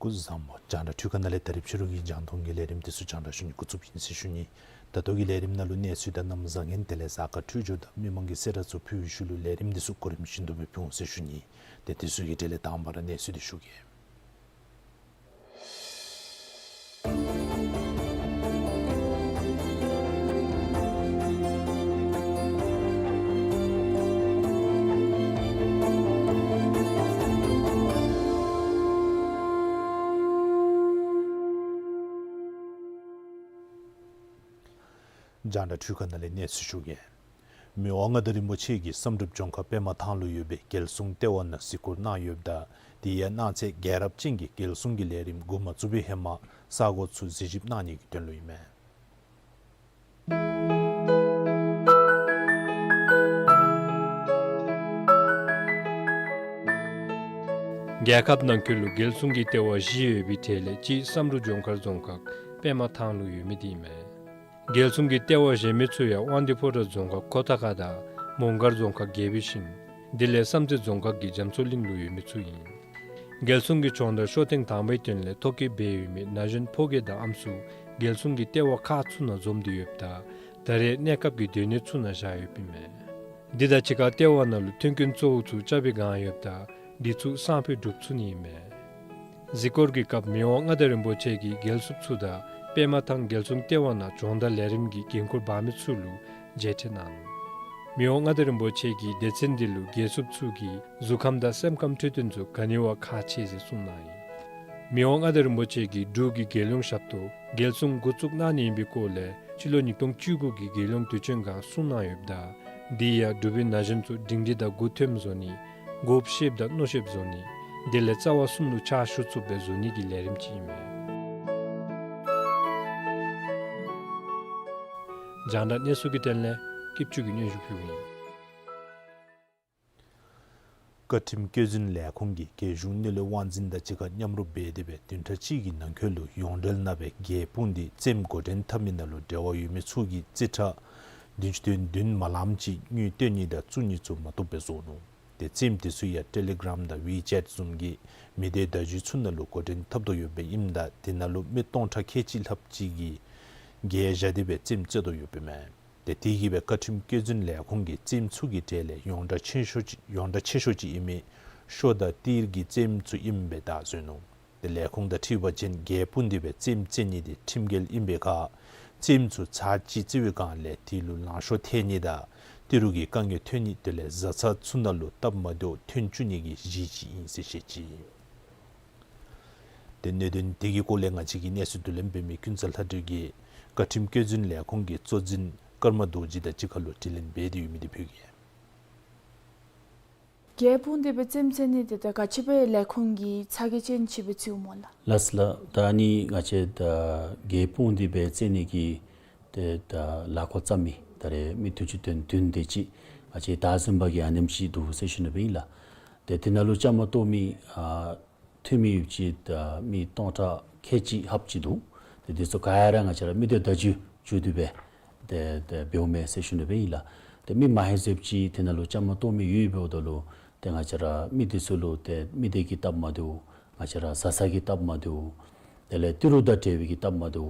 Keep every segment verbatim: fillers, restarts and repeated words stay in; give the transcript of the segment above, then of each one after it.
སྐུ་གཟུགས་བཟང་པོ། རྒྱང་བསྒྲགས་འཕྲུལ་ཁང་ནང་ལས་ད་རིས་ཕྱི་རུ་གི་རྒྱང་མཐོང་གི་ལས་རིམ་འདི་ཚུ་རྒྱང་བསྒྲགས་ཞུ་ནི་འགོ་བཙུགསཔ་ཨིན་ཟེར་ཞུ་ནི། ད་ལྟོ་གི་ལས་རིམ་ནང་ལུ་གནས་ཚུལ་དང་གནམ་བཟང་ངན་དེ་ལས་གཟའ་སྐར་འཕྲོད་སྦྱོར་དང་མི་མང་གི་གསལ་བསྒྲགས་ཚུ་ཕུལ་བའི་ཤུལ་ལུ་ལས་རིམ་འདི་ཚུ་གོ་རིམ་བཞིན་དུ་སྦེ་ཕུལ་འོང་ཟེར་ཞུ་ནི། ཏེ་དེ་ཚུ་གི་གྲས་ལས་དང་པ་ར་གནས་ཚུལ་འདི་ཞུ་གེ། རྒྱང་བསྒྲགས་འཕྲུལ་ཁང་ནང་ལས་གནས་ཚུལ་ཞུ་གེ། མི་དབང་མངའ་བདག་རིན་པོ་ཆེ་གིས་བསམ་གྲུབ་ལྗོངས་མཁར་པདྨ་ཐང་ལུ་ཡོད་པའི་རྒྱལ་སྲུང་ལྟེ་བ་ནང་གཟིགས་སྐོར་གནང་ཡོདཔ་ད་དེ་ཡང་གནངས་ཚེ་རྒྱལ་རབས་ཅན་གྱི་རྒྱལ་སྲུང་གི་ལས་རིམ་འགོ་མ་བཙུགས་པའི་ཧེ་མ་ས་གོ་ཚུ་གཟིགས་ཞིབ་གནང་ནི་གི་དོན་ལུ་ཨིན་མས། རྒྱལ་ཁབ་ནང་འཁོད་ལུ་རྒྱལ་སྲུང་གི་ལྟེ་བ་བཞི་ཡོད་པའི་གྲས་ལས་གཅིག་བསམ་གྲུབ་ལྗོངས་མཁར་རྫོང་ཁག་པདྨ་ཐང་ལུ་ཡོད་མི་འདི་ཨིན་མས། རྒྱལ་སྲུང་གི་ལྟེ་བ་གཞན་མི་ཚུ་ཡང་དབང་འདུས་ཕོ་བྲང་རྫོང་ཁག་ཁོ་ཐང་ཁ་དང་མོང་སྒར་རྫོང་ཁག་དགེ་བའི་ཤིང་དེ་ལས་བསམ་རྩེ་རྫོང་ཁག་གི་རྒྱ་མཚོ་གླིང་ལུ་ཡོད་མི་ཚུ་ཨིན། རྒྱལ་སྲུང་གི་སྦྱོང་བརྡར་ཤོ་ཐེངས་དང་པའི་དོན་ལས་ཐོ་བཀོད་འབད་ཡོད་མི་ན་གཞོན་ཕོ་སྐྱེས་དང་ཨམ་སྲུ་རྒྱལ་སྲུང་གི་ལྟེ་བ་ཁག་ཚུ་ནང་འཛོམས་ཏེ་ཡོདཔ་ད་ད་རེས་གནས་སྐབས་ཀྱི་སྡོད་གནས་ཚུ་ནང་བཞག་ཡོདཔ་ཨིན་མས། འདི་དང་གཅིག་ཁར་ལྟེ་བ་ནང་ལུ་མཐུན་རྐྱེན་གཙོ་བོ་ཚུ་རྐྱབ་པའི་སྒང་ཡོདཔ་ད་འདི་ཚུ་སང་ཕོད་སྒྲུབ་ཚུགས་ནི་ཨིན་མས། གཟིགས་སྐོར་གྱི་སྐབས་མི་དབང་མངའ་བདག་རིན་པོ་ཆེ་གིས་རྒྱལ་སྲུང་ཚུ་དང་པདྨ་ཐང་རྒྱལ་སྲུང་ལྟེ་བ་ནང་སྦྱོང་བརྡར་ལས་རིམ་གྱི་འགན་ཁུར་འབག་མི་ཚུ་ལུ་མཇལ་འཕྲད་གནང་ནུག། མི་དབང་མངའ་བདག་རིན་པོ་ཆེ་གིས་སྡེ་ཚན་འདི་ལུ་རྒྱལ་སྲུང་ཚུ་གི་གཟུགས་ཁམས་དང་སེམས་ཁམས་འཕྲོད་བསྟེན་ཚུ་ག་ནི་བ་ཁག་ཆེ་ཟེར་གསུངས་གནང་ཡི། མི་དབང་མངའ་བདག་རིན་པོ་ཆེ་གིས་འབྲུག་གི་རྒྱལ་ཡོངས་ཞབས་ཏོག་རྒྱལ་སྲུང་འགོ་བཙུགས་གནང་ནི་ཨིན་པའི་སྐོར་ལས་སྤྱི་ལོ་ཉིས་སྟོང་བཅུ་དགུ་གི་རྒྱལ་ཡོངས་དུས་ཆེན་སྒང་གསུངས་གནང་ཡོདཔ་ད་འདི་ཡང་འབྲུག་པའི་ན་གཞོན་ཚུ་སྒྲིང་སྒྲི་དང་མགུ་འཐོམ་བཟོ་ནི་མགོ་ཤེསཔ་དང་མནོ་ཤེསཔ་བཟོ་ནི་དེ་ལས་རྩ་བ་གསུམ་ལུ་ཕྱག་ཞུ་ཚུགསཔ་སྦེ་བཟོ་ནི་གི་ལས་རིམ་ཅིག་ཨིན་མས། རྒྱང་བསྒྲགས་གནས་ཚུལ་གྱི་དོན་ལས་སྐྱིད་ཆུ་གིས་སྙན་ཞུ་ཕུལཝ་ཨིན། བཀའ་ཁྲིམས་བཀོད་འཛིན་ལས་ཁུངས་ཀྱིས་རྒྱལ་གཞུང་གནས་ལུགས་དབང་འཛིན་དང་གཅིག་ཁར་མཉམ་རུབ་འབད་དེ་སྦེ་བདུན་ཕྲག་གཅིག་གི་ནང་འཁོད་ལུ་ཡོངས་འབྲེལ་ནང་སྦེ་རྒྱལ་སྤུངས་འདི་རྩེདམོ་འགོ་འདྲེན་འཐབ་མི་ནང་ལུ་འབྲེལ་བ་ཡོད་མི་ཚུ་གིས་རྩིས་ཁྲ་བདུན་ཅུ་དོན་བདུན་མ་ལངམ་ཅིག་དངུལ་སྟོན་ནི་དང་བཙུགས་ནི་ཚུ་མ་བཏུབ་སྦེ་བཟོ་ནུག། ཏེ་རྩེདམོ་དེ་ཚུ་ཡང་ཊེ་ལི་གྲམ་དང་ཝི་ཅེཊ་བཟུམ་གྱི་མི་སྡེ་བརྡ་བརྒྱུད་ཚུ་ནང་ལུ་འགོ་འདྲེན་འཐབ་དོ་ཡོདཔ་ཨིནམ་ད་དེ་ནང་ལུ་མི་སྟོང་ཕྲག་ཁལ་གཅིག་ལྷགཔ་ཅིག་གིས་བརྒལ་བཞག་སྟེ་སྦེ་རྩེདམོ་རྩེ་དོ་ཡོདཔ་ཨིན་མས། ཏེ་དེ་གིས་སྦེ་བཀའ་ཁྲིམས་བཀོད་འཛིན་ལས་ཁུངས་ཀྱིས་རྩེདམོ་ཚུ་གི་གྲས་ལས་ཡོངས་གྲགས་ཆེ་ཤོས་ཅིག་ཡོངས་གྲགས་ཆེ་ཤོས་ཅིག་ཨིན་མི་ཤོ་དང་ཏིར་གྱི་རྩེདམོ་ཚུ་ཨིནམ་སྦེ་བརྡ་བཟོ་ནུག། ཏེ་ལས་ཁུངས་དང་འཁྲིལ་བ་ཅིན་རྒྱལ་སྤུངས་ཏེ་སྦེ་རྩེདམོ་རྩེ་ནི་དེ་ཁྲིམས་འགལ་ཨིན་པའི་ཁར་རྩེདམོ་ཚུ་ཚར་གཅིག་རྩེ་བའི་སྒང་ལས་དེ་ལུ་ལང་ཤོར་ཐལ་ནི་དང་ཏི་རུ་གི་དཀའ་ངལ་ཐོན་ནི་དེ་ལས་བཟའ་ཚང་ཚུ་ནང་ལུ་སྟབས་མ་བདེཝ་ཐོན་བཅུག་ནི་གི་གཞི་ཅིག་ཨིན་ཟེར་བཤད་ཅི། ཏེ་གནད་དོན་དེ་གི་སྐོར་ལས་ང་བཅས་ཀྱི་གནས་ཚུལ་བསྡུ་ལེན་འབད་མི་ཀུན་བཟང་ལྷ་སྒྲོལ་གྱིས་བཀའ་ཁྲིམས་བཀོད་འཛིན་ལས་ཁུངས་ཀྱི་གཙོ་འཛིན་ཀརྨ་རྡོ་རྗེ་དང་གཅིག་ཁར་ལུ་དྲི་ལན་འབད་དེ་ཡོད་མི་དེ་ཕུལ་གེ། རྒྱལ་སྤུངས་ཏེ་སྦེ་རྩེདམོ་རྩེ་ནི་དེ་ད་ག་ཅི་སྦེ་ལས་ཁུངས་ཀྱིས་ཚ་གྱང་ཅན་ཅིག་སྦེ་བརྩིཝ་སྨོ་ལགས། ལགས་ལགས། ད་ཨ་ནི་ང་བཅས་ད་རྒྱལ་སྤུངས་ཏེ་སྦེ་རྩེ་ནི་གི་ཏེ་ད་ལཱ་འགོ་བརྩམ་མི་ད་རེས་མི་བདུན་ཅུ་དོན་བདུན་དེ་ཅིག་ང་བཅས་བདའ་ཟུན་པ་གི་ཨ་ནེམ་ཅིག་འདུག་ཟེར་ཞུ་ནི་སྦེ་ཨིན་ལགས། ཏེ་དེ་ནང་ལུ་བཅའ་མར་གཏོགས་མི་ཨ་འཐུས་མི་ཡོདཔ་ཅིག་ད་མི་སྟོང་ཕྲག་ཁལ་གཅིག་ལྷགཔ་ཅིག་འདུག། ཏེ་དེ་ཚུ་ག་ར་ང་བཅས་ར་མི་སྡེ་བརྡ་བརྒྱུད་བརྒྱུད་དེ་སྦེ་ཏེ་ཏེ་འབདཝ་མས་ཟེར་ཞུ་ནི་སྦེ་ཨིན་ལགས། ཏེ་མི་མང་ཧེང་སངས་ཅིག་དེ་ནང་ལུ་བཅའ་མར་གཏོགས་མི་ཡོདཔ་འབདཝ་ད་ལུ་ཏེ་ང་བཅས་ར་མི་དེ་ཚུ་ལུ་ཏེ་མི་སྡེ་གི་སྟབས་མ་བདེཝ་ང་བཅས་ར་བཟའ་ཚང་གི་སྟབས་མ་བདེཝ་དེ་ལས་ཏི་རུ་དང་འབྲེལ་བའི་གི་སྟབས་མ་བདེཝ་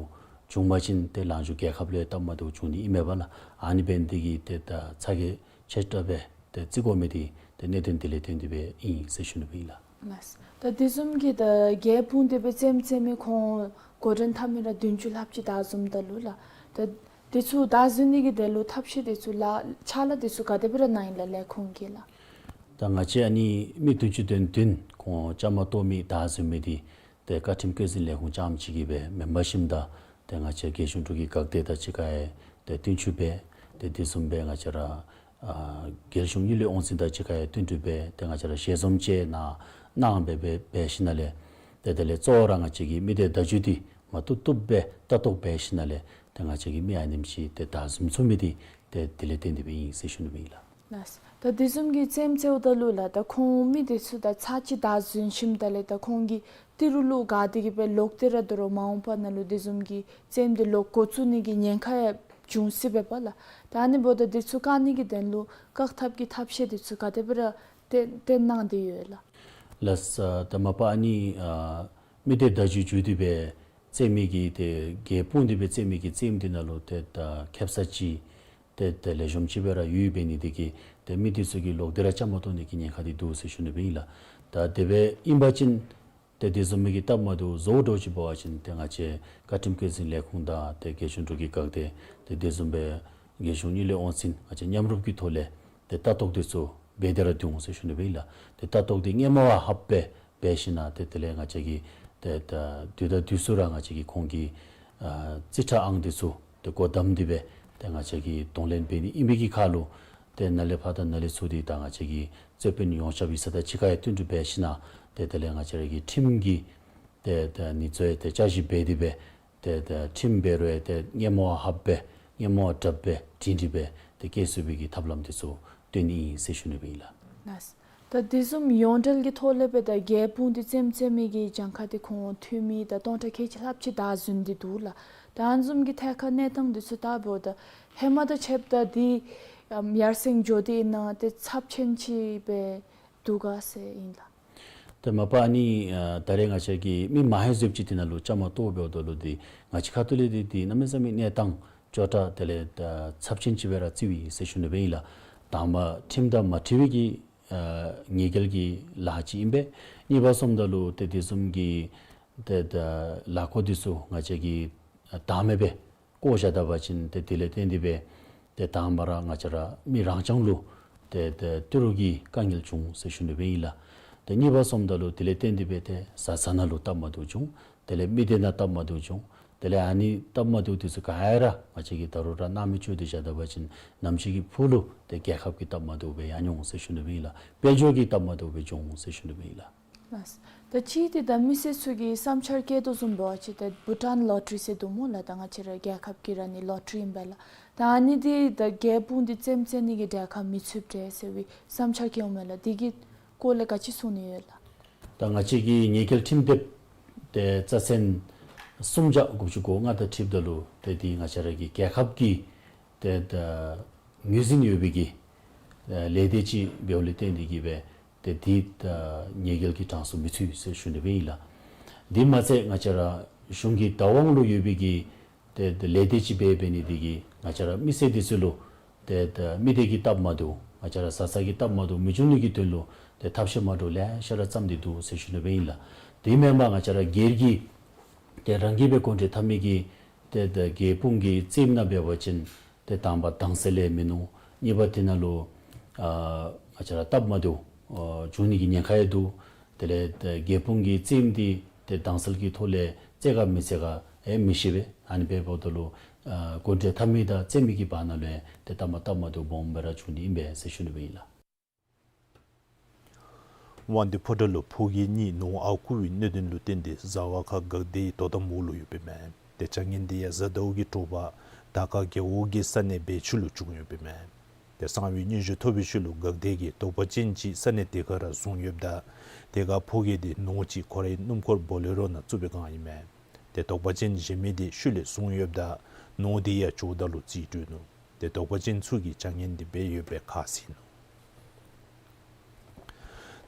བྱུང་པ་ཅིན་ཏེ་ལང་ཕྱོགས་རྒྱལ་ཁབ་ལུ་སྟབས་མ་བདེཝ་བྱུང་ནི་ཨིན་མས་པ་ལགས། ཨ་ནི་འབད་ནི་དེ་གིས་ཏེ་ད་ཚ་གྱང་ཆེ་དྲགས་སྦེ་ཏེ་བརྩི་དགོ་མི་དེ་ཏེ་གནད་དོན་དེ་ལས་བརྟེན་ཏེ་སྦེ་ཨིན་ཟེར་ཞུ་ནི་སྦེ་ཨིན་ལགས། ལགས། ད་དེ་བཟུམ་གྱི་ད་རྒྱལ་སྤུངས་ཏེ་སྦེ་རྩེདམོ་རྩེ་མི་ཁོང་འགོ་འདྲེན་འཐབ་མི་ར་བདུན་ཅུ་ལྷགཔ་ཅིག་བདའ་ཟུནམ་ད་ལུ་ལགས། ད་དེ་ཚུ་བདའ་ཟུན་ནི་གི་དོན་ལུ་ཐབས་ཤེས་དེ་ཚུ་ལགས་ཕྱག་ལཱ་དེ་ཚུ་ག་དེ་སྦེ་ར་གནང་ཡི་ལགས་ལས་ཁུངས་ཀྱིས་ལགས། ད་ང་བཅས་ཨ་ནི་མི་བདུན་ཅུ་དོན་བདུན་ཁོང་བཅའ་མར་གཏོགས་མི་བདའ་ཟུན་མི་དེ་ཏེ་བཀའ་ཁྲིམས་བཀོད་འཛིན་ལས་ཁུངས་རྐྱངམ་ཅིག་གིས་སྦེ་མེན་པར་ཞིནམ་ད་ཏེ་ང་བཅས་རྒྱལ་གཞུང་འབྲུག་གི་འགག་སྡེ་དང་གཅིག་ཁར་ཡང་ཏེ་བསྟུན་ཞིབ་འབད་ཏེ་དེ་བཟུམ་སྦེ་ང་བཅས་ར་ཨ་རྒྱལ་གཞུང་གཉིས་ལས་དབང་འཛིན་དང་གཅིག་ཁར་ཡང་བསྟུན་གྲོས་འབད་ཏེ་ང་བཅས་ར་ཞལ་འཛོམས་ཅིག་གནང་གནང་སྦེ་འབད་འབད་ཞིནམ་ལས་ཏེ་དེ་ལས་གཙོ་བོ་ར་ང་བཅས་ཀྱི་མི་སྡེ་བརྡ་བརྒྱུད་འདི་མ་བཏུབ་བཏུབ་སྦེ་ལྟ་རྟོག་འབད་ཞིནམ་ལས་ཏེ་ང་བཅས་ཀྱི་མི་ཨ་ནེམ་ཅིག་ཏེ་བདའ་ཟུན་ཚུགས་མི་འདི་ཏེ་དེ་ལས་བརྟེན་ཏེ་སྦེ་ཨིན་ཟེར་ཞུ་ནི་སྦེ་ཨིན་ལགས། ལགས། ད་དེ་བཟུམ་གྱི་རྩེདམོ་རྩེཝ་ད་ལུ་ལགས་ད་ཁོང་མི་དེ་ཚུ་ད་ཚར་གཅིག་བདའ་ཟུན་ཞིནམ་ད་ལས་ད་ཁོང་གིས་ཏི་རུ་ལུ་དགའ་སྟེ་གི་སྦེ་ལོག་སྟེ་ར་དོ་རུང་མ་འོངས་པ་ནང་ལུ་དེ་བཟུམ་གྱི་རྩེདམོ་དེ་ལོག་འགོ་བཙུགས་ནི་གི་ཉེན་ཁ་ཡང་འབྱུང་སྲིད་པས་པ་ལགས། ད་ཨ་ནི་འབདཝ་ད་དེ་ཚུ་བཀག་ནི་གི་དོན་ལུ་བཀག་ཐབས་ཀྱི་ཐབས་ཤེས་དེ་ཚུ་ག་དེ་སྦེ་ར་ཏེ་ཏེ་གནང་སྟེ་ཡོད་ལགས། ལགས་སོ། ད་མ་པ་ཨ་ནི་ཨ་ མི་སྡེ་བརྡ་བརྒྱུད་བརྒྱུད་དེ་སྦེ་རྩེད་མི་གི་ཏེ་རྒྱན་སྤུངས་ཏེ་སྦེ་རྩེད་མི་གི་རྩེདམོ་འདི་ནང་ལུ་ཏེ་ད་ཁེབ་ས་ཅིག་ཏེ་ད་ལེགས་ཤོམ་ཅིག་སྦེ་ར་ཡོདཔ་འབད་ནི་འདི་གིས་ཏེ་མི་འདི་ཚུ་གིས་ལོག་སྟེ་ར་བཅའ་མར་གཏོགས་ནི་གི་ཉེན་ཁ་འདི་འདུག་ཟེར་ཞུ་ནི་སྦེ་ཨིན་ལགས། ད་དེ་སྦེ་ཨིན་པ་ཅིན་ཏེ་དེ་བཟུམ་མའི་གི་སྟབས་མ་བདེཝ་བཟོ་དོ་ཅིག་འབད་བ་ཅིན་ཏེ་ང་བཅས་བཀའ་ཁྲིམས་བཀོད་འཛིན་ལས་ཁུངས་དང་ཏེ་རྒྱལ་གཞུང་འབྲུག་གི་འགག་སྡེ་ཏེ་དེ་བཟུམ་སྦེ་རྒྱལ་གཞུང་གཉིས་ལས་དབང་འཛིན་ང་བཅས་མཉམ་རུབ་ཀྱི་ཐོག་ལས་ཏེ་ལྟ་རྟོག་འདི་ཚུ་འབད་དེ་ར་འདུག་ཟེར་ཞུ་ནི་སྦེ་ཨིན་ལགས། ཏེ་ལྟ་རྟོག་འདི་སྔོན་མ་བ་ལྷགཔ་སྦེ་འབད་ཞིན་ན་ཏེ་དེ་ལས་ང་བཅས་ཀྱིས་ཏེ་ད་དུས་དང་དུས་སུ་ར་ང་བཅས་ཀྱིས་ཁོང་གི་ཨ་རྩིས་ཁྲ་ཨང་འདི་ཚུ་ཏེ་སྒོ་བསྡམས་ཏེ་སྦེ་ཏེ་ང་བཅས་ཀྱིས་གདོང་ལེན་འབད་ནི་ཨིན་པའི་གི་ཁར་ལུ་ཏེ་ནཱ་ལས་ཕར་དང་ནཱ་ལས་ཚུར་འདི་ད་ང་བཅས་ཀྱི་རྩོད་དཔོན་ཡོངས་ཁྱབ་ཡིག་ཚང་དང་གཅིག་ཁར་ཡང་བསྟུན་གྲོས་འབད་ཞིན་ན་ཏེ་དེ་ལས་ང་བཅས་ར་གི་ཁྲིམས་ཀྱི་ཏེ་ད་ནི་ཚུ་ཡང་ཏེ་བསྐྱར་ཞིབ་འབད་དེ་སྦེ་ཏེ་ད་ཁྲིམས་འབད་རུང་ཡང་ཏེ་སྔོན་མ་བ་ལྷགཔ་སྦེ་སྔོན་མ་བ་དྲགཔ་སྦེ་སྒྲིང་སྒྲི་སྦེ་ཏེ་བཀལ་ཚུགས་པའི་གི་ཐབས་ལམ་འདི་ཚུ་སྟོན་ནི་ཨིན་ཟེར་ཞུ་ནི་སྦེ་ཨིན་ལགས། ལགས། ད་དེ་བཟུམ་ཡོངས་འབྲེལ་གྱི་ཐོག་ལས་སྦེ་ད་རྒྱན་སྤུངས་ཏེ་རྩེདམོ་རྩེད་མི་གི་གྱངས་ཁ་འདི་ཁོང་འཐུས་མི་ད་སྟོང་ཕྲག་ཁལ་གཅིག་ལྷགཔ་ཅིག་བདའ་ཟུན་ཏེ་འདུག་ལགས། ད་ཨ་ནི་བཟུམ་གྱི་ཐད་ཁར་གནས་སྟངས་འདི་ཚུ་བལྟཝ་ད་ཧེ་མ་དང་ཕྱདཔ་ད་འདི་ཨམ་ཡར་སེང་འགྱོ་སྟེ་ཨིན་ན་ཏེ་ཚབས་ཆེན་ཅིག་སྦེ་འདུག་ག་ཟེར་ཨིན་ལགས། ཏེ་མ་པ་ཨ་ནི་ཨ་ད་རེས་ང་བཅས་ཀྱིས་མི་མང་ཧེང་བཟོཔ་ཅིག་འདི་ནང་ལུ་བཅའ་མར་གཏོགས་འབདཝ་ད་ལུ་འདི་ང་བཅས་ཁ་ཐུག་ལས་འདི་འདི་གནམ་མེད་ས་མེད་གནས་སྟངས་སྐྱོ་དྲགས་དེ་ལས་ད་ཚབས་ཆེན་ཅིག་སྦེ་ར་བརྩིཝ་ཨིན་ཟེར་ཞུ་ནི་སྦེ་ཨིན་ལགས། དང་པ་ཁྲིམས་དང་མ་འཁྲིལ་བའི་གི་ཨ་ཉེས་འགེལ་གྱི་ལཱ་ཅིག་ཨིན་པས། གཉིས་པ་སོངམ་ད་ལུ་ཏེ་དེ་བཟུམ་གྱི་ཏེ་ད་ལཱ་འགོ་འདི་ཚུ་ང་བཅས་ཀྱིས་ཨ་བདའ་མེད་པར་བཀོ་བཞག་ད་པ་ཅིན་ཏེ་དེ་ལས་བརྟེན་ཏེ་སྦེ་ཏེ་དང་པ་ར་ང་བཅས་ར་མི་རང་རྐྱང་ལུ་ཏེ་ཏེ་ཏི་རུ་གི་དཀའ་ངལ་འབྱུང་ཟེར་ཞུ་ནི་སྦེ་ཨིན་ལགས། ཏེ་གཉིས་པ་སོངམ་ད་ལུ་དེ་ལས་བརྟེན་ཏེ་སྦེ་ཏེ་བཟའ་ཚང་ནང་ལུ་སྟབས་མ་བདེཝ་འབྱུང་། དེ་ལས་མི་སྡེ་ནང་སྟབས་མ་བདེཝ་འབྱུང་། དེ་ལས་ཨ་ནི་སྟབས་མ་བདེཝ་འདི་ཚུ་ག་ར་ང་བཅས་ཀྱིས་ད་རུང་ར་སྣང་མེད་བཅོས་ཏེ་བཞག་ད་པ་ཅིན་ནམ་ཞིག་གི་ཕུགས་ལུ་ཏེ་རྒྱལ་ཁབ་ཀྱི་སྟབས་མ་བདེཝ་སྦེ་ཡང་འོང་ཟེར་ཞུ་ནི་སྦེ་ཨིན་ལགས། དཔལ་འབྱོར་གྱི་སྟབས་མ་བདེཝ་སྦེ་འབྱུང་ཟེར་ཞུ་ནི་སྦེ་ཨིན་ལགས། ལགས། ད་ཅི་འདི་ད་མི་སེར་ཚུ་གིས་བསམ་འཆར་བཀོད་དོ་བཟུམ་འབད་བ་ཅིན་ད་བྷུ་ཊཱན་ལོ་ཊ་རི་ཟེར་འདུག་སྨོ་ལགས། ད་ང་བཅས་ར་རྒྱལ་ཁབ་ཀྱི་ར་ནི་ལོ་ཊ་རི་ཨིན་པས་ལགས། ད་ཨ་ནི་འདི་ད་རྒྱན་སྤུངས་ཏེ་རྩེདམོ་རྩེ་ནི་གི་གྲལ་ཁར་མི་ཚུདཔ་འདྲས་ཟེར་བའི་བསམ་འཆར་བཀོད་འོང་མས་ལགས། འདི་གི་སྐོར་ལས་ག་ཅི་གསུང་ནི་ཡོད་ལགས། ད་ང་བཅས་ཀྱི་ཉེས་འགེལ་ཁྲིམས་དེབ་ཏེ་རྩ་ཚན་སུམ་བརྒྱ་དགུ་བཅུ་གོ་ལྔ་དང་འཁྲིལཝ་ད་ལུ་ཏེ་འདི་ང་བཅས་ར་གི་རྒྱལ་ཁབ་ཀྱི་ཏེ་ད་ངོས་འཛིན་ཡོད་པའི་གི་ཨ་ལས་སྡེ་ཅིག་འབདཝ་ལས་བརྟེན་ཏེ་གིས་སྦེ་ཏེ་འདི་ད་ཉེས་འགེལ་གྱི་གྲངས་སུ་མི་ཚུད་ཟེར་ཞུ་ནི་སྦེ་ཨིན་ལགས། འདི་མ་ཚད་ང་བཅས་ར་གཞུང་གི་བདག་དབང་ལུ་ཡོད་པའི་གི་ཏེ་ཏེ་ལས་སྡེ་ཅིག་འབད་འབད་ནི་འདི་གིས་ང་བཅས་ར་མི་སེར་འདི་ཚུ་ལུ་ཏེ་ཏེ་མི་སྡེ་གི་སྟབས་མ་བདེཝ་ང་བཅས་ར་བཟའ་ཚང་གི་སྟབས་མ་བདེཝ་མི་འབྱུང་ནི་གི་དོན་ལུ་ཏེ་ཐབས་ཤེས་མ་འདྲཝ་ལེ་ཤ་ར་བརྩམས་ཏེ་འདུག་ཟེར་ཞུ་ནི་སྦེ་ཨིན་ལགས། དེ་མེན་པར་ང་བཅས་ར་སྒེར་གྱི་ཏེ་རང་གིས་སྦེ་གོ་འདྲི་འཐབ་མི་གི་ཏེ་ཏེ་རྒྱན་སྤུངས་ཀྱི་རྩེདམོ་ནང་འབད་བ་ཅིན་ཏེ་དང་པ་དྭངས་གསལ་ཡང་མིན་ནུག། གཉིས་པ་དེ་ནང་ལུ་ཨ་ང་བཅས་ར་སྟབས་མ་བདེཝ་ཨ་འབྱུང་ནི་གི་ཉེན་ཁ་ཡང་འདུག། དེ་ལས་ཏེ་རྒྱན་སྤུངས་ཀྱི་རྩེདམོ་འདི་ཏེ་དྭངས་གསལ་གྱི་ཐོག་ལས་རྩེ་ག་མི་རྩེ་ག་ཡང་མི་ཤེས་པས། ཨ་ནི་འབདཝ་ད་ལུ་ཨ་གོ་འདྲི་འཐབ་མི་དང་རྩེད་མི་གི་བར་ན་ལུ་ཡང་ཏེ་སྟབས་མ་སྟབས་མ་བདེཝ་སྦོམ་སྦེ་ར་འབྱུང་ནི་ཨིན་པས་ཟེར་ཞུ་ནི་སྦེ་ཨིན་ལགས། དབང་འདུས་ཕོ་བྲང་ལུ་ཕོ་སྐྱེས་གཉིས་ནོར་ཨརཝ་རྐུ་བའི་གནད་དོན་ལུ་བརྟེན་ཏེ་བཟའ་བ་ཁག་འགག་སྡེའི་དོ་དམ་འོག་ལུ་ཡོདཔ་ཨིན་མས། ཏེ་བྱ་ངན་འདི་ཡང་གཟའ་ཟླཝ་གི་དྲོ་པ་དར་དཀར་རྒེད་འོག་གི་ས་གནས་སྦས་ཆུ་ལུ་བྱུང་ཡོདཔ་ཨིན་མས། ཏེ་གསང་བའི་སྙན་ཞུ་ཐོབ་པའི་ཤུལ་ལུ་འགག་སྡེ་གིས་དོགས་པ་ཅན་ཅིག་ས་གནས་དེ་ཁར་ར་བཟུང་ཡོདཔ་ད་དེ་ཁར་ཕོ་སྐྱེས་དེ་ནོར་ཅིག་ཁོ་རའི་སྣུམ་འཁོར་བོ་ལེ་རོ་ནང་བཙུགས་པའི་བསྒང་ཨིན་མས། ཏེ་དོགས་པ་ཅན་གཞན་མི་དེ་ཤུལ་ལས་བཟུང་ཡོདཔ་ད་ནོར་དེ་ཡང་ཇོ་བདག་ལུ་རྩིས་སྤྲོད་ནུག། ཏེ་དོགས་པ་ཅན་ཚུ་གིས་བྱ་ངན་དེ་འབད་ཡོད་པའི་ཁ་བཟེད་ནུག།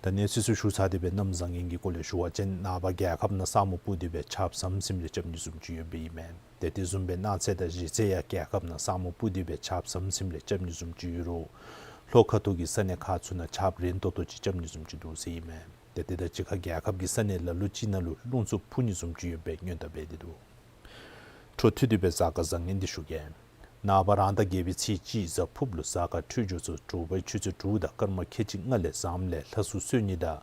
ད་གནས་ཚུལ་ཚུ་ཞུ་ཚར་ཏེ་སྦེ་གནམ་བཟང་ངན་གྱི་སྐོར་ལས་ཞུ་བ་ཅིན་ནངས་པ་རྒྱལ་ཁབ་ནང་ས་སྨུག་སྤུབས་ཏེ་སྦེ་ཆརཔ་ཟམ་ཟིམ་རེ་རྐྱབ་ནི་བཟུམ་ཅིག་ཡོདཔ་ཨིན་མས། ཏེ་དེ་བཟུམ་སྦེ་གནངས་ཚེ་དང་གཞེས་ཚེ་ཡང་རྒྱལ་ཁབ་ནང་ས་སྨུག་སྤུབས་ཏེ་སྦེ་ཆརཔ་ཟམ་ཟིམ་རེ་རྐྱབ་ནི་བཟུམ་ཅིག་ཡོད་རུང་ལྷོ་ཁ་ཐུག་གི་ས་གནས་ཁག་ཚུ་ནང་ཆརཔ་རན་ཏོག་ཏོ་ཅིག་རྐྱབ་ནི་བཟུམ་ཅིག་འདུག་ཟེར་ཨིན་མས། ཏེ་དེ་དང་གཅིག་ཁར་རྒྱལ་ཁབ་ཀྱི་ས་གནས་ལ་ལུ་ཅིག་ནང་ལུ་རླུང་འཚུབ་འཕུ་ནི་བཟུམ་ཅིག་ཡོད་པའི་སྔོན་བརྡ་འབད་དེ་འདུག། འཕྲོ་མཐུད་དེ་སྦེ་གཟའ་སྐར་བཟང་ངན་འདི་ཞུ་གེ། ནངས་པ་རང་ཟླ་བརྒྱད་པའི་ཚེས་གཅིག་གཟའ་ཕུརཔ་ལུ་གཟའ་སྐར་འཕྲོད་སྦྱོར་ཚུ་དྲོ་པའི་ཆུ་ཚོད་དྲུག་དང་སྐར་མ་ཁལ་གཅིག་ལྔ་ལས་བཟངམ་ལས་ལྷ་གསོལ་གསོལ་ནི་དང་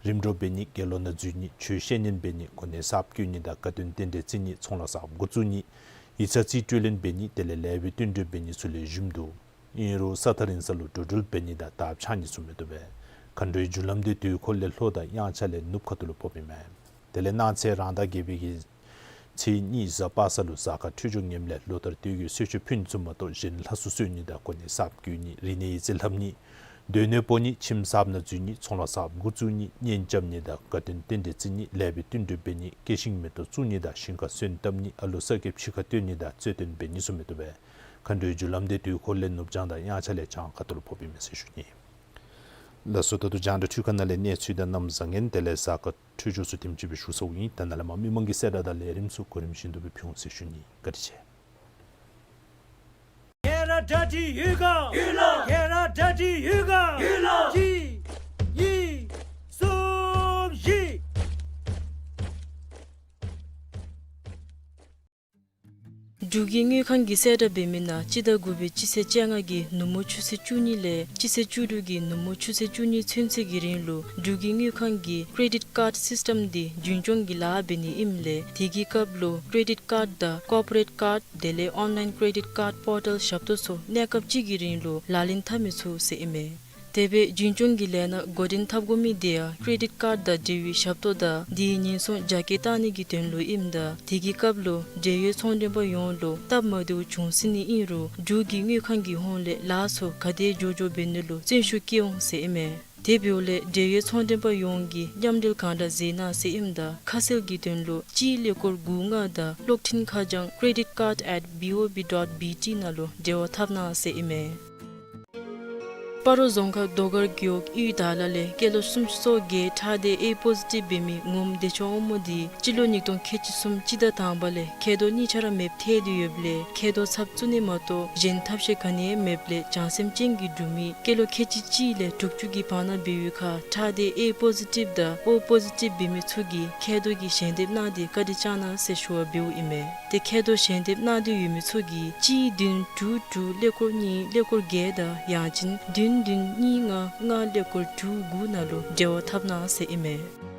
རིམ་གྲོ་འབད་ནི་དགེ་སློང་ནང་འཛུལ་ནི་ཆོས་བཤད་ཉན་འབད་ནི་གོ་གནས་གསརཔ་བསྐོ་ནི་དང་དགའ་སྟོན་རྟེན་འབྲེལ་བརྩི་ནི་ཚོང་ལཱ་གསརཔ་འགོ་བཙུགས་ནི་ཡིག་ཚང་རྩིས་སྤྲོད་ལེན་འབད་ནི་དེ་ལས་ལེགས་པའི་བསྟུན་གྲོས་འབད་ནི་ཚུ་ལེགས་ཤོམ་འདུག། ཨིན་རུང་ས་ཐག་རིང་ས་ལུ་འགྲོ་འགྲུལ་འབད་ནི་དང་དར་འཕྱར་ནི་ཚུ་མི་བཏུབ་པས། མཁའ་འགྲོའི་རྒྱུ་ལམ་དེ་དུས་འཁོར་ལས་ལྷོ་དང་དབྱངས་འཆར་ལས་ནུབ་ཁ་ཐུག་ལུ་ཕོགཔ་ཨིན་མས། དེ་ལས་གནངས་ཚེ་རང་ཟླ་བརྒྱད་པའི་གི་ཚེས་གཉིས་གཟའ་པ་སངས་ལུ་གཟའ་སྐར་འཕྲོད་སྦྱོར་ངནམ་ལས་ལོ་ལྟར་དུས་ཀྱི་གསོལ་མཆོད་ཕུལ་ནི་ཚུ་མ་གཏོགས་གཞན་ལྷ་གསོལ་གསོལ་ནི་དང་གོ་གནས་གསརཔ་བསྐོ་ནི་རིག་གནས་ཡིག་རྩིས་ལྷབ་ནི་སྡོད་གནས་སྤོ་ནི་ཁྱིམ་གསརཔ་ནང་འཛུལ་ནི་ཚོང་ལཱ་གསརཔ་འགོ་བཙུགས་ནི་གཉེན་རྐྱབ་ནི་དང་དགའ་སྟོན་རྟེན་འབྲེལ་བརྩི་ནི་ལེགས་པའི་བསྟུན་གྲོས་འབད་ནི་སྐྱེད་ཤིང་མེ་ཏོག་བཙུགས་ནི་དང་ཞིང་ཁར་སོན་བཏབ་ནི་ཨ་ལུ་གསར་སྐྱེས་ཕྱི་ཁར་བཏོན་ནི་དང་རྩོད་དོན་འབད་ནི་ཚུ་མི་བཏུབ་པས། མཁའ་འགྲོའི་རྒྱུ་ལམ་དེ་དུས་འཁོར་ལས་ནུབ་བྱང་དང་དབྱངས་འཆར་ལས་བྱང་ཁ་ཐུག་ལུ་ཕོགཔ་ཨིན་མས་ཟེར་ཞུ་ནི། ལགས་སོ། ད་ལྟོ་རྒྱང་བསྒྲགས་འཕྲུལ་ཁང་ནང་ལས་གནས་ཚུལ་དང་གནམ་བཟང་ངན་དེ་ལས་གཟའ་སྐར་འཕྲོད་སྦྱོར་ཚུ་དེམ་ཅིག་སྦེ་ཞུ་ཚརཝ་ཨིན། ད་ནཱ་ལས་མར་མི་མང་གི་གསལ་བསྒྲགས་དང་ལས་རིམ་ཚུ་གོ་རིམ་བཞིན་དུ་སྦེ་ཕུལ་འོང་ཟེར་ཞུ་ནི། བཀའ་དྲིན་ཆེ། ཁྱེད་ར་གྲ་སྒྲིག་ཡོད་ག། ཡོད་ལགས། ཁྱེད་ར་གྲ་སྒྲིག་ཡོད་ག། ཡོད་ལགས། གཅིག་གཉིས་གསུམ་བཞི། འབྲུག་གི་དངུལ་ཁང་གི་གསལ་བསྒྲགས་འབད་མི་ནང་སྤྱི་ཟླ་དགུ་པའི་སྤྱི་ཚེས་བཅོ་ལྔ་གི་ནུབ་མོ་ཆུ་ཚོད་བཅུ་གཉིས་ལས་སྤྱི་ཚེས་བཅུ་དྲུག་གི་ནུབ་མོ་ཆུ་ཚོད་བཅུ་གཉིས་ཚུན་ཚོད་ཀྱི་རིང་ལུ་འབྲུག་གི་དངུལ་ཁང་གི་credit card system འདི་རྒྱུན་སྐྱོང་གི་ལཱ་འབད་ནི་ཨིནམ་ལས་དེ་གི་སྐབས་ལུ་credit card དང་corporate card དེ་ལས་online credit card portal ཞབས་ཏོག་ཚུ་གནས་སྐབས་ཅིག་གི་རིང་ལུ་ལག་ལེན་འཐབ་མི་ཚུགས་ཟེར་ཨིན་མས། དེ་སྦེ་རྒྱུན་སྐྱོང་གི་ལས་སྣ་འགོ་འདྲེན་འཐབ་དགོ་མི་དེ་ཡང་credit card དང་འབྲེལ་བའི་ཞབས་ཏོག་དང་དེའི་ཉེན་སྲུང་རྒྱ་སྐྱེད་གཏང་ནི་གི་དོན་ལུ་ཨིནམ་ད་དེ་གི་སྐབས་ལུ་འབྲེལ་ཡོད་ཚོང་མགྲོན་པ་ཡོངས་ལུ་སྟབས་མ་བདེཝ་བྱུང་སྲིད་ནི་ཨིན་རུང་འབྲུག་གི་དངུལ་ཁང་གི་ཧོངས་ལས་ལཱ་ཚུ་ག་དེ་མགྱོགས་མགྱོགས་འབད་ནི་ལུ་བརྩོན་ཤུགས་བསྐྱེད་འོང་ཟེར་ཨིན་མས། དེ་འབདཝ་ལས་འབྲེལ་ཡོད་ཚོང་མགྲོན་པ་ཡོངས་ཀྱིས་མཉམ་འབྲེལ་གང་དྲག་མཛད་གནང་ཟེར་ཨིནམ་ད་ཁ་གསལ་གྱི་དོན་ལུ་གཅིག་ཀླད་ཀོར་དགུ་ལྔ་དང་གློག་འཕྲིན་ཁ་བྱང་credit card at B O B dot B T ནང་ལུ་འབྲེལ་བ་འཐབ་གནང་ཟེར་ཨིན་མས། སྤ་རོ་རྫོང་ཁག་རྡོ་དཀར་རྒེད་འོག་གཡུས་དྭགས་ལ་ལས་སྐྱེས་ལོ་སུམ་ཅུ་སོ་བརྒྱད་ཁྲག་སྡེ་A positive འབད་མི་ངོམ་བདེ་མཆོག་དབང་མོ་འདི་སྤྱི་ལོ་ཉིས་སྟོང་ཁལ་གཅིག་གསུམ་སྤྱི་ཟླ་དང་པ་ལས་མཁལ་རྡོག་གཉིས་ཆ་ར་མེདཔ་ཐལ་ཏེ་ཡོདཔ་ལས་མཁལ་རྡོག་ཚབ་བཙུགས་ནི་མ་གཏོགས་གཞན་ཐབས་ཤེས་ག་ནི་ཡང་མེདཔ་ལས་བྱང་སེམས་ཅན་གྱི་འབྲུག་མི་སྐྱེས་ལོ་ཁལ་གཅིག་གཅིག་ལས་དྲུག་ཅུ་གི་བར་ན་འབད་བའི་ཁར་ཁྲག་སྡེ་A positive དང་O positive འབད་མི་ཚུ་གིས་མཁལ་རྡོག་གི་ཞལ་འདེབས་གནང་སྟེ་བཀའ་དྲིན་བསྐྱང་གནང་ཟེར་ཞུ་བ་འབདཝ་ཨིན་མས། ཏེ་མཁལ་རྡོག་ཞལ་འདེབས་གནང་སྟེ་ཡོད་མི་ཚུ་གིས་གཅིག་བདུན་དྲུག་དྲུག་ཀླད་ཀོར་གཉིས་ཀླད་ཀོར་བརྒྱད་དང་ཡང་ཅིན་བདུན་བདུན་གཉིས་ལྔ་ལྔ་ཀླད་ཀོར་དྲུག་དགུ་ནང་ལུ་འབྲེལ་བ་འཐབ་གནང་ཟེར་ཨིན་མས།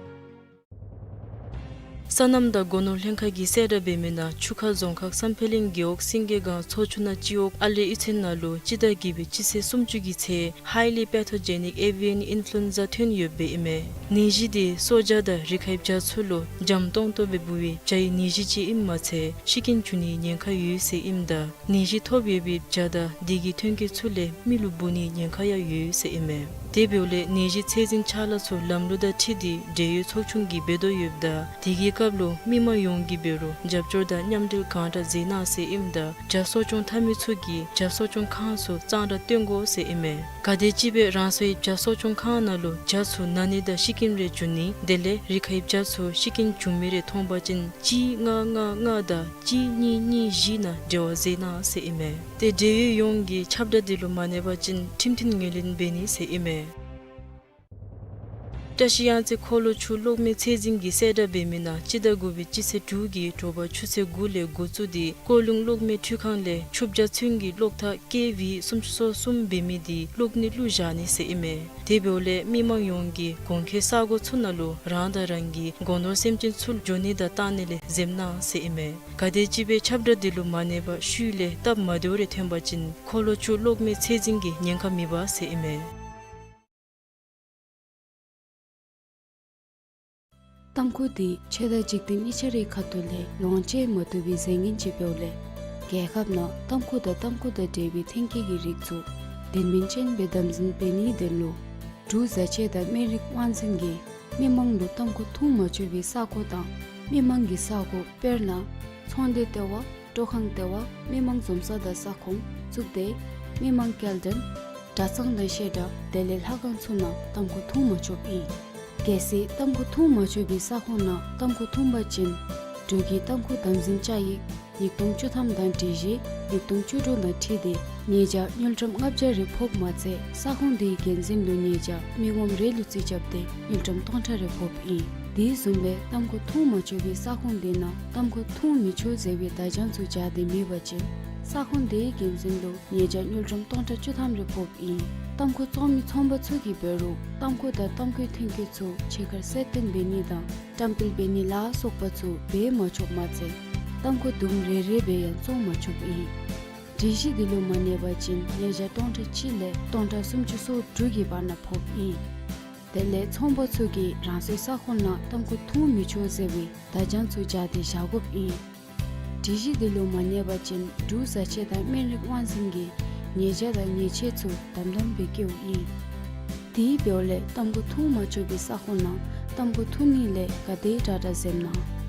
སོ་ནམ་དང་སྒོ་ནོར་ལྷན་ཁག་གི་གསལ་བསྒྲགས་འབད་མི་ནང་ཆུ་ཁ་རྫོང་ཁག་བསམ་འཕེལ་གླིང་རྒེད་འོག་སེང་གེ་སྒང་ཚོ་ཆུ་ནང་སྤྱི་འོག་ཨ་ལེ་གཡུས་ཚན་ནང་ལུ་སྤྱི་ཟླ་བརྒྱད་པའི་སྤྱི་ཚེས་སུམ་ཅུ་གི་ཚེ་highly pathogenic avian influenza ཐོན་ཡོདཔ་ཨིན་མས། ནད་གཞི་དེ་སོ་བྱ་དང་རི་ཁའི་བྱ་ཚུ་ལུ་འཇམ་ཏོང་ཏོ་སྦེ་འབུ་བའི་བྱའི་ནད་གཞི་ཅིག་ཨིནམ་མ་ཚད་ཤི་རྐྱེན་འབྱུང་ནིའི་ཉེན་ཁ་ཡོད་ཟེར་ཨིནམ་ད་ནད་གཞི་ཐོབ་ཡོད་པའི་བྱ་དང་དེ་གི་ཐོན་སྐྱེད་ཚུ་ལས་མི་ལུ་འབུ་ནིའི་ཉེན་ཁ་ཡང་ཡོད་ཟེར་ཨིན་མས། དེ་འབདཝ་ལས་ནད་གཞི་ཚད་འཛིན་ཕྱག་ལཱ་ཚུ་ལམ་ལུགས་དང་འཁྲིལ་ཏེ་འབྲེལ་ཡོད་ཚོགས་ཆུང་གིས་འབད་དོ་ཡོདཔ་ད་དེ་གི་སྐབས་ལུ་མི་མང་ཡོངས་ཀྱིས་འབད་རུང་རྒྱབ་སྐྱོར་དང་མཉམ་འབྲེལ་གང་དྲག་མཛད་གནང་ཟེར་ཨིནམ་ད་བྱ་གསོ་སྐྱོང་འཐབ་མི་ཚུ་གིས་བྱ་གསོ་སྐྱོང་ཁང་ཚུ་གཙང་སྦྲ་སྟོན་དགོ་ཟེར་ཨིན་མས། ག་དེམ་ཅིག་སྦེ་རང་སོའི་བྱ་གསོ་སྐྱོང་ཁང་ནང་ལུ་བྱ་ཚུ་ན་ནི་དང་ཤི་རྐྱེན་རེ་འབྱུང་ནི་དེ་ལས་རི་ཁའི་བྱ་ཚུ་ཤི་རྐྱེན་འབྱུང་མི་རེ་མཐོང་པ་ཅིན་གཅིག་ལྔ་ལྔ་ལྔ་དང་གཅིག་གཉིས་གཉིས་བཞི་ནང་འབྲེལ་བ་མཛད་གནང་ཟེར་ཨིན་མས། ཏེ་འབྲེལ་ཡོད་ཡོངས་ཀྱིས་ཁྱབ་བསྒྲགས་འདི་ལུ་མ་གནས་པ་ཅིན་ཁྲིམས་མཐུན་ངོས་ལེན་འབད་ནི་ཟེར་ཨིན་མས། བཀྲ་ཤིས་གཡང་རྩེ་འཁོར་ལོ་ཆུ་གློག་མེ་ཚད་འཛིན་གྱི་གསལ་བསྒྲགས་འབད་མི་ནང་སྤྱི་ཟླ་དགུ་པའི་སྤྱི་ཚེས་དྲུག་གི་དྲོ་པ་ཆུ་ཚོད་དགུ་ལས་འགོ་བཙུགས་ཏེ་ཀོ་ལུང་གློག་མེ་འཕྲུལ་ཁང་ལས་ཆུ་བྱ་ཚུན་གྱི་གློག་ཐག་ཀེ་ཝི་སུམ་ཅུ་སོ་གསུམ་འབད་མི་དེ་གློག་ནད་བླུག་བཞག་ནི་ཟེར་ཨིན་མས། དེ་འབདཝ་ལས་མི་མང་ཡོངས་ཀྱིས་གོང་འཁོད་ས་གོ་ཚུ་ནང་ལུ་རང་དང་རང་གི་སྒོ་ནོར་སེམས་ཅན་ཚུ་འགྱོ་ནི་དང་བཏང་ནི་ལས་འཛེམ་གནང་ཟེར་ཨིན་མས། ག་དེམ་ཅིག་སྦེ་ཁྱབ་བསྒྲགས་འདི་ལུ་མ་གནས་པར་ཤུལ་ལས་སྟབས་མ་བདེཝ་རེ་ཐོན་པ་ཅིན་འཁོར་ལོ་ཆུ་གློག་མེ་ཚད་འཛིན་གྱིས་ཉེན་ཁ་མི་འབག་ཟེར་ཨིན་མས། ཏམ་ཁུ་འདི་ཆོས་དང་འཇིག་རྟེན་གཉིས་ཆ་རའི་ཁ་ཐུག་ལས་ལོངས་སྤྱོད་མ་བཏུབ་པའི་རྫས་ངན་ཅིག་འབདཝ་ལས་རྒྱལ་ཁབ་ནང་ཏམ་ཁུ་དང་ཏམ་ཁུ་དང་འབྲེལ་བའི་ཐོན་སྐྱེད་ཀྱི་རིགས་ཚུ་དོན་སྨིན་ཅན་སྦེ་དམ་འཛིན་འབད་ནིའི་དོན་ལུ་འབྲུག་བཟའ་ཆས་དང་སྨན་རིགས་དབང་འཛིན་གྱིས་མི་མང་ལུ་ཏམ་ཁུ་འཐུང་མ་ཆོག་པའི་ས་གོ་དང་མི་མང་གི་ས་གོ་དཔེར་ན་ཚོང་སྡེ་ལྟེ་བ། སྤྲོ་ཁང་ལྟེ་བ། མི་མང་འཛོམས་ས་དང་ས་ཁོངས། གཙུག་སྡེ། མི་མང་སྐྱེལ་འདྲེན། གྲྭ་ཚང་དང་བཤད་གྲྭ་དེ་ལས་ལྷ་ཁང་ཚུ་ནང་ཏམ་ཁུ་འཐུང་མ་ཆོགཔ་ཨིན། གལ་སྲིད་ཏམ་ཁུ་འཐུང་མ་ཆོག་པའི་ས་ཁོངས་ནང་ཏམ་ཁུ་འཐུང་པ་ཅིན་འབྲུག་གི་ཏམ་ཁུ་དམ་འཛིན་བཅའ་ཡིག་ཉིས་སྟོང་བཅུ་ཐམ་དང་སྒྲིག་གཞི་ཉིས་སྟོང་བཅུ་དྲུག་དང་འཁྲིལ་ཏེ་ཉེས་བྱ་དངུལ་ཀྲམ་ལྔ་བརྒྱ་རེ་ཕོགཔ་མ་ཚད་ས་ཁོངས་དེའི་འགན་འཛིན་ལུ་ཉེས་བྱ་མི་ངོམ་རེ་ལུ་རྩིས་རྐྱབ་སྟེ་དངུལ་ཀྲམ་སྟོང་ཕྲག་རེ་ཕོགཔ་ཨིན། དེ་བཟུམ་སྦེ་ཏམ་ཁུ་འཐུང་མ་ཆོག་པའི་ས་ཁོངས་དེ་ནང་ཏམ་ཁུ་འཐུང་མི་ཆོག་ཟེར་བའི་བརྡ་བྱང་ཚུ་སྦྱར་ཏེ་མེད་པ་ཅིན་ས་ཁོངས་དེའི་འགན་འཛིན་ལུ་ཉེས་བྱ་དངུལ་ཀྲམ་སྟོང་ཕྲག་བཅུ་ཐམ་རེ་ཕོགཔ་ཨིན། ཏམ་ཁུ་བཙོང་མི་ཚོང་པ་ཚུ་གིས་འབད་རུང་ཏམ་ཁུ་དང་ཏམ་ཁུའི་ཐོན་སྐྱེད་ཚུ་ཕྱི་ཁར་གསལ་སྟོན་འབད་ནི་དང་བཀྲམ་སྤེལ་འབད་ནི་ལ་སོགས་པ་ཚུ་འབད་མ་ཆོགཔ་མ་ཚད་ཏམ་ཁུ་དུམ་རེ་རེ་སྦེ་ཡང་བཙོང་མ་ཆོགཔ་ཨིན། སྒྲིག་གཞི་འདི་ལུ་མ་གནས་པ་ཅིན་ཉེས་བྱ་སྟོང་ཕྲག་གཅིག་ལས་སྟོང་ཕྲག་སུམ་ཅུ་སོ་དྲུག་གི་བར་ན་ཕོགཔ་ཨིན། དེ་ལས་ཚོང་པ་ཚུ་གིས་རང་སོའི་ས་ཁོངས་ནང་ཏམ་ཁུ་འཐུང་མི་ཆོག་ཟེར་བའི་བརྡ་བྱང་ཚུ་སྦྱར་ཏེ་བཞག་དགོཔ་ཨིན། སྒྲིག་གཞི་འདི་ལུ་མ་གནས་པ་ཅིན་འབྲུག་བཟའ་ཆས་དང་སྨན་རིགས་དབང་འཛིན་གྱིས་ཉེས་བྱ་དང་ཉེས་ཆད་ཚུ་དམ་དམ་སྦེ་བཀལཝ་ཨིན། དེ་འབདཝ་ལས་ཏམ་ཁུ་འཐུང་མ་ཆོག་པའི་ས་ཁོངས་ནང་ཏམ་ཁུ་འཐུང་ནི་ལས་ག་དེ་དྲག་དྲག་འཛེམ་གནང་།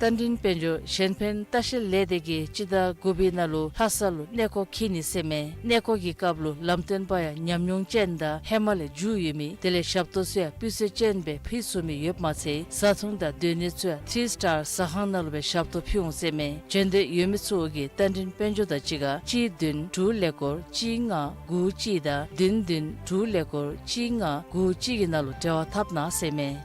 རྟ་མགྲིན་དཔལ་འབྱོར་གཞན་ཕན་ལྟ་བཤལ་ལས་སྡེ་གིས་སྤྱི་ཟླ་དགུ་པའི་ནང་ལུ་ལྷ་ས་ལུ་གནས་སྐོར་འཁྱིད་ནི་ཟེར་མས། གནས་སྐོར་གྱི་སྐབས་ལུ་ལམ་སྟོན་པ་ཡང་ཉམས་མྱོང་ཅན་དང་ཧེ་མ་ལས་རྒྱུས་ཡོད་མི་དེ་ལས་ཞབས་ཏོག་ཚུ་ཡང་སྤུས་ཚད་ཅན་སྦེ་ཕུལ་ཚུགས་མི་ཡོདཔ་མ་ཚད་བཟའ་འཐུང་དང་སྡོད་གནས་ཚུ་ཡང་ཐྲི་སི་ཊར་ཟ་ཁང་ནང་ལུ་སྦེ་ཞབས་ཏོག་ཕུལ་འོང་ཟེར་མས། འབྱོན་འདོད་ཡོད་མི་ཚུ་གིས་རྟ་མགྲིན་དཔལ་འབྱོར་དང་གཅིག་ཁར་གཅིག་བདུན་དྲུག་ཀླད་ཀོར་གཅིག་ལྔ་དགུ་གཅིག་དང་བདུན་བདུན་དྲུག་ཀླད་ཀོར་གཅིག་ལྔ་དགུ་གཅིག་གི་ནང་ལུ་འབྲེལ་བ་འཐབ་གནང་ཟེར་མས།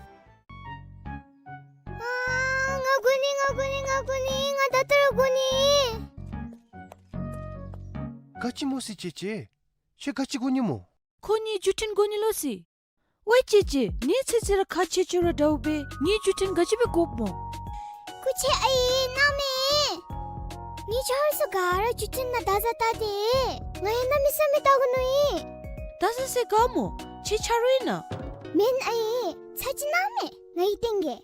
ཨ་ང་དགོ་ནི་ང་དགོ་ནི་ང་དགོ་ནི། ང་ད་ལྟོ་ར་དགོ་ནི། ག་ཅི་སྨོ་ཟེར་ཅེ་ཅེ། ཁྱོད་ག་ཅི་དགོ་ནི་སྨོ། ཁོ་གཉིས་བརྒྱུད་འཕྲིན་དགོ་ནི་ལོ་ཟེར། ཝའི་ཅེ་ཅེ། ངེའི་ཚེ་ཚེ་ར་ཁག་ཆེ་ཆེ་ར་འདྲཝ་སྦེ་ངེའི་བརྒྱུད་འཕྲིན་ག་ཅི་སྦེ་དགོཔ་སྨོ། སྐུ་མཁྱེན་ཨའི་གནམ་མེད། ངེའི་ཆ་རོགས་ཚུ་ག་ར་བརྒྱུད་འཕྲིན་ནང་བརྡ་བཟའ་བལྟ་སྟེ། ང་ཡང་གནམ་མེད་ས་མེད་བལྟ་དགོ་མནོ་ཡི། བརྡ་བཟའ་ས་ག་སྨོ། ཁྱོད་ཆ་རོགས་ཨིན་ན། མེན་ཨའི། ཚ་གྱང་གནམ་མེད་ང་གིས་བསྟན་གེ།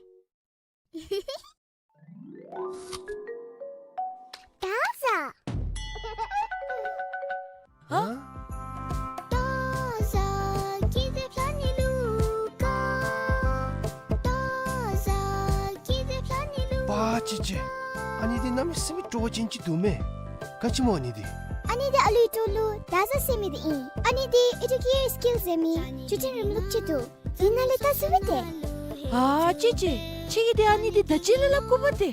བརྡ་བཟའ། ཧ། བརྡ་བཟའ་ཀི་ཏེ་ཕ་ནི་ལུ་ཀ། བརྡ་བཟའ་ཀི་ཏེ་ཕ་ནི་ལུ། པ་ཅི་ཅི། ཨ་ནི་འདི་གནམ་མེད་ས་མེད་སྤྲོ་བ་ཅན་ཅིག་འདུག་མས། ག་ཅི་སྨོ་ཨ་ནི་འདི། ཨ་ནི་འདི་ཨ་ལུའི་ཏོ་ལུ་བརྡ་བཟའ་ཟེར་མི་འདི་ཨིན། ཨ་ནི་འདི་ཨེ་ཌུ་ཀེ་ཤཱན་སི་ཀིལ་ཟེར་མི་བརྒྱུད་འཕྲིན་རིམ་ལུགས་ཅིག་འདུག། འདི་ནང་ལས་བལྟ་ཚུགས་པས་ཏེ། ཨ་ཅི་ཅི། ཁྱོད་ཀྱིས་ཏེ་ཨ་ནི་འདི་ད་ཅི་ལས་སླབ་དགོ་པས་ཏེ།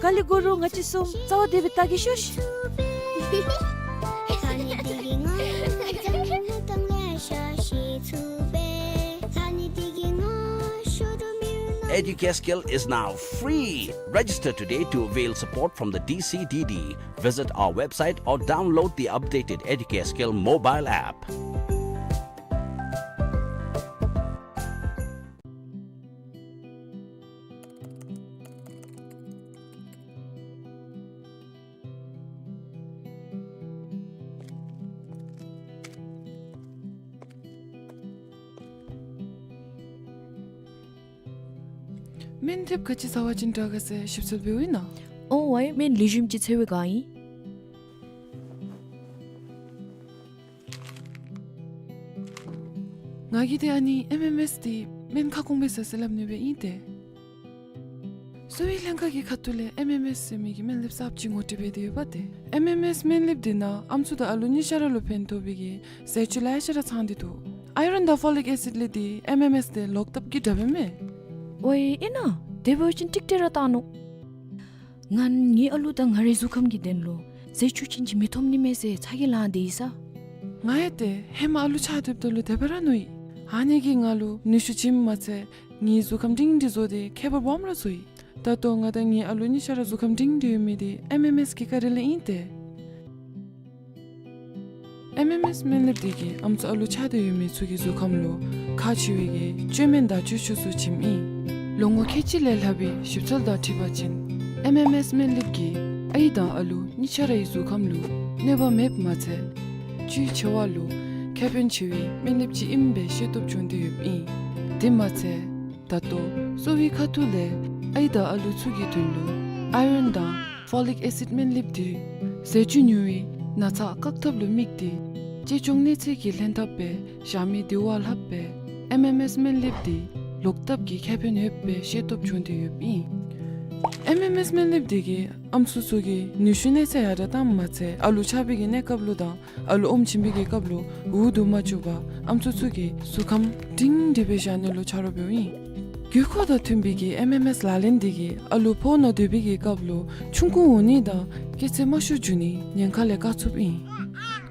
ག་ལས་དགོ་རུང་ང་བཅས་གསུམ་རྩ་བ་བདེ་སྦེ་བལྟ་གེ་ཤོག་ཤིག། Educare Skill is now free. Register today to avail support from the D C D D. Visit our website or download the updated Educare Skill mobile app. སྨན་ལེབ་ག་ཅི་བཟའ་བ་ཅིན་དྲག་ག་ཟེར་ཞིབ་འཚོལ་འབདཝ་ཨིན་ན། ཨོ་ཝའི་སྨན་ལེགས་ཤོམ་ཅིག་འཚོལ་བའི་བསྒང་ཨིན། ང་གིས་ཏེ་ཨ་ནི་ཨེམ་ཨེམ་ཨེསི་འདི་སྨན་ཁ་སྐོང་སྦེ་བཟའ་ཟེར་སླབ་ནི་སྦེ་ཨིན་ཏེ། གསོ་བའི་ལྷན་ཁག་གི་ཁ་ཐུག་ལས་ཨེམ་ཨེམ་ཨེསི་ཟེར་མི་གི་སྨན་ལེབ་གསརཔ་ཅིག་ངོ་སྤྲོད་འབད་དེ་ཡོདཔ་ཏེ། ཨེམ་ཨེམ་ཨེསི་སྨན་ལེབ་འདི་ནང་ཨམ་སྲུ་དང་ཨ་ལུ་གཉིས་ཆ་ར་ལུ་ཕན་ཐོགས་པའི་གི་ཟས་བཅུད་ལེ་ཤ་ར་ཚང་སྟེ་འདུག། ཨའི་རཱོན་དང་ཕོ་ལིག་ཨེ་སིཌ་ལས་འདི་ཨེམ་ཨེམ་ཨེསི་འདི་ལོག་ལྟབ་ཀྱི་དྲག་པས་མས། ཝའི་ཨིན་ན། དེ་འབད་བ་ཅིན་ཀྲིག་ཀྲི་ར་བཏང་ནུག། ང་ངེའི་ཨ་ལུ་དང་ང་རའི་གཟུགས་ཁམས་ཀྱི་དོན་ལུ་ཟས་བཅུད་ཅན་ཅིག་མི་ཐོབ་ནི་མས་ཟེར་ཚ་གྱང་ལང་སྟེ་ཡོད་ས། ང་ཡང་ཏེ་ཧེ་མ་ཨ་ལུ་ཆགས་སྡོདཔ་ད་ལུ་དེ་སྦེ་ར་མནོ་ཡི། ཨ་ནི་གིས་ང་ལུ་ནུས་ཤུགས་བྱིནམ་མ་ཚད་ངེའི་གཟུགས་ཁམས་སྒྲིང་སྒྲི་བཟོ་སྟེ་ཁྱད་པར་སྦོམ་ར་བཟོ་ཡི། ད་ལྟོ་ང་དང་ངེའི་ཨ་ལུ་གཉིས་ཆ་ར་གཟུགས་ཁམས་སྒྲིང་སྒྲི་ཡོད་མི་འདི་ཨེམ་ཨེམ་ཨེསི་གི་བཀའ་དྲིན་ལས་ཨིན་ཏེ། ཨེམ་ཨེམ་ཨེསི་སྨན་ལེབ་འདི་གིས་ཨམ་སྲུ་ཨ་ལུ་ཆགས་ཏེ་ཡོད་མི་ཚུ་གི་གཟུགས་ཁམས་ལུ་ཁག་ཆེ་བའི་གི་བཅོས་སྨན་དང་བཅོས་ཆས་ཚུ་བྱིནམ་ཨིན། ལོ་ངོ་ཁལ་གཅིག་ལས་ལྷག་པའི་ཞིབ་འཚོལ་དང་འཁྲིལ་བ་ཅིན་ཨེམ་ཨེམ་ཨེསི་སྨན་ལེབ་ཀྱིས་ཨའི་དང་ཨ་ལུ་གཉིས་ཆ་རའི་གཟུགས་ཁམས་ལུ་གནོད་པ་མེདཔ་མ་ཚད་བཅུད་ཆེ་བ་ལུ་ཁེ་ཕན་ཆེ་བའི་སྨན་ལེབ་ཅིག་ཨིནམ་སྦེ་ཤེས་རྟོགས་བྱུང་སྟེ་ཡོདཔ་ཨིན། དེ་མ་ཚད་ད་ལྟོ་གསོ་བའི་ཁ་ཐུག་ལས་ཨའི་དང་ཨ་ལུ་ཚུ་གི་དོན་ལུ་ཨའི་རཱོན་དང་ཕོ་ལིག་ཨེ་སིཌ་སྨན་ལེབ་འདི་ཟས་བཅུད་ཉུང་བའི་ན་ཚ་བཀག་ཐབས་ལུ་དམིགས་ཏེ་གཅེས་སྐྱོང་གནས་ཚད་ཀྱི་ལྷན་ཐབས་སྦེ་བཞག་མི་འདི་བ་ལྷགཔ་སྦེ་ཨེམ་ཨེམ་ཨེསི་སྨན་ལེབ་འདི་ལོག་ལྟབ་ཀྱི་ཁེ་ཕན་ཡོདཔ་སྦེ་ཤེས་རྟོགས་བྱུང་སྟེ་ཡོདཔ་ཨིན། ཨེམ་ཨེམ་ཨེསི་སྨན་ལེབ་འདི་གིས་ཨམ་སྲུ་ཚུ་གི་ནུས་ཤུགས་གནས་ཚད་ཡར་དྲགས་བཏངམ་མ་ཚད་ཨ་ལུ་ཆགས་པའི་གི་གནས་སྐབས་ལུ་དང་ཨ་ལུ་ཨོམ་བྱིན་པའི་གི་སྐབས་ལུ་འུ་སྡུག་མ་བཅུག་པར་ཨམ་སྲུ་ཚུ་གི་གཟུགས་ཁམས་སྒྲིང་སྒྲི་སྦེ་བཞག་ནི་ལུ་ཆ་རོགས་འབདཝ་ཨིན། དགོས་མཁོ་དང་མཐུན་པའི་གི་ཨེམ་ཨེམ་ཨེསི་ལག་ལེན་འདི་གིས་ཨ་ལུ་ཕོཝ་ནང་སྡོད་པའི་གི་སྐབས་ལུ་ཆུང་ཀུ་འོང་ནི་དང་སྐྱེད་ཚད་དམའ་ཤོས་འགྱོ་ནི་ཉེན་ཁ་ལས་བཀག་ཚུགསཔ་ཨིན།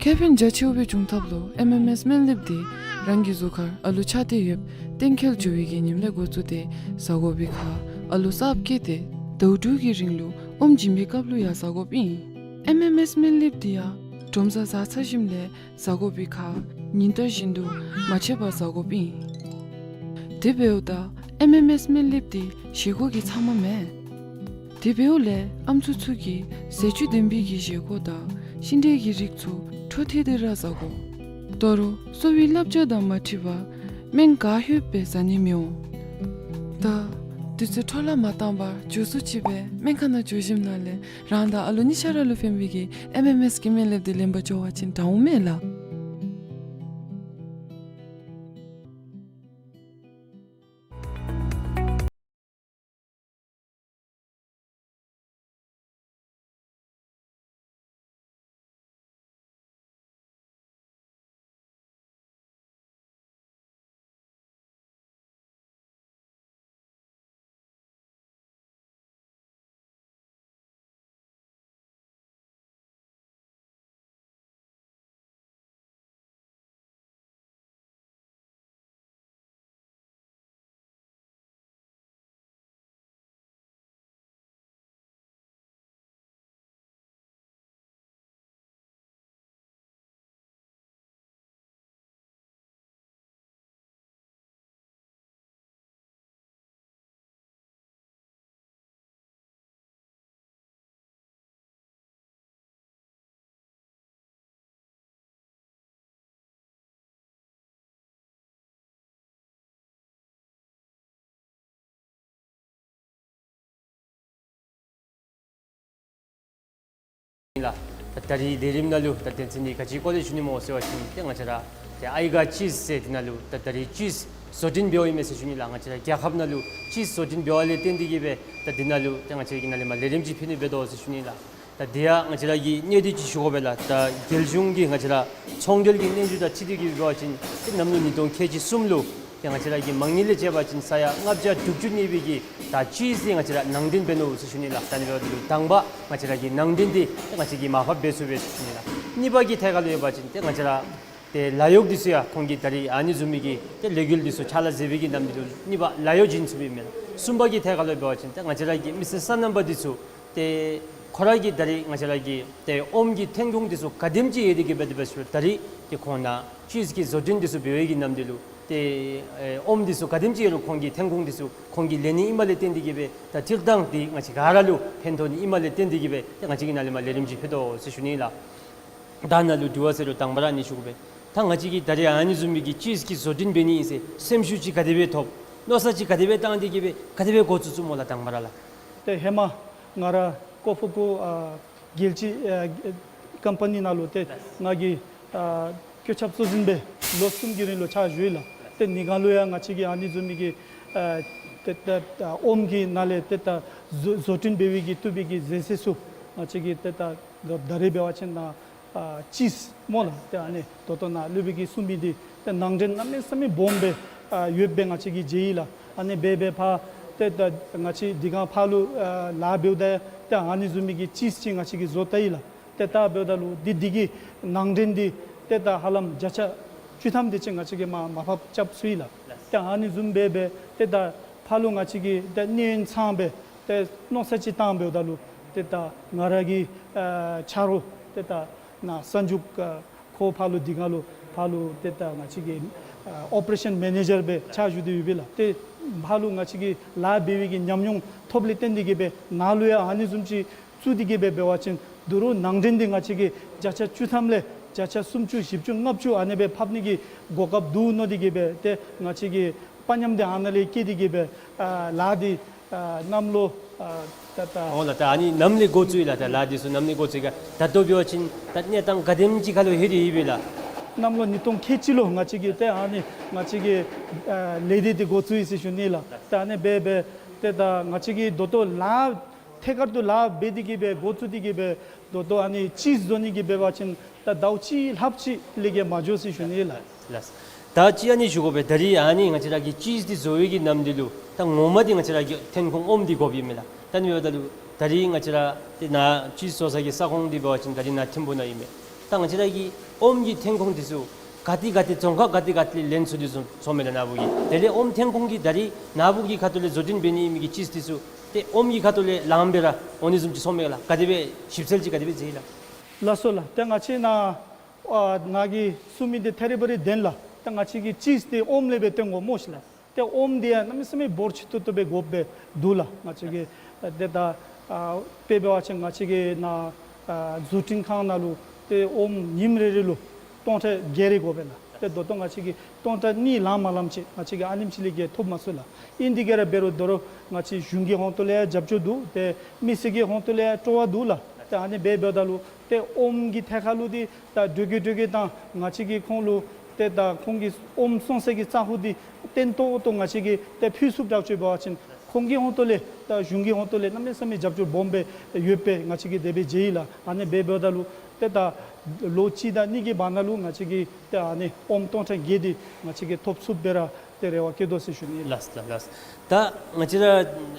ཁེ་ཕན་རྒྱ་ཆེཝ་སྦེ་འབྱུང་ཐབས་ལུ་ཨེམ་ཨེམ་ཨེསི་སྨན་ལེབ་འདི་རང་གི་གཟུགས་ཁར་ཨ་ལུ་ཆགས་ཏེ་ཡོདཔ་གཏན་འཁེལ་འགྱོ་བའི་གི་ཉིནམ་ལས་འགོ་བཙུགས་ཏེ་བཟའ་དགོ་པའི་ཁར་ཨ་ལུ་གསརཔ་སྐྱེས་ཏེ་ཟླཝ་དྲུག་གི་རིང་ལུ་ཨོམ་བྱིན་པའི་སྐབས་ལུ་ཡང་བཟའ་དགོཔ་ཨིན། ཨེམ་ཨེམ་ཨེསི་སྨན་ལེབ་འདི་ཡང་དྲོ་མཚར་བཟའ་ཚར་ཞིནམ་ལས་བཟའ་དགོ་པའི་ཁར་ཉིན་ལྟར་བཞིན་དུ་མ་ཆད་པར་བཟའ་དགོཔ་ཨིན། དེ་འབདཝ་ད་ཨེམ་ཨེམ་ཨེསི་སྨན་ལེབ་འདི་བཞེས་སྒོ་གི་ཚབ་མ་མེན། དེ་འབདཝ་ལས་ཨམ་སྲུ་ཚུ་གིས་ཟས་བཅུད་ལྡན་པའི་གི་བཞེས་སྒོ་དང་ཤིང་འབྲས་ཀྱི་རིགས་ཚུ་འཕྲོ་མཐུད་དེ་ར་བཟའ་དགོ། ད་རུང་གསོ་བའི་བསླབ་བྱ་དང་མ་འཁྲིལ་བར་སྨན་ག་ལྷོདཔ་སྦེ་བཟའ་ནི་མི་འོང་། ད་དུས་ཚོད་འཕྲོ་བརླག་མ་བཏང་བར་མགྱོགས་སུ་ཅིག་སྦེ་སྨན་ཁང་ནང་འགྱོ་ཞིནམ་ལས་རང་དང་ཨ་ལུ་གཉིས་ཆ་ར་ལུ་ཕན་པའི་གི་ཨེམ་ཨེམ་ཨེསི་གི་སྨན་ལེབ་འདི་ལེན་པར་འགྱོ་བ་ཅིན་དྲག་འོང་མས་ལགས། ལགས། ད་ད་རིས་ལས་རིམ་ནང་ལུ་ད་དོན་ཚན་འདི་ག་ཅི་སྐོར་ལས་ཞུ་ནི་སྨོ་ཟེར་བ་ཅིན་ཏེ་ང་བཅས་ར་ཏེ་ཨའི་ག་ཅིས་ཟེར་འདི་ནང་ལུ་ད་ད་རིས་ཅིས་བཟོ་སྐྲུན་འབདཝ་ཨིན་མས་ཟེར་ཞུ་ནི་ལགས། ང་བཅས་ར་རྒྱལ་ཁབ་ནང་ལུ་ཅིས་བཟོ་སྐྲུན་འབདཝ་ལས་བརྟེན་ཏེ་གིས་སྦེ་ད་འདི་ནང་ལུ་ཏེ་ང་བཅས་ཀྱིས་ནཱ་ལས་མར་ལས་རིམ་ཅིག་ཕུལ་ནི་འབད་དོ་ཟེར་ཞུ་ནི་ལགས། ད་འདི་ཡང་ང་བཅས་ར་གི་གནད་དོན་ཅིག་ཞུ་དགོ་པས་ལགས། ད་རྒྱལ་གཞུང་གིས་ང་བཅས་ར་ཚོང་འབྲེལ་གྱི་སྙན་ཞུ་དང་འཁྲིལ་ཏེ་གིས་འབད་བ་ཅིན་ཏེ་གནམ་ལོ་ཉིས་སྟོང་ཁལ་གཅིག་གསུམ་ལུ་ཏེ་ང་བཅས་ར་གི་མ་དངུལ་ལས་བཅད་པ་ཅིན་ས་ཡ་ལྔ་བརྒྱ་དྲུག་ཅུ་གནས་པའི་གི་ད་ཅིས་འདི་ང་བཅས་ར་ནང་འདྲེན་འབད་ནུག་ཟེར་ཞུ་ནི་ལགས། ད་ཨ་ནི་འབདཝ་ད་ལུ་དང་པ་ང་བཅས་ར་གི་ནང་འདྲེན་འདི་ཏེ་ང་བཅས་ཀྱིས་མར་ཕབ་འབད་ཚུགས་པས་ཟེར་ཞུ་ནི་ལགས། གཉིས་པ་གི་ཐད་ཁར་ལུ་འབད་བ་ཅིན་ཏེ་ང་བཅས་ར་ཏེ་ལཱ་གཡོག་འདི་ཚུ་ཡང་ཁོང་གིས་ད་རིས་ཨ་ནི་བཟུམ་མའི་གི་ཏེ་ལས་འགུལ་འདི་ཚུ་ཕྱག་ལཱ་མཛད་པའི་གི་ནམ་འདི་ལུ་གཉིས་པ་ལཱ་གཡོག་བྱིན་ཚུགས་པས་མེན་ན། གསུམ་པ་གི་ཐད་ཁར་ལུ་འབད་བ་ཅིན་ཏེ་ང་བཅས་ར་གི་མི་སེར་སོ་ནམ་པ་འདི་ཚུ་ཏེ་ཁོ་ར་གིས་ད་རིས་ང་བཅས་ར་གི་ཏེ་ཨོམ་གྱི་ཐོན་ཁུངས་འདི་ཚུ་ག་དེམ་ཅིག་ཡོད་དེ་གིས་འབད་དེ་འབད་ཞུ་ད་རིས་ཏེ་ཁོང་ནཱ་ཅིས་ཀྱི་བཟོ་སྐྲུན་འདི་ཚུ་འབད་བའི་གི་ནམ་འདི་ལུ་ཏེ་ཨེ་ཨོམ་འདི་ཚུ་ག་དེམ་ཅིག་ཡོད་རུང་ཁོང་གི་ཐོན་ཁུངས་འདི་ཚུ་ཁོང་གིས་ལེན་ནི་ཨིནམ་ལས་བརྟེན་ཏེ་གིས་སྦེ་ད་སྤྱིར་བཏང་འདི་ང་བཅས་ག་ར་ལུ་ཕན་ཐོགས་ནི་ཨིནམ་ལས་བརྟེན་ཏེ་གིས་སྦེ་ཏེ་ང་བཅས་ཀྱིས་ནཱ་ལས་མར་ལས་རིམ་ཅིག་ཕུལ་དོ་ཟེར་ཞུ་ནི་ལགས། ད་ནཱ་ལུ་དྲི་བ་ཟེར་རུང་དང་པ་ར་ཨ་ནི་ཞུ་དགོ་པས། ད་ང་བཅས་ཀྱིས་ད་རིས་ཨ་ནི་བཟུམ་མའི་གི་ཅིས་ཀྱི་བཟོ་སྐྲུན་འབད་ནི་ཨིན་ཟེར་སེམས་ཤུགས་ཅིག་ག་དེ་སྦེ་ཐོབ། མནོ་བསམ་ཅིག་ག་དེ་སྦེ་བཏང་སྟེ་གིས་སྦེ་ག་དེ་སྦེ་འགོ་བཙུགས་བཙུགསཔ་སྨོ་ལགས་དང་པ་ར་ལགས། ཏེ་ཧེ་མ་ང་ར་ཀོ་ཕུ་ཀུ་ཨ་རྒྱལ་སྤྱི་ཨ་ཀམ་པ་ནི་ནང་ལུ་ཏེ་ང་གིས་ཨ་བཀོད་ཁྱབ་གཙོ་འཛིན་སྦེ་ལོ་གསུམ་གྱི་རིང་ལུ་ཕྱག་ཞུ་ཡི་ལགས། ཏེ་ནི་ག་ལུ་ཡང་ང་བཅས་ཀྱིས་ཨ་ནི་བཟུམ་མའི་གི་ཨ་ཏེ་ཏེ་ཨ་ཨོམ་གྱི་ནང་ལས་ཏེ་ད་བཟོ་བཟོ་སྐྲུན་འབད་བའི་གི་བཏུབ་པའི་གི་ཟས་ཟས་ཚུ་ང་བཅས་ཀྱིས་ཏེ་ད་ད་རིས་འབད་བ་ཅིན་ནཱ་ཨ་ཅིས་སྨོ་ལགས། ཏེ་ཨ་ནི་ད་ལྟོ་ནཱ་སློབ་དཔོན་གྱིས་གསུངས་མི་འདི་ཏེ་ནང་འདྲེན་གནམ་མེད་ས་མེད་སྦོམ་སྦེ་ཨ་ཡོདཔ་སྦེ་ང་བཅས་ཀྱིས་མཇལ་ཡི་ལགས། ཨ་ནི་འབད་འབད་ཕར་ཏེ་ད་ང་བཅས་འདི་ག་ཕར་ལུ་ཨ་ལཱ་འབདཝ་ད་ཏེ་ཨ་ནི་བཟུམ་མའི་གི་ཅིས་ཅིག་ང་བཅས་ཀྱིས་བཟོ་བལྟ་ཡི་ལགས། ཏེ་ད་འབདཝ་ད་ལུ་འདི་འདི་གི་ནང་འདྲེན་འདི་ཏེ་ད་ཧ་ལམ་བརྒྱ་ཆ་བཅུ་ཐམ་དེ་ཅིག་ང་བཅས་ཀྱིས་མར་མར་ཕབ་རྐྱབ་ཚུགས་ཡི་ལགས། ཏེ་ཨ་ནི་བཟུམ་སྦེ་སྦེ་ཏེ་ད་ཕར་ལུ་ང་བཅས་ཀྱིས་ཏེ་གནས་ཡུན་ཚང་སྦེ་ཏེ་མནོ་བསམ་ཅིག་བཏང་འབདཝ་ད་ལུ་ཏེ་ད་ང་ར་གི་ཨ་ཆ་རོགས་ཏེ་ད་ནཱ་གསར་འཇུག་ཨ་ཁོ་ཕར་ལུ་འདི་ག་ལུ་ཕར་ལུ་ཏེ་ད་ང་བཅས་ཀྱི་ཨ་ཨོ་པ་རེ་ཤཱན་མེ་ནེ་ཇར་སྦེ་ཕྱག་ཞུ་སྟེ་ཡོད་པས་ལགས། ཏེ་ཕར་ལུ་ང་བཅས་ཀྱི་ལཱ་འབད་བའི་གི་ཉམས་མྱོང་ཐོབ་ལས་བརྟེན་ཏེ་གིས་སྦེ་ནཱ་ལུ་ཡང་ཨ་ནི་བཟུམ་ཅིག་བཙུགས་ཏེ་གིས་སྦེ་འབད་བ་ཅིན་ད་རུང་ནང་འདྲེན་འདི་ང་བཅས་ཀྱིས་བརྒྱ་ཆ་བཅུ་ཐམ་ལས་བརྒྱ་ཆ་སུམ་ཅུ་བཞི་བཅུ་ལྔ་བཅུ་ཨ་ནི་སྦེ་ཕབ་ནི་གི་གོ་སྐབས་འདུག་མནོ་སྟེ་གིས་སྦེ་ཏེ་ང་བཅས་ཀྱིས་དཔའ་ཉམས་འདི་ཨ་ནཱ་ལས་བསྐྱེད་དེ་གིས་སྦེ་ཨ་ལཱ་འདི་ཨ་གནམ་ལོ་ཨ་ད་ད་འོང་ལགས། ད་ཨ་ནི་ནམ་ལས་འགོ་བཙུགས་ཡི་ལགས། ད་ལཱ་འདི་ཚུ་ནམ་ལས་འགོ་བཙུགས་ཡི་ག། ད་ལྟོ་འབད་བ་ཅིན་ད་གནས་སྟངས་ག་དེམ་ཅིག་ཁར་ལུ་ལྷོད་དེ་ཡོད་པས་ལགས། གནམ་ལོ་ཉིས་སྟོང་ཁལ་གཅིག་ལུ་ང་བཅས་ཀྱིས་ཏེ་ཨ་ནི་ང་བཅས་ཀྱིས་ཨ་ལས་སྡེ་འདི་འགོ་བཙུགས་ཡི་ཟེར་ཞུ་ནི་ལགས། ད་ཨ་ནི་འབད་འབད་ཏེ་ད་ང་བཅས་ཀྱིས་ད་ལྟོ་ལཱ་ཐད་ཀར་དུ་ལཱ་འབད་དེ་གིས་སྦེ་འགོ་བཙུགས་ཏེ་གིས་སྦེ་ད་ལྟོ་ཨ་ནི་ཅིས་བཟོ་ནི་གི་འབད་བ་ཅིན་ད་ཟླཝ་གཅིག་ལྷགཔ་ཅིག་ལས་བརྒལ་མ་འགྱོ་ཟེར་ཞུ་ནི་ལགས། ལགས། ད་ཅི་ཨ་ནི་ཞུ་དགོ་པས། ད་རིས་ཨ་ནི་ང་བཅས་ར་གིས་ཅིས་འདི་བཟོ་བའི་གི་ནམ་འདི་ལུ་ད་ངོ་མ་འདི་ང་བཅས་ར་གི་ཐོན་ཁུངས་ཨོམ་འདི་དགོཔ་ཨིན་མས་ལགས། ད་ཨ་ནི་འབདཝ་ད་ལུ་ད་རིས་ང་བཅས་ར་ཏེ་ནཱ་ཅིས་བཟོ་ས་གི་ས་ཁོངས་འདི་འབད་བ་ཅིན་ད་རིས་ནཱ་ཐིམ་ཕུ་ནང་ཨིན་མས། ད་ང་བཅས་ར་གི་ཨོམ་གྱི་ཐོན་ཁུངས་འདི་ཚུ་ག་ཏེ་ག་ཏེ་རྫོང་ཁག་ག་ཏེ་ག་ཏེ་ལས་ལེན་ཚུགས་ཏེ་སོང་སོངམ་མས་ལགས་ནཱ་བུ་གིས། དེ་ལས་ཨོམ་ཐོན་ཁུངས་ཀྱི་ད་རིས་ནཱ་བུ་གི་ཁ་ཐུག་ལས་བཟོ་སྐྲུན་འབད་ནི་ཨིན་མི་གི་ཅིས་འདི་ཚུ་ཏེ་ཨོམ་གྱི་ཁ་ཐུག་ལས་ལངམ་སྦེ་ར་འོང་ནི་བཟུམ་ཅིག་སོངམ་མས་ལགས། ག་དེ་སྦེ་ཞིབ་འཚོལ་ཅིག་ག་དེ་སྦེ་མཛད་ཡི་ལགས། ལགས་སོ་ལགས། ཏེ་ང་བཅས་ནཱ་ཨ་ནཱ་གིས་གསུངས་མི་འདི་ཐད་རི་བ་རི་བདེན་ལགས། ཏེ་ང་བཅས་ཀྱིས་ཅིས་འདི་ཨོམ་ལས་སྦེ་བཏོན་དགོ་སྨོ་ཤིག་ལགས། ཏེ་ཨོམ་འདི་ཡང་གནམ་མེད་ས་མེད་འབོར་ཆེ་ཏོག་ཏོ་སྦེ་དགོཔ་སྦེ་འདུག་ལགས། ང་བཅས་ཀྱིས་ཏེ་ད་ཨ་དཔེ་འབད་བ་ཅིན་ང་བཅས་ཀྱིས་ནཱ་ཨ་བཟོ་སྐྲུན་ཁང་ནང་ལུ་ཏེ་ཨོམ་ཉིནམ་རེ་རེ་ལུ་སྟོང་ཕྲག་བརྒྱད་རེ་དགོ་པས་ལགས། ཏེ་ད་ལྟོ་ང་བཅས་ཀྱིས་སྟོང་ཕྲག་གཉིས་ལངམ་མ་ལངམ་ཅིག་ང་བཅས་ཀྱིས་ཨ་ནེམ་ཅིག་ལས་བརྒལ་ཐོབ་མ་ཚུགས་ལགས། ཨིན་དེ་གིས་ར་འབད་རུང་ད་རུང་ང་བཅས་གཞུང་གི་ཧོང་ཏོ་ལས་ཡང་རྒྱབ་སྐྱོར་འདུག། ཏེ་མི་སེར་གྱི་ཧོང་ཏོ་ལས་ཡང་སྤྲོ་བ་འདུག་ལགས། ཏེ་ཨ་ནི་འབད་འབདཝ་ད་ལུ་ཏེ་ཨོམ་གྱི་ཐད་ཁར་ལུ་འདི་ད་འགྲོས་ཀྱིས་འགྲོས་ཀྱིས་ད་ང་བཅས་ཀྱིས་ཁོང་ལུ་ཏེ་ད་ཁོང་གི་ཨོམ་བཙོང་ས་གི་ས་གོ་འདི་བརྟན་ཏོག་ཏོ་ང་བཅས་ཀྱིས་ཏེ་ཕུལ་ཚུགསཔ་དྲག་ཅིག་འབད་བ་ཅིན་ཁོང་གི་ཧོང་ཏོ་ལས་ད་གཞུང་གི་ཧོང་ཏོ་ལས་གནམ་མེད་ས་མེད་རྒྱབ་སྐྱོར་སྦོམ་སྦེ་ཡོདཔ་སྦེ་ང་བཅས་ཀྱིས་དེ་སྦེ་མཇལ་ཡི་ལགས། ཨ་ནི་འབད་འབདཝ་ད་ལུ་ཏེ་ད་ལོ་གཅིག་དང་གཉིས་ཀྱི་བར་ན་ལུ་ང་བཅས་ཀྱིས་ཏེ་ཨ་ནི་ཨོམ་སྟོང་ཕྲག་བརྒྱད་འདི་ང་བཅས་ཀྱིས་ཐོབ་ཚུགསཔ་སྦེ་ར་ཏེ་རེ་བ་བསྐྱེད་དོ་ཟེར་ཞུ་ནི་ལགས། ལགས་ལགས་ལགས། ད་ང་བཅས་ར་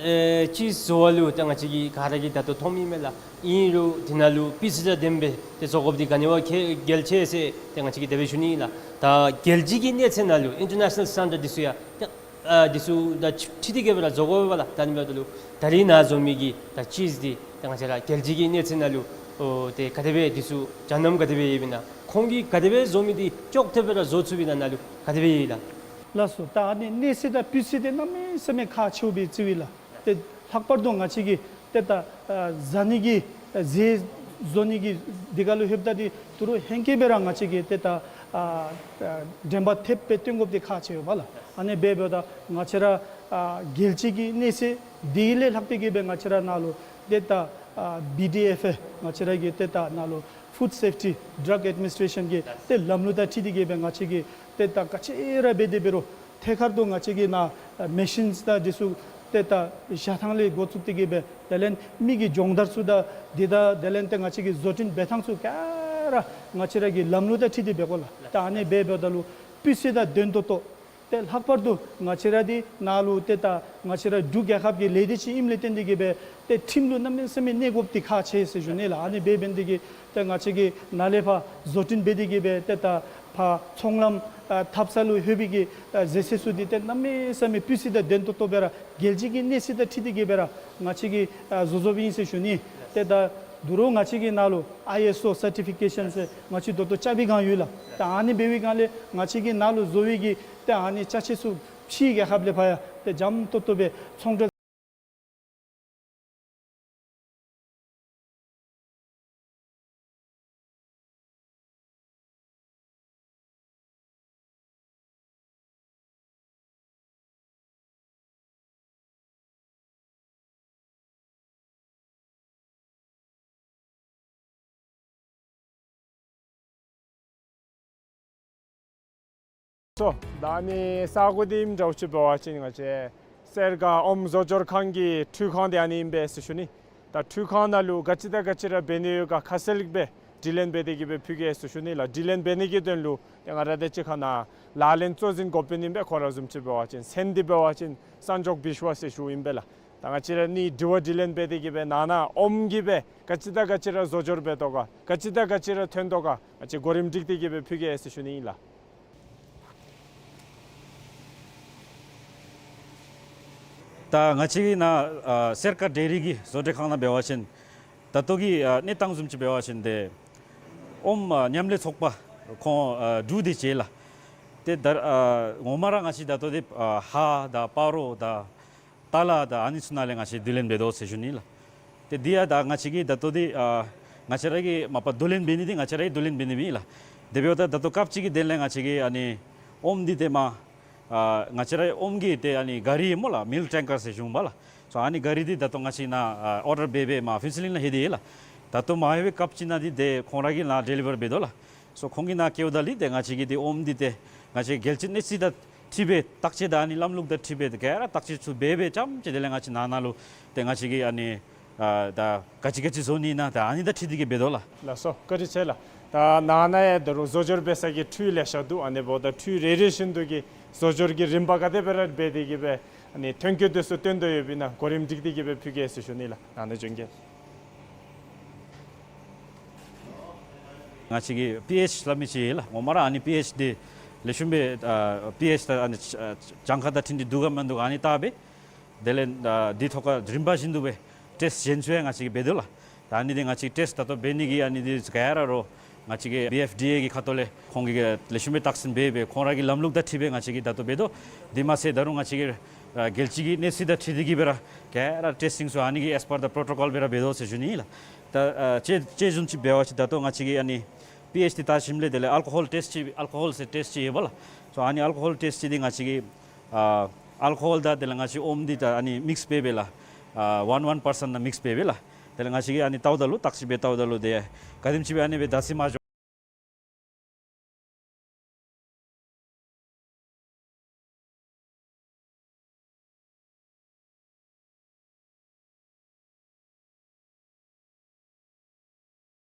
ཨེ་ཅིས་བཟོ་བ་ལུ་ད་ང་བཅས་ཀྱིས་ག་ར་གིས་ད་ལྟོ་མཐོངམ་ཨིན་མས་ལགས། ཨིན་རུང་དེ་ནང་ལུ་སྤུས་ཚད་དང་ལྡནམ་སྦེ་ཏེ་བཟོ་དགོཔ་འདི་ག་ནི་བ་གལ་གལ་ཆེ་ཟེར་ཏེ་ང་བཅས་ཀྱིས་དེ་སྦེ་ཞུ་ནི་ཨིན་ལགས། ད་རྒྱལ་སྤྱི་གི་གནས་ཚད་ནང་ལུ་ཨིན་ཊར་ནེ་ཤ་ནཱལ་སི་ཊེན་ཌརཌ་འདི་ཚུ་ཡང་ཏེ་ཨ་འདི་ཚུ་དང་འཁྲིལ་ཏེ་གིས་སྦེ་ར་བཟོ་དགོ་པས་ལགས། ད་ཨ་ནི་འབདཝ་ད་ལུ་ད་རིས་ནཱ་བཟོ་མི་གི་ད་ཅིས་འདི་ད་ང་བཅས་ར་རྒྱལ་སྤྱི་གི་གནས་ཚད་ནང་ལུ་ཨོ་ཏེ་ག་དེ་སྦེ་འདི་ཚུ་སྦྱང་གནང་ག་དེ་སྦེ་ཡོདཔ་ཨིན་ན། ཁོང་གིས་ག་དེ་སྦེ་བཟོ་མི་འདི་ཅོག་འཐདཔ་སྦེ་ར་བཟོ་ཚུགསཔ་ཨིན་ན་ནཱ་ལུ་ག་དེ་སྦེ་ཡོད་ལགས། ལགས་སོ། ད་ཨ་ནི་གནས་ཚད་དང་སྤུས་ཚད་འདི་གནམ་མེད་ས་མེད་ཁག་ཆེཝ་སྦེ་བརྩི་བས་ལགས། ཏེ་ལྷག་པར་དུ་ང་བཅས་ཀྱིས་ཏེ་ད་ཨ་བཟའ་ནི་གི་ཨ་ཟས་བཟོ་ནི་གི་འདི་ག་ལུ་ལྷོདཔ་ད་འདི་ད་རུང་ཧེང་སྐལ་སྦེ་ར་ང་བཅས་ཀྱིས་ཏེ་ད་ཨ་ཨ་འགྲན་པ་འཐདཔ་སྦེ་བཏོན་དགོཔ་འདི་ཁག་ཆེ་བས་ལགས། ཨ་ནི་འབད་འབདཝ་ད་ང་བཅས་ར་ཨ་རྒྱལ་སྤྱི་གི་གནས་ཚད་འདི་ལས་ལྷག་སྟེ་གིས་སྦེ་ང་བཅས་ར་ནཱ་ལུ་ཏེ་ད་ ཨ་བི་ཌི་ཨེཕ་ཨེ་ང་བཅས་ར་གི་ཏེ་ད་ནཱ་ལུ་ཕུཌ་སེཕ་ཊི་ཌྲག་ཨེཌ་མི་ནིསི་ཊེ་ཤཱན་གྱི་ཏེ་ལམ་ལུགས་དང་འཁྲིལ་ཏེ་གི་སྦེ་ང་བཅས་ཀྱིས་ཏེ་ད་ག་ཅི་ར་འབད་དེ་འབད་རུང་ཐད་ཀར་དུ་ང་བཅས་ཀྱིས་ནཱ་ཨ་མེ་ཤིནསི་དང་འདི་ཚུ་ཏེ་ད་བཞག་ཐངས་ལས་འགོ་བཙུགས་ཏེ་གི་སྦེ་དེ་ལས་མི་གི་སྦྱོང་བརྡར་ཚུ་དང་འདི་དང་དེ་ལས་ཏེ་ང་བཅས་ཀྱི་བཟོ་སྐྲུན་འབད་ཐངས་ཚུ་ག་ར་ང་བཅས་ར་གི་ལམ་ལུགས་དང་འཁྲིལ་ཏེ་འབད་དགོ་ལགས། ད་ཨ་ནི་འབད་འབདཝ་ད་ལུ་སྤུས་ཚད་དང་ལྡན་ཏོག་ཏོ་ཏེ་ལྷག་པར་དུ་ང་བཅས་ར་འདི་ནཱ་ལུ་ཏེ་ད་ང་བཅས་ར་འབྲུག་རྒྱལ་ཁབ་ཀྱི་ལས་སྡེ་ཅིག་ཨིནམ་ལས་བརྟེན་ཏེ་གི་སྦེ་ཏེ་ཁྲིམས་ལུ་གནམ་མེད་ས་མེད་གནས་དགོཔ་འདི་ཁག་ཆེ་ཟེར་ཞུ་ནི་ལགས། ཨ་ནི་འབད་འབད་ནི་དེ་གིས་ཏེ་ང་བཅས་ཀྱིས་ནཱ་ལས་ཕར་བཟོ་སྐྲུན་འབད་དེ་གི་སྦེ་ཏེ་ད་ཕར་ཚོང་ལམ་ཨ་འཐབ་ས་ལུ་ལྷོད་པའི་གི་ཨ་ཟད་ཚད་ཚུ་འདི་ཏེ་གནམ་མེད་ས་མེད་སྤུས་ཚད་དང་ལྡན་ཏོག་ཏོ་སྦེ་ར་རྒྱལ་སྤྱི་གི་གནས་ཚད་དང་འཁྲིལ་ཏེ་གི་སྦེ་ར་ང་བཅས་ཀྱིས་ཨ་བཟོ་བཟོཝ་ཨིན་ཟེར་ཞུ་ནི། ཏེ་ད་དོ་རུང་ང་བཅས་ཀྱི་ནཱ་ལུ་ཨའི་ཨེསི་ཨོ་སར་ཊི་ཕི་ཀེ་ཤཱན་ཟེར་ང་བཅས་ད་ལྟོ་རྐྱབ་པའི་སྒང་ཡོད་ལགས། ད་ཨ་ནི་འབད་བའི་སྒང་ལས་ང་བཅས་ཀྱིས་ནཱ་ལུ་བཟོ་བའི་གི་ཏེ་ཨ་ནི་ཅ་ཆས་ཚུ་ཕྱིའི་རྒྱལ་ཁབ་ལས་ཕར་ཡང་ཏེ་འཇམ་ཏོག་ཏོ་སྦེ་ཚོང་འབྲེལ། སོ། ད་ཨ་ནི་ས་གོ་འདི་ཨིནམ་འདྲཝ་ཅིག་འབད་བ་ཅིན་ང་བཅས་སེར་སྒ་ཨོམ་བཟོ་སྦྱོར་ཁང་གི་འཕྲུལ་ཁང་འདི་ཨ་ནི་ཨིན་པས་ཟེར་ཞུ་ནི། ད་འཕྲུལ་ཁང་ནང་ལུ་ག་ཅི་དང་ག་ཅི་ར་འབད་ནི་ཡོད་ག་ཁ་གསལ་སྦེ་དྲི་ལན་འབད་དེ་གི་སྦེ་ཕུལ་གེ་ཟེར་ཞུ་ནི་ལགས། དྲི་ལན་འབད་ནི་གི་དོན་ལུ་ཏེ་ང་ར་དང་གཅིག་ཁར་ནཱ་ལག་ལེན་གཙོ་འཛིན་འགོ་དཔོན་ཨིན་པས། ཁོང་ར་བཟུམ་ཅིག་འབད་བ་ཅིན་མཚན་འདི་འབད་བ་ཅིན་སན་ཇོག་བིཤ་ཝ་ཟེར་ཞུཝ་ཨིན་པས་ལགས། ད་ང་བཅས་ར་ཨ་ནི་དྲི་བ་དྲི་ལན་འབད་དེ་གི་སྦེ་ནང་ན་ཨོམ་གྱིས་སྦེ་ག་ཅི་དང་ག་ཅི་ར་བཟོ་སྦྱོར་འབད་དོ་ག་ག་ཅི་དང་ག་ཅི་ར་ཐོན་དོ་ག་ང་བཅས་གོ་རིམ་སྒྲིག་སྟེ་གི་སྦེ་ཕུལ་གེ་ཟེར་ཞུ་ནི་ཨིན་ལགས། ད་ང་བཅས་ཀྱི་ནཱ་ཨ་སེར་སྒ་ཌེ་རི་གི་བཟོ་གྲྭ་ཁང་ནང་འབད་བ་ཅིན་ད་ལྟོ་གི་ཨ་གནས་སྟངས་བཟུམ་ཅིག་འབད་བ་ཅིན་ཏེ་ཨོམ་ཨ་མཉམ་ལས་ཚོགས་པ་ཁོང་ཨ་དྲུག་དེ་ཅིག་ལགས། ཏེ་ད་ཨ་ངོ་མ་ར་ང་བཅས་ད་ལྟོ་འདི་ཨ་ཧཱ་དང་སྤ་རོ་དང་ཏ་ལ་དང་ཨ་ནི་ཚུ་ནང་ལས་ང་བཅས་བསྡུ་ལེན་འབད་དོ་ཟེར་ཞུ་ནི་ལགས། ཏེ་འདི་ཡང་ད་ང་བཅས་ཀྱིས་ད་ལྟོ་འདི་ཨ་ང་བཅས་ར་གི་མ་པ་བསྡུ་ལེན་འབད་ནི་འདི་ང་བཅས་ར་གི་བསྡུ་ལེན་འབད་ནི་ཨིན་ལགས། དེ་འབདཝ་ད་ད་ལྟོ་སྐབས་ཅིག་གི་དོན་ལས་ང་བཅས་ཀྱིས་ཨ་ནི་ཨོམ་འདི་ཏེ་མ་ཨ་ང་བཅས་ར་ཨོམ་གྱི་ཏེ་ཨ་ནི་ག་རི་སྨོ་ལགས། མིལཀ་ཊེང་ཀར་ཟེར་ཞུ་འོང་པ་ལགས། སོ་ཨ་ནི་ག་རི་འདི་ད་ལྟོ་ང་བཅས་ནཱ་ཨ་ཨོར་ཌར་འབད་འབད་མར་ཕུན་ཚོགས་གླིང་ལུ་ལྷོད་དེ་ཡོད་ལགས། ད་ལྟོ་མ་ལྷོད་པའི་སྐབས་ཅིག་ནང་འདི་ཏེ་ཁོང་ར་གིས་ནཱ་ཌེ་ལི་བར་འབད་དོ་ལགས། སོ་ཁོང་གིས་ནཱ་བསྐྱལཝ་ད་ལུ་ཏེ་ང་བཅས་ཀྱིས་ཏེ་ཨོམ་འདི་ཏེ་ང་བཅས་རྒྱལ་སྤྱི་གནས་ཚད་དང་འཁྲིལ་སྦེ་བརྟག་དཔྱད་དང་ཨ་ནི་ལམ་ལུགས་དང་འཁྲིལ་སྦེ་ཏེ་ག་ར་བརྟག་དཔྱད་ཚུ་འབད་འབད་རྐྱངམ་ཅིག་དེ་ལས་ང་བཅས་ནང་ན་ལུ་ཏེ་ང་བཅས་ཀྱིས་ཨ་ནི་ཨ་ད་ག་ཅི་ག་ཅི་བཟོ་ནི་ཨིན་ན་ད་ཨ་ནི་དང་འཁྲིལ་ཏེ་གི་འབད་དོ་ལགས། ལགས་སོ། བཀའ་དྲིན་ཆེ་ལགས། ད་ནང་ན་ཡང་ད་རུང་བཟོ་སྦྱོར་འབད་ས་གི་འཕྲུལ་ལེ་ཤ་འདུག། ཨ་ནི་འབདཝ་ད་འཕྲུལ་རེ་རེ་བཞིན་དུ་གི་བཟོ་སྦྱོར་གྱི་རིམ་པ་ག་དེ་སྦེ་ར་འབད་དེ་གི་སྦེ་ཨ་ནི་ཐོན་སྐྱེད་དེ་ཚུ་བཏོན་དོ་ཡོདཔ་ཨིན་ན་གོ་རིམ་སྒྲིག་སྟེ་གི་སྦེ་ཕུལ་གེ་ཟེར་ཞུ་ནི་ལགས། ནང་ན་བྱོན་གེ། ང་བཅས་ཀྱི་པི་ཨེཆ་སླབ་མི་ཅིག་ཡོད་ལགས། ངོ་མ་ར་ཨ་ནི་པི་ཨེཆ་འདི་ལེགས་ཤོམ་སྦེ་ཨ་པི་ཨེཆ་ད་ཨ་ནི་ཨ་གྱངས་ཁ་དང་འཁྲིལ་ཏེ་འདུག་ག་མིན་འདུག་ག་ཨ་ནི་བལྟ་སྦེ་དེ་ལས་ཨ་འདི་ཐོག་ཁར་རིམ་པ་བཞིན་དུ་སྦེ་ཊེསཊ་གཞན་ཚུ་ཡང་ང་བཅས་ཀྱིས་འབད་དོ་ལགས། ད་ཨ་ནི་འདི་ང་བཅས་ཊེསཊ་ད་ལྟོ་འབད་ནི་གི་ཨ་ནི་འདི་ག་ར་རོགས་ང་བཅས་ཀྱི་བི་ཨེཕ་ཌི་ཨེ་གི་ཁ་ཐུག་ལས་ཁོང་གིས་ལེགས་ཤོམ་སྦེ་བརྟག་ཞིབ་འབད་སྦེ་ཁོང་ར་གི་ལམ་ལུགས་དང་འཁྲིལ་སྦེ་ང་བཅས་ཀྱིས་ད་ལྟོ་འབད་དོ། དེ་མ་ཚད་ད་རུང་ང་བཅས་ཀྱིས་ཨ་རྒྱལ་སྤྱི་གི་གནས་ཚད་དང་འཁྲིལ་ཏེ་གི་སྦེ་ར་ག་ར་ཊེསི་ཊིང་ཚུ་ཨ་ནི་གི་ཨེས་པར་དི་པྲོ་ཊོ་ཀོལ་སྦེ་ར་འབད་དོ་ཟེར་ཞུ་ནི་ཨིན་ལགས། ད་ཨ་ཅི་ཅི་བཟུམ་ཅིག་འབད་བ་ཅིན་ད་ལྟོ་ང་བཅས་ཀྱིས་ཨ་ནི་པི་ཨེཆ་འདི་བལྟ་ཞིནམ་ལས་དེ་ལས་ཨལ་ཀོ་ཧོལ་ཊེསཊ་ཅིག་ཨལ་ཀོ་ཧོལ་ཟེར་ཊེསཊ་ཅིག་ཡོད་པ་ལགས། སོ་ཨ་ནི་ཨལ་ཀོ་ཧོལ་ཊེསཊ་ཅིག་འདི་ང་བཅས་ཀྱིས་ཨ་ཨལ་ཀོ་ཧོལ་དང་དེ་ལས་ང་བཅས་ཀྱི་ཨོམ་འདི་ད་ཨ་ནི་མིགསི་འབད་སྦེ་ལགས། ཨ་ཝན་ཝན་པར་སེནཊ་ནང་མིགསི་འབད་སྦེ་ལགས། དེ་ལས་ང་བཅས་ཀྱིས་ཨ་ནི་བལྟཝ་ད་ལུ་བརྟག་ཞིབ་འབད་བལྟཝ་ད་ལུ་ཏེ་ག་དེམ་ཅིག་སྦེ་ཨ་ནི་སྦེ་བརྡ་ཚིག་མ་འགྱོ།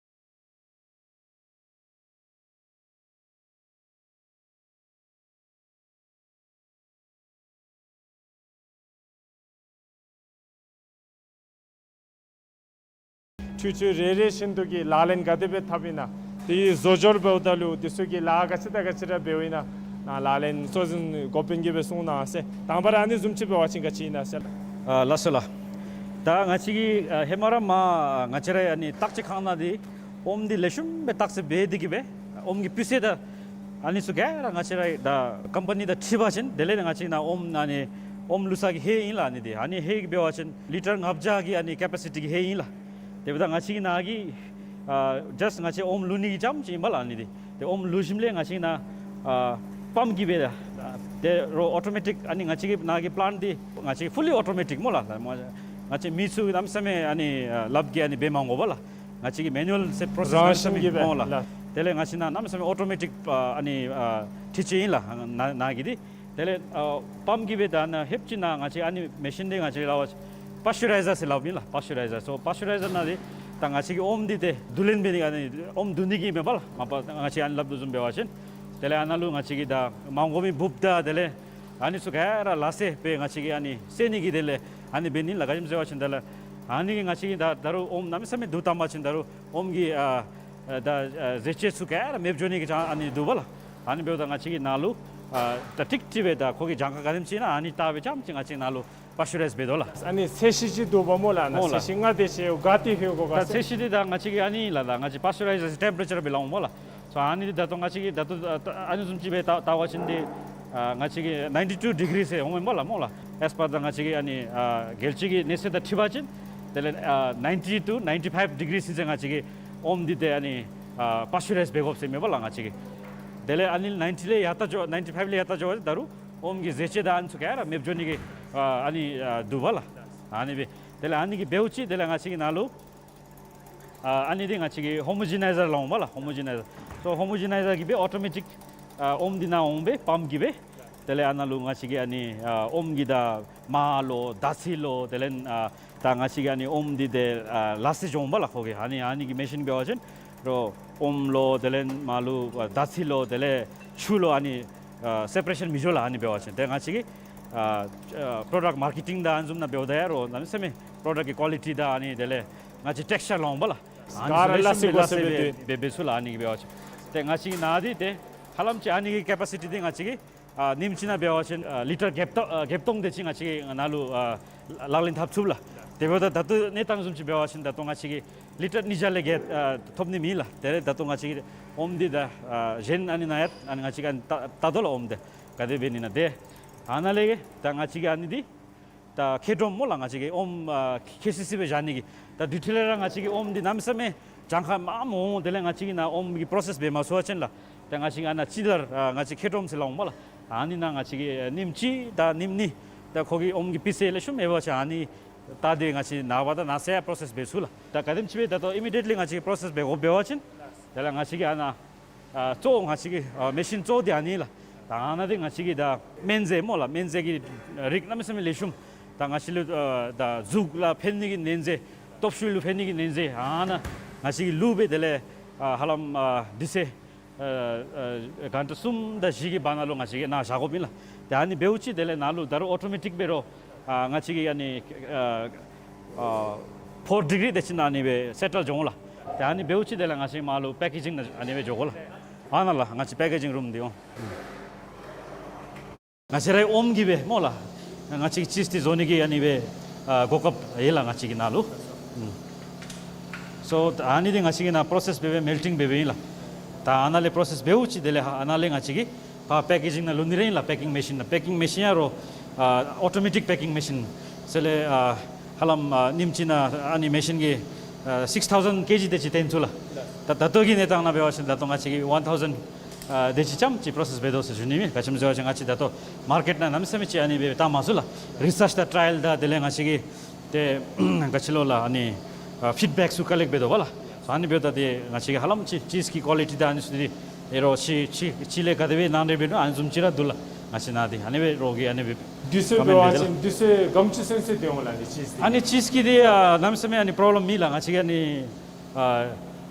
འཕྲུལ་ཆས་རེ་རེ་བཞིན་དུ་གི་ལག་ལེན་ག་དེ་སྦེ་འཐབ་ཨིན་ན། དེའི་བཟོ་སྦྱོར་འབདཝ་ད་ལུ་དེ་ཚུ་གི་ལཱ་ག་ཅི་དང་ག་ཅི་ར་འབདཝ་ཨིན་ན། ནཱ་ལག་ལེན་གཙོ་འཛིན་འགོ་དཔོན་གྱིས་སྦེ་གསུང་གནང་ཟེར། དང་པ་ར་ཨ་ནི་བཟུམ་ཅིག་འབད་བ་ཅིན་ག་ཅི་ཨིན་ན་ཟེར། ཨ་ལགས་སོ་ལགས། ད་ང་བཅས་ཀྱིས་ཨ་ཧེ་མ་ར་མར་ང་བཅས་ར་ཨ་ནི་བརྟག་དཔྱད་ཁང་ནང་འདི་ཨོམ་འདི་ལེགས་ཤོམ་སྦེ་བརྟག་དཔྱད་འབད་དེ་གི་སྦེ་ཨོམ་གྱི་སྤུས་ཚད་དང་ཨ་ནི་ཚུ་ག་ར་ང་བཅས་ར་ད་ཀམ་པ་ནི་དང་འཁྲིལ་བ་ཅིན་དེ་ལས་ང་བཅས་ནཱ་ཨོམ་ཨ་ནི་ཨོམ་བླུག་ས་གི་ཧེ་ཨིན་ལགས། ཨ་ནི་འདི་ཨ་ནི་ཧེ་གི་འབད་བ་ཅིན་ལི་ཊར་ལྔ་བརྒྱ་གི་ཨ་ནི་ཀེ་པེ་སི་ཊི་གི་ཧེ་ཨིན་ལགས། དེ་འབདཝ་ད་ང་བཅས་ཀྱི་ནཱ་གི་ཨ་ཇཱསཊ་ང་བཅས་ཨོམ་བླུག་ནི་གི་རྐྱངམ་ཅིག་ཨིན་པས་ལགས་ཨ་ནི་འདི། ཏེ་ཨོམ་བླུག་ཞིནམ་ལས་ང་བཅས་ནཱ་ཨ་པམཔ་གིས་སྦེ་ད་ཏེ་རོགས་ཨོ་ཊོ་མེ་ཊིཀ་ཨ་ནི་ང་བཅས་ཀྱི་ནཱ་གི་པི་ལེནཊ་འདི་ང་བཅས་ཕུ་ལི་ཨོ་ཊོ་མེ་ཊིཀ་སྨོ་ལགས། ད་མ་ཏེ་ ང་བཅས་མི་ཚུ་གནམ་མེད་ས་མེད་ཨ་ནི་ཨ་ལགཔ་གིས་ཨ་ནི་འབད་མ་དགོ་པས་ལགས། ང་བཅས་ཀྱི་མེ་ནུ་ཨལ་ཟེར་པྲོ་སེསི་རང་གནམ་མེད་ས་མེད་བཞིན་གྱིས་འབད་འོང་ལགས། ལགས། དེ་ལས་ང་བཅས་ནཱ་གནམ་མེད་ས་མེད་ཨོ་ཊོ་མེ་ཊིཀ་ཨ་ཨ་ནི་ཨ་འཕྲུལ་ཆས་ཨིན་ལགས། ནཱ་ནཱ་གི་འདི། དེ་ལས་ཨ་པམཔ་གིས་འབད་ད་ནཱ་ཧེབ་ཅིག་ནཱ་ང་བཅས་ཨ་ནི་མེ་ཤིན་འདི་ང་བཅས་ལགས་པར་པཱས་ཅུ་རའི་ཛར་ཟེར་སླབ་ཨིན་ལགས། པཱས་ཅུ་རའི་ཛར། སོ་པཱས་ཅུ་རའི་ཛར་ནང་འདི་ད་ང་བཅས་ཀྱིས་ཨོམ་འདི་ཏེ་བསྡུ་ལེན་འབད་ནི་ཨ་ནི་ཨོམ་བསྡུ་ནི་གི་མེན་པས་ལགས། མ་པ་ང་བཅས་ཨ་ནི་སླབ་དོ་བཟུམ་འབད་བ་ཅིན། དེ་ལས་ཨ་ནཱ་ལུ་ང་བཅས་ཀྱིས་ད་མ་དགོ་མི་འབུཔ་དང་དེ་ལས་ཨ་ནི་ཚུ་ག་ར་ལག་ཤེས་སྦེ་ང་བཅས་ཀྱིས་ཨ་ནི་བསལ་ནི་གི་དེ་ལས་ཨ་ནི་འབད་ནི་ལགས། ག་ཅི་སྨོ་ཟེར་བ་ཅིན་དེ་ལས་ཨ་ནི་གིས་ང་བཅས་ཀྱིས་ད་ད་རུང་ཨོམ་གནམ་མེད་ས་མེད་བསྡུ་བཏང་པ་ཅིན་ད་རུང་ཨོམ་གྱི་ཨ་ཨ་ད་ཨ་ཟས་བཅུད་ཚུ་ག་ར་མེདཔ་འགྱོ་ནི་གི་ཅང་ཨ་ནི་འདུག་པས་ལགས། ཨ་ནི་འབདཝ་ད་ང་བཅས་ཀྱིས་ནཱ་ལུ་ཨ་ད་ཀྲིག་ཀྲི་སྦེ་ད་ཁོ་གི་གྱངས་ཁ་ག་དེམ་ཅིག་ཨིན་ན་ཨ་ནི་བལྟ་སྦེ་རྐྱངམ་ཅིག་ང་བཅས་ནཱ་ལུ་པཱས་ཅུ་རའིཛ་འབད་དོ་ལགས། ཨ་ནི་ཚད་གཞི་ཅིག་འདུག་པས་སྨོ་ལགས། ཨ་ནི་སྨོ་ལགས། ཚད་གཞི་འདི་ད་ང་བཅས་ཀྱིས་ཨ་ནི་ལགས། ད་ང་བཅས་པཱས་ཅུ་རའི་ཛར་ཟེར་ཊེམ་པེ་རེ་ཅར་ཨིན་ལགས། ད་ང་བཅས་པཱས་ཅུ་རའི་ཛར་ཟེར་ཊེམ་པེ་རེ་ཅར་སྦེ་སླབ་འོང་སྨོ་ལགས། སོ་ཨ་ནི་འདི་ད་ལྟོ་ང་བཅས་ཀྱིས་ད་ལྟོ་ཨ་ཨ་ནི་བཟུམ་ཅིག་སྦེ་བལྟ་བལྟ་བ་ཅིན་འདི་ཨ་ང་བཅས་ཀྱིས་ནའིན་ཊི་ཊུ་ཌི་གི་རི་ཟེར་འོང་མས་སྨོ་ལགས། སྨོ་ལགས། ཨེས་པར་ད་ང་བཅས་ཀྱི་ཨ་ནི་ཨ་རྒྱལ་སྤྱི་གི་གནས་ཚད་དང་འཁྲིལ་བ་ཅིན་དེ་ལས་ཨ་ནའིན་ཊི་ཊུ་ནའིན་ཊི་ཕའིབ་ཌི་གི་རི་ཟེར་ང་བཅས་ཀྱིས་ཨོམ་འདི་ཏེ་ཨ་ནི་ཨ་པཱས་ཅུ་རའིཛ་འབད་དགོཔ་ཟེར་མས་སྨོ་ལགས། ང་བཅས་ཀྱིས་དེ་ལས་ཨ་ནི་ནའིན་ཊི་ལས་ཡར་ལྟ་འགྱོ་ནའིན་ཊི་ཕའིབ་ལས་ཡར་ལྟ་འགྱོ་བ་ད་རུང་ཨོམ་གྱི་ཟས་བཅུད་དང་ཨ་ནི་ཚུ་ག་ར་མེདཔ་འགྱོ་ནི་གི་ཨ་ཨ་ནི་ཨ་འདུག་པས་ལགས། ཨ་ནི་སྦེ་དེ་ལས་ཨ་ནི་གིས་འབདཝ་ཅིག་དེ་ལས་ང་བཅས་ཀྱིས་ནཱ་ལུ་ཨ་ཨ་ནི་འདི་ང་བཅས་ཀྱིས་ཧོ་མོ་ཇི་ནའི་ཛར་སླབ་འོང་སྨོ་ལགས། ཧོ་མོ་ཇི་ནའི་ཛར། སོ་ཧོ་མོ་ཇི་ནའི་ཛར་གིས་སྦེ་ཨོ་ཊོ་མེ་ཊིཀ་ཨ་ཨོམ་འདི་ནཱ་འོང་སྦེ་པམཔ་གིས་སྦེ་དེ་ལས་ཨ་ནཱ་ལུ་ང་བཅས་ཀྱིས་ཨ་ནི་ཨ་ཨོམ་གྱི་ད་མར་ལོ་ད་ཚི་ལོ་དེ་ལས་ཨ་ད་ང་བཅས་ཀྱིས་ཨ་ནི་ཨོམ་འདི་ཏེ་ཨ་ལག་ཤེས་འགྱོ་འོང་པས་ལགས། ཁོ་གིས་ཨ་ནི་ཨ་ནི་གི་མེ་ཤིན་འབད་བ་ཅིན་རོགས་ཨོམ་ལོ་དེ་ལས་མར་ལོ་ཨ་ད་ཚི་ལོ་དེ་ལས་ཆུ་ལོ་ཨ་ནི་ཨ་སེ་པ་རེ་ཤཱན་མི་འགྱོ་ལགས། ཨ་ནི་འབད་བ་ཅིན་ཏེ་ང་བཅས་ཀྱིས་ཨ་ཨ་པྲོ་ཌཀཊ་མར་ཀེ་ཊིང་དང་ཨ་ནི་བཟུམ་ནང་འབདཝ་ད་ཡང་རོགས་གནམ་མེད་ས་མེད་པྲོ་ཌཀཊ་ཀྱི་ཀོ་ལི་ཊི་དང་ཨ་ནི་དེ་ལས་ང་བཅས་ཊེགསི་ཅར་སླབ་འོང་པས་ལགས། ཨ་ནི་ག་ར་ལག་ཤེས་དགོ་ཟེར་སྦེ་འབད་འབད་འབད་ཚུགས་ལགས། ཨ་ནི་གིས་འབད་བ་ཅིན་ཏེ་ང་བཅས་ཀྱི་ནཱ་འདི་ཏེ་ཧ་ལམ་ཅིག་ཨ་ནི་གི་ཀེ་པ་སི་ཊི་འདི་ང་བཅས་ཀྱིས་ཨ་ཉིནམ་གཅིག་ནང་འབད་བ་ཅིན་ཨ་ལི་ཊར་བརྒྱད་སྟོང་ཨ་བརྒྱད་སྟོང་དེ་ཅིག་ང་བཅས་ཀྱིས་ནཱ་ལུ་ཨ་ལག་ལེན་འཐབ་ཚུགས་ལགས། དེ་འབདཝ་ད་ད་ལྟོ་གནས་སྟངས་བཟུམ་ཅིག་འབད་བ་ཅིན་ད་ལྟོ་ང་བཅས་ཀྱིས་ལི་ཊར་ཉིས་བརྒྱ་ལས་བརྒལ་ཨ་ཐོབ་ནི་མེད་ལགས། དེ་ལས་ད་ལྟོ་ང་བཅས་ཀྱིས་ཨོམ་འདི་ད་ཨ་གཞན་ཨ་ནི་ནང་ཡང་ཨ་ནི་ང་བཅས་ཀྱིས་ཨ་ནི་བལྟ་བལྟ་དོ་ལགས། ཨོམ་འདི་ག་དེ་འབད་ནི་ཨིན་ན། ཏེ་ཨ་ནཱ་ལས་ཀྱི་ད་ང་བཅས་ཀྱིས་ཨ་ནི་འདི་ད་ཁེ་ཌོམ་སྨོ་ལགས། ང་བཅས་ཀྱིས་ཨོམ་ཨ་ཁེ་སི་སི་སྦེ་བཞག་ནི་གི་ད་དུས་ཐོག་ལས་ར་ང་བཅས་ཀྱིས་ཨོམ་འདི་གནམ་མེད་ས་མེད་གྱངས་ཁ་མངམ་འོང་། དེ་ལས་ང་བཅས་ཀྱིས་ནཱ་ཨོམ་གྱི་པྲོ་སེསི་འབད་མ་ཚུགས་པ་ཅིན་ལགས། ད་ང་བཅས་ཀྱིས་ཨ་ནཱ་ཅི་ལྟར་ཨ་ང་བཅས་ཁེ་ཌོམ་ཟེར་སླབ་འོང་སྨོ་ལགས། ཨ་ནི་ནང་ང་བཅས་ཀྱིས་ཨ་ཉིནམ་གཅིག་དང་ཉིནམ་གཉིས་ད་ཁོ་གི་ཨོམ་གྱི་པི་སི་ལེགས་ཤོམ་ཡོད་པ་ཅིན་ཨ་ནི་ད་འདི་ང་བཅས་ནངས་པ་དང་གནངས་ཚེ་ཡང་པྲོ་སེསི་འབད་ཚུགས་ལགས། ད་ག་དེམ་ཅིག་སྦེ་ད་ལྟོ་ཨི་མི་ཌི་ཡེཊ་ལི་ང་བཅས་ཀྱིས་པྲོ་སེསི་འབད་དགོཔ་འབད་བ་ཅིན་དེ་ལས་ང་བཅས་ཀྱིས་ཨ་ནཱ་ཨ་གཙོ་བོ་ང་བཅས་ཀྱི་ཨ་མེ་ཤིན་གཙོ་བོ་འདི་ཨ་ནི་ལགས། ད་ཨ་ནཱ་འདི་ང་བཅས་ཀྱི་ད་སྨན་རྫས་སྨོ་ལགས། སྨན་རྫས་ཀྱི་རིགས་གནམ་མེད་ས་མེད་ལེགས་ཤོམ། ད་ང་བཅས་ལུ་ཨ་ད་གཟུགས་ལུ་ཕན་ནི་གི་སྨན་རྫས་སྟོབས་ཤུགས་ལུ་ཕན་ནི་གི་སྨན་རྫས་ཨ་ནཱ་ང་བཅས་ཀྱིས་བླུགས་སྦེ་དེ་ལས་ཨ་ཧ་ལམ་ཨ་དུས་ཚོད་ཨ་ཨ་གྷན་ཊ་གསུམ་དང་བཞི་གི་བར་ན་ལུ་ང་བཅས་ཀྱིས་ནཱ་བཞག་དགོཔ་ཨིན་ལགས། ཏེ་ཨ་ནི་འབདཝ་ཅིག་དེ་ལས་ནཱ་ལུ་ད་རུང་ཨོ་ཊོ་མེ་ཊིཀ་འབད་རུང་ཨ་ང་བཅས་ཀྱི་ཨ་ནི་ཨ་ཨ་ཕོར་ཌི་གི་རི་དེ་ཅིག་ནང་ཨ་ནི་སྦེ་སེ་ཊལ་འགྱོ་འོང་ལགས། ཏེ་ཨ་ནི་འབདཝ་ཅིག་དེ་ལས་ང་བཅས་མར་ལུ་པེ་ཀེ་ཇིང་ནང་ཨ་ནི་སྦེ་འགྱོ་དགོ་ལགས། ཨ་ནཱ་ལགས་ང་བཅས་པེ་ཀེ་ཇིང་རུམ་འདི་འོང་། ང་བཅས་རའི་ཨོམ་གྱིས་སྦེ་སྨོ་ལགས། ང་བཅས་ཀྱི་ཅིསི་འདི་བཟོ་ནི་གི་ཨ་ནི་སྦེ་ཨ་གོ་སྐབས་ཡོད་ལགས་ང་བཅས་ཀྱི་ནཱ་ལུ། སོ་ཨ་ནི་འདི་ང་བཅས་ཀྱིས་ནཱ་པྲོ་སེསི་འབད་སྦེ་མེལ་ཊིང་འབད་སྦེ་ཨིན་ལགས། ད་ཨ་ནཱ་ལས་པྲོ་སེསི་འབདཝ་ཅིག་དེ་ལས་ཨ་ནཱ་ལས་ང་བཅས་ཀྱིས་ཕར་པེ་ཀེ་ཇིང་ནང་བླུག་ནི་ར་ཨིན་ལགས། པེ་ཀིང་མེ་ཤིན་ནང་། པེ་ཀིང་མེ་ཤིན་ཡང་རོགས་ཨ་ཨོ་ཊོ་མེ་ཊིཀ་པེ་ཀིང་མེ་ཤིན་ཟེར་ལས་ཨ་ཧ་ལམ་ཨ་ཉིནམ་གཅིག་ནང་ཨ་ནི་མེ་ཤིན་གྱིས་ཨ་སིགསི་ཐའུ་ཟེན་ཀེ་ཇི་དེ་ཅིག་བཏོན་ཚུགས་ལགས། ད་ད་ལྟོ་གི་གནས་སྟངས་ནང་འབད་བ་ཅིན་ད་ལྟོ་ང་བཅས་ཀྱིས་ཝན་ཐའུ་ཟེན་ཨ་དེ་ཅིག་ཙམ་ཅིག་པྲོ་སེསི་འབད་དོ་ཟེར་ཞུ་ནི་མས། ག་ཅི་སྨོ་ཟེར་བ་ཅིན་ང་བཅས་ད་ལྟོ་མར་ཀེཊ་ནང་གནམ་མེད་ས་མེད་ཅིག་ཨ་ནི་སྦེ་བཏང་མ་ཚུགས་ལགས། རི་སརཆ་དང་ཊ་རའི་ཡལ་དང་དེ་ལས་ང་བཅས་ཀྱིས་ཏེ་ག་ཅི་ལོ་ལགས་ཨ་ནི་ཨ་ཕིཌ་བེཀ་ཚུ་ཀ་ལེཀཊ་འབད་དོ་བ་ལགས། སོ་ཨ་ནི་འབདཝ་ད་ཏེ་ང་བཅས་ཀྱིས་ཧ་ལམ་ཅིག་ཅིསི་གི་ཀོ་ལི་ཊི་དང་ཨ་ནི་ཚུ་འདི་ཨེ་རོགས་ཅིག་ཅིག་ཅིག་ལས་ག་དེ་སྦེ་ནང་འདྲེན་འབད་ནུག་ཨ་ནི་བཟུམ་ཅིག་ར་འདུག་ལགས། ང་བཅས་ནཱ་འདི་ཨ་ནི་སྦེ་རོགས་ཀྱིས་ཨ་ནི་སྦེ་དུས་ཚོད་འབད་བ་ཅིན་དུས་ཚོད་ག་དེམ་ཅིག་ཚུན་ཚོད་སྡོད་འོང་ལགས་ཨ་ནི་ཅིསི་འདི། ཨ་ནི་ཅིསི་གི་འདི་ཨ་གནམ་མེད་ས་མེད་ཨ་ནི་པྲོབ་ལེམ་མེད་ལགས། ང་བཅས་ཀྱིས་ཨ་ནི་ཨ་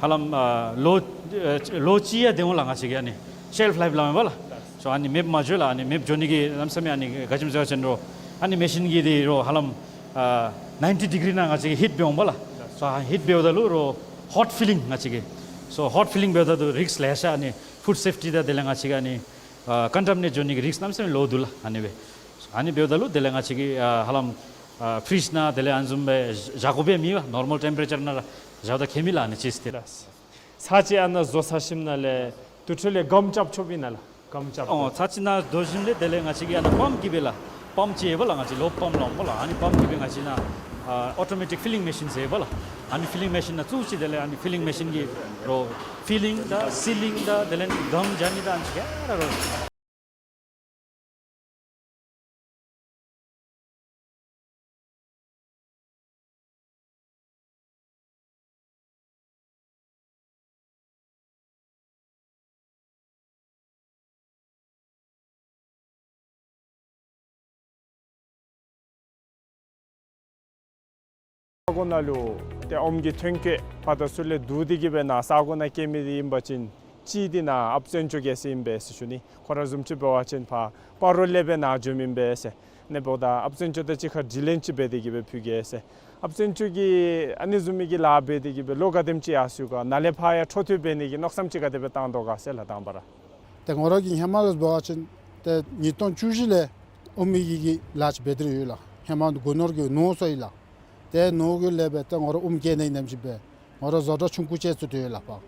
ཧ་ལམ་ཨ་ལོ་ཨ་ལོ་གཅིག་ཡང་སྡོད་འོང་ལགས། ང་བཅས་ཀྱིས་ཨ་ནི་ཤེལཕ་ལའིཕ་སླབ་མས་པ་ལགས། སོ་ཨ་ནི་མེདཔ་མ་འགྱོ་ལགས། ཨ་ནི་མེདཔ་འགྱོ་ནི་གི་གནམ་མེད་ས་མེད་ཨ་ནི་ག་ཅི་སྨོ་ཟེར་བ་ཅིན་རོགས་ཨ་ནི་མེ་ཤིན་གྱིས་འདི་རོགས་ཧ་ལམ་ཨ་ནའིན་ཊི་ཌི་གི་རི་ནང་ང་བཅས་ཀྱིས་ཧིཊ་འབད་འོང་པ་ལགས། སོ་ཧིཊ་འབདཝ་ད་ལུ་རོགས་ཧོཊ་ཕི་ལིང་ང་བཅས་ཀྱིས་སོ་ཧོཊ་ཕི་ལིང་འབདཝ་ད་ལུ་རིསཀ་ལེ་ཤ་ཨ་ནི་ཕུཌ་སེཕ་ཊི་དང་དེ་ལས་ང་བཅས་ཀྱིས་ཨ་ནི་ཨ་ཀོན་ཊ་མི་ནེཊ་འགྱོ་ནི་གི་རིསཀ་གནམ་མེད་ས་མེད་ལོ་འདུག་ལགས། ཨ་ནི་སྦེ་ཨ་ནི་འབདཝ་ད་ལུ་དེ་ལས་ང་བཅས་ཀྱིས་ཨ་ཧ་ལམ་ཨ་ཕི་རིཇ་ནང་དེ་ལས་ཨ་ནི་བཟུམ་སྦེ་བཞག་དགོཔ་ཡང་མེད་པས། ནོར་མཱལ་ཊེམ་པེ་རེ་ཅར་ནང་ར་བཞགཔ་ད་ཁྱད་མེད་ལགས་ཨ་ནི་ཅིསི་འདི། ལགས། ཚར་གཅིག་ཨ་ནཱ་བཟོ་ཚར་ཞིནམ་ལས་དེ་འཕྲོ་ལས་སྒམ་རྐྱབ་ཆོགཔ་ཨིན་ན་ལགས། སྒམ་རྐྱབ། ཨོ་ཚར་གཅིག་ནཱ་བཟོ་ཞིནམ་ལས་དེ་ལས་ང་བཅས་ཀྱིས་ཨ་ནཱ་པམཔ་གིས་སྦེ་ལགས། པམཔ་ཅིག་ཡོད་པ་ལགས། ང་བཅས་ལོ་པམཔ་སླབ་འོང་པ་ལགས། ཨ་ནི་པམཔ་གིས་སྦེ་ང་བཅས་ནཱ་ཨ་ཨོ་ཊོ་མེ་ཊིཀ་ཕི་ལིང་མེ་ཤིན་ཟེར་ཡོད་པ་ལགས། ཨ་ནི་ཕི་ལིང་མེ་ཤིན་ནང་བཙུགས་ཅི། དེ་ལས་ཨ་ནི་ཕི་ལིང་མེ་ཤིན་གྱིས་རོགས་ཕི་ལིང་དང་སི་ལིང་དང་དེ་ལས་སྒམ་རྐྱབ་ནི་དང་ཨ་ནི་ཚུ་ག་ར་རོགས། ས་གོ་ནང་ལུ་ཏེ་ཨོམ་གྱི་ཐོན་སྐྱེད་ཕར་དང་ཚུར་ལས་བསྡུ་སྟེ་གི་སྦེ་ནཱ་ས་གོ་ནང་སྐྱེལ་མི་འདི་ཨིན་པ་ཅིན་གཅིག་འདི་ནཱ་ཨཔ་བཙན་སྐྱོགས་རྒྱལ་མཚན་ཨིན་པས་ཟེར་ཞུ་ནི། ཁོ་ར་བཟུམ་ཅིག་འབད་བ་ཅིན་ཕར་སྤ་རོ་ལས་སྦེ་ནཱ་འབྱོནམ་ཨིན་པས་ཟེར། ཨ་ནི་འབདཝ་ད་ཨཔ་བཙན་སྐྱོགས་དང་གཅིག་ཁར་དྲི་ལན་ཅིག་འབད་དེ་གི་སྦེ་ཕུལ་གེ་ཟེར། ཨཔ་བཙན་སྐྱོགས་ཀྱིས་ཨ་ནི་བཟུམ་མའི་གི་ལཱ་འབད་དེ་གི་སྦེ་ལོ་ག་དེམ་ཅིག་ཡར་སོ་ཡི་ག། ནཱ་ལས་ཕར་ཡང་འཕྲོ་མཐུད་འབད་ནི་གི་མནོ་བསམ་ཅིག་ག་དེ་སྦེ་བཏང་དོ་ག་ཟེར་ལགས་དང་པ་ར། ཏེ་ང་ར་གིས་ཧེ་མ་ལས་འབད་བ་ཅིན་ཏེ་ཉིས་སྟོང་བཅུ་བཞི་ལས་ཨོམ་གྱི་གི་ལཱ་ཅིག་འབད་དེ་ར་ཡོད་ལགས། ཧེ་མ་སྒོ་ནོར་གྱི་ནོར་སོ་ཡི་ལགས། ཏེ་ནོར་གྱི་ལས་འབད་ཏེ་ང་ར་ཨོམ་སྐྱེལ་ནི་ནེམ་ཅིག་འབད། ང་ར་བཟོ་གྲྭ་ཆུང་ཀུ་ཅིག་བཙུགས་ཏེ་ཡོད་ལགས། ཕར་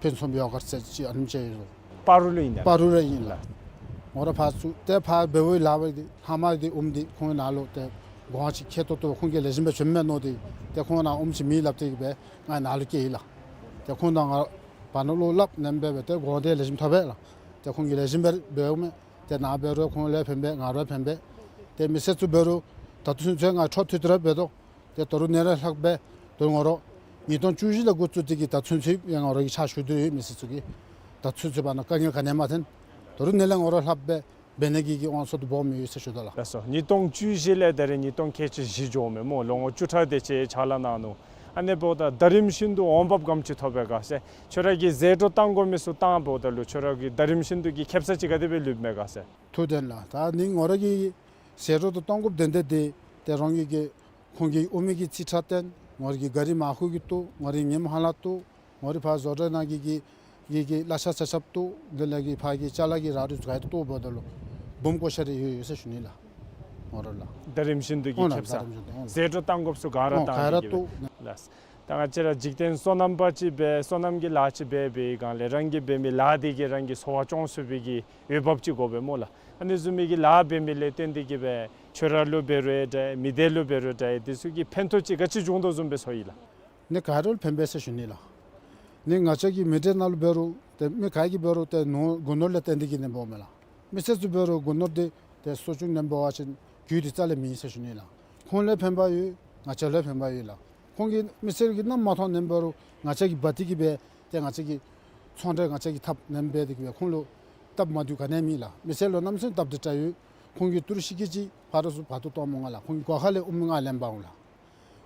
ཕུན་སུམ་ཡོ་གརཊ་ཟེར་ཅིག་ཨ་ནེམ་ཅིག་ཡོད་ལགས། སྤ་རོ་ལུ་ཨིན་ལགས། སྤ་རོ་ལུ་ཨིན་ལགས། ང་ར་ཕར་བཙུགས་ཏེ་ཕར་འབདཝ་ལས་འབད་དེ་ལྷག་མ་འདི་ཨོམ་འདི་ཁོང་ནཱ་ལུ་ཏེ་གོང་ཅིག་ཁེ་ཏོག་ཏོ་ཁོང་གིས་ལེགས་ཤོམ་སྦེ་བྱིནམ་མས་མནོ་སྟེ་ཏེ་ཁོང་ནཱ་ཨོམ་ཅིག་མེད་སླབ་སྟེ་གི་སྦེ་ང་ནཱ་ལུ་བསྐྱལ་ཡི་ལགས། ཏེ་ཁོང་དང་ང་བར་ན་བློ་སླབ་ནེམ་སྦེ་འབད་ཏེ་གོང་འདི་ལེགས་ཤོམ་ཐོབ་པས་ལགས། ཏེ་ཁོང་གིས་ལེགས་ཤོམ་སྦེ་འབདཝ་མས། ཏེ་ནཱ་འབད་རུང་ཁོང་ལུ་ཕན་པས་ང་ར་ཕན་པས། ཏེ་མི་སེར་ཚུ་འབད་རུང་ད་ལྟོ་ཚུན་ཚོད་ང་འཕྲོ་མཐུད་དེ་ར་འབད་དོ། ཏེ་ད་རུང་ནཱ་ལས་ལྷག་སྦེ་ད་རུང་ང་ར་ཉིས་སྟོང་བཅུ་བཞི་ལས་འགོ་བཙུགས་ཏེ་གི་ད་ཚུན་ཚོད་ཡང་ང་ར་གིས་ཕྱག་ཞུ་དོ་ཡོད། མི་སེར་ཚུ་གིས་ད་ཚུན་ཚོད་བར་ན་དཀའ་ངལ་ག་ནི་ཡང་མ་ཐོན། ད་རུང་ནཱ་ལས་ང་ར་ལྷག་སྦེ་འབད་ནི་གི་གི་དབང་ཚད་དུ་སྦོམ་ཡོད་ཟེར་ཞུ་དོ་ལགས། ལགས་སོ། ཉིས་སྟོང་བཅུ་བཞི་ལས་ད་རེས་ཉིས་སྟོང་ཁལ་གཅིག་བཞི་འགྱོཝ་མས་སྨོ། ལོ་ངོ་བཅུ་ཕྲག་དེ་ཅིག་ཕྱག་ལཱ་གནང་ནུག། ཨ་ནི་འབདཝ་ད་ད་རིམ་བཞིན་དུ་འོང་འབབ་ག་དེམ་ཅིག་ཐོབ་པས་ག་ཟེར། ཁྱོད་ར་གིས་ཟད་འགྲོ་གཏང་དགོ་མི་ཚུ་གཏང་འབདཝ་ད་ལུ་ཁྱོད་ར་གིས་ད་རིམ་བཞིན་དུ་གི་ཁེབ་ས་ཅིག་ག་དེ་སྦེ་ལུསཔ་མས་ག་ཟེར། ཐུགས་བདེན་ལགས། ད་ནི་ང་ར་གིས་ཟད་འགྲོ་དང་གཏང་དགོཔ་དོན་དག་འདི་ཏེ་རང་གི་གི་ཁོང་གི་ཨོམ་གྱི་རྩིས་ཁྲ་བཏོན། ང་ར་གི་གཱ་རི་མར་ཁུ་གི་བཏོག། ང་ར་གི་ཉིམ་ཧ་ལ་བཏོག། ང་ར་ཕར་བཟོ་གྲྭ་ནང་གི་གི་གི་གི་གླ་ཆ་ཆ་ཁྱབ་བཏོག། དེ་ལས་གི་ཕར་གི་ཅ་ལ་གི་ར་རུ་ག་ཡི་བཏོག་འབདཝ་ད་ལུ་སྦོམ་བཀོ་བཞག་རེ་ཡོད་ཡོད་ཟེར་ཞུ་ནི་ལགས། ང་ར་ལགས། ད་རིམ་བཞིན་དུ་གི་ཨོ་ལགས། ཁེབ་ས། ད་རིམ་བཞིན་དུ་ཨོ་ལགས། ཟད་འགྲོ་གཏང་དགོཔ་ཚུ་ག་ར་ཨོ་ག་ར་གཏང་སྟེ་གི་སྦེ་བཏོག། ལགས། ད་ང་བཅས་ར་འཇིག་རྟེན་སོ་ནམ་པ་ཅིག་སྦེ་སོ་ནམ་གྱི་ལཱ་ཅིག་འབད་བའི་སྒང་ལས་རང་གིས་འབད་མི་ལཱ་འདི་གིས་རང་གི་འཚོ་བ་སྐྱོང་ཚུགས་པའི་གི་འོས་འབབ་ཅིག་དགོ་པས་སྨོ་ལགས། ཨ་ནི་བཟུམ་མའི་གི་ལཱ་འབད་མི་ལས་བརྟེན་ཏེ་གི་སྦེ་ཁྱོད་ར་ལུ་འབད་རུང་འདྲ་མི་སྡེ་ལུ་འབད་རུང་འདྲ་འདི་ཚུ་གི་ཕན་ཐོགས་ཅིག་ག་ཅི་འབྱུང་དོ་བཟུམ་སྦེ་ཚོར་ཡི་ལགས། ནི་ག་ར་ལུ་ཕན་པས་ཟེར་ཞུ་ནི་ལགས། ནི་ང་བཅས་ཀྱི་མི་སྡེ་ནང་ལུ་འབད་རུང་ཏེ་མི་ག་གིས་འབད་རུང་ཏེ་ནོར་སྒོ་ནོར་ལས་བརྟེན་ཏེ་གི་ནི་འབདཝ་མས་ལགས། མི་སེར་ཚུ་འབད་རུང་སྒོ་ནོར་འདི་ཏེ་གསོ་སྐྱོང་ནི་འབད་བ་ཅིན་རྒྱུ་འདི་རྩ་ལས་མེད་ཟེར་ཞུ་ནི་ལགས། ཁོང་ལུ་ཕན་པ་ཡོད། ང་བཅས་ལུ་ཕན་པ་ཡོད་ལགས། ཁོང་གིས་མི་སེར་གྱིས་ནམ་མ་མཐོང་ནི་འབད་རུང་ང་བཅས་ཀྱིས་འབག་སྟེ་གི་སྦེ་ཏེ་ང་བཅས་ཀྱི་ཚོང་འབྲེལ་ང་བཅས་ཀྱིས་འཐབ་ནི་འབད་དེ་གི་སྦེ་ཁོང་ལུ་སྟབས་མ་བདེཝ་ག་ནི་ཡང་མེད་ལགས། མི་སེར་ལུ་གནམ་མེད་ས་མེད་སྟབས་བདེ་དྲགས་ཡོད། ཁོང་གིས་ཏི་རུ་ཤིང་ཀི་ཅིག་ཕར་དང་ཚུར་འབག་སྟེ་གཏང་མི་འོང་ལགས། ཁོང་གིས་སྒོ་ཁ་ལས་ཨོམ་ལྔ་ལེན་འབག་འོང་ལགས།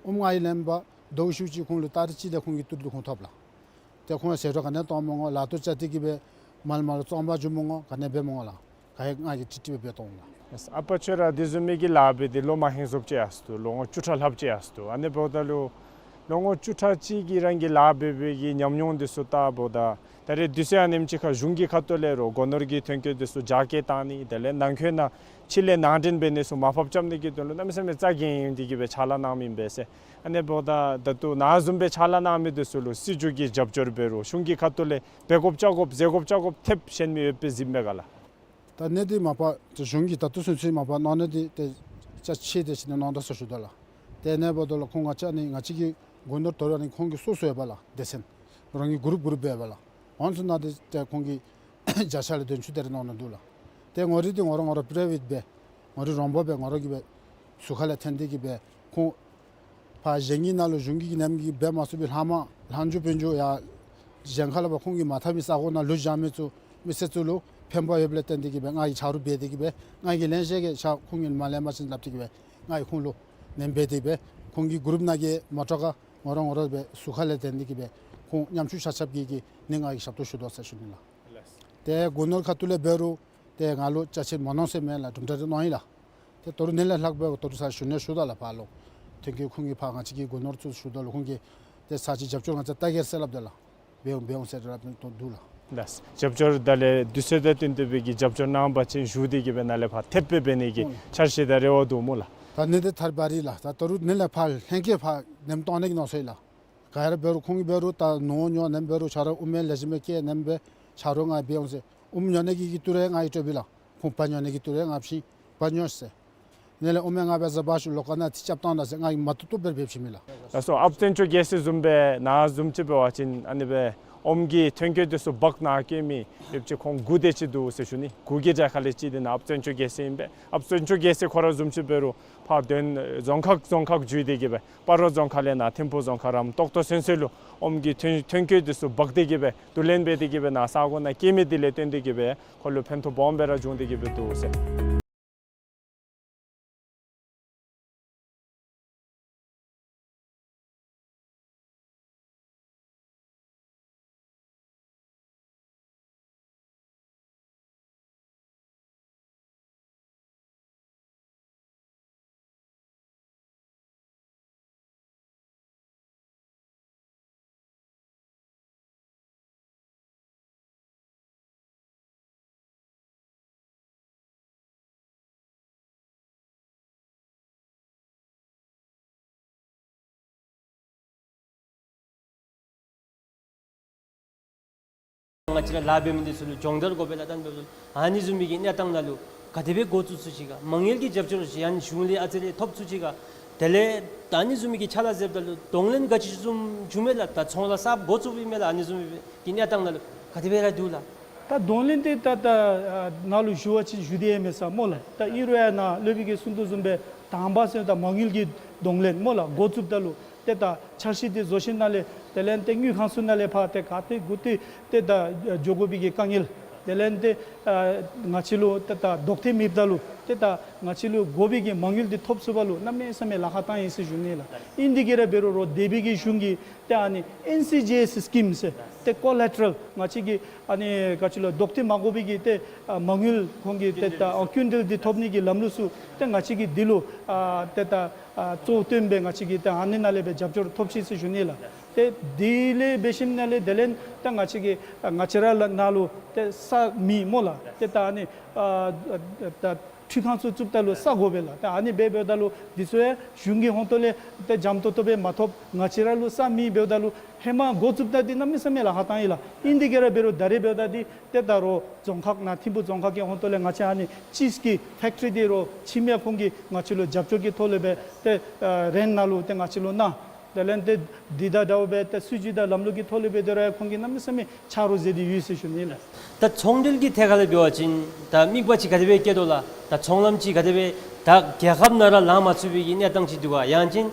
ཨོམ་ལྔ་ལེན་འབག་ཟླཝ་ཤུལ་ཅིག་ཁོང་ལུ་ཏ་རིག་གཅིག་ལས་ཁོང་གི་ཏི་རུ་ལུ་ཁོང་ཐོབ་ལགས། ཏེ་ཁོང་ཟད་འགྲོ་ག་ནི་ཡང་གཏང་མི་འོང་། ལཱ་ཐོག་བཅར་ཏེ་གི་སྦེ་མར་མར་ལུ་བཙོང་འབག་འགྱོ་མི་འོང་། ག་ནི་འབད་མི་འོང་ལགས། ག་ཡང་ང་གིས་ཀྲིག་ཀྲི་སྦེ་འབད་གཏང་འོང་ལགས། ལགས། ཨ་པ་ཁྱོད་ར་དེ་བཟུམ་མའི་གི་ལཱ་འབད་དེ་ལོ་མ་ཧིང་སོབ་ཅིག་ཡར་སོ་དོ། ལོ་ངོ་བཅུ་ཕྲག་ལྷགཔ་ཅིག་ཡར་སོ་དོ། ཨ་ནི་འབདཝ་ད་ལུ་ལོ་ངོ་བཅུ་ཕྲག་གཅིག་གི་རང་གི་ལཱ་འབད་བའི་གི་ཉམས་མྱོང་འདི་ཚུ་བལྟཝ་ད་ད་རེས་དུས་ཚོད་ཨ་ནེམ་ཅིག་ཁར་གཞུང་གི་ཁ་ཐུག་ལས་རོགས་སྒོ་ནོར་གྱི་ཐོན་སྐྱེད་འདི་ཚུ་རྒྱ་སྐྱེད་གཏང་ནི་དེ་ལས་ནང་འཁོད་ནང་ཕྱི་ལས་ནང་འདྲེན་འབད་ནི་ཚུ་མར་ཕབ་རྐྱབ་ནི་གི་དོན་ལུ་གནམ་མེད་ས་མེད་རྩ་འགེངས་ཏེ་གི་སྦེ་ཕྱག་ལཱ་གནངམ་ཨིན་པས་ཟེར། ཨ་ནི་འབདཝ་ད་ད་ལྟོ་ནཱ་བཟུམ་སྦེ་ཕྱག་ལཱ་གནང་མི་འདི་ཚུ་ལུ་སྲིད་བྱུས་ཀྱི་རྒྱབ་སྐྱོར་འབད་རུང་གཞུང་གི་ཁ་ཐུག་ལས་འབད་དགོཔ་རྐྱབ་དགོཔ་ཟེར་དགོཔ་རྐྱབ་དགོཔ་ཐེབས་གཞན་མི་ཡོདཔ་སྦེ་གཟིགསཔ་མས་ག་ལགས། ད་ནི་འདི་མ་པ་ཏེ་གཞུང་གིས་ད་ལྟོ་ཚུན་ཚོད་མ་པ་གནང་ནི་འདི་ཏེ་ཅ་ཆས་དེ་ཅིག་ནི་གནང་དོ་ཟེར་ཞུ་དོ་ལགས། ཏེ་ཨ་ནི་འབདཝ་ད་ལུ་ཁོང་ང་བཅས་ནི་ང་བཅས་ཀྱི་སྒོ་ནོར་དོ་རུང་ཨ་ནི་ཁོང་གི་སོ་སོ་ཡོད་པས་ལགས། སྡེ་ཚན་རང་གི་གུ་རུབ་གུ་རུབ་སྦེ་ཡོད་པས་ལགས། ཨོན་ཚུ་ནང་འདི་ཏེ་ཁོང་གིས་བརྒྱ་ཆ་ལས་བདུན་ཅུ་དེ་རེ་གནང་ནི་འདུག་ལགས། ཏེ་ངོ་རིས་འདི་ང་ར་ང་ར་པ་རའི་ཝེཊ་སྦེ་ང་ར་རོང་པ་སྦེ་ང་ར་གིས་སྦེ་ཟུར་ཁ་ལས་འཐེན་ཏེ་གི་སྦེ་ཁོང་ཕར་གཞན་གྱི་ནང་ལུ་གཞུང་གི་ནང་གི་འབད་མ་ཚུགས་པའི་ལྷག་མ་ལྷག་འགྱོ་འབག་འགྱོ་ཡར་གཞན་ཁ་ལས་ཕར་ཁོང་གིས་མ་འཐབ་མི་ས་གོ་ནང་ལུ་བཞག་མི་ཚུ་མི་སེར་ཚུ་ལུ་ཕན་པ་ཡོདཔ་ལས་བརྟེན་ཏེ་གི་སྦེ་ང་གིས་ཆ་རོགས་འབད་དེ་གི་སྦེ་ང་གིས་ལེན་ཤེས་གི་ཆ་ཁོང་གིས་མ་ལེན་པ་ཅིན་སླབ་སྟེ་གི་སྦེ་ང་གིས་ཁོང་ལུ་ལེན་འབད་དེ་སྦེ་ཁོང་གི་གུ་རུབ་ནང་གི་མོ་ཊ་ཁར་ང་ར་ང་ར་སྦེ་ཟུར་ཁ་ལས་འཐེན་ཏེ་གི་སྦེ་ཁོང་ཉམ་ཆུང་ཆ་ཁྱབ་ཀྱི་གི་ནི་ང་གིས་ཞབས་ཏོག་ཞུ་དོ་ཟེར་ཞུ་ནི་ལགས། ཏེ་སྒོ་ནོར་ཁ་ཐུག་ལས་འབད་རུང་ཏེ་ང་ལུ་ཅ་ཆས་མ་གནང་ཟེར་མེད་ལགས། གྲུབ་འབྲས་རེ་གནང་ཡི་ལགས། ཏེ་ད་རུང་ནི་ལས་ལྷག་སྦེ་ད་རུང་ས་ཞུ་ནི་ཞུ་དོ་ལགས་ཕར་ལུ། ཐོན་སྐྱེད་ཁོང་གིས་ཕར་ང་བཅས་ཀྱི་སྒོ་ནོར་ཚུ་ཞུ་དོ་ལགས། ཁོང་གིས་ཏེ་ས་ཅིག་རྒྱབ་སྐྱོར་ང་བཅས་བལྟ་གེ་ཟེར་སླབ་དོ་ལགས། འབད་འོང་འབད་འོང་ཟེར་སླབ་ནི་ད་འདུག་ལགས། ལགས། རྒྱབ་སྐྱོར་ད་ལས་དུས་ཚོད་དང་བསྟུན་ཏེ་སྦེ་གི་རྒྱབ་སྐྱོར་གནང་པ་ཅིན་ཞུ་སྟེ་གི་སྦེ་ནཱ་ལས་ཕར་ཐེབས་སྦེ་འབད་ནི་གི་ཨུམ་འཆར་གཞི་དང་རེ་བ་འདུག་སྨོ་ལགས། ད་ནི་འདི་ཐད་རི་བ་རི་ལགས། ད་ད་རུང་ནི་ལས་ཕར་ལྷན་སྐྱེས་ཕར་ནེམ་གཏང་ནི་གི་མནོ་ས་ཡོད་ལགས། ག་ར་འབད་རུང་ཁོང་གིས་འབད་རུང་ད་ནོར་ཉོ་ནེམ་འབད་རུང་ཆ་རོགས་ཨོམ་ལེགས་ཤོམ་སྦེ་སྐྱེལ་ནེམ་སྦེ་ཆ་རོགས་ང་འབད་འོང་ཟེར། ཨོམ་ཉོ་ནི་གི་གི་ཏི་རུ་ཡང་ང་གིས་སྤྲོད་པས་ལགས། ཁོང་བལ་ཉོ་ནི་གི་ཏི་རུ་ཡང་ང་བྱིན། བལ་ཉོ་ཟེར། ནི་ལས་ཨོམ་ཡང་ང་འབད་ཟ་བ་ཤུལ་ལོགས་ཁ་ནང་ཏེ་རྐྱབ་བཏང་ད་ཟེར་ང་གིས་མ་བཏུབ་བཏུབ་སྦེ་འབད་བྱིན་མས་ལགས། ལགས་སོ། ཨཔ་བཙན་སྐྱོགས་རྒྱལ་མཚན་བཟུམ་སྦེ་ནཱ་བཟུམ་ཅིག་འབད་བ་ཅིན་ཨ་ནི་སྦེ་ཨོམ་གྱི་ཐོན་སྐྱེད་འདི་ཚུ་འབག་ནཱ་སྐྱེལ་མི་ཡོདཔ་ཅིག་ཁོང་དགུ་དེ་ཅིག་འདུག་ཟེར་ཞུ་ནི། དགུ་གི་གྲས་ཁ་ལས་གཅིག་འདི་ནཱ་ཨཔ་བཙན་སྐྱོགས་རྒྱལ་མཚན་ཨིན་པས། ཨཔ་བཙན་སྐྱོགས་རྒྱལ་མཚན་ཁོ་ར་བཟུམ་ཅིག་འབད་རུང་ཕར་དོན་རྫོང་ཁག་རྫོང་ཁག་བརྒྱུད་དེ་གི་སྦེ་སྤ་རོ་རྫོང་ཁག་ལས་ནཱ་ཐིམ་ཕུ་རྫོང་ཁག་རམ་ཏོག་ཏོ་ཚུན་ཚོད་ལུ་ཨོམ་གྱི་ཐོན་ཐོན་སྐྱེད་འདི་ཚུ་འབག་སྟེ་གི་སྦེ་བསྡུ་ལེན་འབད་དེ་གི་སྦེ་ནཱ་ས་གོ་ནང་སྐྱེལ་མི་འདི་ལས་བརྟེན་ཏེ་གི་སྦེ་ཁོ་ལུ་ཕན་ཐོགས་སྦོམ་སྦེ་ར་བྱུང་སྟེ་གི་སྦེ་འདུག་ཟེར། ང་བཅས་ར་ལཱ་འབད་མི་འདི་ཚུ་ལུ་སྦྱོང་བརྡར་དགོ་པས་ལགས། ད་ཨ་ནི་འབདཝ་ད་ལུ་ཨ་ནི་བཟུམ་མའི་གི་གནས་སྟངས་ནང་ལུ་ག་དེ་སྦེ་འགོ་བཙུགས་ཚུགས་ཅི་ག། མ་དངུལ་གྱི་རྒྱབ་སྐྱོར་ཅིག་ཨ་ནི་གཞུང་ལས་ཨ་ཙི་རེ་ཐོབ་ཚུགས་ཅི་ག། དེ་ལས་ད་ཨ་ནི་བཟུམ་མའི་གི་ཕྱག་ལཱ་མཛདཔ་ད་ལུ་གདོང་ལེན་ག་ཅི་བཟུམ་བྱུང་མས་ལགས། ད་ཚོང་ལཱ་གསརཔ་འགོ་བཙུགསཔ་ཨིན་མས་ལགས། ཨ་ནི་བཟུམ་མའི་གི་གནས་སྟངས་ནང་ལུ་ག་དེ་སྦེ་ར་འདུག་ལགས། ད་གདོང་ལེན་འདི་ད་ད་ཨ་ནཱ་ལུ་ཞུ་བ་ཅིན་ཞུ་སྟེ་ཡང་མེད་ས་སྨོ་ལགས། ད་ཨིན་རུང་ཡང་ནཱ་སློབ་དཔོན་གྱིས་གསུང་དོ་བཟུམ་སྦེ་དང་པ་ཟེར་ད་མ་དངུལ་གྱི་གདོང་ལེན་སྨོ་ལགས། འགོ་བཙུགསཔ་ད་ལུ་ཏེ་ད་འཆར་གཞི་འདི་བཟོ་ཞིནམ་ལས་དེ་ལས་ཏེ་དངུལ་ཁང་ཚུ་ནང་ལས་ཕར་ཏེ་ག་ཏེ་དགོ་ཏེ་ཏེ་ད་འགྱོ་དགོ་པའི་གི་དཀའ་ངལ། དེ་ལས་ཏེ་ཨ་ང་བཅས་ལུ་ཏེ་ད་ལྡོག་ཐེབས་མེདཔ་ད་ལུ་ཏེ་ད་ང་བཅས་ལུ་དགོ་པའི་གི་མ་དངུལ་འདི་ཐོབ་ཚུགས་པ་ལུ་གནམ་མེད་ས་མེད་ལཱ་ཁག་བཏང་ཡི་ཟེར་ཞུ་ནི་ལགས། ཨིན་དེ་གིས་ར་འབད་རུང་རོགས་འདས་པའི་གི་གཞུང་གིས་ཏེ་ཨ་ནི་ཨེན་སི་ཇི་ཨེསི་སི་ཀིམ་ཟེར་ཏེ་ཀོ་ལེ་ཊ་རལ་ང་བཅས་ཀྱི་ཨ་ནི་ག་ཅི་ལོ་ལྡོག་ཐེབས་མ་དགོ་པའི་གི་ཏེ་ཨ་མ་དངུལ་ཁོང་གིས་ཏེ་ད་ཨ་ཀུན་འདུལ་འདི་ཐོབ་ནི་གི་ལམ་ལུགས་ཚུ་ཏེ་ང་བཅས་ཀྱིས་འདི་ལུ་ཨ་ཏེ་ད་ཨ་གཙོ་བོ་བཏོན་སྦེ་ང་བཅས་ཀྱིས་ཏེ་ཨ་ནི་ནང་ལས་སྦེ་རྒྱབ་སྐྱོར་ཐོབ་ཅི་ཟེར་ཞུ་ནི་ལགས། ཏེ་དེ་ལས་འབད་ཞིནམ་ལས་དེ་ལས་ད་ང་བཅས་ཀྱིས་ཨ་ང་བཅས་ར་ལུ་ནཱ་ལུ་ཏེ་ས་མེད་སྨོ་ལགས། ཏེ་ད་ཨ་ནི་ཨ་ད་འཕྲུལ་ཁང་ཚུ་བཙུགསཔ་ད་ལུ་ས་དགོ་པས་ལགས། ཏེ་ཨ་ནི་འབད་འབདཝ་ད་ལུ་འདི་ཚུ་ཡང་གཞུང་གི་ཧོང་ཏོ་ལས་ཏེ་འཇམ་ཏོང་ཏོ་སྦེ་མ་ཐོབ། ང་བཅས་ར་ལུ་ས་མེད་འབདཝ་ད་ལུ་ཧེ་མ་འགོ་བཙུགསཔ་ད་འདི་གནམ་མེད་ས་མེད་ལཱ་ཁག་བཏང་ཡི་ལགས། ཨིན་དེ་གིས་ར་འབད་རུང་ད་རེས་འབདཝ་ད་འདི་ཏེ་ད་རོགས་རྫོང་ཁག་ནཱ་ཐིམ་ཕུ་རྫོང་ཁག་གི་ཧོང་ཏོ་ལས་ང་བཅས་ཨ་ནི་ཅིསི་གི་ཕེཀ་ཊི་རི་འདི་རོགས་ཁྱིམ་ཡང་ཁོང་གིས་ང་བཅས་ལུ་རྒྱབ་སྐྱོར་གྱི་ཐོག་ལས་སྦེ་ཏེ་ཨ་རེནཊ་ནང་ལུ་ཏེ་ང་བཅས་ལུ་གནང་། དེ་ལས་ཏེ་འདི་དང་འདྲཝ་སྦེ་ཏེ་སྲིད་བྱུས་དང་ལམ་ལུགས་ཀྱི་ཐོག་ལས་སྦེ་དེ་ར་ཡང་ཁོང་གིས་གནམ་མེད་ས་མེད་ཆ་རོགས་མཛད་དེ་ཡོད་ཟེར་ཞུ་ནི་ལགས། ད་ཚོང་འབྲེལ་གྱི་ཐད་ཁར་ལས་འབད་བ་ཅིན་ད་དམིགས་པ་ཅིག་ག་དེ་སྦེ་བསྐྱེད་དོ་ལགས། ད་ཚོང་ལམ་ཅིག་ག་དེ་སྦེ་ད་རྒྱལ་ཁབ་ནང་ར་ལང་མ་ཚུགས་པའི་གི་གནས་སྟངས་ཅིག་འདུག་ག། ཡང་ཅིན་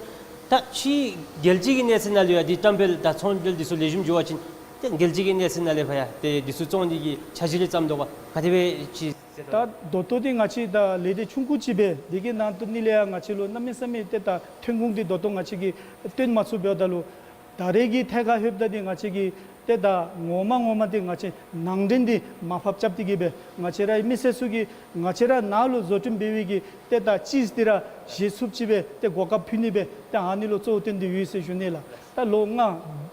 ད་ཕྱི་རྒྱལ་སྤྱི་གི་གནས་ཚད་ནང་ལུ་ཡང་འདི་བཀྲམ་སྤེལ་དང་ཚོང་འབྲེལ་འདི་ཚུ་ལེགས་ཤོམ་འགྱོ་བ་ཅིན་ཏེ་རྒྱལ་སྤྱི་གི་གནས་ཚད་ནང་ལས་ཕར་ཡང་ཏེ་འདི་ཚུ་བཙོང་ནི་གི་འཆར་གཞི་རེ་བརྩམས་དོ་ག། ག་དེ་སྦེ་ཅིག། ད་ད་ལྟོ་འདི་ང་བཅས་ད་ལས་སྡེ་ཆུང་ཀུ་ཅིག་སྦེ་འདི་གི་ནང་དོན་ནི་ལས་ཡང་ང་བཅས་ལུ་གནམ་མེད་ས་མེད་ཏེ་ད་ཐོན་ཁུངས་འདི་ད་ལྟོ་ང་བཅས་ཀྱིས་བཏོན་མ་ཚུགས་འབདཝ་ད་ལུ་ད་རེས་ཀྱི་ཐད་ཁར་ལྷོདཔ་ད་འདི་ང་བཅས་ཀྱིས་ཏེ་ད་ངོ་མ་ངོ་མ་འདི་ང་བཅས་ནང་འདྲེན་འདི་མར་ཕབ་རྐྱབ་སྟེ་གི་སྦེ་ང་བཅས་ར་མི་སེར་ཚུ་གིས་ང་བཅས་ར་ནཱ་ལུ་བཟོ་སྐྲུན་འབད་བའི་གི་ཏེ་ད་ཅིསི་འདི་ར་བཞེས་ཚུགསཔ་ཅིག་སྦེ་ཏེ་གོ་སྐབས་ཕུལ་ནི་སྦེ་ཏེ་ཨ་ནི་ལུ་གཙོ་བོ་བཏོན་ཏེ་ཡོད་ཟེར་ཞུ་ནི་ལགས། ད་ལོ་ལྔ་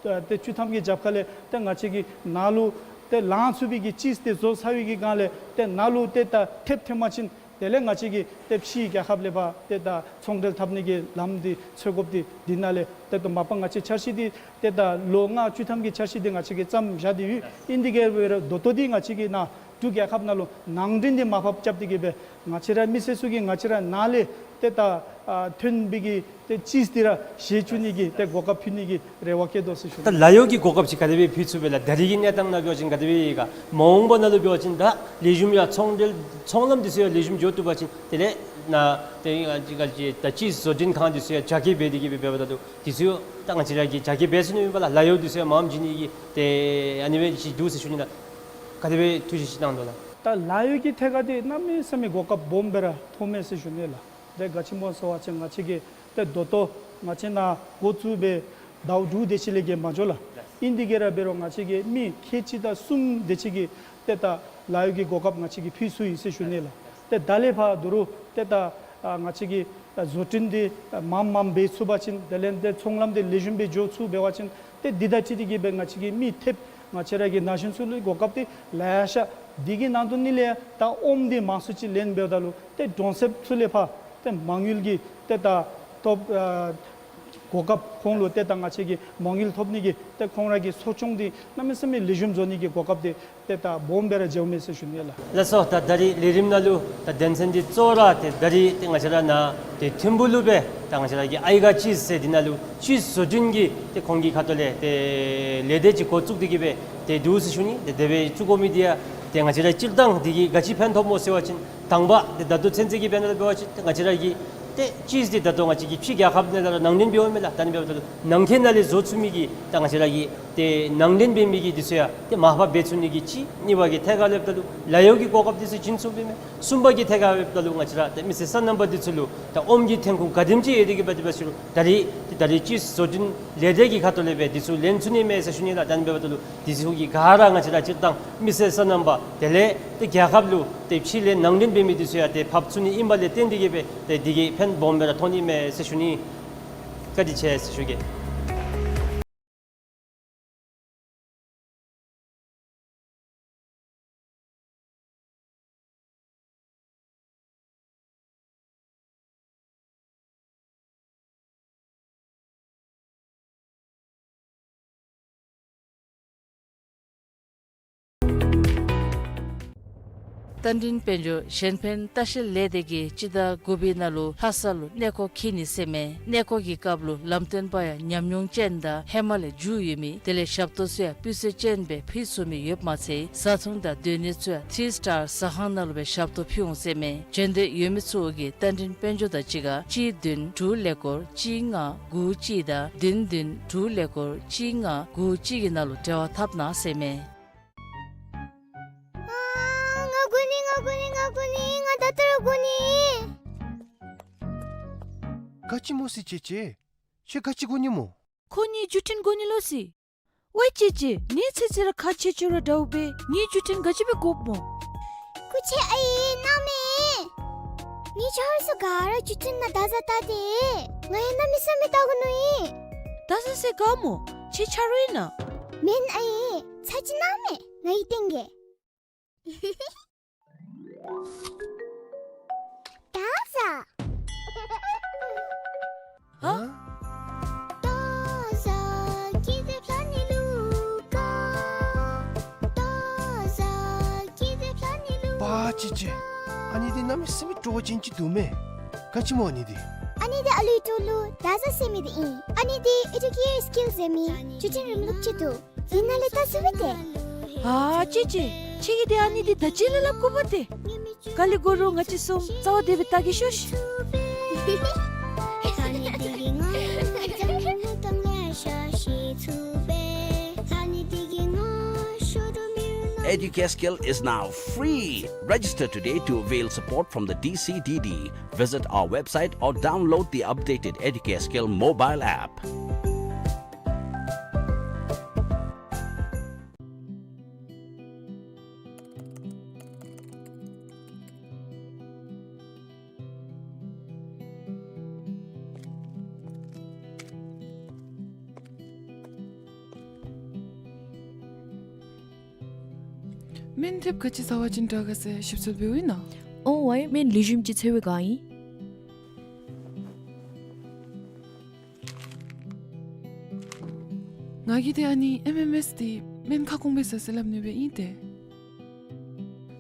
ཏེ་བཅུ་ཐམ་གྱི་རྒྱབ་ཁ་ལས་ཏེ་ང་བཅས་ཀྱིས་ནཱ་ལུ་ཏེ་ལང་ཚུགས་པའི་གི་ཅིསི་འདི་བཟོ་ཚར་བའི་གི་སྒང་ལས་ཏེ་ནཱ་ལུ་ཏེ་ད་ཐེབས་ཐོན་པ་ཅིན་དེ་ལས་ང་བཅས་ཀྱིས་ཏེ་ཕྱི་རྒྱལ་ཁབ་ལས་ཕར་ཏེ་ད་ཚོང་འབྲེལ་འཐབ་ནི་གི་ལམ་འདི་འཚོལ་དགོཔ་འདི་འདི་ནང་ལས་ཏེ་ད་མ་པ་ང་བཅས་འཆར་གཞི་འདི་ཏེ་ད་ལོ་ལྔ་བཅུ་ཐམ་གྱི་འཆར་གཞི་འདི་ང་བཅས་ཀྱིས་བརྩམས་བཞག་སྟེ་ཡོད། ཨིན་དེ་གིས་འབད་རུང་ད་ལྟོ་འདི་ང་བཅས་ཀྱིས་ནཱ་འབྲུག་རྒྱལ་ཁབ་ནང་ལུ་ནང་འདྲེན་འདི་མར་ཕབ་རྐྱབ་སྟེ་གི་སྦེ་ང་བཅས་ར་མི་སེར་ཚུ་གིས་ང་བཅས་ར་ནཱ་ལས་ཏེ་ད་ཨ་ཐོན་པའི་གི་ཏེ་ཅིསི་འདི་ར་བཞེས་བཅུག་ནི་གི་ཏེ་གོ་སྐབས་ཕུལ་ནི་གི་རེ་བ་བསྐྱེད་དོ་ཟེར་ཞུ། ད་ལཱ་གཡོག་གི་གོ་སྐབས་ཅིག་ག་དེ་སྦེ་ཕུལ་ཚུགས་པས་ལགས། ད་རེས་ཀྱི་གནས་སྟངས་ནང་འབད་བ་ཅིན་ག་དེ་སྦེ་ཡོད་ག། མ་འོངས་པ་ནང་ལུ་འབད་བ་ཅིན་ད་ལེགས་ཤོམ་ཡང་ཚོང་འབྲེལ་ཚོང་ལམ་འདི་ཚུ་ཡང་ལེགས་ཤོམ་འགྱོ་བཏུབ་པ་ཅིན་དེ་ལས་ནཱ་ཏེ་ད་ཅིསི་བཟོ་སྐྲུན་ཁང་འདི་ཚུ་ཡང་རྒྱ་སྐྱེད་འབད་དེ་གི་སྦེ་འབདཝ་ད་ལུ་འདི་ཚུ་ཡང་ད་ང་བཅས་ར་གིས་རྒྱ་སྐྱེད་འབད་ཚུགས་ནི་མས་པ་ལགས། ལཱ་གཡོག་འདི་ཚུ་ཡང་མངམ་བྱིན་ནི་གི་ཏེ་ཨ་ནི་སྦེ་ཅིག་འདུག་ཟེར་ཞུ་ནི་ལགས། ག་དེ་སྦེ་ཐུགས་བཞེད་ཅིག་གནང་དོ་ལགས། ད་ལཱ་གཡོག་གི་ཐད་ཁར་འདི་གནམ་མེད་ས་མེད་གོ་སྐབས་སྦོམ་སྦེ་ར་ཐོབ་མས་ཟེར་ཞུ་ནི་ལགས། ཏེ་ག་ཅི་སྨོ་ཟེར་བ་ཅིན་ང་བཅས་ཀྱིས་ཏེ་ད་ལྟོ་ང་བཅས་ནཱ་འགོ་བཙུགས་སྦེ་ཟླཝ་དྲུག་དེ་ཅིག་ལས་བརྒལ་མ་འགྱོ་ལགས། ཨིན་དེ་གིས་ར་འབད་རུང་ང་བཅས་ཀྱིས་མི་ཁལ་གཅིག་དང་གསུམ་དེ་ཅིག་གི་ཏེ་ད་ལཱ་གཡོག་གི་གོ་སྐབས་ང་བཅས་ཀྱིས་ཕུལ་ཚུགས་ཡི་ཟེར་ཞུ་ནི་ལགས། ཏེ་ད་ལས་ཕར་ད་རུང་ཏེ་ད་ཨ་ང་བཅས་ཀྱིས་ཨ་བཟོ་སྐྲུན་འདི་ཨ་མངམ་མངམ་འབད་ཚུགས་པ་ཅིན་དེ་ལས་ཏེ་ཚོང་ལམ་འདི་ལེགས་ཤོམ་སྦེ་འགྱོ་ཚུགས་འབད་བ་ཅིན་ཏེ་འདི་དང་འཁྲིལ་ཏེ་གི་སྦེ་ང་བཅས་ཀྱི་མི་ཐེབས་ང་བཅས་ར་གི་ན་གཞོན་ཚུ་ལུ་གོ་སྐབས་འདི་ལེ་ཤ། འདི་གི་ནང་དོན་ནི་ལས་ད་ཨོམ་འདི་མང་སུ་ཅིག་ལེན་འབདཝ་ད་ལུ་ཏེ་གྲོང་གསེབ་ཚུ་ལས་ཕར་ཏེ་མ་དངུལ་གྱི་ཏེ་ད་ཐོབ་ཨ་གོ་སྐབས་ཁོང་ལུ་ཏེ་ད་ང་བཅས་ཀྱིས་མ་དངུལ་ཐོབ་ནི་གི་ཏེ་ཁོང་ར་གི་གསོ་སྐྱོང་འདི་གནམ་མེད་ས་མེད་ལེགས་ཤོམ་བཟོ་ནི་གི་གོ་སྐབས་འདི་ཏེ་ད་སྦོམ་སྦེ་ར་འགྱོཝ་མས་ཟེར་ཞུ་ནི་ལགས། ལགས་སོ། ད་ད་རིས་ལས་རིམ་ནང་ལུ་ད་དོན་ཚན་འདི་གཙོ་བོ་ར་ཏེ་ད་རིས་ཏེ་ང་བཅས་ར་ནཱ་ཏེ་ཐིམ་ཕུ་ལུ་སྦེ་ད་ང་བཅས་ར་གི་ཨའི་ག་ཅིསི་ཟེར་འདི་ནང་ལུ་ཅིསི་བཟོ་སྐྲུན་གྱི་ཏེ་ཁོང་གི་ཁ་ཐུག་ལས་ཏེ་ལས་སྡེ་ཅིག་འགོ་བཙུགས་ཏེ་གི་སྦེ་ཏེ་འདུག་ཟེར་ཞུ་ནི། ཏེ་དེ་སྦེ་བཙུགས་དགོ་མི་འདི་ཡང་ཏེ་ང་བཅས་ར་སྤྱིར་བཏང་འདི་གིས་ག་ཅི་ཕན་ཐོགས་སྨོ་ཟེར་བ་ཅིན་དང་པ་ཏེ་ད་ལྟོ་ཚུན་ཚོད་ཀྱི་ཕན་ཐོགས་འབད་བ་ཅིན་ཏེ་ང་བཅས་ར་གི་ཏེ་ཅིསི་འདི་ད་ལྟོ་ང་བཅས་ཀྱིས་ཕྱི་རྒྱལ་ཁབ་ནང་ལས་ར་ནང་འདྲེན་འབདཝ་མས་ལགས། ད་ཨ་ནི་འབདཝ་ད་ལུ་ནང་འཁོད་ནང་ལས་བཟོ་ཚུགས་མི་གི་ད་ང་བཅས་ར་གི་ཏེ་ནང་འདྲེན་འབད་མི་གི་འདི་ཚུ་ཡང་ཏེ་མར་ཕབ་འབད་ཚུགས་ནི་གི་གཅིག། གཉིས་པ་གི་ཐད་ཁར་ལྷོདཔ་ད་ལུ་ལཱ་གཡོག་གི་གོ་སྐབས་འདི་ཚུ་བྱིན་ཚུགས་པས་མས། གསུམ་པ་གི་ཐད་ཁར་ལྷོདཔ་ད་ལུ་ང་བཅས་ར་ཏེ་མི་སེར་སོ་ནམ་པ་འདི་ཚུ་ལུ་ད་ཨོམ་གྱི་ཐོན་ཁུངས་ག་དེམ་ཅིག་ཡོད་དེ་གི་འབད་དེ་འབད་ཞུ་རུང་ད་རིས་ཏེ་ད་རིས་ཅིསི་བཟོ་སྐྲུན་ལས་སྡེ་གི་ཁ་ཐུག་ལས་སྦེ་འདི་ཚུ་ལེན་ཚུགས་ནི་མས་ཟེར་ཞུ་ནི་ལགས། ད་ཨ་ནི་འབདཝ་ད་ལུ་འདི་ཚུ་གི་ག་ར་ང་བཅས་ར་སྤྱིར་བཏང་མི་སེར་སོ་ནམ་པ་དེ་ལས་ཏེ་རྒྱལ་ཁབ་ལུ་ཏེ་ཕྱི་ལས་ནང་འདྲེན་འབད་མི་འདི་ཚུ་ཡང་ཏེ་ཕབ་ཚུགས་ནི་ཨིན་པ་ལས་བརྟེན་ཏེ་གི་སྦེ་ཏེ་འདི་གིས་ཕན་སྦོམ་སྦེ་ར་ཐོགས་ནི་མས་ཟེར་ཞུ་ནི། བཀའ་དྲིན་ཆེ་ཟེར་ཞུ་གེ། རྟ་མགྲིན་དཔལ་འབྱོར་གཞན་ཕན་ལྟ་བཤལ་ལས་སྡེ་གིས་སྤྱི་ཟླ་དགུ་པའི་ནང་ལུ་ལྷ་ས་ལུ་གནས་སྐོར་འཁྱིད་ནི་ཟེར་མས། གནས་སྐོར་གྱི་སྐབས་ལུ་ལམ་སྟོན་པ་ཡང་ཉམས་མྱོང་ཅན་དང་ཧེ་མ་ལས་རྒྱུས་ཡོད་མི་དེ་ལས་ཞབས་ཏོག་ཚུ་ཡང་སྤུས་ཚད་ཅན་སྦེ་ཕུལ་ཚུགས་མི་ཡོདཔ་མ་ཚད་བཟའ་འཐུང་དང་སྡོད་གནས་ཚུ་ཡང་ཐི་རི་སི་ཊར་ཟ་ཁང་ནང་ལུ་སྦེ་ཞབས་ཏོག་ཕུལ་འོང་ཟེར་མས། འབྱོན་འདོད་ཡོད་མི་ཚུ་གིས་རྟ་མགྲིན་དཔལ་འབྱོར་དང་གཅིག་ཁར་གཅིག་བདུན་དྲུག་ཀླད་ཀོར་གཅིག་ལྔ་དགུ་གཅིག་དང་བདུན་བདུན་དྲུག་ཀླད་ཀོར་གཅིག་ལྔ་དགུ་གཅིག་གི་ནང་ལུ་འབྲེལ་བ་འཐབ་གནང་ཟེར་མས། ཨ་ང་དགོ་ནི་ང་དགོ་ནི་ང་དགོ་ནི། ང་ད་ལྟོ་ར་དགོ་ནི། ག་ཅི་སྨོ་ཟེར་ཅེ་ཅེ། ཁྱོད་ག་ཅི་དགོ་ནི་སྨོ། ཁོ་གཉིས་བརྒྱུད་འཕྲིན་དགོ་ནི་ལོ་ཟེར། ཝའེ་ཅེ་ཅེ། ངེའི་ཚེ་ཚེ་ར་ཁག་ཆེ་ཆེ་ར་འདྲཝ་སྦེ་ངེའི་བརྒྱུད་འཕྲིན་ག་ཅི་སྦེ་དགོཔ་སྨོ། སྐུ་མཁྱེན་ཨའི་གནམ་མེད། ངེའི་ཆ་རོགས་ཚུ་ག་ར་བརྒྱུད་འཕྲིན་ནང་བརྡ་བཟའ་བལྟ་སྟེ། ང་ཡང་གནམ་མེད་ས་མེད་བལྟ་དགོ་མནོ་ཡི། བརྡ་བཟའ་ཟེར་ག་སྨོ། ཁྱོད་ཆ་རོགས་ཨིན་ན། མེན་ཨའི། ཚ་གྱང་གནམ་མེད་ང་གིས་བསྟན་གེ། བརྡ་བཟའ། ཧ། བརྡ་བཟའ་ཀི་དེབ་ལྷ་ནི་ལུ་ག། བརྡ་བཟའ་ཀི་དེབ་ལྷ་ནི་ལུ། པ་ཅི་ཅི། ཨ་ནི་འདི་གནམ་མེད་ས་མེད་སྤྲོ་བ་ཅན་ཅིག་འདུག་མས། ག་ཅི་སྨོ་ཨ་ནི་འདི། ཨ་ནི་འདི་ཨ་ལུའི་ཏོག་ལུ་བརྡ་བཟའ་ཟེར་མི་འདི་ཨིན། ཨ་ནི་འདི་ཨེ་ཌུ་ཀེ་ཡར་སི་ཀིལ་ཟེར་མི་བརྒྱུད་འཕྲིན་རིམ་ལུགས་ཅིག་འདུག། འདི་ནང་ལས་བལྟ་ཚུགས་པས་ཏེ། ཨ་ཅི་ཅི། ཁྱོད་ཀྱིས་ཏེ་ཨ་ནི་འདི་ད་ཅི་ལས་སླབ་དགོ་པས་ཏེ། ག་ལས་དགོ་རུང་ང་བཅས་གསུམ་རྩ་བ་བདེ་སྦེ་བལྟ་གེ་ཤོག་ཤིག། Educare Skill is now free. Register today to avail support from the D C D D. Visit our website or download the updated Educare Skill mobile app. སྨན་ལེབ་ག་ཅི་བཟའ་བ་ཅིན་དྲག་ག་ཟེར་ཞིབ་འཚོལ་འབདཝ་ཨིན་ན། ཨོ་ཝའི་སྨན་ལེགས་ཤོམ་ཅིག་འཚོལ་བའི་བསྒང་ཨིན། ང་གིས་ཏེ་ཨ་ནི་ཨེམ་ཨེམ་ཨེསི་འདི་སྨན་ཁ་སྐོང་སྦེ་བཟའ་ཟེར་སླབ་ནི་སྦེ་ཨིན་ཏེ།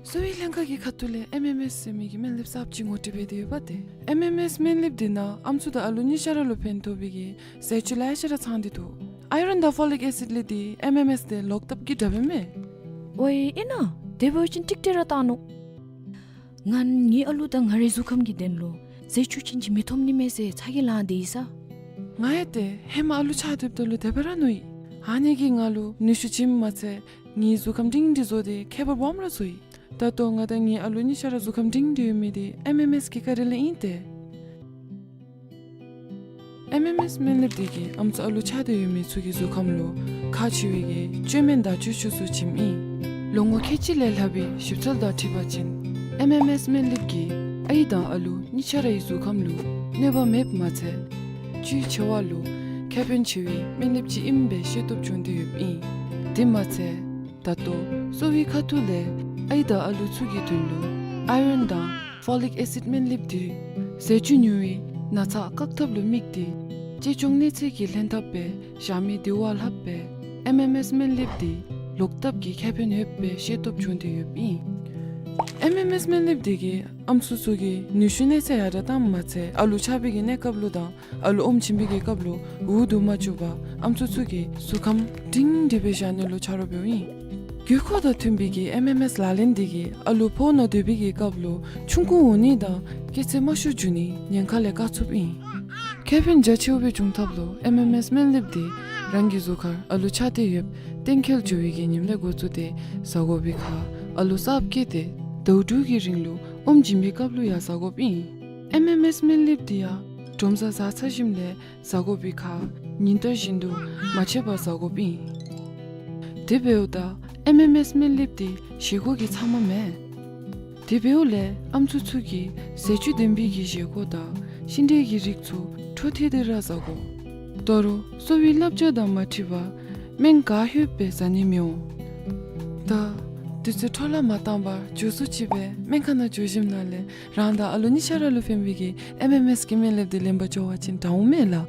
གསོ་བའི་ལྷན་ཁག་གི་ཁ་ཐུག་ལས་ཨེམ་ཨེམ་ཨེསི་ཟེར་མི་གི་སྨན་ལེབ་གསརཔ་ཅིག་ངོ་སྤྲོད་འབད་དེ་ཡོདཔ་ཏེ། ཨེམ་ཨེམ་ཨེསི་སྨན་ལེབ་འདི་ནང་ཨམ་སྲུ་དང་ཨ་ལུ་གཉིས་ཆ་ར་ལུ་ཕན་ཐོགས་པའི་གི་ཟས་བཅུད་ལེ་ཤ་ར་ཚང་སྟེ་འདུག། ཨའི་རཱོན་དང་ཕོ་ལིག་ཨེ་སིཌ་ལས་འདི་ཨེམ་ཨེམ་ཨེསི་འདི་ལོག་ལྟབ་ཀྱི་དྲགཔ་ཨིན་མས། ཝའི་ཨིན་ན། དེ་འབད་བ་ཅིན་ཀྲིག་ཀྲི་ར་བཏང་ནུག། ང་ངེའི་ཨ་ལུ་དང་ང་རའི་གཟུགས་ཁམས་ཀྱི་དོན་ལུ་ཟས་བཅུད་ཅན་ཅིག་མི་ཐོབ་ནི་མས་ཟེར་ཚ་གྱང་ལང་སྟེ་ཡོད་ས། ང་ཡང་ཏེ་ཧེ་མ་ཨ་ལུ་ཆགས་སྡོདཔ་ད་ལུ་དེ་སྦེ་ར་མནོ་ཡི། ཨ་ནི་གིས་ང་ལུ་ནུས་ཤུགས་བྱིནམ་མ་ཚད་ངེའི་གཟུགས་ཁམས་སྒྲིང་སྒྲི་བཟོ་སྟེ་ཁྱད་པར་སྦོམ་ར་བཟོ་ཡི། ད་ལྟོ་ང་དང་ངེའི་ཨ་ལུ་གཉིས་ཆ་ར་གཟུགས་ཁམས་སྒྲིང་སྒྲི་ཡོད་མི་འདི་ཨེམ་ཨེམ་ཨེསི་གི་བཀའ་དྲིན་ལས་ཨིན་ཏེ། ཨེམ་ཨེམ་ཨེསི་སྨན་ལེབ་འདི་གིས་ཨམ་སྲུ་ཨ་ལུ་ཆགས་ཏེ་ཡོད་མི་ཚུ་གི་གཟུགས་ཁམས་ལུ་ཁག་ཆེ་བའི་གི་བཅོས་སྨན་དང་བཅོས་ཆས་ཚུ་བྱིནམ་ཨིན། ལོ་ངོ་ཁལ་གཅིག་ལས་ལྷག་པའི་ཞིབ་འཚོལ་དང་འཁྲིལ་བ་ཅིན་ཨེམ་ཨེམ་ཨེསི་སྨན་ལེབ་ཀྱིས་ཨའི་དང་ཨ་ལུ་གཉིས་ཆ་རའི་གཟུགས་ཁམས་ལུ་གནོད་པ་མེདཔ་མ་ཚད་བཅུད་ཆེ་བ་ལུ་ཁེ་ཕན་ཆེ་བའི་སྨན་ལེབ་ཅིག་ཨིནམ་སྦེ་ཤེས་རྟོགས་བྱུང་སྟེ་ཡོདཔ་ཨིན། དེ་མ་ཚད་ད་ལྟོ་གསོ་བའི་ཁ་ཐུག་ལས་ཨའི་དང་ཨ་ལུ་ཚུ་གི་དོན་ལུ་ཨའི་རཱོན་དང་ཕོ་ལིག་ཨེ་སིཌ་སྨན་ལེབ་འདི་ཟས་བཅུད་ཉུང་བའི་ན་ཚ་བཀག་ཐབས་ལུ་དམིགས་ཏེ་གཅེས་སྐྱོང་གནས་ཚད་ཀྱི་ལྷན་ཐབས་སྦེ་བཞག་མི་འདི་བ་ལྷགཔ་སྦེ་ཨེམ་ཨེམ་ཨེསི་སྨན་ལེབ་འདི་ལོག་ལྟབ་ཀྱི་ཁེ་ཕན་ཡོདཔ་སྦེ་ཤེས་རྟོགས་བྱུང་སྟེ་ཡོདཔ་ཨིན། ཨེམ་ཨེམ་ཨེསི་སྨན་ལེབ་འདི་གིས་ཨམ་སྲུ་ཚུ་གི་ནུས་ཤུགས་གནས་ཚད་ཡར་དྲགས་བཏངམ་མ་ཚད་ཨ་ལུ་ཆགས་པའི་གི་གནས་སྐབས་ལུ་དང་ཨ་ལུ་ཨོམ་བྱིན་པའི་གི་སྐབས་ལུ་འུ་སྡུག་མ་བཅུག་པར་ཨམ་སྲུ་ཚུ་གི་གཟུགས་ཁམས་སྒྲིང་སྒྲི་སྦེ་བཞག་ནི་ལུ་ཆ་རོགས་འབདཝ་ཨིན། དགོས་མཁོ་དང་མཐུན་པའི་གི་ཨེམ་ཨེམ་ཨེསི་ལག་ལེན་འདི་གིས་ཨ་ལུ་ཕོཝ་ནང་སྡོད་པའི་གི་སྐབས་ལུ་ཆུང་ཀུ་འོང་ནི་དང་སྐྱེད་ཚད་དམའ་ཤོས་འགྱོ་ནི་ཉེན་ཁ་ལས་བཀག་ཚུགསཔ་ཨིན། ཁེ་ཕན་རྒྱ་ཆེཝ་སྦེ་འབྱུང་ཐབས་ལུ་ཨེམ་ཨེམ་ཨེསི་སྨན་ལེབ་འདི་རང་གི་གཟུགས་ཁར་ཨ་ལུ་ཆགས་ཏེ་ཡོདཔ་གཏན་འཁེལ་འགྱོ་བའི་གི་ཉིནམ་ལས་འགོ་བཙུགས་ཏེ་བཟའ་དགོ་པའི་ཁར་ཨ་ལུ་གསརཔ་སྐྱེས་ཏེ་ཟླཝ་དྲུག་གི་རིང་ལུ་ཨོམ་བྱིན་པའི་སྐབས་ལུ་ཡང་བཟའ་དགོཔ་ཨིན། ཨེམ་ཨེམ་ཨེསི་སྨན་ལེབ་འདི་ཡང་དྲོ་མཚར་བཟའ་ཚར་ཞིནམ་ལས་བཟའ་དགོ་པའི་ཁར་ཉིན་ལྟར་བཞིན་དུ་མ་ཆད་པར་བཟའ་དགོཔ་ཨིན། དེ་འབདཝ་ད་ཨེམ་ཨེམ་ཨེསི་སྨན་ལེབ་འདི་བཞེས་སྒོ་གི་ཚབ་མ་མེན། དེ་འབདཝ་ལས་ཨམ་སྲུ་ཚུ་གིས་ཟས་བཅུད་ལྡན་པའི་གི་བཞེས་སྒོ་དང་ཤིང་འབྲས་ཀྱི་རིགས་ཚུ་འཕྲོ་མཐུད་དེ་ར་བཟའ་དགོ། ད་རུང་གསོ་བའི་བསླབ་བྱ་དང་མ་འཁྲིལ་བར་སྨན་ག་ལྷོདཔ་སྦེ་བཟའ་ནི་མི་འོང་། ད་དུས་ཚོད་འཕྲོ་བརླག་མ་བཏང་བར་མགྱོགས་སུ་ཅིག་སྦེ་སྨན་ཁང་ནང་འགྱོ་ཞིནམ་ལས་རང་དང་ཨ་ལུ་གཉིས་ཆ་ར་ལུ་ཕན་པའི་གི་ཨེམ་ཨེམ་ཨེསི་གི་སྨན་ལེབ་འདི་ལེན་པར་འགྱོ་བ་ཅིན་དྲག་འོང་མས་ལགས།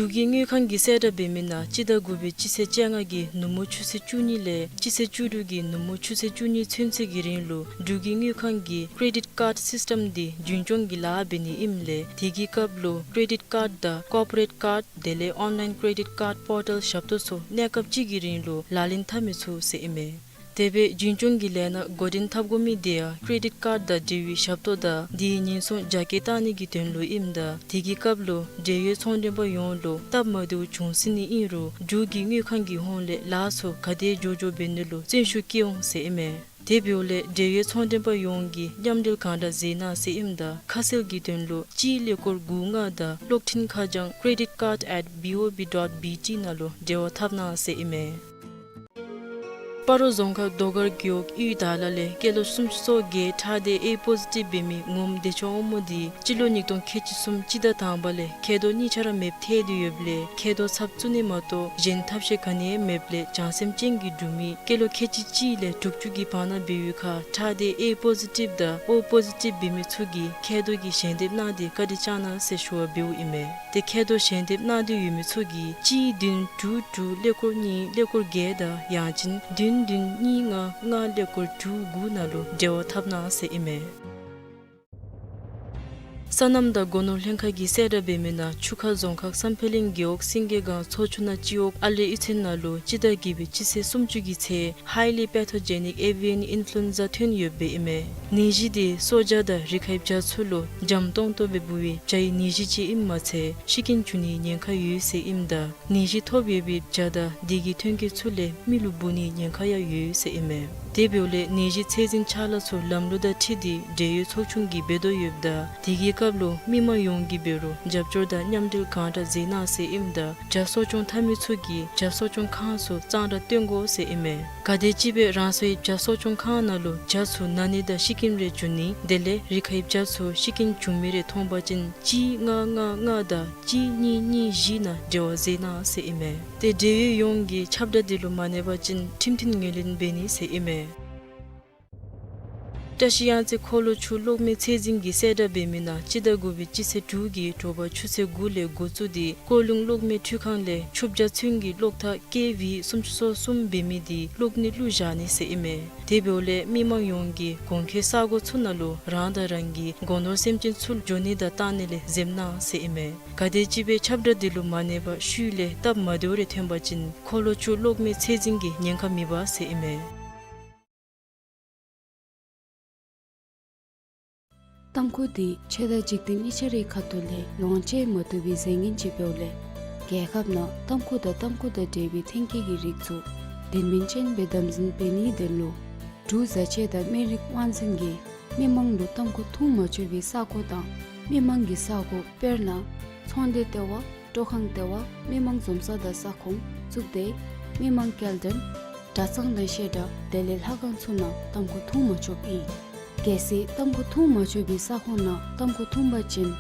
འབྲུག་གི་དངུལ་ཁང་གིས་གསལ་བསྒྲགས་འབད་མི་ནང་སྤྱི་ཟླ་དགུ་པའི་སྤྱི་ཚེས་བཅོ་ལྔ་གི་ནུབ་མོ་ཆུ་ཚོད་བཅུ་གཉིས་ལས་སྤྱི་ཚེས་བཅུ་དྲུག་གི་ནུབ་མོ་ཆུ་ཚོད་བཅུ་གཉིས་ཚུན་ཚོད་ཀྱི་རིང་ལུ་འབྲུག་གི་དངུལ་ཁང་གི་Credit Card System འདི་རྒྱུན་སྐྱོང་གི་ལཱ་འབད་ནི་ཨིནམ་ལས་དེ་གི་སྐབས་ལུ་Credit Card དང་Corporate Card དེ་ལས་Online Credit Card Portal ཞབས་ཏོག་ཚུ་གནས་སྐབས་ཅིག་གི་རིང་ལུ་ལག་ལེན་འཐབ་མི་ཚུགས་ཟེར་ཨིན་མས། དེ་སྦེ་རྒྱུན་སྐྱོང་གི་ལས་སྣ་འགོ་འདྲེན་འཐབ་དགོ་མི་དེ་ཡང་Credit Card དང་འབྲེལ་བའི་ཞབས་ཏོག་དང་དེའི་ཉེན་སྲུང་རྒྱ་སྐྱེད་བཏང་ནི་གི་དོན་ལུ་ཨིནམ་ད་དེ་གི་སྐབས་ལུ་འབྲེལ་ཡོད་ཚོང་མགྲོན་པ་ཡོངས་ལུ་སྟབས་མ་བདེཝ་བྱུང་སྲིད་ནི་ཨིན་རུང་འབྲུག་གི་དངུལ་ཁང་གི་ཧོངས་ལས་ལཱ་ཚུ་ག་དེ་མགྱོགས་མགྱོགས་འབད་ནི་ལུ་བརྩོན་ཤུགས་བསྐྱེད་འོང་ཟེར་ཨིན་མས། དེ་འབདཝ་ལས་འབྲེལ་ཡོད་ཚོང་མགྲོན་པ་ཡོངས་ཀྱིས་མཉམ་འབྲེལ་གང་དྲག་མཛད་གནང་ཟེར་ཨིནམ་ད་ཁ་གསལ་གྱི་དོན་ལུ་གཅིག་ཀླད་ཀོར་དགུ་ལྔ་དང་གློག་འཕྲིན་ཁ་བྱང་creditcard at B O B dot B T ནང་ལུ་འབྲེལ་བ་འཐབ་གནང་ཟེར་ཨིན་མས། སྤ་རོ་རྫོང་ཁག་རྡོ་དཀར་རྒེད་འོག་གཡུས་དྭགས་ལ་ལས་སྐྱེས་ལོ་སུམ་ཅུ་སོ་བརྒྱད་ཁྲག་སྡེ་A positive འབད་མི་ངོམ་བདེ་མཆོག་དབང་མོ་འདི་སྤྱི་ལོ་ཉིས་སྟོང་ཁལ་གཅིག་གསུམ་སྤྱི་ཟླ་དང་པ་ལས་མཁལ་རྡོག་གཉིས་ཆ་ར་མེདཔ་ཐལ་ཏེ་ཡོདཔ་ལས་མཁལ་རྡོག་ཚབ་བཙུགས་ནི་མ་གཏོགས་གཞན་ཐབས་ཤེས་ག་ནི་ཡང་མེདཔ་ལས་བྱང་སེམས་ཅན་གྱི་འབྲུག་མི་སྐྱེས་ལོ་ཁལ་གཅིག་གཅིག་ལས་དྲུག་ཅུ་གི་བར་ན་འབད་བའི་ཁར་ཁྲག་སྡེ་A positive དང་O positive འབད་མི་ཚུ་གིས་མཁལ་རྡོག་གི་ཞལ་འདེབས་གནང་སྟེ་བཀའ་དྲིན་བསྐྱང་གནང་ཟེར་ཞུ་བ་འབདཝ་ཨིན་མས། ཏེ་མཁལ་རྡོག་ཞལ་འདེབས་གནང་འདོད་ཡོད་མི་ཚུ་གིས་གཅིག་བདུན་དྲུག་དྲུག་ཀླད་ཀོར་གཉིས་ཀླད་ཀོར་བརྒྱད་དང་ཡང་ཅིན་བདུན་བདུན་གཉིས་ལྔ་ལྔ་ཀླད་ཀོར་དྲུག་དགུ་ནང་ལུ་འབྲེལ་བ་འཐབ་གནང་ཟེར་ཨིན་མས། སོ་ནམ་དང་སྒོ་ནོར་ལྷན་ཁག་གིས་གསལ་བསྒྲགས་འབད་མི་ནང་ཆུ་ཁ་རྫོང་ཁག་བསམ་འཕེལ་གླིང་རྒེད་འོག་སེང་གེ་སྒང་ཚོ་ཆུ་ནང་སྤྱི་འོག་ཨ་ལེ་གཡུས་ཚན་ནང་ལུ་སྤྱི་ཟླ་བརྒྱད་པའི་སྤྱི་ཚེས་སུམ་ཅུ་གི་ཚེ་highly pathogenic avian influenza ཐོན་ཡོདཔ་ཨིན་མས། ནད་གཞི་དེ་སོ་བརྒྱ་དང་རི་ཁའི་བྱ་ཚུ་ལུ་འཇམ་ཏོང་ཏོ་སྦེ་འབུ་བའི་བྱའི་ནད་གཞི་ཅིག་ཨིནམ་མ་ཚད་ཤི་རྐྱེན་འབྱུང་ནིའི་ཉེན་ཁ་ཡོད་ཟེར་ཨིནམ་ད་ནད་གཞི་ཐོབ་ཡོད་པའི་བྱ་དང་དེ་གི་ཐོན་སྐྱེད་ཚུ་ལས་མི་ལུ་འབུ་ནིའི་ཉེན་ཁ་ཡང་ཡོད་ཟེར་ཨིན་མས། དེ་འབདཝ་ལས་ནད་གཞི་ཚད་འཛིན་ཕྱག་ལཱ་ཚུ་ལམ་ལུགས་དང་འཁྲིལ་ཏེ་འབྲེལ་ཡོད་ཚོགས་ཆུང་གིས་འབད་དོ་ཡོདཔ་ད་དེ་གི་སྐབས་ལུ་མི་མང་ཡོངས་ཀྱིས་འབད་རུང་རྒྱབ་སྐྱོར་དང་མཉམ་འབྲེལ་གང་དྲག་མཛད་གནང་ཟེར་ཨིནམ་ད་བྱ་གསོ་སྐྱོང་འཐབ་མི་ཚུ་གིས་བྱ་གསོ་སྐྱོང་ཁང་ཚུ་གཙང་སྦྲ་སྟོན་དགོ་ཟེར་ཨིན་མས། ག་དེམ་ཅིག་སྦེ་རང་སོའི་བྱ་གསོ་སྐྱོང་ཁང་ནང་ལུ་བྱ་ཚུ་ན་ནི་དང་ཤི་རྐྱེན་རེ་འབྱུང་ནི་དེ་ལས་རི་ཁའི་བྱ་ཚུ་ཤི་རྐྱེན་འབྱུང་མི་རེ་མཐོང་པ་ཅིན་གཅིག་ལྔ་ལྔ་ལྔ་དང་གཅིག་གཉིས་གཉིས་བཞི་ནང་འབྲེལ་བ་མཛད་གནང་ཟེར་ཨིན་མས། ཏེ་འབྲེལ་ཡོད་ཡོངས་ཀྱིས་ཁྱབ་བསྒྲགས་འདི་ལུ་མ་གནས་པ་ཅིན་ཁྲིམས་མཐུན་ངོས་ལེན་འབད་ནི་ཟེར་ཨིན་མས། བཀྲ་ཤིས་གཡང་རྩེ་འཁོར་ལོ་ཆུ་གློག་མེ་ཚད་འཛིན་གྱིས་གསལ་བསྒྲགས་འབད་མི་ནང་སྤྱི་ཟླ་དགུ་པའི་སྤྱི་ཚེས་དྲུག་གི་དྲོ་པ་ཆུ་ཚོད་དགུ་ལས་འགོ་བཙུགས་ཏེ་ཀོ་ལུང་གློག་མེ་འཕྲུལ་ཁང་ལས་ཆུ་བརྒྱ་ཚུན་གྱི་གློག་ཐག་ཀེ་ཝི་སུམ་ཅུ་སོ་གསུམ་འབད་མི་དེ་གློག་ནད་བླུགས་བཞག་ནི་ཟེར་ཨིན་མས། དེ་འབདཝ་ལས་མི་མང་ཡོངས་ཀྱིས་གོང་འཁོད་ས་གོ་ཚུ་ནང་ལུ་རང་དང་རང་གི་སྒོ་ནོར་སེམས་ཅན་ཚུ་འགྱོ་ནི་དང་བཏང་ནི་ལས་འཛེམ་གནང་ཟེར་ཨིན་མས། ག་དེམ་ཅིག་སྦེ་ཁྱབ་བསྒྲགས་འདི་ལུ་མ་གནས་པར་ཤུལ་ལས་སྟབས་མ་བདེཝ་རེ་ཐོན་པ་ཅིན་འཁོར་ལོ་ཆུ་གློག་མེ་ཚད་འཛིན་གྱིས་ཉེན་ཁ་མི་འབག་ཟེར་ཨིན་མས། ཏམ་ཁུ་དེ་ཆོས་དང་འཇིག་རྟེན་གཉིས་ཆ་རའི་ཁ་ཐུག་ལས་ལོངས་སྤྱོད་མ་བཏུབ་པའི་རྫས་ངན་ཅིག་འབདཝ་ལས་རྒྱལ་ཁབ་ནང་ཏམ་ཁུ་དང་ཏམ་ཁུ་དང་འབྲེལ་བའི་ཐོན་སྐྱེད་ཀྱི་རིགས་ཚུ་དོན་སྨིན་ཅན་སྦེ་དམ་འཛིན་འབད་ནིའི་དོན་ལུ་འབྲུག་བཟའ་ཆས་དང་སྨན་རིགས་དབང་འཛིན་གྱིས་མི་མང་ལུ་ཏམ་ཁུ་འཐུང་མ་ཆོག་པའི་ས་གོ་དང་མི་མང་གི་ས་གོ་དཔེར་ན་ཚོང་སྡེ་ལྟེ་བ། སྤྲོ་ཁང་ལྟེ་བ། མི་མང་འཛོམས་ས་དང་ས་ཁོངས། གཙུག་སྡེ། མི་མང་སྐྱེལ་འདྲེན། གྲྭ་ཚང་དང་བཤད་གྲྭ་དེ་ལས་ལྷ་ཁང་ཚུ་ནང་ཏམ་ཁུ་འཐུང་མ་ཆོགཔ་ཨིན། གལ་སྲིད་ཏམ་ཁུ་འཐུང་མ་ཆོག་པའི་ས་ཁོངས་ནང་ཏམ་ཁུ་འཐུང་པ་ཅིན་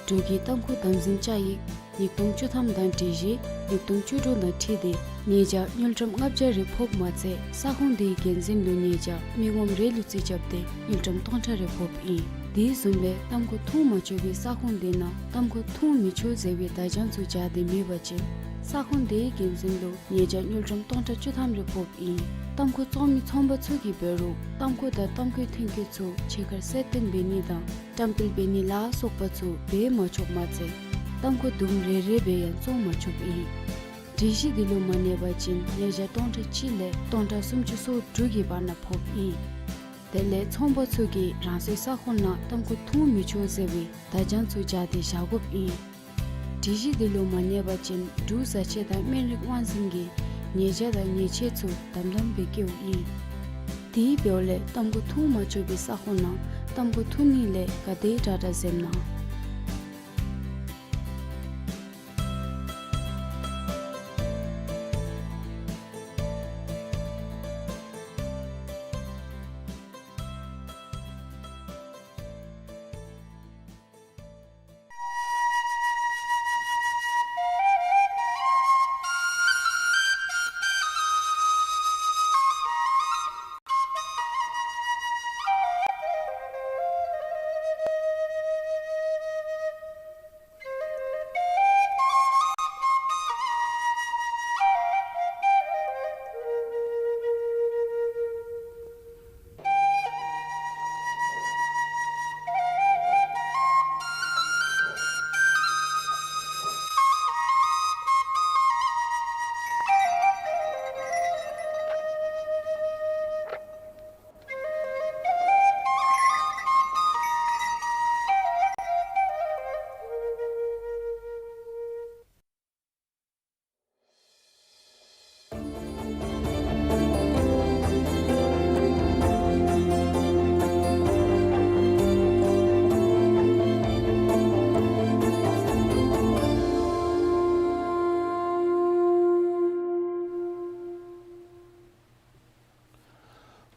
འབྲུག་གི་ཏམ་ཁུ་དམ་འཛིན་བཅའ་ཡིག་ཉིས་སྟོང་བཅུ་ཐམ་དང་སྒྲིག་གཞི་ཉིས་སྟོང་བཅུ་དྲུག་དང་འཁྲིལ་ཏེ་ཉེས་བྱ་དངུལ་ཀྲམ་ལྔ་བརྒྱ་རེ་ཕོགཔ་མ་ཚད་ས་ཁོངས་དེའི་འགན་འཛིན་ལུ་ཉེས་བྱ་མི་ངོམ་རེ་ལུ་རྩིས་རྐྱབ་སྟེ་དངུལ་ཀྲམ་སྟོང་ཕྲག་རེ་ཕོགཔ་ཨིན། དེ་བཟུམ་སྦེ་ཏམ་ཁུ་འཐུང་མ་ཆོག་པའི་ས་ཁོངས་དེ་ནང་ཏམ་ཁུ་འཐུང་མི་ཆོག་ཟེར་བའི་བརྡ་བྱང་ཚུ་སྦྱར་ཏེ་མེད་པ་ཅིན་ས་ཁོངས་དེའི་འགན་འཛིན་ལུ་ཉེས་བྱ་དངུལ་ཀྲམ་སྟོང་ཕྲག་བཅུ་ཐམ་རེ་ཕོགཔ་ཨིན། ཏམ་ཁུ་བཙོང་མི་ཚོང་པ་ཚུ་གིས་འབད་རུང་ཏམ་ཁུ་དང་ཏམ་ཁུའི་ཐོན་སྐྱེད་ཚུ་ཕྱི་ཁར་གསལ་སྟོན་འབད་ནི་དང་བཀྲམ་སྤེལ་འབད་ནི་ལ་སོགས་པ་ཚུ་འབད་མ་ཆོགཔ་མ་ཚད་ཏམ་ཁུ་དུམ་རེ་རེ་སྦེ་ཡང་བཙོང་མ་ཆོགཔ་ཨིན། སྒྲིག་གཞི་འདི་ལུ་མ་གནས་པ་ཅིན་ཉེས་བྱ་སྟོང་ཕྲག་གཅིག་ལས་སྟོང་ཕྲག་སུམ་ཅུ་སོ་དྲུག་གི་བར་ན་ཕོགཔ་ཨིན། དེ་ལས་ཚོང་པ་ཚུ་གིས་རང་སོའི་ས་ཁོངས་ནང་ཏམ་ཁུ་འཐུང་མི་ཆོག་ཟེར་བའི་བརྡ་བྱང་ཚུ་སྦྱར་ཏེ་བཞག་དགོཔ་ཨིན། སྒྲིག་གཞི་འདི་ལུ་མ་གནས་པ་ཅིན་འབྲུག་བཟའ་ཆས་དང་སྨན་རིགས་དབང་འཛིན་གྱིས་ཉེས་བྱ་དང་ཉེས་ཆད་ཚུ་དམ་དམ་སྦེ་བཀལཝ་ཨིན། དེ་འབདཝ་ལས་ཏམ་ཁུ་འཐུང་མ་ཆོག་པའི་ས་ཁོངས་ནང་ཏམ་ཁུ་འཐུང་ནི་ལས་ག་དེ་དྲག་དྲག་འཛེམ་གནང་།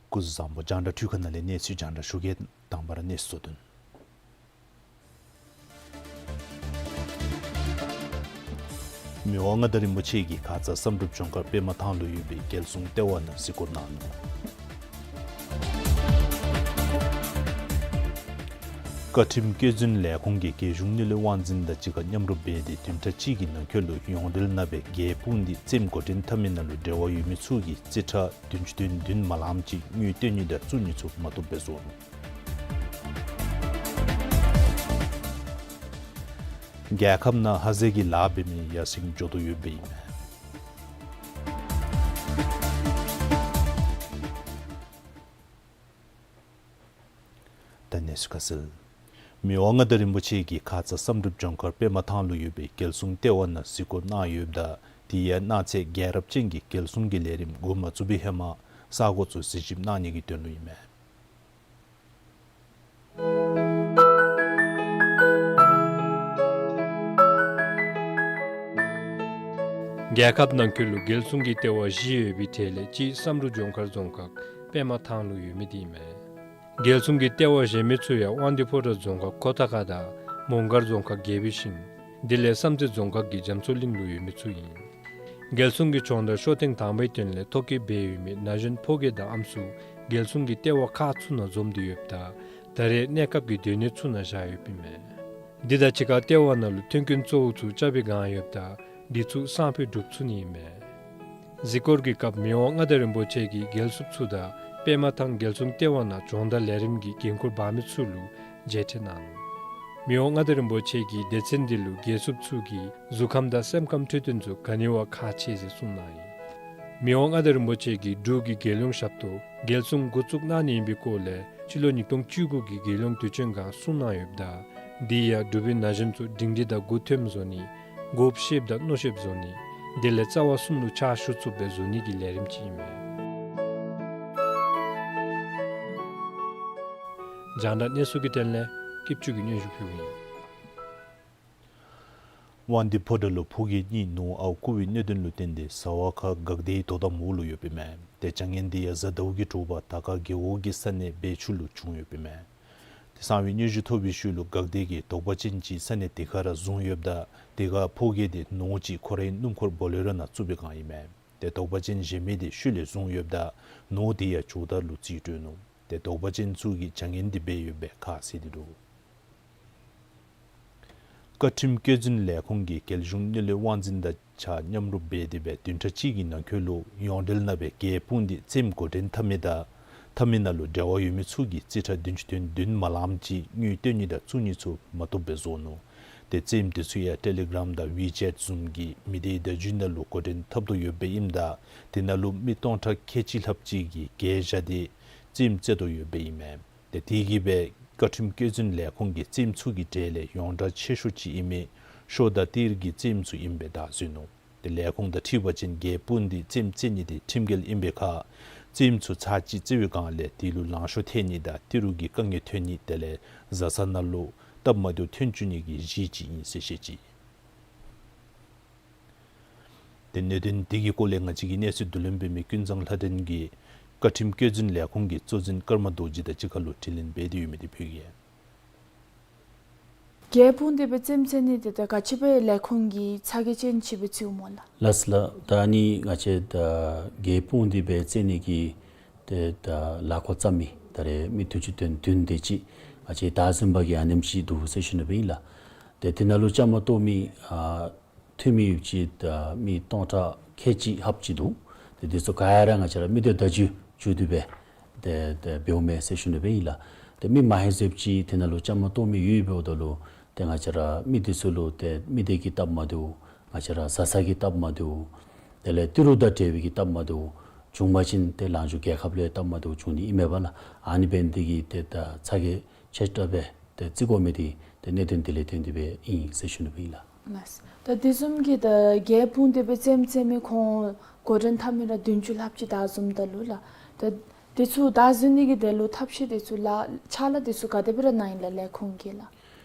སྐུ་གཟུགས་བཟང་པོ། རྒྱང་བསྒྲགས་འཕྲུལ་ཁང་ནང་ལས་གནས་ཚུལ་རྒྱང་བསྒྲགས་ཞུ་གེ། དང་པ་ར་གནས་ཚུལ་གཙོ་དོན། མི་དབང་མངའ་བདག་རིན་པོ་ཆེ་གིས་ཁ་ཙ་བསམ་གྲུབ་ལྗོངས་མཁར་པདྨ་ཐང་ལུ་ཡོད་པའི་རྒྱལ་སྲུང་ལྟེ་བ་ནང་གཟིགས་སྐོར་གནང་ནུག། བཀའ་ཁྲིམས་བཀོད་འཛིན་ལས་ཁུངས་ཀྱིས་རྒྱལ་གཞུང་དངུལ་ལས་དབང་འཛིན་དང་གཅིག་ཁར་མཉམ་རུབ་འབད་དེ་བདུན་ཕྲག་གཅིག་གི་ནང་འཁོད་ལུ་ཡོངས་འབྲེལ་ནང་སྦེ་རྒྱལ་སྤུངས་འདི་རྩེདམོ་འགོ་འདྲེན་འཐབ་མི་ནང་ལུ་འབྲེལ་བ་ཡོད་མི་ཚུ་གིས་རྩིས་ཁྲ་བདུན་ཅུ་དོན་བདུན་མ་ལངམ་ཅིག་དངུལ་བཏོན་ནི་དང་བཙུགས་ནི་ཚུ་མ་བཏུབ་སྦེ་བཟོ་ནུག། རྒྱལ་ཁབ་ནང་ཧ་ཟེ་གི་ལཱ་འབད་མི་ཡར་སེང་འགྱོ་དོ་ཡོདཔ་ཨིན་མས། ད་གནས་ཚུལ་ཁ་གསལ། མི་དབང་མངའ་བདག་རིན་པོ་ཆེ་གིས་ཁ་ཙ་བསམ་གྲུབ་ལྗོངས་མཁར་པདྨ་ཐང་ལུ་ཡོད་པའི་རྒྱལ་སྲུང་ལྟེ་བ་ནང་གཟིགས་སྐོར་གནང་ཡོདཔ་ད་དེ་ཡང་གནངས་ཚེ་རྒྱལ་རབས་ཅན་གྱི་རྒྱལ་སྲུང་གི་ལས་རིམ་འགོ་མ་བཙུགས་པའི་ཧེ་མ་ས་གོ་ཚུ་གཟིགས་ཞིབ་གནང་ནི་གི་དོན་ལུ་ཨིན་མས། རྒྱལ་ཁབ་ནང་འཁོད་ལུ་རྒྱལ་སྲུང་གི་ལྟེ་བ་བཞི་ཡོད་པའི་གྲས་ལས་གཅིག་བསམ་གྲུབ་ལྗོངས་མཁར་རྫོང་ཁག་པདྨ་ཐང་ལུ་ཡོད་མི་འདི་ཨིན་མས། རྒྱལ་སྲུང་གི་ལྟེ་བ་གཞན་མི་ཚུ་ཡང་དབང་འདུས་ཕོ་བྲང་རྫོང་ཁག་ཁོ་ཐ་ཁ་དང་མོང་སྒར་རྫོང་ཁག་དགེ་བའི་ཤིང་། དེ་ལས་བསམ་རྩེ་རྫོང་ཁག་གི་རྒྱ་མཚོ་གླིང་ལུ་ཡོད་མི་ཚུ་ཨིན། རྒྱལ་སྲུང་གི་སྦྱོང་བརྡར་ཤོ་ཐེངས་དང་པའི་དོན་ལས་ཐོ་བཀོད་འབད་ཡོད་མི་ན་གཞོན་ཕོ་སྐྱེས་དང་ཨམ་སྲུ་རྒྱལ་སྲུང་གི་ལྟེ་བ་ཁག་ཚུ་ནང་འཛོམས་ཏེ་ཡོདཔ་ད་ད་རེས་གནས་སྐབས་ཀྱི་སྡོད་གནས་ཚུ་ནང་བཞག་ཡོདཔ་ཨིན་མས། འདི་དང་གཅིག་ཁར་ལྟེ་བ་ནང་ལུ་མཐུན་རྐྱེན་གཙོ་བོ་ཚུ་རྐྱབ་པའི་སྒང་ཡོདཔ་ད་འདི་ཚུ་སང་ཕོད་སྒྲུབ་ཚུགས་ནི་ཨིན་མས། གཟིགས་སྐོར་གྱི་སྐབས་མི་དབང་མངའ་བདག་རིན་པོ་ཆེ་གིས་རྒྱལ་སྲུངཔ་ཚུ་དང་པདྨ་ཐང་རྒྱལ་སྲུང་ལྟེ་བ་ནང་སྦྱོང་བརྡར་ལས་རིམ་གྱི་འགན་ཁུར་འབག་མི་ཚུ་ལུ་མཇལ་འཕྲད་གནང་ནུག། མི་དབང་མངའ་བདག་རིན་པོ་ཆེ་གིས་སྡེ་ཚན་འདི་ལུ་རྒྱལ་སྲུངཔ་ཚུ་གི་གཟུགས་ཁམས་དང་སེམས་ཁམས་འཕྲོད་བསྟེན་ཚུ་ག་ནི་བ་ཁག་ཆེ་ཟེར་གསུངས་གནང་ཡི། མི་དབང་མངའ་བདག་རིན་པོ་ཆེ་གིས་འབྲུག་གི་རྒྱལ་ཡོངས་ཞབས་ཏོག་རྒྱལ་སྲུང་འགོ་བཙུགས་གནང་ནི་ཨིན་པའི་སྐོར་ལས་སྤྱི་ལོ་ཉིས་སྟོང་བཅུ་དགུ་གི་རྒྱལ་ཡོངས་དུས་ཆེན་སྒང་གསུངས་གནང་ཡོདཔ་ད་འདི་ཡང་འབྲུག་པའི་ན་གཞོན་ཚུ་སྒྲིང་སྒྲི་དང་མགུ་འཐོམ་བཟོ་ནི། མགུ་བཤེདཔ་དང་མནོ་བཤེདཔ་བཟོ་ནི། དེ་ལས་རྩ་བ་གསུམ་ལུ་ཕྱག་ཞུ་ཚུགསཔ་སྦེ་བཟོ་ནི་གི་ལས་རིམ་ཅིག་ཨིན་མས། རྒྱང་བསྒྲགས་གནས་ཚུལ་གྱི་དོན་ལས་སྐྱིད་ཆུ་གིས་སྙན་ཞུ་ཕུལཝ་ཨིན། དབང་འདུས་ཕོ་བྲང་ལུ་ཕོ་སྐྱེས་གཉིས་ནོར་ཨརཝ་རྐུ་བའི་གནད་དོན་ལུ་བརྟེན་ཏེ་གཟའ་བ་ཁ་འགག་སྡེའི་དོ་དམ་འོག་ལུ་ཡོདཔ་ཨིན་མས། ཏེ་བྱ་ངན་འདི་ཡང་གཟའ་ཟླཝ་གི་དྲོ་པ་དར་དཀར་རྒེད་འོག་གི་ས་གནས་སྦས་ཆུ་ལུ་བྱུང་ཡོདཔ་ཨིན་མས། ཏེ་གསང་བའི་སྙན་ཞུ་ཐོབ་པའི་ཤུལ་ལུ་འགག་སྡེ་གིས་དོགས་པ་ཅན་ཅིག་ས་གནས་དེ་ཁར་ར་བཟུང་ཡོདཔ་ད་དེ་ཁར་ཕོ་སྐྱེས་དེ་ནོར་ཅིག་ཁོ་རའི་སྣུམ་འཁོར་བོ་ལེ་རོ་ནང་བཙུགས་པའི་སྒང་ཨིན་མས། ཏེ་དོགས་པ་ཅན་གཞན་མི་དེ་ཤུལ་ལས་བཟུང་ཡོདཔ་ད་ནོར་དེ་ཡང་ཇོ་བདག་ལུ་རྩིས་སྤྲོད་ནུག། ཏེ་དོགས་པ་ཅན་ཚུ་གིས་བྱ་ངན་དེ་འབད་ཡོདཔ་སྦེ་ཁ་བཟེད་དེ་འདུག། བཀའ་ཁྲིམས་བཀོད་འཛིན་ལས་ཁུངས་ཀྱིས་རྒྱལ་གཞུང་དངུལ་ལས་དབང་འཛིན་དང་གཅིག་ཁར་མཉམ་རུབ་འབད་དེ་སྦེ་བདུན་ཕྲག་གཅིག་གི་ནང་འཁོད་ལུ་ཡོངས་འབྲེལ་ནང་སྦེ་རྒྱལ་སྤུངས་འདི་རྩེདམོ་འགོ་འདྲེན་འཐབ་མི་དང་འཐབ་མི་ནང་ལུ་འབྲེལ་བ་ཡོད་མི་ཚུ་གིས་རྩིས་ཁྲ་བདུན་ཅུ་དོན་བདུན་མ་ལངམ་ཅིག་དངུལ་བཏོན་ནི་དང་བཙུགས་ནི་ཚུ་མ་བཏུབ་སྦེ་བཟོ་ནུག། ཏེ་རྩེདམོ་དེ་ཚུ་ཡང་ཊེ་ལི་གརམ་དང་ཝི་ཅེཊ་བཟུམ་གྱི་མི་སྡེའི་བརྡ་བརྒྱུད་ནང་ལུ་འགོ་འདྲེན་འཐབ་དོ་ཡོདཔ་ཨིནམ་ད་དེ་ནང་ལུ་མི་སྟོང་ཕྲག་ཁལ་གཅིག་ལྷགཔ་ཅིག་གིས་གྲལ་བཞག་སྟེ་རྩེདམོ་རྩེ་དོ་ཡོདཔ་ཨིན་མས། ཏེ་དེ་གིས་སྦེ་བཀའ་ཁྲིམས་བཀོད་འཛིན་ལས་ཁུངས་ཀྱིས་རྩེདམོ་ཚུ་གི་གྲས་ལས་ཡོངས་གྲགས་ཆེ་ཤོས་ཅིག་ཨིན་མི་ཤོ་དང་ཏིར་གྱི་རྩེདམོ་ཚུ་ཨིནམ་སྦེ་བདའ་བཟུང་ནུག། ཏེ་ལས་ཁུངས་དང་འཁྲིལ་བ་ཅིན་རྒྱལ་སྤུངས་འདི་རྩེདམོ་རྩེ་ནི་དེ་ཁྲིམས་འགལ་ཨིན་པའི་ཁར་རྩེདམོ་ཚུ་ཚར་གཅིག་རྩེ་བའི་སྒང་ལས་དེ་ལུ་ལང་ཤོར་ཐལ་ནི་དང་ཏི་རུ་གི་དཀའ་ངལ་ཐོན་ནི་དེ་ལས་བཟའ་ཚང་ནང་ལུ་སྟབས་མ་བདེཝ་ཐོན་བཅུག་ནི་གི་གཞི་ཅིག་ཨིན་ཟེར་བཤད་ཅི། ཏེ་གནད་དོན་འདི་གི་སྐོར་ལས་ང་བཅས་ཀྱི་གནས་ཚུལ་བསྡུ་ལེན་འབད་མི་ཀུན་བཟང་ལྷ་སྒྲོན་གྱིས་བཀའ་ཁྲིམས་བཀོད་འཛིན་ལས་ཁུངས་ཀྱི་གཙོ་འཛིན་ཀརྨ་རྡོ་རྗེ་དང་གཅིག་ཁར་ལུ་དྲི་ལན་འབད་དེ་ཡོད་མི་དེ་ཕུལ་གེ། རྒྱལ་སྤུངས་འདི་སྦེ་རྩེདམོ་རྩེ་ནི་འདི་ད་ག་ཅི་སྦེ་ལས་ཁུངས་ཀྱིས་ཚ་གྱང་ཅན་ཅིག་སྦེ་བརྩིཝ་སྨོ་ལགས། ལགས་སོ་ལགས། ད་ཨ་ནི་ང་བཅས་ད་རྒྱལ་སྤུངས་འདི་སྦེ་རྩེ་ནི་གི་ཏེ་ད་ལཱ་འགོ་བརྩམས་མི་ད་རེས་མི་བདུན་ཅུ་དོན་བདུན་དེ་ཅིག་ང་བཅས་བདའ་ཟུན་པ་གིས་ཨ་ནེམ་ཅིག་འདུག་ཟེར་ཞུ་ནི་སྦེ་ཨིན་ལགས། ཏེ་དེ་ནང་ལུ་བཅའ་མར་གཏོགས་མི་ཨ་འཐུས་མི་ཡོདཔ་ཅིག་ད་མི་སྟོང་ཕྲག་ཁལ་གཅིག་ལྷགཔ་ཅིག་འདུག། ཏེ་དེ་ཚུ་ག་ར་ང་བཅས་ར་མི་སྡེ་བརྡ་བརྒྱུད་བརྒྱུད་དེ་སྦེ་ཏེ་ཏེ་འབདཝ་མས་ཟེར་ཞུ་ནི་སྦེ་ཨིན་ལགས། ཏེ་མི་མང་ཧེང་སངས་ཅིག་དེ་ནང་ལུ་བཅའ་མར་གཏོགས་མི་ཡོདཔ་འབདཝ་ད་ལུ་ཏེ་ང་བཅས་ར་མི་དེ་ཚུ་ལུ་ཏེ་མི་སྡེ་གི་སྟབས་མ་བདེཝ་ང་བཅས་ར་བཟའ་ཚང་གི་སྟབས་མ་བདེཝ་དེ་ལས་ཏི་རུ་དང་འབྲེལ་བའི་གི་སྟབས་མ་བདེཝ་བྱུང་པ་ཅིན་ཏེ་ལང་ཕྱོགས་རྒྱལ་ཁབ་ལུ་སྟབས་མ་བདེཝ་བྱུང་ནི་ཨིན་མས་པ་ལགས། ཨ་ནི་འབད་ནི་དེ་གིས་ཏེ་ད་ཚ་གྱང་ཆེ་དྲགས་སྦེ་ཏེ་བརྩི་དགོ་མི་འདི་ཏེ་གནད་དོན་དེ་ལས་བརྟེན་ཏེ་སྦེ་ཨིན་ཟེར་ཞུ་ནི་སྦེ་ཨིན་ལགས། ལགས། ད་དེ་བཟུམ་གྱི་ད་རྒྱལ་སྤུངས་འདི་སྦེ་རྩེདམོ་རྩེ་མི་ཁོང་འགོ་འདྲེན་འཐབ་མི་ར་བདུན་ཅུ་ལྷགཔ་ཅིག་བདའ་བཟུནམ་ད་ལུ་ལགས། ད་དེ་ཚུ་བདའ་བཟུན་ནི་གི་དེ་ལུ་ཐབས་ཤེས་དེ་ཚུ་ལགས་ཕྱག་ལཱ་དེ་ཚུ་ག་དེ་སྦེ་ར་གནང་ཡི་ལགས་ལས་ཁུངས་ཀྱིས་ལགས།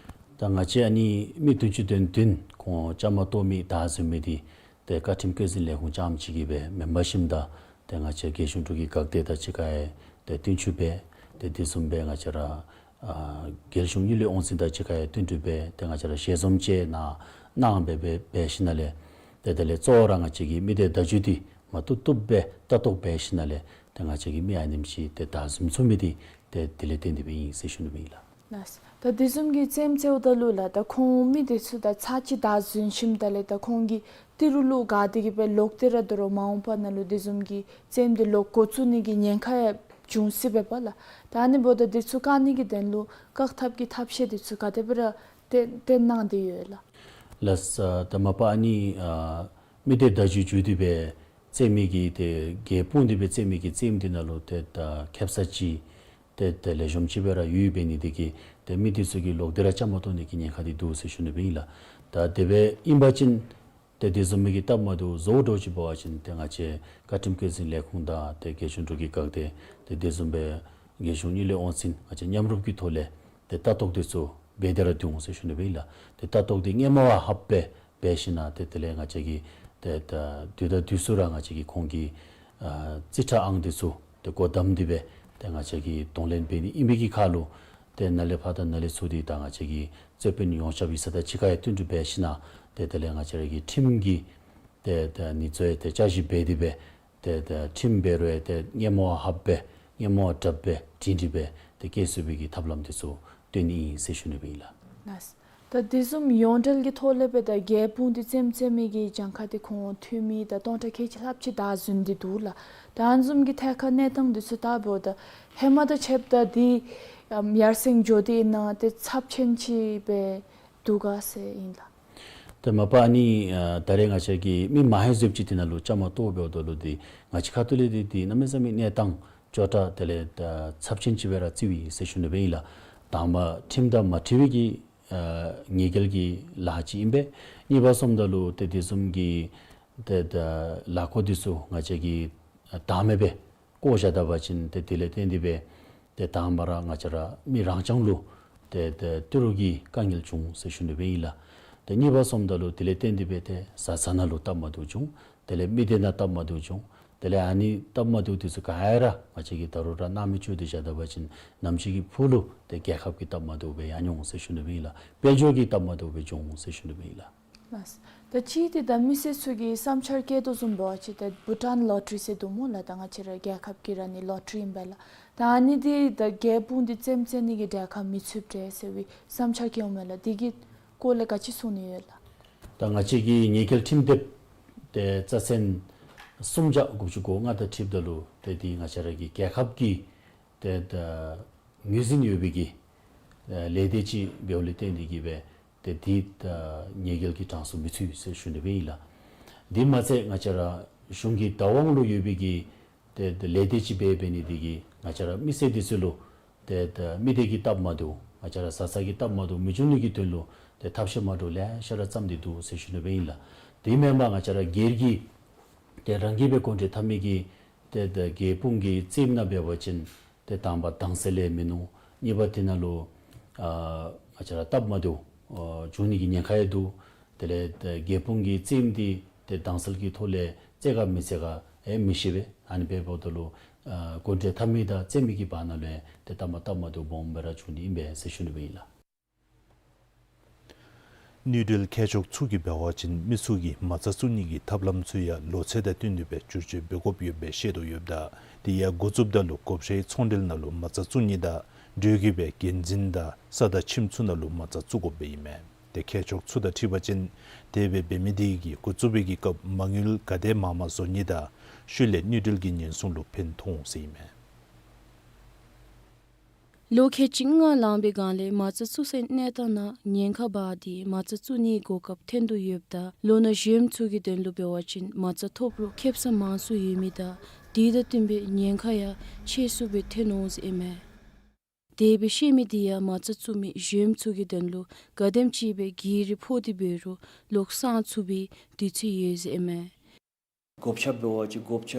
ད་ང་བཅས་ཨ་ནི་མི་བདུན་ཅུ་དོན་བདུན་ཁོང་བཅའ་མར་གཏོགས་མི་བདའ་བཟུན་མི་འདི་ཏེ་བཀའ་ཁྲིམས་བཀོད་འཛིན་ལས་ཁུངས་རྐྱངམ་ཅིག་གིས་སྦེ་མེན་པར་ཞིནམ་ད་ཏེ་ང་བཅས་རྒྱལ་གཞུང་འབྲུག་གི་འགག་སྡེ་དང་གཅིག་ཁར་ ཏེ་བསྟུན་ཞིབ་འབད། ཏེ་དེ་བཟུམ་སྦེ་ང་བཅས་ར་ཨ་རྒྱལ་གཞུང་དངུལ་ལས་དབང་འཛིན་དང་གཅིག་ཁར་ཡང་བསྟུན་གྲོས་འབད། ཏེ་ང་བཅས་ར་ཞལ་འཛོམས་ཅིག་གནང་གནང་སྦེ་འབད་འབད་ཞིནམ་ལས་ཏེ་དེ་ལས་གཙོ་བོ་ར་ང་བཅས་ཀྱི་མི་སྡེ་བརྡ་བརྒྱུད་འདི་མ་བཏུབ་བཏུབ་སྦེ་ལྟ་རྟོག་འབད་ཞིནམ་ལས་ཏེ་ང་བཅས་ཀྱིས་མི་ཨ་ནེམ་ཅིག་ཏེ་བདའ་ཟུན་ཚུགས་མི་འདི་ཏེ་དེ་ལས་བརྟེན་ཏེ་སྦེ་ཨིན་ཟེར་ཞུ་ནི་སྦེ་ཨིན་ལགས། ལགས། ད་དེ་བཟུམ་གྱི་རྩེདམོ་རྩེཝ་ད་ལུ་ལགས་ད་ཁོང་མི་འདི་ཚུ་ད་ཚར་གཅིག་བདའ་ཟུན་ཞིནམ་ད་ལས་ད་ཁོང་གི་ཏི་རུ་ལུ་དགའ་སྟེ་གི་སྦེ་ལོག་སྟེ་ར་དོ་རུང་མ་འོངས་པ་ནང་ལུ་དེ་བཟུམ་གྱི་རྩེདམོ་འདི་ལོག་འགོ་བཙུགས་ནི་གི་ཉེན་ཁ་ཡང་འབྱུང་སྲིད་པས་པ་ལགས། ད་ཨ་ནི་འབདཝ་ད་འདི་ཚུ་བཀག་ནི་གི་དོན་ལུ་བཀག་ཐབས་ཀྱི་ཐབས་ཤེས་འདི་ཚུ་ག་དེ་སྦེ་ར་བཏོན་བཏོན་གནང་སྟེ་ཡོད་ལགས། ལགས། ད་མ་པ་ཨ་ནི་ཨ་མི་སྡེ་བརྡ་བརྒྱུད་བརྒྱུད་དེ་སྦེ་རྩེད་མི་གི་ཏེ་རྒྱལ་སྤུངས་ཏེ་སྦེ་རྩེད་མི་གི་རྩེདམོ་འདི་ནང་ལུ་ཏེ་ད་ཁེབ་ས་ཅིག་ཏེ་ཏེ་ལེགས་ཤོམ་ཅིག་སྦེ་ར་ཡོདཔ་འབད་ནི་འདི་གིས་ཏེ་མི་འདི་ཚུ་གིས་ལོག་སྟེ་ར་བཅའ་མར་གཏོགས་ནི་གི་ཉེན་ཁ་འདི་འདུག་ཟེར་ཞུ་ནི་སྦེ་ཨིན་ལགས། ད་དེ་སྦེ་ཨིན་པ་ཅིན་ཏེ་དེ་བཟུམ་མའི་གི་སྟབས་མ་བདེཝ་བཟོ་འདྲཝ་ཅིག་འབད་བ་ཅིན་ཏེ་ང་བཅས་བཀའ་ཁྲིམས་བཀོད་འཛིན་ལས་ཁུངས་དང་ཏེ་རྒྱལ་གཞུང་འབྲུག་གི་འགག་སྡེ་ཏེ་དེ་བཟུམ་སྦེ་རྒྱལ་གཞུང་དངུལ་ལས་དབང་འཛིན་ང་བཅས་མཉམ་རུབ་ཀྱི་ཐོག་ལས་ཏེ་ལྟ་རྟོག་འདི་ཚུ་འབད་དེ་ར་འདུག་ཟེར་ཞུ་ནི་སྦེ་ཨིན་ལགས། ཏེ་ལྟ་རྟོག་འདི་སྔོན་མ་བ་ལྷགཔ་སྦེ་འབད་ཞིནམ་ཏེ་དེ་ལས་ང་བཅས་ཀྱིས་ཏེ་ད་དུས་དང་དུས་སུ་ར་ང་བཅས་ཀྱིས་ཁོང་གི་ཨ་རྩིས་ཁྲ་ཨང་འདི་ཚུ་ཏེ་སྒོ་བསྡམས་ཏེ་སྦེ་ཏེ་ང་བཅས་ཀྱིས་གདོང་ལེན་འབད་ནི་ཨིན་པའི་གི་ཁར་ལུ་ཏེ་ནཱ་ལས་ཕར་དང་ནཱ་ལས་ཚུར་འདི་ད་ང་བཅས་ཀྱི་རྩོད་དཔོན་ཡོངས་ཁྱབ་ཡིག་ཚང་དང་གཅིག་ཁར་ཡང་བསྟུན་གྲོས་འབད་ཞིནམ་ཏེ་དེ་ལས་ང་བཅས་ར་གི་ཁྲིམས་ཀྱི་ཏེ་ད་ནི་གཙོ་ཡང་ཏེ་བསྐྱར་ཞིབ་འབད་དེ་སྦེ་ཏེ་ད་ཁྲིམས་འབད་རུང་ཡང་ཏེ་སྔོན་མ་བ་ལྷགཔ་སྦེ་སྔོན་མ་བ་དྲགཔ་སྦེ་སྒྲིང་སྒྲི་སྦེ་ཏེ་བཀལ་ཚུགས་པའི་གི་ཐབས་ལམ་འདི་ཚུ་སྟོན་ནི་ཨིན་ཟེར་ཞུ་ནི་སྦེ་ཨིན་ལགས། ལགས། ད་དེ་བཟུམ་ཡོངས་འབྲེལ་གྱི་ཐོག་ལས་སྦེ་ད་རྒྱལ་སྤུངས་ཏེ་རྩེདམོ་རྩེ་མི་གི་གྱངས་ཁ་འདི་ཁོང་འཐུས་མི་ད་སྟོང་ཕྲག་ཁལ་གཅིག་ལྷགཔ་ཅིག་བདའ་ཟུན་ཏེ་འདུག་ལགས། ད་ཨ་ནི་བཟུམ་གྱི་ཐད་ཁར་གནས་སྟངས་འདི་ཚུ་ལྟཝ་ད་ཧེ་མ་དང་ཕྱདཔ་ད་འདི་ཨམ་ཡར་སེང་འགྱོ་སྟེ་ཨིན་ན་ཏེ་ཚབས་ཆེན་ཅིག་སྦེ་འདུག་ག་ཟེར་ཨིན་ལགས། ཏེ་མ་པ་ཨ་ནི་ཨ་ད་རེས་ང་བཅས་ཀྱིས་མི་མང་ཧེང་བཟོཔ་ཅིག་འདི་ནང་ལུ་བཅའ་མར་གཏོགས་འབདཝ་ད་ལུ་འདི་ང་བཅས་ཁ་ཐུག་ལས་འདི་འདི་གནམ་མེད་ས་མེད་གནས་སྟངས་སྐྱོ་དྲགས་དེ་ལས་ད་ཚབས་ཆེན་ཅིག་སྦེ་ར་བརྩིཝ་ཨིན་ཟེར་ཞུ་ནི་སྦེ་ཨིན་ལགས། དང་པ་ཁྲིམས་དང་མ་འཁྲིལ་བའི་གི་ཨ་ཉེས་འགེལ་གྱི་ལཱ་ཅིག་ཨིན་པས། གཉིས་པ་སོངམ་ད་ལུ་ཏེ་དེ་བཟུམ་གྱི་ཏེ་ད་ལཱ་འགོ་འདི་ཚུ་ང་བཅས་ཀྱིས་ཨ་བདའ་མེད་པར་བཀོ་བཞག་ད་པ་ཅིན་ཏེ་དེ་ལས་བརྟེན་ཏེ་སྦེ་ཏེ་དང་པ་ར་ང་བཅས་ར་མི་རང་རྐྱང་ལུ་ཏེ་ཏེ་ཏི་རུ་གི་དཀའ་ངལ་འབྱུང་ཟེར་ཞུ་ནི་སྦེ་ཨིན་ལགས། ཏེ་གཉིས་པ་སོངམ་ད་ལུ་དེ་ལས་བརྟེན་ཏེ་སྦེ་ཏེ་བཟའ་ཚང་ནང་ལུ་སྟབས་མ་བདེཝ་འབྱུང་། དེ་ལས་མི་སྡེ་ནང་སྟབས་མ་བདེཝ་འབྱུང་། དེ་ལས་ཨ་ནི་སྟབས་མ་བདེཝ་འདི་ཚུ་ག་ར་ང་བཅས་ཀྱིས་ད་རུང་ར་སྣང་མེད་བཅོས་ཏེ་བཞག་ད་པ་ཅིན་ནམ་ཞིག་གི་འཕྲོ་ལུ་ཏེ་རྒྱལ་ཁབ་ཀྱི་སྟབས་མ་བདེཝ་སྦེ་ཡང་འོང་ཟེར་ཞུ་ནི་སྦེ་ཨིན་ལགས། དཔལ་འབྱོར་གྱི་སྟབས་མ་བདེཝ་སྦེ་འབྱུང་འོང་ཟེར་ཞུ་ནི་སྦེ་ཨིན་ལགས། ལགས། ད་ཅི་འདི་ད་མི་སེར་ཚུ་གིས་བསམ་འཆར་བསྐྱེད་དོ་བཟུམ་འབད་བ་ཅིན་ད་བྷུ་ཊཱན་ལོ་ཊ་རི་ཟེར་འདུག་སྨོ་ལགས། ད་ང་བཅས་ར་རྒྱལ་ཁབ་ཀྱི་ར་ཨ་ནི་ལོ་ཊ་རི་ཨིན་པས་ལགས། ད་ཨ་ནི་འདི་ད་རྒྱལ་སྤུངས་འདི་རྩེདམོ་རྩེ་ནི་གི་གྲལ་ཁར་མི་ཚུདཔ་འདྲས་ཟེར་བའི་བསམ་འཆར་བསྐྱེདཔ་མས་ལགས། འདི་གི་སྐོར་ལས་ག་ཅི་གསུང་ནི་ཡོད་ལགས། ད་ང་བཅས་ཀྱི་ཉེས་འགེལ་ཁྲིམས་དེབ་ཏེ་རྩ་ཚན་སུམ་བརྒྱ་དགུ་བཅུ་གོ་ལྔ་དང་འཁྲིལཝ་ད་ལུ་ཏེ་འདི་ང་བཅས་ར་གི་རྒྱལ་ཁབ་ཀྱི་ཏེ་ད་ངོས་འཛིན་ཡོད་པའི་གི་ཨ་ལས་སྡེ་ཅིག་འབདཝ་ལས་བརྟེན་ཏེ་གིས་སྦེ་ཏེ་འདི་ད་ཉེས་འགེལ་གྱི་གྲངས་སུ་མི་ཚུད་ཟེར་ཞུ་ནི་སྦེ་ཨིན་ལགས། འདི་མ་ཚད་ང་བཅས་ར་གཞུང་གི་བདག་དབང་ལུ་ཡོད་པའི་གི་ཏེ་ཏེ་ལས་སྡེ་ཅིག་འབད་འབད་ནི་འདི་གིས་ང་བཅས་ར་མི་སེར་འདི་ཚུ་ལུ་ཏེ་ད་མི་སྡེ་གི་སྟབས་མ་བདེཝ་ང་བཅས་ར་བཟའ་ཚང་གི་སྟབས་མ་བདེཝ་མི་འབྱུང་ནི་གི་དོན་ལུ་ཏེ་ཐབས་ཤེས་མ་འདྲཝ་ལེ་ཤ་ར་བརྩམས་ཏེ་འདུག་ཟེར་ཞུ་ནི་སྦེ་ཨིན་ལགས། དེ་མེན་པར་ང་བཅས་ར་སྒེར་གྱི་ཏེ་རང་གིས་སྦེ་གོ་འདྲི་འཐབ་མི་གི་ཏེ་ད་རྒྱལ་སྤུངས་ཀྱི་རྩེདམོ་ནང་འབད་བ་ཅིན་ཏེ་དང་པ་དྭངས་གསལ་ཡང་མིན་ནུག། གཉིས་པ་འདི་ནང་ལུ་ཨ་ང་བཅས་ར་སྟབས་མ་བདེཝ་ཨ་འབྱུང་ནི་གི་ཉེན་ཁ་ཡང་འདུག། དེ་ལས་ཏེ་རྒྱལ་སྤུངས་ཀྱི་རྩེདམོ་འདི་ཏེ་དྭངས་གསལ་གྱི་ཐོག་ལས་རྩེ་ག་མི་རྩེ་ག་ཡང་མི་ཤེས་པས། ཨ་ནི་འབདཝ་ད་ལུ་ཨ་གོ་འདྲི་འཐབ་མི་དང་རྩེད་མི་གི་བར་ན་ལུ་ཡང་ཏེ་སྟབས་མ་སྟབས་མ་བདེཝ་སྦོམ་སྦེ་ར་འབྱུང་ནི་ཨིན་པས་ཟེར་ཞུ་ནི་སྦེ་ཨིན་ལགས། དངུལ་འབྲེལ་མཁས་མཆོག་ཚུ་གིས་འབད་བ་ཅིན་མི་ཚུ་གིས་མ་རྩ་བཙུགས་ནི་གི་ཐབས་ལམ་ཚུ་ཡང་ལོ་ཚད་དང་བསྟུན་ཏེ་སྦེ་བསྒྱུར་བཅོས་འབད་དགོཔ་ཡོདཔ་སྦེ་བཤད་དོ་ཡོདཔ་ད་དེ་ཡང་འགོ་བཙུགསཔ་ད་ལུ་བགོ་བཤའི་ཚོང་འབྲེལ་ནང་ལུ་མ་རྩ་བཙུགས་ནི་དང་འབྲེལ་གྱི་སྦེ་འགན་འཛིན་དང་ས་དང་ཁྱིམ་ཚུ་ནང་ལུ་མ་རྩ་བཙུགས་དགོཔ་སྦེ་ཨིན་མས། ཏེ་མཁས་མཆོག་ཚུ་དང་འཁྲིལ་བ་ཅིན་དེ་སྦེ་འབད་མི་དེ་གིས་འགོ་བཙུགས་པའི་གི་སྐབས་མ་དངུལ་ག་དེ་མང་མང་བཟོ་ནི་དང་ཤུལ་ལས་དངུལ་འབྲེལ་གྱི་ཉེན་སྲུང་ལུ་ཕན་ཐོགས་འོང་ཟེར་ཨིན་མས། ལོ་ཁལ་གཅིག་ལྔ་ལང་པའི་སྒང་ལས་མ་རྩ་བཙུགས་སའི་གནས་སྟངས་ནང་ཉེན་ཁ་འབག་སྟེ་མ་རྩ་བཙུགས་ནིའི་གོ་སྐབས་ཐོན་དོ་ཡོདཔ་ད་ལོ་ན་གཞོནམ་ཚུ་གི་དོན་ལུ་འབད་བ་ཅིན་མ་རྩ་ཐོབ་རུང་ཁེབ་ས་མང་སུ་ཡོད་མི་དང་དེ་དང་བསྟུན་པའི་ཉེན་ཁ་ཡང་ཆེ་སུ་སྦེ་ཐོན་འོང་ཟེར་ཨིན་མས། དེ་སྦེ་བཤད་མི་དེ་ཡང་མ་རྩ་བཙུགས་མི་གཞོནམ་ཚུ་གི་དོན་ལུ་ག་དེམ་ཅིག་སྦེ་སྒེར་རི་ཕོག་སྟེ་འབད་རུང་ལོག་སང་ཚུགས་པའི་དུས་ཚོད་ཡོད་ཟེར་ཨིན་མས། བགོ་བཤའ་འབད་བ་ཅིན་བགོ་བཤའ་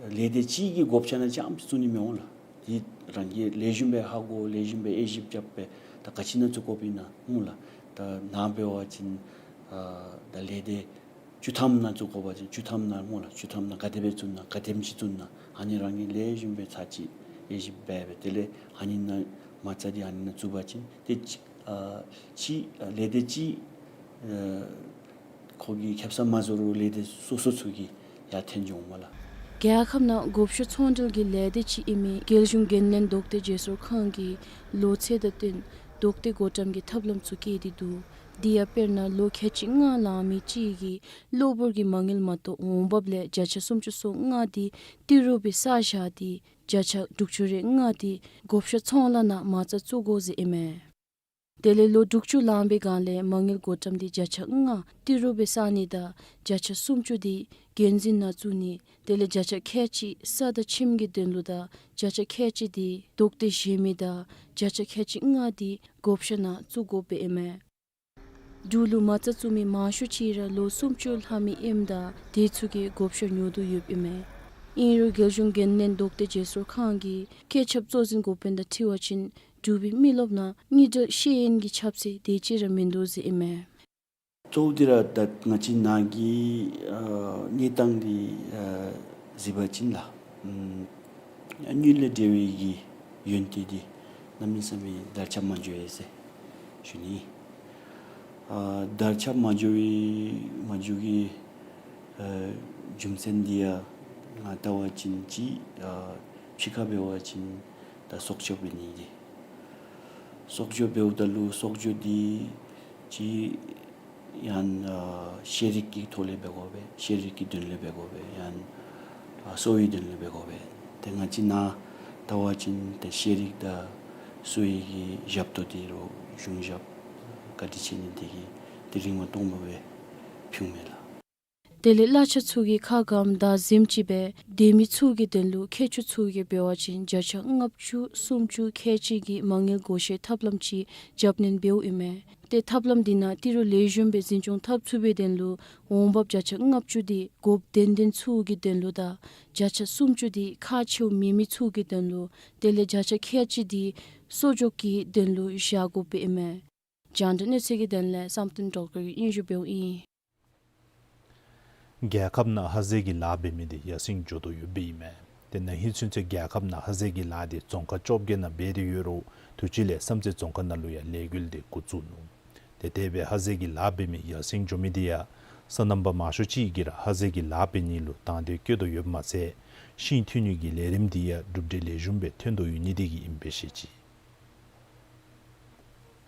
ལས་སྡེ་གཅིག་གི་བགོ་བཤའ་ནང་རྐྱངམ་ཅིག་བཙུགས་ནི་མི་འོང་ལགས། དེ་རང་གིས་ལེགས་ཤོམ་སྦེ་ཧ་གོ་ལེགས་ཤོམ་སྦེ་དབྱེ་ཞིབ་རྐྱབ་སྦེ་ད་ག་ཅི་ནང་བཙུགས་དགོཔ་ཨིན་ན་སྨོ་ལགས། ད་ནཱ་འབད་བ་ཅིན་ཨ་ད་ལས་སྡེ་བཅུ་ཐམ་ནང་བཙུགས་དགོ་པ་ཅིན་བཅུ་ཐམ་ནང་སྨོ་ལགས། བཅུ་ཐམ་ནང་ག་དེ་སྦེ་བཙུགས་ན་ག་དེམ་ཅིག་བཙུགས་ན་ཨ་ནི་རང་གིས་ལེགས་ཤོམ་སྦེ་ཚར་གཅིག་ ཨེ་ཞིབ་འབད་སྦེ་དེ་ལས་ཨ་ནི་ནང་མ་རྩ་འདི་ཨ་ནི་ནང་བཙུགས་པ་ཅིན་ཏེ་ཅིག་ཨ་ཅིག་ཨ་ལས་སྡེ་ཅིག་ཨ་ཁོ་གིས་ཁེབ་ས་མ་བཟོ་རུང་ལས་སྡེ་སོ་སོ་ཚུ་གིས་ཡར་འཐོན་འགྱོཝ་མས་ལགས། རྒྱལ་ཁབ་ནང་བགོ་བཤའ་ཚོང་འབྲེལ་གྱི་ལས་སྡེ་ཅིག་ཨིན་མི་རྒྱལ་གཞུང་འགན་ལེན་ལྡོག་སྟེ་བརྗེ་སོར་ཁང་གིས་ལོ་ཚད་དང་བསྟུན་ལྡོག་སྟེ་བགོ་བཀྲམ་གྱི་ཐབས་ལམ་ཚུ་བཀལ་ཏེ་འདུག། དེ་ཡང་དཔེར་ན་ལོ་ཁལ་གཅིག་ལྔ་ལང་མི་ཅིག་གིས་གློ་བུར་གྱི་མ་དངུལ་མ་གཏོགས་འོང་འབབ་ལས་བརྒྱ་ཆ་སུམ་ཅུ་སོ་ལྔ་དེ་ཏི་རུ་སྦེ་བསགས་བཞག་སྟེ་བརྒྱ་ཆ་དྲུག་ཅུ་རེ་ལྔ་དེ་བགོ་བཤའ་ཚོང་ལཱ་ནང་མ་རྩ་བཙུགས་དགོ་ཟེར་ཨིན་མས། དེ་ལས་ལོ་དྲུག་ཅུ་ལང་པའི་སྒང་ལས་མ་དངུལ་བགོ་བཀྲམ་དེ་བརྒྱ་ཆ་ལྔ་ཏི་རུ་སྦེ་བསགས་ནི་དང་བརྒྱ་ཆ་སུམ་ཅུ་དེ་འགན་འཛིན་ནང་བཙུགས་ནི། དེ་ལས་བརྒྱ་ཆ་ཁལ་གཅིག་ས་དང་ཁྱིམ་གྱི་དོན་ལུ་དང་བརྒྱ་ཆ་ཁལ་གཅིག་དེ་ལྡོག་སྟེ་བཞེས་མི་དང་བརྒྱ་ཆ་ཁལ་གཅིག་ལྔ་དེ་བགོ་བཤའ་ནང་བཙུགས་དགོཔ་ཨིན་མས། འབྲུག་ལུ་མ་རྩ་བཙུགས་མི་མང་ཤོས་ཅིག་ར་ལོ་སུམ་ཅུ་ལྷག་མི་ཨིནམ་ད་དེ་ཚུ་གིས་བགོ་བཤའ་ཉོ་དོ་ཡོདཔ་ཨིན་མས། ཨིན་རུང་རྒྱལ་གཞུང་འགན་ལེན་ལྡོག་སྟེ་བརྗེ་སོར་ཁང་གི་སྐྱེད་ཁྱབ་གཙོ་འཛིན་འགོ་དཔོན་དང་འཁྲིལ་བ་ཅིན་འབྲུག་པའི་མི་རློབས་ནང་དངུལ་འབྲེལ་ཤེས་ཡོན་གྱི་ཁྱབ་ཚད་དེ་ཅིག་ར་མིན་འདུག་ཟེར་ཨིན་མས། གཙོ་བོ་འདི་ར་ད་ང་བཅས་ནཱ་གི་ཨ་གནས་སྟངས་འདི་ཨ་གཟིགས་པ་ཅིན་ལགས། ཨམ་དངུལ་ལས་འབྲེལ་བའི་གི་ཡོན་ཏན་འདི་གནམ་མེད་ས་མེད་དར་ཁྱབ་མ་འགྱོ་བས་ཟེར་ཞུ་ནི། ཨ་དར་ཁྱབ་མ་འགྱོ་བའི་མ་འགྱོ་གི་ཨ་རྒྱུ་མཚན་འདི་ཡང་ང་བལྟ་བ་ཅིན་ཅིག་ཨ་ཕྱི་ཁར་འབད་བ་ཅིན་ད་གསོག་འཇོག་འབད་ནི་འདི། གསོག་འཇོག་འབདཝ་ད་ལུ་གསོག་འཇོག་འདི་ཅིག་ཡང་ཨ་ཤེས་རིག་གི་ཐོག་ལས་འབད་དགོ་པས། ཤེས་རིག་གི་དོན་ལས་འབད་དགོ་པས། ཡང་ཨ་གསོ་བའི་དོན་ལས་འབད་དགོ་པས། ཏེ་ང་བཅས་ནཱ་བལྟ་བ་ཅིན་ཏེ་ཤེས་རིག་དང་གསོ་བའི་གི་ཞབས་ཏོག་འདི་རུང་གཞུང་ཞབས་བཀའ་དྲིན་ཆེ་ནི་འདི་གིས་ཏེ་རིམ་པ་སྟོང་པ་སྦེ་ཕུལཝ་མས་ལགས། དེ་ལས་གླ་ཆ་ཚུ་གི་ཁ་སྒམ་དང་གཟིམ་ཅིག་སྦེ་སྡོད་མི་ཚུ་གི་དོན་ལུ་མཁས་མཆོག་ཚུ་གིས་འབད་བ་ཅིན་བརྒྱ་ཆ་ལྔ་བཅུ་སུམ་ཅུ་ཁལ་གཅིག་གི་མ་དངུལ་བགོ་བཤའི་ཐབས་ལམ་ཅིག་རྒྱབ་སྣོན་འབདཝ་ཨིན་མས། ཏེ་ཐབས་ལམ་འདི་ནང་ཏི་རུ་ལེགས་ཤོམ་སྦེ་འཛིན་སྐྱོང་འཐབ་ཚུགས་པའི་དོན་ལུ་འོང་འབབ་བརྒྱ་ཆ་ལྔ་བཅུ་དེ་འགོ་དཔོན་དོན་ལྡན་ཚུ་གི་དོན་ལུ་དང་བརྒྱ་ཆ་སུམ་ཅུ་དེ་ཁག་ཆེཝ་མེད་མི་ཚུ་གི་དོན་ལུ། དེ་ལས་བརྒྱ་ཆ་ཁལ་གཅིག་དེ་གསོག་འཇོག་གི་དོན་ལུ་བཞག་དགོཔ་ཨིན་མས། རྒྱང་བསྒྲགས་གནས་ཚུལ་གྱི་དོན་ལས་བསམ་གཏན་སྒྲོལ་དཀར་གྱིས་སྙན་ཞུ་འབདཝ་ཨིན། རྒྱལ་ཁབ་ནང་ཧ་ཟེ་གི་ལཱ་འབད་མི་དེ་ཡར་སེང་འགྱོ་དོ་ཡོདཔ་ཨིན་མས། ཏེ་ན་ཧིང་ཚུན་ཚོད་རྒྱལ་ཁབ་ནང་ཧ་ཟེ་གི་ལཱ་དེ་རྫོང་ཁག་བཅོ་བརྒྱད་ནང་འབད་དེ་ཡོད་རུང་དུས་ཅི་ལས་བསམ་རྩེ་རྫོང་ཁག་ནང་ལུ་ཡང་ལས་འགུལ་དེ་འགོ་བཙུགས་ནུག། ཏེ་དེ་སྦེ་ཧ་ཟེ་གི་ལཱ་འབད་མི་ཡར་སེང་འགྱོ་མི་དེ་ཡང་སོ་ནམ་པ་མང་ཤོས་ཅིག་གིས་ར་ཧ་ཟེ་གི་ལཱ་འབད་ནི་ལུ་དང་འདོད་བསྐྱེད་དོ་ཡོདཔ་མ་ཚད་ཤིང་འཐུ་ནི་གི་ལས་རིམ་དེ་ཡང་གྲུབ་འབྲས་ལེགས་ཤོམ་སྦེ་ཐོན་དོ་ཡོད་ནི་དེ་གིས་ཨིན་པས་ཟེར་བཤད་ཅི།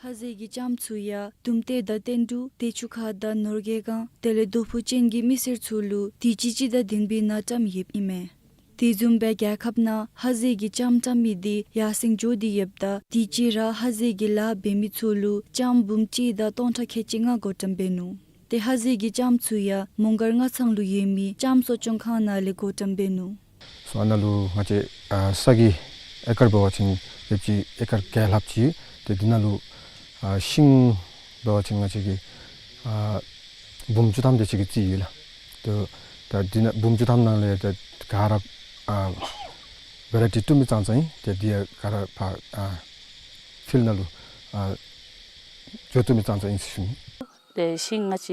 ཧ་ཟེ་གི་ལྕངམ་ཚུ་ཡང་དུམ་ཏེ་དང་ཏན་ཏུ་ཏེ་ཆུ་ཁ་དང་ནོར་རྒྱས་སྒང་དེ་ལས་རྡོ་ཕུ་ཅན་གྱི་མི་སེར་ཚུ་ལུ་དུས་ཅི་ཅིག་དང་དིང་པའི་ནང་བཀྲམ་ཡོདཔ་ཨིན་མས། དེ་བཟུམ་སྦེ་རྒྱལ་ཁབ་ནང་ཧ་ཟེ་གི་ལྕངམ་བཀྲམ་མི་དེ་ཡར་སེང་འགྱོ་སྟེ་ཡོདཔ་ད་དུས་ཅི་ར་ཧ་ཟེ་གི་ལཱ་འབད་མི་ཚུ་ལུ་ལྕངམ་འབུམ་གཅིག་དང་སྟོང་ཕྲག་ཁལ་གཅིག་ལྔ་བགོ་བཀྲམ་འབད་ནུག། ཏེ་ཧ་ཟེ་གི་ལྕངམ་ཚུ་ཡང་མོང་སྒར་རྔ་ཚང་ལུ་ཡོད་མི་ལྕངམ་གསོ་སྐྱོང་ཁང་ནང་ལས་བགོ་བཀྲམ་འབད་ནུག། སོ་ཨ་ནཱ་ལུ་ང་བཅས་ཨ་ས་གི་ཨེ་ཀར་འབད་བ་ཅིན་ཡོདཔ་ཅིག་ཨེ་ཀར་བརྒྱད་ལྷགཔ་ཅིག། ཏེ་འདི་ནང་ལུ་ཨ་ཤིང་འབད་བ་ཅིན་ང་བཅས་ཀྱིས་ཨ་འབུམ་བཅུ་ཐམ་དེ་ཅིག་གི་རྩིས་ཡོད་ལགས། ཏེ་ད་འདི་ནང་འབུམ་བཅུ་ཐམ་ནང་ལས་ད་ག་ར་ཨ་བེ་རའི་ཊི་བཏོན་མི་ཙང་ཙང་ཨིན། ཏེ་འདི་ཡང་ག་ར་ཕར་ཨ་ཕིལཌ་ནང་ལུ་ཨ་འགྱོ་བཏུབ་མི་ཙང་ཙང་ཨིན་ཟེར་ཞུ་ནི། ཏེ་ཤིང་ང་བཅས་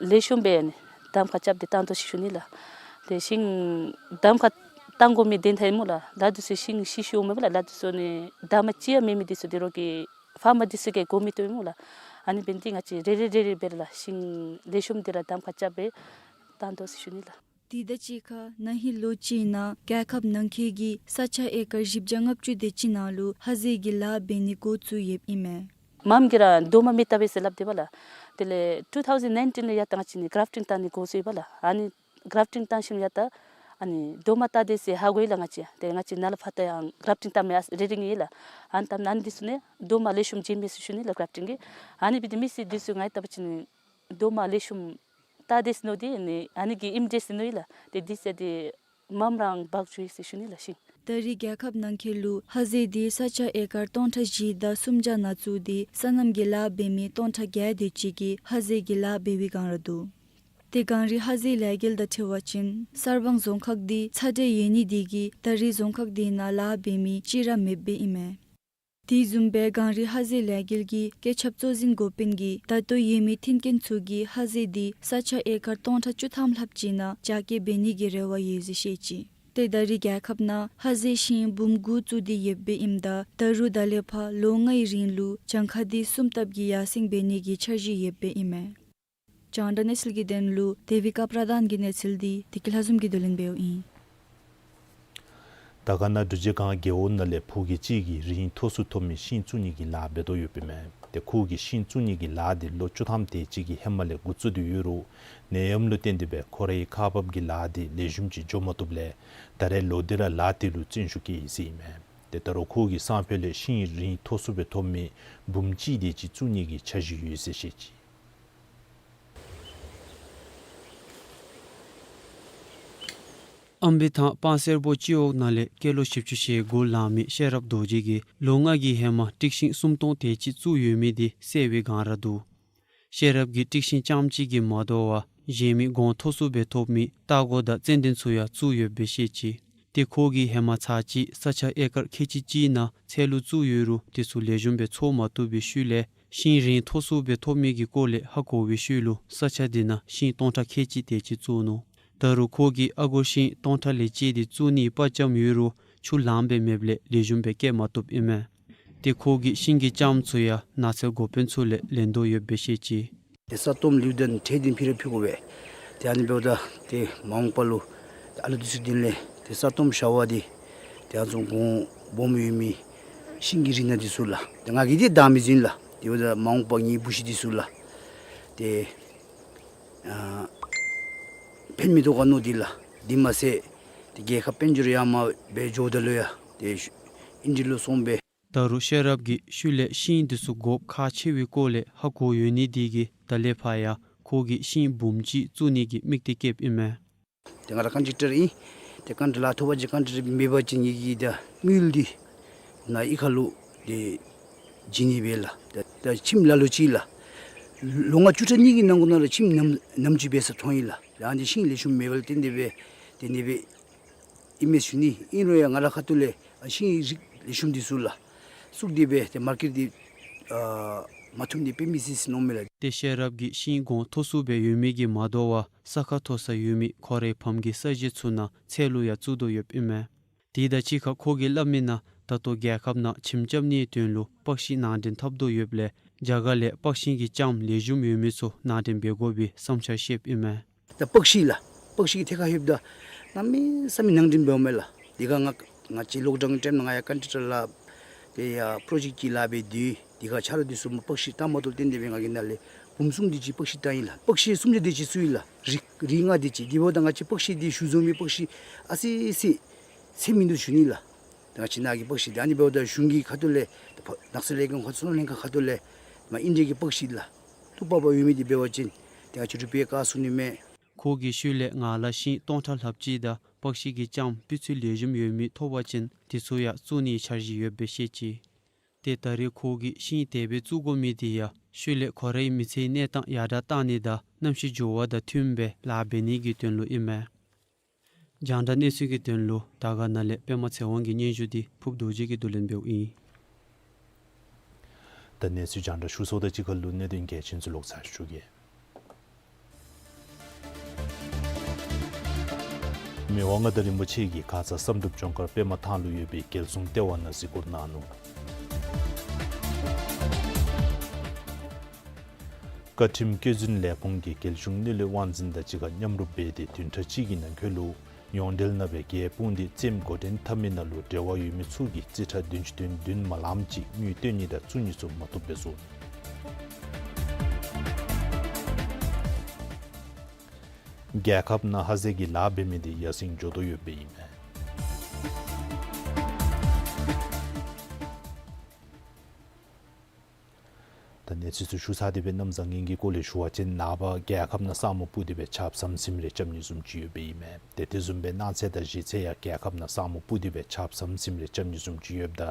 ལེགས་ཤོམ་སྦེ་ཨ་ནི་གདམ་ཁ་རྐྱབ་སྟེ་བཏང་དོ་ཟེར་ཞུ་ནི་ལགས། ཏེ་ཤིང་གདམ་ཁ་བཏང་དགོ་མི་དོན་དག་ཨིན་སྨོ་ལགས། ལ་དུས་ཚོད་ཤིང་ཤི་ཤིཝ་མས་སྨོ་ལགས། ལ་དུས་ཚོད་ནི་གདམ་ཁ་ཅིག་ཡང་མེད་མི་དུས་ཚོད་དེ་རོགས་ཀྱི་ཕར་མ་དུས་ཚོད་ཀྱི་དགོ་མི་ཏོ་ཨིན་སྨོ་ལགས། ཨ་ནི་འབད་ནི་དེ་ང་བཅས་རེ་རེ་རེ་རེ་སྦེ་ར་ལགས་ཤིང་ལེགས་ཤོམ་དེ་ར་གདམ་ཁ་རྐྱབ་སྦེ་བཏང་དོ་ཟེར་ཞུ་ནི་ལགས། དེ་དང་གཅིག་ཁར་ན་ཧིང་ལོ་གཅིག་ནང་རྒྱལ་ཁབ་ནང་འཁོད་ཀྱི་ས་ཆ་ཨེ་ཀར་བཞི་བརྒྱ་ལྔ་བཅུ་དེ་ཅིག་ནང་ལུ་ཧ་ཟེ་གི་ལཱ་འབད་ནི་འགོ་བཙུགས་ཡོདཔ་ཨིན་མས། མམ་གིས་ར་རྡོག་མ་མི་བཏབ་པས་ཟེར་སླབ་དེས་པ་ལགས། དེ་ལས་ཊུ་ཐའུ་ཟེན་ནའིན་ཊིན་ལས་ཡར་ད་ང་བཅས་ནི་གརཕ་ཊིང་བཏང་ནི་འགོ་བཙུགས་ཡི་པ་ལགས། ཨ་ནི་གརཕ་ཊིང་བཏང་ཞིནམ་ཡར་ད་ཨ་ནི་རྡོག་མ་བཏབ་དེས་ཟེར་ཧ་གོ་ཡི་ལགས་ང་བཅས། ཏེ་ང་བཅས་ནཱ་ལས་ཕར་ད་ཡང་གརཕ་ཊིང་བཏབ་མི་ཨ་རེ་རེ་ངེས་ཡི་ལགས། ཨ་ནི་བཏབ་ནི་ཨ་ནི་འདི་ཚུ་ནི་རྡོག་མ་ལེགས་ཤོམ་བྱིན་མས་ཟེར་ཞུ་ནི་ལགས་གརཕ་ཊིང་གིས། ཨ་ནི་འབད་དེ་མི་སེར་འདི་ཚུ་ང་བལྟ་བ་ཅིན་ནི་རྡོག་མ་ལེགས་ཤོམ་བཏབ་དེས་ཟེར་མནོ་སྟེ་ནི་ཨ་ནི་གིས་ཨིནམ་འདྲས་ཟེར་མནོ་ཡི་ལགས། ཏེ་འདི་ཟེར་ཏེ་མམ་རང་འབག་འགྱོ་ཡི་ཟེར་ཞུ་ནི་ལགས་ཤིང་། ད་རེས་རྒྱལ་ཁབ་ནང་འཁོད་ལུ་ཧ་ཟེ་དེ་ས་ཆ་ཨེ་ཀར་སྟོང་ཕྲག་བཞི་དང་སུམ་བརྒྱ་ནང་བཙུགས་ཏེ་སོ་ནམ་གྱི་ལཱ་འབད་མི་སྟོང་ཕྲག་བརྒྱད་དེ་ཅིག་གིས་ཧ་ཟེ་གི་ལཱ་འབད་བའི་བསྒང་ར་འདུག། ཏེ་གངས་རི་ཧ་ཟེ་ལས་འགུལ་དང་འཁྲིལ་བ་ཅིན་གསར་སྤང་རྫོང་ཁག་འདི་ཚ་དྲོད་ཡོད་ནི་དེ་གིས་ད་རེས་རྫོང་ཁག་འདི་ནང་ལཱ་འབད་མི་གཅིག་ར་མེདཔ་སྦེ་ཨིན་མས། དེ་བཟུམ་སྦེ་གངས་རི་ཧ་ཟེ་ལས་འགུལ་གྱི་སྐྱེད་ཁྱབ་གཙོ་འཛིན་འགོ་དཔོན་གྱིས་ད་ལྟོ་ཡོད་མི་མཐུན་རྐྱེན་ཚུ་གིས་ཧ་ཟེ་འདི་ས་ཆ་ཨེ་ཀར་སྟོང་ཕྲག་བཅུ་ཐམ་ལྷགཔ་ཅིག་ནང་རྒྱ་སྐྱེད་འབད་ནི་གི་རེ་བ་ཡོད་ཟེར་བཤད་ཅི། ཏེ་ད་རིས་རྒྱལ་ཁབ་ནང་ཧ་ཟེ་ཤིང་འབུམ་དགུ་བཙུགས་ཏེ་ཡོདཔ་སྦེ་ཨིནམ་ད་ད་རུང་ད་ལས་ཕར་ལོ་ལྔའི་རིང་ལུ་གྱངས་ཁ་འདི་སུམ་ལྟབ་ཀྱིས་ཡར་སེང་འབད་ནི་གི་འཆར་གཞི་ཡོདཔ་སྦེ་ཨིན་མས། རྒྱང་བསྒྲགས་གནས་ཚུལ་གྱི་དོན་ལུ་དེ་བི་ཀ་པྲ་དཱན་གྱི་གནས་ཚུལ་འདི་བདེ་སྐྱིད་ལྷ་འཛོམས་ཀྱིས་བསྡུ་ལེན་འབདཝ་ཨིན། དར་དཀར་ན་འབྲུག་རྗེས་སྒང་རྒེད་འོག་ནང་ལས་ཕོ་སྐྱེས་ཅིག་གིས་རིན་མཐོ་སུ་ཐོབ་མི་ཤིང་བཙུགས་ནི་གི་ལཱ་འབད་དོ་ཡོདཔ་ཨིན་མས། ཏེ་ཁོ་གིས་ཤིང་བཙུགས་ནི་གི་ལཱ་འདི་ལོ་བཅུ་ཐམ་དེ་ཅིག་གི་ཧེ་མ་ལས་འགོ་བཙུགས་ཏེ་ཡོད་རུང་ནད་ཡམས་ལུ་བརྟེན་ཏེ་སྦེ་ཁོ་རའི་ཁག་འབག་གི་ལཱ་འདི་ལེགས་ཤོམ་ཅིག་འགྱོ་མ་བཏུབ་ལས་ད་རེས་ལོ་འདི་ར་ལཱ་དེ་ལུ་བརྩོན་ཤུགས་བསྐྱེད་ཡི་ཟེར་ཨིན་མས། ཏེ་ད་རུང་ཁོ་གི་སང་ཕོད་ལས་ཤིང་རིན་མཐོ་སུ་སྦེ་ཐོབ་མི་འབུམ་གཅིག་དེ་ཅིག་བཙུགས་ནི་གི་འཆར་གཞི་ཡོད་ཟེར་བཤད་ཅི། ཨམ་བི་ཐང་སྤང་སེར་པོ་སྤྱི་འོག་ནང་ལས་སྐྱེས་ལོ་བཞི་བཅུ་ཞེ་དགུ་ལང་མི་ཤེས་རབ་རྡོ་རྗེ་གིས་ལོ་ལྔ་གི་ཧེ་མ་ཊིག་ཤིང་སུམ་སྟོང་དེ་ཅིག་བཙུགས་ཡོད་མི་འདི་གསལ་བའི་སྒང་ར་འདུག། ཤེས་རབ་ཀྱིས་ཊིག་ཤིང་རྐྱངམ་གཅིག་གིས་མ་དོ་བར་གཞན་མི་གོང་མཐོ་སུ་སྦེ་ཐོབ་མི་རྟ་མགོ་དང་ཙན་དན་ཚུ་ཡང་བཙུགས་ཡོདཔ་སྦེ་བཤད་ཅི། ཏེ་ཁོ་གིས་ཧེ་མ་ཚར་གཅིག་ས་ཆ་ཨེ་ཀར་ཁལ་གཅིག་གཅིག་ནང་ཚལ་ལུ་བཙུགས་ཡོད་རུང་དེ་ཚུ་ལེགས་ཤོམ་སྦེ་འཚོ་མ་བཏུབ་པའི་ཤུལ་ལས་ཤིང་རིན་མཐོ་སུ་སྦེ་ཐོབ་མི་གི་སྐོར་ལས་ཧ་གོ་བའི་ཤུལ་ལུ་ས་ཆ་དེ་ནང་ཤིང་སྟོང་ཕྲག་ཁལ་གཅིག་དེ་ཅིག་བཙུགས་ནུག། ད་རུང་ཁོ་གིས་ཨ་སྒོར་ཤིང་སྟོང་ཕྲག་ལས་བཅད་དེ་བཙུགས་ནིའི་དཔའ་བཅམ་ཡོད་རུང་ཆུ་ལངམ་སྦེ་མེདཔ་ལས་ལེགས་ཤོམ་སྦེ་སྐྱེ་མ་བཏུབ་ཨིན་མས། ཏེ་ཁོ་གིས་ཤིང་གི་རྐྱངམ་ཚུ་ཡང་ནགས་ཚལ་འགོ་དཔོན་ཚུ་ལས་ལེན་དོ་ཡོདཔ་སྦེ་བཤད་ཅི། ཏེ་ས་སྟོངམ་ལེའུ་དང་ཁྲལ་འདི་ཕུལ་ར་ཕུལ་དགོ་པས། ཏེ་ཨ་ནི་འབདཝ་ད་ཏེ་མ་འོངས་པ་ལུ་ཨ་ལུ་འདི་ཚུ་འདི་ལས་ཏེ་ས་སྟོངམ་ཤ་བ་འདི་ཏེ་ཨ་ནི་ཚུ་གོང་སྦོམ་ཡོད་མི་ཤིང་གི་རིགས་སྣ་འདི་ཚུ་ལགས། ཏེ་ང་གིས་འདི་བདའ་མི་ཟུན་ལགས། དེ་འབདཝ་ད་མ་འོངས་པ་ངེའི་བུ་གཞི་འདི་ཚུ་ལགས། ཏེ་ཨ་ཕན་མི་ཐོགས་ག་མནོ་སྟེ་ལགས། དེ་མ་ཚད་ཏེ་རྒྱལ་ཁབ་དཔལ་འབྱོར་ཡར་མར་སྦེ་འགྱོཝ་ད་ལུ་ཡང་ཏེ་ཨིན་ཌི་ལུ་སོང་སྦེ། ད་རུང་ཤེས་རབ་ཀྱིས་ཤུལ་ལས་ཤིང་འདི་ཚུ་དགོཔ་ཁག་ཆེ་བའི་སྐོར་ལས་ཧ་གོ་ཡོད་ནི་དེ་གིས་ད་ལས་ཕར་ཡང་ཁོ་གིས་ཤིང་འབུམ་གཅིག་བཙུགས་ནི་གི་དམིགས་གཏད་བསྐྱེདཔ་ཨིན་མས། ཏེ་ང་ར་ཀོན་ཊེག་ཊར་ཨིན། ཏེ་ཀོན་ཊེག་ཊར་ལཱ་ཐོབ་པ་ཅིན་ཀོན་ཊེག་ཊར་མེད་པ་ཅིན་ངེ་གི་ད་དངུལ་འདི་ནཱ་གཡུས་ཁ་ལུ་ཏེ་བྱིན་ནི་སྦེ་ལགས། ད་ད་ཁྱིམ་ལ་ལུ་ཅིག་ལགས། ལོ་ལྔ་བཅུ་ཕྲག་གཉིས་ཀྱི་ནང་འཁོད་ནང་ལུ་ཁྱིམ་ནམ་ནམ་ཅིག་འབད་ས་མཐོང་ཡི་ལགས། ཡང་འདི་ཤིང་ལེགས་ཤོམ་མེད་པ་ལས་བརྟེན་ཏེ་སྦེ་ཏེ་ཨ་ནི་སྦེ་ཨིན་མས་ཞུ་ནི། ཨིན་རུང་ཡང་ང་ར་ཁ་ཐུག་ལས་ཨ་ཤིང་རིགས་ལེགས་ཤོམ་འདི་ཚུ་ལགས་བཙུགས་ཏེ་སྦེ་ཏེ་མར་ཀེཊ་འདི་ཨ་མ་ཐུབ་ནི་དཔེ་མི་སྲིད་སྲིད་མནོཝ་མས་ལགས། ཏེ་ཤེས་རབ་ཀྱིས་ཤིང་གོང་མཐོ་སུ་སྦེ་ཡོད་མི་གིས་མ་དོ་བར་ས་ཁ་མཐོ་ས་ཡོད་མི་ཁོ་རའི་ཕམ་གྱི་ས་གཞི་ཚུ་ནང་ཚལ་ལུ་ཡང་བཙུགས་དོ་ཡོདཔ་ཨིན་མས། དེ་དང་གཅིག་ཁར་ཁོ་གིས་སླབ་མི་ནང་ད་ལྟོ་རྒྱལ་ཁབ་ནང་ཁྱིམ་རྐྱབ་ནིའི་དོན་ལུ་པགས་ཤིང་ནང་འདྲེན་འཐབ་དོ་ཡོདཔ་ལས་རྒྱ་གར་ལས་པགས་ཤིང་གི་ལྕངམ་ལེགས་ཤོམ་ཡོད་མི་ཚུ་ནང་འདྲེན་འབད་དགོ་པའི་བསམ་འཆར་བཤདཔ་ཨིན་མས། ད་པགས་ཤིང་ལགས། པགས་ཤིང་གི་ཐད་ཁར་ལྷོདཔ་ད་གནམ་མེད་ས་མེད་ནང་འདྲེན་འབདཝ་མས་ལགས། དེ་ཁར་ང་ང་བཅས་ལོག་ཌའུན་ཊའིམ་ནང་ང་ཡང་ཀོན་ཊེག་ཊར་ལཱ་དེ་ཡང་པྲོ་ཇེཀཊ་ཀྱི་ལཱ་འབད་དེ་དེ་ཁར་ཆ་རོགས་འདི་ཚུ་པགས་ཤིང་བཏང་མ་བཏུབ་ལྟ་སྟེ་སྦེ་ང་གིས་ནཱ་ལས་འབུམ་གསུམ་དེ་ཅིག་པགས་ཤིང་བཏང་ཡི་ལགས། པགས་ཤིང་སུམ་བརྒྱ་དེ་ཅིག་བཙུགས་ཡི་ལགས། རིགས་རིགས་ལྔ་དེ་ཅིག། དེ་འབདཝ་ད་ང་བཅས་པགས་ཤིང་འདི་གཞུང་བཟུང་མི་པགས་ཤིང་ཨ་ཙི་ཙི་ཚད་མིན་འདུག་ཞུ་ནི་ལགས། ད་ང་བཅས་ནཱ་གི་པགས་ཤིང་འདི་ཨ་ནི་འབདཝ་ད་གཞུང་གི་ཁ་ཐུག་ལས་ནགས་ཚལ་ལས་ཁུངས་ཁ་ཚོང་ལྷན་ཁག་ཁ་ཐུག་ལས་མ་ཨིན་ཌི་ཡ་གི་པགས་ཤིང་ལགས། ལྟུ་བ་བ་ཡོད་མི་འདི་འབད་བ་ཅིན་ཏེ་ང་བཅས་རུ་པི་ཡ་བཀག་ཚུགས་ནི་མས། ཁོ་གིས་ཤུལ་ལས་ང་ལ་ཤིང་སྟོང་ཕྲག་ལྷགཔ་ཅིག་དང་པགས་ཤིང་གི་ལྕངམ་སྤུས་ཚད་ལེགས་ཤོམ་ཡོད་མི་ཐོབ་པ་ཅིན་དེ་ཚུ་ཡང་བཙུགས་ནིའི་འཆར་གཞི་ཡོདཔ་སྦེ་བཤད་ཅི། ཏེ་ད་རེས་ཁོ་གིས་ཤིང་དེ་སྦེ་བཙུགས་དགོ་མི་དེ་ཡང་ཤུལ་ལས་ཁོ་རའི་མི་ཚེའི་གནས་སྟངས་ཡར་དྲག་གཏང་ནི་དང་གནམ་གཤིས་འགྱུར་བ་དང་མཐུནམ་སྦེ་ལཱ་འབད་ནི་གི་དོན་ལུ་ཨིན་མས། རྒྱང་བསྒྲགས་གནས་ཚུལ་གྱི་དོན་ལུ་དར་དཀར་ན་ལས་པདྨ་ཚེ་དབང་གི་སྙན་ཞུ་འདི་ཕུབ་རྡོ་རྗེ་གིས་བསྡུ་ལེན་འབདཝ་ཨིན། ད་གནས་ཚུལ་རྒྱང་བསྒྲགས་ཞུ་ཚརཝ་དང་གཅིག་ཁར་ལུ་གནད་དོན་གལ་ཆེན་ཚུ་ལོག་ཚར་ཞུ་གེ། མི་དབང་མངའ་བདག་རིན་པོ་ཆེ་གིས་ཁ་ཙ་བསམ་གྲུབ་ལྗོངས་མཁར་པདྨ་ཐང་ལུ་ཡོད་པའི་རྒྱལ་སྲུང་ལྟེ་བ་ནང་གཟིགས་སྐོར་གནང་ནུག། བཀའ་ཁྲིམས་བཀོད་འཛིན་ལས་ཁུངས་ཀྱིས་རྒྱལ་གཞུང་གནས་ལུགས་དབང་འཛིན་དང་གཅིག་ཁར་མཉམ་རུབ་འབད་དེ་བདུན་ཕྲག་གཅིག་གི་ནང་འཁོད་ལུ་ཡོངས་འབྲེལ་ནང་སྦེ་རྒྱལ་སྤུངས་ཏེ་རྩེདམོ་འགོ་འདྲེན་འཐབ་མི་ནང་ལུ་འབྲེལ་བ་ཡོད་མི་ཚུ་གིས་རྩིས་ཁྲ་བདུན་ཅུ་དོན་བདུན་མ་ལངམ་ཅིག་དངུལ་སྟོན་ནི་དང་བཙུགས་ནི་ཚུ་མ་བཏུབ་སྦེ་བཟོ་ནུག། རྒྱལ་ཁབ་ནང་ཧ་ཟེ་གི་ལཱ་འབད་མི་འདི་ཡར་སེང་འགྱོ་དོ་ཡོདཔ་ཨིན་མས། ད་གནས་ཚུལ་ཚུ་ཞུ་ཚར་ཏེ་སྦེ་གནམ་བཟང་ངན་གྱི་སྐོར་ལས་ཞུ་བ་ཅིན་ནངས་པ་རྒྱལ་ཁབ་ནང་ས་སྨུག་སྤུབས་ཏེ་སྦེ་ཆརཔ་ཟམ་ཟིམ་རེ་རྐྱབ་ནི་བཟུམ་ཅིག་ཡོདཔ་ཨིན་མས། ཏེ་དེ་བཟུམ་སྦེ་གནངས་ཚེ་དང་གཞེས་ཚེ་ཡང་རྒྱལ་ཁབ་ནང་ས་སྨུག་སྤུབས་ཏེ་སྦེ་ཆརཔ་ཟམ་ཟིམ་རེ་རྐྱབ་ནི་བཟུམ་ཅིག་ཡོདཔ་ད་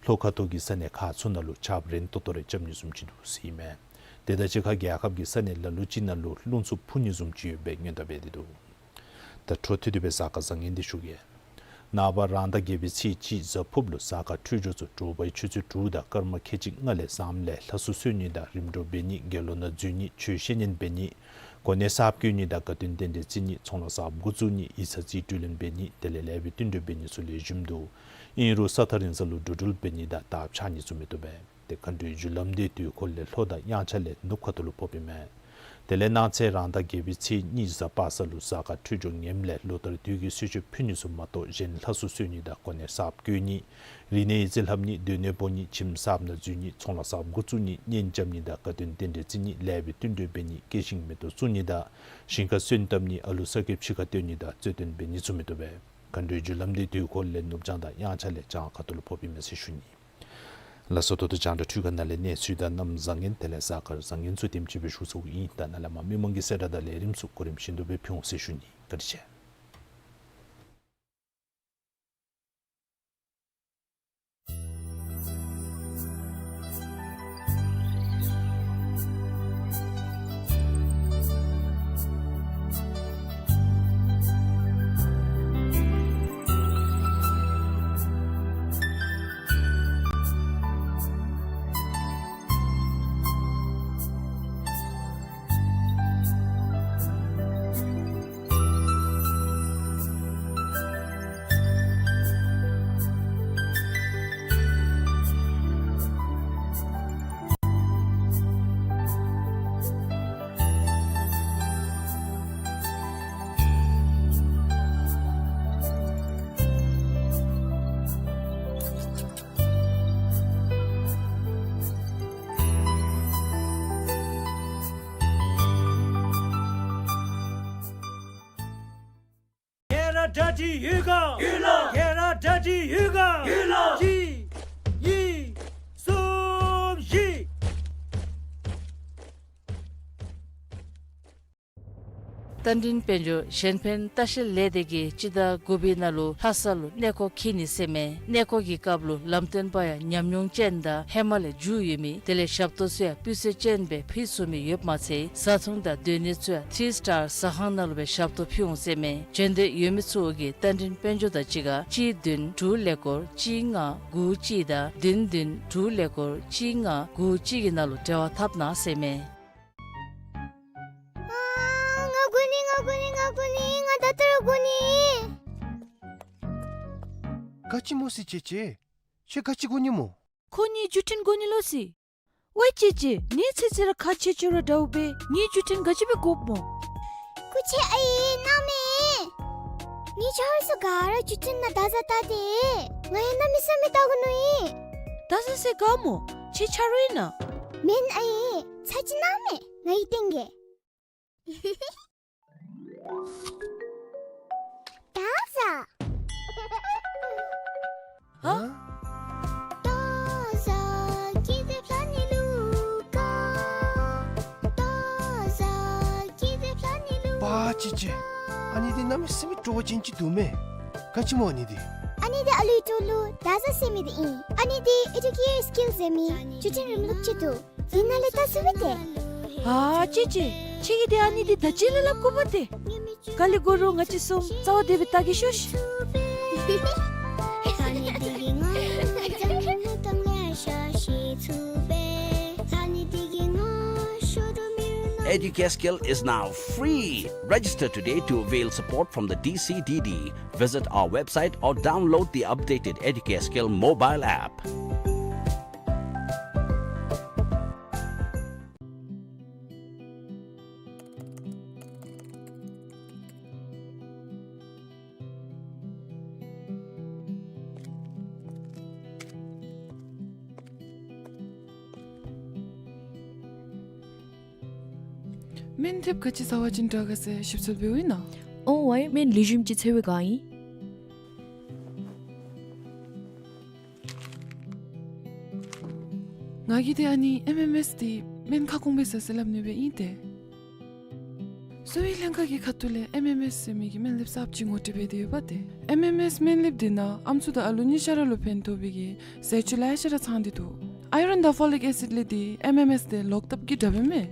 ལྷོ་ཁ་ཐུག་གི་ས་གནས་ཁག་ཚུ་ནང་ལུ་ཆརཔ་རན་ཏོག་ཏོ་རེ་རྐྱབ་ནི་བཟུམ་ཅིག་འདུག་ཟེར་ཨིན་མས། དེ་དང་གཅིག་ཁར་རྒྱལ་ཁབ་ཀྱི་ས་གནས་ལ་ལུ་ཅིག་ནང་ལུ་རླུང་འཚུབ་འཕུ་ནི་བཟུམ་ཅིག་ཡོདཔ་སྦེ་སྔོན་བརྡ་འབད་དེ་འདུག། ད་འཕྲོ་མཐུད་དེ་སྦེ་གཟའ་སྐར་བཟང་ངན་འདི་ཞུ་གེ། ནངས་པ་རང་ཟླ་བརྒྱད་པའི་ཚེས་གཅིག་གཟའ་ཕུརཔ་ལུ་གཟའ་སྐར་འཕྲོད་སྦྱོར་ཚུ་དྲོ་པའི་ཆུ་ཚོད་དྲུག་དང་སྐར་མ་ཁལ་གཅིག་ལྔ་ལས་བཟངམ་ལས་ལྷ་གསོལ་གསོལ་ནི་དང་རིམ་གྲོ་འབད་ནི་དགེ་སློང་ནང་འཛུལ་ནི་ཆོས་བཤད་ཉན་འབད་ནི་ གོ་གནས་གསརཔ་བསྐོ་ནི་དང་དགའ་སྟོན་རྟེན་འབྲེལ་བརྩི་ནི་ཚོང་ལཱ་གསརཔ་འགོ་བཙུགས་ནི་ཡིག་ཚང་རྩིས་སྤྲོད་ལེན་འབད་ནི་དེ་ལས་ལེགས་པའི་བསྟུན་གྲོས་འབད་ནི་ཚུ་ལེགས་ཤོམ་འདུག། ཨིན་རུང་ས་ཐག་རིང་ས་ལུ་འགྲོ་འགྲུལ་འབད་ནི་དང་དར་འཕྱར་ནི་ཚུ་མི་བཏུབ་པས། ཏེ་མཁའ་འགྲོའི་རྒྱུ་ལམ་འདི་དུས་འཁོར་ལས་ལྷོ་དང་དབྱངས་འཆར་ལས་ནུབ་ཁ་ཐུག་ལུ་ཕོགཔ་ཨིན་མས། དེ་ལས་གནངས་ཚེ་རང་ཟླ་བརྒྱད་པའི་ཚེས་གཉིས་གཟའ་པ་སངས་ལུ་གཟའ་སྐར་འཕྲོད་སྦྱོར་ངནམ་ལས་ལོ་ལྟར་དུས་ཀྱི་གསོལ་མཆོད་ཕུལ་ནི་ཚུ་མ་གཏོགས་གཞན་ལྷ་སྲུང་གསོལ་ནི་དང་གོ་གནས་གསརཔ་བསྐོ་ནི་རིག་གནས་ཡིག་རྩིས་ལྷབ་ནི་སྡོད་གནས་སྤོ་ནི་ཁྱིམ་གསརཔ་ནང་འཛུལ་ནི་ཚོང་ལཱ་གསརཔ་འགོ་བཙུགས་ནི་གཉེན་རྐྱབ་ནི་དང་དགའ་སྟོན་རྟེན་འབྲེལ་བརྩི་ནི་ལེགས་པའི་བསྟུན་གྲོས་འབད་ནི་སྐྱེ་ཤིང་མེ་ཏོག་བཙུགས་ནི་དང་ཞིང་ཁར་སོན་བཏབ་ནི་ཨ་ལུ་ས་ཁེབ་ཕྱི་ཁར་བཏོན་ནི་དང་རྩོད་དོན་འབད་ནི་ཚུ་མི་བཏུབ་པས། མཁའ་འགྲོའི་རྒྱུ་ལམ་འདི་དུས་འཁོར་ལས་ནུབ་བྱང་དང་དབྱངས་འཆར་ལས་བྱང་ཁ་ཐུག་ལུ་ཕོགཔ་ཨིན་མས་ཟེར་ཞུ་ནི། ལགས་སོ། ད་ལྟོ་རྒྱང་བསྒྲགས་འཕྲུལ་ཁང་ནང་ལས་གནས་ཚུལ་དང་གནམ་བཟང་ངན་དེ་ལས་གཟའ་སྐར་བཟང་ངན་ཚུ་དེམ་ཅིག་སྦེ་ཞུ་ཚརཝ་ཨིན། ད་ནཱ་ལས་མར་མི་མང་གི་གསལ་བསྒྲགས་དང་ལས་རིམ་ཚུ་གོ་རིམ་བཞིན་དུ་སྦེ་ཕུལ་འོང་ཟེར་ཞུ་ནི། བཀའ་དྲིན་ཆེ། ཁྱེད་ར་གྲ་སྒྲིག་ཡོད་ག། ཡོད་ལགས། ཁྱེད་ར་གྲ་སྒྲིག་ཡོད་ག། ཡོད་ལགས། གཅིག་གཉིས་གསུམ་བཞི། རྟ་མགྲིན་དཔལ་འབྱོར་གཞན་ཕན་ལྟ་བཤལ་ལས་སྡེ་གིས་སྤྱི་ཟླ་དགུ་པའི་ནང་ལུ་ལྷ་ས་ལུ་གནས་སྐོར་འཁྱིད་ནི་ཟེར་མས། གནས་སྐོར་གྱི་སྐབས་ལུ་ལམ་སྟོན་པ་ཡང་ཉམས་མྱོང་ཅན་དང་ཧེ་མ་ལས་རྒྱུས་ཡོད་མི་དེ་ལས་ཞབས་ཏོག་ཚུ་ཡང་སྤུས་ཚད་ཅན་སྦེ་ཕུལ་ཚུགས་མི་ཡོདཔ་མ་ཚད་བཟའ་འཐུང་དང་སྡོད་གནས་ཚུ་ཡང་ཐི་རི་སི་ཊར་ཟ་ཁང་ནང་ལུ་སྦེ་ཞབས་ཏོག་ཕུལ་འོང་ཟེར་མས། འབྱོན་འདོད་ཡོད་མི་ཚུ་གིས་རྟ་མགྲིན་དཔལ་འབྱོར་དང་གཅིག་ཁར་གཅིག་བདུན་དྲུག་ཀླད་ཀོར་གཅིག་ལྔ་དགུ་གཅིག་དང་བདུན་བདུན་དྲུག་ཀླད་ཀོར་གཅིག་ལྔ་དགུ་གཅིག་གི་ནང་ལུ་འབྲེལ་བ་འཐབ་གནང་ཟེར་མས། ཨ་ང་དགོ་ནི་ང་དགོ་ནི་ང་དགོ་ནི། ང་ད་ལྟོ་ར་དགོ་ནི། ག་ཅི་སྨོ་སི་ཅེ་ཅེ། ཁྱོད་ག་ཅི་དགོ་ནི་སྨོ། ཁོ་གཉིས་བརྒྱུད་འཕྲིན་དགོ་ནི་ལོ་སི། ཝའི་ཅེ་ཅེ། ངེའི་ཚེ་ཚེ་ར་ཁག་ཆེ་ཆེ་ར་འདྲཝ་སྦེ་ངེའི་བརྒྱུད་འཕྲིན་ག་ཅི་སྦེ་དགོཔ་སྨོ། སྐུ་མཁྱེན་ཨའི་གནང་མས། ངེའི་ཆ་རོགས་ཚུ་ག་ར་བརྒྱུད་འཕྲིན་ནང་བརྡ་བཟའ་བལྟ་སྟེ། ང་ཡང་གནམ་མེད་ས་མེད་བལྟ་དགོ་མནོ་ཡི། བརྡ་བཟའ་ཟེར་ག་སྨོ། ཁྱེད་ཆ་རོགས་ཨིན་ན། མེན་ཨའི། ཚར་ཅིག་གནང་མས། ང་གིས་སྟོན་གེ། བརྡ་བཟའ། ཧ། བརྡ་བཟའ་ཀི་ཏེ་ཕ་ནི་ལུ་ཀ། བརྡ་བཟའ་ཀི་ཏེ་ཕ་ནི་ལུ། པ་ཅི་ཅི། ཨ་ནི་འདི་གནམ་མེད་ས་མེད་སྤྲོ་བ་ཅན་ཅིག་འདུག་མས། ག་ཅི་སྨོ་ཨ་ནི་འདི། ཨ་ནི་འདི་ཨ་ལུའི་ཏོག་ལུ་བརྡ་བཟའ་ཟེར་མི་འདི་ཨིན། ཨ་ནི་འདི་ཨེ་ཌུ་ཀེ་ཡར་སི་ཀིལ་ཟེར་མི་བརྒྱུད་འཕྲིན་རིམ་ལུགས་ཅིག་འདུག། འདི་ནང་ལས་བལྟ་ཚུགས་པས་ཏེ། ཨ་ཅི་ཅི། ཁྱེད་ཀྱིས་ཏེ་ཨ་ནི་འདི་བརྡ་བརྒྱུད་ལས་སླབ་དགོ་པས་ཏེ། ག་ལས་དགོ་རུང་ང་བཅས་གསུམ་རྩ་བ་བདེ་སྦེ་བལྟ་གེ་ཤོག་ཤིག། Educascale is now free. Register today to avail support from the D C D D. Visit our website or download the updated Educascale mobile app. སྨན་དེབ་ག་ཅི་བཟའ་བ་ཅིན་དྲག་ག་ཟེར་ཞིབ་འཚོལ་འབདཝ་ཨིན་ན། ཨོ་ཝའི་སྨན་ལེགས་ཤོམ་ཅིག་འཚོལ་བའི་བསྒང་ཨིན། ང་གིས་ཏེ་ཨ་ནི་ཨེམ་ཨེམ་ཨེསི་འདི་སྨན་ཁ་སྐོང་སྦེ་བཟའ་ཟེར་སླབ་ནི་སྦེ་ཨིན་ཏེ། གསོ་བའི་ལྷན་ཁག་གི་ཁ་ཐུག་ལས་ཨེམ་ཨེམ་ཨེསི་ཟེར་མི་གི་སྨན་ལེབ་གསརཔ་ཅིག་ངོ་སྤྲོད་འབད་དེ་ཡོདཔ་ཏེ། ཨེམ་ཨེམ་ཨེསི་སྨན་ལེབ་འདི་ནང་ཨམ་སྲུ་དང་ཨ་ལུ་གཉིས་ཆ་ར་ལུ་ཕན་ཐོགས་པའི་གི་ཟས་བཅུད་ལེ་ཤ་ར་ཚང་སྟེ་འདུག། ཨའི་རཱན་དང་ཕོ་ལིག་ཨེ་སིཌ་ལས་འདི་ཨེམ་ཨེམ་ཨེསི་འདི་ལོག་ལྟབ་ཀྱི་དྲག་པས་མས།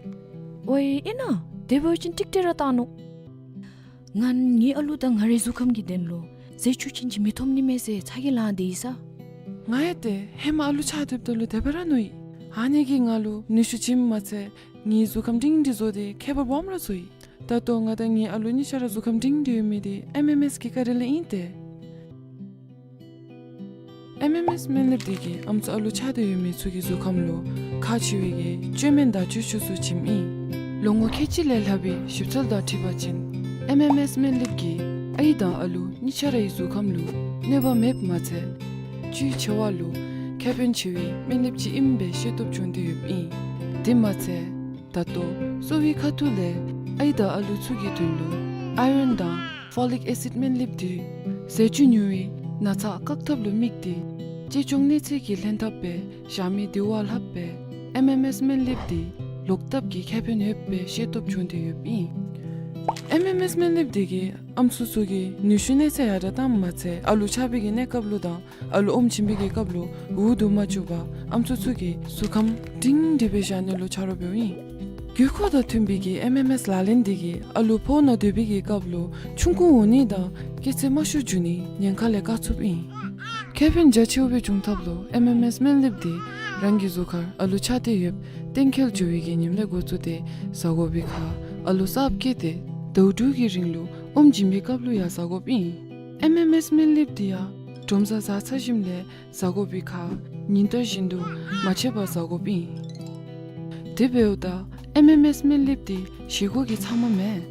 ཝའི་ཨིན་ན། དེ་འབད་བ་ཅིན་ཀྲིག་ཀྲི་ར་བཏང་ནུག། ང་ངེའི་ཨ་ལུ་དང་ང་རའི་གཟུགས་ཁམས་ཀྱི་དོན་ལུ་ཟས་བཅུད་ཅན་ཅིག་མི་ཐོབ་ནི་མས་ཟེར་ཚ་གྱང་ལང་སྟེ་ཡོད་ས། ང་ཡང་ཏེ་ཧེ་མ་ཨ་ལུ་ཆགས་སྡོདཔ་ད་ལུ་དེ་སྦེ་ར་མནོ་ཡི། ཨ་ནི་གིས་ང་ལུ་ནུས་ཤུགས་བྱིནམ་མ་ཚད་ངེའི་གཟུགས་ཁམས་སྒྲིང་སྒྲིང་བཟོ་སྟེ་ཁྱད་པར་སྦོམ་ར་བཟོ་ཡི། ད་ལྟོ་ང་དང་ངེའི་ཨ་ལུ་གཉིས་ཆ་ར་གཟུགས་ཁམས་སྒྲིང་སྒྲི་ཡོད་མི་འདི་ཨེམ་ཨེམ་ཨེསི་གི་བཀའ་དྲིན་ལས་ཨིན་ཏེ། ཨེམ་ཨེམ་ཨེསི་སྨན་ལེབ་འདི་གིས་ཨམ་སྲུ་ཨ་ལུ་ཆགས་ཏེ་ཡོད་མི་ཚུ་གི་གཟུགས་ཁམས་ལུ་ཁག་ཆེ་བའི་གི་བཅོས་མའི་བརྡ་བཅོས་ཤུགས་སུ་བྱིནམ་ཨིན། ལོ་ངོ་ཁལ་གཅིག་ལས་ལྷག་པའི་ཞིབ་འཚོལ་དང་འཁྲིལ་བ་ཅིན་ཨེམ་ཨེམ་ཨེསི་སྨན་ལེབ་ཀྱིས་ཨའི་དང་ཨ་ལུ་གཉིས་ཆ་རའི་གཟུགས་ཁམས་ལུ་གནོད་པ་མེདཔ་མ་ཚད་བཅུད་ཆེ་བ་ལུ་ཁེ་ཕན་ཆེ་བའི་སྨན་ལེབ་ཅིག་ཨིནམ་སྦེ་ཤེས་རྟོགས་བྱུང་སྟེ་ཡོདཔ་ཨིན། དེ་མ་ཚད་ད་ལྟོ་གསོ་བའི་ཁ་ཐུག་ལས་ཨའི་དང་ཨ་ལུ་ཚུ་གི་དོན་ལུ་ཨའི་རཱོན་དང་ཕོ་ལིག་ཨེ་སིཌ་སྨན་ལེབ་འདི་ཟས་བཅུད་ཉུང་བའི་ན་ཚ་བཀག་ཐབས་ལུ་དམིགས་ཏེ་གཅེས་སྐྱོང་གནས་ཚད་ཀྱི་ལྷན་ཐབས་སྦེ་བཞག་མི་འདི་བ་ལྷགཔ་སྦེ་ཨེམ་ཨེམ་ཨེསི་སྨན་ལེབ་འདི་ལོག་ལྟབ་ཀྱི་ཁེ་ཕན་ཡོདཔ་སྦེ་ཤེས་རྟོགས་བྱུང་སྟེ་ཡོདཔ་ཨིན། ཨེམ་ཨེམ་ཨེསི་སྨན་ལེབ་འདི་གིས་ཨམ་སྲུ་ཚུ་གི་ནུས་ཤུགས་གནས་ཚད་ཡར་དྲགས་བཏངམ་མ་ཚད་ཨ་ལུ་ཆགས་པའི་གི་གནས་སྐབས་ལུ་དང་ཨ་ལུ་ཨོམ་བྱིན་པའི་གི་སྐབས་ལུ་འུ་སྡུག་མ་བཅུག་པར་ཨམ་སྲུ་ཚུ་གི་གཟུགས་ཁམས་སྒྲིང་སྒྲི་སྦེ་བཞག་ནི་ལུ་ཆ་རོགས་འབདཝ་ཨིན། དགོས་མཁོ་དང་མཐུན་པའི་གི་ཨེམ་ཨེམ་ཨེསི་ལག་ལེན་འདི་གིས་ཨ་ལུ་ཕོཝ་ནང་སྡོད་པའི་གི་སྐབས་ལུ་ཆུང་ཀུ་འོང་ནི་དང་སྐྱེས་ཚད་དམའ་ཤོས་འགྱོ་ནི་ཉེན་ཁ་ལས་བཀག་ཚུགསཔ་ཨིན། ཁེ་ཕན་རྒྱ་ཆེཝ་སྦེ་འབྱུང་ཐབས་ལུ་ཨེམ་ཨེམ་ཨེསི་སྨན་ལེབ་འདི་རང་གི་གཟུགས་ཁར་ཨ་ལུ་ཆགས་ཏེ་ཡོདཔ་གཏན་འཁེལ་འགྱོ་བའི་གི་ཉིནམ་ལས་འགོ་བཙུགས་ཏེ་ཟ་དགོ་པའི་ཁར་ཨ་ལུ་གསརཔ་སྐྱེས་ཏེ་ཟླཝ་དྲུག་གི་རིང་ལུ་ཨོམ་བྱིན་པའི་སྐབས་ལུ་ཡང་ཟ་དགོཔ་ཨིན། ཨེམ་ཨེམ་ཨེསི་སྨན་ལེབ་འདི་ཡང་དྲོ་པ་ཟ་ཚར་ཞིནམ་ལས་ཟ་དགོ་པའི་ཁར་ཉིན་ལྟར་བཞིན་དུ་མ་ཆད་པར་ཟ་དགོཔ་ཨིན། དེ་འབདཝ་ད་ཨེམ་ཨེམ་ཨེསི་སྨན་ལེབ་འདི་བཞེས་སྒོ་གི་ཚབ་མ་མེན།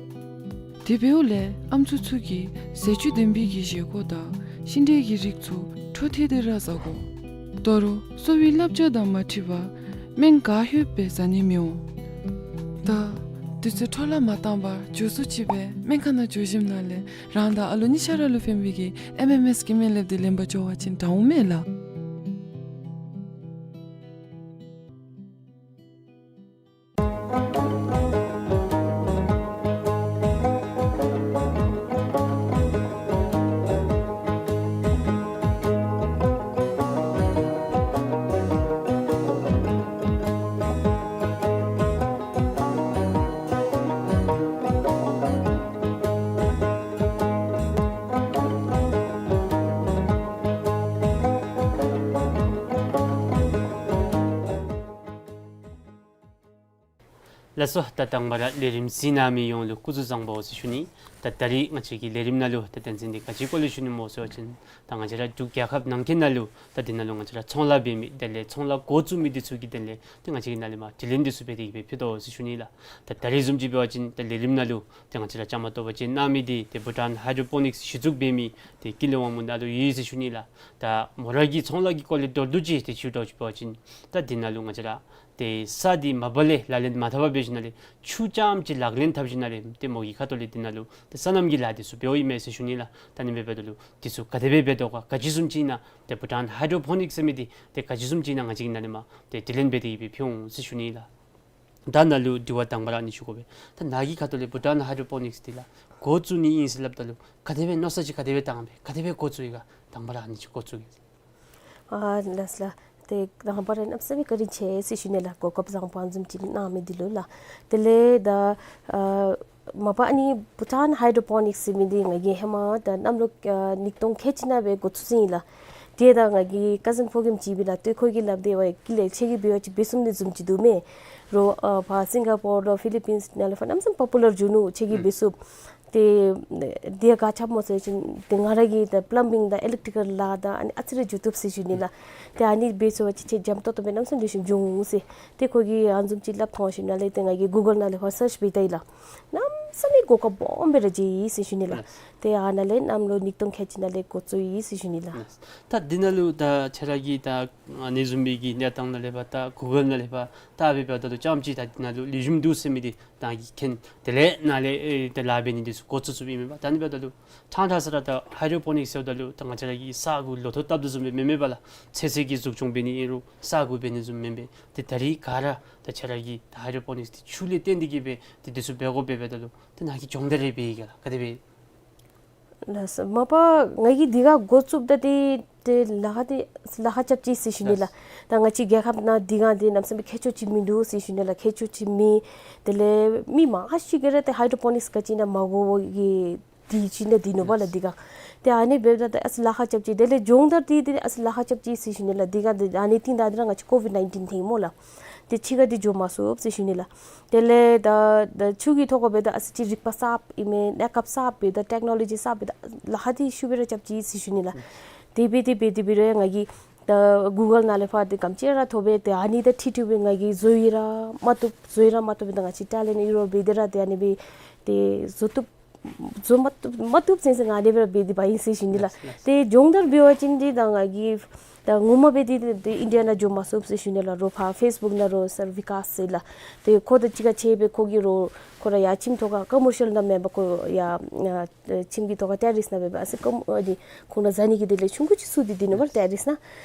དེ་འབདཝ་ལས་ཨམ་སྲུ་ཚུ་གིས་ཟས་བཅུད་ལྡན་པའི་གི་བཞེས་སྒོ་དང་ཤིང་འབྲས་ཀྱི་རིགས་ཚུ་འཕྲོ་མཐུད་དེ་ར་ཟ་དགོ། ད་རུང་གསོ་བའི་བསླབ་བྱ་དང་མ་འཁྲིལ་བར་སྨན་ག་ལྷོད་སྦེ་ཟ་ནི་མི་འོང་། ད་དུས་ཚོད་འཕྲོ་བརླག་མ་བཏང་བར་མགྱོགས་སུ་ཅིག་སྦེ་སྨན་ཁང་ནང་འགྱོ་ཞིནམ་ལས་རང་དང་ཨ་ལུ་གཉིས་ཆ་ར་ལུ་ཕན་པའི་གི་ཨེམ་ཨེམ་ཨེསི་གི་སྨན་ལེབ་འདི་ལེན་པར་འགྱོ་བ་ཅིན་དྲག་འོང་མས་ལགས། ལགས་སོ། ད་དང་པ་ར་ལས་རིམ་གཟིགས་གནང་མི་ཡོངས་ལུ་སྐུ་གཟུགས་བཟང་པོ་ཟེར་ཞུ་ནི། ད་ད་རིས་ང་བཅས་ཀྱི་ལས་རིམ་ནང་ལུ་ད་དོན་ཚན་འདི་ག་ཅིའི་སྐོར་ལས་ཞུ་ནི་སྨོ་ཟེར་བ་ཅིན་ད་ང་བཅས་ར་འབྲུག་རྒྱལ་ཁབ་ནང་འཁོད་ནང་ལུ་ད་འདི་ནང་ལུ་ང་བཅས་ར་ཚོང་ལཱ་འབད་མི་དེ་ལས་ཚོང་ལཱ་འགོ་བཙུགས་མི་འདི་ཚུ་གི་དོན་ལས་ད་ང་བཅས་ཀྱིས་ནཱ་ལས་མར་དྲི་ལན་འདི་ཚུ་འབད་དེ་གི་སྦེ་ཕུལ་དོ་ཟེར་ཞུ་ནི་ལགས། ད་ད་རིས་བཟུམ་ཅིག་འབད་བ་ཅིན་ད་ལས་རིམ་ནང་ལུ་ད་ང་བཅས་ར་བཅའ་མར་གཏོགས་པ་ཅིན་གནང་མི་འདི་ད་བྷུ་ཊཱན་ཧའི་ཌྲོ་པོ་ནིཀསི་གཞི་བཙུགས་འབད་མི་ད་ཀུན་ལེགས་དབང་མོ་ནཱ་ལུ་ཡོད་ཟེར་ཞུ་ནི་ལགས། ད་མོ་ར་གི་ཚོང་ལཱ་གི་སྐོར་ལས་མདོར་བསྡུས་ཅིག་ཏེ་ཞུ་དོ་ཅིག་འབད་བ་ཅིན་ད་འདི་ནང་ལུ་ང་བཅས་ར་ཏེ་ས་འདི་མ་པ་ལས་ལག་ལེན་མ་འཐབ་པར་འབད་ཞིནམ་ལས་ཆུ་རྐྱངམ་ཅིག་ལག་ལེན་འཐབ་ཞིནམ་ལས་ཏེ་མོ་གི་ཁ་ཐུག་ལས་འདི་ནང་ལུ་ཏེ་སོ་ནམ་གྱི་ལཱ་འདི་ཚུ་འབདཝ་ཨིན་མས་ཟེར་ཞུ་ནི་ལགས། ད་ཨ་ནི་འབདཝ་ད་ལུ་འདི་ཚུ་ག་དེ་སྦེ་འབད་དོ་ག་ག་ཅི་བཟུམ་ཅིག་ཨིན་ན་ཏེ་བྷུ་ཊཱན་ཧའི་ཌྲོ་པོ་ནིཀསི་ཟེར་མི་འདི་ཏེ་ག་ཅི་བཟུམ་ཅིག་ཨིན་ན་ང་བཅས་ཀྱིས་ནཱ་ལས་མར་ཏེ་དྲི་ལན་འབད་དེ་གི་སྦེ་ཕུལ་འོང་ཟེར་ཞུ་ནི་ལགས། ད་ནཱ་ལུ་དྲི་བ་དང་པ་ར་ཨ་ནི་ཞུ་དགོ་པས། ད་ནཱ་གི་ཁ་ཐུག་ལས་བྷུ་ཊཱན་ཧའི་ཌྲོ་པོ་ནིཀསི་འདི་ལགས་འགོ་བཙུགས་ནི་ཨིན་ཟེར་སླབ་ད་ལུ་ག་དེ་སྦེ་མནོ་བསམ་ཅིག་ག་དེ་སྦེ་བཏང་སྦེ་ག་དེ་སྦེ་འགོ་བཙུགས་ཡི་ག་དང་པ་ར་ཨ་ནི་ཅིག་འགོ་བཙུགས་ཡི། ཨ་ལགས་ལགས། ཏེ་དང་པ་ར་གནམ་མེད་ས་མེད་བཀའ་དྲིན་ཆེ་ཟེར་ཞུ་ནི་ལགས། གོ་སྐབས་བཟང་པོ་ཨ་ནི་བཟུམ་ཅིག་གནང་མི་འདི་ལུ་ལགས། དེ་ལས་ད་ཨ་མ་པ་ཨ་ནི་བྷུ་ཊཱན་ཧའི་ཌྲོ་པོ་ནིཀསི་ཟེར་མི་འདི་ང་གིས་ཧེ་མ་ད་གནམ་ལོ་ཨ་ཉིས་སྟོང་ཁལ་གཅིག་ནང་སྦེ་འགོ་བཙུགས་ཡི་ལགས། ཏེ་ད་ང་གི་ཀ་ཟིན་ཕོ་རྒནམ་ཅིག་ཡོད་པས་ལགས། ཏེ་ཁོ་གིས་སླབ་སྟེ་འབདཝ་ཀྱི་ལས་ཁྱོད་ཀྱིས་འབད་བ་ཅིན་འབད་ཚུགས་ནི་བཟུམ་ཅིག་འདུག་མས། རོགས་ཨ་ཕར་སིང་ག་པོར་ལུ་ཕི་ལི་པིནསི་ནང་ལས་ཕར་གནམ་མེད་ས་མེད་པོ་པུ་ལར་འགྱོ་ནུག། ཁྱོད་ཀྱིས་འབད་ཚུགས། ཏེ་དེ་ག་ཅི་སྨོ་ཟེར་བ་ཅིན་ཏེ་ང་ར་གིས་ད་པི་ལམ་བིང་དང་ཨི་ལེག་ཊི་ཀལ་ལཱ་དང་ཨ་ནི་ཨ་ཙི་རེ་འགྱོ་བཏུབ་ཟེར་ཞུ་ནི་ལགས། ཏེ་ཨ་ནི་འབད་ཚུགས་པ་ཅིན་ཁྱོད་འཇམ་ཏོང་ཏོ་སྦེ་གནམ་མེད་ས་མེད་ལེགས་ཤོམ་འགྱོ་འོང་ཟེར། ཏེ་ཁོ་གིས་ཨ་ནི་བཟུམ་ཅིག་སླབ་ཐོན་ཞིནམ་ལས་ཏེ་ང་གིས་གུ་གཱལ་ནང་ལས་ཕར་སརཆ་འབད་ད་ཡི་ལགས། གནམ་མེད་ས་མེད་གོ་སྐབས་སྦོམ་སྦེ་ར་མཇལ་ཡི་ཟེར་ཞུ་ནི་ལགས། ལགས། ཏེ་ཨ་ནཱ་ལས་གནམ་ལོ་ཉིས་སྟོང་ཁལ་གཅིག་ནང་ལས་འགོ་བཙུགས་ཡི་ཟེར་ཞུ་ནི་ལགས། ལགས། ད་འདི་ནང་ལུ་ད་ཁྱོད་ར་གི་ད་ཨ་ནི་བཟུམ་མའི་གི་གནས་སྟངས་ནང་ལས་འབད་ད་གུ་གཱལ་ནང་ལས་འབད་ད་འབད་འབདཝ་ད་ལུ་རྐྱངམ་ཅིག་ད་འདི་ནང་ལུ་ལེགས་ཤོམ་འདུག་ཟེར་མི་འདི་ད་གིས་མཁྱེན། དེ་ལས་ནཱ་ལས་ཨེ་ད་ལཱ་འབད་ནི་འདི་ཚུ་འགོ་བཙུགས་བཙུགསཔ་ཨིན་མས་པ། ད་ཨ་ནི་འབདཝ་ད་ལུ་ཕྲང་ཕྲང་ས་ར་ད་ཧའི་ཌྲོ་པོ་ནིཀསི་ཟེརཝ་ད་ལུ་ད་ང་བཅས་ར་གི་ས་གུ་ལོ་ཐོག་བཏབ་དོ་བཟུམ་སྦེ་མེན་མས་པ་ལགས། ཚོད་བསྲེ་གི་འཛུགས་སྐྱོང་འབད་ནི་ཨིན་རུང་ས་གུ་འབད་ནི་བཟུམ་མེན་པས། ཏེ་ད་རིས་ག་ར་ད་ཁྱོད་ར་གིས་ད་ཧའི་ཌྲོ་པོ་ནིཀསི་འདི་ཆུ་ལས་བརྟེན་ཏེ་གི་སྦེ་ཏེ་འདི་ཚུ་འབད་དགོ་པས། འབདཝ་ད་ལུ་ད་ནཱ་གིས་སྦྱོང་བརྡར་རེ་འབད་ཡི་ག་ལགས། ག་དེ་སྦེ། ལགས་སོ། མ་པ་ང་གིས་འདི་ག་འགོ་བཙུགསཔ་ད་ཏེ་ཏེ་ལཱ་ཁག་འདི་ལཱ་ཁག་རྐྱབ་ཅི་ཟེར་ཞུ་ནི་ལགས། ལགས། ད་ང་བཅས་རྒྱལ་ཁབ་ནང་འདི་ག་འདི་གནམ་མེད་ས་མེད་མཁས་མཆོག་ཅིག་མིན་འདུག་ཟེར་ཞུ་ནི་ལགས། མཁས་མཆོག་ཅིག་མེད། དེ་ལས་མི་མང་ཤོས་ཀྱིས་ར་ཏེ་ཧའི་ཌྲོ་པོ་ནིཀསི་ག་ཅི་ཨིན་ན་མ་གོ་བའི་གི་འདི་ཅིག་ཨིན་ན་འདི་ནོར་བ་ལགས། ལགས། འདི་ག་ཏེ་ཨ་ནི་འབདཝ་ད་ཏེ་ཨ་ཙི་ལཱ་ཁག་རྐྱབ་ཅི། དེ་ལས་སྦྱོང་བརྡར་འདི་ཏེ་ཨ་ཙི་ལཱ་ཁག་རྐྱབ་ཅི་ཟེར་ཞུ་ནི་ལགས། འདི་ག་འདི་ཨ་ནི་རྟིང་བདའ་འདི་ར་ང་བཅས་ཀོ་ཝིཌ་ནའིན་ཊིན་ཐོན་ཡི་སྨོ་ལགས། ཏེ་ཕྱི་ཁར་འདི་འགྱོ་མ་ཚུགས་ཟེར་ཞུ་ནི་ལགས། དེ་ལས་ད་ད་ཆུ་གི་ཐོག་ཁར་འབདཝ་ད་ཨ་ཙི་ཅིག་རིག་པ་གསརཔ་ཨིན་མས། གནས་སྐབས་གསརཔ་འབདཝ་ད་ཊེཀ་ནོ་ལོ་ཇི་གསརཔ་འབདཝ་ད་ལཱ་ཁག་འདི་ཞུ་སྦེ་ར་རྐྱབ་ཅི་ཟེར་ཞུ་ནི་ལགས། དེ་སྦེ་དེ་སྦེ་དེ་སྦེ་ར་ང་གིས་ད་གུ་གཱལ་ནང་ལས་ཕར་ཏེ་ག་དེམ་ཅིག་ར་ཐོབ་སྦེ་ཏེ་ཨ་ནི་དང་འཁྲིལ་འཁྲིལ་སྦེ་ང་གིས་བཟོ་ཡི་ར་མ་བཏུབ་བཟོ་ཡི་ར་མ་བཏུབ་སྦེ་ད་ང་བཅས་ཊེ་ལེནཊ་ཡོད་རུང་འབད་དེ་ར་ཏེ་ཨ་ནི་སྦེ་ཏེ་བཟོ་བཏུབ་བཟོ་མ་བཏུབ་མ་བཏུབ་ཟེར་ཟེར་ང་ཨ་ནི་སྦེ་ར་འབད་དེ་འབག་ཡི་ཟེར་ཞུ་ནི་ལགས། ལགས་ལགས། ཏེ་སྦྱོང་བརྡར་འབད་བ་ཅིན་འདི་ད་ང་གིས་ད་ངོ་མ་འབད་དེ་ཏེ་ཏེ་ཨིན་ཌི་ཡ་ནང་འགྱོ་མ་ཚུགས་ཟེར་ཞུ་ནི་ལགས། རོགས་ཕར་ཕེསི་བུཀ་ནང་རོགས་སར་བི་ཀཱས་ཟེར་ལགས། ཏེ་ཁོ་དང་གཅིག་ཁར་ཕྱད་སྦེ་ཁོ་གིས་རོགས་ཁོ་ར་ཡར་ཁྱིམ་ཐོག་ཁར་ཀོ་མར་ཤལ་ནང་མེན་པར་ཁོ་ཡར་ཨ་ཁྱིམ་གྱི་ཐོག་ཁར་ཊེ་རེསི་ནང་འབད་སྦེ་ཨ་ཙི་ཀོ་ཨ་ནི་ཁོང་ར་བཟའ་ནི་གི་དེ་ལས་ཆུང་ཀུ་ཅིག་བཙུགས་ཏེ་འདི་ནང་པར་ཊེ་རེསི་ནང་།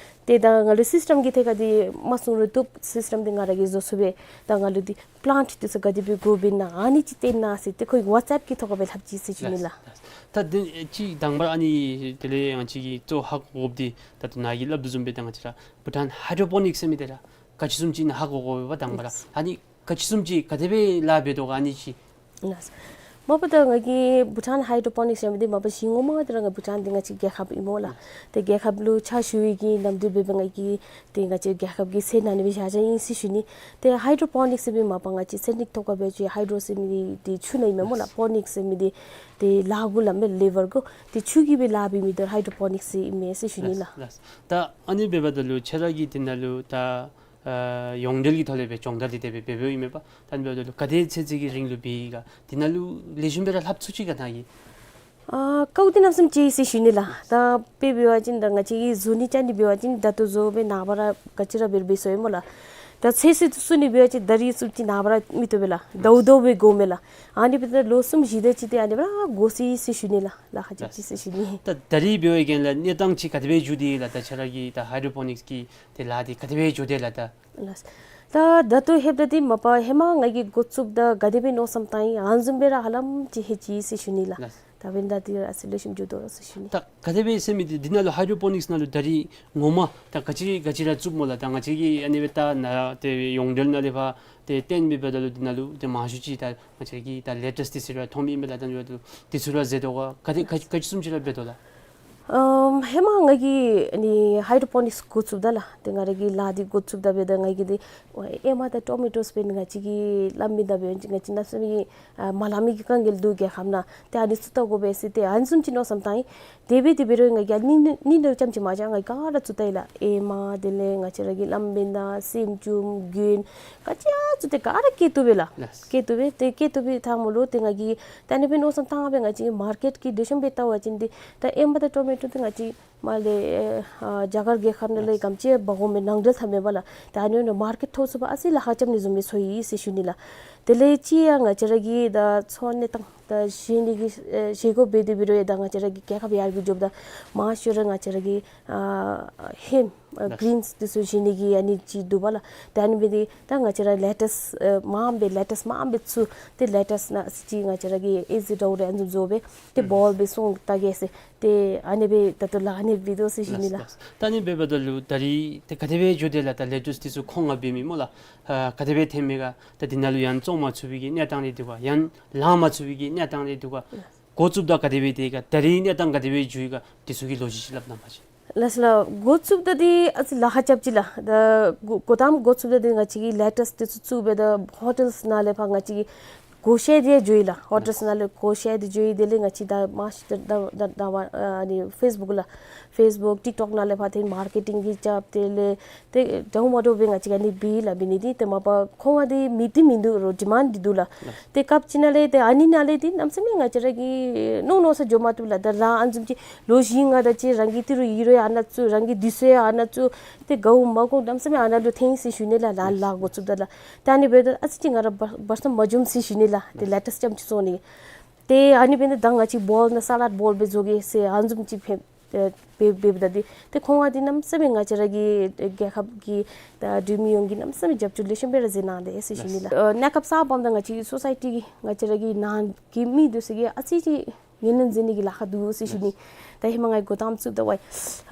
ཏེ་ད་ང་ལུ་སིསི་ཊེམ་གྱི་ཐད་ཁར་འདི་མ་གསུང་རུང་བཏུབ། སིསི་ཊེམ་འདི་ང་ར་གིས་བཟོ་ཚུགས་པས། ད་ང་ལུ་འདི་པི་ལེནཊ་འདི་ཚུ་ག་དེ་སྦེ་འགོ་འབད་ན་ཨ་ནི་ཅིག་སྟོན་གནང་ཟེར་ཏེ་ཁོ་གིས་ཝཊས་ཨེཔ་གི་ཐོག་ཁར་སྦེ་ལྷབ་ཅི་ཟེར་ཞུ་ནི་ལགས། ལགས། ད་འདི་ཅིག་དང་པ་ར་ཨ་ནི་དེ་ལས་ང་བཅས་ཀྱིས་གཙོ་ཧ་གོ་དགོཔ་འདི་ད་ལྟོ་ནཱ་གིས་སླབ་དོ་བཟུམ་སྦེ་ད་ང་བཅས་ར་བྷུ་ཊཱན་ཧའི་ཌྲོ་པོ་ནིཀསི་ཟེར་མི་འདི་ར་ག་ཅི་བཟུམ་ཅིག་ཨིན་ན་ཧ་གོ་དགོ་པས་དང་པ་ར། ལགས། ཨ་ནི་ག་ཅི་བཟུམ་ཅིག་ག་དེ་སྦེ་ལཱ་འབད་དོ་ག་ཨ་ནི་ཅིག། ལགས། མ་པ་ད་ང་གིས་བྷུ་ཊཱན་ཧའི་ཌྲོ་པོ་ནིཀསི་ཟེར་མི་འདི་མ་པ་གཞི་ངོ་མ་འདི་ར་ང་བྷུ་ཊཱན་འདི་ང་བཅས་རྒྱལ་ཁབ་ཨིན་མས་ལགས། ཏེ་རྒྱལ་ཁབ་ལུ་ཕྱག་ཞུ་བའི་གི་ནམ་དུས་འབད་སྦེ་ང་གིས་ཏེ་ང་བཅས་རྒྱལ་ཁབ་ཀྱི་སེམས་ནང་ནི་སྦེ་བཞག་བཞགཔ་ཨིན་ཟེར་ཞུ་ནི། ཏེ་ཧའི་ཌྲོ་པོ་ནིཀསི་ཟེར་མི་མ་པ་ང་བཅས་ཚན་རིག་ཐོག་ཁར་འབད་བ་ཅིན་ཧའི་ཌྲོ་ཟེར་མི་འདི་ཆུ་ནང་ཨིན་མས་སྨོ་ལགས། པོ་ནིཀསི་ཟེར་མི་འདི་ཏེ་ལ་གུ་ལ་མེ་ལེ་ཝར་གུ་ཏེ་ཆུ་གིས་སྦེ་ལཱ་འབད་མི་འདི་ཧའི་ཌྲོ་པོ་ནིཀསི་ཟེར་ཨིན་མས་ཟེར་ཞུ་ནི་ལགས། ལགས། ད་ཨ་ནི་འབདཝ་ད་ལུ་ཁྱོད་ར་གིས་འདི་ནང་ལུ་ད་ཨ་ཡོངས་འབྲེལ་གྱི་ཐོག་ལས་སྦེ་སྦྱོང་བརྡར་འདི་དེ་སྦེ་འབད་འབདཝ་ཨིན་མས་པ། ད་ཨ་ནི་འབདཝ་ད་ལུ་ག་དེ་ཚེ་ཚད་ཀྱི་རིང་ལུ་འབད་ཡི་ག། འདི་ནང་ལུ་ལེགས་ཤོམ་སྦེ་ར་ལྷབ་ཚུགས་ཅི་ག་ནཱ་གིས། ཨ་དཀའཝ་འདི་གནམ་མེད་ས་མེད་ཅིག་ཟེར་ཞུ་ནི་ལགས། ད་དཔེ་འབད་བ་ཅིན་ད་ང་བཅས་ཀྱིས་བཟོ་ནི་རྐྱབ་ནི་འབད་བ་ཅིན་ད་ལྟོ་བཟོ་སྦེ་ནངས་པ་ར་ག་ཅི་ར་འབད་རུང་འབད་ཚུགས་ཡི་སྨོ་ལགས། ད་ཚོད་བསྲེ་བཙུགས་ནི་འབད་བ་ཅིན་ད་རིས་བཙུགས་ཅི་ནངས་པ་ར་མི་བཏུབ་པས་ལགས། ཟླཝ་ཟླཝ་སྦེ་འགོརཝ་མས་ལགས། ཨ་ནི་འབདཝ་ད་ལོ་གསུམ་བཞི་དེ་ཅིག་ཏེ་ཨ་ནི་སྦེ་ར་འགོར་སོ་ཡི་ཟེར་ཞུ་ནི་ལགས། ལཱ་ཁག་ཅིག་ཅིག་ཟེར་ཞུ་ནི། ད་ད་རིས་འབད་བའི་སྒང་ལས་གནས་སྟངས་ཅིག་ག་དེ་སྦེ་འགྱོ་དེས་ལགས། ད་ཁྱོད་ར་གི་ད་ཧའི་ཌྲོ་པོ་ནིཀསི་གི་ཏེ་ལཱ་འདི་ག་དེ་སྦེ་འགྱོ་དེས་ལགས། ད་ལགས། ད་ད་ལྟོ་ལྷོདཔ་ད་འདི་མ་པ་ཧེ་མ་ང་གིས་འགོ་བཙུགསཔ་ད་ག་དེ་སྦེ་མནོ་བསམ་བཏང་ཡི་ཨ་ནི་བཟུམ་སྦེ་ར་ཧ་ལམ་ཅིག་ལྷོད་ཅི་ཟེར་ཞུ་ནི་ལགས། ལགས། ད་འབདན་ད་འདི་ར་ཨ་ཙི་ལེགས་ཤོམ་འགྱོ་དོ་ཟེར་ཞུ་ནི། ད་ག་དེ་སྦེ་ཟེར་མི་འདི་འདི་ནང་ལུ་ཧའི་ཌྲོ་པོ་ནིཀསི་ནང་ལུ་ད་རིས་ངོ་མ་ད་ག་ཅི་ག་ཅི་ར་བཙུགསཔ་སྨོ་ལགས། ད་ང་བཅས་ཀྱིས་ཨ་ནི་སྦེ་ད་ནཱ་ཏེ་ཡོངས་འབྲེལ་ནང་ལས་ཕར་ཏེ་སྟོན་མི་འབདཝ་ད་ལུ་འདི་ནང་ལུ་ཏེ་མང་ཤོས་ཅིག་ད་ང་བཅས་ཀྱིས་ད་ལེ་ཊུསི་འདི་ཚུ་ར་མཐོངམ་ཨིན་པས་ལགས། ད་ཨ་ནི་འབདཝ་ད་ལུ་འདི་ཚུ་ར་མཛད་དོ་ག། ག་དེ་ག་ག་ཅི་བཟུམ་ཅིག་ར་འབད་དོ་ལགས། ཨམ་ཧེ་མ་ང་གིས་ཨ་ནི་ཧའི་ཌྲོ་པོ་ནིཀསི་འགོ་བཙུགསཔ་ད་ལགས། ཏེ་ང་ར་གི་ལཱ་འདི་འགོ་བཙུགསཔ་ད་འབདཝ་ད་ང་གིས་འདི་ཨེ་མ་དང་ཊོ་མེ་ཊོསི་སྦེ་ང་བཅས་ཀྱིས་སླབ་མི་ད་འབདན་ང་བཅས་གནམ་མེད་ས་མེད་ཨ་མ་སླབ་མི་གི་དཀའ་ངལ་འདུག་རྒྱལ་ཁབ་ནང་། ཏེ་ཨ་ནི་ཚུ་བལྟ་དགོ་པས་ཟེར་ཏེ་ཨ་ནི་བཟུམ་ཅིག་མནོ་བསམ་བཏང་ཡི། དེ་སྦེ་དེ་འབད་རུང་ང་གིས་ཨ་ནི་ནི་ནི་ལུ་རྐྱངམ་ཅིག་མ་བཞག་ང་གིས་ག་ར་བཙུགས་ད་ཡི་ལགས། ཨེ་མ་དེ་ལས་ང་བཅས་ར་གི་ལམ་བེན་དང་སེམ་ཅུམ་གྱོན་ག་ཅི་ཡང་བཙུགས་ཏེ་ག་ར་བཀལ་བཏུབ་པས་ལགས། ལགས། བཀལ་བཏུབ་པས། ཏེ་བཀལ་བཏུབ་པའི་ཐ་མ་ལུ་ཏེ་ང་གིས་ད་ཨ་ནི་སྦེ་མནོ་བསམ་བཏང་སྦེ་ང་བཅས་མར་ཀེཊ་ཀྱི་ལེགས་ཤོམ་སྦེ་བལྟ་བ་ཅིན་འདི་ད་ཨེ་མ་དང་ཊོ་མེ་ཊོ་འདི་ང་བཅས་མར་ལས་ཨ་རྒྱ་གར་རྒྱལ་ཁབ་ནང་ལས་ག་དེམ་ཅིག་འབག་འོང་མི་ནང་འབྲེལ་འཐབ་མེན་པ་ལགས། ད་ཨ་ནི་ནང་མར་ཀེཊ་ཐོབ་ཚུགས་པར་ཨ་ཙི་ལཱ་ཁག་རྐྱབ་ནི་བཟུམ་སྦེ་ཚོར་ཡི་ཟེར་ཞུ་ནི་ལགས། དེ་ལས་ཅིག་ཡང་ང་བཅས་ར་གི་ད་འཚོ་གནས་སྟངས་ད་བཞེས་ནི་གི་ཨེ་བཞེས་སྒོ་འབད་དེ་འབད་རུང་ཡང་ད་ང་བཅས་ར་གི་རྒྱལ་ཁབ་ཡར་རྒྱས་འགྱོཝ་ད་མང་ཤོས་ར་ང་བཅས་ར་གི་ཨ་ཧེམ་ཨ་ལགས། གིརིནསི་འདི་ཚུ་བཞེས་ནི་གི་ཨ་ནི་ཅིག་འདུག་པ་ལགས། ད་ཨ་ནི་འབད་དེ་ད་ང་བཅས་ར་ལེ་ཊུསི་ཨེ་མངམ་སྦེ་ལེ་ཊུསི་མངམ་སྦེ་བཙུགས་ཏེ་ལེ་ཊུསི་ནང་ཅིག་ང་བཅས་ར་གིས་ཨེ་ཟི་ཌོ་རེ་ཨ་ནི་བཟུམ་བཟོ་སྦེ་ཏེ་ཨུམ་བཱོལ་སྦེ་སོང་ད་གེ་ཟེར། ཏེ་ཨ་ནི་སྦེ་ད་ལྟོ་ལཱ་ཨ་ནི་སྦེ་འབད་དོ་ཟེར་ཞུ་ནི་ལགས། ལགས། ད་ཨ་ནི་འབདཝ་ད་ལུ་ད་རིས་ཏེ་ག་དེ་སྦེ་འགྱོ་དེས་ལགས། ད་ལེ་ཊུསི་འདི་ཚུ་ཁོང་ང་འབད་མི་སྨོ་ལགས། ཨ་ག་དེ་སྦེ་ཐོན་མི་ག། ད་འདི་ནང་ལུ་ཡང་བཙོང་མ་ཚུགས་པའི་གི་གནས་སྟངས་རེ་འདུག་ག། ཡང་ལང་མ་ཚུགས་པའི་གི་གནས་སྟངས་རེ་འདུག་ག། འགོ་བཙུགསཔ་ད་ག་དེ་སྦེ་དེ་ག་ད་རིས་གནས་སྟངས་ག་དེ་སྦེ་འགྱོ་ཡི་ག། འདི་ཚུ་གི་ལོ་རྒྱུས་ཅིག་སླབ་གནང་བ་ཅིན། ལགས་ལགས། འགོ་བཙུགསཔ་ད་འདི་ཨ་ཙི་ལཱ་ཁག་རྐྱབ་ཅི་ལགས། ད་འགོ་འགོ་དང་པ་འགོ་བཙུགསཔ་ད་འདི་ང་བཅས་ཀྱིས་ལེ་ཊུསི་འདི་ཚུ་བཙུགས་སྦེ་ད་ཧོ་ཊེལ་ནང་ལས་ཕར་ང་བཅས་ཀྱིས་སྒོ་བཤལ་ཏེ་འགྱོ་ཡི་ལགས། ཧོ་ཊེལ་ནང་ལས་སྒོ་བཤལ་ཏེ་འགྱོ་ཡི། དེ་ལས་ང་བཅས་ད་མང་ཤོས་ད་ད་ད་ད་ཨ་ནི་ཕེསི་བུཀ་ལགས། ཕེསི་བུཀ་ཊིཀ་ཊོཀ་ནང་ལས་ཕར་ཏེ་མར་ཀེ་ཊིང་གི་རྐྱབ། དེ་ལས་ཏེ་འདྲཝ་མ་འདྲཝ་སྦེ་ང་བཅས་ཀྱིས་ཨ་ནི་འབད་ཡི་ལགས། འབད་ནི་འདི་ཏེ་མ་པ་ཁོང་ང་འདི་མི་འདི་མིན་འདུག་རོགས་ཌི་མཱནཌ་འདི་འདུག་ལགས། ཏེ་སྐབས་ཅིག་ནང་ལས་ཏེ་ཨ་ནི་ནང་ལས་ཏེ་གནམ་མེད་ས་མེད་ང་བཅས་ར་གིས་མནོ་མནོ་ས་འགྱོ་མ་བཏུབ་ལགས། ད་རང་ཨ་ནི་བཟུམ་ཅིག་ལོ་བཞི་ལྔ་དེ་ཅིག་རང་གིས་ཏི་རུ་ཡི་རུ་ཡང་ཨ་ནཱ་བཙུགས། རང་གིས་དུས་ཚོད་ཡང་ཨ་ནཱ་བཙུགས། ཏེ་དགའཝ་མ་དགའཝ་གནམ་མེད་ས་མེད་ཨ་ནཱ་ལུ་འཐོན་ཡི་ཟེར་ཞུ་ནི་ལགས། ལཱ་ལཱ་འགོ་བཙུགསཔ་ད་ལགས། ཏེ་ཨ་ནི་འབདཝ་ད་ཨ་ཙི་ཅིག་ང་ར་བར་བར་མཚམས་མ་འཛོམས་ཟེར་ཞུ་ནི་ལགས། ཏེ་ལེ་ཊུསི་རྐྱངམ་ཅིག་བཙོང་ནི། ཏེ་ཨ་ནི་འབདཝ་ད་ད་ང་བཅས་བཱོལ་ནང་སཱ་ལཌ་བཱོལ་སྦེ་བཟོ་གེ་ཟེར་ཨ་ནི་བཟུམ་ཅིག་ཕེབས་ཨེ་འབད་འབདཝ་ད་འདི་ཏེ་ཁོང་ང་འདི་གནམ་མེད་ས་མེད་ང་བཅས་ར་གི་ཨེ་རྒྱལ་ཁབ་ཀྱི་ད་འབྲུག་མི་ཡོངས་ཀྱིས་གནམ་མེད་ས་མེད་རྒྱབ་སྐྱོར་ལེགས་ཤོམ་སྦེ་ར་མཛད་གནང་དེས་ཟེར་ཞུ་ནི་ལགས། ཨེ་གནས་སྐབས་གསརཔ་འབདཝ་ད་ང་བཅས་སོ་སའི་ཊི་གི་ང་བཅས་ར་གི་ནང་གི་མི་འདི་ཚུ་གིས་ཨ་ཙི་ཅིག་ངོས་ལེན་མཛད་ནི་གི་ལཱ་ཁག་འདུག་ཟེར་ཞུ་ནི། ད་ཧེ་མ་ང་གིས་འགོ་དང་པ་བཙུགསཔ་ད་ཝའི་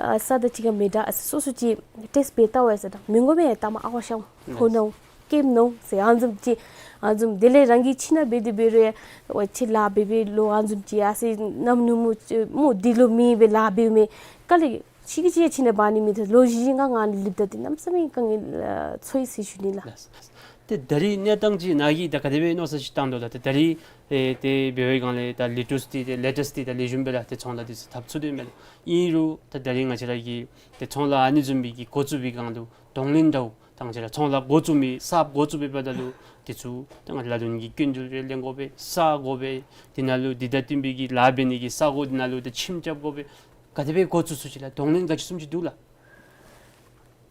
ཨ་ས་དང་གཅིག་ཁར་མི་འདྲ་ཨ་ཙི་སོ་སོ་ཅིག་ཊེསཊ་འབད་བལྟ་ཝའི་ཟེར་ད་མི་ངོ་མས་ད་མ་ཨ་ཝ་ཤང་ཧོ་ནོ་ཀེམ་ནོ་ཟེར་ཨ་ནི་བཟུམ་ཅིག་ཨ་ནི་བཟུམ། དེ་ལས་རང་གིས་ཕྱི་ནང་འབད་དེ་འབད་རུང་ཝའི་ཕྱི་ལཱ་འབད་འབད་ལོ་ཨ་ནི་བཟུམ་ཅིག་ཨ་ཙི་གནམ་ནུབ་མོ་ཅིག་མོ་འདི་ལུ་མི་སྦེ་ལཱ་འབདཝ་མས། ག་ལས་ ཕྱི་གི་ཅིག་ཕྱི་ནང་འབག་ནི་མེད། ལོ་བཞི་བཞི་ལྔ་ལྔ་ལུས་ད་འདི་གནམ་མེད་ས་མེད་དཀའ་ངལ་ཨ་ཚོར་ཡི་ཟེར་ཞུ་ནི་ལགས། ལགས་ལགས། ཏེ་ད་རིས་གནས་སྟངས་ཅིག་ནཱ་གིས་ད་ག་དེ་སྦེ་མནོ་བསམ་ཅིག་བཏང་དོ་ལགས། ཏེ་ད་རིས་ཨེ་ཏེ་འབད་བའི་སྒང་ལས་ད་ལེ་ཊེསི་ཊི་ཏེ་ལེ་ཊེསི་ཊི་ད་ལེགས་ཤོམ་སྦེ་ལགས་ཏེ་ཚོང་ལཱ་འདི་ཚུ་འཐབ་ཚུགས་དོ་མས་ལགས། ཨིན་རུང་ད་ད་རིས་ང་བཅས་ར་གི་ཏེ་ཚོང་ལཱ་ཨ་ནི་བཟུམ་མའི་གི་འགོ་བཙུགས་པའི་སྒང་ལུ་གདོང་ལེན་འདྲཝ་ད་ང་བཅས་ར་ཚོང་ལཱ་འགོ་བཙུགས་མི་གསརཔ་འགོ་བཙུགས་པའི་བར་ན་ལུ་འདི་ཚུ་ད་ང་བཅས་ལ་ལུ་ནི་གི་སྐྱིན་འགྲུལ་རེ་ལེན་དགོ་པས། ས་དགོ་པས། འདི་ནང་ལུ་འདི་དང་བསྟུན་པའི་གི་ལཱ་འབད་ནི་གི་ས་གོ་འདི་ནང་ལུ་ད་ཁྱིམ་རྐྱབ་དགོ་པས། ག་དེ་སྦེ་འགོ་བཙུགས་ཚུགས་ཅི་ལགས། གདོང་ལེན་ག་ཅི་བཟུམ་ཅིག་འདུག་ལགས།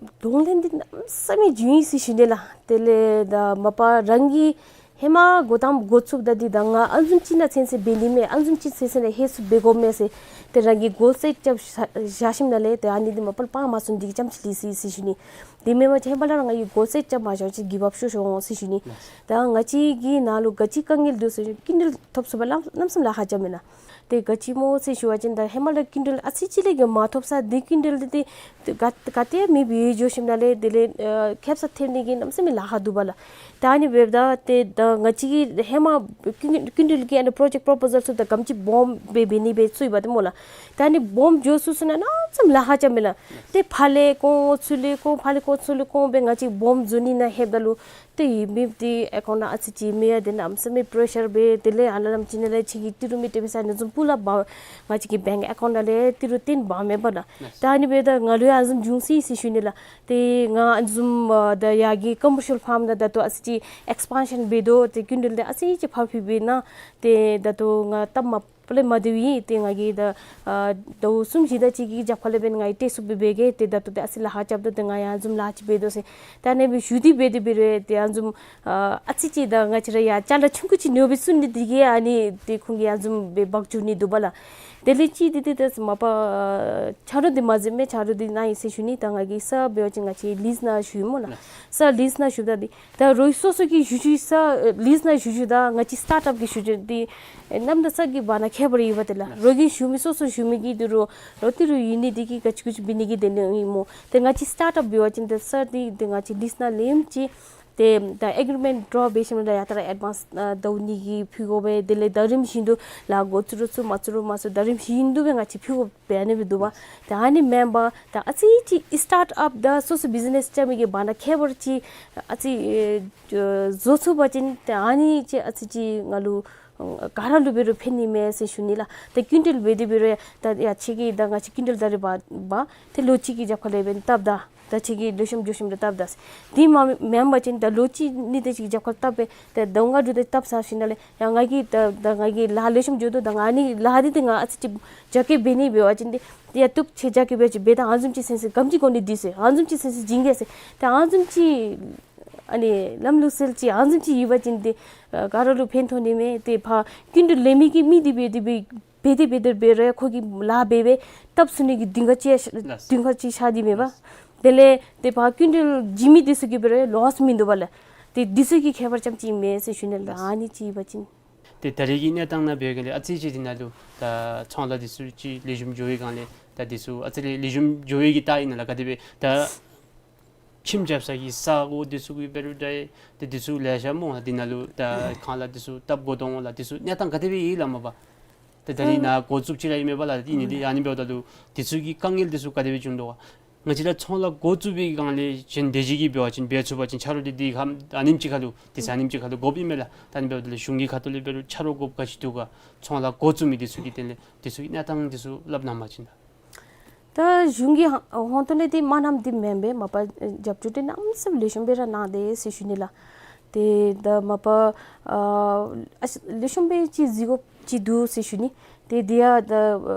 གདོང་ལེན་འདི་གནམ་མེད་ས་མེད་བྱུང་ཡི་ཟེར་ཞུ་ནི་ལགས། དེ་ལས་ད་མ་པ་རང་གིས་ཧེ་མ་འགོ་དང་འགོ་བཙུགསཔ་ད་འདི་ད་ང་ཨ་ནི་བཟུམ་ཅིག་ནང་ཚུན་ཚོད་འབད་ནི་མས། ཨ་ནི་བཟུམ་ཅིག་ཚུན་ཚོད་ནང་ཧེ་སུ་འབད་དགོ་མས་ཟེར་ཏེ་རང་གིས་གོལ་སེཊ་རྐྱབ་བཞག་ཞིནམ་ལས་ཏེ་ཨ་ནི་འདི་མ་པ་ལས་སྤང་མ་ཚུགས་འདི་གི་ཙམ་ཅིག་ལུས་སོ་ཡི་ཟེར་ཞུ་ནི། དེ་མེན་པ་ཅིན་ཧེ་མ་ལས་ར་ང་གིས་གོལ་སེཊ་རྐྱབ་མ་བཞག་ཅིན་གིབ་ཨཔ་ཤོར་ཤོར་འོང་ཟེར་ཞུ་ནི། ལགས། ད་ང་བཅས་ཀྱི་ནང་ལུ་ག་ཅི་དཀའ་ངལ་འདུག་ཟེར་ཞུ་སྐྱིན་འགྲུལ་ཐོབ་ཚུགས་པར་གནམ་མེད་ས་མེད་ལཱ་ཁག་རྐྱབ་མེན་ན། ཏེ་ག་ཅི་སྨོ་ཟེར་ཞུ་བ་ཅིན་ད་ཧེ་མ་ལས་སྐྱིན་འགྲུལ་ཨ་ཙི་ཅིག་ལས་བརྒལ་མ་ཐོབ་ས་འདི་སྐྱིན་འགྲུལ་འདི་ཏེ་ག་ག་ཏེ་མེདཔ་སྦེ་འགྱོ་ཞིནམ་ལས་དེ་ལས་ཨ་ཁེབ་ས་ཐེབས་ནི་གི་གནམ་མེད་ས་མེད་ལཱ་ཁག་འདུག་པ་ལགས། ད་ཨ་ནི་འབདཝ་ད་ཏེ་ད་ང་བཅས་ཀྱིས་ཧེ་མ་སྐྱིན་སྐྱིན་འགྲུལ་གྱི་ཨ་ནི་པྲོ་ཇེཀཊ་པོ་པོ་ཟལ་ཚུ་ད་ག་དེམ་ཅིག་སྦོམ་སྦེ་འབད་ནི་སྦེ་ཚུད་པ་ཏེ་སྨོ་ལགས། ད་ཨ་ནི་སྦོམ་འགྱོ་ཚུན་ཚོད་ནང་གནམ་མེད་ས་མེད་ལཱ་ཁག་རྐྱབ་མེན་ན། ཏེ་ཕར་ལས་བཀོ་ཚུར་ལས་བཀོ་ཕར་ལས་བཀོ་ཚུར་ལས་བཀོ་སྦེ་ང་བཅས་སྦོམ་བཟོ་ནི་ནང་ལྷོདཔ་ད་ལུ་ཏེ་ཡོད་མི་འདི་ཨེ་ཀའུནཊ་ནང་ཨ་ཙི་ཅིག་མེད་ཡ། དེ་གནམ་མེད་ས་མེད་པེ་རེ་ཤར་འབད། དེ་ལས་ཨ་ནཱ་ལམ་ཅིག་ནང་ལས་ཁྱོད་ཀྱིས་ཏི་རུ་མི་སྤྲོད་པས་ཟེར་ཨ་ནི་བཟུམ་སྤུ་ལས་འབག་ང་བཅས་ཀྱི་བེངཀ་ཨེ་ཀའུནཊ་ནང་ལས་ཏི་རུ་བཏོན་འབག་མེན་པ་ལགས། ད་ཨ་ནི་འབདཝ་ད་ང་ལུ་ཡང་ཨ་ནི་བཟུམ་བྱུང་སོ་ཡི་ཟེར་ཞུ་ནི་ལགས། ཏེ་ང་ཨ་ནི་བཟུམ་ཨ་ད་ཡར་གྱི་ཀོ་མར་ཤལ་ཕཱམ་ནང་ད་ལྟོ་ཨ་ཙི་ཅིག་ཨེགསི་པཱན་ཤཱན་འབད་དོ། ཏེ་སྐྱིན་འགྲུལ་འདི་ཨ་ཙི་ཅིག་ཕར་ཕུལ་འབད་ནི་ཏེ་ད་ལྟོ་ང་སྟབས་མ་པ་ལས་མ་བདེཝ་ཨིན། ཏེ་ང་གིས་ད་ཨ་ཟླཝ་གསུམ་བཞི་དེ་ཅིག་གི་རྒྱབ་ཁ་ལས་འབདན་ང་གིས་ཏེ་ཚུ་འབད་འབད་གེ། ཏེ་ད་ལྟོ་ཏེ་ཨ་ཙི་ལཱ་ཁག་རྐྱབ་དོ། ཏེ་ང་ཡང་ཨ་ནི་བཟུམ་ལཱ་ཅིག་འབད་དོ་ཟེར། ད་ཨ་ནི་སྦེ་ཞུ་སྟེ་འབད་དེ་འབད་རུང་ཏེ་ཨ་ནི་བཟུམ་ཨ་ཨ་ཙི་ཅིག་ད་ང་བཅས་ར་ཡང་ཅ་ལ་ཆུང་ཀུ་ཅིག་ཉོ་སྦེ་བཙུགས་ནི་འདི་གིས་ཨ་ནི་ཏེ་ཁོང་གིས་ཨ་ནི་བཟུམ་སྦེ་འབག་འགྱོ་ནི་འདུག་པ་ལགས། དེ་ལས་ཅིག་འདི་ཏེ་ད་མ་པ་ཨ་ཆ་རོགས་འདི་མ་ཟད་མི་ཆ་རོགས་འདི་གནང་ཡི་ཟེར་ཞུ་ནི། ད་ང་གིས་ས་འབད་བ་ཅིན་ང་བཅས་ལིསི་ནང་ཞུ་ཡི་སྨོ་ལགས། ལགས། ས་ལིསི་ནང་ཞུཝ་ད་འདི་ད་རོགས་སོ་སོ་གིས་ཞུ་ཞུ་ས་ཨེ་ལིསི་ནང་ཞུ་ཞུཝ་ད་ང་བཅས་སི་ཊཱརཊ་ཨཔ་གིས་ཞུ་ཞུཝ་འདི་ཨེ་གནམ་དང་ས་གི་བར་ན་ཁྱད་པར་ཡོད་པ་ཏེ་ལགས། རོགས་ཀྱིས་ཞུ་མི་སོ་སོ་ཞུ་མི་གི་འདི་རོགས་རོགས་ཏི་རུ་ཡོད་ནི་འདི་གིས་ག་ཅི་གུ་ཅི་འབད་ནི་གི་དེ་ལས་ཨིན་སྨོ། ཏེ་ང་བཅས་སི་ཊཱརཊ་ཨཔ་འབད་བ་ཅིན་ཏེ་ས་འདི་ཏེ་ང་བཅས་ལིསི་ནང་ལེནམ་ཅིག་ཏེ་ད་ཨེག་རི་མེནཊ་ཌོ་ར་འབད་ཞིནམ་ལས་ཡར་ལྟ་ར་ཨེཌ་ཝཱནསི་ཨ་ཟླཝ་གཉིས་ཀྱི་ཕུལ་དགོ་པས། དེ་ལས་ཟླ་རིམ་བཞིན་དུ་ལཱ་འགོ་བཙུགས་རུང་བཙུགས་མ་བཙུགས་རུང་མ་བཙུགས་ཟླ་རིམ་བཞིན་དུ་སྦེ་ང་བཅས་ཕུལ་དགོ་པས། ཨ་ནི་སྦེ་འདུག་པ། ཏེ་ཨ་ནི་མེན་པར་ད་ཨ་ཙི་ཅིག་སི་ཊཱརཊ་ཨཔ་དང་སོ་སོ་བིཛི་ནེསི་རྐྱབ་མི་གི་བར་ན་ཁྱད་པར་ཅིག་ཨ་ཙི་ཨེ་བཟོ་ཚུགས་པ་ཅིན་ཏེ་ཨ་ནི་ཅིག་ཨ་ཙི་ཅིག་ང་ལུ་ཨ་ག་ར་ལུ་འབད་རུང་ཕན་ནི་མས་ཟེར་ཞུ་ནི་ལགས། ཏེ་སྐྱིན་འགྲུལ་འབད་དེ་འབད་རུང་ཡང་ད་ཡ་ཁྱོད་ཀྱིས་ད་ང་བཅས་སྐྱིན་འགྲུལ་ད་རིས་འབག་འབག་ཏེ་ལོ་གཅིག་གི་རྒྱབ་ཁ་ལས་འབདན་བཏབ་ད། ད་ཁྱོད་ཀྱིས་ལེགས་ཤོམ་འགྱོ་ཞིནམ་ལས་བཏབ་ད་ཟེར། དེ་མ་མེན་པ་ཅིན་ད་ལོ་གཅིག་གཉིས་དེ་ཅིག་རྒྱབ་ཁར་བཏབ་སྦེ་ད་ཟླཝ་ལྔ་དྲུག་དེ་བཏབ་ཚར་ཞིནམ་ལས་ཡང་ང་གིས་ད་ད་ང་གིས་ལཱ་ལེགས་ཤོམ་འགྱོ་དོ། ད་ང་ཨ་ནི་ལཱ་འདི་ཏེ་ང་ཨ་ཙི་ཅིག་རྒྱ་སྐྱེད་འབད་ནི་འབད་བ་ཅིན་ཏེ་ཡ་བཏུབ་ཁྱོད་རྒྱ་སྐྱེད་འབད་ཅིག་འབད་ད་ཨ་ནི་བཟུམ་ཅིག་ཚུན་ཚོད་ག་དེམ་ཅིག་གོ་གནས་སྡོད་ཟེར། ཨ་ནི་བཟུམ་ཅིག་ཚུན་ཚོད་བྱིན་གེ་ཟེར། ཏེ་ཨ་ནི་བཟུམ་ཅིག་ཨ་ནི་ལམ་ལུགས་སྲོལ་ཅིག་ཨ་ནི་བཟུམ་ཅིག་ཡོད་པ་ཅིན་ཏེ་ཨ་ག་ར་ལུ་ཕན་ཐོགས་ནི་མས། ཏེ་ཕར་སྐྱིན་འགྲུལ་ལེན་མི་གི་མི་འདི་འབད་དེ་འབད་འབད་དེ་འབད་དེ་འབད་རུང་ཁོ་གིས་ལཱ་འབད་སྦེ་བཏབ་ཚུགས་ནི་གི་གདེང་ཁ་ཅིག་ལགས། གདེང་ཁ་ཅིག་ཤར་ཏེ་མེད་པ། ལགས། དེ་ལས་ཏེ་ཕར་སྐྱིན་འགྲུལ་བྱིན་མི་འདི་ཚུ་གིས་འབད་རུང་ལོསི་མིན་འདུག་པ་ལགས། ཏེ་འདི་ཚུ་གི་ཁྱད་པར་ཙམ་ཅིག་མས་ཟེར་ཞུ་ནི་ལགས། ལགས། ཨ་ནི་ཅིག་ཡོད་པ་ཅིན། ཏེ་ད་རེས་ཀྱི་གནས་སྟངས་ནང་འབད་བའི་སྒང་ལས་ཨ་ཙི་ཅིག་འདི་ནང་ལུ་ད་ཚོང་ལཱ་འདི་ཚུ་ཅིག་ལེགས་ཤོམ་འགྱོ་བའི་སྒང་ལས་ད་འདི་ཚུ་ཨ་ཙི་ལེགས་ལེགས་ཤོམ་འགྱོ་བའི་གི་རྟགས་ཨིན་ན་ལགས། ག་དེ་སྦེ་ད་ཁྱིམ་རྐྱབ་ས་གི་ས་གོ་འདི་ཚུ་གི་འབད་རུང་འདྲ་ཏེ་འདི་ཚུ་ལེ་ཤ་སྨོ། ཨ་འདི་ནང་ལུ་ད་ཁང་གླ་འདི་ཚུ་བཏབ་དགོ་དོ་འོང་ལགས། འདི་ཚུ་གནས་སྟངས་ག་དེ་སྦེ་ཡོད་ལགས་མ་པ། ཏེ་ད་རེས་ནཱ་འགོ་བཙུགས་ཅི་ར་ཨིན་མས་པ་ལགས། ཨིན་ནི་འདི་ཨ་ནི་འབདཝ་ད་ལུ་འདི་ཚུ་གི་དཀའ་ངལ་འདི་ཚུ་ག་དེ་སྦེ་བྱུང་དོ་ག། ང་བཅས་ར་ཚོང་ལཱ་འགོ་བཙུགས་པའི་སྒང་ལས་གཞན་དེ་ཅིག་གིས་འབད་བ་ཅིན་འབད་ཚུགས་པ་ཅིན་ཆ་རོགས་འདི་འདི་ཁམས་ཨ་ནེམ་ཅིག་ཁར་ལུ་འདི་ས་ཨ་ནེམ་ཅིག་ཁར་ལུ་དགོཔ་ཨིན་མས་ལགས། ད་ཨ་ནི་འབདཝ་ད་ལུ་གཞུང་གི་ཁ་ཐུག་ལས་འབད་རུང་ཆ་རོགས་དགོཔ་ག་ཅི་འདུག་ག། ཚོང་ལཱ་འགོ་བཙུགས་མི་འདི་ཚུ་གི་དོན་ལས་འདི་ཚུ་གི་གནས་སྟངས་འདི་ཚུ་སླབ་གནང་པ་ཅིན་ད། ད་གཞུང་གི་ཧ་ཧོང་ཏོ་ལས་འདི་མ་གནངམ་འདི་མེན་པས། མ་པ་རྒྱབ་སྐྱོར་འདི་གནམ་མེད་ས་མེད་ལེགས་ཤོམ་སྦེ་ར་གནང་དེས་ཟེར་ཞུ་ནི་ལགས། ཏེ་ད་མ་པ་ཨ་ཨ་ལེགས་ཤོམ་སྦེ་ཅིག་གཟིགས་དགོཔ་ཅིག་འདུག་ཟེར་ཞུ་ནི། ཏེ་འདི་ཡང་ད་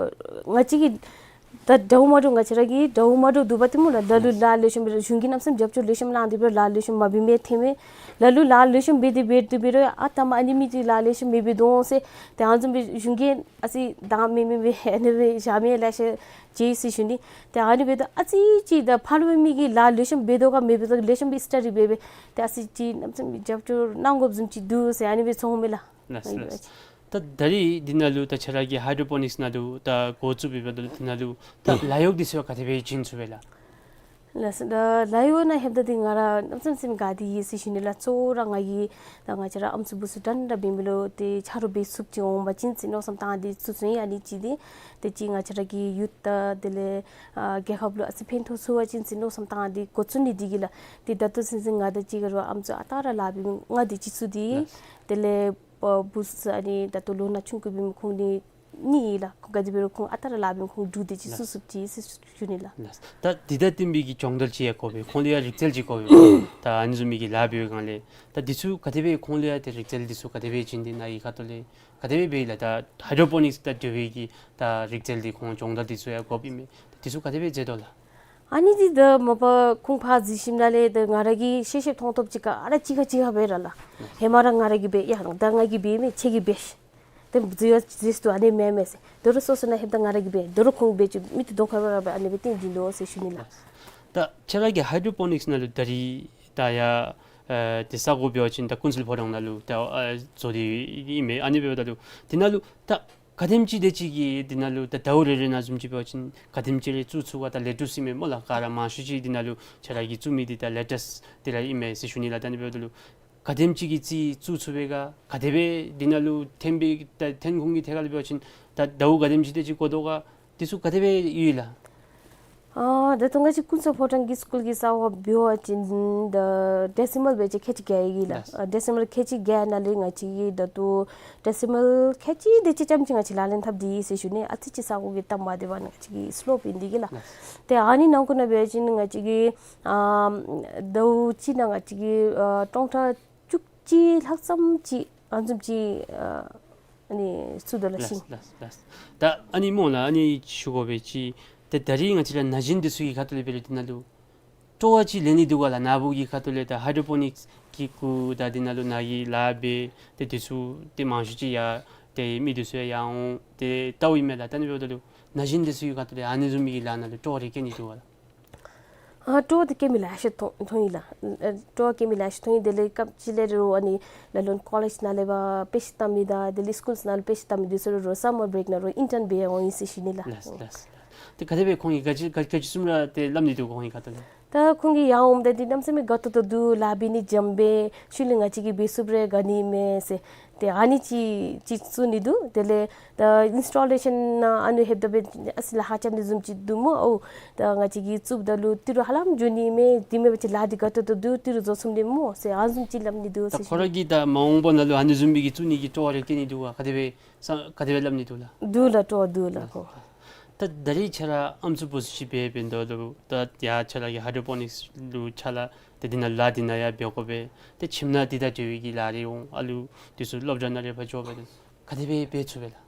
ང་བཅས་ཀྱིས་ད་འདྲཝ་མ་འདྲཝ་ང་བཅས་ར་གི་འདྲཝ་མ་འདྲཝ་འདུག་པ་ཏེ་སྨོ་ལགས། ལ་ལུ་ལཱ་ལེགས་ཤོམ་སྦེ་གཞུང་གིས་གནམ་མེད་ས་མེད་རྒྱབ་སྐྱོར་ལེགས་ཤོམ་གནང་སྟེ་འབད་རུང་ལཱ་ལེགས་ཤོམ་མ་འབད་མི་ཐོན་མས། ལ་ལུ་ལཱ་ལེགས་ཤོམ་འབད་དེ་འབད་དེ་འབད་རུང་ཨ་ད་མ་ཨ་ནི་མི་འདི་ལཱ་ལེགས་ཤོམ་མི་འབད་དོ་ཟེར་ཏེ་ཨ་ནི་བཟུམ་སྦེ་གཞུང་གིས་ཨ་ཙི་དང་མི་མི་སྦེ་ཨ་ནི་སྦེ་བཞག་མི་ལེ་ཤ་ཅིག་ཟེར་ཞུ་ནི། ཏེ་ཨ་ནི་འབདཝ་ད་ཨ་ཙི་ཅིག་ད་ཕར་ལུ་མི་གིས་ལཱ་ལེགས་ཤོམ་འབད་དོ་ག་མི་འབད་དོ་ག་ལེགས་ཤོམ་སྦེ་སི་ཊ་ཌི་འབད་སྦེ་ཏེ་ཨ་ཙི་ཅིག་གནམ་མེད་ས་མེད་རྒྱབ་སྐྱོར་གནང་དགོཔ་བཟུམ་ཅིག་འདུག་ཟེར་ཨ་ནི་སྦེ་ཚོར་མས་ལགས། ལགས་ལགས། ད་ད་རེས་འདི་ནང་ལུ་ད་ཁྱོད་ར་གི་ཧའི་ཌྲོ་པོ་ནིགསི་ནང་ལུ་ད་འགོ་བཙུགས་པའི་བར་ན་ལུ་འདི་ནང་ལུ་ད་ལཱ་གཡོག་འདི་ཚུ་ག་དེ་སྦེ་བྱིན་ཚུགས་པས་ལགས། ལགས་སོ། ད་ལཱ་གཡོག་ནང་ལྷོདཔ་ད་འདི་ང་ར་གནམ་མེད་ས་མེད་དགའ་སྟེ་ཡོད་ཟེར་ཞུ་ནི་ལགས། གཙོ་བོ་ར་ང་གིས་ད་ང་བཅས་ར་ཨམ་སྲུ་བུ་ཚུ་འདྲན་འདྲ་འབད་མི་ལུ་ཏེ་ཆ་རོགས་འབད་ཚུགསཔ་ཅིག་འོང་པ་ཅིན་ཟེར་མནོ་བསམ་བཏང་སྟེ་བཙུགས་བཙུགསཔ་ཨིན། ཨ་ནི་གཅིག་འདི་ཏེ་གཅིག་ང་བཅས་ར་གི་ཡུཐ་དང་དེ་ལས་ཨ་རྒྱལ་ཁབ་ལུ་ཨ་ཙི་ཕན་ཐོགས་ཚུགས་པ་ཅིན་ཟེར་མནོ་བསམ་བཏང་སྟེ་འགོ་བཙུགས་ནི་འདི་གིས་ལགས། ཏེ་ད་ལྟོ་ཚུན་ཚོད་ང་དང་གཅིག་ཁར་ར་ཨམ་སྲུ་ཨ་རྟག་ར་ལཱ་འབད་མི་ལྔ་དེ་ཅིག་ཚུད་དེ་ཡོད། ལགས། དེ་ལས་བུ་ཚུ་ཨ་ནི་ད་ལྟོ་ལོ་ན་ཆུང་ཀུ་འབད་མི་ཁོང་ནི་གཉིས་ཡོད་ལགས། ཁོང་ག་དེ་འབད་རུང་ཁོང་ཨ་རྟག་ར་ལཱ་འབད་མི་ཁོང་དྲུག་དེ་ཅིག་ཚུད་ཚུགསཔ་ཅིག་ཟེར་ཞུ་ནི་ལགས། ལགས། ད་འདི་དང་བསྟུན་པའི་གི་སྦྱོང་བརྡར་ཅིག་ཡང་དགོ་པས། ཁོང་ལུ་ཡང་རིག་རྩལ་ཅིག་དགོ་པས། ད་ཨ་ནི་བཟུམ་མའི་གི་ལཱ་འབད་བའི་སྒང་ལས་ད་འདི་ཚུ་ག་དེ་སྦེ་ཁོང་ལུ་ཡང་ཏེ་རིག་རྩལ་འདི་ཚུ་ག་དེ་སྦེ་བྱིན་ཏེ་ནཱ་གི་ཁ་ཐུག་ལས་ག་དེ་སྦེ་འབད་ཡི་ལགས། ད་ཧའི་ཌྲོ་པོ་ནིཀསི་དང་འབྲེལ་བའི་གི་ད་རིག་རྩལ་འདི་ཁོང་སྦྱོང་བརྡར་འདི་ཚུ་ཡང་དགོཔ་ཨིན་མས། ད་འདི་ཚུ་ག་དེ་སྦེ་མཛད་དོ་ལགས། ཨ་ནི་འདི་ད་མ་པ་ཁོང་ཕར་འཛུལ་ཞིནམ་ལས་ད་ང་ར་གིས་ཤེས་ཤེསཔ་མཐོང་ཐོབ་ཅིག་ཁར་ཨ་ར་གཅིག་ཁར་གཅིག་ཁར་འབད་ར་ལགས། ཧེ་མ་ར་ང་ར་གིས་འབད། ཡ་ད་ང་གིས་འབད་མི་ཁྱོད་ཀྱིས་འབད་ཤིག། ཏེ་འཛུལ་ཡར་འཛུལ་དོ་ཨ་ནི་མེན་མས་ཟེར། དོ་རུང་སོ་སོ་ནང་ལྷོདཔ་ད་ང་ར་གིས་འབད། དོ་རུང་ཁོང་འབད་བཅུག། མི་འདི་གདོང་ཁར་འབད་ར་འབད་ཨ་ནི་སྦེ་བསྟན་བྱིན་དོ་ཟེར་ཞུ་ནི་ལགས། ད་ཁྱོད་ར་གིས་ཧའི་ཌྲོ་པོ་ནིཀསི་ནང་ལུ་ད་རིས་ད་ཡར་ཨ་ཏེ་ས་གོ་འབད་བ་ཅིན་ད་ཀུན་གསལ་ཕོ་བྲང་ནང་ལུ་ད་ཨ་བཟོ་སྟེ་ཨིན་མས། ཨ་ནི་འབདཝ་ད་ལུ་འདི་ནང་ལུ་ད་ག་དེམ་ཅིག་དེ་ཅིག་གིས་འདི་ནང་ལུ་ད་ཟླཝ་རེ་རེ་ནང་བཟུམ་ཅིག་འབད་བ་ཅིན་ག་དེམ་ཅིག་རེ་བཙུགས་ཚུགས་པ། ད་ལེ་ཊུསི་ཨིན་མས་སྨོ་ལགས། ག་ར་མང་ཤོས་ཅིག་འདི་ནང་ལུ་ཁྱོད་ར་གིས་བཙུགས་མི་འདི་ད་ལེ་ཊུསི་འདི་ར་ཨིན་མས་ཟེར་ཞུ་ནི་ལགས། ད་ཨ་ནི་འབདཝ་ད་ལུ་ག་དེམ་ཅིག་གི་རྩིས་བཙུགས་ཚུགས་པས་ག། ག་དེ་སྦེ་འདི་ནང་ལུ་ཐོན་པའི་ད་ཐོན་ཁུངས་ཀྱི་ཐད་ཁར་ལུ་འབད་བ་ཅིན་ད་ཟླཝ་ག་དེམ་ཅིག་དེ་ཅིག་འགོར་དོ་ག། འདི་ཚུ་ག་དེ་སྦེ་ཡོད་ལགས། ཨ་ད་ལྟོ་ང་བཅས་ཀུན་གསལ་ཕོ་བྲང་གི་སི་ཀུལ་གྱི་ས་གོ་འབད་བ་ཅིན་ད་ཌེ་སི་མཱལ་འབད་བ་ཅིན་ཁལ་གཅིག་བརྒྱད་ཡོད་ལགས། ལགས། ཨ་ཌེ་སི་མཱལ་ཁལ་གཅིག་བརྒྱད་ནང་ལས་ང་བཅས་ཀྱིས་ད་ལྟོ་ཌེ་སི་མཱལ་ཁལ་གཅིག་དེ་ཅིག་ཙམ་ཅིག་ང་བཅས་ལག་ལེན་འཐབ་སྟེ་ཡོད་ཟེར་ཞུ་ནི། ཨ་ཙི་ཅིག་ས་གོ་གི་ལྟ་མ་བདེ་བ་ནི་ང་བཅས་ཀྱི་སི་ལོབ་ཨིན་དེ་གིས་ལགས། ལགས། ཏེ་ཨ་ནི་ནང་འཁོད་ནང་འབད་བ་ཅིན་ང་བཅས་ཀྱིས་ཨ་ཟླཝ་གཅིག་ནང་ང་བཅས་ཀྱིས་ཨ་སྟོང་ཕྲག་བཅུ་གཅིག་ལྷག་ཙམ་ཅིག་ཨ་ནི་བཟུམ་ཅིག་ཨ་ཨ་ནི་བཙུགས་དོ་ལགས། ལགས་ལགས་ལགས། ད་ཨ་ནི་སྨོ་ལགས། ཨ་ནི་ཞུ་དགོ་པའི་ཅིག་ཏེ་ད་རིས་ང་བཅས་ར་ན་གཞོན་འདི་ཚུ་གི་ཁ་ཐུག་ལས་འབད་རུང་འདི་ནང་ལུ་སྤྲོ་བ་ཅིག་ལེན་ནི་འདུག་ག་ལགས། ནཱ་བུ་གི་ཁ་ཐུག་ལས་ད་ཧའི་ཌྲོ་པོ་ནིཀསི་གི་སྐོར་དང་འདི་ནང་ལུ་ནཱ་གིས་ལཱ་འབད་ཏེ་འདི་ཚུ་ཏེ་མང་ཤོས་ཅིག་ཡར་ཏེ་མི་འདི་ཚུ་ཡར་འོང་ཏེ་ལྟཝ་ཨིན་མས་ལགས། ད་ཨ་ནི་འབདཝ་ད་ལུ་ན་གཞོན་འདི་ཚུ་གི་ཁ་ཐུག་ལས་ཨ་ནི་བཟུམ་མའི་གི་ལཱ་ནང་ལུ་སྤྲོ་བ་རེ་བསྐྱེད་ནི་འདུག་ག་ལགས། ཨ་སྤྲོ་བ་དེ་བསྐྱེད་མི་ལེ་ཤ་མཐོང་མཐོང་ཡི་ལགས། ཨ་སྤྲོ་བ་བསྐྱེད་མི་ལེ་ཤ་མཐོང་ཡི། དེ་ལས་སྐབས་ཅིག་ལས་རོགས་ཨ་ནི་ལ་ལོན་ཀོ་ལེཇ་ནང་ལས་ཕར་དཔེ་ཆ་ལྟ་མི་དང་དེ་ལས་སི་ཀུལ་ནང་ལས་དཔེ་ཆ་ལྟ་མི་འདི་ཚུ་རོགས་སམ་མར་བི་རེཀ་ནང་རོགས་ཨིན་ཊརན་འབད་འོང་ཡི་ཟེར་ཞུ་ནི་ལགས། ལགས་ལགས་ལགས། ཏེ་ག་དེ་སྦེ་ཁོང་གིས་ག་ཅི་ག་ག་ཅི་བཟུམ་ར་ཏེ་སླབ་ནི་འདུག་ག་ཁོང་གི་ཁ་ཐུག་ལས། ད་ཁོང་གིས་ཡར་འོངམ་ད་འདི་གནམ་མེད་ས་མེད་དགའ་ཏོག་ཏོ་འདུག། ལཱ་འབད་ནི་འཇམ་པས། ཤུལ་ལས་ང་བཅས་ཀྱིས་འབད་ཚུགསཔ་རེ་དགའ་ནི་མས་ཟེར། ཏེ་ཨ་ནི་ཅིག་ཅིག་གསུང་ནི་འདུག། དེ་ལས་ད་ཨིནསི་ཊོ་ལེ་ཤཱན་ནང་ཨ་ནི་ལྷོདཔ་ད་འབད་ཨ་ཙི་ལཱ་ཁག་རྐྱབ་ནི་བཟུམ་ཅིག་འདུག་སྨོ། ཨོ་ད་ང་བཅས་ཀྱིས་བཙུགསཔ་ད་ལུ་ཏི་རུ་ཧ་ལམ་འགྱོ་ནི་མས། དེ་མེན་པ་ཅིན་ལཱ་འདི་དགའ་ཏོག་ཏོ་འདུག། ཏི་རུ་རྫོགས་སོང་ནི་སྨོ་ཟེར་ཨ་ནི་བཟུམ་ཅིག་སླབ་ནི་འདུག་ཟེར་ཞུ་ནི། ད་ཁོ་ར་གིས་ད་མ་འོངས་པ་ནང་ལུ་ཨ་ནི་བཟུམ་མའི་གི་བཙུགས་ནི་གི་སྤྲོ་བ་རེ་བསྐྱེད་ནི་འདུག་ག། ག་དེ་སྦེ་ས་ག་དེ་སྦེ་སླབ་ནི་འདུག་ལགས། འདུག་ལགས། སྤྲོ་བ་འདུག་ལགས་ཁོ། ད་ད་རིས་ཁྱོད་ར་ཨམ་སྲུ་བུ་ཚུ་ཅིག་འབད་འབདཝ་ད་ལུ་ད་ཡར་ཁྱོད་ར་གི་ཧའི་ཌྲོ་པོ་ནིཀསི་ལུ་ཕྱག་ལཱ་ཏེ་འདི་ནང་ལཱ་འདི་ནང་ཡང་འབད་དགོ་པས། ཏེ་ཁྱིམ་ནང་འདི་དང་འབྲེལ་བའི་གི་ལཱ་རེ་འོང་། ཨ་ལུ་འདི་ཚུ་སློབ་གྲྭ་ནང་རེ་ཕར་འགྱོ་བས། ག་དེ་སྦེ་འབད་ཚུགས་པས་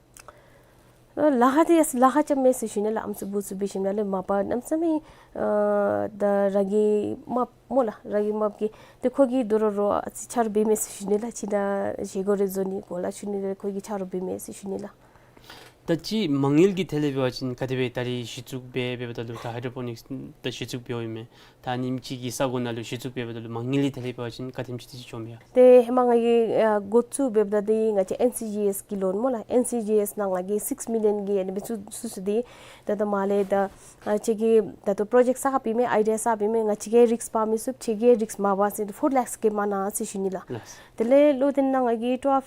ལགས། ལཱ་ཁག་འདི་ཡང་ལཱ་ཁག་རྐྱབ་མས་ཟེར་ཞུ་ནི་ལགས། ཨམ་སྲུ་བུ་ཚུ་འབད་ཞིནམ་ལས་མ་པ་གནམ་མེད་ས་མེད་ཨ་ད་རང་གི་རྨགཔ་སྨོ་ལགས། རང་གི་རྨགཔ་གིས་ཏེ་ཁོ་གིས་དོ་རུང་རོགས་ཨ་ཙི་ཆ་རོགས་འབད་མས་ཟེར་ཞུ་ནི་ལགས། ཅིག་ད་བཞེས་སྒོ་རེ་བཟོ་ནི་གོ་ལ་ཞུ་ནི་ལགས། ཁོ་གིས་ཆ་རོགས་འབད་མས་ཟེར་ཞུ་ནི་ལགས། ད་ཅི་མ་དངུལ་གྱི་ཐད་ལས་འབད་བ་ཅིན་ག་དེ་སྦེ་ད་རིས་གཞི་བཙུགས་འབད་འབདཝ་ད་ལུ་ད་ཧའི་ཌྲོ་པོ་ནིཀསི་ད་གཞི་བཙུགས་འབདཝ་ཨིན་མས། ད་ཨ་ནེམ་ཅིག་གི་ས་གོ་ནང་ལུ་གཞི་བཙུགས་འབད་འབདཝ་ད་ལུ་མ་དངུལ་གྱི་ཐད་ལས་འབད་བ་ཅིན་ག་དེམ་ཅིག་དེ་ཅིག་འགྱོཝ་མས། ཏེ་ཧེ་མ་ང་གིས་ཨ་འགོ་བཙུགས་འབདཝ་ད་འདི་ང་བཅས་ཨེན་སི་ཇི་ཨེསི་གི་ལོན་སྨོ་ལགས། ཨེན་སི་ཇི་ཨེསི་ནང་ང་གིས་སིགསི་མི་ལི་ཡོན་གྱི་ཨ་ནི་སྦེ་བཙུགས་བཙུགས་ཏེ་ད་ལྟོ་མ་ལས་ད་ཨ་ཁྱོད་ཀྱིས་ད་ལྟོ་པྲོ་ཇེཀཊ་གསརཔ་ཨིན་མས། ཨའི་ཌི་ཡ་གསརཔ་ཨིན་མས། ང་བཅས་ཀྱིས་རིསཀ་འབག་མི་ཚུགས། ཁྱོད་ཀྱིས་རིསཀ་མ་འབག་ཟེར་ཏེ་ཕོར་ལེཀསི་བཀལ་མ་གནང་ཟེར་ཞུ་ནི་ལགས། ལགས། དེ་ལས་ལོ་དེ་ནང་ང་གིས་ཊུ་ཨ་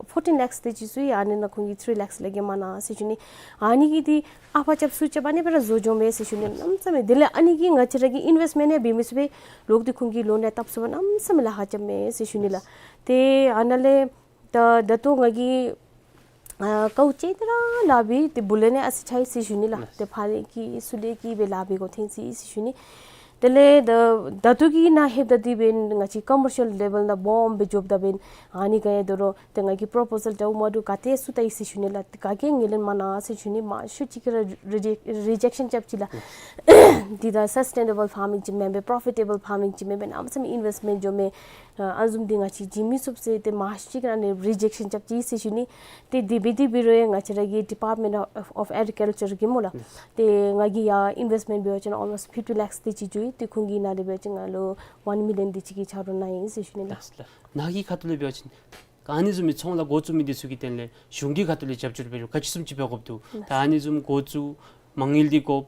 ཕོར་ཊིན་ལེཀསི་དེ་ཅིག་བཙུགས་ཡི། ཨ་ནི་ནང་ཁོང་གིས་ཐི་རི་ལེཀསི་ལས་བརྒལ་མ་གནང་ཟེར་ཞུ་ནི། ཨ་ནི་གིས་འདི་ཨ་ཕར་རྐྱབ་ཚུར་རྐྱབ་ཨ་ནི་སྦེ་ར་བཟོ་འགྱོཝ་མས་ཟེར་ཞུ་ནི། གནམ་མེད་ས་མེད་དེ་ལས་ཨ་ནི་གིས་ང་བཅས་ར་གིས་ཨིན་ཝེསཊ་མེནཊ་ཡང་འབད་མི་ཚུགས་པས། ལོག་སྟེ་ཁོང་གིས་ལོན་ཡང་བཏབ་ཚུགས་པས། གནམ་མེད་ས་མེད་ལཱ་ཁག་རྐྱབ་མས་ཟེར་ཞུ་ནི་ལགས། ཏེ་ཨ་ནཱ་ལས་ད་ད་ལྟོ་ང་གིས་ཨ་དཀའཝ་སྤྱད་དེ་ར་ལཱ་འབད་ཏེ་བུ་ལོན་ཡང་ཨ་ཙི་ཆགས་ཡི་ཟེར་ཞུ་ནི་ལགས། ཏེ་ཕར་ལས་བསྐྱི་ཚུར་ལས་བསྐྱི་སྦེ་ལཱ་འབད་དགོཔ་ཐོན་ཅི་ཟེར་ཞུ་ནི། དེ་ལས་ད་ད་ལྟོ་གི་ནང་ལྷོདཔ་ད་འདི་འབདན་ང་བཅས་ཀོ་མར་ཤལ་ལེ་བལ་ནང་སྦོམ་སྦེ་འགྱོཝ་ད་འབདན་ཨ་ནི་ག་ཡང་དོ་རུང་ཏེ་ང་གིས་པོརོ་པོ་ཟལ་འདྲཝ་མ་འདྲཝ་ག་ཏེ་བཙུགས་ད་ཡི་ཟེར་ཞུ་ནི་ལགས། ག་གིས་ངོས་ལེན་མ་གནང་ཟེར་ཞུ་ནི། མང་ཤོས་ཅིག་གིས་ར་རི་ཇེཀ་རི་ཇེཀ་ཤཱན་རྐྱབ་ཅི་ལགས། འདི་ད་སཱསི་ཊེ་ནེ་བཱལ་ཕཱར་མིང་ཅིག་མེན་པས། པོརོ་ཕི་ཊེ་བཱལ་ཕཱར་མིང་ཅིག་མེན་པས། གནམ་མེད་ས་མེད་ཨིན་ཝེསཊ་མེནཊ་འགྱོཝ་མས། ཨ་ཨ་ནི་བཟུམ་འདི་ང་བཅས་བྱིན་མི་ཚུགས་ཟེར་ཏེ་མང་ཤོས་ཅིག་གིས་ཨ་ནི་རི་ཇེཀ་ཤཱན་རྐྱབ་ཅི་ཟེར་ཞུ་ནི། ཏེ་དེ་འབད་དེ་འབད་རུང་ཡང་ང་བཅས་ར་གི་ཌི་པཱརཊ་མེནཊ་ཨོཕ་ཨེག་རི་ཀལ་ཅར་གིས་སྨོ་ལགས། ཏེ་ང་གིས་ཡར་ཨིན་ཝེསཊ་མེནཊ་འབད་བ་ཅིན་ཨོལ་མོསཊ་ཕིཕ་ཊི་ལེཀསི་དེ་ཅིག་འགྱོ་ཡི། ཏེ་ཁོང་གིས་ནཱ་ལས་འབད་བ་ཅིན་ང་ལུ་ཝན་མི་ལི་ཡོན་དེ་ཅིག་གི་ཆ་རོགས་གནང་ཡི་ཟེར་ཞུ་ནི་ལགས། ལགས་ལགས། ནཱ་གི་ཁ་ཐུག་ལས་འབད་བ་ཅིན་ཨ་ནི་བཟུམ་མའི་ཚོང་ལཱ་འགོ་བཙུགས་མི་འདི་ཚུ་གི་དོན་ལས་གཞུང་གི་ཁ་ཐུག་ལས་རྒྱབ་སྐྱོར་འབད་རུང་ག་ཅི་བཟུམ་ཅིག་འབད་དགོཔ་འདུག། ད་ཨ་ནི་བཟུམ་འགོ་བཙུགས་མ་དངུལ་འདི་དགོ།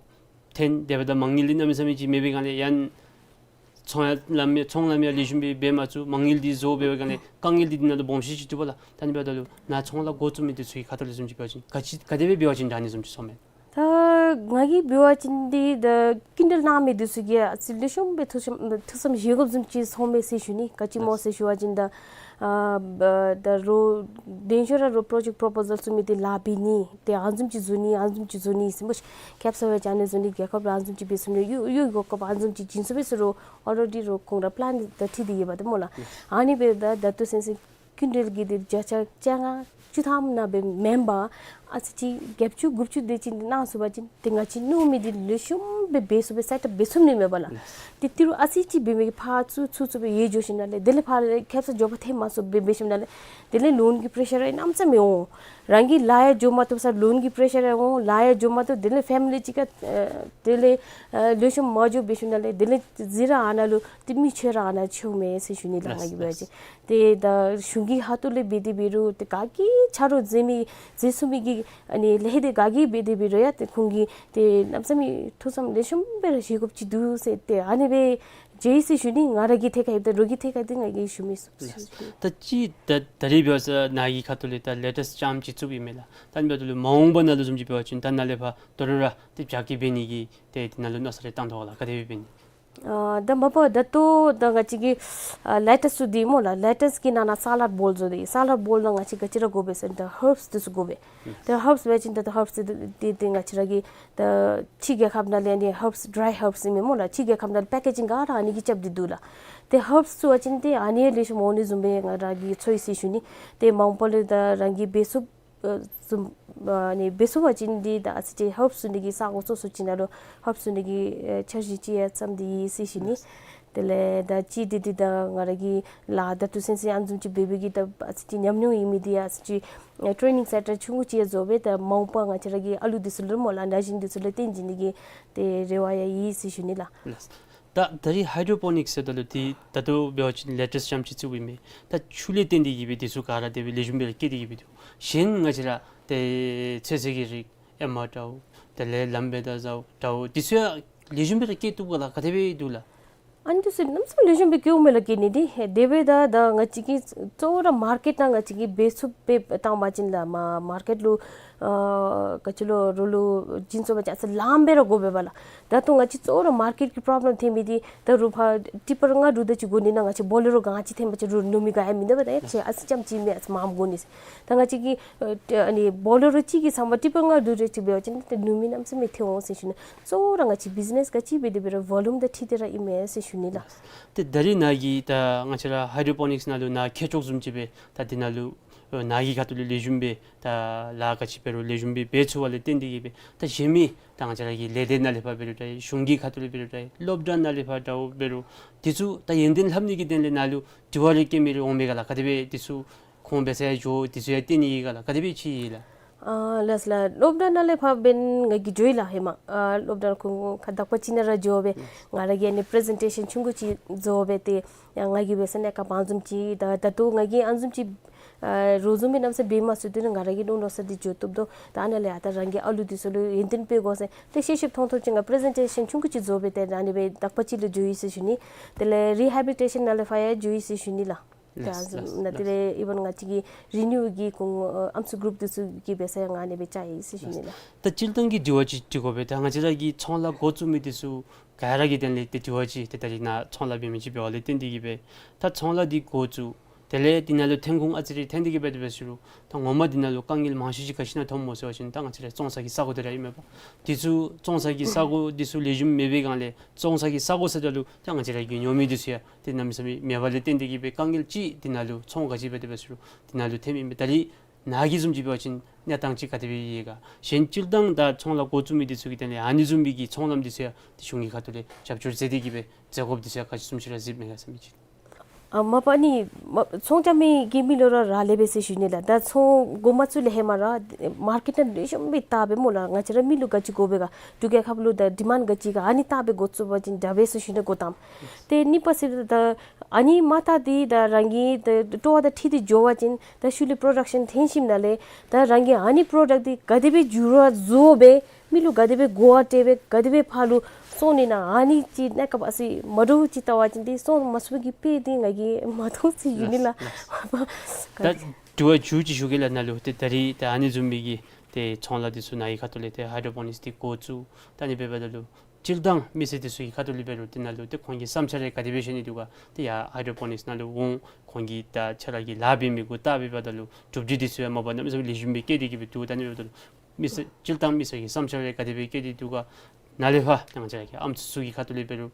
ཐོན། དེ་འབདཝ་ད་མ་དངུལ་འདི་གནམ་མེད་ས་མེད་ཅིག་མེད་པའི་སྒང་ལས་ཡང་ཚོང་ཡང་ལམ་ཡང་ཚོང་ལམ་ཡང་ལེགས་ཤོམ་སྦེ་འབད་མ་ཚུགས། མ་དངུལ་འདི་བཟོ་འབད་བའི་སྒང་ལས་དཀའ་ངལ་འདི་འདི་ནང་ལུ་སྦོམ་ཤོས་ཅིག་འདུག་པ་ལགས། ད་ཨ་ནི་འབདཝ་ད་ལུ་ནཱ་ཚོང་ལཱ་འགོ་བཙུགས་མི་འདི་ཚུ་གི་ཁ་ཐུག་ལས་བཟུམ་ཅིག་འབད་བ་ཅིན་ག་ཅི་ག་དེ་སྦེ་འབད་བ་ཅིན་དྲག་ནི་བཟུམ་ཅིག་ཚོརཝ་མས། ད་ང་གིས་འབད་བ་ཅིན་འདི་ད་སྐྱིན་འགྲུལ་གནང་མི་འདི་ཚུ་གིས་ཨ་ཙི་ལེགས་ཤོམ་སྦེ་ཐུགས་བསམ་ཐུགས་བསམ་བཞེས་དགོཔ་བཟུམ་ཅིག་ཚོརཝ་མས་ཟེར་ཞུ་ནི། ག་ཅི་སྨོ་ཟེར་ཞུ་བ་ཅིན་ད་ཨ་ད་རུང་དེ་ཤུལ་ར་རུང་པྲོ་ཇེཀཊ་པོ་རོ་པོ་ཟལ་བཙུགས་མི་འདི་ལཱ་འབད་ནི་ཏེ་ཨ་ནི་བཟུམ་ཅིག་བཟོ་ནི་ཨ་ནི་བཟུམ་ཅིག་བཟོ་ནི་ཟེར་སྨོ་ཤིག། ཁེབ་ས་སྦེ་ཅིག་ཨ་ནི་བཟོ་ནི། རྒྱལ་ཁབ་ལུ་ཨ་ནི་བཟུམ་ཅིག་འབད་ཚུགས་ནི། གཡུག་གཡུག་འགོ་དཀའ་བ་ཨ་ནི་བཟུམ་ཅིག་བྱིན་ཚུགས་པས་ཟེར་རུང་ཨོ་རེ་ཌི་རུང་ཁོང་ར་པི་ལེན་འདི་ད་འཁྲིད་དེ་ཡོདཔ་ད་སྨོ་ལགས། ཨ་ནི་འབདཝ་ད་ད་ལྟོ་ཚུན་ཚོད་སྐྱིན་འགྲུལ་གྱི་འདི་བརྒྱ་ཆ་བཅོ་ལྔ་བཅུ་ཐམ་ནང་སྦེ་མེན་པར་ཨ་ཙི་ཅིག་བརྒྱད་ཅུ་དགུ་བཅུ་དེ་ཅིག་གནང་ཚུགས་པ་ཅིན་ཏེ་ང་བཅས་མནོ་མི་འདི་ལེགས་ཤོམ་སྦེ་འབད་ཚུགས་པས། སེཊ་ཨཔ་འབད་ཚུགས་ནི་མས་པ་ལགས། ཏེ་ཏི་རུ་ཨ་ཙི་ཅིག་འབད་མི་གིས་ཕར་ཚུར་ཚུར་ཚུར་སྦེ་ཡར་འགྱོ་ཞིནམ་ལས་དེ་ལས་ཕར་ལས་ཁེབ་ས་འགྱོ་བ་ཐེངས་མ་ཚུགས་སྦེ་འབད་ཞིནམ་ལས་དེ་ལས་ལོན་གྱི་པེ་རེ་ཤར་ར་གནམ་མེད་ས་མེད་འོང་། རང་གི་ལཱ་ཡང་འགྱོ་མ་བཏུབ་ས་ལོན་གྱི་པེ་རེ་ཤར་ར་འོང་། ལཱ་ཡང་འགྱོ་མ་བཏུབ། དེ་ལས་ཕེ་མི་ལི་ཅིག་ཁར་ཨ་དེ་ལས་ཨ་ལེགས་ཤོམ་མ་འགྱོ་འབད་ཞིནམ་ལས་དེ་ལས་གཟིགས་ར་ཨ་ནཱ་ལུ་ཏེ་མི་ཆོས་ར་ཨ་ནཱ་ཆོས་མས་ཟེར་ཞུ་ནི་ལགས། ང་གིས་འབད་བ་ཅིན། ཏེ་ད་གཞུང་གི་ཁ་ཐུག་ལས་འབད་དེ་འབད་རུང་ཏེ་ག་གིས་ཆ་རོགས་མཛད་མི་མཛད་ཚུགས་མི་གི་ཨ་ནི་ལས་སྡེ་ག་གིས་འབད་དེ་འབད་རུང་ཡང་ཏེ་ཁོང་གིས་ཏེ་གནམ་མེད་ས་མེད་ཐུགས་བསམ་ལེགས་ཤོམ་སྦེ་ར་བཞེས་དགོཔ་ཅིག་འདུག་ཟེར་ཏེ་ཨ་ནི་སྦེ་མཇལ་ཡི་ཟེར་ཞུ་ནི། ང་ར་གི་ཐད་ཁར་ཡོད་ད་རོགས་ཀྱི་ཐད་ཁར་ཏེ་ང་གིས་ཞུ་མི་ཚུགས་ཟེར་ཞུ་ནི། ད་ཅི་ད་ད་རེས་འབད་བ་ཅིན་ནཱ་གི་ཁ་ཐུག་ལས་ད་ལེ་ཊེསི་ཊི་རྐྱངམ་ཅིག་བཙུགས་ཡི་མས་ལགས། ད་ཨ་ནི་འབདཝ་ད་ལུ་མ་འོངས་པ་ནང་ལུ་བཟུམ་ཅིག་འབད་བ་ཅིན་ད་ནཱ་ལས་ཕར་ད་རུང་ར་ཏེ་རྒྱ་སྐྱེད་འབད་ནི་གི་ཏེ་དེ་ནང་ལུ་མནོ་བསམ་རེ་བཏང་དོ་ག་ལགས། ག་དེ་སྦེ་འབད་ནི། ཨ་ད་མ་པ་ད་ལྟོ་ད་ང་བཅས་ཀྱི་ཨ་ལེ་ཊེསི་ཊི་ཚུ་འདི་སྨོ་ལགས། ལེ་ཊེསི་ཊི་གི་ནང་ན་སཱ་ལཌ་བོལ་བཟོ་སྟེ། སཱ་ལཌ་བོལ་ནང་ང་བཅས་ག་ཅི་ར་དགོ་པས་ཟེར་ད་ཧརབསི་འདི་ཚུ་དགོ་པས། ད་ཧརབསི་འབད་བ་ཅིན་ད་ད་ཧརབསི་འདི་འདི་འདི་ང་བཅས་ར་གི་ད་ཕྱི་རྒྱལ་ཁབ་ནང་ལས་ཨ་ནི་ཧརབསི་ཌི་རའི་ཧརབསི་ཨིན་མས་སྨོ་ལགས། ཕྱི་རྒྱལ་ཁབ་ནང་ལས་པེ་ཀེ་ཇིང་ག་ར་ཨ་ནི་གིས་རྐྱབ་སྟེ་འདུག་ལགས། ཏེ་ཧརབསི་བཙུགས་པ་ཅིན་ཏེ་ཨ་ནི་ལེགས་ཤོམ་འོང་ནི་བཟུམ་སྦེ་ང་ར་གིས་ཚོར་ཡི་ཟེར་ཞུ་ནི། ཏེ་མ་འོངས་པ་ལུ་ད་རང་གིས་འབད་ཚུགས་ཨ་བཟུམ་ཨ་ནི་འབད་ཚུགས་པ་ཅིན་འདི་ད་ཨ་ཙི་ཅིག་ཧརབསི་བཙུགས་ནི་གི་ས་གོ་སོ་སོ་ཅིག་ནང་ལུ་ཧརབསི་བཙུགས་ནི་གི་ཨེ་འཆར་གཞི་ཅིག་ཡང་བརྩམས་ཏེ་ཡོད་ཟེར་ཞུ་ནི། དེ་ལས་ད་ཅི་འདི་འདི་ད་ང་ར་གི་ལཱ་ད་ལྟོ་ཚུན་ཚོད་ཨ་ནི་བཟུམ་ཅིག་འབད་འབད་གི་ད་ཨ་ཙི་ཅིག་ཉམས་མྱོང་ཡོད་མི་འདི་ཨ་ཙི་ཅིག་ཨེ་ཊེ་ནིང་སེན་ཊར་ཆུང་ཀུ་ཅིག་ཡང་བཟོ་སྦེ་ད་མ་འོངས་པ་ང་བཅས་ར་གི་ཨ་ལུ་འདི་ཚུ་ལུ་སྨོ་ལགས་ན་གཞོན་འདི་ཚུ་ལུ་སྟོན་བྱིན་ནི་གི་ཏེ་རེ་བ་ཡང་ཡོད་ཟེར་ཞུ་ནི་ལགས། ལགས། ད་ད་རེས་ཧའི་ཌྲོ་པོ་ནིཀསི་ཟེརཝ་ད་ལུ་འདི་ད་ལྟོ་འབད་བ་ཅིན་ལེ་ཊེསི་ཊི་རྐྱངམ་ཅིག་བཙུགསཔ་ཨིན་མས། ད་ཆུ་ལས་བརྟེན་ཏེ་གི་སྦེ་འདི་ཚུ་ག་ར་དེ་སྦེ་ལེགས་ཤོམ་སྦེ་ར་སྐྱེ་སྟེ་གི་སྦེ་འདུག། གཞན་ང་བཅས་ར་ཏེ་ཚོད་བསྲེ་གི་རིགས་ཨེ་མ་འདྲཝ་དེ་ལས་ལམ་བེ་ད་འདྲཝ་འདྲཝ་འདི་ཚུ་ཡང་ལེགས་ཤོམ་སྦེ་ར་སྐྱེ་བཏུབ་ག་ལགས། ག་དེ་སྦེ་འདུག་ལགས། ཨ་ནི་འདི་ཚུ་གནམ་མེད་ས་མེད་ལེགས་ཤོམ་སྦེ་སྐྱེཝ་མས་ལགས་སྐྱེ་ནི་འདི། དེ་འབདཝ་ད་ད་ང་བཅས་ཀྱིས་གཙོ་བོ་ར་མར་ཀེཊ་ནང་ང་བཅས་ཀྱིས་འབད་ཚུགསཔ་སྦེ་བཏང་པ་ཅིན་ལགས་མ་མར་ཀེཊ་ལུ་ཨ་ག་ཅི་ལོ་རོགས་ལུ་བྱིན་ཚུགས་པ་ཅིན་ཨ་ཙི་ལངམ་སྦེ་ར་དགོ་པས་པ་ལགས། ད་ལྟོ་ང་བཅས་གཙོ་བོ་ར་མར་ཀེཊ་ཀྱི་པོརོབ་ལེམ་ཐོན་མི་འདི་ད་རུང་ཕར་ཊི་པར་ལྔ་དྲུག་དེ་ཅིག་དགོ་ནི་ནང་ང་བཅས་བོ་ལེ་རོ་གང་ཅིག་ཐོན་པ་ཅིན་རོགས་ནུབ་མི་ག་ཡང་མིན་འདུག་པ། ད་ཡ་ཅིག་ཨ་ཙི་ཙམ་ཅིག་མེན་ཨ་ཙི་མངམ་དགོ་ནི། ད་ང་བཅས་ཀྱིས་ཨ་ཨ་ནི་བོ་ལེ་རོ་གཅིག་གི་ཚབ་མ་ཊི་པར་ལྔ་དྲུག་དེ་ཅིག་འབད་བ་ཅིན་ཏེ་ནུབ་མི་གནམ་མེད་ས་མེད་ཐོན་འོང་ཟེར་ཞུ་ནི། གཙོ་བོ་ར་ང་བཅས་བིཛི་ནེསི་ག་ཅི་འབད་དེ་འབད་རུང་བོ་ལུམ་དང་འཁྲིལ་ཏེ་ར་ཨིན་མས་ཟེར་ཞུ་ནི་ལགས། ཏེ་ད་རེས་ནཱ་གི་ད་ང་བཅས་ར་ཧའི་ཌྲོ་པོ་ནིཀསི་ནང་ལུ་ནཱ་མཁས་མཆོག་བཟུམ་ཅིག་སྦེ་ད་འདི་ནང་ལུ་ཨོ་ནཱ་གི་ཁ་ཐུག་ལས་ལེགས་ཤོམ་སྦེ་ད་ལཱ་ག་ཅི་འབད་རུང་ལེགས་ཤོམ་སྦེ་འབད་ཚུགས་པ་ལས་བརྟེན་ཏེ་གི་སྦེ་ད་གཞན་མི་ད་ང་བཅས་ར་གི་ལས་སྡེ་ནང་ལས་ཕར་འབད་རུང་འདྲ་གཞུང་གི་ཁ་ཐུག་ལས་འབད་རུང་འདྲ་སློབ་གྲྭ་ནང་ལས་ཕར་འདྲཝ་འབད་རུང་འདི་ཚུ་ད་ཡོན་ཏན་ལྷབ་ནི་གི་དོན་ལས་ནཱ་ལུ་དྲི་བ་རེ་བཀོད་མི་རེ་འོང་མས་ག་ལགས། ག་དེ་སྦེ་འདི་ཚུ་ཁོང་འབད་ས་ཡང་འགྱོ་འདི་ཚུ་ཡང་བསྟུན་ནི་ཨིན་ག་ལགས། ག་དེ་སྦེ་ཅིག་ཨིན་ལགས། ཨ་ལགས་ལགས། སློབ་གྲྭ་ནང་ལས་ཕར་འབདན་ང་གིས་འགྱོ་ཡི་ལགས་ཧེ་མ། ཨ་སློབ་གྲྭ་ཁོང་ཁ་དག་པ་ཅིག་ནང་ར་འགྱོ་སྦེ་ང་ར་གིས་ཨ་ནི་པི་རི་ཛེན་ཊེ་ཤཱན་ཆུང་ཀུ་ཅིག་བཟོ་སྦེ་ཏེ་ཡང་ང་གིས་འབད་ས་ནི་ག་ཨ་ནི་བཟུམ་ཅིག་ད་ད་ལྟོ་ང་གིས་ཨ་ནི་བཟུམ་ཅིག་ཨ་རོགས་བཟུམ་སྦེ་གནམ་མེད་ས་མེད་འབད་མ་ཚུགས། དེ་ནི་ང་ར་གི་ནུ་ནོ་ས་འདི་འགྱོ་བཏུབ་དོ། ད་ཨ་ནཱ་ལས་ཨ་ད་རང་གི་ཨ་ལུ་འདི་ཚུ་ལུ་ཡོན་ཏན་སྤེལ་དགོ་ཟེར་ཏེ་ཤེས་ཤེསཔ་མཐོང་མཐོངམ་ཅིག་ང་པི་རི་ཛེན་ཊེ་ཤཱན་ཆུང་ཀུ་ཅིག་བཟོ་སྦེ་ཏེ་ཨ་ནི་སྦེ་དག་པ་ཅིག་ལུ་འགྱོ་ཡི་ཟེར་ཞུ་ནི། དེ་ལས་རི་ཧེ་བི་ལི་ཊེ་ཤཱན་ནང་ལས་ཕར་ཡང་འགྱོ་ཡི་ཟེར་ཞུ་ནི་ལགས། ལགས་ལགས་ད་ལགས། དེ་ལས་ཨི་བཱན་ང་བཅས་ཀྱི་རི་ནིའུ་གི་ཁོང་ཨམ་སྲུ་གུ་རུབ་འདི་ཚུ་གིས་འབད་ས་ཡང་ཨ་ནི་སྦེ་བཅར་ཡི་ཟེར་ཞུ་ནི་ལགས། ད་སྤྱིར་བཏང་གི་དྲི་བ་ཅིག་དྲི་དགོ་པས། ད་ང་བཅས་ར་གི་ཚོང་ལཱ་འགོ་བཙུགས་མི་འདི་ཚུ་ག་ར་གི་དོན་ལས་ཏེ་དྲི་བ་ཅིག་ཏེ་ད་རེས་ནཱ་ཚོང་ལཱ་འབད་མི་ཅིག་འབདཝ་ལས་བརྟེན་ཏེ་གི་སྦེ་ད་ཚོང་ལཱ་འདི་འགོ་བཙུགས། དེ་ལས་འདི་ནང་ལུ་ཐོན་ཁུངས་ཨ་ཙི་རེ་ཐོན་ཏེ་གི་སྦེ་དེ་སྦེ་ཟེར་རུང་ད་ངོ་མ་འདི་ནང་ལུ་དཀའ་ངལ་མང་ཤོས་ཅིག་ག་ཅི་ནང་ཐོནམ་སྨོ་ཟེར་བ་ཅིན་ད་ང་བཅས་ར་བཙོང་ས་གི་ས་གོ་འདི་ར་ཨིན་མས་པ། འདི་ཚུ་བཙོང་ས་གི་ས་གོ་འདི་ཚུ་ལེགས་ཤོམ་མེད་པའི་སྒང་ལས་བཙོང་ས་གི་ས་གོ་ཟེརཝ་ད་ལུ་ད་ང་བཅས་ར་གི་ཉོ་མི་འདི་ཚུ་ཡང་ཏེ་གནམ་མེད་ས་མེད་མེད་པ་ལས་བརྟེན་ཏེ་གི་སྦེ་དཀའ་ངལ་ཅིག་འདི་ནང་ལུ་ཚོང་ག་ཅི་འབད་དེ་སྦེ་ཟེར་རུང་འདི་ནང་ལུ་ཐོནམ་ཨིན་པས། ད་རེས་ནཱ་གི་བཟུམ་ཅིག་འབད་བ་ཅིན་གནས་སྟངས་ཅིག་ག་དེ་སྦེ་ཡོད་ག། གཞན་སྤྱིར་བཏང་ད་ཚོང་ལཱ་འགོ་བཙུགས་མི་འདི་ཚུ་གི་དོན་ལས་ཨ་ནི་བཟུམ་མའི་གི་ཚོང་ལམ་འདི་ཚུ་ཡང་ཏེ་གཞུང་གི་ཁ་ཐུག་ལས་རྒྱབ་སྐྱོར་མཛད་དེ་གི་སྦེ་མཛད་དགོཔ་འདི་ཚུ་ཡང་ག་ཅི་བཟུམ་ཅིག་ར་གཟིགསཔ་མས་ག་ཟེར་མི་ཅིག། ཨ་མ་པ་ནི་མ་ཚོང་རྐྱབ་མི་གི་མི་ལུ་ར་རག་ལས་པས་ཟེར་ཞུ་ནི་ལགས། ད་ཚོང་འགོ་མ་བཙུགས་ལས་ཧེ་མ་ར་མར་ཀེཊ་ནང་ལེགས་ཤོམ་སྦེ་བལྟ་སྦེ་སྨོ་ལགས། ང་བཅས་ར་མི་ལུ་ག་ཅི་དགོ་པས་ག། འབྲུག་རྒྱལ་ཁབ་ལུ་ད་ཌི་མཱནཌ་ག་ཅི་ག་ཨ་ནི་བལྟ་སྦེ་འགོ་བཙུགས་པ་ཅིན་དྲག་པས་ཟེར་ཞུ་ནི། འགོ་དང་ཏེ་གཉིས་པ་ཟེར་ད་ཨ་ནི་མ་བལྟ་སྟེ་ད་རང་གི་ད་སྤྲོ་བ་དང་འཁྲིལ་ཏེ་འགྱོ་བ་ཅིན་ད་ཤུལ་ལས་པྲོ་ཌག་ཤཱན་ཐོན་ཞིནམ་ལས་ད་རང་གིས་ཨ་ནི་པྲོ་ཌག་འདི་ག་དེ་སྦེ་འགྱུར་བ་བཟོ་སྦེ་ མི་ལུ་ག་དེ་སྦེ་གོ་བ་སྤྲོད་སྦེ་ག་དེ་སྦེ་ཕར་ལུ་སོང་ནི་ན་ཨ་ནི་ཅིག་གནས་སྐབས་ཨ་ཙི་མ་འདྲཝ་ཅིག་བལྟ་བ་ཅིན་ཏེ་སོང་མ་ཚུགས་པའི་གི་དཔེ་འདི་ང་གིས་མ་མཐོང་ཟེར་ཞུ་ནི་ལགས། ལགས། ད་དྲི་བ་མཇུག་ཅིག་ཞུ་གེ་ལགས། ནཱ་ལུ་ཏེ་ད་རིས་ཏེ་ཨ་ནི་བཟུམ་མའི་གི་ཏེ་ཚོང་ལཱ་འདི་ཚུ་ནཱ་གི་ཁ་ཐུག་ལས་ཏེ་ཧའི་ཌོ་པོ་ནིགསི་འདི་འགོ་བཙུགས་ད་ནི་འབདཝ་ད་ལུ་སྤྱིར་བཏང་མི་སེར་འདི་ཚུ་གི་ཁ་ཐུག་ལས་འབད་རུང་ཏེ་ནཱ་ལུ་ཏེ་ཁོང་གི་བསམ་འཆར་རེ་ག་དེ་སྦེ་བཤད་ནི་འདུག་ག། ཏེ་ཡར་ཧའི་ཌོ་པོ་ནིགསི་ནང་ལུ་འོང་ཁོང་གིས་ད་ཁྱེད་ར་གིས་ལཱ་འབད་མི་གུ་བལྟ་འབདཝ་ད་ལུ་གྲུབ་འབྲས་འདི་ཚུ་ཡང་མ་པ་གནམ་མེད་ས་མེད་ལེགས་ཤོམ་སྦེ་བསྐྱེད་དེ་གི་སྦེ་འདུག། ད་ནི་འབདཝ་ད་ལུ་མི་སེར་སྤྱིར་བཏང་མི་སེར་གྱི་བསམ་འཆར་རེ་ག་དེ་སྦེ་བསྐྱེད་དེ་འདུག་ག། ནཱ་ལས་ཕར་ཏེ་ང་བཅས་ར་གི་ཨམ་སྲུ་ཚུ་གི་ཁ་ཐུག་ལས་འབད་རུང་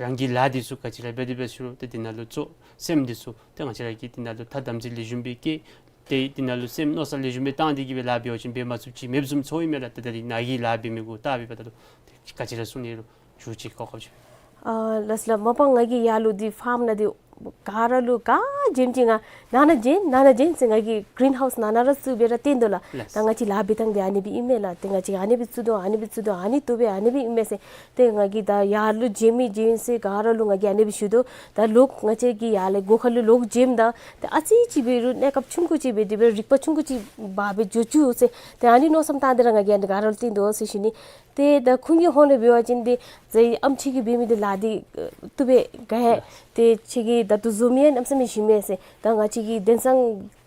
རང་གི་ལཱ་འདི་ཚུ་ག་ཅི་ར་འབད་དེ་འབད་ཞུ་རུང་ཏེ་འདི་ནང་ལུ་གཙོ་སེམས་འདི་ཚུ་ཏེ་ང་བཅས་ར་གིས་འདི་ནང་ལུ་ཐ་དམ་ཚིག་ལེགས་ཤོམ་སྦེ་བསྐྱེད་དེ་འདི་ནང་ལུ་སེམས་མནོ་བསམ་ལེགས་ཤོམ་སྦེ་བཏང་སྟེ་གི་སྦེ་ལཱ་འབད་བ་ཅིན་འབད་མ་ཚུགསཔ་ཅིག་མེདཔ་བཟུམ་ཚོརཝ་ཨིན་མས་ལགས། ད་ད་རིས་ནཱ་གི་ལཱ་འབད་མི་གུ་བལྟ་འབདཝ་ད་ལུ་ཏེ་ག་ཅི་ར་གསུང་ནི་རུང་མཇུག་ཅིག་གོ་སྐབས་ཅིག། ཨ་ལགས་སོ་ལགས། མ་པ་ང་གིས་ཡར་ལུ་འདི་ཕཱརམ་ནང་འདི་ག་ར་ལུ་ག་བྱོནམ་ཅིག་ང་ནང་ན་བྱོན་ནང་ན་བྱོན་ཟེར་ང་གིས་གིརིན་ཧའུསི་ནང་ན་ར་བཙུགས་སྦེ་ར་སྟོན་དོ་ལགས། ལགས། ད་ང་བཅས་ལཱ་འབད་ཐངས་འདི་ཨ་ནི་སྦེ་ཨིན་མས་ལགས། ཏེ་ང་བཅས་ཨ་ནི་སྦེ་བཙུགས་དོ་ཨ་ནི་སྦེ་བཙུགས་དོ་ཨ་ནི་བཏུབ་པས་ཨ་ནི་སྦེ་ཨིན་མས་ཟེར། ཏེ་ང་གིས་ད་ཡར་ལུ་བྱོན་མི་བྱོན་ཟེར་ག་ར་ལུ་ང་གིས་ཨ་ནི་སྦེ་ཞུ་དོ། ད་ལོག་ང་བཅས་ཀྱིས་ཡར་ལས་སྒོ་ཁ་ལུ་ལོག་བྱོནམ་ད་ཏེ་ཨ་ཙི་ཅིག་འབད་རུང་གནས་སྐབས་ཆུང་ཀུ་ཅིག་འབད་དེ་འབད་རིག་པ་ཆུང་ཀུ་ཅིག་འབག་སྦེ་འགྱོ་བཅུག་ཟེར། ཏེ་ཨ་ནི་མནོ་བསམ་བཏང་སྟེ་ར་ང་གིས་ཨ་ནི་ག་ར་ལུ་སྟོན་དོ་ཟེར་ཞུ་ནི། ཏེ་ད་ཁོང་གི་ཧོངས་ལས་འབད་བ་ཅིན་ཏེ་ཟེར་ཨམ་ཆི་གིས་འབད་མི་འདི་ལཱ་འདི་བཏུབ་པས་ག་ཡ། ཏེ་ཁྱོད་ཀྱིས་ད་ལྟོ་བཟོ་མི་ཡང་གནམ་མེད་ས་མེད་ཞིམ་མས་ཟེར། ད་ང་བཅས་ཀྱི་དེང་སང་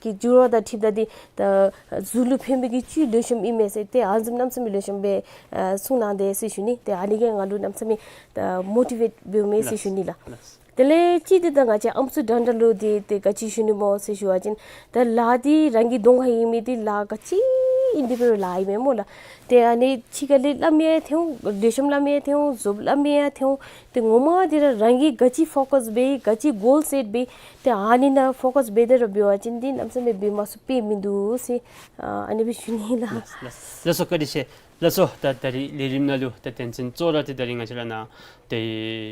གི་འགྱུར་བ་དང་འཁྲིལཝ་ད་འདི་ད་གཟུགས་ལུ་ཕན་པའི་གི་བཅུད་ལེགས་ཤོམ་ཨིན་མས་ཟེར། ཏེ་ཨ་ནི་བཟུམ་གནམ་མེད་ས་མེད་ལེགས་ཤོམ་སྦེ་ཨ་གསུང་གནང་དེས་ཟེར་ཞུ་ནི། ཏེ་ཨ་ནི་གིས་ང་ལུ་གནམ་མེད་ས་མེད་ད་མོ་ཊི་ཝེཊ་འབདཝ་མས་ཟེར་ཞུ་ནི་ལགས། ལགས། དེ་ལས་གཅིག་འདི་ད་ང་བཅས་ཨམ་སྲུ་འདྲ་འདྲ་ལུ་འདི་ཏེ་ག་ཅི་ཞུ་ནི་སྨོ་ཟེར་ཞུ་བ་ཅིན་ད་ལཱ་འདི་རང་གི་གདོང་ཁར་ཡོད་མི་འདི་ལཱ་ག་ཅི་ཨིན་དེ་འབད་རུང་ལཱ་ཨིན་མས་སྨོ་ལགས། ཏེ་ཨ་ནི་ཕྱི་ཁ་ལས་སླབ་མི་ཡང་ཐོན་འོང་། ལེགས་ཤོམ་སླབ་མི་ཡང་ཐོན་འོང་། རྫོབ་སླབ་མི་ཡང་ཐོན་འོང་། ཏེ་ངོ་མ་འདི་ར་རང་གིས་ག་ཅི་ཕོ་ཀསི་འབད་ག་ཅི་གོལ་སེཊ་འབད་ཏེ་ཨ་ནི་ནང་ཕོ་ཀསི་འབད་དེ་ར་འབད་བ་ཅིན་འདི་གནམ་མེད་ས་མེད་འབད་མ་ཚུགས་དཔེ་མིན་འདུག་ཟེར་ཨ་ནི་སྦེ་ཞུ་ནི་ལགས། ལགས་སོ་བཀའ་དྲིན་ཆེ། ལགས་སོ། ད་ད་རིས་ལས་རིམ་ནང་ལུ་ད་དོན་ཚན་གཙོ་བོ་ར་ཏེ་ད་རིས་ང་བཅས་ར་ནཱ་ཏེ་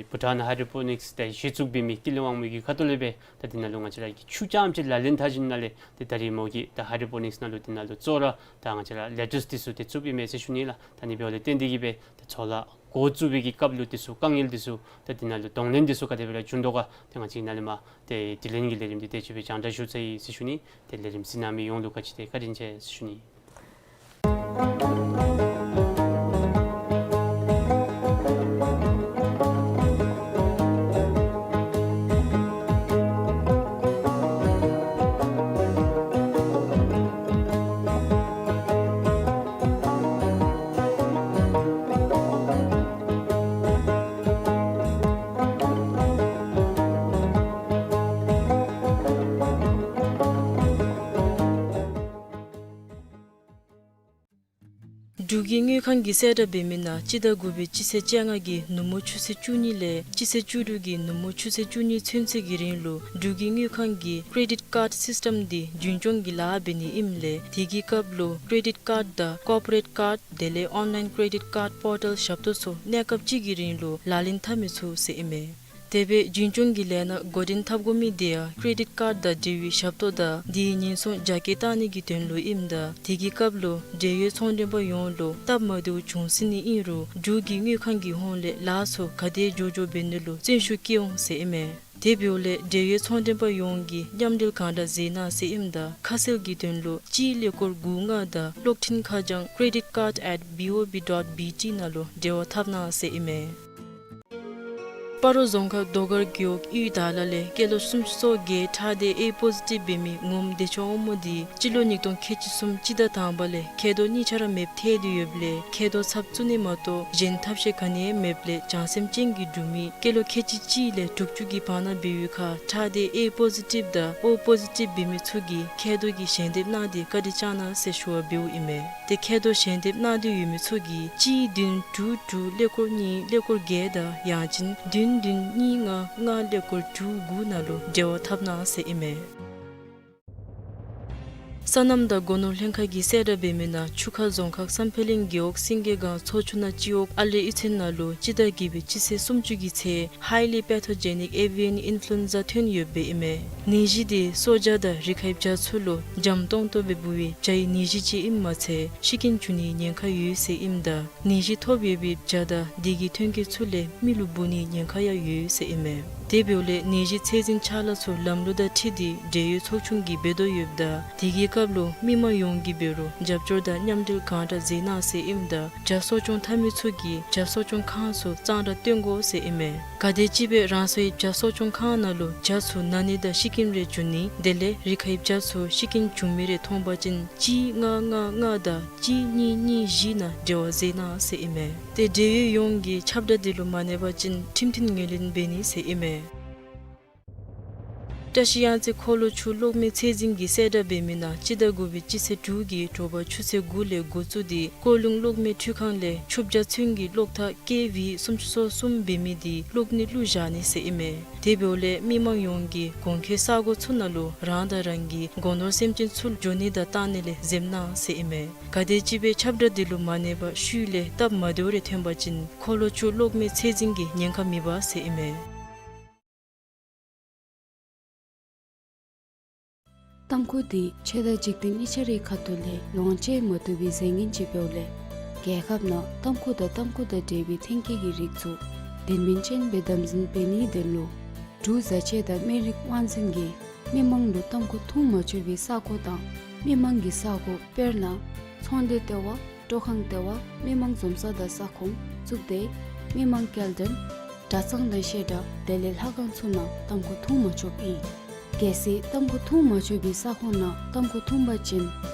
བྷུ་ཊཱན་ནང་ཧའི་ཌོ་པོ་ནིགསི་ཏེ་གཞི་བཙུགས་འབད་མི་ཀུན་ལེགས་དབང་མོ་གི་ཁ་ཐུག་ལས་སྦེ་ད་འདི་ནང་ལུ་ང་བཅས་ར་གིས་ཆུ་རྐྱངམ་ཅིག་ལག་ལེན་འཐབ་ཞིནམ་ལས་ཏེ་ད་རིས་མོ་གིས་ད་ཧའི་ཌོ་པོ་ནིགསི་ནང་ལུ་འདི་ནང་ལུ་གཙོ་བོ་ར་ད་ང་བཅས་ར་ལེ་ཊུསི་འདི་ཚུ་ཏེ་བཙུགསཔ་ཨིན་མས་ཟེར་ཞུ་ནི་ལགས། ད་ཨ་ནི་འབདཝ་ལས་བརྟེན་ཏེ་གི་སྦེ་ད་ཚོང་ལཱ་འགོ་བཙུགས་པའི་གི་སྐབས་ལུ་འདི་ཚུ་དཀའ་ངལ་འདི་ཚུ་ད་འདི་ནང་ལུ་གདོང་ལེན་འདི་ཚུ་ག་དེ་སྦེ་ར་བྱུང་དོ་ག། ཏེ་ང་བཅས་ནཱ་ལས་མར་ཏེ་དྲི་ལན་གྱི་ལས་རིམ་འདི་དེ་ཅིག་སྦེ་རྒྱང་བསྒྲགས་ཞུ་ཚར་ཡི་ཟེར་ཞུ་ནི། ཏེ་ལས་རིམ་གཟིགས་གནང་མི་ཡོངས་ལུ་ག་ཅི་ཏེ་བཀའ་དྲིན་ཆེ་ཟེར་ཞུ་ནི། འབྲུག་གི་དངུལ་ཁང་གིས་གསལ་བསྒྲགས་འབད་མི་ནང་སྤྱི་ཟླ་དགུ་པའི་སྤྱི་ཚེས་བཅོ་ལྔ་གི་ནུབ་མོ་ཆུ་ཚོད་བཅུ་གཉིས་ལས་སྤྱི་ཚེས་བཅུ་དྲུག་གི་ནུབ་མོ་ཆུ་ཚོད་བཅུ་གཉིས་ཚུན་ཚོད་ཀྱི་རིང་ལུ་འབྲུག་གི་དངུལ་ཁང་གི་ཀེ་རེ་ཌིཊ་ཀཱཌ་སིསི་ཊམ་འདི་རྒྱུན་སྐྱོང་གི་ལཱ་འབད་ནི་ཨིནམ་ལས་དེ་གི་སྐབས་ལུ་ཀེ་རེ་ཌིཊ་ཀཱཌ་དང་ཀོར་པོ་རེཊ་ཀཱཌ་དེ་ལས་ཨོན་ལའིན་ཀེ་རེ་ཌིཊ་ཀཱཌ་པོར་ཊལ་ཞབས་ཏོག་ཚུ་གནས་སྐབས་གཅིག་གི་རིང་ལུ་ལག་ལེན་འཐབ་མི་ཚུགས་ཟེར་ཨིན་མས། དེ་སྦེ་རྒྱུན་སྐྱོང་གི་ལས་སྣ་འགོ་འདྲེན་འཐབ་དགོ་མི་དེ་ཡང་ཀེ་རེ་ཌིཊ་ཀཱཌ་དང་འབྲེལ་བའི་ཞབས་ཏོག་དང་དེའི་ཉེན་སྲུང་རྒྱ་སྐྱེད་བཏང་ནི་གི་དོན་ལུ་ཨིནམ་ད་དེ་གི་སྐབས་ལུ་འབྲེལ་ཡོད་ཚོང་མགྲོན་པ་ཡོངས་ལུ་སྟབས་མ་བདེཝ་བྱུང་སྲིད་ནི་ཨིན་རུང་འབྲུག་གི་དངུལ་ཁང་གི་ཧོངས་ལས་ལཱ་ཚུ་ག་དེ་མགྱོགས་མགྱོགས་འབད་ནི་ལུ་བརྩོན་ཤུགས་བསྐྱེད་འོང་ཟེར་ཨིན་མས། དེ་འབདཝ་ལས་འབྲེལ་ཡོད་ཚོང་མགྲོན་པ་ཡོངས་ཀྱིས་མཉམ་འབྲེལ་གང་དྲག་མཛད་གནང་ཟེར་ཨིནམ་ད་ཁ་གསལ་གྱི་དོན་ལུ་གཅིག་ཀླད་ཀོར་དགུ་ལྔ་དང་གློག་འཕྲིན་ཁ་བྱང་credit card at B O B dot B T ནང་ལུ་འབྲེལ་བ་འཐབ་གནང་ཟེར་ཨིན་མས། སྤ་རོ་རྫོང་ཁག་རྡོ་དཀར་རྒེད་འོག་གཡུས་དྭགས་ལ་ལས་སྐྱེས་ལོ་སུམ་ཅུ་སོ་བརྒྱད་ཁྲག་སྡེ་ཨེ་པོ་ཟི་ཊིབ་འབད་མི་ངོམ་བདེ་མཆོག་དབང་མོ་འདི་སྤྱི་ལོ་ཉིས་སྟོང་ཁལ་གཅིག་གསུམ་སྤྱི་ཟླ་དང་པ་ལས་མཁལ་རྡོག་གཉིས་ཆ་ར་མེདཔ་ཐལ་ཏེ་ཡོདཔ་ལས་མཁལ་རྡོག་ཚབ་བཙུགས་ནི་མ་གཏོགས་གཞན་ཐབས་ཤེས་ག་ནི་ཡང་མེདཔ་ལས་བྱང་སེམས་ཅན་གྱི་འབྲུག་མི་སྐྱེས་ལོ་ཁལ་གཅིག་གཅིག་ལས་དྲུག་ཅུ་གི་བར་ན་འབད་བའི་ཁར་ཁྲག་སྡེ་ཨེ་པོ་ཟི་ཊིབ་དང་ཨོ་པོ་ཟི་ཊིབ་འབད་མི་ཚུ་གིས་མཁལ་རྡོག་གི་ཞལ་འདེབས་གནང་སྟེ་བཀའ་དྲིན་བསྐྱང་གནང་ཟེར་ཞུ་བ་འབདཝ་ཨིན་མས། ཏེ་མཁལ་རྡོག་ཞལ་འདེབས་གནང་འདོད་ཡོད་མི་ཚུ་གིས་གཅིག་བདུན་དྲུག་དྲུག་ཀླད་ཀོར་གཉིས་ཀླད་ཀོར་བརྒྱད་དང་ཡང་ཅིན་བདུན་བདུན་གཉིས་ལྔ་ལྔ་ཀླད་ཀོར་དྲུག་དགུ་ནང་ལུ་འབྲེལ་བ་འཐབ་གནང་ཟེར་ཨིན་མས། སོ་ནམ་དང་སྒོ་ནོར་ལྷན་ཁག་གིས་གསལ་བསྒྲགས་འབད་མི་ནང་ཆུ་ཁ་རྫོང་ཁག་བསམ་འཕེལ་གླིང་རྒེད་འོག་སེང་གེ་སྒང་མཚོ་ཆུ་ནང་སྤྱི་འོག་ཨ་ལེ་གཡུས་ཚན་ནང་ལུ་སྤྱི་ཟླ་བརྒྱད་པའི་སྤྱི་ཚེས་སུམ་ཅུ་གི་ཚེ་highly pathogenic avian influenza ཐོན་ཡོདཔ་ཨིན་མས། ནད་གཞི་དེ་སོ་བྱ་དང་རི་ཁའི་བྱ་ཚུ་ལུ་འཇམ་ཏོང་ཏོ་སྦེ་འབུ་བའི་བྱའི་ནད་གཞི་ཅིག་ཨིནམ་མ་ཚད་ཤི་རྐྱེན་བྱུང་ནིའི་ཉེན་ཁ་ཡོད་ཟེར་ཨིནམ་ད་ནད་གཞི་ཐོབ་ཡོད་པའི་བྱ་དང་དེ་གི་ཐོན་སྐྱེད་ཚུ་ལས་མི་ལུ་འབུ་ནིའི་ཉེན་ཁ་ཡང་ཡོད་ཟེར་ཨིན་མས། དེ་འབདཝ་ལས་ནད་གཞི་ཚད་འཛིན་ཕྱག་ལཱ་ཚུ་ལམ་ལུགས་དང་འཁྲིལ་ཏེ་འབྲེལ་ཡོད་ཚོགས་ཆུང་གིས་འབད་དོ་ཡོདཔ་ད་དེ་གི་སྐབས་ལུ་མི་མང་ཡོངས་ཀྱིས་འབད་རུང་རྒྱབ་སྐྱོར་དང་མཉམ་འབྲེལ་གང་དྲག་མཛད་གནང་ཟེར་ཨིནམ་ད་བྱ་གསོ་སྐྱོང་འཐབ་མི་ཚུ་གིས་བྱ་གསོ་སྐྱོང་ཁང་ཚུ་གཙང་སྦྲ་སྟོན་དགོ་ཟེར་ཨིན་མས། ག་དེམ་ཅིག་སྦེ་རང་སོའི་བྱ་གསོ་སྐྱོང་ཁང་ནང་ལུ་བྱ་ཚུ་ན་ནི་དང་ཤི་རྐྱེན་རེ་འབྱུང་ནི་དེ་ལས་རི་ཁའི་བྱ་ཚུ་ཤི་རྐྱེན་བྱུང་མི་རེ་མཐོང་པ་ཅིན་གཅིག་ལྔ་ལྔ་ལྔ་དང་གཅིག་གཉིས་གཉིས་བཞི་ནང་འབྲེལ་བ་མཛད་གནང་ཟེར་ཨིན་མས། ཏེ་འབྲེལ་ཡོད་ཡོངས་ཀྱིས་ཁྱབ་བསྒྲགས་འདི་ལུ་མ་གནས་པ་ཅིན་ཁྲིམས་མཐུན་ངོས་ལེན་འབད་ནི་ཟེར་ཨིན་མས། བཀྲ་ཤིས་གཡང་རྩེ་འཁོར་ལོ་ཆུ་གློག་མེ་ཚད་འཛིན་གྱི་གསལ་བསྒྲགས་འབད་མི་ནང་སྤྱི་ཟླ་དགུ་པའི་སྤྱི་ཚེས་དྲུག་གི་དྲོ་པ་ཆུ་ཚོད་དགུ་ལས་འགོ་བཙུགས་ཏེ་ཀོ་ལུང་གློག་མེ་འཕྲུལ་ཁང་ལས་ཆུ་བརྒྱ་ཚུན་གྱི་གློག་ཐག་ཀེ་ཝི་སུམ་ཅུ་སོ་གསུམ་འབད་མི་དེ་གློག་ནད་བླུགས་བཞག་ནི་ཟེར་ཨིན་མས། དེ་འབདཝ་ལས་མི་མང་ཡོངས་ཀྱིས་གོང་འཁོད་ས་གོ་ཚུ་ནང་ལུ་རང་དང་རང་གི་སྒོ་ནོར་སེམས་ཅན་ཚུ་འགྱོ་ནི་དང་གཏང་ནི་ལས་འཛེམ་གནང་ཟེར་ཨིན་མས། ག་དེམ་ཅིག་སྦེ་ཁྱབ་བསྒྲགས་འདི་ལུ་མ་གནས་པར་ཤུལ་ལས་སྟབས་མ་བདེཝ་རེ་ཐོན་པ་ཅིན་འཁོར་ལོ་ཆུ་གློག་མེ་ཚད་འཛིན་གྱིས་ཉེན་ཁ་མི་འབག་ཟེར་ཨིན་མས། ཏམ་ཁུ་འདི་ཆོས་དང་འཇིག་རྟེན་གཉིས་ཆ་རའི་ཁ་ཐུག་ལས་ལོངས་སྤྱོད་མ་བཏུབ་པའི་རྫས་ངན་ཅིག་འབདཝ་ལས་རྒྱལ་ཁབ་ནང་ཏམ་ཁུ་དང་ཏམ་ཁུ་དང་འབྲེལ་བའི་ཐོན་སྐྱེད་ཀྱི་རིགས་ཚུ་དོན་སྨིན་ཅན་སྦེ་དམ་འཛིན་འབད་ནིའི་དོན་ལུ་འབྲུག་བཟའ་ཆས་དང་སྨན་རིགས་དབང་འཛིན་གྱིས་མི་མང་ལུ་ཏམ་ཁུ་འཐུང་མ་ཆོག་པའི་ས་གོ་དང་མི་མང་གི་ས་གོ་དཔེར་ན་ཚོང་སྡེ་ལྟེ་བ། སྤྲོ་ཁང་ལྟེ་བ། མི་མང་འཛོམས་ས་དང་ས་ཁོངས། གཙུག་སྡེ། མི་མང་སྐྱེལ་འདྲེན། གྲྭ་ཚང་དང་བཤད་གྲྭ་དེ་ལས་ལྷ་ཁང་ཚུ་ནང་ཏམ་ཁུ་འཐུང་མ་ཆོགཔ་ཨིན། གལ་སྲིད་ཏམ་ཁུ་འཐུང་མ་ཆོག་པའི་ས་ཁོངས་ནང་ཏམ་ཁུ་འཐུང་པ་ཅིན་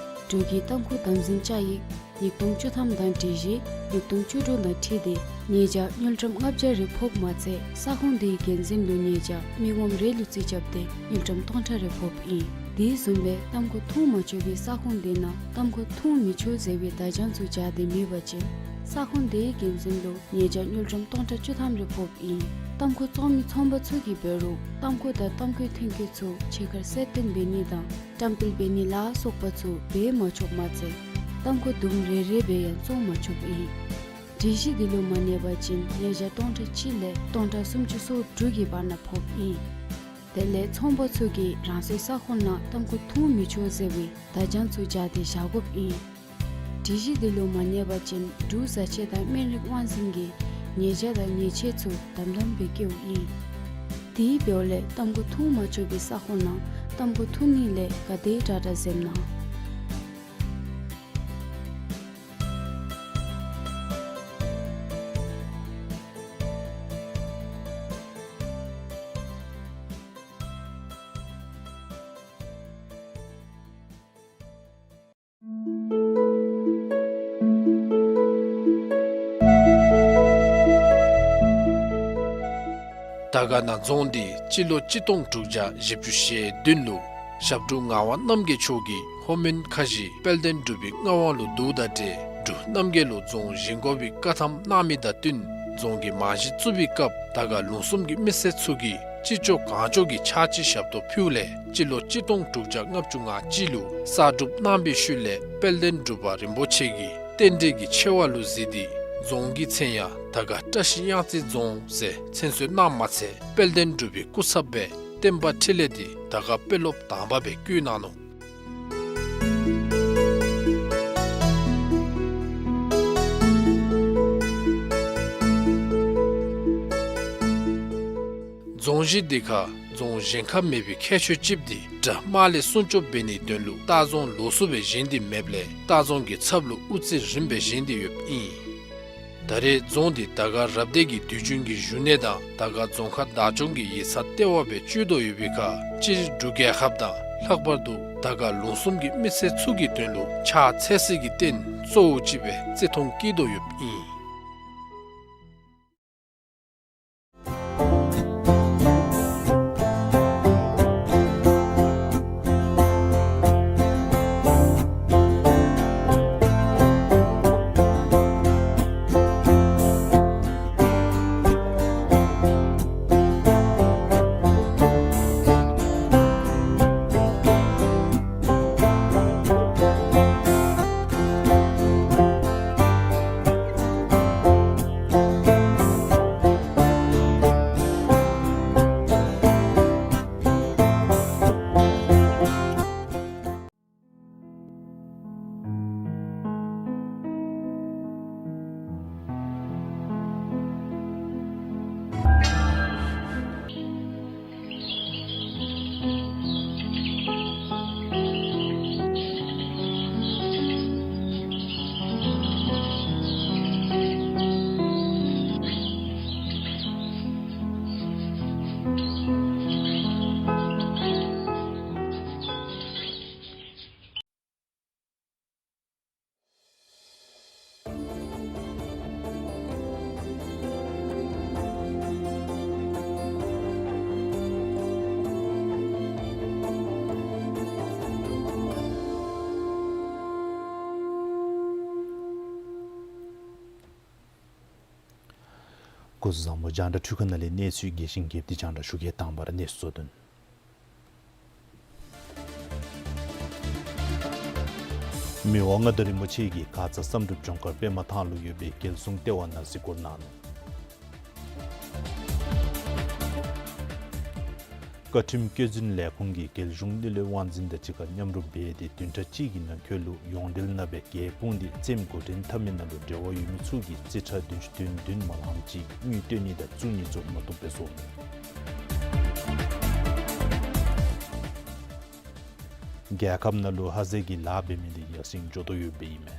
འབྲུག་གི་ཏམ་ཁུ་དམ་འཛིན་བཅའ་ཡིག་ཉིས་སྟོང་བཅུ་ཐམ་དང་སྒྲིག་གཞི་ཉིས་སྟོང་བཅུ་དྲུག་དང་འཁྲིལ་ཏེ་ཉེས་བྱ་དངུལ་ཀྲམ་ལྔ་བརྒྱ་རེ་ཕོགཔ་མ་ཚད་ས་ཁོངས་དེའི་འགན་འཛིན་ལུ་ཉེས་བྱ་མི་ངོམ་རེ་ལུ་རྩིས་རྐྱབ་སྟེ་དངུལ་ཀྲམ་སྟོང་ཕྲག་རེ་ཕོགཔ་ཨིན། དེ་བཟུམ་སྦེ་ཏམ་ཁུ་འཐུང་མ་ཆོག་པའི་ས་ཁོངས་དེ་ནང་ཏམ་ཁུ་འཐུང་མི་ཆོག་ཟེར་བའི་བརྡ་བྱང་ཚུ་སྦྱར་ཏེ་མེད་པ་ཅིན་ས་ཁོངས་དེའི་འགན་འཛིན་ལུ་ཉེས་བྱ་དངུལ་ཀྲམ་སྟོང་ཕྲག་བཅུ་ཐམ་རེ་ཕོགཔ་ཨིན། ཏམ་ཁུ་བཙོང་མི་ཚོང་པ་ཚུ་གིས་འབད་རུང་ཏམ་ཁུ་དང་ཏམ་ཁུའི་ཐོན་སྐྱེད་ཚུ་ཕྱི་ཁར་གསལ་སྟོན་འབད་ནི་དང་བཀྲམ་སྤེལ་འབད་ནི་ལ་སོགས་པ་ཚུ་འབད་མ་ཆོགཔ་མ་ཚད་ཏམ་ཁུ་དུམ་རེ་རེ་སྦེ་ཡང་བཙོང་མ་ཆོགཔ་ཨིན། སྒྲིག་གཞི་འདི་ལུ་མ་གནས་པ་ཅིན་ཉེས་བྱ་སྟོང་ཕྲག་གཅིག་ལས་སྟོང་ཕྲག་སུམ་ཅུ་སོ་དྲུག་གི་བར་ན་ཕོགཔ་ཨིན། དེ་ལས་ཚོང་པ་ཚུ་གིས་རང་སོའི་ས་ཁོངས་ནང་ཏམ་ཁུ་འཐུང་མི་ཆོག་ཟེར་བའི་བརྡ་བྱང་ཚུ་སྦྱར་ཏེ་བཞག་དགོཔ་ཨིན། སྒྲིག་གཞི་འདི་ལུ་མ་གནས་པ་ཅིན་འབྲུག་བཟའ་ཆས་དང་སྨན་རིགས་དབང་འཛིན་གྱིས་ཉེས་བྱ་དང་ཉེས་ཆད་ཚུ་དམ་དམ་སྦེ་བཀལཝ་ཨིན། དེ་འབདཝ་ལས་ཏམ་ཁུ་འཐུང་མ་ཆོག་པའི་ས་ཁོངས་ནང་ཏམ་ཁུ་འཐུང་ནི་ལས་ག་དེ་དྲག་དྲག་འཛེམ་གནང་། དར་དཀར་ན་རྫོང་འདི་སྤྱི་ལོ་གཅིག་སྟོང་དྲུག་བརྒྱ་བཞི་བཅུ་ཞེ་བདུན་ལུ་ཞབས་དྲུང་ངག་དབང་རྣམ་རྒྱལ་མཆོག་གིས་ལྷོ་མོན་ཁ་བཞི་དཔལ་ལྡན་འབྲུག་པའི་མངའ་དབང་ལུ་བསྡུཝ་དང་འབྲེལ་འབྲུག་རྣམ་རྒྱལ་ལུ་རྫོང་བཞེངས་དགོ་པའི་བཀའ་ཐམ་གནང་མི་དང་བསྟུན་རྫོང་གི་རྨང་གཞི་བཙུགས་པའི་སྐབས་དར་དཀར་ལུང་གསུམ་གྱི་མི་སེར་ཚུ་གིས་ཅི་ལྕོགས་གང་ལྕོགས་ཀྱི་ཕྱག་ཕྱི་ཞབས་ཏོག་ཕུལཝ་ལས་སྤྱི་ལོ་གཅིག་སྟོང་དྲུག་བརྒྱ་ལྔ་བཅུ་ང་གཅིག་ལུ་གསར་སྒྲུབ་གནང་བའི་ཤུལ་ལས་དཔལ་ལྡན་འབྲུག་པ་རིན་པོ་ཆེ་གིས་རྟེན་འབྲེལ་གྱི་ཆེ་བ་ལུ་གཟིགས་ཏེ་རྫོང་གི་མཚན་ཡང་དར་དཀར་བཀྲ་ཤིས་གཡང་རྩེ་རྫོང་ཟེར་མཚན་གསོལ་གནངམ་མ་ཚད་དཔལ་ལྡན་འབྲུག་པའི་སྐུ་ཚབ་སྦེ་བསྟན་པ་འཕྲིན་ལས་འདི་དར་དཀར་དཔོན་སློབ་དང་པ་སྦེ་བསྐོ་གནང་ནུག། རྫོང་གཞི་འདི་ཁར་རྫོང་གཞན་ཁར་མེད་པའི་ཁྱད་ཆོས་ཅིག་འདི་དགྲ་དམག་ལས་སྲུང་སྐྱོབ་འབད་ནིའི་དོན་ལུ་ལྟ་རྫོང་ལོགས་སུ་སྦེ་བཞེངས་ཏེ་མེདཔ་ལས་ལྟ་རྫོང་གི་ཚབ་ལུ་དབུ་རྩེ་རིམ་སྦེ་བཞེངས་ཏེ་ཡོདཔ་ཨིན། ད་རེས་རྫོང་འདི་དར་དཀར་རབ་སྡེ་གི་དུས་རྒྱུན་གྱི་བཞུགས་གནས་དང་དར་དཀར་རྫོང་ཁག་བདག་སྐྱོང་གི་ཡིག་ཚང་ལྟེ་བ་སྦེ་སྤྱོད་དོ་ཡོད་པའི་ཁར་སྤྱིར་འབྲུག་རྒྱལ་ཁབ་དང་ལྷག་པར་དུ་དར་དཀར་ལུང་གསུམ་གྱི་མི་སེར་ཚུ་གི་དོན་ལུ་ཕྱག་འཚལ་སའི་རྟེན་གཙོ་བོ་ཅིག་སྦེ་བརྩི་མཐོང་བསྐྱེད་དོ་ཡོདཔ་ཨིན། སྐུ་གཟུགས་བཟང་པོ། རྒྱང་བསྒྲགས་འཕྲུལ་ཁང་ནང་ལས་གནས་ཚུལ་རྒྱས་ཤིང་རྒྱས་པ་དེ་རྒྱང་བསྒྲགས་ཞུ་གེ། དང་པ་ར་གནས་ཚུལ་གཙོ་དོན། མི་དབང་མངའ་བདག་རིན་པོ་ཆེ་གིས་ཁ་ཙ་བསམ་གྲུབ་ལྗོངས་མཁར་པདྨ་ཐང་ལུ་ཡོད་པའི་རྒྱལ་སྲུང་ལྟེ་བ་ནང་གཟིགས་སྐོར་གནང་ནུག། བཀའ་ཁྲིམས་བཀོད་འཛིན་ལས་ཁུངས་ཀྱིས་རྒྱལ་གཞུང་གླེང་སློང་དབང་འཛིན་དང་གཅིག་ཁར་མཉམ་རུབ་འབད་དེ་བདུན་ཕྲག་གཅིག་གི་ནང་འཁོད་ལུ་ཡོངས་འབྲེལ་ནང་སྦེ་རྒྱལ་སྤུངས་ཏེ་རྩེདམོ་འགོ་འདྲེན་འཐབ་མི་ནང་ལུ་འབྲེལ་བ་ཡོད་མི་ཚུ་གིས་རྩིས་ཁྲ་བདུན་ཅུ་དོན་བདུན་མ་ལངམ་ཅིག་དངུལ་སྟོན་ནི་དང་བཙུགས་ནི་ཚུ་མ་བཏུབ་སྦེ་བཟོ་ནུག། རྒྱལ་ཁབ་ནང་ལུ་ཧ་ཟེལ་གྱི་ལཱ་འབད་མི་དེ་ཡར་སེང་འགྱོ་དོ་ཡོདཔ་ཨིན་མས།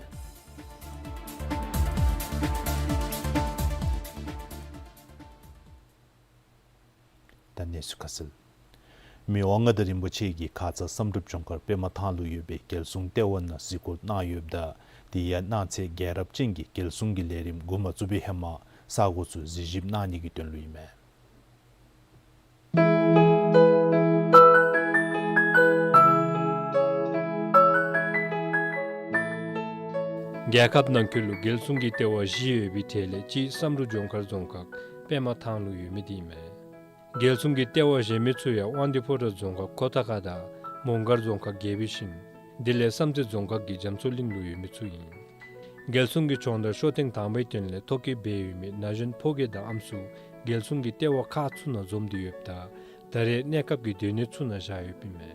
ད་གནས་ཚུལ་ཁ་གསལ། མི་དབང་མངའ་བདག་རིན་པོ་ཆེ་གིས་ཁ་ཙ་བསམ་གྲུབ་ལྗོངས་མཁར་པདྨ་ཐང་ལུ་ཡོད་པའི་རྒྱལ་སྲུང་ལྟེ་བ་ནང་གཟིགས་སྐོར་གནང་ཡོདཔ་ད་དེ་ཡང་གནངས་ཚེ་རྒྱལ་རབས་ཅན་གྱི་རྒྱལ་སྲུང་གི་ལས་རིམ་འགོ་མ་བཙུགས་པའི་ཧེ་མ་ས་གོ་ཚུ་གཟིགས་ཞིབ་གནང་ནི་གི་དོན་ལུ་ཨིན་མས། རྒྱལ་ཁབ་ནང་འཁོད་ལུ་རྒྱལ་སྲུང་གི་ལྟེ་བ་བཞི་ཡོད་པའི་གྲས་ལས་གཅིག་བསམ་གྲུབ་ལྗོངས་མཁར་རྫོང་ཁག་པདྨ་ཐང་ལུ་ཡོད་མི་དེ་ཨིན་མས། རྒྱལ་སྲུང་གི་ལྟེ་བ་གཞན་མི་ཚུ་ཡང་དབང་འདུས་ཕོ་བྲང་རྫོང་ཁག་ཁོ་ཐང་ཁ་དང་མོང་སྒར་རྫོང་ཁག་རྒྱལ་པོའི་ཤིང་། དེ་ལས་བསམ་རྩེ་རྫོང་ཁག་གི་རྒྱ་མཚོ་གླིང་ལུ་ཡོད་མི་ཚུ་ཨིན། རྒྱལ་སྲུང་གི་སྦྱོང་བརྡར་ཤོ་ཐེངས་དང་པའི་དོན་ལས་ཐོ་བཀོད་འབད་ཡོད་མི་ན་གཞོན་ཕོ་སྐྱེས་དང་ཨམ་སྲུ་རྒྱལ་སྲུང་གི་ལྟེ་བ་ཁག་ཚུ་ནང་འཛོམས་ཏེ་ཡོདཔ་ད་ད་རེས་གནས་སྐབས་ཀྱི་སྡོད་གནས་ཚུ་ནང་བཞག་ཡོདཔ་ཨིན་མས།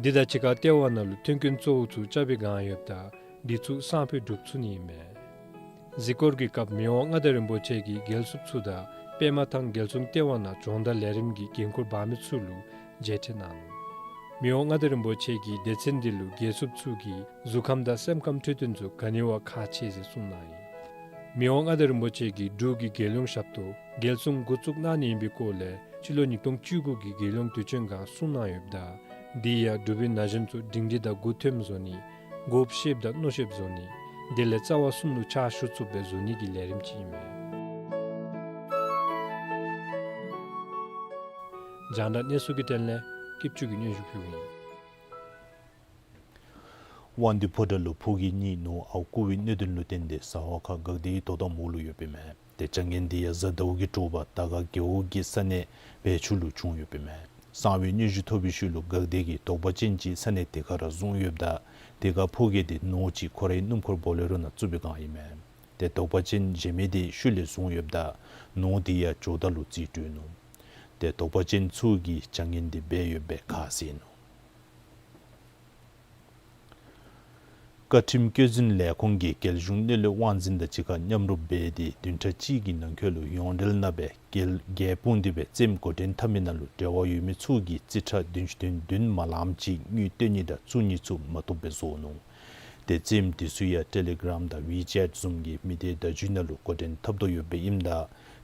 འདི་དང་གཅིག་ཁར་ལྟེ་བ་ནང་ལུ་མཐུན་རྐྱེན་གཙོ་བོ་ཚུ་རྐྱབ་པའི་སྒང་ཡོདཔ་ད་འདི་ཚུ་སང་ཕོད་སྒྲུབ་ཚུགས་ནི་ཨིན་མས། གཟིགས་སྐོར་གྱི་སྐབས་མི་དབང་མངའ་བདག་རིན་པོ་ཆེ་གིས་རྒྱལ་སྲུངཔ་ཚུ་དང་པདྨ་ཐང་རྒྱལ་སྲུང་ལྟེ་བ་ནང་སྦྱོང་བརྡར་ལས་རིམ་གྱི་འགན་ཁུར་འབག་མི་ཚུ་ལུ་མཇལ་འཕྲད་གནང་ནུག། མི་དབང་མངའ་བདག་རིན་པོ་ཆེ་གིས་སྡེ་ཚན་འདི་ལུ་རྒྱལ་སྲུངཔ་ཚུ་གི་གཟུགས་ཁམས་དང་སེམས་ཁམས་འཕྲོད་བསྟེན་ཚུ་ག་ནི་བ་ཁག་ཆེ་ཟེར་གསུངས་གནང་ཡི། མི་དབང་མངའ་བདག་རིན་པོ་ཆེ་གིས་འབྲུག་གི་རྒྱལ་ཡོངས་ཞབས་ཏོག་རྒྱལ་སྲུང་འགོ་བཙུགས་གནང་ནི་ཨིན་པའི་སྐོར་ལས་སྤྱི་ལོ་ཉིས་སྟོང་བཅུ་དགུ་གི་རྒྱལ་ཡོངས་དུས་ཆེན་སྒང་གསུངས་གནང་ཡོདཔ་ད་འདི་ཡང་འབྲུག་པའི་ན་གཞོན་ཚུ་སྒྲིང་སྒྲི་དང་མགུ་འཐོམ་བཟོ་ནི། མགུ་བཤེདཔ་དང་མནོ་བཤེདཔ་བཟོ་ནི། དེ་ལས་རྩ་བ་གསུམ་ལུ་ཕྱག་ཞུ་ཚུགསཔ་སྦེ་བཟོ་ནི་གི་ལས་རིམ་ཅིག་ཨིན་མས། རྒྱང་བསྒྲགས་གནས་ཚུལ་གྱི་དོན་ལས་སྐྱིདཔ་ཆོས་ཀྱིས་སྙན་ཞུ་ཕུལཝ་ཨིན། དབང་འདུས་ཕོ་བྲང་ལུ་ཕོ་སྐྱེས་གཉིས་ནོར་ཨརཝ་རྐུ་བའི་གནད་དོན་ལུ་བརྟེན་ཏེ་ཟ་ཧོར་ཁ་དགའ་བདེའི་དོ་དམ་འོག་ལུ་ཡོདཔ་ཨིན་མས། ཏེ་བྱ་ངན་འདི་ཡང་གཟའ་ཟླཝ་གི་དྲོ་པ་དར་དཀར་རྒེད་འོག་གི་ས་གནས་བལ་ཆུ་ལུ་བྱུང་ཡོདཔ་ཨིན་མས། གསང་བའི་སྙན་ཞུ་ཐོབ་པའི་ཤུལ་ལུ་དགའ་བདེ་གིས་དོགས་པ་ཅན་ཅིག་ས་གནས་དེ་ཁར་ར་བཟུང་ཡོདཔ་ད་དེ་ཁར་ཕོ་སྐྱེས་དེ་ནོར་ཅིག་ཁོ་རའི་སྣུམ་འཁོར་བོ་ལེ་རོ་ནང་བཙུགས་པའི་སྒང་ཨིན་མས། ཏེ་དོགས་པ་ཅན་གཞན་མི་དེ་ཤུལ་ལས་བཟུང་ཡོདཔ་ད་ནོར་དེ་ཡང་ཇོ་བདག་ལུ་རྩིས་སྤྲོད་ནུག། ཏེ་དོགས་པ་ཅན་ཚུ་གིས་བྱ་ངན་དེ་འབད་ཡོདཔ་སྦེ་ཁ་གསལ་ནུག། བཀའ་ཁྲིམས་བཀོད་འཛིན་ལས་ཁུངས་ཀྱིས་རྒྱལ་གཞུང་གླེང་སློང་དབང་འཛིན་དང་གཅིག་ཁར་མཉམ་རུབ་འབད་དེ་བདུན་ཕྲག་གཅིག་གི་ནང་འཁོད་ལུ་ཡོངས་འབྲེལ་ནང་སྦེ་རྒྱལ་རྒྱལ་སྤུངས་ཏེ་སྦེ་རྩེདམོ་འགོ་འདྲེན་འཐབ་མི་ནང་ལུ་འབྲེལ་བ་ཡོད་མི་ཚུ་གིས་རྩིས་ཁྲ་བདུན་ཅུ་དོན་བདུན་མ་ལངམ་ཅིག་དངུལ་སྟོན་ནི་དང་བཙུགས་ནི་ཚུ་མ་བཏུབ་སྦེ་བཟོ་ནུག། ཏེ་རྩེདམོ་དེ་ཚུ་ཡང་ཊེ་ལི་གརམ་དང་ཝི་ཅེཊ་བཟུམ་གྱི་མི་སྡེ་བརྡ་བརྒྱུད་ནང་ལུ་འགོ་འདྲེན་འཐབ་དོ་ཡོདཔ་ཨིནམ་ད་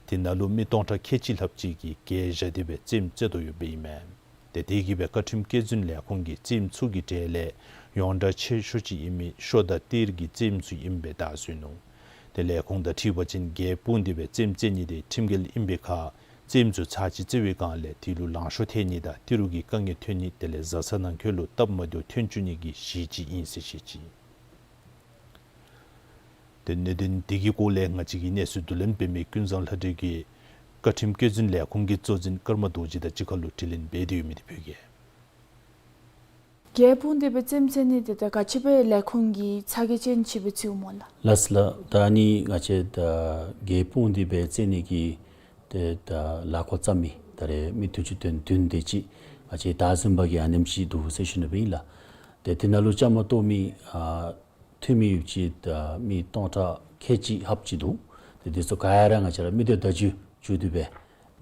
དེ་ནང་ལུ་མི་སྟོང་ཕྲག་ཁལ་གཅིག་ལྷགཔ་ཅིག་གིས་གྱལ་བཞག་སྟེ་སྦེ་རྩེདམོ་རྩེ་དོ་ཡོདཔ་ཨིན་མས། ཏེ་དེ་གིས་སྦེ་བཀའ་ཁྲིམས་བཀོད་འཛིན་ལས་ཁུངས་ཀྱིས་རྩེདམོ་ཚུ་གི་གྲས་ལས་ཡོངས་གྲགས་ཆེ་ཤོས་ཅིག་ཨིན་མི་ཤོ་དང་ཏིར་གྱི་རྩེདམོ་ཚུ་ཨིནམ་སྦེ་བརྡ་བཟོ་ནུག། ཏེ་ལས་ཁུངས་དང་འཁྲིལ་བ་ཅིན་རྒྱལ་སྤུངས་ཏེ་སྦེ་རྩེདམོ་རྩེ་ནི་དེ་ཁྲིམས་འགལ་ཨིན་པའི་ཁར་རྩེདམོ་ཚུ་ཚར་གཅིག་རྩེ་བའི་སྒང་ལས་དེ་ལུ་ལང་ཤོར་ཐལ་ནི་དང་ཏི་རུ་གི་དཀའ་ངལ་ཐོན་ནི་དེ་ལས་བཟའ་ཚང་ནང་འཁོད་ལུ་སྟབས་མ་བདེཝ་ཐོན་བཅུག་ནི་གི་གཞི་ཅིག་ཨིན་ཟེར་བཤད་ཅི། ཏེ་གནད་དོན་དེ་གི་སྐོར་ལས་ང་བཅས་ཀྱི་གནས་ཚུལ་བསྡུ་ལེན་འབད་མི་ཀུན་བཟང་ལྷ་སྒྲོན་གྱིས་བཀའ་ཁྲིམས་བཀོད་འཛིན་ལས་ཁུངས་ཀྱི་གཙོ་འཛིན་ཀརྨ་རྡོ་རྗེ་དང་གཅིག་ཁར་ལུ་དྲི་ལན་འབད་དེ་ཡོད་མི་དེ་ཕུལ་གེ། རྒྱལ་སྤུངས་ཏེ་སྦེ་རྩེདམོ་རྩེ་ནི་དེ་ད་ག་ཅི་སྦེ་ལས་ཁུངས་ཀྱིས་ཚ་གྱང་ཅན་ཅིག་སྦེ་བརྩིཝ་སྨོ་ལགས། ལགས་སོ་ལགས། ད་ཨ་ནི་ང་བཅས་ད་རྒྱལ་སྤུངས་ཏེ་སྦེ་རྩེ་ནི་གི་ཏེ་ད་ལཱ་འགོ་བརྩམས་མི་ད་རེས་མི་བདུན་ཅུ་དོན་བདུན་དེ་ཅིག་ང་བཅས་བདའ་ཟུན་པ་གིས་ཨ་ནེམ་ཅིག་འདུག་ཟེར་ཞུ་ནི་སྦེ་ཨིན་ལགས། ཏེ་དེ་ནང་ལུ་བཅའ་མར་གཏོགས་མི་ཨ་འཐུས་མི་ཡོདཔ་ཅིག་ད་མི་སྟོང་ཕྲག་ཁལ་གཅིག་ལྷགཔ་ཅིག་འདུག། ཏེ་དེ་ཚུ་ག་ར་ང་བཅས་ར་མི་སྡེ་བརྡ་བརྒྱུད་བརྒྱུད་དེ་སྦེ་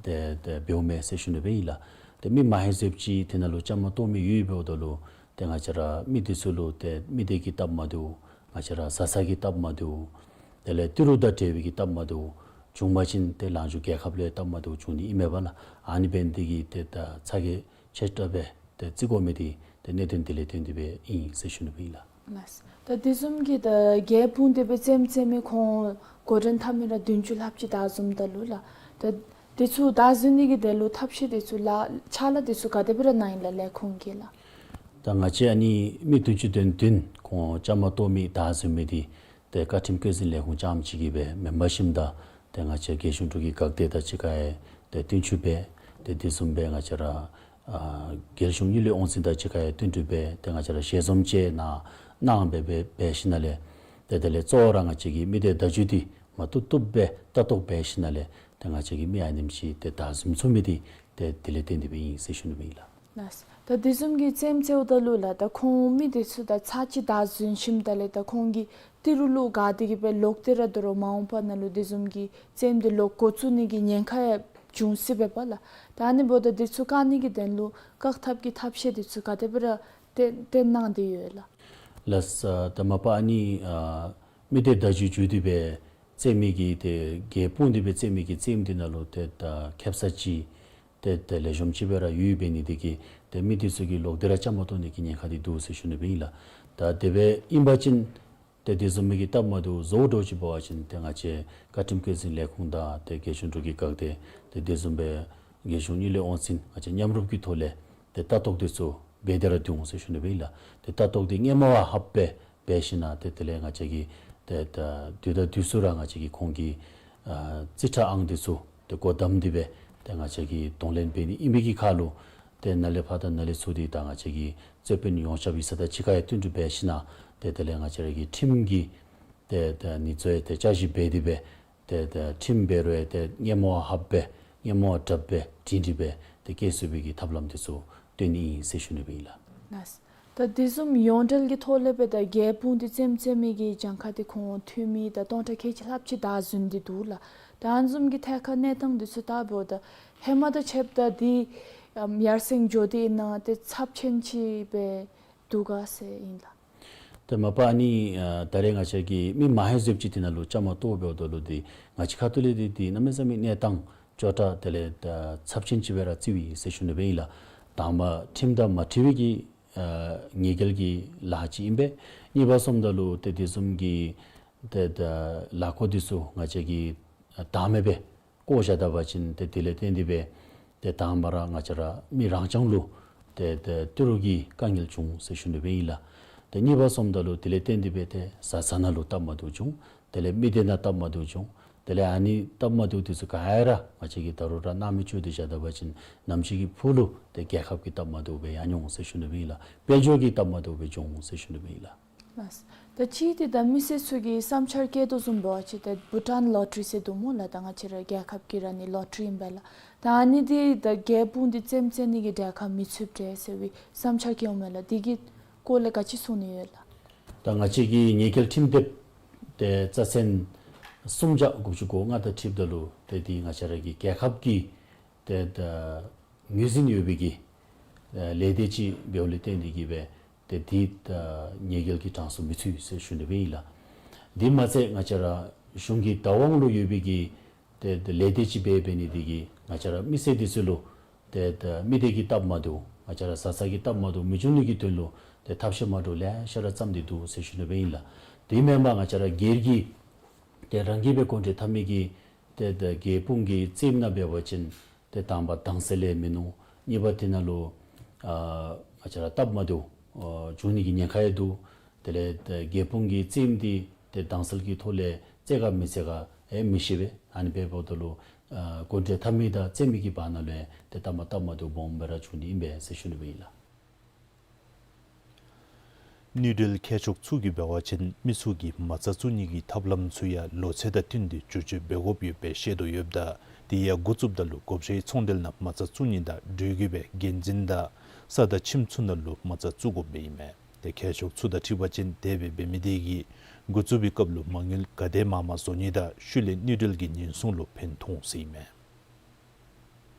ཏེ་ཏེ་འབདཝ་མས་ཟེར་ཞུ་ནི་སྦེ་ཨིན་ལགས། ཏེ་མི་མང་ཧེང་སྦེ་ཅིག་དེ་ནང་ལུ་བཅའ་མར་གཏོགས་མི་ཡོདཔ་འབདཝ་ད་ལུ་ཏེ་ང་བཅས་ར་མི་དེ་ཚུ་ལུ་ཏེ་མི་སྡེ་གི་སྟབས་མ་བདེཝ་ང་བཅས་ར་བཟའ་ཚང་གི་སྟབས་མ་བདེཝ་དེ་ལས་ཏི་རུ་དང་འབྲེལ་བའི་གི་སྟབས་མ་བདེཝ་བྱུང་པ་ཅིན་ཏེ་ལང་ཕྱོགས་རྒྱལ་ཁབ་ལུ་ཡང་སྟབས་མ་བདེཝ་བྱུང་ནི་ཨིན་མས་པ་ལགས། ཨ་ནི་འབད་ནི་དེ་གིས་ཏེ་ད་ཚ་གྱང་ཆེ་དྲགས་སྦེ་ཏེ་བརྩི་དགོ་མི་དེ་ཏེ་གནད་དོན་དེ་ལས་བརྟེན་ཏེ་སྦེ་ཨིན་ཟེར་ཞུ་ནི་སྦེ་ཨིན་ལགས། ལགས། ད་དེ་བཟུམ་གྱི་ད་རྒྱལ་སྤུངས་ཏེ་སྦེ་རྩེདམོ་རྩེ་མི་ཁོང་འགོ་འདྲེན་འཐབ་མི་ར་བདུན་ཅུ་ལྷགཔ་ཅིག་བདའ་ཟུནམ་ད་ལུ་ལགས། ད་དེ་ཚུ་བདའ་ཟུན་ནི་གི་དེ་ལུ་ཐབས་ཤེས་དེ་ཚུ་ལགས་ཕྱག་ལཱ་དེ་ཚུ་ག་དེ་སྦེ་ར་གནང་ཡི་ལགས་ལས་ཁུངས་ཀྱིས་ལགས། ད་ང་བཅས་ཨ་ནི་མི་བདུན་ཅུ་དོན་བདུན་ཁོང་བཅའ་མར་གཏོགས་མི་བདའ་ཟུན་མི་དེ་ཏེ་བཀའ་ཁྲིམས་བཀོད་འཛིན་ལས་ཁུངས་རྐྱངམ་ཅིག་གིས་སྦེ་མེན་པར་ཞིནམ་ད་ ཏེ་ང་བཅས་རྒྱལ་གཞུང་འབྲུག་གི་འགག་སྡེ་དང་གཅིག་ཁར་ཡང་ཏེ་བསྟུན་ཞུ་འབད། ཏེ་དེ་བཟུམ་སྦེ་ང་བཅས་ར་ཨ་རྒྱལ་གཞུང་དངུལ་ལས་དབང་འཛིན་དང་གཅིག་ཁར་ཡང་བསྟུན་གྲོས་འབད། ཏེ་ང་བཅས་ར་ཞལ་འཛོམས་ཅིག་གནང་གནང་སྦེ་འབད་འབད་ཞིནམ་ལས་ཏེ་དེ་ལས་གཙོ་བོ་ར་ང་བཅས་ཀྱི་མི་སྡེ་བརྡ་བརྒྱུད་འདི་མ་བཏུབ་བཏུབ་སྦེ་ལྟ་རྟོག་འབད་ཞིནམ་ལས་ཏེ་ང་བཅས་ཀྱི་མི་ཨ་ནེམ་ཅིག་ཏེ་བདའ་ཟུན་ཚུགས་མི་འདི་ཏེ་དེ་ལས་བརྟེན་ཏེ་སྦེ་ཨིན་ཟེར་ཞུ་ནི་སྦེ་ཨིན་ལགས། ལགས། ད་དེ་བཟུམ་གྱི་རྩེདམོ་རྩེཝ་ད་ལུ་ལགས་ད་ཁོང་མི་དེ་ཚུ་དང་ཚར་གཅིག་བདའ་ཟུན་ཞིནམ་ད་ལས་ད་ཁོང་གིས་ཏི་རུ་ལུ་བཀལ་ཏེ་གིས་སྦེ་ལོག་སྟེ་ར་དོ་རུང་མ་འོངས་པ་ནང་ལུ་དེ་བཟུམ་གྱི་རྩེདམོ་འདི་ལོག་འགོ་བཙུགས་ནི་གི་ཉེན་ཁ་ཡང་འབྱུང་སྲིད་པས་པ་ལགས། ད་ཨ་ནི་འབདཝ་ད་དེ་ཚུ་བཀག་ནི་གི་དོན་ལུ་བཀག་ཐབས་ཀྱི་ཐབས་ཤེས་དེ་ཚུ་ག་དེ་སྦེ་ར་བཏོན་བཏོན་གནང་སྟེ་ཡོད་ལགས། ལགས། ད་མ་པ་ཨ་ནི་ཨ་མི་སྡེ་བརྡ་བརྒྱུད་བརྒྱུད་དེ་སྦེ་རྩེད་མི་གི་ཏེ་རྒྱལ་སྤུངས་ཏེ་སྦེ་རྩེད་མི་གི་རྩེདམོ་འདི་ནང་ལུ་ཏེ་ད་ཁེབ་ས་ཅིག་ཏེ་ཏེ་ལེགས་ཤོམ་ཅིག་སྦེ་ར་ཡོདཔ་འབད་ནི་དེ་གིས་ཏེ་མི་དེ་ཚུ་གིས་ལོག་སྟེ་ར་བཅའ་མར་གཏོགས་ནི་གི་ཉེན་ཁ་འདི་འདུག་ཟེར་ཞུ་ནི་སྦེ་ཨིན་ལགས། ད་དེ་སྦེ་ཨིན་པ་ཅིན་ཏེ་དེ་བཟུམ་མའི་གི་སྟབས་མ་བདེཝ་བཟོ་འདྲཝ་ཅིག་འབད་བ་ཅིན་ཏེ་ང་བཅས་བཀའ་ཁྲིམས་བཀོད་འཛིན་ལས་ཁུངས་དང་ཏེ་རྒྱལ་གཞུང་འབྲུག་གི་འགག་སྡེ་ཏེ་དེ་བཟུམ་སྦེ་རྒྱལ་གཞུང་དངུལ་ལས་དབང་འཛིན་ང་བཅས་མཉམ་རུབ་ཀྱི་ཐོག་ལས་ཏེ་ལྟ་རྟོག་དེ་ཚུ་འབད་དེ་ར་འདུག་ཟེར་ཞུ་ནི་སྦེ་ཨིན་ལགས། ཏེ་ལྟ་རྟོག་འདི་སྔོན་མ་བ་ལྷགཔ་སྦེ་འབད་ཞིནམ་ཏེ་དེ་ལས་ང་བཅས་ཀྱིས་ཏེ་ད་དུས་དང་དུས་སུ་ར་ང་བཅས་ཀྱིས་ཁོང་གི་ཨ་རྩིས་ཁྲ་ཨང་དེ་ཚུ་ཏེ་སྒོ་བསྡམས་ཏེ་སྦེ་ཏེ་ང་བཅས་ཀྱིས་གདོང་ལེན་འབད་ནི་ཨིན་པའི་གི་ཁར་ལུ་ཏེ་ནཱ་ལས་ཕར་དང་ནཱ་ལས་ཚུར་འདི་ད་ང་བཅས་ཀྱི་རྩོད་དཔོན་ཡོངས་ཁྱབ་ཡིག་ཚང་དང་གཅིག་ཁར་ཡང་བསྟུན་གྲོས་འབད་ཞིནམ་ཏེ་དེ་ལས་ང་བཅས་ར་གི་ཁྲིམས་ཀྱི་ཏེ་ད་ནི་གཙོ་ཡང་ཏེ་བསྐྱར་ཞིབ་འབད་དེ་སྦེ་ཏེ་ད་ཁྲིམས་འབད་རུང་ཡང་ཏེ་སྔོན་མ་བ་ལྷགཔ་སྦེ་སྔོན་མ་བ་དྲགཔ་སྦེ་སྒྲིང་སྒྲི་སྦེ་ཏེ་བཀལ་ཚུགས་པའི་གི་ཐབས་ལམ་དེ་ཚུ་སྟོན་ནི་ཨིན་ཟེར་ཞུ་ནི་སྦེ་ཨིན་ལགས། ལགས། ད་དེ་བཟུམ་ཡོངས་འབྲེལ་གྱི་ཐོག་ལས་འབདཝ་ད་རྒྱལ་སྤུངས་ཏེ་རྩེདམོ་རྩེ་མི་གི་གྱངས་ཁ་དེ་ཁོང་འཐུས་མི་དང་སྟོང་ཕྲག་ཁལ་གཅིག་ལྷགཔ་ཅིག་བདའ་ཟུན་ཏེ་འདུག་ལགས། ད་ཨ་ནི་བཟུམ་གྱི་ཐད་ཁར་གནས་སྟངས་དེ་ཚུ་བལྟཝ་ད་ཧེ་མ་དང་ཕྱདཔ་ད་འདི་ཨམ་ཡར་སེང་འགྱོ་སྟེ་ཨིན་ན་ཏེ་ཚབས་ཆེན་ཅིག་སྦེ་འདུག་ག་ཟེར་ཨིན་ལགས། ཏེ་མ་པ་ཨ་ནི་ཨ་ད་རེས་ང་བཅས་ཀྱིས་མི་མང་ཧེང་སྐལ་ཅིག་དེ་ནང་ལུ་བཅའ་མར་གཏོགས་འབདཝ་ད་ལུ་འདི་ང་བཅས་ཁ་ཐུག་ལས་འདི་འདི་གནམ་མེད་ས་མེད་གནས་སྟངས་སྐྱོ་དྲགས་དེ་ལས་ད་ཚབས་ཆེན་ཅིག་སྦེ་ར་བརྩིཝ་ཨིན་ཟེར་ཞུ་ནི་སྦེ་ཨིན་ལགས། དང་པ་ཁྲིམས་དང་མ་འཁྲིལ་བའི་གི་ཨ་ཉེས་འགེལ་གྱི་ལཱ་ཅིག་ཨིན་པས། གཉིས་པ་སོངམ་ད་ལུ་ཏེ་དེ་བཟུམ་གྱི་ཏེ་ད་ལཱ་འགོ་དེ་ཚུ་ང་བཅས་ཀྱིས་ཨ་བདའ་མེད་པར་བཀོ་བཞག་ད་པ་ཅིན་ཏེ་དེ་ལས་བརྟེན་ཏེ་སྦེ་ཏེ་དང་པ་ར་ང་བཅས་ར་མི་རང་རྐྱང་ལུ་ཏེ་ཏེ་ཏི་རུ་གི་དཀའ་ངལ་འབྱུང་ཟེར་ཞུ་ནི་སྦེ་ཨིན་ལགས། ཏེ་གཉིས་པ་སོངམ་ད་ལུ་དེ་ལས་བརྟེན་ཏེ་སྦེ་ཏེ་བཟའ་ཚང་ནང་ལུ་སྟབས་མ་བདེཝ་འབྱུང་། དེ་ལས་མི་སྡེ་ནང་སྟབས་མ་བདེཝ་འབྱུང་། དེ་ལས་ཨ་ནི་སྟབས་མ་བདེཝ་དེ་ཚུ་ག་ར་ང་བཅས་ཀྱིས་ད་རུང་ར་སྣང་མེད་བཅོས་ཏེ་བཞག་ད་པ་ཅིན་ནམ་ཅིག་གི་འཕྲོ་ལུ་ཏེ་རྒྱལ་ཁབ་ཀྱི་སྟབས་མ་བདེཝ་སྦེ་ཡང་འོང་ཟེར་ཞུ་ནི་སྦེ་ཨིན་ལགས། དཔལ་འབྱོར་གྱི་སྟབས་མ་བདེཝ་སྦེ་འབྱུང་ཟེར་ཞུ་ནི་སྦེ་ཨིན་ལགས། ལགས། ད་ཅི་སྟེ་ད་མི་སེར་ཚུ་གིས་བསམ་འཆར་བཀོད་དོ་བཟུམ་འབད་བ་ཅིན་ད་བྷུ་ཊཱན་ལོ་ཊ་རི་ཟེར་འདུག་སྨོ་ལགས། ད་ང་བཅས་ར་རྒྱལ་ཁབ་ཀྱི་ར་ཨ་ནི་ལོ་ཊ་རི་ཨིན་པས་ལགས། ད་ཨ་ནི་འདི་ད་རྒྱལ་སྤུངས་འདི་རྩེདམོ་རྩེ་ནི་གི་གྲལ་ཁར་མི་ཚུདཔ་འདྲས་ཟེར་བའི་བསམ་འཆར་བཀོད་འོང་མས་ལགས། འདི་གི་སྐོར་ལས་ག་ཅི་གསུང་ནི་ཡོད་ལགས། ད་ང་བཅས་ཀྱི་ཉེས་འགེལ་ཁྲིམས་དེབ་ཏེ་རྩ་ཚན་སུམ་བརྒྱ་དགུ་བཅུ་གོ་ལྔ་དང་འཁྲིལཝ་ད་ལུ་ཏེ་འདི་ང་བཅས་ར་གི་རྒྱལ་ཁབ་ཀྱི་ཏེ་ད་ངོས་འཛིན་ཡོད་པའི་གི་ཨེ་ལས་སྡེ་ཅིག་འབདཝ་ལས་བརྟེན་ཏེ་གིས་སྦེ་ཏེ་འདི་ད་ཉེས་འགེལ་གྱི་གྲངས་སུ་མི་ཚུད་ཟེར་ཞུ་ནི་སྦེ་ཨིན་ལགས། འདི་མ་ཚད་ང་བཅས་ར་གཞུང་གི་བདག་དབང་ལུ་ཡོད་པའི་གི་ཏེ་ཏེ་ལས་སྡེ་ཅིག་འབད་འབད་ནི་འདི་གིས་ང་བཅས་ར་མི་སེར་འདི་ཚུ་ལུ་ཏེ་ཏེ་མི་སྡེ་གི་སྟབས་མ་བདེཝ་ང་བཅས་ར་བཟའ་ཚང་གི་སྟབས་མ་བདེཝ་མི་འབྱུང་ནི་གི་དོན་ལུ་ཏེ་ཐབས་ཤེས་མ་འདྲཝ་ལེ་ཤ་ར་བརྩམས་ཏེ་འདུག་ཟེར་ཞུ་ནི་སྦེ་ཨིན་ལགས། དེ་མེན་པར་ང་བཅས་ར་སྒེར་གྱི་ཏེ་རང་གིས་སྦེ་གོ་འདྲི་འཐབ་མི་གི་ཏེ་ཏེ་རྒྱལ་སྤུངས་ཀྱི་རྩེདམོ་ནང་འབད་བ་ཅིན་ཏེ་དང་པ་དྭངས་གསལ་ཡང་མིན་ནུག། གཉིས་པ་དེ་ནང་ལུ་ཨ་ང་བཅས་ར་སྟབས་མ་བདེཝ་ཨ་འབྱུང་ནི་གི་ཉེན་ཁ་ཡང་འདུག། དེ་ལས་ཏེ་རྒྱལ་སྤུངས་ཀྱི་རྩེདམོ་འདི་ཏེ་དྭངས་གསལ་གྱི་ཐོག་ལས་རྩེ་ག་མི་རྩེ་ག་ཡང་མི་ཤེས་པས། ཨ་ནི་འབདཝ་ད་ལུ་ཨ་གོ་འདྲི་འཐབ་མི་དང་རྩེད་མི་གི་བར་ན་ལུ་ཡང་ཏེ་སྟབས་མ་སྟབས་མ་བདེཝ་སྦོམ་སྦེ་ར་འབྱུང་ནི་ཨིན་པས་ཟེར་ཞུ་ནི་སྦེ་ཨིན་ལགས། དངུལ་འབྲེལ་མཁས་མཆོག་ཚུ་གིས་འབད་བ་ཅིན་མི་ཚུ་གིས་མ་རྩ་བཙུགས་ནི་གི་ཐབས་ལམ་ཚུ་ཡང་ལོ་ཚད་དང་བསྟུན་ཏེ་བསྒྱུར་བཅོས་འབད་དགོཔ་ཡོདཔ་སྦེ་བཤད་དོ་ཡོདཔ་ད་དེ་ཡང་འགོ་བཙུགསཔ་ད་ལུ་བགོ་བཤའི་ཚོང་འབྲེལ་ནང་མ་རྩ་བཙུགས་ནི་དང་འབྲེལ་དགོ་པའི་འགན་འཛིན་དང་ས་དང་ཁྱིམ་ཚུ་ནང་ལུ་མ་རྩ་བཙུགས་དགོཔ་སྦེ་ཨིན་མས། ཏེ་མཁས་མཆོག་ཚུ་དང་འཁྲིལ་བ་ཅིན་དེ་སྦེ་འབད་མི་དེ་གིས་འགོ་བཙུགས་པའི་སྐབས་ལུ་མ་དངུལ་ག་དེ་མང་མང་བཟོ་ནི་དང་ཤུལ་ལས་དངུལ་འབྲེལ་གྱི་ཉེན་སྲུང་ལུ་ཕན་ཐོགས་ཟེར་ཨིན་མས།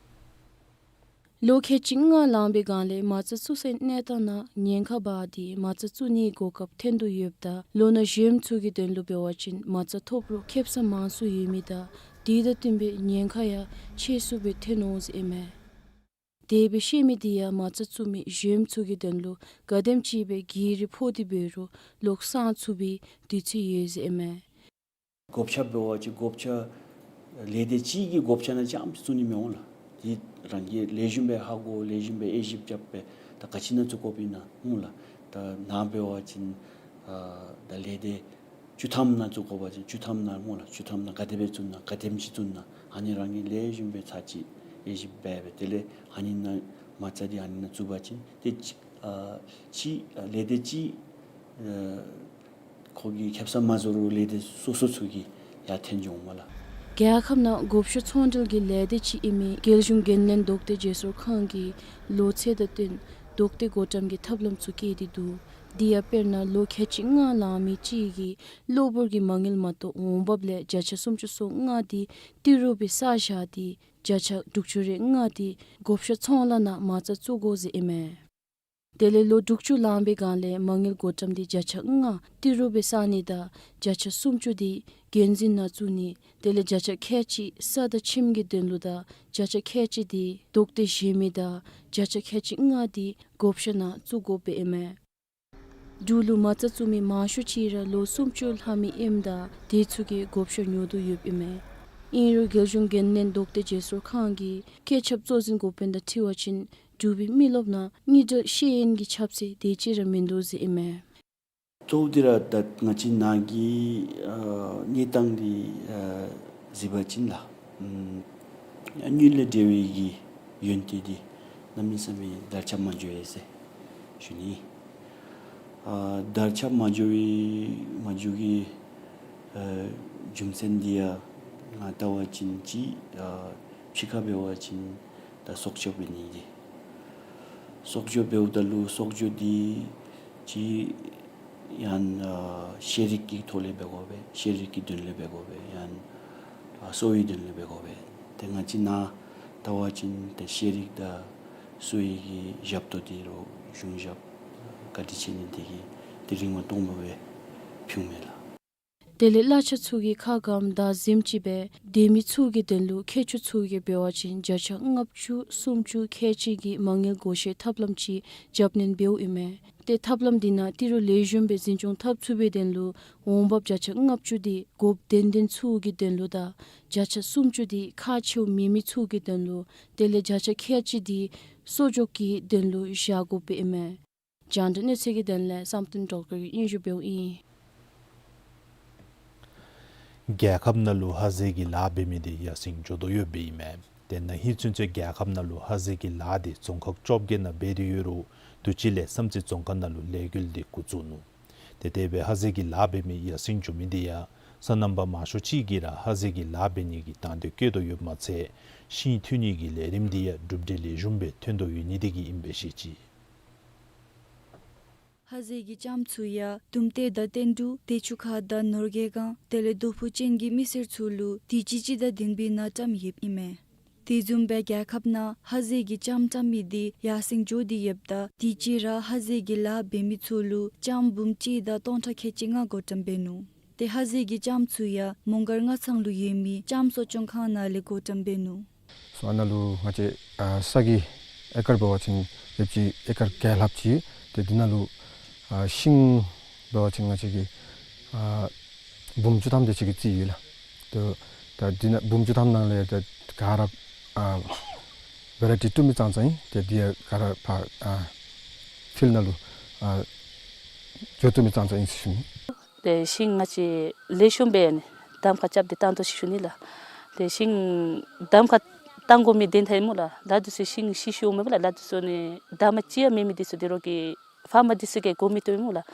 ལོ་ཁལ་གཅིག་ལྔ་ལང་པའི་སྒང་ལས་མ་རྩ་བཙུགས་སའི་གནས་སྟངས་ནང་ཉེན་ཁ་འབག་སྟེ་མ་རྩ་བཙུགས་ནིའི་གོ་སྐབས་ཐོན་དོ་ཡོདཔ་ད་ལོ་ན་གཞོནམ་ཚུ་གི་དོན་ལུ་འབད་བ་ཅིན་མ་རྩ་ཐོབ་རུང་ཁེབ་ས་མང་སུ་ཡོད་མི་དང་དེ་དང་བསྟུན་པའི་ཉེན་ཁ་ཡང་ཆེ་སུ་སྦེ་ཐོན་འོང་ཟེར་ཨིན་མས། དེ་སྦེ་བཤད་མི་དེ་ཡང་མ་རྩ་བཙུགས་མི་གཞོནམ་ཚུ་གི་དོན་ལུ་ག་དེམ་ཅིག་སྦེ་སྒེར་རི་ཕོག་སྟེ་འབད་རུང་ལོག་སང་ཚུགས་པའི་དུས་ཚོད་ཡོད་ཟེར་ཨིན་མས། བགོ་བཤའ་འབད་བ་ཅིན་བགོ་བཤའ་ལས་སྡེ་གཅིག་གི་བགོ་བཤའ་ནང་རྐྱངམ་བཙུགས་ནི་མི་འོང་ལགས། དེ་རང་གིས་ལེགས་ཤོམ་སྦེ་ཧ་གོ་ལེགས་ཤོམ་སྦེ་དབྱེ་ཞིབ་རྐྱབ་སྦེ་ད་ག་ཅི་ནང་བཙུགས་དགོཔ་ཨིན་ན་འོང་ལགས། ད་ནཱ་འབད་བ་ཅིན་ཨ་ད་ལས་སྡེ་ བཅུ་ཐམ་ནང་བཙུགས་དགོ་པ་ཅིན་བཅུ་ཐམ་ནང་སྨོ་ལགས། བཅུ་ཐམ་ནང་ག་དེ་སྦེ་བཙུགས་ན་ག་དེམ་ཅིག་བཙུགས་ན་ཨ་ནི་རང་གིས་ལེགས་ཤོམ་སྦེ་ཚར་གཅིག་དབྱེ་ཞིབ་འབད་སྦེ་དེ་ལས་ཨ་ནི་ནང་མ་རྩ་འདི་ཨ་ནི་ནང་བཙུགས་པ་ཅིན་ཏེ་ཅིག་ཨ་ཅིག་ཨ་ལས་སྡེ་ཅིག་ཨ་ཁོ་གི་ཁེ་སང་མ་བཟོ་རུང་ལས་སྡེ་སོ་སོ་ཚུ་གིས་ཡར་འཐོན་འགྱོཝ་མས་ལགས། རྒྱལ་ཁབ་ནང་བགོ་བཤའ་ཚོང་འབྲེལ་གྱི་ལས་སྡེ་ཅིག་ཨིན་མི་རྒྱལ་གཞུང་འགན་ལེན་ལྡོག་སྟེ་བརྗེ་སོར་ཁང་གིས་ལོ་ཚད་དང་བསྟུན་ལྡོག་སྟེ་བགོ་བཀྲམ་གྱི་ཐབས་ལམ་ཚུ་བཀལ་ཏེ་འདུག། དེ་ཡང་དཔེར་ན་ལོ་ཁལ་གཅིག་ལྔ་ལང་མི་གཅིག་གིས་གློ་བུར་གྱི་མ་དངུལ་མ་གཏོགས་འོང་འབབ་ལས་བརྒྱ་ཆ་སུམ་ཅུ་སོ་ལྔ་དེ་ཏི་རུ་སྦེ་བསགས་བཞག་སྟེ་བརྒྱ་ཆ་དྲུག་ཅུ་རེ་ལྔ་དེ་བགོ་བཤའ་ཚོང་ལཱ་ནང་མ་རྩ་བཙུགས་དགོ་ཟེར་ཨིན་མས། དེ་ལས་ལོ་དྲུག་ཅུ་ལང་པའི་སྒང་ལས་མ་དངུལ་བགོ་བཀྲམ་དེ་བརྒྱ་ཆ་ལྔ་ཏི་རུ་སྦེ་བསགས་ནི་དང་བརྒྱ་ཆ་སུམ་ཅུ་དེ་འགན་འཛིན་ནང་བཙུགས་ནི། དེ་ལས་བརྒྱ་ཆ་ཁལ་གཅིག་ས་དང་ཁྱིམ་གྱི་དོན་ལུ་དང་བརྒྱ་ཆ་ཁལ་གཅིག་དེ་ལྡོག་སྟེ་བཞེས་མི་དང་བརྒྱ་ཆ་ཁལ་གཅིག་ལྔ་དེ་བགོ་བཤའ་ནང་བཙུགས་དགོཔ་ཨིན་མས། འབྲུག་ལུ་མ་རྩ་བཙུགས་མི་མང་ཤོས་ཅིག་ར་ལོ་སུམ་ཅུ་ལྷག་མི་ཨིནམ་ད་དེ་ཚུ་གིས་བགོ་བཤའ་ཉོ་དོ་ཡོདཔ་ཨིན་མས། ཨིན་རུང་རྒྱལ་གཞུང་འགན་ལེན་ལྡོག་སྟེ་བརྗེ་སོར་ཁང་གི་བཀོད་ཁྱབ་གཙོ་འཛིན་འགོ་དཔོན་དང་འཁྲིལ་བ་ཅིན་འབྲུག་པའི་མི་རློབས་ནང་དངུལ་འབྲེལ་ཤེས་ཡོན་གྱི་ཁྱབ་ཚད་དེ་ཅིག་ར་མིན་འདུག་ཟེར་ཨིན་མས། གཙོ་བོ་འདི་ར་ད་ང་བཅས་ནང་གི་ཨ་གནས་སྟངས་འདི་ཨ་གཟིགས་པ་ཅིན་ལགས། ཨམ་དངུལ་ལས་འབྲེལ་བའི་གི་ཡོན་ཏན་འདི་གནམ་མེད་ས་མེད་དར་ཁྱབ་མ་འགྱོ་བས་ཟེར་ཞུ་ནི། ཨ་དར་ཁྱབ་མ་འགྱོ་བའི་མ་འགྱོ་གི་ཨ་རྒྱུ་མཚན་འདི་ཡང་ང་བལྟ་བ་ཅིན་ཅིག་ཨ་ཕྱི་ཁར་འབད་བ་ཅིན་ད་གསོག་འཇོག་འབད་ནི་འདི་གསོག་འཇོག་འབདཝ་ད་ལུ་གསོག་འཇོག་འདི་ཅིག་ཡང་ཨ་ཤེས་རིག་གི་ཐོག་ལས་འབད་དགོ་པས། ཤེས་རིག་གི་དོན་ལས་འབད་དགོ་པས། ཡང་ཨ་གསོ་བའི་དོན་ལས་འབད་དགོ་པས། ཏེ་ང་བཅས་ནཱ་བལྟ་བ་ཅིན་ཏེ་ཤེས་རིག་དང་གསོ་བའི་གི་ཞབས་ཏོག་འདི་རུང་གཞུང་ཞབས་བཀའ་དྲིན་ཆེ་ནི་འདི་གིས་ཏེ་རིམ་པ་སྟོང་པ་སྦེ་ཕུལཝ་མས་ལགས། དེ་ལས་གླ་ཆ་ཚུ་གི་ཁ་སྐམ་དང་གཟིམ་ཅིག་སྦེ་སྡོད་མི་ཚུ་གི་དོན་ལུ་མཁས་མཆོག་ཚུ་གིས་འབད་བ་ཅིན་བརྒྱ་ཆ་ལྔ་བཅུ་སུམ་ཅུ་ཁལ་གཅིག་གི་མ་དངུལ་བགོ་བཤའ་ཐབས་ལམ་ཅིག་རྒྱབ་སྣོན་འབདཝ་ཨིན་མས། ཏེ་ཐབས་ལམ་འདི་ནང་ཏི་རུ་ལེགས་ཤོམ་སྦེ་འཛིན་སྐྱོང་འཐབ་ཚུགས་པའི་དོན་ལུ་འོང་འབབ་བརྒྱ་ཆ་ལྔ་བཅུ་འདི་དགོཔ་ལྡན་ལྡན་ཚུ་གི་དོན་ལུ་དང་བརྒྱ་ཆ་སུམ་ཅུ་འདི་ཁག་ཆེཝ་མེད་མི་ཚུ་གི་དོན་ལུ། དེ་ལས་བརྒྱ་ཆ་ཁལ་གཅིག་འདི་གསོག་འཇོག་གི་དོན་ལུ་བཞག་དགོཔ་ཨིན་མས། རྒྱང་བསྒྲགས་གནས་ཚུལ་གྱི་དོན་ལས་བསམ་གཏན་སྒྲོལ་དཀར་གྱིས་སྙན་ཞུ་འབདཝ་ཨིན། རྒྱལ་ཁབ་ནང་ལུ་ཧ་ཟེལ་གྱི་ལཱ་འབད་མི་འདི་ཡར་སེང་འགྱོ་དོ་ཡོདཔ་ཨིན་མས། ཏེ་ན་ཧིང་ཚུན་ཚོད་རྒྱལ་ཁབ་ནང་ལུ་ཧ་ཟེལ་གྱི་ལཱ་འདི་རྫོང་ཁག་བཅོ་བརྒྱད་ནང་འབད་དེ་ཡོད་རུང་དུས་ཅི་ལས་བསམ་རྩེ་རྫོང་ཁག་ནང་ལུ་ལས་འགུལ་འདི་འགོ་བཙུགས་ནུག། ཏེ་དེ་སྦེ་ཧ་ཟེལ་གྱི་ལཱ་འབད་མི་ཡར་སེང་འགྱོ་མི་འདི་ཡང་སོ་ནམ་པ་མང་ཤོས་ཅིག་གིས་ར་ཧ་ཟེལ་གྱི་ལཱ་འབད་ནི་གི་དང་འདོད་བསྐྱེད་དོ་ཡོདཔ་མ་ཚད་ཤིང་འཐུ་ནི་གི་ལས་རིམ་འདི་ཡང་གྲུབ་འབྲས་ལེགས་ཤོམ་སྦེ་ཐོན་དོ་ཡོད་ནི་དེ་གིས་ཨིན་པས་ཟེར་བཤད་ཅི། ཧ་ཟེལ་གྱི་ལྕངམ་ཚུ་ཡང་དུམ་ཏེ་དང་ཏན་ཏུ་ཏེ་ཆུ་ཁ་དང་ནོར་རྒྱས་སྒང་དེ་ལས་རྡོ་ཕུ་ཅན་གྱི་མི་སེར་ཚུ་ལུ་དུས་ཅི་ཅིག་དང་ལྡན་པའི་ནང་བཀྲམ་ཡོདཔ་ཨིན་མས། དེ་བཟུམ་སྦེ་རྒྱལ་ཁབ་ནང་ཧ་ཟེལ་གྱི་ལྕངམ་བཀྲམ་མི་འདི་ཡར་སེང་འགྱོ་སྟེ་ཡོདཔ་ད་དུས་ཅི་ར་ཧ་ཟེལ་གྱི་ལཱ་འབད་མི་ཚུ་ལུ་ལྕངམ་འབུམ་གཅིག་དང་སྟོང་ཕྲག་ཁལ་གཅིག་ལྔ་བགོ་བཀྲམ་འབད་ནུག། ཏེ་ཧ་ཟེལ་གྱི་ལྕངམ་ཚུ་ཡང་མོང་སྒར་སྔ་ཚང་ལུ་ཡོད་མི་ལྕངམ་གསོ་སྐྱོང་ཁང་ནང་ལས་བགོ་བཀྲམ་འབད་ནུག། སོ་ཨ་ནཱ་ལུ་ང་བཅས་ཨ་ས་གི་ཨེ་ཀར་འབད་བ་ཅིན་ཡོདཔ་ཅིག་ཨེ་ཀར་བརྒྱད་ལྷགཔ་ཅིག། ཏེ་འདི་ནང་ལུ་ཨ་ཤིང་འབད་བ་ཅིན་ང་བཅས་ཀྱིས་ཨ་འབུམ་བཅུ་ཐམ་དེ་ཅིག་གི་རྩིས་ཡོད་ལགས། ཏེ་ད་འདི་ནང་འབུམ་བཅུ་ཐམ་ནང་ལས་ཏེ་ག་ར་ཨ་བེ་རའི་ཊི་བཏོན་མི་ཙང་ཙང་ཨིན། ཏེ་འདི་ཡང་ག་ར་ཕར་ཨ་ཕིལཌ་ནང་ལུ་ཨ་འགྱོ་བཏུབ་མི་ཙང་ཙང་ཨིན་ཟེར་ཞུ་ནི། ཏེ་ཤིང་ང་བཅས་ལེགས་ཤོམ་སྦེ་ཨ་ནི་གདམ་ཁ་རྐྱབ་སྟེ་བཏང་དོ་ཟེར་ཞུ་ནི་ལགས། ཏེ་ཤིང་གདམ་ཁ་བཏང་དགོ་མི་དོན་དག་ཨིན་སྨོ་ལགས། ལ་དུས་ཚོད་ཤིང་ཤི་ཤིཝ་མས་སྨོ་ལགས། ལ་དུས་ཚོད་ནི་གདམ་ཁ་ཅིག་ཡང་མེད་མི་དུས་ཚོད་འདི་རོགས་ཀྱི་ཕར་མ་དུས་ཚོད་ཀྱི་དགོ་མི་བཏུབ་སྨོ་ལགས།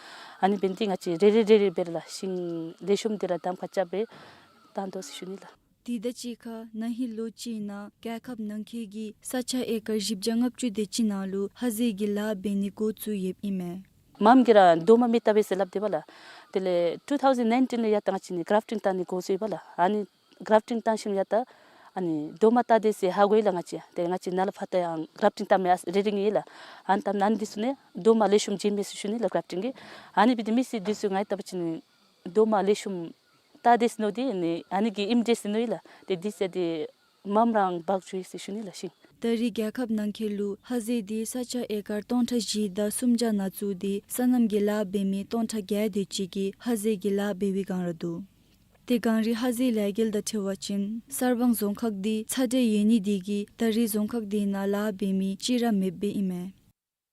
ཨ་ནི་འབད་ནི་འདི་ང་བཅས་རེ་རེ་རེ་རེ་སྦེ་ར་ལགས་ཤིང་ལེགས་ཤོམ་འདི་ར་གདམ་ཁ་རྐྱབ་སྦེ་བཏང་དོ་ཟེར་ཞུ་ནི་ལགས། དེ་དང་གཅིག་ཁར་ན་ཧིང་ལོ་གཅིག་ནང་རྒྱལ་ཁབ་ནང་འཁོད་ཀྱི་ས་ཆ་ཨེ་ཀར་བཞི་བརྒྱ་ལྔ་བཅུ་དེ་ཅིག་ནང་ལུ་ཧ་ཟེལ་གྱི་ལཱ་འབད་ནི་འགོ་བཙུགས་ཡོདཔ་ཨིན་མས། མངམ་གིས་ར་རྡོག་མ་མི་བཏབ་པས་ཟེར་སླབ་སྟེ་སྦ་ལགས། དེ་ལས་two thousand nineteen ལས་ཡར་ད་ང་བཅས་ནི་གཱ་རབ་ཊིང་བཏང་ནི་འགོ་བཙུགས་ཡི་སྦ་ལགས། ཨ་ནི་གཱ་རབ་ཊིང་བཏང་ཞིནམ་ཡར་ད་ཨ་ནི་རྡོག་མ་བཏབ་དེས་ཟེར་ཧ་གོ་ཡི་ལགས་ང་བཅས། ཏེ་ང་བཅས་ནཱ་ལས་ཕར་ད་ཡང་གཱ་རབ་ཊིང་བཏབ་མི་ཨ་རེ་རེ་ཨིན་ལགས། ཨ་ནི་བཏབ་ནི་ཨ་ནི་འདི་ཚུ་ནི་རྡོག་མ་ལེགས་ཤོམ་བྱིན་མས་ཟེར་ཞུ་ནི་ལགས་གཱ་རབ་ཊིང་གིས། ཨ་ནི་འབད་དེ་མི་སེར་འདི་ཚུ་ང་བལྟ་བ་ཅིན་ནི་རྡོག་མ་ལེགས་ཤོམ་བཏབ་དེས་ཟེར་མནོ་སྟེ་ཨ་ནི་ཨ་ནི་གིས་ཨིནམ་འདྲས་ཟེར་མནོ་ཡི་ལགས། ཏེ་འདི་ཟེར་ཏེ་མངམ་རང་འབག་འགྱོ་ཡི་ཟེར་ཞུ་ནི་ལགས་ཤིང་། ད་རེས་རྒྱལ་ཁབ་ནང་འཁོད་ལུ་ཧ་ཟེལ་འདི་ས་ཆ་ཨེ་ཀར་སྟོང་ཕྲག་བཞི་དང་སུམ་བརྒྱ་ནང་བཙུགས་ཏེ་སོ་ནམ་གྱི་ལཱ་འབད་མི་སྟོང་ཕྲག་བརྒྱད་དེ་ཅིག་གིས་ཧ་ཟེལ་གྱི་ལཱ་འབད་བའི་བསྒང་ར་འདུག། ཏེ་གངས་རི་ཧ་ཟེལ་ལས་འགུལ་དང་འཁྲིལ་བ་ཅིན་གསར་སྤང་རྫོང་ཁག་འདི་ཚ་དྲོད་ཡོད་ནི་དེ་གིས་ད་རེས་རྫོང་ཁག་འདི་ནང་ལཱ་འབད་མི་གཅིག་ར་མེདཔ་སྦེ་ཨིན་མས།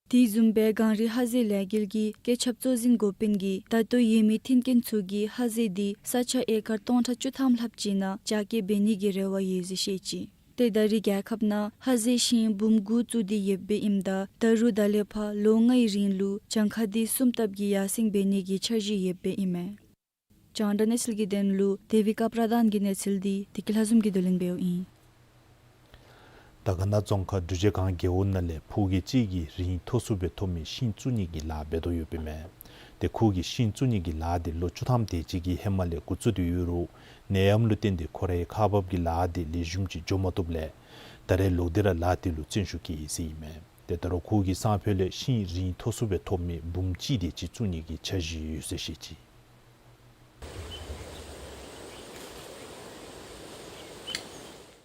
དེ་བཟུམ་སྦེ་གངས་རི་ཧ་ཟེ་ལས་འགུལ་གྱི་བཀོད་ཁྱབ་གཙོ་འཛིན་འགོ་དཔོན་གྱིས་ད་ལྟོ་ཡོད་མི་མཐུན་རྐྱེན་ཚུ་གིས་ཧ་ཟེ་འདི་ས་ཆ་ཨེ་ཀར་སྟོང་ཕྲག་བཅུ་ཐམ་ལྷགཔ་ཅིག་ནང་བཅའ་སྐྱེལ་འབད་ནི་གི་རེ་བ་ཡོད་ཟེར་བཤད་ཅི། ཏེ་ད་རེས་རྒྱལ་ཁབ་ནང་ཧ་ཟེ་ཤིང་འབུམ་དགུ་བཙུགས་ཏེ་ཡོདཔ་ཨིནམ་ད་ད་རུང་ད་ལས་ཕར་ལོ་ལྔའི་རིང་ལུ་གྱངས་ཁ་འདི་གསུམ་ལྟབ་ཀྱིས་ཡར་སེང་འབད་ནི་གི་འཆར་གཞི་ཡོདཔ་ཨིན་མས། རྒྱང་བསྒྲགས་གནས་ཚུལ་གྱི་དོན་ལུ་དེ་བི་ཀ་པྲ་དཱན་གྱི་གནས་ཚུལ་འདི་བདེ་སྐྱིད་ལྷ་འཛོམས་ཀྱིས་བསྡུ་ལེན་འབདཝ་ཨིན། དར་དཀར་ན་རྫོང་ཁག་འབྲུག་རྗེས་སྒང་རྒེད་འོག་ནང་ལས་ཕོ་སྐྱེས་གཅིག་གིས་རིན་མཐོ་སུ་སྦེ་ཐོབ་མི་ཤིང་བཙུགས་ནི་གི་ལཱ་འབད་དོ་ཡོདཔ་ཨིན་མས། ཏེ་ཁོ་གིས་ཤིང་བཙུགས་ནི་གི་ལཱ་འདི་ལོ་བཅུ་ཐམ་དེ་ཅིག་གི་ཧེ་མ་ལས་འགོ་བཙུགས་ཏེ་ཡོད་རུང་ནད་ཡམས་ལུ་བརྟེན་ཏེ་ཁོ་རའི་ཁག་འབག་གི་ལཱ་འདི་ལེགས་ཤོམ་ཅིག་འགྱོ་མ་བཏུབ་ལས་ད་རེས་ལོག་སྟེ་ར་ལཱ་འདི་ལུ་བརྩོན་ཤུགས་བསྐྱེད་ཡི་ཟེར་ཨིན་མས། ཏེ་ད་རུང་ཁོ་གི་སང་ཕོད་ལས་ཤིང་རིན་མཐོ་སུ་སྦེ་ཐོབ་མི་འབུམ་གཅིག་དེ་ཅིག་བཙུགས་ནི་གི་འཆར་གཞི་ཡོད་ཟེར་བཤད་ཅི།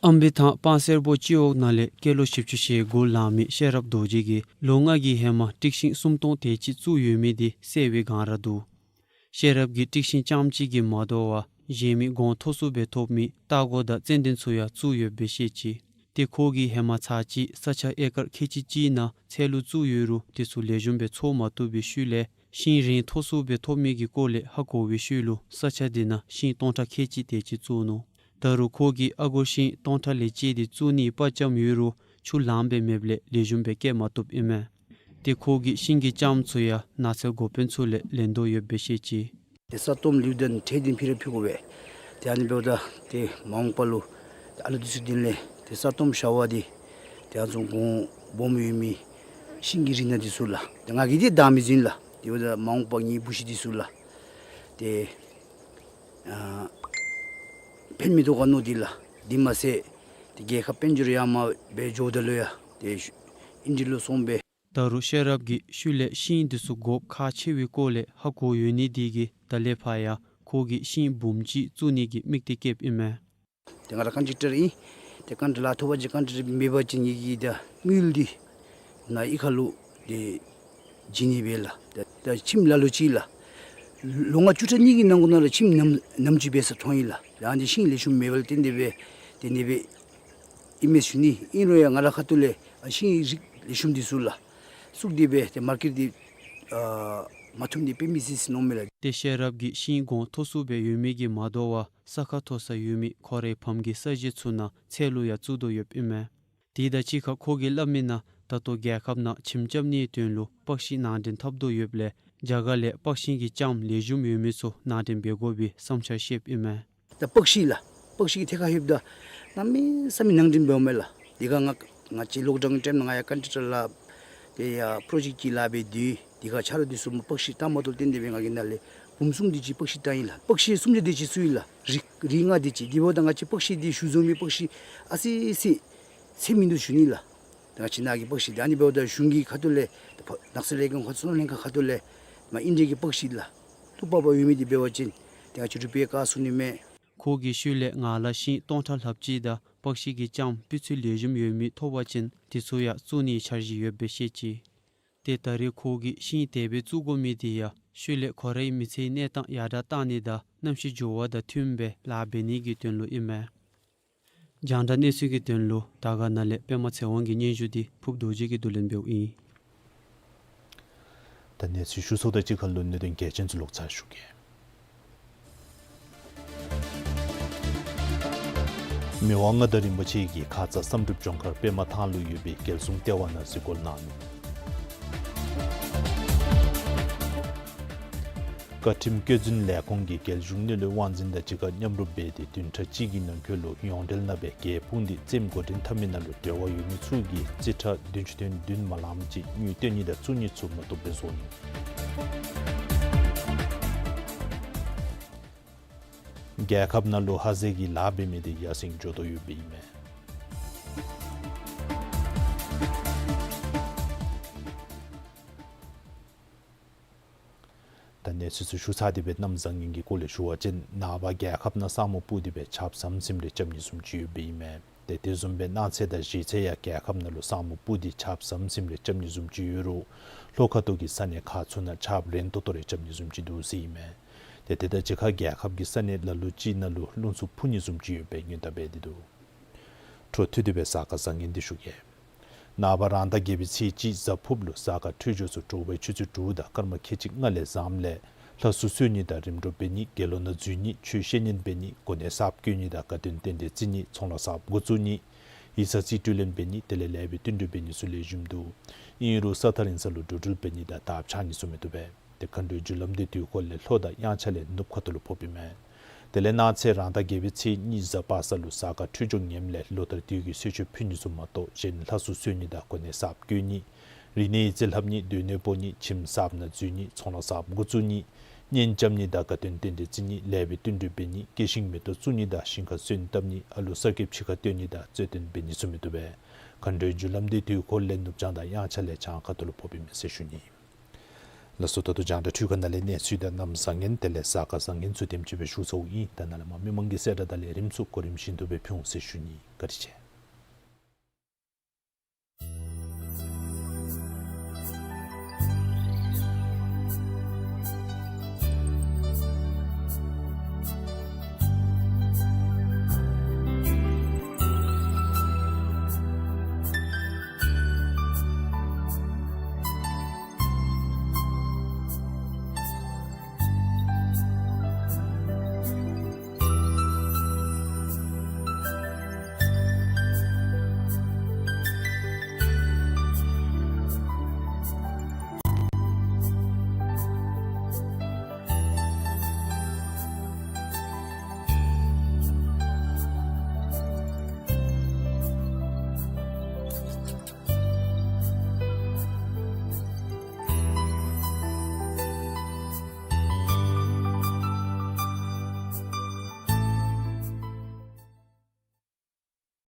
ཨམ་བི་ཐང་སྤང་སེར་པོ་སྤྱི་འོག་ནང་ལས་སྐྱེས་ལོ་བཞི་བཅུ་ཞེ་དགུ་ལང་མི་ཤེས་རབ་རྡོ་རྗེ་གིས་ལོ་ལྔ་གི་ཧེ་མ་ཏིག་ཤིང་སུམ་སྟོང་དེ་ཅིག་བཙུགས་ཡོད་མི་འདི་སེལ་བའི་སྒང་ར་འདུག། ཤེས་རབ་ཀྱིས་ཏིག་ཤིང་རྐྱངམ་གཅིག་གིས་མ་དོ་བར་གཞན་མི་གོང་མཐོ་སུ་སྦེ་ཐོབ་མི་རྟ་མགོ་དང་ཙན་དན་ཚུ་ཡང་བཙུགས་ཡོདཔ་སྦེ་བཤད་ཅི། ཏེ་ཁོ་གིས་ཧེ་མ་ཚར་གཅིག་ས་ཆ་ཨེ་ཀར་ཁལ་གཅིག་གཅིག་ནང་ཚལ་ལུ་བཙུགས་ཡོད་རུང་དེ་ཚུ་ལེགས་ཤོམ་སྦེ་འཚོ་མ་བཏུབ་པའི་ཤུལ་ལས་ཤིང་རིན་མཐོ་སུ་སྦེ་ཐོབ་མི་གི་སྐོར་ལས་ཧ་གོ་བའི་ཤུལ་ལུ་ས་ཆ་དེ་ནང་ཤིང་སྟོང་ཕྲག་ཁལ་གཅིག་དེ་ཅིག་བཙུགས་ནུག། ད་རུང་ཁོ་གིས་ཨ་སྒོར་ཤིང་སྟོང་ཕྲག་ལས་བཅད་དེ་བཙུགས་ནིའི་དཔའ་བཅམ་ཡོད་རུང་ཆུ་ལངམ་སྦེ་མེདཔ་ལས་ལེགས་ཤོམ་སྦེ་སྐྱེ་མ་བཏུབ་ཨིན་མས། ཏེ་ཁོ་གིས་ཤིང་གི་ལྕངམ་ཚུ་ཡང་ནགས་ཚལ་འགོ་དཔོན་ཚུ་ལས་ལེན་དོ་ཡོདཔ་སྦེ་བཤད་ཅི། ཏེ་ས་སྟོངམ་ལེའུ་དང་ཁྲལ་འདི་ཕུལ་ར་ཕུལ་དགོ་པས། ཏེ་ཨ་ནི་འབདཝ་ད་ཏེ་མ་འོངས་པ་ལུ་ཏེ་ཨ་ལུ་འདི་ཚུ་དོན་ལས་ཏེ་ས་སྟོངམ་བཞག་པ་འདི་ཏེ་ཨ་ནི་ཚུ་གོང་སྦོམ་ཡོད་མི་ཤིང་གི་རིགས་སྣ་འདི་ཚུ་ལགས། ཏེ་ང་གིས་འདི་བདའ་མི་ཟུན་ལགས། དེ་འབདཝ་ད་མ་འོངས་པ་ངེའི་བུ་གཞི་འདི་ཚུ་ལགས། ཏེ་ཨ་ཕན་མི་ཐོགས་ག་མནོ་སྟེ་ལགས། དེ་མ་ཚད་ཏེ་རྒྱལ་ཁབ་དཔལ་འབྱོར་ཡར་མར་སྦེ་འགྱོཝ་ད་ལུ་ཡང་ཏེ་ཨིན་ཌི་ལུ་སོང་སྦེ། ད་རུང་ཤེས་རབ་ཀྱིས་ཤུལ་ལས་ཤིང་འདི་ཚུ་དགོཔ་ཁག་ཆེ་བའི་སྐོར་ལས་ཧ་གོ་ཡོད་ནི་དེ་གིས་ད་ལས་ཕར་ཡང་ཁོ་གིས་ཤིང་འབུམ་གཅིག་བཙུགས་ནི་གི་དམིགས་གཏད་བསྐྱེདཔ་ཨིན་མས། ཏེ་ང་ར་ཀོན་ཊེག་ཊར་ཨིན། ཏེ་ཀོན་ཊེག་ཊར་ལཱ་ཐོབ་པ་ཅིན་ཀོན་ཊེག་ཊར་མེད་པ་ཅིན་ངེ་གི་ད་དངུལ་འདི་ནཱ་གཡུས་ཁ་ལུ་ཏེ་བྱིན་ནི་སྦེ་ལགས། ད་ད་ཁྱིམ་ལ་ལུ་ཅིག་ལགས། ལོ་ལྔ་བཅུ་ཕྲག་གཉིས་ཀྱི་ནང་འཁོད་ནང་ལུ་ཁྱིམ་ནམ་ནམ་ཅིག་འབད་ས་མཐོང་ཡི་ལགས། ཡང་འདི་ཤིང་ལེགས་ཤོམ་མེད་པ་ལུ་བརྟེན་ཏེ་སྦེ་ཏེ་ཨ་ནི་སྦེ་ཨིན་མས་ཞུ་ནི། ཨིན་རུང་ཡང་ང་རའི་ཁ་ཐུག་ལས་ཨ་ཤིང་རིགས་ལེགས་ཤོམ་འདི་ཚུ་ལགས་བཙུགས་ཏེ་སྦེ་ཏེ་མར་ཀེཊ་འདི་ཨ་མ་ཐུབ་ནི་དཔེ་མི་སྲིད་ཟེར་མནོཝ་མས་ལགས། ཏེ་ཤེས་རབ་ཀྱིས་ཤིང་གོང་མཐོ་སུ་སྦེ་ཡོད་མི་གིས་མ་དོ་བར་ས་ཁ་མཐོ་སར་ཡོད་མི་ཁོ་རའི་ཕམ་གྱི་ས་གཞི་ཚུ་ནང་ཚལ་ལུ་ཡང་བཙུགས་དོ་ཡོདཔ་ཨིན་མས། དེ་དང་གཅིག་ཁར་ཁོ་གིས་སླབ་མི་ནང་ད་ལྟོ་རྒྱལ་ཁབ་ནང་བྱེམ་རྐྱབ་ནིའི་དོན་ལུ་པགས་ཤིང་ནང་འདྲེན་འཐབ་དོ་ཡོདཔ་ལས་རྒྱ་གར་ལས་པགས་ཤིང་གི་ལྕངམ་ལེགས་ཤོམ་ཡོད་མི་ཚུ་ནང་འདྲེན་འབད་དགོ་པའི་བསམ་འཆར་བཤདཔ་ཨིན་མས། ད་པགས་ཤིང་ལགས། པགས་ཤིང་གི་ཐད་ཁར་ལྷོདཔ་ད་གནམ་མེད་ས་མེད་ནང་འདྲེན་འབདཝ་མས་ལགས། དེ་ཁར་ང་ང་བཅས་ལོག་ཌའུན་ཊའིམ་ནང་ང་ཡང་ཀོན་ཊེག་ཊར་ལཱ་ཏེ་ཡང་པྲོ་ཇེཀཊ་ཀྱི་ལཱ་འབད་དེ་དེ་ཁར་ཆ་རོགས་འདི་ཚུ་པགས་ཤིང་བཏང་མ་བཏུབ་བརྟེན་ཏེ་སྦེ་ང་གིས་ནཱ་ལས་འབུམ་གསུམ་དེ་ཅིག་པགས་ཤིང་བཏང་ཡི་ལགས། པགས་ཤིང་སུམ་བརྒྱ་དེ་ཅིག་བཙུགས་ཡི་ལགས། རིགས་རིགས་ལྔ་དེ་ཅིག། དེ་འབདཝ་ད་ང་བཅས་པགས་ཤིང་འདི་གཞུང་བཟུང་མི་པགས་ཤིང་ཨ་ཙི་ཙི་ཚད་མིན་འདུག་ཞུ་ནི་ལགས། ད་ང་བཅས་ནཱ་གི་པགས་ཤིང་འདི་ཨ་ནི་འབདཝ་ད་གཞུང་གི་ཁ་ཐུག་ལས་ནགས་ཚལ་ལས་འགན་ཁག་ཚུ་ལྷན་ཁག་ཁ་ཐུག་ལས་མར་ཨིན་ཌི་ཡ་གི་པགས་ཤིང་ལགས། ལུ་པགས་པ་ཡོད་མི་འདི་འབད་བ་ཅིན་ཏེ་ང་བཅས་རུ་པི་ཡ་བཀག་ཚུགས་ནི་མས། ཁོ་གིས་ཤུལ་ལས་ང་ལ་ཤིང་སྟོང་ཕྲག་ལྷགཔ་ཅིག་དང་པགས་ཤིང་གི་ལྕངམ་སྤུས་ཚད་ལེགས་ཤོམ་ཡོད་མི་ཐོབ་པ་ཅིན་དེ་ཚུ་ཡང་བཙུགས་ནིའི་འཆར་གཞི་ཡོདཔ་སྦེ་བཤད་ཅི། ཏེ་ད་རེས་ཁོ་གིས་ཤིང་དེ་སྦེ་བཙུགས་དགོ་མི་དེ་ཡང་ཤུལ་ལས་ཁོ་རའི་མི་ཚེའི་གནས་སྟངས་ཡར་དྲག་གཏང་ནི་དང་གནམ་གཤིས་འགྱུར་བ་དང་མཐུནམ་སྦེ་ལཱ་འབད་ནི་གི་དོན་ལུ་ཨིན་མས། རྒྱང་བསྒྲགས་གནས་ཚུལ་གྱི་དོན་ལུ་དར་དཀར་ན་ལས་པདྨ་ཚེ་དབང་གི་སྙན་ཞུ་འདི་ཕུབ་རྡོ་རྗེ་གིས་བསྡུ་ལེན་འབདཝ་ཨིན། ད་གནས་ཚུལ་ཞུ་ཚརཝ་དང་གཅིག་ཁར་ལུ་གནད་དོན་གལ་ཆེན་ཚུ་ལོག་ཚར་ཞུ་གེ། མི་དབང་མངའ་བདག་རིན་པོ་ཆེ་གིས་ཁ་ཙ་བསམ་གྲུབ་ལྗོངས་མཁར་པདྨ་ཐང་ལུ་ཡོད་པའི་རྒྱལ་གཞུང་ལྟེ་བ་ནང་གཟིགས་སྐོར་གནང་ནུག། བཀའ་ཁྲིམས་བཀོད་འཛིན་ལས་ཁུངས་ཀྱིས་རྒྱལ་གཞུང་གནས་ལུགས་དབང་འཛིན་དང་གཅིག་ཁར་མཉམ་རུབ་འབད་དེ་བདུན་ཕྲག་གཅིག་གི་ནང་འཁོད་ལུ་ཡོངས་འབྲེལ་ནང་སྦེ་རྒྱལ་སྤུངས་ཏེ་རྩེདམོ་འགོ་འདྲེན་འཐབ་མི་ནང་ལུ་འབྲེལ་བ་ཡོད་མི་ཚུ་གིས་རྩིས་ཁྲ་བདུན་ཅུ་དོན་བདུན་མ་ལངམ་ཅིག་དངུལ་སྟོན་ནི་དང་བཙུགས་ནི་ཚུ་མ་བཏུབ་སྦེ་བཟོ་ནུག། རྒྱལ་ཁབ་ནང་ལུ་ཧ་ཟེལ་གྱི་ལཱ་འབད་མི་དེ་ཡར་སེང་འགྱོ་དོ་ཡོདཔ་ཨིན་མས། ད་གནས་ཚུལ་ཚུ་ཞུ་ཚར་ཏེ་སྦེ་གནམ་བཟང་ངན་གྱི་སྐོར་ལས་ཞུ་བ་ཅིན་ནངས་པ་རྒྱལ་ཁབ་ནང་ས་སྨུག་སྤུབས་ཏེ་སྦེ་ཆརཔ་ཟམ་ཟིམ་རེ་རྐྱབ་ནི་བཟུམ་ཅིག་ཡོདཔ་ཨིན་མས། ཏེ་དེ་བཟུམ་སྦེ་གནངས་ཚེ་དང་གཞེས་ཚེ་ཡང་རྒྱལ་ཁབ་ནང་ལུ་ས་སྨུག་སྤུབས་ཏེ་ཆརཔ་ཟམ་ཟིམ་རེ་རྐྱབ་ནི་བཟུམ་ཅིག་ཡོད་རུང་ལྷོ་ཁ་ཐུག་གི་ས་གནས་ཁག་ཚུ་ནང་ཆརཔ་རན་ཏོག་ཏོ་རེ་རྐྱབ་ནི་བཟུམ་ཅིག་འདུག་ཟེར་ཨིན་མས། ཏེ་དེ་དང་གཅིག་ཁར་རྒྱལ་ཁབ་ཀྱི་ས་གནས་ལ་ལུ་ཅིག་ནང་ལུ་རླུང་འཚུབ་འཕུ་ནི་བཟུམ་ཅིག་ཡོད་པའི་སྔོན་བརྡ་འབད་དེ་འདུག། འཕྲོ་མཐུད་དེ་སྦེ་གཟའ་སྐར་བཟང་ངན་འདི་ཞུ་གེ། ནངས་པ་རང་ཟླ་བརྒྱད་པའི་ཚེས་གཅིག་གཟའ་ཕུརཔ་ལུ་གཟའ་སྐར་འཕྲོད་སྦྱོར་ཚུ་དྲོ་པའི་ཆུ་ཚོད་དྲུག་དང་སྐར་མ་ཁལ་གཅིག་ལྔ་ལས་བཟངམ་ལས་ལྷ་གསོལ་གསོལ་ནི་དང་རིམ་གྲོ་འབད་ནི་དགེ་སློང་ནང་འཛུལ་ནི་ཆོས་བཤད་ཉན་འབད་ནི་གོ་གནས་གསརཔ་བསྐོ་ནི་དང་དགའ་སྟོན་རྟེན་འབྲེལ་བརྩི་ནི་ཚོང་ལཱ་གསརཔ་འགོ་བཙུགས་ནི་ཡིག་ཚང་རྩིས་སྤྲོད་ལེན་འབད་ནི་དེ་ལས་ལེགས་པའི་བསྟུན་གྲོས་འབད་ནི་ཚུ་ལེགས་ཤོམ་འདུག། ཨིན་རུང་ས་ཐག་རིང་ས་ལུ་འགྲོ་འགྲུལ་འབད་ནི་དང་དར་འཕྱར་ནི་ཚུ་མི་བཏུབ་པས། ཏེ་མཁའ་འགྲོའི་རྒྱུ་ལམ་འདི་དུས་འཁོར་ལས་ལྷོ་དང་དབྱངས་འཆར་ལས་ནུབ་ཁ་ཐུག་ལུ་ཕོགཔ་ཨིན་མས། དེ་ལས་གནངས་ཚེ་རང་ཟླ་བརྒྱད་པའི་ཚེས་གཉིས་གཟའ་པ་སངས་ལུ་གཟའ་སྐར་འཕྲོད་སྦྱོར་ངནམ་ལས་ལོ་ལྟར་དུས་ཀྱི་གསོལ་མཆོད་ཕུལ་ནི་ཚུ་མ་གཏོགས་གཞན་ལྷ་གསོལ་གསོལ་ནི་དང་གོ་གནས་གསརཔ་བསྐོ་ནི་རིག་གནས་ཡིག་རྩིས་ལྷབ་ནི་སྡོད་གནས་སྤོ་ནི་ཁྱིམ་གསརཔ་ནང་འཛུལ་ནི་ཚོང་ལཱ་གསརཔ་འགོ་བཙུགས་ནི་གཉེན་རྐྱབ་ནི་དང་དགའ་སྟོན་རྟེན་འབྲེལ་བརྩི་ནི་ལེགས་པའི་བསྟུན་གྲོས་འབད་ནི་སྐྱེ་ཤིང་མེ་ཏོག་བཙུགས་ནི་དང་ཞིང་ཁར་སོན་བཏབ་ནི་ཨ་ལུ་གསར་སྐྱེས་ཕྱི་ཁར་བཏོན་ནི་དང་རྩོད་ལྡན་འབད་ནི་ཚུ་མི་བཏུབ་པས། མཁའ་འགྲོའི་རྒྱུ་ལམ་འདི་དུས་འཁོར་ལས་ནུབ་བྱང་དང་དབྱངས་འཆར་ལས་བྱང་ཁ་ཐུག་ལུ་ཕོགཔ་ཨིན་མས་ཟེར་ཞུ་ནི། ལགས་སོ། ད་ལྟོ་རྒྱང་བསྒྲགས་འཕྲུལ་ཁང་ནང་ལས་གནས་ཚུལ་དང་གནམ་བཟང་ངན་དེ་ལས་གཟའ་སྐར་བཟང་ངན་ཚུ་དེམ་ཅིག་སྦེ་ཞུ་ཚརཝ་ཨིན། ད་ནཱ་ལས་མར་མི་མང་གི་གསལ་བསྒྲགས་དང་ལས་རིམ་ཚུ་གོ་རིམ་བཞིན་དུ་སྦེ་ཕུལ་འོང་ཟེར་ཞུ་ནི། བཀའ་དྲིན་ཆེ།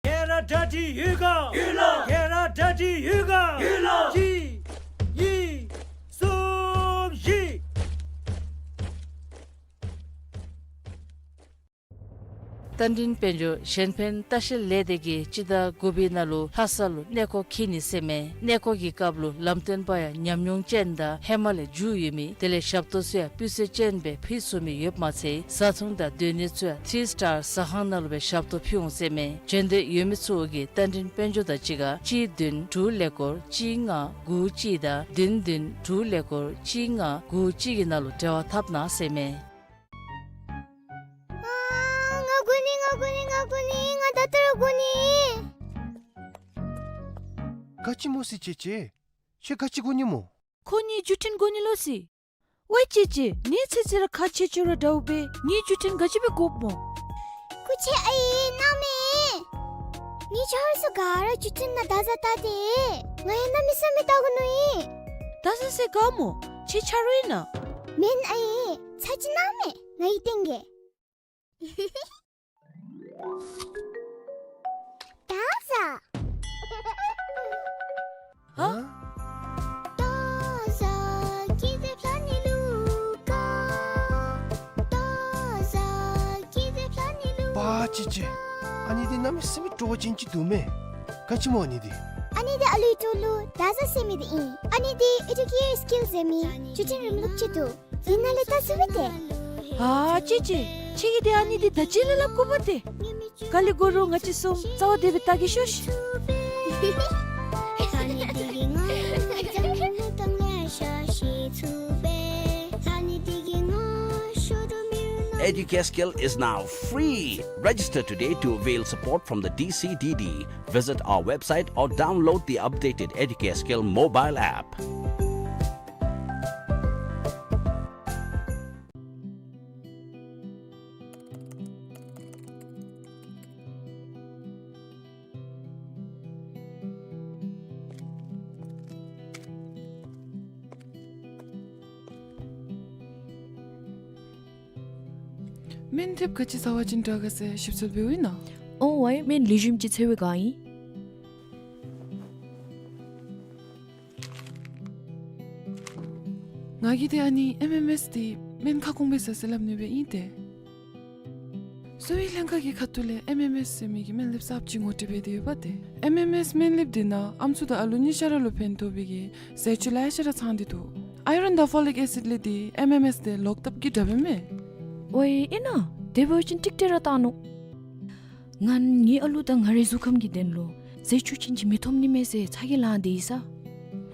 ཁྱེད་ར་གྲ་སྒྲིག་ཡོད་ག། ཡོད་ལགས། ཁྱེད་ར་གྲ་སྒྲིག་ཡོད་ག། ཡོད་ལགས། གཅིག་གཉིས་གསུམ་བཞི། རྟ་མགྲིན་དཔལ་འབྱོར་གཞན་ཕན་ལྟ་བཤལ་ལས་སྡེ་གིས་སྤྱི་ཟླ་དགུ་པའི་ནང་ལུ་ལྷ་ས་ལུ་གནས་སྐོར་འཁྱིད་ནི་ཟེར་མས། གནས་སྐོར་གྱི་སྐབས་ལུ་ལམ་སྟོན་པ་ཡང་ཉམས་མྱོང་ཅན་དང་ཧེ་མ་ལས་རྒྱུས་ཡོད་མི་དེ་ལས་ཞབས་ཏོག་ཚུ་ཡང་སྤུས་ཚད་ཅན་སྦེ་ཕུལ་ཚུགས་མི་ཡོདཔ་མ་ཚད་བཟའ་འཐུང་དང་སྡོད་གནས་ཚུ་ཡང་ཐྲི་སི་ཊར་ཟ་ཁང་ནང་ལུ་སྦེ་ཞབས་ཏོག་ཕུལ་འོང་ཟེར་མས། འབྱོན་འདོད་ཡོད་མི་ཚུ་གིས་རྟ་མགྲིན་དཔལ་འབྱོར་དང་གཅིག་ཁར་གཅིག་བདུན་དྲུག་ཀླད་ཀོར་གཅིག་ལྔ་དགུ་གཅིག་དང་བདུན་བདུན་དྲུག་ཀླད་ཀོར་གཅིག་ལྔ་དགུ་གཅིག་གི་ནང་ལུ་འབྲེལ་བ་འཐབ་གནང་ཟེར་མས། ཨ་ང་དགོ་ནི་ང་དགོ་ནི་ང་དགོ་ནི། ང་ད་ལྟོ་ར་དགོ་ནི། ག་ཅི་སྨོ་ཟེར་ཅེ་ཅེ། ཁྱོད་ག་ཅི་དགོ་ནི་སྨོ། ཁོ་གཉིས་བརྒྱུད་འཕྲིན་དགོ་ནི་ལོ་ཟེར། ཝའེ་ཅེ་ཅེ། ངེའི་ཚེ་ཚེ་ར་ཁག་ཆེ་ཆེ་ར་འདྲཝ་སྦེ་ངེའི་བརྒྱུད་འཕྲིན་ག་ཅི་སྦེ་དགོཔ་སྨོ། སྐུ་མཁྱེན་ཨའི་གནང་མས། ངེའི་ཆ་རོགས་ཚུ་ག་ར་བརྒྱུད་འཕྲིན་ནང་བརྡ་བཟའ་བལྟ་སྟེ། ང་ཡང་གནམ་མེད་ས་མེད་བལྟ་དགོ་མནོ་ཡི། བརྡ་བཟའ་ཟེར་ག་སྨོ། ཁྱོད་ཆ་རོགས་ཨིན་ན། མེན་ཨའི། ཚར་གཅིག་གནང་མས། ང་གིས་སྟོན་གེ། བརྡ་བཟའ། ཧ། བརྡ་བཟའ་ཀི་དེབ་ལྷ་ནི་ལུ་ག། བརྡ་བཟའ་ཀི་དེབ་ལྷ་ནི་ལུ། པ་ཅི་ཅི། ཨ་ནི་འདི་གནམ་མེད་ས་མེད་སྤྲོ་བ་ཅན་ཅིག་འདུག་མས། ག་ཅི་སྨོ་ཨ་ནི་འདི། ཨ་ནི་འདི་ཨ་ལུའི་ཏོ་ལུ་བརྡ་བཟའ་ཟེར་མི་འདི་ཨིན། ཨ་ནི་འདི་ཨེ་ཌུ་ཀེ་ཤཱན་སི་ཀིལ་ཟེར་མི་བརྒྱུད་འཕྲིན་རིམ་ལུགས་ཅིག་འདུག། འདི་ནང་ལས་བལྟ་ཚུགས་པས་ཏེ། ཨ་ཅི་ཅི། ཁྱེད་ཀྱིས་ཏེ་ཨ་ནི་འདི་ད་ཅི་ལས་སླབ་དགོ་པས་ཏེ། ག་ལས་དགོ་རུང་ང་བཅས་གསུམ་རྩ་བ་བདེ་སྦེ་བལྟ་གེ་ཤོག་ཤིག། Educascale is now free. Register today to avail support from the D C D D. Visit our website or download the updated Educascale mobile app. སྨན་དེབ་ག་ཅི་རྩ་བ་ཅན་དྲག་ག་ཟེར་ཞིབ་འཚོལ་འབདཝ་ཨིན་ན། ཨོ་ཝའི་སྨན་ལེགས་ཤོམ་ཅིག་འཚོལ་བའི་བསྒང་ཨིན། ང་གིས་ཏེ་ཨ་ནི་ཨེམ་ཨེམ་ཨེསི་འདི་སྨན་ཁ་སྐོང་འབད་ས་ཟེར་སླབ་ནི་སྦེ་ཨིན་ཏེ། གསོ་བའི་ལྷན་ཁག་གི་ཁ་ཐུག་ལས་ཨེམ་ཨེམ་ཨེསི་ཟེར་མི་གི་སྨན་ལེབ་གསརཔ་ཅིག་ངོ་སྤྲོད་འབད་དེ་ཡོདཔ་ཏེ། ཨེམ་ཨེམ་ཨེསི་སྨན་ལེབ་འདི་ནང་ཨམ་སྲུ་དང་ཨ་ལུ་གཉིས་ཆ་ར་ལུ་ཕན་ཐོགས་པའི་གི་ཟས་བཅུད་ལེ་ཤ་ར་ཚང་སྟེ་འདུག། ཨའི་རཱན་དང་ཕོ་ལིག་ཨེ་སིཌ་ལས་འདི་ཨེམ་ཨེམ་ཨེསི་འདི་ལོག་ལྟབ་ཀྱི་དྲག་པས་མས། ཝའི་ཨིན་ན། དེ་འབད་བ་ཅིན་ཀྲིག་ཀྲི་ར་བཏང་ནུག། ང་ངེའི་ཨ་ལུ་དང་ང་རའི་གཟུགས་ཁམས་ཀྱི་དོན་ལུ་ རྫས་བཅུད་ཅན་ཅིག་མི་ཐོབ་ནི་མས་ཟེར་ཚ་གྱང་ལང་སྟེ་ཡོད་ས།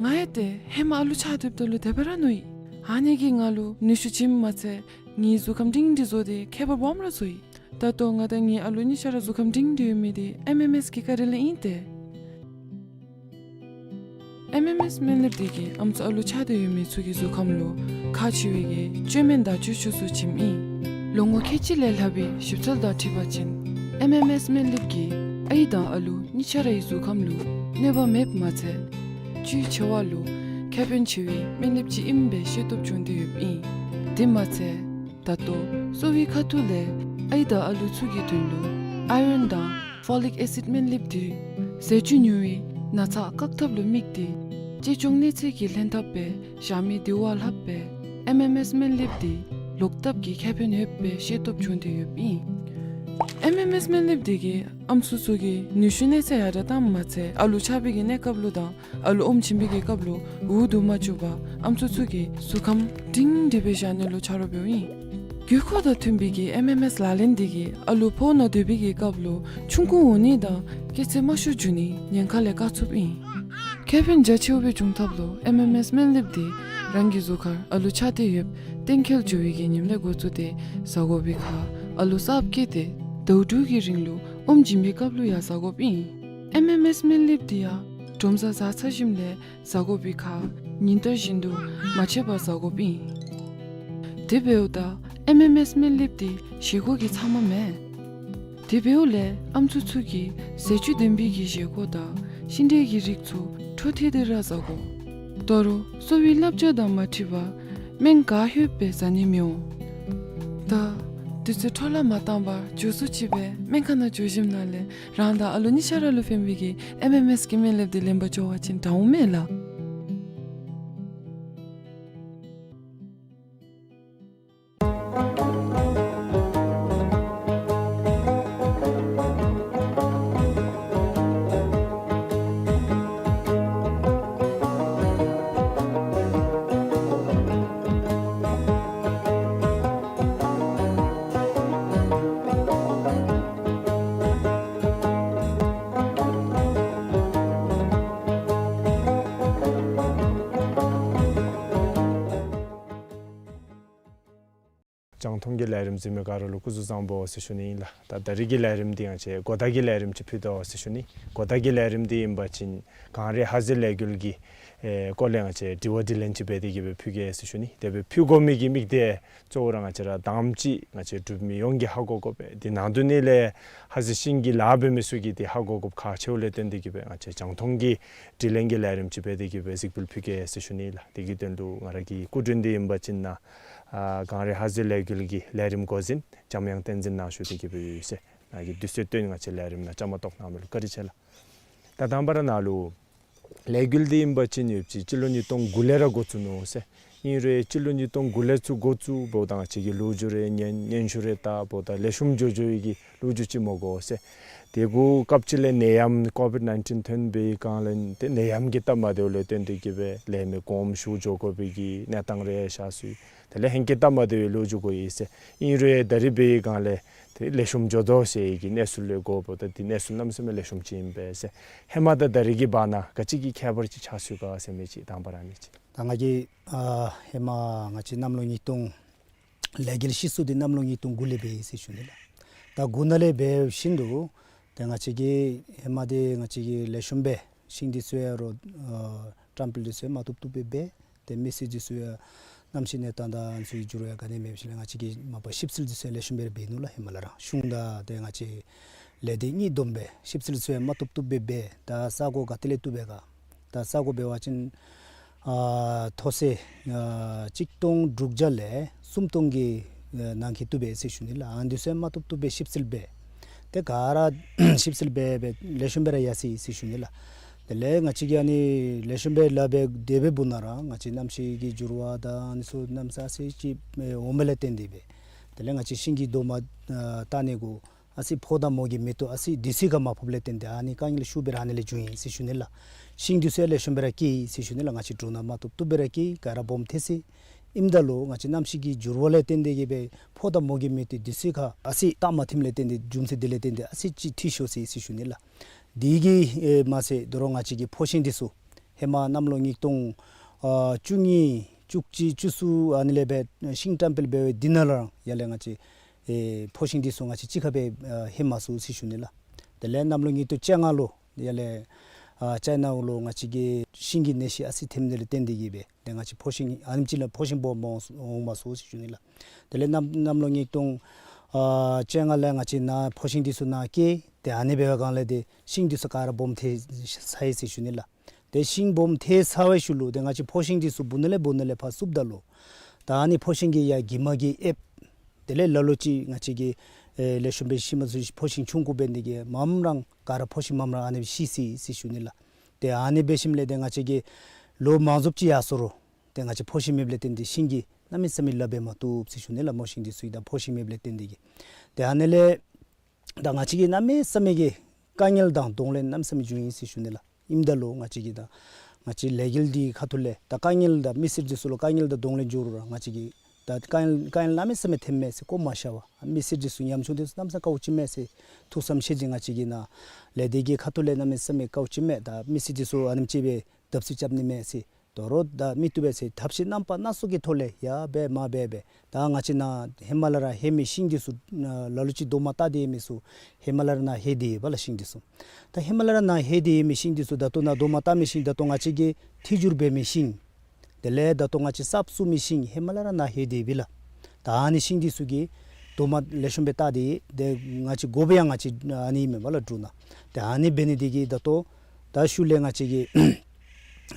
ང་ཡང་ཏེ་ཧེ་མ་ཨ་ལུ་ཆགས་སྡོདཔ་ད་ལུ་དེ་སྦེ་ར་མནོ་ཡི། ཨ་ནི་གིས་ང་ལུ་ནུས་ཤུགས་བྱིནམ་མ་ཚད་ངེའི་གཟུགས་ཁམས་སྒྲིང་སྒྲི་བཟོ་སྟེ་ཁྱད་པར་སྦོམ་ར་བཟོ་ཡི། ད་ལྟོ་ང་དང་ངེའི་ཨ་ལུ་གཉིས་ཆ་ར་གཟུགས་ཁམས་སྒྲིང་སྒྲི་ཡོད་མི་འདི་ཨེམ་ཨེམ་ཨེསི་གི་བཀའ་དྲིན་ལས་ཨིན་ཏེ། ཨེམ་ཨེམ་ཨེསི་སྨན་ལེབ་འདི་གིས་ཨམ་སྲུ་ཨ་ལུ་ཆགས་ཏེ་ཡོད་མི་ཚུ་གི་གཟུགས་ཁམས་ལུ་ཁག་ཆེ་བའི་གི་བཅོས་སྨན་དང་བཅོས་ཆས་ཚུ་བྱིནམ་ཨིན། ལོ་ངོ་ཁལ་གཅིག་ལས་ལྷག་པའི་ཞིབ་འཚོལ་དང་འཁྲིལ་བ་ཅིན་ཨེམ་ཨེམ་ཨེསི་སྨན་ལེབ་ཀྱིས་ཨའི་དང་ཨ་ལུ་གཉིས་ཆ་རའི་གཟུགས་ཁམས་ལུ་གནོད་པ་མེདཔ་མ་ཚད་བཅུད་ཆེ་བ་ལུ་ཁེ་ཕན་ཆེ་བའི་སྨན་ལེབ་ཅིག་ཨིནམ་སྦེ་ཤེས་རྟོགས་བྱུང་སྟེ་ཡོདཔ་ཨིན། དེ་མ་ཚད་ད་ལྟོ་གསོ་བའི་ཁ་ཐུག་ལས་ཨའི་དང་ཨ་ལུ་ཚུ་གི་དོན་ལུ་ཨའི་རཱོན་དང་ཕོ་ལིག་ཨེ་སིཌ་སྨན་ལེབ་འདི་ཟས་བཅུད་ཉུང་བའི་ན་ཚ་བཀག་ཐབས་ལུ་དམིགས་ཏེ་གཅེས་སྐྱོང་གནོད་འཚེ་གི་ལྷན་ཐབས་སྦེ་བཞག་མི་དེ་བ་ལྷགཔ་སྦེ་ཨེམ་ཨེམ་ཨེསི་སྨན་ལེབ་འདི་ལོག་ལྟབ་ཀྱི་ཁེ་ཕན་ཡོདཔ་སྦེ་ཤེས་རྟོགས་བྱུང་སྟེ་ཡོདཔ་ཨིན། ཨེམ་ཨེམ་ཨེསི་སྨན་ལེབ་འདི་གིས་ཨམ་སྲུ་ཚུ་གི་ནུས་ཤུགས་གནོད་འཚེ་ཡར་དྲག་བཏངམ་མ་ཚད་ཨ་ལུ་ཆགས་པའི་གི་གནས་སྐབས་ལུ་དང་ཨ་ལུ་ཨོམ་བྱིན་པའི་གི་སྐབས་ལུ་འུ་སྡུག་མ་བཅུག་པར་ཨམ་སྲུ་ཚུ་གི་གཟུགས་ཁམས་སྒྲིང་སྒྲི་སྦེ་བཞག་ནི་ལུ་ཆ་རོགས་འབདཝ་ཨིན། དགོས་མཁོ་དང་མཐུན་པའི་གི་ཨེམ་ཨེམ་ཨེསི་ལག་ལེན་འདི་གིས་ཨ་ལུ་ཕོཝ་ནང་སྡོད་པའི་གི་སྐབས་ལུ་ཆུང་ཀུ་འོང་ནི་དང་སྐྱེད་ཚད་དམའ་ཤོས་འགྱོ་ནི་ཉེན་ཁ་ལས་བཀག་ཚུགསཔ་ཨིན། ཁེ་ཕན་རྒྱ་ཆེཝ་སྦེ་འབྱུང་ཐབས་ལུ་ཨེམ་ཨེམ་ཨེསི་སྨན་ལེབ་འདི་རང་གི་གཟུགས་ཁར་ཨ་ལུ་ཆགས་ཏེ་ཡོདཔ་གཏན་འཁེལ་འགྱོ་བའི་གི་ཉིནམ་ལས་འགོ་བཙུགས་ཏེ་ཟ་དགོ་པའི་ཁར་ཨ་ལུ་གསརཔ་སྐྱེས་ཏེ་ཟླཝ་དྲུག་གི་རིང་ལུ་ཨོམ་བྱིན་པའི་སྐབས་ལུ་ཡང་ཟ་དགོཔ་ཨིན། ཨེམ་ཨེམ་ཨེསི་སྨན་ལེབ་འདི་ཡང་དྲོ་མཚར་ཟ་ཚར་ཞིནམ་ལས་ཟ་དགོ་པའི་ཁར་ཉིན་ལྟར་བཞིན་དུ་མ་ཆད་པར་ཟ་དགོཔ་ཨིན། དེ་འབདཝ་ད་ཨེམ་ཨེམ་ཨེསི་སྨན་ལེབ་འདི་བཞེས་སྒོ་གི་ཚབ་མ་མེན། དེ་འབདཝ་ལས་ཨམ་སྲུ་ཚུ་གིས་ཟས་བཅུད་ལྡན་པའི་གི་བཞེས་སྒོ་དང་ཤིང་འབྲས་ཀྱི་རིགས་ཚུ་འཕྲོ་མཐུད་དེ་ར་ཟ་དགོ། ད་རུང་གསོ་བའི་བསླབ་བྱ་དང་མ་འཁྲིལ་བར་སྨན་ག་ལྷོད་སྦེ་ཟ་ནི་མི་འོང་། ད་དུས་ཚོད་འཕྲོ་བརླག་མ་བཏང་བར་མགྱོགས་སུ་ཅིག་སྦེ་སྨན་ཁང་ནང་འགྱོ་ཞིནམ་ལས་རང་དང་ཨ་ལུ་གཉིས་ཆ་ར་ལུ་ཕན་པའི་གི་ཨེམ་ཨེམ་ཨེསི་གི་སྨན་ལེབ་འདི་ལེན་པར་འགྱོ་བ་ཅིན་དྲག་འོང་མས་ལགས། རྒྱང་མཐོང་གི་ལས་རིམ་གཟིགས་མི་ག་ར་ལུ་སྐུ་གཟུགས་བཟང་པོ་ཟེར་ཞུ་ནི་ཨིན་ལགས། ད་ད་རིས་ཀྱི་ལས་རིམ་འདི་ང་བཅས་གོ་བརྡ་གི་ལས་རིམ་ཅིག་ཕུལ་དོ་ཟེར་ཞུ་ནི། གོ་བརྡ་གི་ལས་རིམ་འདི་ཨིན་པ་ཅིན་གངས་རི་ཧ་ཟེ་ལས་འགུལ་གྱི་ཨེ་སྐོར་ལས་ང་བཅས་དྲི་བ་དྲིས་ལན་ཅིག་འབད་དེ་གི་སྦེ་ཕུལ་གེ་ཟེར་ཞུ་ནི། དེ་སྦེ་ཕུལ་དགོ་མི་གི་དམིགས་གཏད་གཙོ་བོ་ར་ང་བཅས་ར་དང་པ་ཅིག་ང་བཅས་འབྲུག་མི་ཡོངས་ཀྱིས་ཧ་གོ་དགོ་པས། དེ་ནང་དོན་ནི་ལས་ཧ་ཟེ་ཤིང་གི་ལཱ་འབད་མི་ཚུ་གིས་དེ་ཧ་གོ་དགོཔ་ཁག་ཆེཝ་ལས་བརྟེན་ཏེ་གི་སྦེ་ང་བཅས་རྒྱང་མཐོང་གི་དྲིས་ལན་གྱི་ལས་རིམ་ཅིག་འབད་དེ་གི་སྦེ་གཟིགས་འབུལ་ཕུལ་གེ་ཟེར་ཞུ་ནི་ལགས། དེ་གི་དོན་ལུ་ང་ར་གི་སྐུ་མགྲོན་འདི་ཨིན་པ་ཅིན་ནཱ་ཨ་གངས་རི་ཧ་ཟེ་ལས་འགུལ་གྱི་ལས་རིམ་འགོ་འཛིན་འཇམ་དབྱངས་བསྟན་འཛིན་ནཱ་ཞུ་སྟེ་གི་སྦེ་ཡོད་ཟེར། ནཱ་གིས་དུས་ཚོད་བཏོན་ང་བཅས་ལས་རིམ་ནང་བཅའ་མར་གཏོགས་གནང་མི་ལུ་བཀའ་དྲིན་ཆེ་ལགས། ད་དང་པ་ར་ནཱ་ལུ་ལས་འགུལ་འདི་ཨིན་པ་ཅིན་ཡོད་ཅི་སྤྱི་ལོ་ཉིས་སྟོང་དགུ་ལས་ར་འགོ་བཙུགས་ནུག་ཟེར། ཨིན་རུང་སྤྱི་ལོ་ཉིས་སྟོང་དགུ་ལས་ཚུར་འགོ་བཙུགས་འབདཝ་ད་ང་བཅས་ཀྱིས་ལོ་རྒྱུས་རེ་ཉན་སྙན་ཞུ་རེ་བལྟ་འབདཝ་ད་ལེགས་ཤོམ་འགྱོ་འགྱོ་བའི་གི་ལོ་རྒྱུས་ཅིག་མ་གོ་ཟེར། དེ་གུ་སྐབས་ཅིག་ལས་ནད་ཡམས་ཀོ་བིཌ་ནའིན་ཊིན་ཐོན་པའི་སྒང་ལས་ཏེ་ནད་ཡམས་ཀྱི་སྟབས་མ་བདེཝ་ལས་བརྟེན་ཏེ་གི་སྦེ་ལས་མི་གོངམ་ཞུ་འགྱོ་དགོ་པའི་གི་གནས་སྟངས་རེ་ཤར་སོ་ཡི། དེ་ལས་ཧེང་སྐལ་སྟབས་མ་བདེ་བའི་ལོ་རྒྱུས་གོ་ཡི་ཟེར། ཨིན་རུང་ད་རིས་འབད་བའི་སྒང་ལས་ཏེ་ལེགས་ཤོམ་འགྱོ་དོ་ཟེར་བའི་གི་གནས་ཚུལ་ལས་གོཝ་ད་ཏེ་གནས་ཚུལ་གནམ་མེད་ས་མེད་ལེགས་ཤོམ་ཅིག་ཨིན་པས་ཟེར། ཧེ་མ་དང་ད་རིས་ཀྱི་བར་ན་ག་ཅི་གི་ཁྱད་པར་ཅིག་ཆགས་སོ་ཡི་ག་ཟེར་མི་ཅིག་དང་པ་ར་ཨ་ནི་ཅིག། ད་ང་གིས་ཨ་ཧེ་མ་ང་བཅས་གནམ་ལོ་ཉིས་སྟོང་ལས་འགུལ་ཤི་གསོ་འདི་གནམ་ལོ་ཉིས་སྟོང་དགུ་ལས་འབད་ཡི་ཟེར་ཞུ་ནི་ལགས། ད་དགུ་ནང་ལས་འབད་བཞིན་དུ་ཏེ་ང་བཅས་ཀྱིས་ཧེ་མ་འདི་ང་བཅས་ཀྱིས་ལེགས་ཤོམ་སྦེ་ཤིང་འདི་ཚུ་ཡང་རོ་ཨ་བཀྲམ་སྤེལ་འདི་ཚུ་ཡང་མ་བཏུབ་བཏུབ་སྦེ་འབད། ཏེ་མི་སེར་འདི་ཚུ་ཡང་གནམ་གཤིས་གནས་སྟངས་དང་ཨ་ནི་ཚུ་གི་འགྱུར་བ་ཡང་ག་ནི་མེདཔ་ཅིག་ལས་ང་བཅས་ཀྱིས་མ་པ་ཞིབ་འཚོལ་འདི་ཚུ་ཡང་ལེགས་ཤོམ་སྦེ་འབད་ནུག་ལགས། ཧེ་མ་ལས་ར་གཞུང་དང་ཏེ་ང་བཅས་ལས་སྡེ་གཉིས་བསྡོམས་སྦེ་ཞིབ་འཚོལ་འདི་ཚུ་ཡང་མ་བཏུབ་བཏུབ་སྦེ་འབད། ད་ས་གོ་ག་ཏེ་ལས་བཏུབ་པས་ག། ད་ས་གོ་འབད་བ་ཅིན་ཨ་མཐོ་ས་ཨ་གཅིག་སྟོང་དྲུག་བརྒྱ་ལས་སུམ་སྟོང་གི་ཨ་ནང་འཁོད་བཏུབ་པས་ཟེར་ཞུ་ནི་ལགས། ཨ་ནི་འདི་ཚུ་ཡང་མ་བཏུབ་བཏུབ་སྦེ་ཞིབ་འཚོལ་འབད། ཏེ་ག་ར་ཞིབ་འཚོལ་འབད་འབད་ལེགས་ཤོམ་སྦེ་ར་ཡར་སོ་ཡི་ཟེར་ཞུ་ནི་ལགས། དེ་ལས་ང་བཅས་ཀྱིས་ཨ་ནི་ལེགས་ཤོམ་སྦེ་ལཱ་འབད་དེ་སྦེ་འབདཝ་ད་ར་ང་བཅས་གནམ་གཤིས་ཀྱི་འགྱུར་བ་དང་ཨ་ནི་ཚུ་གནམ་ས་ཨ་ཙི་ཅིག་ཨེ་འོངམ་ལས་བརྟེན་ཏེ་སྦེ་དེ་ལས་ང་བཅས་ཤིང་གི་རྡོག་མ་ཨ་བཏགས་ནི་གུ་ཨ་ཙི་ཕོཝ་དང་མོ་གི་མེ་ཏོག་ཨ་ཙི་དུས་ཚོད་ཁར་མ་ཕོགཔ་ལས་བརྟེན་ཏེ་ཨ་ནི་དཀའ་ངལ་ཤུགས་སྦེ་ར་ཨ་ནི་ལས་བྱུང་ཡི་ཟེར་ཞུ་ནི་ལགས། ཤིང་འདི་ཚུ་ཡང་ལེགས་ཤོམ་སྦེ་ར་སྐྱེས་ཡི་ཟེར་ཞུ་ནི་ལགས། ང་བཅས་འབྲུ་སྣ་མ་བཏུབ་བཏུབ་སྦེ་ར་སྐྱེས་ཡི། ག་ར་སྦོམ་ཐལ་སོ་ཡི། ཨིནམ་ད་ལུ་ང་བཅས་གནམ་གཤིས་ཀྱི་འགྱུར་བ་ལས་བརྟེན་ཏེ་གི་སྦེ་ཕོཝ་དང་མོ་གི་མེ་ཏོག་དུས་ཚོད་ཁར་ཨ་ཙི་བཏགས་མ་ཐིམ་ལས་བརྟེན་ཏེ་རྒྱུ་མཚན་འདི་ལས་བརྟེན་ཏེ་ཨ་ཙི་ཅིག་འཐུས་ཤོར་སོ་ཡི་ཟེར་ཞུ་ནི་ལགས། དེ་གིས་ཨེ་མ་ཚད་དོ་རུང་ང་བཅས་ཀྱི་ཕོ་ཤིང་འདི་ཚུ་ཧེ་མ་གནམ་ལོ་ཉིས་སྟོང་ཨ་བཅུ་གཉིས་བཅུ་གཅིག་བཅུ་གསུམ་ཨ་ནི་ལས་སྦེ་ཤིང་བཀྲམ་སྤེལ་འབད་བའི་དེ་ནང་ལུ་ར་ཡར་ལས་ང་བཅས་ཨེ་ཕོ་ཤིང་འདི་ཚུ་ང་བཅས་གཅིག་ཁར་སྦེ་ཨ་ལྷོད་མ་ཚུགས་ཟེར་ཞུ་ནི་ལགས། དེ་ལས་གནམ་ལོ་ཉིས་སྟོང་བཅོ་ལྔ་ལུ་ཡར་ལས་ཨ་ཅའི་ནཱ་ལུ་ང་བཅས་ཀྱི་ཤིང་གི་ནད་གཞི་ཨ་ཙི་ཐོནམ་ལས་བརྟེན་ཏེ་གིས་སྦེ་ཏེ་ང་བཅས་ཕོ་ཤིང་ཨ་ནེམ་ཅིག་ལས་ཕོ་ཤིང་སྦོམ་འོང་འོང་མ་ཚུགས་ཟེར་ཞུ་ནི་ལགས། དེ་ལས་གནམ་གནམ་ལོ་ཉིས་སྟོང་ཨ་བཅོ་ལྔ་ལས་ང་བཅས་ནཱ་ཕོ་ཤིང་འདི་ཚུ་ནཱ་སྐྱེས། ཏེ་ཨ་ནི་འབད་བའི་སྒང་ལས་ཏེ་ཤིང་འདི་ཚུ་ག་ར་སྦོམ་ཐལ་ཚར་ཡི་ཟེར་ཞུ་ནི་ལགས། ཏེ་ཤིང་སྦོམ་ཐལ་ཚར་བའི་ཤུལ་ལུ་ཏེ་ང་བཅས་ཕོ་ཤིང་འདི་ཚུ་སྦུག་ནང་ལས་སྦུག་ནང་ལས་ཕར་བཙུགསཔ་ད་ལུ་ད་ཨ་ནི་ཕོ་ཤིང་གི་ཡར་གྱིབ་མ་གིས་ཨེབ། དེ་ལས་ལ་ལུ་ཅིག་ང་བཅས་ཀྱིས་ཨེ་ལེགས་ཤོམ་སྦེ་ཤིང་མ་ཚུགས་ཕོ་ཤིང་ཆུང་ཀུ་འབད་ནི་དེ་གིས་མངམ་ར་ག་ར་ཕོ་ཤིང་མངམ་ར་ཨ་ནི་ཤི་སོ་ཡི་ཟེར་ཞུ་ནི་ལགས། ཏེ་ཨ་ནི་འབད་ཞིནམ་ལས་ཏེ་ང་བཅས་ཀྱིས་ལོ་མང་རབས་ཅིག་ཡར་སོང་རུང་ཏེ་ང་བཅས་ཕོ་ཤིང་མེདཔ་ལས་བརྟེན་ཏེ་ཤིང་གིས་གནམ་མེད་ས་མེད་ལཱ་འབད་མ་བཏུབ་ཟེར་ཞུ་ནི་ལགས། མོ་ཤིང་འདི་ཚུ་གིས་ད་ཕོ་ཤིང་མེདཔ་ལས་བརྟེན་ཏེ་གིས། ཏེ་ཨ་ནི་ལས་ད་ང་བཅས་ཀྱིས་གནམ་མེད་ས་མེད་ཀྱི་དཀའ་ངལ་དང་གདོང་ལེན་གནམ་མེད་ས་མེད་བྱུང་ཡི་ཟེར་ཞུ་ནི་ལགས། ཨིནམ་ད་ལུ་ང་བཅས་ཀྱིས་ད་ང་བཅས་ལས་འགུལ་འདི་ཁ་ཐུག་ལས་ད་དཀའ་ངལ་དང་མི་སེར་འདི་ཚུ་ལུ་དཀའ་ངལ་དང་གདོང་ལེན་འབྱུང་རུང་ར་ང་བཅས་ཀྱིས་ད་དཀའ་ངལ་དཀའ་ངལ་གནམ་མེད་ས་མེད་ཐོནམ་མས་ཟེར་དགོངསམ་མ་ཤར་བར་མི་སེར་འདི་ཚུ་ཉམ་ཆུང་འདི་ཚུ་གནམ་མེད་ས་མེད་དཀའཝ་སྤྱད་མས་ཟེར་ཐུགས་བསམ་བཞེས་ཏེ་ང་བཅས་ཀྱིས་ནཱ་ལས་སྡེ་གི་ཁ་ཐུག་ལས་གནམ་མེད་ས་མེད་དཀའཝ་སྤྱད་མས། ད་མི་སེར་འདི་ཚུ་ཨ་ནེམ་ཅིག་སྦེ་བརྡབ་གསིག་རྐྱབ་ནི་མས་ཟེར། དོ་རུང་ད་མི་བཏུབ་པས་ཟེར་ཐབས་ཤེས་རྣམ་པ་སྣ་ཚོགས་ཀྱི་ཐོག་ལས་ཡར་འབད་མར་འབད་འབད། ད་ང་བཅས་ནཱ་ཧེ་མ་ལས་ར་ལྷོད་མི་ཤིང་འདི་ཚུ་ལ་ལུ་ཅིག་རྡོག་མ་བཏགས་ཏེ་ཡོད་མི་ཚུ་ཧེ་མ་ལས་ར་ནཱ་ལྷོད་དེ་ཡོདཔ་ལགས་ཤིང་འདི་ཚུ། ད་ཧེ་མ་ལས་ར་ནཱ་ལྷོད་དེ་ཡོད་མི་ཤིང་འདི་ཚུ་ད་ལྟོ་ནཱ་རྡོག་མ་བཏགས་མི་ཤིང་ད་ལྟོ་ང་བཅས་ཀྱིས་ཐིག་འགྱུར་འབད་མི་ཤིང་དེ་ལས་ད་ལྟོ་ང་བཅས་གསརཔ་བཙུགས་མི་ཤིང་ཧེ་མ་ལས་ར་ནཱ་ལྷོད་དེ་ཡོདཔ་ལགས། ད་ཨ་ནི་ཤིང་འདི་ཚུ་གིས་རྡོག་མ་ལེགས་ཤོམ་སྦེ་བཏགས་ཏེ་ཏེ་ང་བཅས་དགོ་པའི་ཡང་ང་བཅས་ཨ་ནི་མེན་པ་ལགས་འབྲུག་ནང་། ཏེ་ཨ་ནི་འབད་ནི་དེ་གིས་ད་ལྟོ་ད་ཤུལ་ལས་ང་བཅས་ཀྱིས་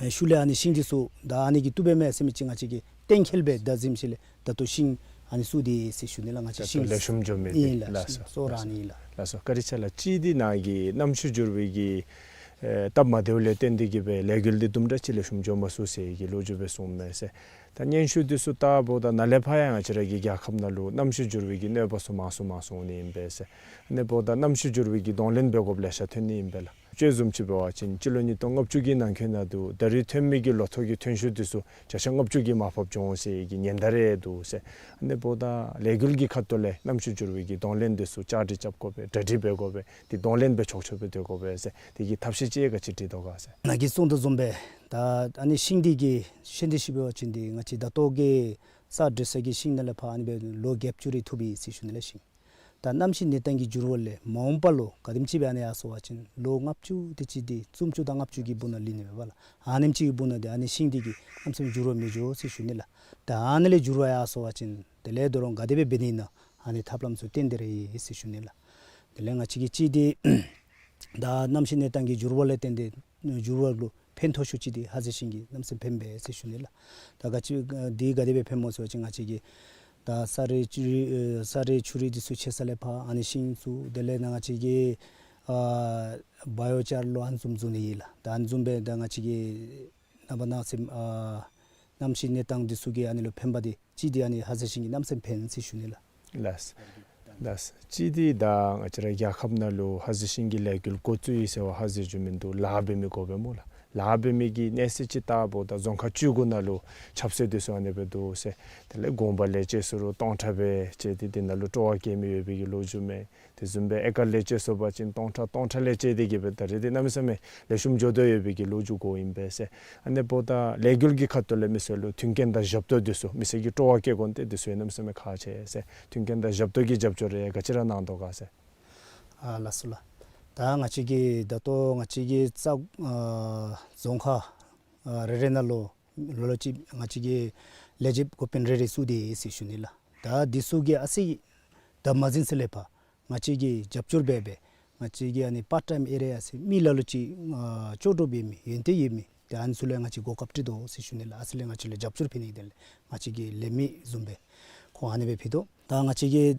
ཤུལ་ལས་ཨ་ནི་ཤིང་འདི་ཚུ་ད་ཨ་ནི་གིས་བཏུབ་པས་མས་ཟེར་མི་ཅིག་ང་བཅས་ཀྱིས་གཏན་འཁེལ་སྦེ་ད་གཟིམ་ཞིནམ་ལས་ད་ལྟོ་ཤིང་ཨ་ནི་བཙུགས་ཏེ་ཡོད་ཟེར་ཞུ་ནི་ལགས། ང་བཅས་ད་ལྟོ་ཤིང་ལེགས་ཤོམ་འགྱོ་མི་ཨིན་ལགས། ལགས་སོ། གཙོ་བོ་ར་ཨ་ནི་ལགས། ལགས་སོ། བཀའ་དྲིན་ཆེ་ལགས། གཅིག་འདི་ནཱ་གི་གནམ་གཤིས་འགྱུར་བའི་གི་ཨེ་སྟབས་མ་བདེཝ་ལས་བརྟེན་ཏེ་གིས་སྦེ་ལས་འགུལ་འདི་དུམ་གྲ་ཅིག་ལེགས་ཤོམ་འགྱོ་མ་ཚུགས་ཟེར་གྱི་ལོ་རྒྱུས་སྦེ་གསུངམ་མས་ཟེར། ད་སྙན་ཞུ་འདི་ཚུ་བལྟཝ་ད་ནཱ་ལས་ཕར་ཡང་ང་བཅས་ར་གི་རྒྱལ་ཁབ་ནང་ལུ་གནམ་གཤིས་འགྱུར་བའི་གི་གནོད་པ་ཚུ་མང་སུ་མང་སུ་འོང་ནི་ཨིན་པས་ཟེར། ཨ་ནི་འབདཝ་ད་གནམ་གཤིས་འགྱུར་བའི་གི་གདོང་ལེན་འབད་དགོཔ་ལེ་ཤ་ཐོན་ནི་ཨིན་པས་ལགས། དཔྱེ་བཟུམ་ཅིག་འབད་བ་ཅིན་སྤྱི་ལོ་ཉིས་སྟོང་ལྔ་བཅུ་གི་ནང་འཁོད་ནང་འདུག། ད་རེས་ཐོན་མི་གི་ལོ་ཐོག་གི་ཐོན་ཤུགས་འདི་ཚུ་བརྒྱ་ཆ་ལྔ་བཅུ་གི་མར་ཕབ་བྱུང་ཟེར་གྱི་ཉེན་བརྡ་རེ་འདུག་ཟེར། ཨ་ནི་འབདཝ་ད་ལས་འགུལ་གྱི་ཁ་ཐུག་ལས་གནམ་གཤིས་འགྱུར་བའི་གི་གདོང་ལེན་འདི་ཚུ་བཅའ་སྒྲིག་རྐྱབ་དགོ་པས། གྲ་སྒྲིག་འབད་དགོ་པས། ཏེ་གདོང་ལེན་འབད་ཆོག་ཆོག་སྦེ་སྡོད་དགོ་པས་ཟེར། དེ་གི་ཐབས་ཤེས་ཅིག་ག་ཅི་སྒྲིག་དོ་ག་ཟེར། ནཱ་གིས་གསུངས་དོ་བཟུམ་སྦེ་ད་ཨ་ནི་ཤིང་འདི་གི་ཤིང་འདི་ཤེས་པ་ཅིན་འདི་ང་བཅས་ད་ལྟོ་གི་གསར་སྒྲིག་ས་གི་ཤིང་ནང་ལས་ཕར་ཨ་ནི་སྦེ་ལོ་བརྒྱད་ཅུ་རེ་ཐུབ་ཡི་ཟེར་ཞུ་ནི་ལགས་ཤིང་། ད་གནམ་གཤིས་གནས་སྟངས་ཀྱི་འགྱུར་བ་ལས་མ་འོངས་པ་ལུ་ག་དེམ་ཅིག་སྦེ་ཨ་ནི་ཡར་སོང་བ་ཅིན་ལོ་ལྔ་བཅུ་དེ་ཅིག་འདི་སུམ་ཅུ་དང་ལྔ་བཅུ་གི་སྦུག་ནང་ལུས་ནི་མས་པ་ལགས། ཨ་ནེམ་ཅིག་གི་སྦུག་ནང་འདི་ཨ་ནི་ཤིང་འདི་གིས་གནམ་མེད་ས་མེད་འགྱུར་བ་མི་འགྱོ་ཟེར་ཞུ་ནི་ལགས། ད་ཨ་ནི་ལས་འགྱུར་བ་ཡར་སོང་བ་ཅིན་དེ་ལས་དོ་རུང་ག་དེ་སྦེ་འབད་ནི་ཨིན་ན་ཨ་ནི་ཐབས་ལམ་ཚུ་བཏོན་ཏེ་ར་ཡོད་ཟེར་ཞུ་ནི་ལགས། དེ་ལས་ང་བཅས་ཀྱིས་གཅིག་འདི་ད་གནམ་གཤིས་གནས་སྟངས་ཀྱི་འགྱུར་བ་ལས་བརྟེན་ཏེ་འགྱུར་བ་ལུ་ཕན་ཐོགས་ཤོས་ཅིག་འདི་ཧ་ཟེ་ཤིང་གིས་གནམ་མེད་ས་མེད་ཕནམ་མས་ཟེར་ཞུ་ནི་ལགས། ད་ག་ཅི་འདི་ག་དེ་སྦེ་ཕནམ་སྨོ་ཟེར་བ་ཅིན་ང་བཅས་ཀྱིས་ད་ས་རུད་ཆུ་རུད་ས་རུད་ཆུ་རུད་འདི་ཚུ་ཆད་ས་ལས་ཕར་ཨ་ནི་ཤིང་བཙུགས། དེ་ལས་ནཱ་ང་བཅས་ཀྱིས་ཨ་བ་ཡོ་ཅར་ལོ་ཨ་ནི་བཟུམ་བཙུགས་ནི་ཨིན་ལགས། ད་ཨ་ནི་བཟུམ་སྦེ་ད་ང་བཅས་ཀྱིས་ནངས་པ་གནངས་ཚེ་ཨ་གནམ་གཤིས་གནས་སྟངས་འདི་ཚུ་གིས་ཨ་ནི་ལུ་ཕནམ་འདི་གཅིག་འདི་ཨ་ནི་ཧ་ཟེ་ཤིང་གིས་གནམ་མེད་ས་མེད་ཕན་ཟེར་ཞུ་ནི་ལགས། ལགས། ལགས། གཅིག་འདི་ད་ང་བཅས་ར་རྒྱལ་ཁབ་ནང་ལུ་ཧ་ཟེ་ཤིང་གི་ལས་འགུལ་འགོ་བཙུགས་ཡི་ཟེར་བ་ཧ་ཟེ་ཞུ་མིན་འདུག། ལཱ་འབད་མི་དགོ་པས་སྨོ་ལགས། ལཱ་འབད་མི་གི་གནས་ཚད་ཅིག་བལྟཝ་ད་རྫོང་ཁག་བཅུ་དགུ་ནང་ལུ་ཆབ་སྲིད་འདི་ཚུ་ཨ་ནི་སྦེ་འདུག་ཟེར། དེ་ལས་དགོངས་པ་ལས་བཅད་སོང་རུང་སྟོང་ཕྲག་སྦེ་བཅད་དེ་དེ་ནང་ལུ་སྤྲོ་བ་བསྐྱེད་མི་ཡོད་པའི་གི་ལོ་རྒྱུས་མས། དེ་བཟུམ་སྦེ་ཨེ་ཀར་ལས་བཅད་སོང་བ་ཅིན་སྟོང་ཕྲག་སྟོང་ཕྲག་ལས་བཅད་དེ་གིས་སྦེ་ད་རེས་འདི་གནམ་མེད་ས་མེད་ལེགས་ཤོམ་འགྱོ་དོ་ཡོད་པའི་གི་ལོ་རྒྱུས་གོཝ་ཨིན་པས་ཟེར། ཨ་ནི་འབདཝ་ད་ལས་འགུལ་གྱི་ཁ་ཐུག་ལས་མི་སེར་ལུ་མཐུན་རྐྱེན་དང་ཞབས་ཏོག་འདི་ཚུ་མི་སེར་གྱིས་སྤྲོ་བ་བསྐྱེད་དགོ་ནི་འདི་ཚུ་ཡང་གནམ་མེད་ས་མེད་ཁག་ཆེ་ཟེར། མཐུན་རྐྱེན་དང་ཞབས་ཏོག་གི་རྒྱབ་སྐྱོར་རེ་ག་ཅི་ར་གནང་དོ་ག་ཟེར། ཨ་ལགས་སོ་ལགས། ད་ང་བཅས་ཀྱིས་ད་ལྟོ་ང་བཅས་ཀྱི་ས་ཨ་རྫོང་ཁག་ཨ་རེ་རེ་ནང་ལུ་ལོ་ལོ་ཅིག་ང་བཅས་ཀྱིས་ལས་བྱེདཔ་འགོ་དཔོན་རེ་རེ་བཙུགས་ཏེ་ཡོད་ཟེར་ཞུ་ནི་ལགས། ད་འདི་ཚུ་གིས་ཨ་ཙི་ད་མ་འཛིང་ས་ལས་ཕར་ང་བཅས་ཀྱིས་རྒྱབ་སྐྱོར་འབད་འབད་ང་བཅས་ཀྱིས་ཨ་ནི་པར་ཊའིམ་ཨེ་རི་ཡ་ཟེར་མི་ལ་ལུ་ཅིག་ཨ་ལྕོགས་གྲུབ་ཡོད་མི་ཡོན་ཏན་ཡོད་མི་ཏེ་ཨ་ནི་ཚུ་ལུ་ཡང་ང་བཅས་གོ་སྐབས་སྤྲོད་དོ་ཟེར་ཞུ་ནི་ལགས། ཨ་ཙི་ལས་ང་བཅས་ལུ་རྒྱབ་སྐྱོར་ཕུལ་ནི་དེ་ལས་ང་བཅས་ཀྱི་ལས་མི་བཟུམ་སྦེ་ཁོང་ཨ་ནི་སྦེ་ཕུལ་དོ། ད་ང་བཅས་ཀྱིས་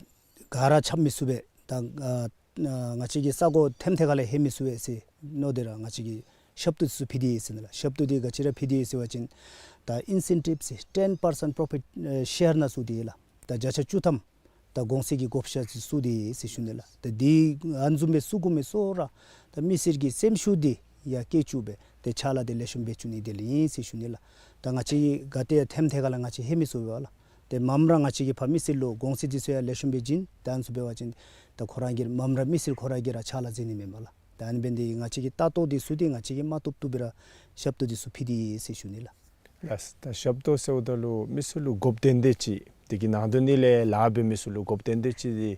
ག་ར་འཁྱམ་མི་ཚུགས་པས། ད་ཨ་ང་བཅས་ཀྱི་ས་གོ་ཐེམ་ཐེ་ཁ་ལས་ལྷོད་མི་ཚུགས་པས་ཟེར་མནོ་སྟེ་ར་ང་བཅས་ཀྱིས་ཞབས་ཏོག་ཚུ་ཕུལ་ཏེ་ཡོད་ཟེར་ནི་ལགས། ཞབས་ཏོག་འདི་ག་ཅི་ར་ཕུལ་ཏེ་ཡོད་ཟེར་བ་ཅིན་ད་ཨིན་སེན་ཊིབ་ཟེར་ཊེན་པར་སེནཊ་པོརོ་ཕིཊ་ཨེ་ཤེར་ནང་བཙུགས་ཏེ་ཡོད་ལགས། ད་བརྒྱ་ཆ་བཅུ་ཐམ་ད་གོང་ཚད་ཀྱི་བགོ་བཤའ་ཚུ་བཙུགས་ཏེ་ཡོད་ཟེར་ཞུ་ནི་ལགས། ད་འདི་ཨ་ནི་བཟུམ་སྦེ་བཙུགས་དགོ་མི་ཚུ་ར་ད་མི་སེར་གྱི་སེམས་ཤུགས་འདི་ཡར་བསྐྱེད་བཅུག་སྦེ་ཏེ་ཕྱག་ལཱ་འདི་ལེགས་ཤོམ་འབད་བཅུག་ནི་དེ་ལས་ཨིན་ཟེར་ཞུ་ནི་ལགས། ད་ང་བཅས་ག་ཏེ་ཐེམ་ཐེ་ཁ་ལས་ང་བཅས་ལྷོད་མི་ཚུགས་པས་ལགས། ཏེ་མངམ་ར་ང་བཅས་ཀྱིས་ཕར་མི་སེར་ལུ་གོང་ཚད་འདི་ཚུ་ཡང་ལེགས་ཤོམ་སྦེ་བྱིན། ད་ཨ་ནི་ཚུ་འབད་བ་ཅིན་ད་ཁོ་ར་གིས་མངམ་ར་མི་སེར་ཁོ་ར་གིས་ར་ཕྱག་ལཱ་མཛད་ནི་མེན་པ་ལགས། ད་ཨ་ནི་འབད་ནི་འདི་ང་བཅས་ཀྱི་ལྟ་རྟོག་འདི་ཚུ་འདི་ང་བཅས་ཀྱིས་མ་བཏུབ་བཏུབ་སྦེ་ར་ཞབས་ཏོག་འདི་ཚུ་ཕུལ་ཏེ་ཡོད་ཟེར་ཞུ་ནི་ལགས། ལགས། ད་ཞབས་ཏོག་ཟེརཝ་ད་ལུ་མི་ཚུ་ལུ་དགོཔ་ཏན་ཏན་ཅིག་དེ་གི་ནང་དོན་ནི་ལས་ལཱ་འབད་མི་ཚུ་ལུ་དགོཔ་ཏན་ཏན་ཅིག་འདི་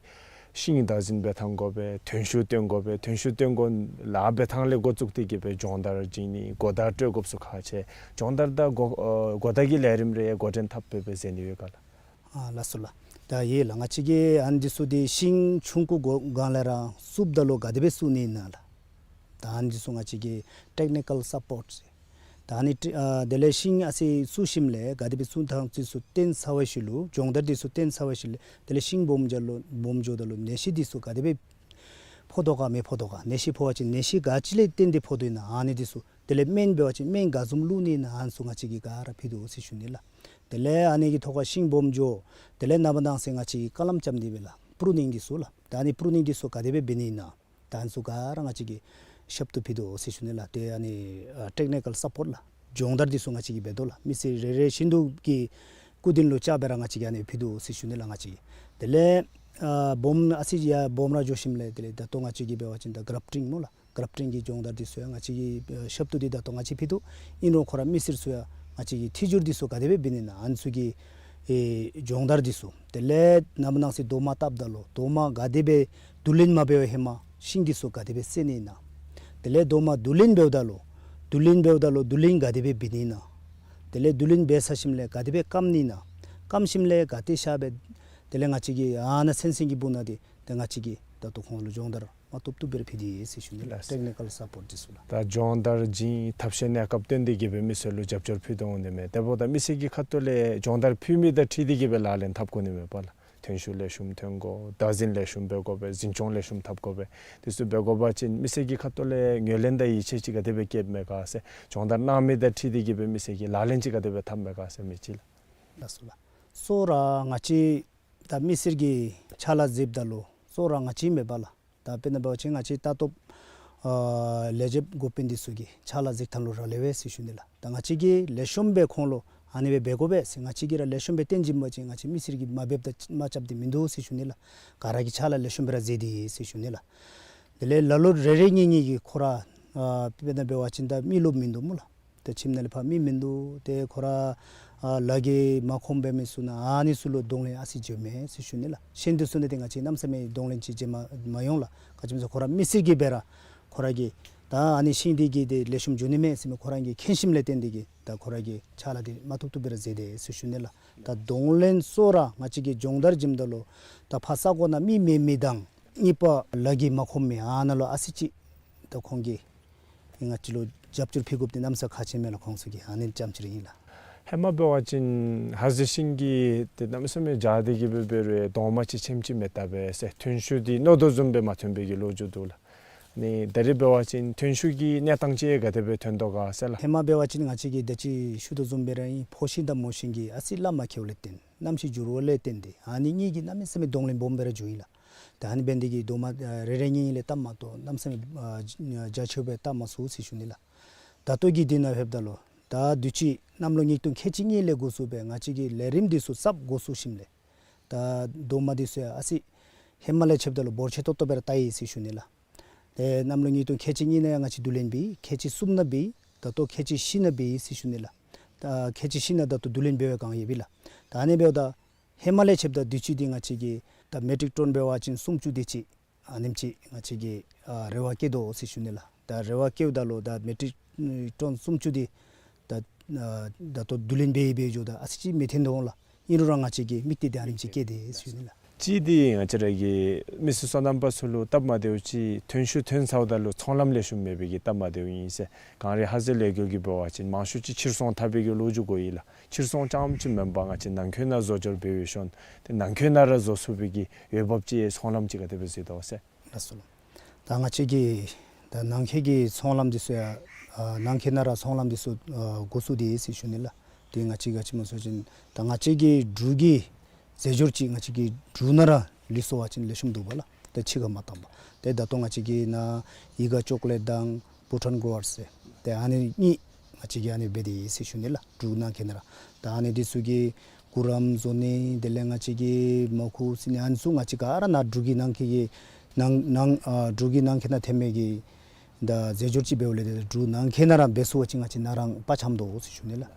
ཤིང་བདག་འཛིན་འབད་ཐངས་དགོ་པས། ཐོན་ཤུགས་བཏོན་དགོ་པས། ཐོན་ཤུགས་བཏོན་དགོ་ལཱ་འབད་ཐངས་ལས་འགོ་བཙུགས་ཏེ་གི་སྦེ་སྦྱོང་བརྡར་བྱིན་ནི་གོ་བརྡ་སྤྲོད་དགོཔ་ཚུ་ཁག་ཆེ། སྦྱོང་བརྡར་དང་གོ་ཨ་གོ་བརྡ་གི་ལས་རིམ་རེ་འགོ་འདྲེན་འཐབ་སྦེ་སྦེ་མཛད་ནི་ཡོད་ག་ལགས། ཨ་ལགས་སོ་ལགས། ད་ཡོད་ལགས། ང་བཅས་ཀྱིས་ཨ་ནི་འདི་ཚུ་འདི་ཤིང་ཆུང་ཀུ་གོ་སྒང་ལས་ར་བཙུགསཔ་ད་ལུ་ག་དེ་སྦེ་བཙུགས་ནི་ཨིན་ན་ལགས། ད་ཨ་ནི་འདི་ཚུ་ང་བཅས་ཀྱིས་ཊེཀ་ནི་ཀཱལ་སཔོརཊ་ཟེར། ད་ཨ་ནི་ཊི་ཨ་དེ་ལས་ཤིང་ཨ་ཙི་བཙུགས་ཞིནམ་ལས་ག་དེ་སྦེ་བཙུགས་ཐངས་འདི་ཚུ་སྟོན་ཚར་བའི་ཤུལ་ལུ་སྦྱོང་བརྡར་འདི་ཚུ་སྟོན་ཚར་བའི་ཤུལ་ལས་དེ་ལས་ཤིང་སྦོམ་འགྱོ་ལུ་སྦོམ་འགྱོཝ་ད་ལུ་ནད་གཞི་འདི་ཚུ་ག་དེ་སྦེ་ཕོག་དོ་ག་མི་ཕོག་དོ་ག། ནད་གཞི་ཕོག་པ་ཅིན་ནད་གཞི་ག་ཅི་ལས་བརྟེན་ཏེ་ཕོག་དོ་ཨིན་ན་ཨ་ནི་འདི་ཚུ། དེ་ལས་སྨན་འབད་བ་ཅིན་སྨན་ག་བཟུམ་བླུག་ནི་ཨིན་ན་ཨ་ནི་ཚུ་ང་བཅས་ཀྱིས་ག་ར་ཕུལ་དོ་ཟེར་ཞུ་ནི་ལགས། དེ་ལས་ཨ་ནི་གི་ཐོག་ཁར་ཤིང་སྦོམ་འགྱོ། དེ་ལས་ནངས་པ་གནངས་ཚེ་ང་བཅས་ཀྱིས་ཀ་ལམ་རྐྱབ་ནི་འབད་ལགས། པུ་རུ་ནིང་འདི་ཚུ་ལགས། ད་ཨ་ནི་པུ་རུ་ནིང་འདི་ཚུ་ག་དེ་སྦེ་འབད་ནི་ཨིན་ན། ད་ཨ་ནི་ཚུ་ག་ར་ང་བཅས་ཀྱིས་ཞབས་ཏོག་ཕུལ་དོ་ཟེར་ཞུ་ནི་ལགས། ཏེ་ཨ་ནི་ཨ་ཊེཀ་ནི་ཀཱལ་སཔོརཊ་ལགས། སྦྱོང་བརྡར་འདི་ཚུ་ང་བཅས་ཀྱིས་འབད་དོ་ལགས། མི་སེར་རེ་རེ་བཞིན་དུ་གི་སྐུ་མདུན་ལུ་བཅར་སྦེ་ར་ང་བཅས་ཀྱིས་ཨ་ནི་ཕུལ་དོ་ཟེར་ཞུ་ནི་ལགས། ང་བཅས་ཀྱིས་དེ་ལས་ཨ་སྦོམ་ཨ་ཙི་ཡར་སྦོམ་ར་འགྱོ་ཞིནམ་ལས་དེ་ལས་ད་ལྟོ་ང་བཅས་ཀྱིས་འབད་བ་ཅིན་ད་གཱརཔ་ཊིང་སྨོ་ལགས། གཱརཔ་ཊིང་གི་སྦྱོང་བརྡར་འདི་ཚུ་ཡང་ང་བཅས་ཀྱིས་ཨ་ཞབས་ཏོག་འདི་ད་ལྟོ་ང་བཅས་ཕུལ་དོ། ཨིན་རུང་ཁོ་ར་མི་སེར་ཚུ་ཡང་ང་བཅས་ཀྱིས་ཐི་ཇུར་འདི་ཚུ་ག་དེ་སྦེ་འབད་ནི་ཨིན་ན་ཨ་ནི་ཚུ་གི་ཨེ་སྦྱོང་བརྡར་འདི་ཚུ། དེ་ལས་ནངས་པ་གནངས་ཚེ་རྡོག་མ་བཏབ་ད་ལུ་རྡོག་མ་ག་དེ་སྦེ་བསྡུ་ལེན་མ་འབད་བར་ཧེ་མ་ཤིང་འདི་ཚུ་ག་དེ་སྦེ་བསལ་ནི་ཨིན་ན། དེ་ལས་རྡོག་མ་བསྡུ་ལེན་འབདཝ་ད་ལུ་བསྡུ་ལེན་འབདཝ་ད་ལུ་བསྡུ་ལེན་ག་དེ་སྦེ་འབད་ནི་ཨིན་ན། དེ་ལས་བསྡུ་ལེན་འབད་ཚར་ཞིནམ་ལས་ག་དེ་སྦེ་སྐམ་ནི་ཨིན་ན། སྐམ་ཞིནམ་ལས་ག་ཏེ་བཞག་སྦེ་དེ་ལས་ང་བཅས་ཀྱིས་ཨ་ནཱ་ཚན་ཚན་གྱི་སྦུག་ན་འདི་ཏེ་ང་བཅས་ཀྱིས་ད་ལྟོ་ཁོང་ལུ་སྦྱོང་བརྡར་མ་བཏུབ་བཏུབ་སྦེ་ར་ཕུལ་ཏེ་ཡོད་ཟེར་ཞུ་ནི་ལགས། ལགས། ཊེཀ་ནི་ཀཱལ་སཔོརཊ་འདི་ཚུ་ལགས། ད་སྦྱོང་བརྡར་བྱིན་ཐབས་ཤེས་གནས་སྐབས་བཏོན་ཏེ་གི་སྦེ་མི་སེར་ལུ་རྒྱབ་སྐྱོར་ཕུལ་དོ་འོང་ནི་མས། དེ་འབདཝ་ད་མི་སེར་གྱི་ཁ་ཐུག་ལས་སྦྱོང་བརྡར་ཕུལ་མི་དང་འཁྲིལ་ཏེ་གི་སྦེ་ལག་ལེན་འཐབ་དགོ་ནི་མས་པ་ལགས། ཐོན་ཤུགས་ལེགས་ཤོམ་ཐོན་དགོ། བདག་འཛིན་ལེགས་ཤོམ་འབད་དགོ་པས། འཛིན་སྐྱོང་ལེགས་ཤོམ་འཐབ་དགོ་པས། དེ་ཚུ་འབད་དགོ་པ་ཅིན་མི་སེར་གྱི་ཁ་ཐུག་ལས་ངོས་ལེན་དང་ཡིད་ཆེས་ཅིག་ག་དེ་སྦེ་བསྐྱེདཔ་མས་ག་ཟེར། སྦྱོང་བརྡར་གནང་མི་དང་འཁྲིལ་ཏེ་གི་སྦེ་མི་སེར་གྱིས་ལག་ལེན་ཅིག་ག་དེ་སྦེ་འཐབ་མས་ག་ཟེར་མི་ཅིག་ལགས། ལགས་སོ་ལགས། གཙོ་བོ་ར་ང་བཅས་ད་མི་སེར་གྱི་ཕྱག་ལཱ་མཛདཔ་ད་ལུ་གཙོ་བོ་ར་ང་བཅས་མེན་པ་ལགས། ད་དཔེར་ན་འབད་བ་ཅིན་ང་བཅས་ལྟ་རྟོག་ཨ་ལས་བྱེདཔ་འགོ་དཔོན་འདི་ཚུ་གི་ཕྱག་ལཱ་མཛད་ཐངས་ལུ་རག་ལས་པས་ཟེར་ཞུ་ནི་ལགས། ད་ང་བཅས་ཀྱིས་ལེགས་ཤོམ་སྦེ་ཁོང་ལུ་ཨ་ནི་སྦེ་འབད་དགོ་པས་ཟེར་ང་བཅས་ཀྱིས་ར་ལེགས་ཤོམ་སྦེ་སྟོན་བྱིན་པ་ཅིན་ང་བཅས་མི་སེར་གྱིས་མ་འབདཝ་དང་མ་རྐྱབ་སྟེ་མིན་འདུག་ཟེར་ཞུ་ནི་ལགས། ག་ར་གིས་ཕྱག་ལཱ་ལེགས་ཤོམ་སྦེ་ར་མཛད་དེ་ཡོད་ཟེར་ཞུ་ནི་ལགས། དེ་ལས་ལ་ལུ་རེ་རེ་གཉིས་གཉིས་ཀྱིས་ཁོ་ར་ཨ་དཔེར་ན་འབད་བ་ཅིན་ད་མི་རློབས་མིན་འདུག་སྨོ་ལགས། ད་ཁྱིམ་ནང་ལས་ཕར་མི་མིན་འདུག། ཏེ་ཁོ་ར་ཨ་ལཱ་གི་མ་ཁོམ་འབད་མི་ཚུ་ནང་ཨ་ནི་ཚུ་ལུ་གདོང་ལེན་ཨ་ཙི་བྱོནམ་མས་ཟེར་ཞུ་ནི་ལགས། གཞན་དེ་ཚུ་ནང་འདི་ང་བཅས་གནམ་མེད་ས་མེད་གདོང་ལེན་ཅིག་བྱོན་མ་མ་འོང་ལགས། ག་ཅི་སྨོ་ཟེར་ཁོ་ར་མི་སེར་གྱིས་འབད་ར་ཁོ་ར་གིས་ད་ཨ་ནི་ཤིང་འདི་གིས་ཏེ་ལེགས་ཤོམ་འགྱོ་ནི་མས་ཟེར་མི་ཁོ་ར་གིས་མཁྱེན་ཞིནམ་ལས་བརྟེན་ཏེ་གིས་ད་ཁོ་ར་གིས་ཕྱག་ལཱ་འདི་མ་བཏུབ་བཏུབ་སྦེ་ར་མཛད་དེ་ཟེར་ཞུ་ནི་ལགས། ད་གདོང་ལེན་གཙོ་བོ་ར་ང་བཅས་ཀྱིས་སྦྱོང་བརྡར་བྱིནམ་ད་ལུ་ད་ཕར་ས་གོ་ནང་མི་མེད་མི་དང་གཉིས་པ་ལཱ་གི་མ་ཁོམ་མི་ཨ་ནཱ་ལུ་ཨ་ཙི་ཅིག་ད་ཁོང་གིས་ང་བཅས་ལུ་རྒྱབ་སྐྱོར་ཕུལ་དགོཔ་འདི་གནམ་མེད་ས་མེད་ཁག་ཆེ་མས་ལགས། ཁོང་ཚུ་གིས་ཨ་ནི་ཙམ་ཅིག་ར་ཨིན་ལགས། ཧེ་མ་འབད་བ་ཅིན་ཧ་ཟེ་ཤིང་གི་ཏེ་གནམ་མེད་ས་མེད་རྒྱ་སྟེ་གི་སྦེ་འབད་རུང་གདོང་མ་ཅིག་ཆེམ་ཅིག་མེད་ད་པས་ཟེར། ཐོན་ཤུགས་འདི་མནོ་དོ་བཟུམ་སྦེ་མ་ཐོན་པའི་གི་ལོ་རྒྱུས་འདུག་ལགས། ནི་ད་རེས་འབད་བ་ཅིན་ཐོན་ཤུགས་ཀྱི་གནས་སྟངས་ཅིག་ག་དེ་སྦེ་ཐོན་དོ་ག་ཟེར་ལགས། ཧེ་མ་འབད་བ་ཅིན་ང་བཅས་ཀྱིས་ད་ཅི་ཞུ་དོ་བཟུམ་སྦེ་ར་ཨིན། ཕོ་ཤིང་དང་མོ་ཤིང་གི་ཨ་ཙི་ལ་མ་ཁེལཝ་ལས་བརྟེན་གནམ་གཤིས་འགྱུར་བ་ལས་བརྟེན་ཏེ་ཨ་ནི་གཉིས་ཀྱིས་གནམ་མེད་ས་མེད་གདོང་ལེན་སྦོམ་སྦེ་ར་འགྱོཝ་ཨིན་ལགས། ད་ཨ་ནི་འབད་ནི་དེ་གིས་གདོང་མ་ཨ་རེ་རེ་གཉིས་གཉིས་ལས་བཏབ་མ་གཏོགས་གནམ་མེད་ས་མེད་ཨ་རྒྱ་ཆེཝ་སྦེ་བཏབ་མ་ཚུགས་ཟེར་ཞུ་ནི་ལགས། ད་ལྟོ་གི་དུས་ནང་ལྷོདཔ་ད་ལུ་ད་དུས་ཅི་གནམ་ལོ་ཉིས་སྟོང་ཁལ་གཅིག་གཉིས་ལས་འགོ་བཙུགས་སྦེ་ང་བཅས་ཀྱིས་ལས་རིམ་འདི་ཚུ་གསརཔ་འགོ་བཙུགས་ཞིནམ་ལས་ད་གདོང་མ་འདི་ཚུ་ཡང་ཨ་ཙི་ཧེ་མ་ལས་ཕྱདཔ་ད་ལུ་འབོར་ཆེ་ཏོག་ཏོ་སྦེ་ར་བཏབ་ཡི་ཟེར་ཞུ་ནི་ལགས། ཏེ་གནམ་ལོ་ཉིས་སྟོང་ཁལ་གཅིག་གཉིས་ནང་ཡང་ང་བཅས་བསྡུ་ལེན་འབད་ཡི། ཁལ་གཅིག་གསུམ་ནང་འབད་ཡི། ད་ལྟོ་ཁལ་གཅིག་བཞི་ནང་འབད་ཡི་ཟེར་ཞུ་ནི་ལགས། ད་ཁལ་གཅིག་བཞི་ནང་ད་ལྟོ་བསྡུ་ལེན་འབད་བའི་བསྒང་ཡོད་པས་ལགས། ད་ཨ་ནི་འབདཝ་ད་ཧེ་མ་ལས་ཕྱདཔ་ད་དུས་ཅི་འདི་ང་བཅས་ཀྱིས་ད་མེ་ཊིག་ཊོན་འབད་བ་ཅིན་སུམ་ཅུ་དེ་ཅིག་ཨ་ནེམ་ཅིག་ང་བཅས་ཀྱིས་ཨ་རེ་བ་བསྐྱེད་དོ་ཟེར་ཞུ་ནི་ལགས། ད་རེ་བ་བསྐྱེདཔ་ད་ལུ་ད་མེ་ཊིག་ཊོན་སུམ་ཅུ་འདི་ད་ཨ་ད་ལྟོ་བསྡུ་ལེན་འབད་ཡི་འབད་འགྱོཝ་ད་ཨ་ཙི་ཅིག་མི་ཐོན་དོ་འོང་ལགས། ཨིན་རུང་ར་ང་བཅས་ཀྱི་དམིགས་གཏད་འདི་ཨ་ནེམ་ཅིག་བསྐྱེད་དེ་ཟེར་ཞུ་ནི་ལགས། གཅིག་འདི་ང་བཅས་ར་གི་མི་སེར་སོ་ནམ་པ་ཚུ་ལུ་སྟབས་མ་བདེཝ་ཅིག་ཐོན་ཤུགས་ཐོན་ཚརཝ་ད་ལུ་ཚོང་ལམ་ལེགས་ཤོམ་མེད་པའི་གི་སྟབས་མ་བདེཝ་ཨིན་ཟེར། གངས་རི་ཧ་ཟེ་ལས་འགུལ་གྱིས་འབད་བ་ཅིན་མང་ཤོས་ཅིག་ཕྱིར་ཚོང་འཐབ་པའི་གི་ལོ་རྒྱུས་གོ་ཡི་ལགས། ཕྱིར་ཚོང་རྐྱངམ་ཅིག་མེན་པར་ང་བཅས་ནང་འཁོད་ནང་བཟོ་སྦྱོར་འབད་བའི་ཤུལ་ཏེ་ནང་འཁོད་ནང་ར་བཟོ་ཚུགས་པའི་གི་འོས་འབབ་ཅིག་ཚོང་ལམ་ཅིག་ག་དེ་སྦེ་གཟིགས་དོ་ཟེར། ལགས་སོ་ལགས། ད་ང་བཅས་ཀྱི་ད་ནང་འཁོད་ཀྱི་ཚོང་ལམ་འདི་ཚུ་ཡང་ཨ་ནང་འཁོད་ནང་ར་ཚོང་ལམ་འདི་ཚུ་ཨ་འགོ་བཙུགས་ཏེ་ཡོད་ཟེར་ཞུ་ནི་ལགས། ཏེ་ང་བཅས་ག་ཅི་སྨོ་ཟེར་བ་ཅིན་ད་ང་བཅས་ཀྱི་འབྲུག་གི་རྫས་སྦྱོར་ཅིག་ང་བཅས་ཀྱི་འབྲུག་ནང་ར་ལུས་སོང་བ་ཅིན་ལེགས་ཤོམ་འདུག་པ་ལགས། ད་ཕྱི་ཁར་མ་བཏང་པར་ཏེ་ད་ལྟོ་ང་བཅས་ཀྱི་ནཱ་ཡིད་དགའ་ཅོག་ལེཊ་དང་བྷུ་ཊཱན་གོ་ཝཱར་ཟེར་ཏེ་ཨ་ནི་གཉིས་ང་བཅས་ཀྱིས་ཨ་ནི་འབད་དེ་ཡོད་ཟེར་ཞུ་ནི་ལགས། འབྲུག་ནང་འཁོད་ནང་ར། ད་ཨ་ནི་འདི་ཚུ་གི་གུ་རམ་བཟོ་ནི་དེ་ལས་ང་བཅས་ཀྱི་མ་ཁུ་ཟེར་ནི་ཨ་ནི་ཚུ་ང་བཅས་ག་ར་ནཱ་འབྲུག་གི་ནང་འཁོད་ཀྱི་ནང་ནང་ཨ་འབྲུག་གི་ནང་འཁོད་ནང་ཐོན་མི་གི་ ད་རྫས་སྦྱོར་ཅིག་འབདཝ་ལས་ཏེ་འབྲུག་ནང་འཁོད་ནང་ར་འབད་ཚུགས་པ་ཅིན་ང་བཅས་ནཱ་ར་ཕར་འཁྱམས་དོ་ཟེར་ཞུ་ནི་ལགས།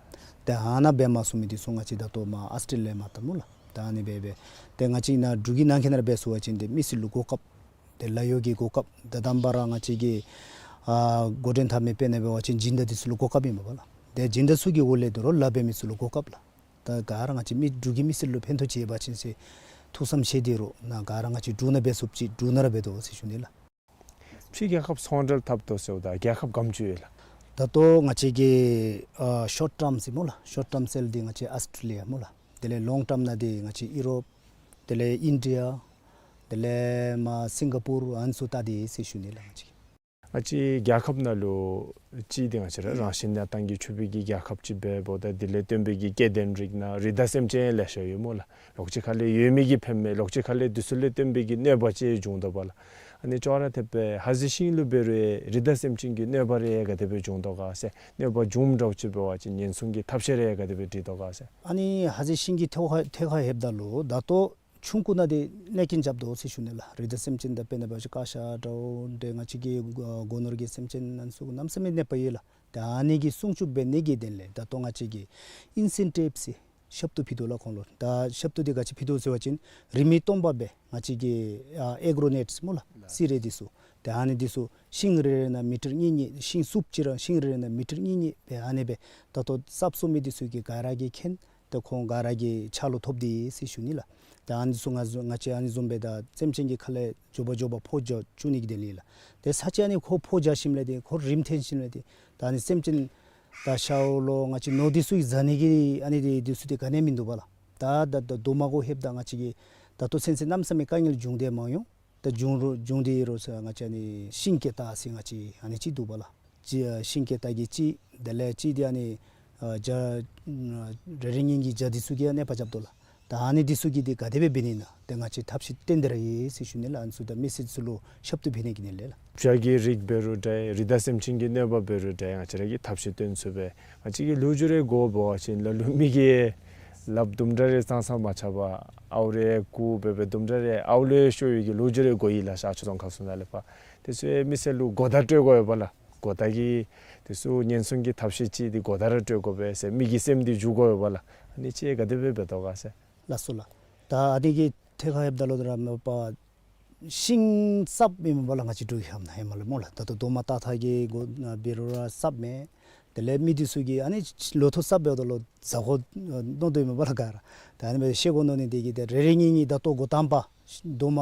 ཏེ་ཨ་ནཱ་འབད་མ་ཚུགས་མི་འདི་ཚུ་ང་བཅས་ད་ལྟོ་མར་ཨཱོས་ཊྲེ་ལི་ཡ་མར་བཏང་སྨོ་ལགས། ད་ཨ་ནི་སྦེ་སྦེ་ཏེ་ང་བཅས་ནཱ་འབྲུག་གི་ནང་འཁོད་ནང་ར་འབད་ཚུགས་པ་ཅིན་ཏེ་མི་སེར་ལུ་གོ་སྐབས། ཏེ་ལཱ་གཡོག་གི་གོ་སྐབས། ད་དང་པ་ར་ང་བཅས་ཀྱི་ཨ་འགོ་འདྲེན་འཐབ་མི་དཔེར་ན་འབད་བ་ཅིན་སྦྱིན་བདག་འདི་ཚུ་ལུ་གོ་སྐབས་ཨིན་པས་ལགས། ཏེ་སྦྱིན་བདག་ཚུ་གི་འོག་ལས་དོ་རུང་ལཱ་འབད་མི་ཚུ་ལུ་གོ་སྐབས་ལགས། ད་ག་ར་ང་བཅས་མི་འབྲུག་གི་མི་སེར་ལུ་ཕན་ཐོགས་ཅིག་ཡོད་པ་ཅིན་ཟེར་ཐུགས་བསམ་བཞེས་ཏེ་ར་ནཱ་ག་ར་ང་བཅས་འབྲུག་ནང་འབད་ཚུགསཔ་ཅིག་འབྲུག་ནང་ར་འབད་དོ་ཟེར་ཞུ་ནི་ལགས། ཕྱི་རྒྱལ་ཁབ་ཚོང་འབྲེལ་འཐབ་དོ་ཟེརཝ་ད་རྒྱལ་ཁབ་ག་དེམ་ཅིག་ཡོད་ལགས། ད་ལྟོ་ང་བཅས་ཀྱི་ཨ་ཤོཊ་ཊརམ་ཟེར་སྨོ་ལགས། ཤོཊ་ཊརམ་ཟེར་འདི་ང་བཅས་ཨཱོས་ཊྲེ་ལི་ཡ་སྨོ་ལགས། དེ་ལས་ལོངག་ཊརམ་ནང་འདི་ང་བཅས་ཡུ་རོབ། དེ་ལས་ཨིན་ཌི་ཡ། དེ་ལས་མར་སིང་ག་པུར་ཨ་ནི་ཚུ་བལྟ་སྟེ་ཟེར་ཞུ་ནི་ལགས་ང་བཅས། ང་བཅས་རྒྱལ་ཁབ་ནང་ལུ་གཅིག་འདི་ང་བཅས་ར་རང་བཞིན་གནས་སྟངས་ཀྱིས་ཕྱུག་པའི་གི་རྒྱལ་ཁབ་ཅིག་འབད་འབདཝ་ད་དེ་ལས་བརྟེན་པའི་གི་སྐྱེ་ལྡན་རིགས་ནང་རི་དྭགས་སེམས་ཅན་ལེ་ཤ་ཡོད་སྨོ་ལགས། ལོགས་ཅིག་ཁ་ལས་ཡོད་མི་གིས་ཕན་མས། ལོགས་ཅིག་ཁ་ལས་འདི་ཚུ་ལས་བརྟེན་པའི་གི་གནོད་པ་ཅིག་འབྱུང་དོ་བ་ལགས། ཨ་ནི་ཅོག་ར་འཐདཔ་སྦེ་ཧ་ཟེ་ཤིང་ལུ་འབད་རུང་རི་དྭགས་སེམས་ཅན་གྱི་གནོད་པ་རེ་ག་དེ་སྦེ་འབྱུང་དོ་ག་ཟེར། གནོད་པ་འབྱུངམ་འདྲཝ་ཅིག་འབད་བ་ཅིན་ཉེན་སྲུང་གི་ཐབས་ཤེས་རེ་ག་དེ་སྦེ་སྒྲིག་དོ་ག་ཟེར། ཨ་ནི་ཧ་ཟེ་ཤིང་གི་ཐད་ཁར་ཐད་ཁར་ལྷོདཔ་ད་ལུ་ད་ལྟོ་ཆུང་ཀུ་ནང་འདི་གནོད་རྐྱེན་རྐྱབ་དོ་ཟེར་ཞུ་ནི་ལགས། རི་དྭགས་སེམས་ཅན་དང་དཔེར་ན་འབད་བ་ཅིན་ཀ་ཤ་འདྲཝ་འདི་ང་བཅས་ཀྱི་སྒོ་ནོར་གྱི་སེམས་ཅན་ཨ་ནི་ཚུ་གནམ་མེད་ས་མེད་གནོད་པ་ཡོད་ལགས། ད་ཨ་ནི་གི་སྲུང་སྐྱོབ་འབད་ནི་གི་དོན་ལས་ད་ལྟོ་ང་བཅས་ཀྱིས་ཨིན་སེན་ཊིབ་ཟེར་ཞབས་ཏོག་ཕུལ་དོ་ལགས་ཁོང་ལུ། ད་ཞབས་ཏོག་འདི་ག་ཅི་ཕུལ་དོ་ཟེར་བ་ཅིན་རིན་མེད་སྟོང་པ་སྦེ་ང་བཅས་ཀྱི་ཨ་ཨེག་རོ་ནེཊ་ཟེར་སྨོ་ལགས། ལགས། སི་རེ་འདི་ཚུ། ད་ཨ་ནི་འདི་ཚུ་ཤིང་རེ་རེ་ནང་མི་ཊར་གཉིས་གཉིས། ཤིང་སུབ་ཅིག་ར་ཤིང་རེ་རེ་ནང་མི་ཊར་གཉིས་གཉིས་སྦེ་ཨ་ནི་སྦེ་ད་ལྟོ་གསརཔ་བཙུགས་མི་འདི་ཚུ་གིས་ག་ར་གིས་མཁྱེན། ཏེ་ཁོང་ག་ར་གི་ཕྱག་ལུ་ཐོབ་སྟེ་ཟེར་ཞུ་ནི་ལགས། ཏེ་ཨ་ནི་ཚུ་ང་བཟུམ་ང་བཅས་ཨ་ནི་བཟུམ་སྦེ་ད་སེམས་ཅན་གྱི་ཁ་ལས་མགྱོགས་པ་མགྱོགས་པ་ཕོ་རྒྱས་བཅུག་ནི་གི་དོན་ལས་ལགས། ཏེ་ས་ཅིག་ཨ་ནི་ཁོ་ཕོ་རྒྱས་ཞིནམ་ལས་ཏེ་ཁོ་རིམ་འཐེན་ཞིནམ་ལས་ཏེ་ད་ཨ་ནི་སེམས་ཅན་ད་ཤཝ་ལོ་ང་བཅས་ནོར་འདི་ཚུ་གིས་བཟའ་ནི་གི་ཨ་ནི་འདི་འདི་ཚུ་འདི་ག་ནི་ཡང་མིན་འདུག་པ་ལགས། ད་ད་ད་རྡོག་མ་གུ་ལྷོདཔ་ད་ང་བཅས་ཀྱི་ད་ལྟོ་ཚུན་ཚོད་གནམ་མེད་ས་མེད་དཀའ་ངལ་བྱུང་སྟེ་མ་ཡོང་། ད་བྱུང་རུང་བྱུང་སྟེ་རུང་ཟེར་ང་བཅས་ཨ་ནི་ཤིང་སྐྱེ་རྟགས་ཟེར་ང་བཅས་ཨ་ནི་ཅིག་འདུག་པ་ལགས། ཅིག་ཤིང་སྐྱེ་རྟགས་ཀྱི་ཅིག་དེ་ལས་ཅིག་འདི་ཨ་ནི་ཨ་བྱ་རེ་རེ་གཉིས་གཉིས་བྱ་འདི་ཚུ་གིས་ཡང་གནོད་པ་རྐྱབ་དོ་ལགས། ད་ཨ་ནི་འདི་ཚུ་གིས་འདི་ག་དེ་སྦེ་འབད་ནི་ཨིན་ན་ཏེ་ང་བཅས་ཐབས་ཤེས་བཏོན་ཏེ་ར་ཡོད་ཟེར་ཞུ་ནི་ལགས། ཨ་ནི་ཚུ་ད་མི་སེར་ཚུ་ལུ་ཞབས་ཏོག་ཕུལ་ནི་གི་དོན་ལས་ལགས། བྱ་གི་རིགས་འབད་རུང་འདྲ་རི་དྭགས་སེམས་ཅན་གྱི་གནོད་པ་འབད་རུང་འདྲ་ང་བཅས་ར་གིས་ཐབས་ཤེས་བཏོན་ཚུགས་པས། ང་བཅས་ཀྱི་ལོ་རྒྱུས་རེ་གོ་འབད་བ་ཅིན་ལ་ལུ་མི་གིས་ལགཔ་དུམ་གྲ་རེ་ཙང་ཙང་མ་ཆག་པར་ཨརཝ་རེ་རྐུ་འབད་སྦེ་དུམ་གྲ་རེ་ཨརཝ་ལས་ཤོར་བའི་གི་ལོ་རྒྱུས་རེ་གོ་ཡི་ལགས། ཤར་ཕྱོགས་རྫོང་ཁག་ཚུ་ནང་ལས་ཕར། དེ་ཚུ་མི་སེར་ལུ་གོ་བརྡ་སྤྲོད་དགོ་ཡོད་པ་ལགས། གོ་བརྡ་གི་དེ་ཚུ་ཉེན་སྲུང་གི་ཐབས་ཤེས་ཅིག་འདི་གོ་བརྡ་ར་སྤྲོད་དགོ་པས་ཟེར་མི་གི་སེམས་འདི་འཇུག་དགོ་ཡོད་པ་ལགས། ཨ་ནི་ཅིག་ག་དེ་སྦེ་འབད་དོ་ག་ཟེར། ལགས་སོ་ལགས། ད་ཨ་ནི་གི་ཐད་ཁར་ལྷོདཔ་ད་ལུ་ད་ར་མ་པ་ཤིང་གསརཔ་ཨིན་མས་པ་ལགས། ང་བཅས་འབྲུག་གི་ཧམ་ན་ཧེ་མ་ལས་སྨོ་ལགས། ད་ལྟོ་རྡོག་མ་ཏག་ཏག་གི་སྒོ་ནང་འབད་རུང་ར་གསརཔ་མས། དེ་ལས་མི་འདི་ཚུ་གིས་ཨ་ནི་ལོ་ཐོག་གསརཔ་འབདཝ་ད་ལུ་བཟའ་དགོ་མནོ་དོ་ཨིན་མས་པ་ལགས་ག་ར། ད་ཨ་ནི་སྦེ་ཤེས་དགོ་མནོ་ནི་འདི་གིས་ཏེ་རེ་རེ་གཉིས་གཉིས་ད་ལྟོ་འགོ་དང་པ་རྡོག་མ་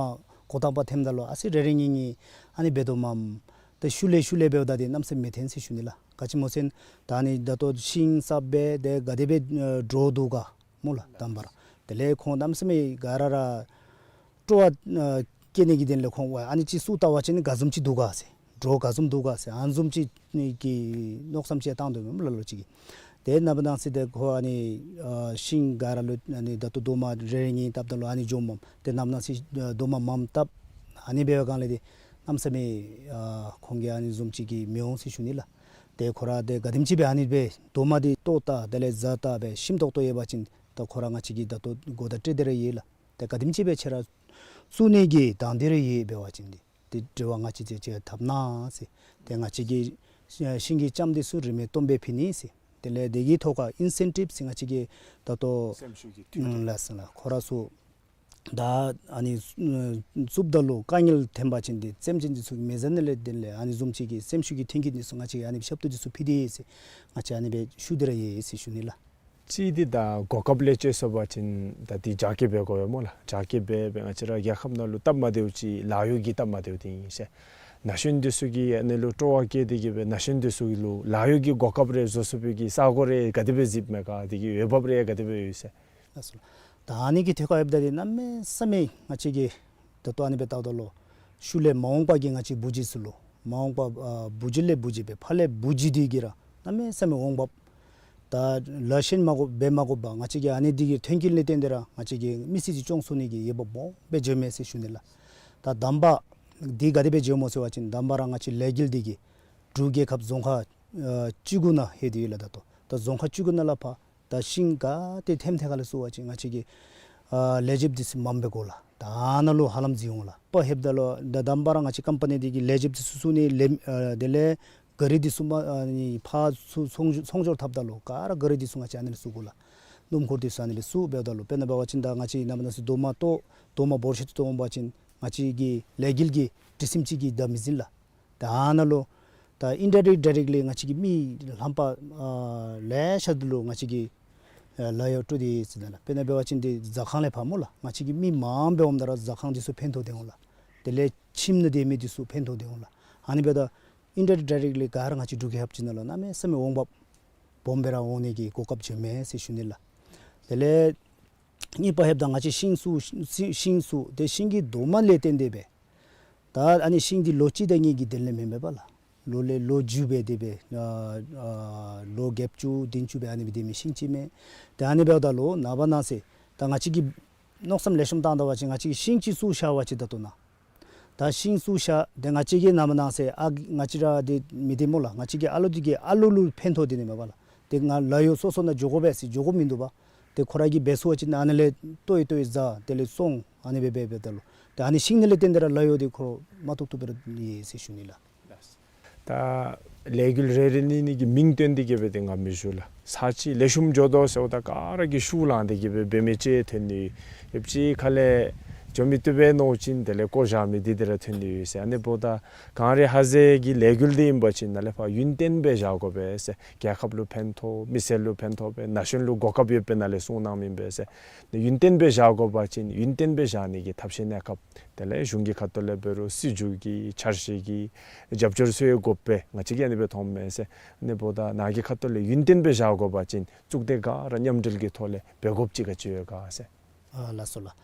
འགོ་དང་པ་ཐོནམ་ད་ལུ་ཨ་ཙི་རེ་རེ་གཉིས་གཉིས་ཨ་ནི་འབད་དོ་མས། ཏེ་ཤུལ་ལས་ཤུལ་ལས་འབདཝ་ད་འདི་གནམ་མེད་ས་མེད་མི་ཐོན་ཟེར་ཞུ་ནི་ལགས། ག་ཅི་སྨོ་ཟེར་ན་ད་ཨ་ནི་ད་ལྟོ་ཤིང་གསརཔ་སྦེ་ཏེ་ག་དེ་སྦེ་འགྲོ་འདུག་ག་སྨོ་ལགས་དང་པ་ར། དེ་ལས་ཁོང་གནམ་མེད་ས་མེད་ག་ར་ར་སྤྲོ་བ་ཨ་སྐྱེ་ནི་གི་དོན་ལས་ཁོང་ཨ་ནི་ཅིག་བཙུགས་བལྟ་བ་ཅིན་ག་བཟུམ་ཅིག་འདུག་ག་ཟེར། འགྲོ་ག་བཟུམ་འདུག་ག་ཟེར། ཨ་ནི་བཟུམ་ཅིག་གི་མནོ་བསམ་ཅིག་བཏང་དོ་མས་ལ་ལུ་ཅིག་གིས། དེ་ནང་པ་ནང་སྲིད་དེ་ཁོ་ཨ་ནི་ཨ་ཤིང་ག་ར་ལུ་ཨ་ནི་ད་ལྟོ་རྡོག་མ་རེ་རེ་གཉིས་བཏབ་ད་ལུ་ཨ་ནི་འགྱོཝ་མས། དེ་ནང་པ་ནང་སྲིད་ཨ་རྡོག་མ་མངམ་བཏབ། ཨ་ནི་འབད་བའི་སྒང་ལས་ཏེ་གནམ་མེད་ས་མེད་ཨ་ཁོང་གིས་ཨ་ནི་བཟུམ་ཅིག་གིས་མི་འོང་ཟེར་ཞུ་ནི་ལགས། ཏེ་ཁོ་ར་ཏེ་ག་དེམ་ཅིག་སྦེ་ཨ་ནི་སྦེ་རྡོག་མ་འདི་བཏོག་བལྟ་དེ་ལས་བཟའ་བལྟ་སྦེ་ཞིམ་ཏོག་ཏོ་ཡོད་པ་ཅིན་ད་ཁོ་ར་ང་བཅས་ཀྱིས་ད་ལྟོ་གོ་བརྡ་སྤྲོད་དེ་ར་ཡོད་ལགས། ཏེ་ག་དེམ་ཅིག་སྦེ་ཁྱེད་ར་བཙུགས་ནི་གི་དང་འདོད་རེ་ཡོད་འབད་བ་ཅིན་འདི་ཏེ་འབྲེལ་བ་ང་བཅས་ཅིག་ཅིག་འཐབ་གནང་ཟེར། ཏེ་ང་བཅས་ཀྱིས་ཤིང་གི་ལྕངམ་འདི་ཚུ་རིན་མེད་སྟོང་པ་སྦེ་ཕུལ་ནི་ཟེར། དེ་ལས་དེ་གི་ཐོག་ཁར་ཨིན་སེན་ཊིབ་ཟེར་ང་བཅས་ཀྱིས་ད་ལྟོ་སེམས་ཤུགས་ཀྱི་མཐུན་རྐྱེན་ལགས་སོ་ལགས། ཁོ་ར་ཚུ་ད་ཨ་ནི་ཨ་བཙུགསཔ་ད་ལུ་དཀའ་ངལ་ཐོན་པ་ཅིན་འདི་སེམས་ཅན་འདི་ཚུ་གིས་མི་བཟའ་ནི་ལས་དེ་ལས་ཨ་ནི་བཟུམ་ཅིག་གི་སེམས་ཤུགས་ཀྱི་མཐུན་རྐྱེན་འདི་ཚུ་ང་བཅས་ཨ་ནི་ཞབས་ཏོག་འདི་ཚུ་ཕུལ་ཏེ་ཡོད་ཟེར། ང་བཅས་ཨ་ནི་སྦེ་ཞུ་སྟེ་ར་ཡོད་ཟེར་ཞུ་ནི་ལགས། གཅིག་འདི་ད་གོ་སྐབས་ལས་སྤྱོད་ཚུགས་པ་ཅིན་ད་འདི་རྒྱ་སྐྱེད་འབད་དགོ་པས་སྨོ་ལགས། རྒྱ་སྐྱེད་འབད་འབད་ང་བཅས་ར་རྒྱལ་ཁབ་ནང་ལུ་སྟབས་མ་བདེཝ་ཅིག་ལཱ་གཡོག་གི་སྟབས་མ་བདེཝ་འདི་ཨིན་ཟེར། ན་གཞོན་འདི་ཚུ་གིས་ཨ་ནི་ལུ་སྤྲོ་བ་བསྐྱེད་དེ་གི་སྦེ་ན་གཞོན་འདི་ཚུ་ལུ་ལཱ་གཡོག་གི་གོ་སྐབས་རེ་བཟོ་ཚུགས་པའི་གི་ས་གོ་རེ་ག་དེ་སྦེ་གཟིགསཔ་མས་ག། དེ་གི་འོས་འབབ་རེ་ག་དེ་སྦེ་ཡོད་ཟེར། ལགས་སོ། ད་ཨ་ནི་གི་ཐད་ཁར་ཡོདཔ་ད་འདི་གནམ་མེད་ས་མེད་ང་བཅས་ཀྱིས་ད་ལྟོ་ཨ་ནི་སྦེ་བལྟཝ་ད་ལུ་ཤུལ་ལས་མ་འོངས་པ་གི་ང་བཅས་བུ་བརྒྱུད་ཚུ་ལུ་མ་འོངས་པ་ཨ་བུ་བརྒྱུད་ལས་བུ་བརྒྱུད་སྦེ་ཕ་ལས་བུ་བརྒྱུད་འདི་གིས་ར་གནམ་མེད་ས་མེད་འོང་འབབ། ད་ལཱ་གཞན་མ་དགོ་འབད་མ་དགོ་པར་ང་བཅས་ཀྱིས་ཨ་ནི་འདི་གི་མཐུན་རྐྱེན་ལས་བརྟེན་ཏེ་ར་ང་བཅས་ཀྱིས་མི་སེར་ཅིག་སྐྱོང་ཚུགས་ནི་གི་འོས་འབབ་མང་སྦེ་འབྱོནམ་མས་ཟེར་ཞུ་ནི་ལགས། ད་དང་པ་འདི་ག་དེ་སྦེ་འབྱོནམ་སྨོ་ཟེར་བ་ཅིན་དང་པ་ར་ང་བཅས་ལས་འགུལ་འདི་གིས་འབྲུག་རྒྱལ་ཁབ་རྫོང་ཁག་ཨ་བཅུ་དགུ་ནང་ལྷོད་དེ་ཡོད་ལགས། ད་ལྟོ་ད་རྫོང་ཁག་བཅུ་དགུ་ནང་ལས་ཕར་ད་ཤིང་ག་ཏེ་ཐོནམ་ཐད་ཁར་ལས་ཞུ་བ་ཅིན་ང་བཅས་ཀྱིས་ ཨ་ལས་བྱེདཔ་འདི་ཚུ་མངམ་སྦེ་དགོ་ལགས། ད་ཨ་ནཱ་ལུ་ཧ་ལམ་འཛིན་འོང་ལགས། པ་ལྷོདཔ་ད་ལུ་ད་དང་པ་ར་ང་བཅས་ཀམ་པ་ནི་འདི་གིས་ལས་བྱེདཔ་འདི་ཚུ་བཙུགས་ནི་ལས་ཨ་དེ་ལས་ག་རི་འདི་ཚུ་མ་ཨ་ནི་ཕར་ཚུར་ཚོང་ཚོང་སྦྱོར་འཐབ་ད་ལུ་ག་ར་ག་རི་འདི་ཚུ་ང་བཅས་ཨ་ནི་ལས་བཙུགས་དགོ་ལགས། སྣུམ་འཁོར་འདི་ཚུ་ཨ་ནི་ལས་བཙུགས་འབདཝ་ད་ལུ་དཔེར་ན་འབད་བ་ཅིན་ད་ང་བཅས་ནངས་པ་གནངས་ཚེ་རྡོག་མ་ཏོ་རྡོག་མ་འབོར་ཆེ་ཏོག་ཏོ་འོང་པ་ཅིན་ང་བཅས་ཀྱི་ལས་འགུལ་གྱི་སྒྲིག་ཁྲིམས་ཅིག་གིས་ད་མི་འཛིན་ལགས། ད་ཨ་ནཱ་ལུ་ད་ཨིན་ཌའི་རེཀཊ་ཌའི་རེཀཊ་ལི་ང་བཅས་ཀྱི་མི་ལྷམ་པ་ཨ་ལེ་ཤ་འདི་ལུ་ང་བཅས་ཀྱིས་ཨ་ལཱ་གཡོག་སྤྲོད་དེ་ཡོད་ཟེར་ན་ལགས། དཔེར་ན་འབད་བ་ཅིན་འདི་ཟ་ཁང་ལས་ཕར་སྨོ་ལགས། ང་བཅས་ཀྱི་མི་མངམ་སྦེ་འོངམ་ད་ར་ཟ་ཁང་འདི་ཚུ་ཕན་ཐོགས་ཏེ་འོང་ལགས། དེ་ལས་ཁྱིམ་ནང་སྡོད་མི་འདི་ཚུ་ཕན་ཐོགས་ཏེ་འོང་ལགས། ཨ་ནི་འབདཝ་ད་ཨིན་ཌའི་རེཀཊ་ཌའི་རེཀཊ་ལི་ག་ར་ང་བཅས་འབྲུག་རྒྱལ་ཁབ་ཅིག་ནང་ལུ་གནམ་མེད་ས་མེད་འོང་འབབ་སྦོམ་སྦེ་ར་འོང་ནི་གི་གོ་སྐབས་བྱིན་མས་ཟེར་ཞུ་ནི་ལགས། དེ་ལས་གཉིས་པ་ལྷོདཔ་ད་ང་བཅས་ཤིང་བཙུགས་ཤིང་བཙུགས་ཏེ་ཤིང་གི་རྡོག་མ་ལས་བརྟེན་ཏེ་སྦེ་ད་ཨ་ནི་ཤིང་འདི་ལོ་གཅིག་དང་གཉིས་ཀྱི་དོན་ལས་མེན་པས་ལགས། ལོ་ལས་ལོ་མཇུག་སྦེ་དེ་སྦེ་ཨ་ཨ་ལོ་བརྒྱད་ཅུ་བདུན་ཅུ་སྦེ་ཨ་ནི་སྦེ་སྡོད་མི་ཤིང་ཅིག་མས། ཏེ་ཨ་ནི་འབདཝ་ད་ལུ་ནངས་པ་གནངས་ཚེ་ད་ང་བཅས་ཀྱིས་མནོ་བསམ་ལེགས་ཤོམ་བཏང་ད་པ་ཅིན་ང་བཅས་ཀྱིས་ཤིང་ཅིག་བཙུགས་བཞག་པ་ཅིན་ད་ལྟོ་ནཱ་ད་ཤིང་བཙུགས་བཞག་ཏེ་ང་བཅས་ཀྱིས་ནངས་པ་གནངས་ཚེ་ཨ་ང་བཅས་ར་འདི་མི་སྡོད་སྨོ་ལགས། ང་བཅས་ཀྱི་ཨ་ལོ་འདི་གིས་ཨ་ལོ་ལུ་ཕན་ཐོགས་ཏེ་ནི་མས་པ་ལགས། ཏེ་ང་ལཱ་གཡོག་སོ་སོ་ནང་འགྱོ་དགོ་པས་ཟེར་འགྱོ་དགོཔ་མིན་འདུག་པ། ཏེ་ཁོ་ར་གིས་འབད་ཚུགས་པ་ཅིན་ཨ་ནཱ་ལས་ཏོག་ཏོ་བཟའ་དེ་ལས་བཙོང་ཨ་ནི་སྦེ་འབད་འབདཝ་ད་ལུ་ཏེ་ཨ་ནི་ཤིང་ནང་ལས་བརྟེན་ཏེ་ར་ལཱ་གཡོག་འདི་ཁོ་མ་ཐུག་ཐུག་སྦེ་ར་ཡོད་ཟེར་ཞུ་ནི་ལགས། ད་ལས་འགུལ་རེ་རེ་གཉིས་གཉིས་ཀྱི་མིང་བཏོན་ཏེ་གི་སྦེ་ཏེ་ང་མི་ཞུ་ལགས། ཚར་གཅིག་ལེགས་ཤོམ་འགྱོ་དོ་ཟེརཝ་ད་ག་ར་གིས་ཤུགས་བསླངས་ཏེ་གི་སྦེ་འབད་མི་ཅིག་ཐོན་ནི་ཡོད། ཡོད་ཅིག་ཁ་ལས་འགྱོ་མི་བཏུབ་པས་མནོ་ཅིན་དེ་ལས་བཀོ་བཞག་མི་འདི་དེ་ར་ཐོན་ནི་ཡོད་ཟེར། ཨ་ནི་འབདཝ་ད་གངས་རི་ཧ་ཟེ་གི་ལས་འགུལ་འདི་ཨིན་པ་ཅིན་ནཱ་ལས་ཕར་ཡུན་བརྟན་སྦེ་བཞག་དགོ་པས་ཟེར། རྒྱལ་ཁབ་ལུ་ཕན་ཐོགས་མི་སེར་ལུ་ཕན་ཐོགས་སྦེ་ན་གཞོན་ལུ་གོ་སྐབས་ཡོདཔ་སྦེ་ནཱ་ལས་གསུངས་གནངམ་ཨིན་པས་ཟེར། ཡུན་བརྟན་སྦེ་བཞག་དགོ་པ་ཅིན་ཡུན་བརྟན་སྦེ་བཞག་ནི་གི་ཐབས་ཤེས་གནས་སྐབས་དེ་ལས་གཞུང་གི་ཁ་ཐུག་ལས་འབད་རུང་སྲིད་བྱུས་ཀྱི་འཆར་གཞི་གི་རྒྱབ་སྐྱོར་ཚུ་ཡང་དགོ་པས། ང་བཅས་ཀྱིས་ཨ་ནི་སྦེ་མཐོངམ་མས་ཟེར། ཨ་ནི་འབདཝ་ད་ནཱ་གི་ཁ་ཐུག་ལས་ཡུན་བརྟན་སྦེ་བཞག་དགོ་པ་ཅིན་གཙུག་སྡེ་ག་ར་མཉམ་འབྲེལ་གྱི་ཐོག་ལས་འབད་དགོཔ་ཅིག་ག་ཅི་ཡོད་ག་ཟེར། ཨ་ལགས་སོ་ལགས།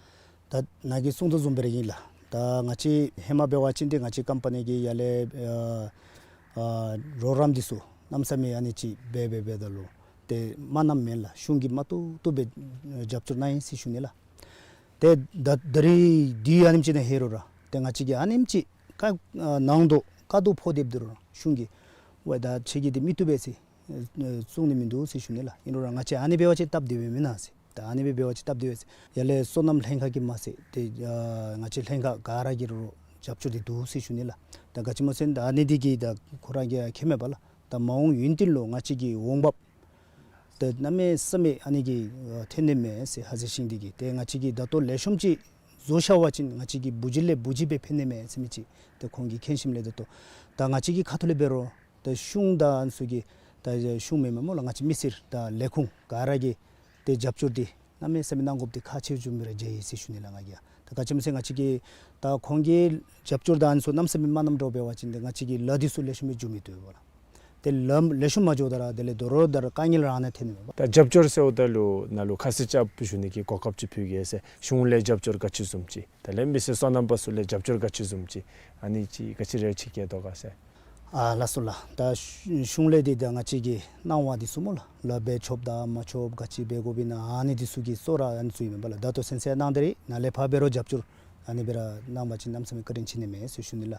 ད་ནཱ་གིས་གསུངས་དོ་བཟུམ་སྦེ་ར་ཨིན་ལགས། ད་ང་བཅས་ཧེ་མ་འབད་བ་ཅིན་ཏེ་ང་བཅས་ཀམ་པ་ནི་གི་ཡར་ལས་ཨ་ཨ་རོགས་རམ་འདི་ཚུ་གནམ་མེད་ས་མེད་ཨ་ནི་ཅིག་འབད་འབད་འབདཝ་ད་ལུ་ཏེ་མ་གནངམ་མེན་ལགས། གཞུང་གིས་མ་བཏུབ་བཏུབ་སྦེ་རྒྱབ་སྐྱོར་གནང་ཡི་ཟེར་ཞུ་ནི་ལགས། ཏེ་ད་ད་རིས་དུས་ཨ་ནེམ་ཅིག་ནང་ལྷོད་རུང་ར་ཏེ་ང་བཅས་ཀྱིས་ཨ་ནེམ་ཅིག་ཁ་ཨ་ནང་དོག་དཀའ་སྡུག་ཕོག་སྡོདཔ་ད་རུང་ར་གཞུང་གིས་ཝའེ་ད་ཁྱོད་ཀྱིས་འདི་མི་བཏུབ་པས་ཟེར་ཨ་བཙུགས་ནི་མིན་འདུག་ཟེར་ཞུ་ནི་ལགས། ཨིན་རུང་ར་ང་བཅས་ཨ་ནི་འབད་བ་ཅིན་སྟབས་བདེཝ་མེན་ན་ཟེར། ད་ཨ་ནི་སྦེ་འབད་བ་ཅིན་སྟབས་བདེཝ་ཟེར། ཡར་ལས་སོ་ནམ་ལྷན་ཁག་གིས་མ་ཚད་ཏེ་ཨ་ང་བཅས་ལྷན་ཁག་ག་ར་གིས་ར་རྒྱབ་སྐྱོར་འདི་འདུག་ཟེར་ཞུ་ནི་ལགས། ད་ག་ཅི་སྨོ་ཟེར་ན་ད་ཨ་ནི་འདི་གིས་ད་ཁོ་ར་གིས་མཁྱེནམ་མས་པ་ལགས། ད་མ་འོངས་ཡུན་བརྟན་ལུ་ང་བཅས་ཀྱི་འོང་འབབ་ཏེ་གནམ་མེད་ས་མེད་ཨ་ནི་གིས་ཨ་ཐོན་ནི་མས་ཟེར། ཧ་ཟེ་ཤིང་འདི་གིས་ཏེ་ང་བཅས་ཀྱིས་ད་ལྟོ་ལེགས་ཤོམ་ཅིག་བཟོ་བཞག་པ་ཅིན་ང་བཅས་ཀྱི་བུ་གཞི་ལས་བུ་གཞི་སྦེ་ཕན་ནི་མས་ཟེར་མི་ཅིག་ཏེ་ཁོང་གིས་མཁྱེན་ཞིནམ་ལས་ད་ལྟོ་ད་ང་བཅས་ཀྱི་ཁ་ཐུག་ལས་འབད་རུང་ད་གཞུང་དང་ཨ་ནི་ཚུ་གིས་ད་གཞུང་མེན་མས་སྨོ་ལགས། ང་བཅས་མི་སེར་དང་ལས་ཁུངས་ག་ར་གིས་ཏེ་རྒྱབ་སྐྱོར་འདི་གནམ་མེད་ས་མེད་གནང་དགོཔ་འདི་ཁག་ཆེ་བཟུམ་སྦེ་ར་མཇལ་ཡི་ཟེར་ཞུ་ནི་ལགས་ང་གིས། ད་ག་ཅི་སྨོ་ཟེར་ན་ང་བཅས་ཀྱིས་ད་ཁོང་གིས་རྒྱབ་སྐྱོར་དང་ཨ་ནི་ཚུ་གནམ་མེད་ས་མེད་མ་གནངམ་འདྲཝ་འབད་བ་ཅིན་ཏེ་ང་བཅས་ཀྱི་ལཱ་འདི་ཚུ་ལེགས་ཤོམ་སྦེ་འགྱོ་མི་བཏུབ་པས་ལགས། ཏེ་ལཱ་ལེགས་ཤོམ་མ་འགྱོཝ་ད་ར་དེ་ལས་དོ་རུང་ད་རུང་དཀའ་ངལ་ར་ཨ་ནཱ་ཐོན་ནི་མས་པ། ད་རྒྱབ་སྐྱོར་ཟེརཝ་ད་ལུ་ནཱ་ལུ་ཁ་ཚིག་རྐྱབ་ཞུ་ནི་གི་གོ་སྐབས་ཅིག་ཕུལ་གེ་ཟེར། གཞུང་ལས་རྒྱབ་སྐྱོར་ག་ཅི་བཟུམ་ཅིག་དེ་ལས་མི་སེར་སོ་ནམ་པ་ཚུ་ལས་རྒྱབ་སྐྱོར་ག་ཅི་བཟུམ་ཅིག་ཨ་ནི་ཅིག་ག་ཅི་རེ་ཅིག་བཀལ་དོ་ག་ཟེར། ཨ་ལགས་སོ་ལགས། ད་གཞུང་ལས་འདི་ད་ང་བཅས་ཀྱི་གནང་བ་འདི་ཚུ་སྨོ་ལགས། ལཱ་འབད་ཆོགཔ་དང་མ་ཆོགཔ་ག་ཅི་འབད་དགོཔ་ཨིན་ན་ཨ་ནི་འདི་ཚུ་གི་གཙོ་བོ་ར་ཨ་ནི་ཚུ་ཨིན་མས་པ་ལགས། ད་ལྟོ་ཚུན་ཚོད་གནང་སྟེ་ར་ནཱ་ལས་ཕར་འབད་རུང་རྒྱབ་སྐྱོར་ཨ་ནི་སྦེ་ར་གནང་པ་ཅིན་གནམ་མེད་ས་མེད་བཀའ་དྲིན་ཆེ་ནི་མས་ཟེར་ཞུ་ནི་ལགས།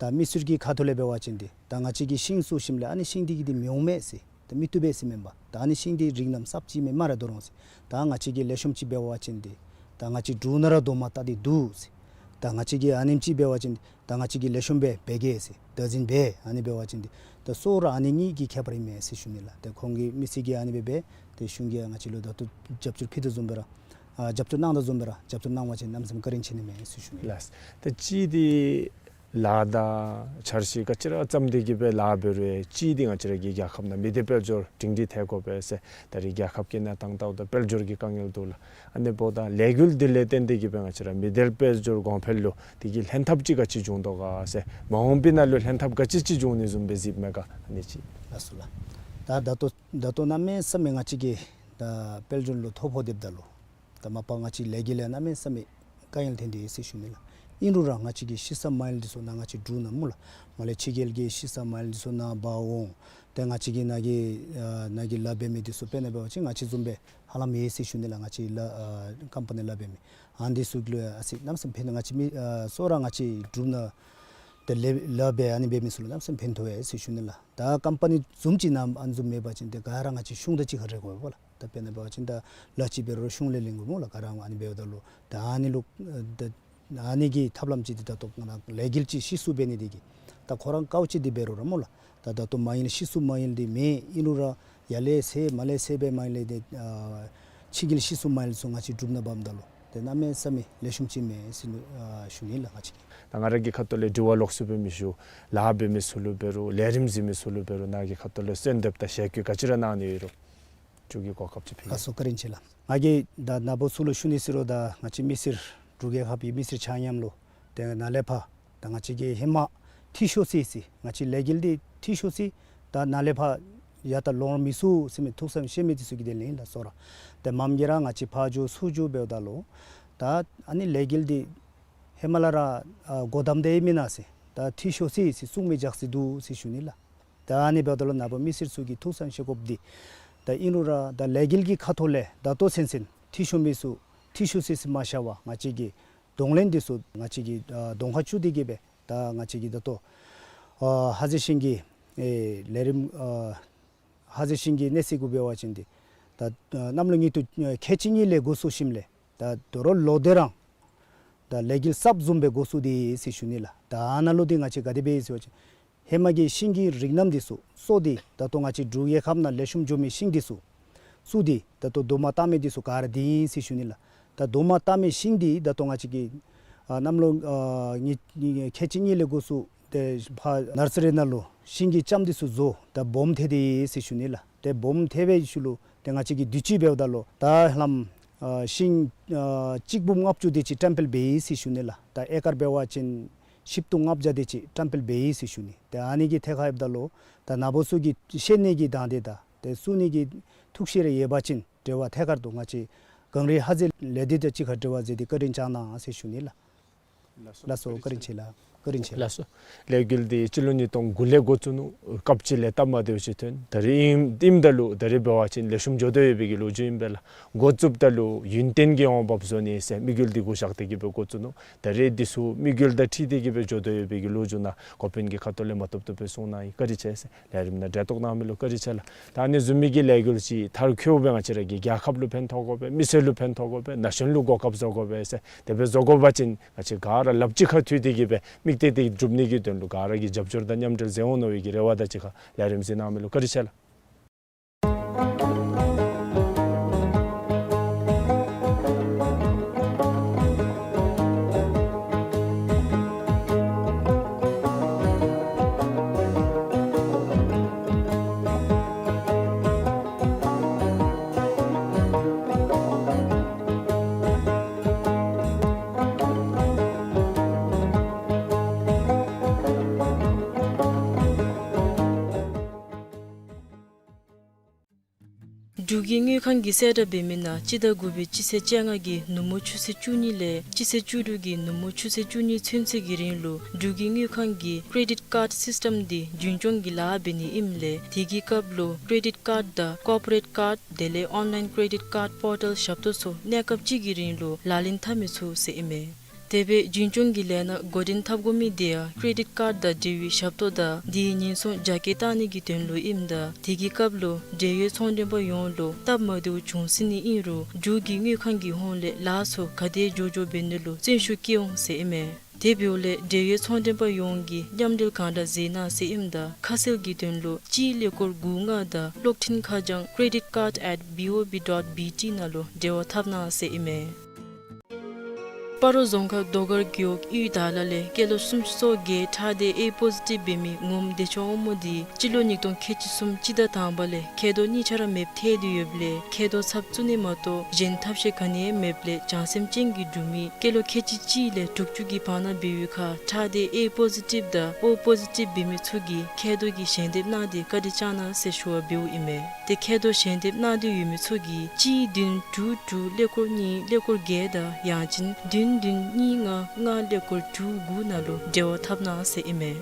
ད་མི་སེར་གྱི་ཁ་ཐུག་ལས་འབད་བ་ཅིན་འདི་ད་ང་བཅས་ཀྱིས་ཤིང་བཙུགས་ཞིནམ་ལས་ཨ་ནི་ཤིང་འདི་གིས་འདི་མི་འོང་མས་ཟེར་ད་མི་བཏུབ་པས་ཟེར་མེན་པ། ད་ཨ་ནི་ཤིང་འདི་རིགས་རྣམས་གསརཔ་ཅིག་མས་སྨ་རེ་དོ་རུང་ཟེར། ད་ང་བཅས་ཀྱིས་ལེགས་ཤོམ་ཅིག་འབད་བ་ཅིན་འདི་ད་ང་བཅས་འབྲུག་ནང་ར་དོ་མ་བཏགས་ཏེ་འདུག་ཟེར། ད་ང་བཅས་ཀྱིས་ཨ་ནེམ་ཅིག་འབད་བ་ཅིན་ད་ང་བཅས་ཀྱིས་ལེགས་ཤོམ་སྦེ་འབད་གེ་ཟེར། བདག་འཛིན་འབད་ཨ་ནི་འབད་བ་ཅིན་འདི་ད་གཙོ་བོ་ར་ཨ་ནི་གཉིས་ཀྱི་ཁྱད་པར་ཨིན་མས་ཟེར་ཞུ་ནི་ལགས། ཏེ་ཁོང་གིས་མི་སེར་གྱིས་ཨ་ནི་སྦེ་འབད་ཏེ་གཞུང་གིས་ང་བཅས་ལུ་ད་ལྟོ་རྒྱབ་སྐྱོར་ཕུལ་དོ་བཟུམ་སྦེ་ར་ཨ་རྒྱབ་སྐྱོར་གནང་དོ་བཟུམ་སྦེ་ར་རྒྱབ་སྐྱོར་གནང་བ་ཅིན་གནམ་མེད་ས་མེད་བཀའ་དྲིན་ཆེ་ནི་མས་ཟེར་ཞུ་ནི་ལགས། ལགས། ད་ཅི་འདི་ལཱ་དང་འཆར་གཞི་ག་ཅི་ར་བརྩམས་ཏེ་གི་སྦེ་ལཱ་འབད་རུང་ཅིག་འདི་ང་བཅས་ར་གི་རྒྱལ་ཁབ་ནང་མི་སྡེ་དཔལ་འབྱོར་སྒྲིང་སྒྲི་ཐལ་དགོ་པས་ཟེར། ད་རེས་རྒྱལ་ཁབ་ཀྱི་གནས་སྟངས་ལྟཝ་ད་དཔལ་འབྱོར་གྱི་དཀའ་ངལ་འདུག་ལགས། ཨ་ནི་འབདཝ་ད་ལས་འགུལ་འདི་ལས་བརྟེན་ཏེ་གི་སྦེ་ང་བཅས་ར་མི་སྡེ་དཔལ་འབྱོར་གོང་འཕེལ་ལུ་དེ་གི་ལྷན་ཐབས་ཅིག་ག་ཅི་འབྱུང་དོ་ག་ཟེར། མ་འོངས་པའི་ནང་ལུ་ལྷན་ཐབས་ག་ཅི་ཅིག་འབྱུང་ནི་བཟུམ་སྦེ་གཟིགསཔ་མས་ག་ཨ་ནི་ཅིག། ལགས་སོ་ལགས། ད་ད་ལྟོ་ད་ལྟོ་གནམ་མེད་ས་མེད་ང་བཅས་ཀྱིས་ད་དཔལ་འབྱོར་ལུ་ཐོ་ཕོག་སྡོདཔ་ད་ལུ་ད་མ་པ་ང་བཅས་ལས་འགུལ་ལུ་གནམ་མེད་ས་མེད་དཀའ་ངལ་ཐོན་ཏེ་ཡོད་ཟེར་ཞུ་ནི་ལགས། ཨིན་རུང་ར་ང་བཅས་ཀྱི་ཤི་ས་མ་ཡལ་འདི་ཚུ་ནཱ་ང་བཅས་འབྲུག་ནང་སྨོ་ལགས། མར་ལས་ཕྱི་རྒྱལ་གྱི་ཤི་ས་མ་ཡལ་འདི་ཚུ་ནཱ་འབག་འོང་། ཏེ་ང་བཅས་ཀྱི་ནཱ་གི་ཨ་ནཱ་གི་ལཱ་འབད་མི་འདི་ཚུ་དཔེར་ན་འབད་བ་ཅིན་ང་བཅས་བཟུམ་སྦེ་ཧ་ལམ་ཡོད་ཟེར་ཞུ་ནི་ལགས། ང་བཅས་ལཱ་ཨ་ཀམ་པ་ནི་ལཱ་འབད་མི་ཨ་ནི་འདི་ཚུ་ལུ་ཡང་ཨ་ཙི་གནམ་མེད་ས་མེད་ཕན་ཐོགས། ང་བཅས་མི་ཨ་གཙོ་བོ་ར་ང་བཅས་འབྲུག་ནང་ ཏེ་ལས་ལཱ་འབད་ཨ་ནི་འབད་མི་ཚུ་ལུ་གནམ་མེད་ས་མེད་ཕན་ཐོགས་ཡི་ཟེར་ཞུ་ནི་ལགས། ད་ཀམ་པ་ནི་བཟུམ་ཅིག་ནང་ཨ་ནི་བཟུམ་མེད་པ་ཅིན་ཏེ་ག་ར་ང་བཅས་གཞུང་དང་གཅིག་ཁར་རེ་དགོ་པས་ལགས། ད་དཔེར་ན་འབད་བ་ཅིན་ད་ལཱ་ཅིག་འབད་རུང་གཞུང་ལས་ལེན་དགོ་སྨོ་ལགས། ག་ར་ཨ་ནི་འབདཝ་ད་ལུ་ད་ཨ་ནི་ལུ་ད་ཨ་ནི་གི་ཐབས་ལམ་ཅིག་འདི་ད་ལྟོ་ང་ལས་འགུལ་ཅིག་ཤེས་སུ་འབད་ནི་འདི་གིས་ད་ཁོ་ར་དཀའཝ་སྤྱད་དེ་འབད་རུང་ར་སྨོ་ལགས། ད་ད་ལྟོ་མ་ཡལ་ཤེས་སུ་མ་ཡལ་འདི་མེད། ཨིན་རུང་ར་ཡར་ལས་ཚེ་མར་ལས་ཚེ་སྦེ་མ་ཡལ་ཏེ་ཨ་ཕྱི་འགྱུར་ཤེས་སུ་མ་ཡལ་ཚུ་ང་བཅས་གྲུབ་ནང་འབདཝ་ད་ལུ་ཏེ་གནམ་མེད་ས་མེད་ལེགས་ཤོམ་ཅིག་མས་ཟེར་ཨ་ཞུ་ནི་ལགས། ང་བཅས་ཀྱིས་ད་ང་ར་གི་ཁ་ཐུག་ལས་དྲི་བ་ལོགས་སུ་སྦེ་མི་ཞུ། ལཱ་འབད་མི་ཚུ་ལུ་འབད་རུང་ལས་རིམ་གཟིགས་མི་ཚུ་ལུ་འབད་རུང་ནཱ་གི་ཁ་ཐུག་ལས་གསོལ་འདེབས་དང་ཞལ་བཀོད་ག་ཅི་ར་གནང་ནི་ཡོད་རུང་མཇུག་གི་གོ་སྐབས་ཅིག་ཕུལ་གེ། ལགས་སོ། བཀའ་དྲིན་ཆེ་ལགས། ང་གིས་ད་ནཱ་བུ་ཚུ་ལུ་ཞུ་ནི་ཟེར་རུང་ད་ང་བཅས་མི་སེར་འབྲུག་རྒྱལ་ཁབ་ཀྱི་མི་སེར་ཆ་མཉམ་ལུ་ཏེ་ནཱ་ལས་ཕར་ད་ང་བཅས་ཀྱིས་ཧེ་མ་འཐུས་ཤོར་སི་སི་ང་བཅས་ལས་འགུལ་འདི་འཐུས་ཤོར་སི་ད་ནཱ་ལས་ཕར་ཡར་ད་ལོང་མི་ཚུགས་ཟེར་མི་ཐུགས་བསམ་བཞེས་མི་འདི་ཚུ་གི་དོན་ལས་ཨིན་ལགས་སོ་ར། ཏེ་མམ་གི་ར་ང་བཅས་ཕར་འགྱོ་ཚུར་འགྱོ་འབདཝ་ད་ལུ་ད་ཨ་ནི་ལས་འགུལ་འདི་ཧེ་མ་ལས་ར་ཨ་སྒོ་བསྡམས་ཏེ་ཡོད་མེན་ན་ཟེར་ད་འཐུས་ཤོར་སི་སི་གསུང་མི་རྒྱག་སི་འདུག་ཟེར་ཞུ་ནི་ལགས། ད་ཨ་ནི་འབདཝ་ད་ལུ་ནཱ་བུ་མི་སེར་ཚུ་གིས་ཐུགས་བསམ་བཞེས་དགོཔ་འདི་ད་ཨིན་རུང་ར་ད་ལས་འགུལ་གྱི་ཁ་ཐུག་ལས་ད་ལྟོ་ཚུན་ཚོད་འཐུས་ཤོར་མི་ཚུ་འཐུས་ཤོར་སི་སི་མ་ཤོར་བར་ང་བཅས་ཀྱིས་གདོང་ལེན་འདི་ཚུ་ང་བཅས་ཀྱིས་ཨ་གདོང་ཁར་བཅུག་སྟེ་གིས་སྦེ་ད་ང་བཅས་ཀྱིས་ད་ལྟོ་ཨ་ཧ་ཟེ་ཤིང་གི་ཨེ་ལས་རིམ་ཨ་ཧ་ཟེ་ཤིང་གི་གནས་ཚད་གུ་འབད་བ་ཅིན་འདི་ད་ཨ་གནམ་ལོ་ཉིས་སྟོང་ཨ་ཁལ་གཅིག་གཉིས་ལས་འགོ་བཙུགས་ཞིནམ་ལས་ད་དོ་རུང་ལོ་དེ་རང་ད་ལས་འགུལ་གསརཔ་བཟུམ་སྦེ་འགོ་བཙུགས་ཏེ་ཟེར་ཞུ་ནི་ལགས། ད་ཨ་ནཱ་ལུ་འདི་ང་བཅས་ག་དེ་སྦེ་ཟེར་བ་ཅིན་ཧེ་མ་གི་ཤིང་གི་རིགས་རྣམ་འདི་ཚུ་གསོ་སྟེ་ད་ལྟོ་ང་བཅས་འབྲུག་རྒྱལ་ཁབ་ནང་ལེགས་ཤོམ་འགྱོ་མི་ཤིང་འདི་ཚུ་བཙུགས་ཏེ་ད་ལྟོ་རྡོག་མ་བཏགས་མི་འདི་ཚུ་ག་ར་འདི་ཨིན་ཟེར་ཞུ་ནི་ལགས། ད་རྡོག་མ་བཏགས་མི་ཤིང་འདི་ད་ལྟོ་ང་བཅས་ཀྱིས་ཨ་གནམ་ལོ་ཨ་ཉི་ཉི་ཁལ་གཅིག་གཉིས་ལས་འགོ་བཙུགས་ཏེ་ཕར་ནར་སི་རི་ནང་ལུ་ཤིང་གི་ལྕངམ་འདི་ཚུ་བཟོ་ད་སྦོམ་ཐལ་ཏེ་ཟེར་ཞུ་ནི་ལགས། ཏེ་སྦོམ་ཐལ་བའི་ཤུལ་ལུ་ཏེ་ང་བཅས་ཀྱིས་དུས་ཅི་འབདཝ་ད་ལུ་ད་ཧ་ལམ་ཨ་ཤིང་ཨ་གཅིག་འབུམ་ལྔ་བཅུ་དེ་ཅིག་བཀྲམ་སྤེལ་འབད་ཡི་ཟེར་ཞུ་ནི་ལགས། ད་ཨེ་ཀར་འབད་བ་ཅིན་བཞི་སྟོང་ལྔ་བརྒྱ་དེ་ཅིག་བཀྲམ་སྤེལ་འབད་ཡི་ཟེར་ཞུ་ནི། ཏེ་ཨ་ནི་གི་ཐད་ཁར་ཡོདཔ་ད་ལུ་ད་ནཱ་བུ་ཚུ་གིས་ཤེས་ནི་གི་དང་འདོད་དང་ཏེ་གསུང་ནི་གི་ཐུགས་བཞེད་རེ་ཡོད་པ་ཅིན་འབྲེལ་བ་ཐད་ཀར་དུ་ང་བཅས་གངས་རི་ཧ་ཟེ་ལས་སྡེ་དང་གཅིག་ཁར་འབྲེལ་བ་མཛད་དེ་བཀའ་དྲིན་བསྐྱང་གནང་ཟེར་ཞུ་ནི་ལགས། ལགས་སོ། བཀའ་དྲིན་ཆེ་ལགས། བཀའ་དྲིན་ཆེ་ལགས། ལགས་སོ། ལས་འགུལ་འདི་སྤྱི་ལོ་ཉིས་སྟོང་དགུ་ལས་འགོ་བཙུགས་ནུག། སྐབས་ཅིག་ལས་སྟབས་མ་བདེཝ་ཅིག་ཐོན། ད་རེས་ཨིནམ་ཨིནམ་ད་ལུ་ད་རེས་འབད་བ་ཅིན་ལེགས་ཤོམ་འགྱོ་དོ་ཡོད་པའི་གི་ལོ་རྒྱུས་ཨིན་པས་ལགས། འགོ་བཙུགསཔ་ད་ལུ་ཡུན་བརྟན་གྱི་འོང་འབབ་བཟོ་ནི་ཟེར་དམིགས་ཡུལ་འདི་གུ་བཞག་སྟེ་གིས་སྦེ་འགོ་བཙུགས་ནུག། ད་རེས་འདི་ཚུ་དམིགས་ཡུལ་དང་འཁྲིལ་ཏེ་གིས་སྦེ་འགྱོ་དོ་ཡོད་པའི་གི་ལོ་རྒྱུས་ནང་འགོ་དཔོན་གྱིས་ཁ་ཐུག་ལས་མ་བཏུབ་བཏུབ་སྦེ་གསུངས་གནང་ཡི། བཀའ་དྲིན་ཆེ་ཟེར། ལས་རིམ་ནང་གྲལ་གཏོགས་གནང་མི་ལུ་བཀའ་དྲིན་ཆེ་ལགས། ད་ཨ་ནི་བཟུམ་མའི་གི་ལས་འགུལ་ཅིག་མཐར་འཁྱོལ་སྦེ་ང་བཅས་ར་གི་རྒྱལ་ཁབ་ལུ་ཕན་ཐོགས་དགོ་པས། མི་སེར་ལུ་ཕན་ཐོགས་དགོ་པས། ན་གཞོན་ལུ་གོ་སྐབས་བཟོ་དགོ་པས་ཟེར། དེ་སྦེ་བཟོ་དགོ་པ་ཅིན་ང་བཅས་ག་ར་ལགཔ་གཅིག་ཁར་མཐུད་དེ་གིས་སྦེ་དམིགས་གཏད་འདི་སྒྲུབ་ནི་གི་དོན་ལུ་ག་ར་གིས་རྒྱབ་སྐྱོར་དང་མཉམ་འབྲེལ་མཛད་འོང་མནོ་བའི་གི་རེ་བ་དང་གཅིག་ཁར་ལས་རིམ་གཟིགས་གནང་མི་ལུ་བཀའ་དྲིན་ཆེ་ལགས། འབྲུག་གི་དངུལ་ཁང་གིས་གསལ་བསྒྲགས་འབད་མི་ནང་སྤྱི་ཟླ་དགུ་པའི་སྤྱི་ཚེས་བཅོ་ལྔ་གི་ནུབ་མོ་ཆུ་ཚོད་བཅུ་གཉིས་ལས་སྤྱི་ཚེས་བཅུ་དྲུག་གི་ནུབ་མོ་ཆུ་ཚོད་བཅུ་གཉིས་ཚུན་ཚོད་ཀྱི་རིང་ལུ་འབྲུག་གི་དངུལ་ཁང་གི་ཀེ་རེ་ཌིཊ་ཀཱཌ་སིསི་ཊམ་འདི་རྒྱུན་སྐྱོང་གི་ལཱ་འབད་ནི་ཨིནམ་ལས་དེ་གི་སྐབས་ལུ་ཀེ་རེ་ཌིཊ་ཀཱཌ་དང་ཀོར་པོ་རེཊ་ཀཱཌ་དེ་ལས་ཨོན་ལའིན་ཀེ་རེ་ཌིཊ་ཀཱཌ་པོར་ཊལ་ཞབས་ཏོག་ཚུ་གནས་སྐབས་གཅིག་གི་རིང་ལུ་ལག་ལེན་འཐབ་མི་ཚུགས་ཟེར་ཨིན་མས། དེ་སྦེ་རྒྱུན་སྐྱོང་གི་ལས་སྣ་འགོ་འདྲེན་འཐབ་དགོ་མི་དེ་ཡང་ཀེ་རེ་ཌིཊ་ཀཱཌ་དང་འབྲེལ་བའི་ཞབས་ཏོག་དང་དེའི་ཉེན་སྲུང་རྒྱ་སྐྱེད་བཏང་ནི་གི་དོན་ལུ་ཨིནམ་ད་དེ་གི་སྐབས་ལུ་འབྲེལ་ཡོད་ཚོང་མགྲོན་པ་ཡོངས་ལུ་སྟབས་མ་བདེཝ་བྱུང་སྲིད་ནི་ཨིན་རུང་འབྲུག་གི་དངུལ་ཁང་གི་ཧོངས་ལས་ལཱ་ཚུ་ག་དེ་མགྱོགས་མགྱོགས་འབད་ནི་ལུ་བརྩོན་ཤུགས་བསྐྱེད་འོང་ཟེར་ཨིན་མས། དེ་འབདཝ་ལས་འབྲེལ་ཡོད་ཚོང་མགྲོན་པ་ཡོངས་ཀྱིས་མཉམ་འབྲེལ་གང་དྲག་མཛད་གནང་ཟེར་ཨིནམ་ད་ཁ་གསལ་གྱི་དོན་ལུ་སྤྱིའི་ཀླད་ཀོར་དགུ་ལྔ་དང་གློག་འཕྲིན་ཁ་བྱང་credit card at B O B dot B T ནང་ལུ་འབྲེལ་བ་འཐབ་གནང་ཟེར་ཨིན་མས། སྤ་རོ་རྫོང་ཁག་རྡོ་དཀར་རྒེད་འོག་གཡུས་དྭགས་ལ་ལས་སྐྱེས་ལོ་སུམ་ཅུ་སོ་བརྒྱད་ཁྲག་སྡེ་ཨེ་པོ་ཟི་ཊིབ་འབད་མི་ངོམ་བདེ་མཆོག་དབང་མོ་འདི་སྤྱི་ལོ་ཉིས་སྟོང་ཁལ་གཅིག་གསུམ་སྤྱི་ཟླ་དང་པ་ལས་མཁལ་རྡོག་གཉིས་ཆ་ར་མེདཔ་ཐལ་ཏེ་ཡོདཔ་ལས་མཁལ་རྡོག་ཚབ་བཙུགས་ནི་མ་གཏོགས་གཞན་ཐབས་ཤེས་ག་ནི་ཡང་མེདཔ་ལས་བྱང་སེམས་ཅན་གྱི་འབྲུག་མི་སྐྱེས་ལོ་ཁལ་གཅིག་གཅིག་ལས་དྲུག་ཅུ་གི་བར་ན་འབད་བའི་ཁར་ཁྲག་སྡེ་ཨེ་པོ་ཟི་ཊིབ་དང་ཨོ་པོ་ཟི་ཊིབ་འབད་མི་ཚུ་གིས་མཁལ་རྡོག་གི་ཞལ་འདེབས་གནང་སྟེ་བཀའ་དྲིན་བསྐྱངས་གནང་ཟེར་ཞུ་བ་འབདཝ་ཨིན་མས། ཏེ་མཁལ་རྡོག་ཞལ་འདེབས་གནང་སྟེ་ཡོད་མི་ཚུ་གིས་གཅིག་བདུན་དྲུག་དྲུག་ཀླད་ཀོར་གཉིས་ཀླད་ཀོར་བརྒྱད་དང་ཡང་ཅིན་བདུན་བདུན་གཉིས་ལྔ་ལྔ་ཀླད་ཀོར་དྲུག་དགུ་ནང་ལུ་འབྲེལ་བ་འཐབ་གནང་ཟེར་ཨིན་མས།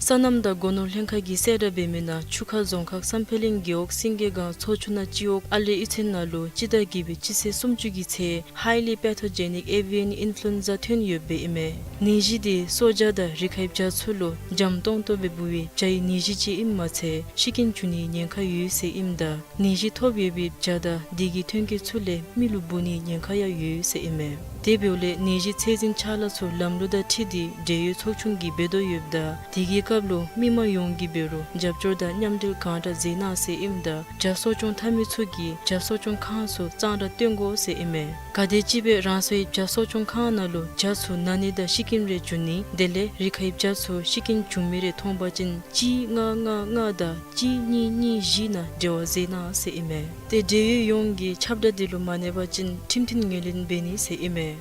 སོ་ནམ་དང་སྒོ་ནོར་ལྷན་ཁག་གིས་གསལ་བསྒྲགས་འབད་མི་ནང་ཆུ་ཁ་རྫོང་ཁག་བསམ་འཕེལ་གླིང་རྒེད་འོག་སེང་གེ་སྒང་ཚོ་ཆུང་ནང་སྤྱི་འོག་ཨ་ལེ་གཡུས་ཚན་ནང་ལུ་སྤྱི་ཟླ་བརྒྱད་པའི་སྤྱི་ཚེས་སུམ་ཅུ་གི་ཚེ་highly pathogenic avian influenza ཐོན་ཡོདཔ་ཨིན་མས། ནད་གཞི་འདི་སོ་བྱ་དང་རི་ཁའི་བྱ་ཚུ་ལུ་འཇམ་ཏོང་ཏོ་སྦེ་འབུ་བའི་བྱའི་ནད་གཞི་ཅིག་ཨིནམ་མ་ཚད་ཤི་རྐྱེན་འབྱུང་ནིའི་ཉེན་ཁ་ཡོད་ཟེར་ཨིནམ་ད་ནད་གཞི་ཐོབ་ཡོད་པའི་བྱ་དང་དེ་གི་ཐོན་སྐྱེད་ཚུ་ལས་མི་ལུ་འབུ་ནིའི་ཉེན་ཁ་ཡང་ཡོད་ཟེར་ཨིན་མས། དེ་འབདཝ་ལས་ནད་གཞི་ཚད་འཛིན་ཕྱག་ལཱ་ཚུ་ལམ་ལུགས་དང་འཁྲིལ་ཏེ་འབྲེལ་ཡོད་ཚོགས་ཆུང་གིས་འབད་དོ་ཡོདཔ་ད་དེ་གི་སྐབས་ལུ་མི་མང་ཡོངས་ཀྱིས་འབད་རུང་རྒྱབ་སྐྱོར་དང་མཉམ་འབྲེལ་གང་དྲག་མཛད་གནང་ཟེར་ཨིནམ་ད་བྱ་གསོ་སྐྱོང་འཐབ་མི་ཚུ་གིས་བྱ་གསོ་སྐྱོང་ཁང་ཚུ་གཙང་སྦྲ་སྟོན་དགོ་ཟེར་ཨིན་མས། ག་དེམ་ཅིག་སྦེ་རང་སོའི་བྱ་གསོ་སྐྱོང་ཁང་ནང་ལུ་བྱ་ཚུ་ན་ནི་དང་ཤི་རྐྱེན་རེ་འབྱུང་ནི་དེ་ལས་རི་ཁའི་བྱ་ཚུ་ཤི་རྐྱེན་འབྱུང་མི་རེ་མཐོང་པ་ཅིན་གཅིག་ལྔ་ལྔ་ལྔ་དང་གཅིག་གཉིས་གཉིས་བཞི་ནང་འབྲེལ་བ་མཛད་གནང་ཟེར་ཨིན་མས། ཏེ་འབྲེལ་ཡོད་ཡོངས་ཀྱིས་ཁྱབ་བསྒྲགས་འདི་ལུ་མ་གནས་པ་ཅིན་ཁྲིམས་མཐུན་ངོས་ལེན་འབད་ནི་ཟེར་ཨིན་མས།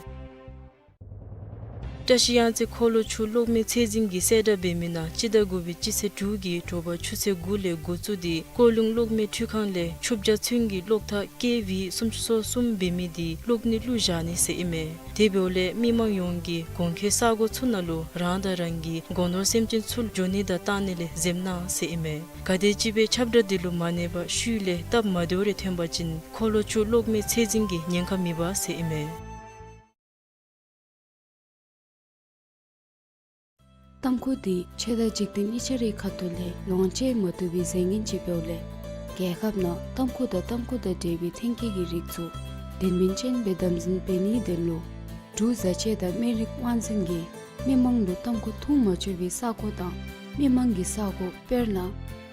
བཀྲ་ཤིས་གཡང་རྩེ་འཁོར་ལོ་ཆུ་གློག་མེ་ཚད་འཛིན་གྱིས་གསལ་བསྒྲགས་འབད་མི་ནང་སྤྱི་ཟླ་དགུ་པའི་སྤྱི་ཚེས་དྲུག་གི་དྲོ་པ་ཆུ་ཚོད་དགུ་ལས་འགོ་བཙུགས་ཏེ་ཀོ་ལུང་གློག་མེ་འཕྲུལ་ཁང་ལས་ཆུ་བྱ་ཚོན་གྱི་གློག་ཐག་ཀེ་ཝི་སུམ་ཅུ་སོ་གསུམ་འབད་མི་འདི་གློག་ནད་བླུགས་བཞག་ནི་ཟེར་ཨིན་མས། དེ་འབདཝ་ལས་མི་མང་ཡོངས་ཀྱིས་གོང་འཁོད་ས་གོ་ཚུ་ནང་ལུ་རང་དང་རང་གི་སྒོ་ནོར་སེམས་ཅན་ཚུ་འགྱོ་ནི་དང་བཏང་ནི་ལས་འཛེམ་གནང་ཟེར་ཨིན་མས། ག་དེམ་ཅིག་སྦེ་ཁྱབ་བསྒྲགས་འདི་ལུ་མ་གནས་པར་ཤུལ་ལས་སྟབས་མ་བདེཝ་རེ་ཐོན་པ་ཅིན་འཁོར་ལོ་ཆུ་གློག་མེ་ཚད་འཛིན་གྱིས་ཉེན་ཁ་མི་འབག་ཟེར་ཨིན་མས། ཏམ་ཁུ་འདི་ཆོས་དང་འཇིག་རྟེན་གཉིས་ཆ་རའི་ཁ་ཐུག་ལས་ལོངས་སྤྱོད་མ་བཏུབ་པའི་རྫས་ངན་ཅིག་འབདཝ་ལས་རྒྱལ་ཁབ་ནང་ཏམ་ཁུ་དང་ཏམ་ཁུ་དང་འབྲེལ་བའི་ཐོན་སྐྱེད་ཀྱི་རིགས་ཚུ་དོན་སྨིན་ཅན་སྦེ་དམ་འཛིན་འབད་ནིའི་དོན་ལུ་འབྲུག་བཟའ་ཆས་དང་སྨན་རིགས་དབང་འཛིན་གྱིས་མི་མང་ལུ་ཏམ་ཁུ་འཐུང་མ་ཆོག་པའི་ས་གོ་དང་མི་མང་གི་ས་གོ་དཔེར་ན་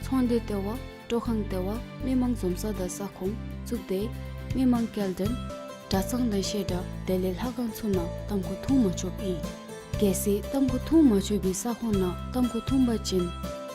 ཚོང་སྡེ་ལྟེ་བ། སྤྲོ་ཁང་ལྟེ་བ། མི་མང་འཛོམས་ས་དང་ས་ཁོངས། གཙུག་སྡེ། མི་མང་སྐྱེལ་འདྲེན། གྲྭ་ཚང་དང་བཤད་གྲྭ་དེ་ལས་ལྷ་ཁང་ཚུ་ནང་ཏམ་ཁུ་འཐུང་མ་ཆོགཔ་ཨིན། གལ་སྲིད་ཏམ་ཁུ་འཐུང་མ་ཆོག་པའི་ས་ཁོངས་ནང་ཏམ་ཁུ་འཐུང་པ་ཅིན་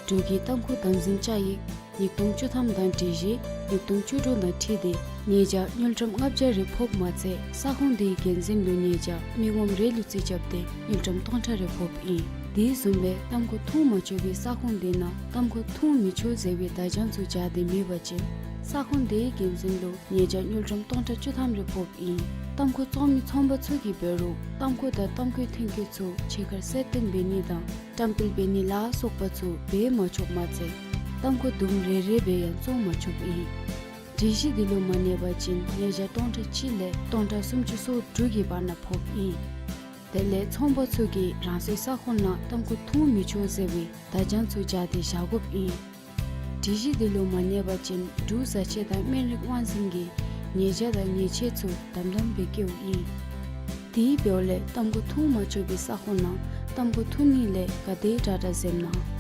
འབྲུག་གི་ཏམ་ཁུ་དམ་འཛིན་བཅའ་ཡིག་ཉིས་སྟོང་བཅུ་ཐམ་དང་སྒྲིག་གཞི་ཉིས་སྟོང་བཅུ་དྲུག་དང་འཁྲིལ་ཏེ་ཉེས་བྱ་དངུལ་ཀྲམ་ལྔ་བརྒྱ་རེ་ཕོགཔ་མ་ཚད་ས་ཁོངས་དེའི་འགན་འཛིན་ལུ་ཉེས་བྱ་མི་ངོམ་རེ་ལུ་རྩིས་རྐྱབ་སྟེ་དངུལ་ཀྲམ་སྟོང་ཕྲག་རེ་ཕོགཔ་ཨིན། དེ་བཟུམ་སྦེ་ཏམ་ཁུ་འཐུང་མ་ཆོག་པའི་ས་ཁོངས་དེ་ནང་ཏམ་ཁུ་འཐུང་མི་ཆོག་ཟེར་བའི་བརྡ་བྱང་ཚུ་སྦྱར་ཏེ་མེད་པ་ཅིན་ས་ཁོངས་དེའི་འགན་འཛིན་ལུ་ཉེས་བྱ་དངུལ་ཀྲམ་སྟོང་ཕྲག་བཅུ་ཐམ་རེ་ཕོགཔ་ཨིན། ཏམ་ཁུ་བཙོང་མི་ཚོང་པ་ཚུ་གིས་འབད་རུང་ཏམ་ཁུ་དང་ཏམ་ཁུའི་ཐོན་སྐྱེད་ཚུ་ཕྱི་ཁར་གསལ་སྟོན་འབད་ནི་དང་བཀྲམ་སྤེལ་འབད་ནི་ལ་སོགས་པ་ཚུ་འབད་མ་ཆོགཔ་མ་ཚད་ཏམ་ཁུ་དུམ་རེ་རེ་སྦེ་ཡང་བཙོང་མ་ཆོགཔ་ཨིན། སྒྲིག་གཞི་འདི་ལུ་མ་གནས་པ་ཅིན་ཉེས་བྱ་སྟོང་ཕྲག་གཅིག་ལས་སྟོང་ཕྲག་སུམ་ཅུ་སོ་དྲུག་གི་བར་ན་ཕོགཔ་ཨིན། དེ་ལས་ཚོང་པ་ཚུ་གིས་རང་སོའི་ས་ཁོངས་ནང་ཏམ་ཁུ་འཐུང་མི་ཆོག་ཟེར་བའི་བརྡ་བྱང་ཚུ་སྦྱར་ཏེ་བཞག་དགོཔ་ཨིན། སྒྲིག་གཞི་འདི་ལུ་མ་གནས་པ་ཅིན་འབྲུག་བཟའ་ཆས་དང་སྨན་རིགས་དབང་འཛིན་གྱིས་ཉེས་བྱ་དང་ཉེས་ཆད་ཚུ་དམ་དམ་སྦེ་བཀལཝ་ཨིན། དེ་འབདཝ་ལས་ཏམ་ཁུ་འཐུང་མ་ཆོག་པའི་ས་ཁོངས་ནང་ཏམ་ཁུ་འཐུང་ནི་ལས་ག་དེ་དྲག་དྲག་འཛེམ་གནང་།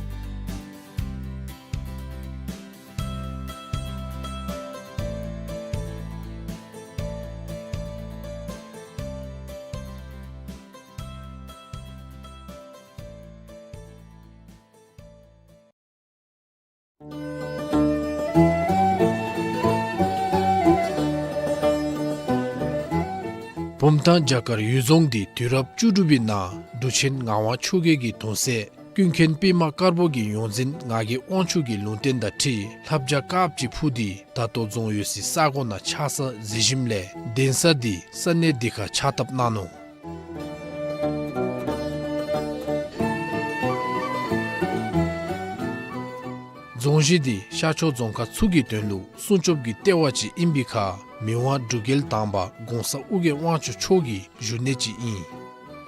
བུམ་ཐང་བྱ་དཀར་གཡུལ་རྫོང་འདི་དུས་རབས་བཅུ་དྲུག་པའི་ནང་འབྲུག་ཆེན་ངག་དབང་ཆོས་རྒྱལ་གྱི་གདུང་སྲས་ཀུན་མཁྱེན་པདྨ་དཀར་པོ་གི་ཡོངས་འཛིན་ངག་གི་དབང་ཕྱུག་གི་ལུང་བསྟན་དང་འཁྲིལ་ལྷ་བྱ་དཀརཔོ་ཅིག་འཕུར་ཏེ་ད་ལྟོ་རྫོང་ཡོད་སའི་ས་གོ་ནང་ཆགས་ས་གཟིགས་ཞིནམ་ལས་གདན་ས་འདི་ས་གནས་འདི་ཁར་ཕྱག་བཏབ་གནང་ནུག། རྫོང་གཞི་འདི་ཤར་ཕྱོགས་རྫོང་ཁག་ཚུ་གི་དོན་ལུ་སྲུང་སྐྱོབ་ཀྱི་ལྟེ་བ་ཅིག་ཨིན་པའི་ཁར་མི་དབང་འབྲུག་རྒྱལ་དང་པ་གོང་ས་ཨོ་རྒྱན་དབང་ཕྱུག་མཆོག་གི་བཞུགས་གནས་ཅིག་ཨིན།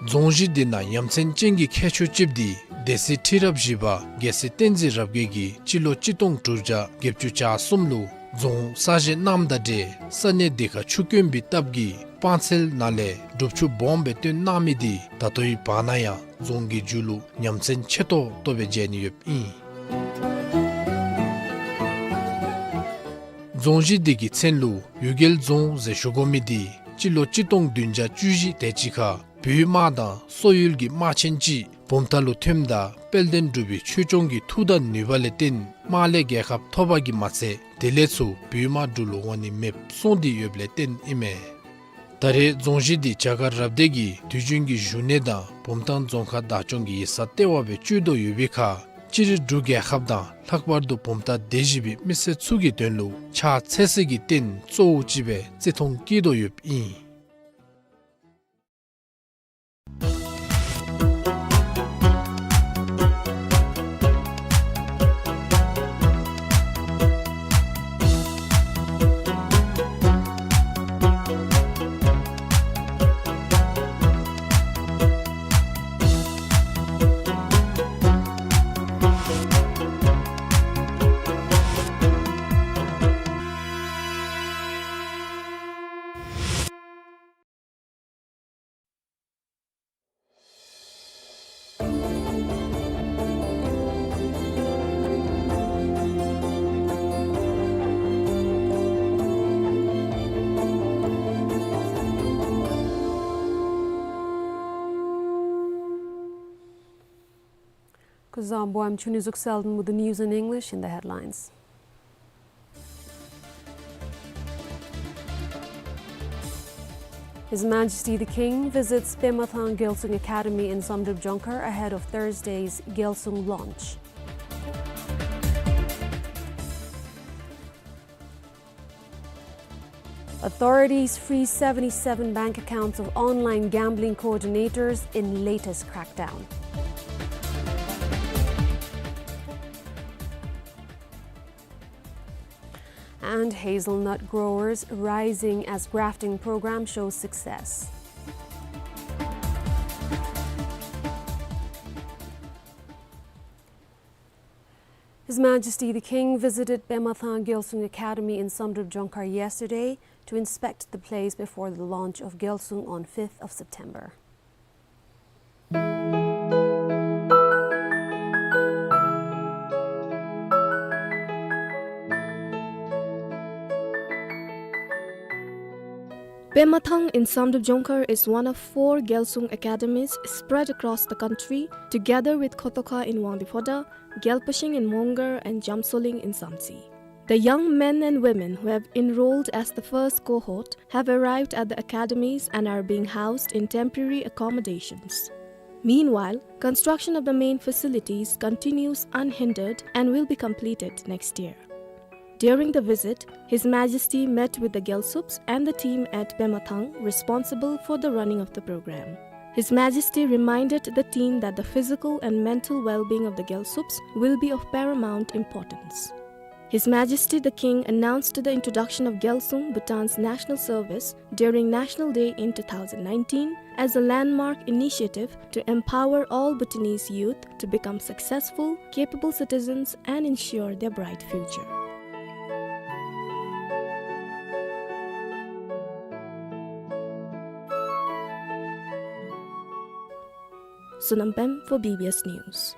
རྫོང་གཞི་འདི་ནང་ཡ་མཚན་ཅན་གྱི་ཁྱད་ཆོས་ཅིག་འདི་སྡེ་སྲིད་ཁྲི་རབས་བཞི་པ་རྒྱལ་སྲས་བསྟན་འཛིན་རབ་རྒྱས་ཀྱིས་སྤྱི་ལོ་གཅིག་སྟོང་དྲུག་བརྒྱ་བརྒྱད་ཅུ་གྱ་གསུམ་ལུ་རྫོང་གསར་བཞེངས་གནངམ་དང་འབྲེལ་ས་གནས་འདི་ཁར་ཆུ་དཀོན་པའི་སྟབས་ཀྱིས་སྤང་ཚལ་ནང་ལས་སྒྲུབ་ཆུ་སྦོམ་སྦེ་བཏོན་གནང་མི་འདི་ད་ལྟོའི་བར་ན་ཡང་རྫོང་གི་མཇུག་ལུ་ཡ་མཚན་ཆེ་ཏོག་ཏོ་སྦེ་མཇལ་ནི་ཡོདཔ་ཨིན། རྫོང་གཞི་འདི་གི་མཚན་ལུ་གཡུལ་རྒྱལ་རྫོང་ཟེར་ཞུ་དགོ་མི་འདི་སྤྱི་ལོ་གཅིག་སྟོང་བདུན་བརྒྱ་བཅུ་བཞི་དེ་ཅིག་ཁར་བོད་དམག་དང་སོག་ཡུལ་གྱི་དམག་ཆེན་ཅིག་བུམ་ཐང་ལུ་ཐོནམ་ད་དཔལ་ལྡན་འབྲུག་པའི་ཆོས་སྐྱོང་གི་མཐུ་དང་ནུས་པ་ལས་བརྟེན་དམག་ལས་རྒྱལ་ཁ་ཐོབ་པ་གིས་མ་ཚད་དེ་ལས་ཚུར་བོད་དམག་འབྲུག་ལུ་འོང་ནི་མེདཔ་སོང་སྟེ་ཡོདཔ་ལས་བརྟེན་ཨིན་མས། ད་རེས་རྫོང་གཞི་འདི་བྱ་དཀར་རབ་སྡེ་གི་དུས་རྒྱུན་གྱི་བཞུགས་གནས་དང་བུམ་ཐང་རྫོང་ཁག་བདག་སྐྱོང་གི་ཡིག་ཚང་ལྟེ་བ་སྦེ་སྤྱོད་དོ་ཡོད་པའི་ཁར་སྤྱིར་འབྲུག་རྒྱལ་ཁབ་དང་ལྷག་པར་དུ་བུམ་ཐང་སྡེ་བཞི་པའི་མི་སེར་ཚུ་གི་དོན་ལུ་ཕྱག་འཚལ་ས་གི་རྟེན་གཙོ་བོ་ཅིག་སྦེ་བརྩི་མཐོང་བསྐྱེད་དོ་ཡོདཔ་ཨིན། Zambwa, I'm Chuni Zuk Selden with the news in English. In the headlines: His Majesty the King visits Pemathang Gyalsung Academy in Samdrup Jongkhar ahead of Thursday's Gyalsung launch. Authorities freeze seventy-seven bank accounts of online gambling coordinators in latest crackdown. And hazelnut growers rising as grafting program shows success. His Majesty the King visited Pemathang Gyalsung Academy in Samdrup Jongkhar yesterday to inspect the place before the launch of Gyalsung on fifth of September. Pemathang in Samdrup Jongkhar is one of four Gyalsung academies spread across the country, together with Khotokha in Wangdue Phodrang, Gyalpashing in Mongar, and Jamsoling in Samtse. The young men and women who have enrolled as the first cohort have arrived at the academies and are being housed in temporary accommodations. Meanwhile, construction of the main facilities continues unhindered and will be completed next year. During the visit, His Majesty met with the Gyalsups and the team at Pemathang responsible for the running of the program. His Majesty reminded the team that the physical and mental well-being of the Gyalsups will be of paramount importance. His Majesty the King announced the introduction of Gyalsung, Bhutan's national service, during National Day in two thousand nineteen as a landmark initiative to empower all Bhutanese youth to become successful, capable citizens and ensure their bright future. Sonam Pem for B B S News.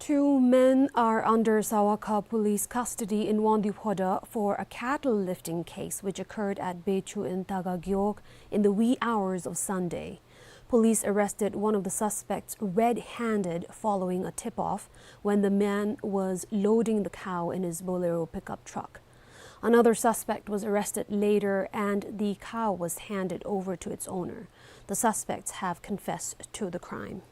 Two men are under Sawakha police custody in Wangdue Phodrang for a cattle lifting case which occurred at Bechu in Taga Gewog in the wee hours of Sunday. Police arrested one of the suspects red-handed following a tip-off when the man was loading the cow in his Bolero pickup truck. Another suspect was arrested later and the cow was handed over to its owner. The suspects have confessed to the crime.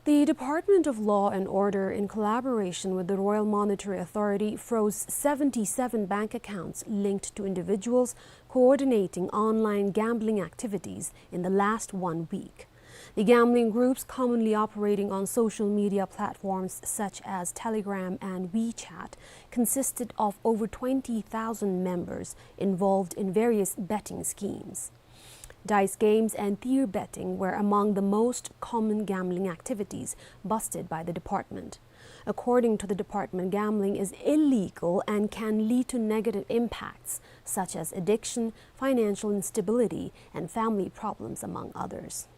The Department of Law and Order, in collaboration with the Royal Monetary Authority, froze seventy-seven bank accounts linked to individuals coordinating online gambling activities in the last one week. The gambling groups, commonly operating on social media platforms such as Telegram and WeChat, consisted of over twenty thousand members involved in various betting schemes. Dice games and tir betting were among the most common gambling activities busted by the department. According to the department, gambling is illegal and can lead to negative impacts such as addiction, financial instability, and family problems, among others.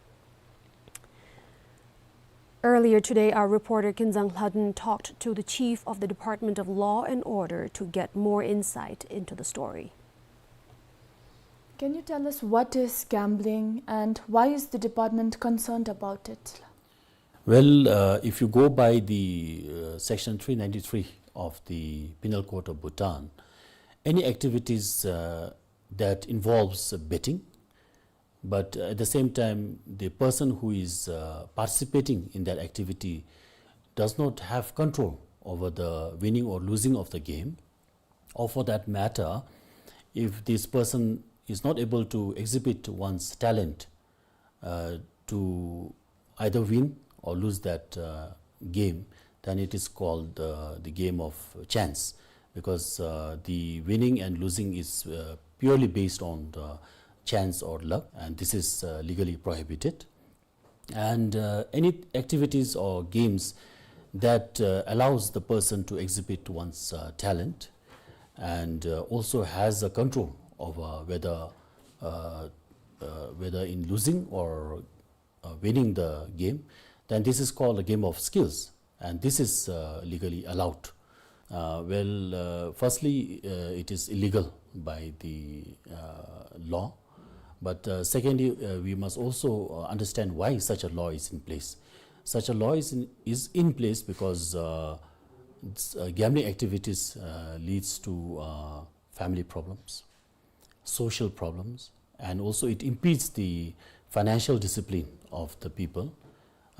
Earlier today, our reporter Kinzang Hladun talked to the chief of the Department of Law and Order to get more insight into the story. Can you tell us what is gambling and why is the department concerned about it? Well, uh, if you go by the, uh, Section three ninety-three of the Penal Code of Bhutan, any activities, uh, that involves betting, but at the same time, the person who is, uh, participating in that activity does not have control over the winning or losing of the game, or for that matter, if this person is not able to exhibit one's talent, uh, to either win or lose that, uh, game, then it is called, uh, the game of chance, because, uh, the winning and losing is, uh, purely based on the chance or luck, and this is, uh, legally prohibited. And, uh, any activities or games that, uh, allows the person to exhibit one's, uh, talent and, uh, also has a control over whether, uh, uh, whether in losing or, uh, winning the game, then this is called a game of skills, and this is, uh, legally allowed. Uh, well, uh, firstly, uh, it is illegal by the, uh, law, But, uh, secondly, uh, we must also, uh, understand why such a law is in place. Such a law is in, is in place because, uh, it's, uh, gambling activities, uh, leads to, uh, family problems, social problems, and also it impedes the financial discipline of the people,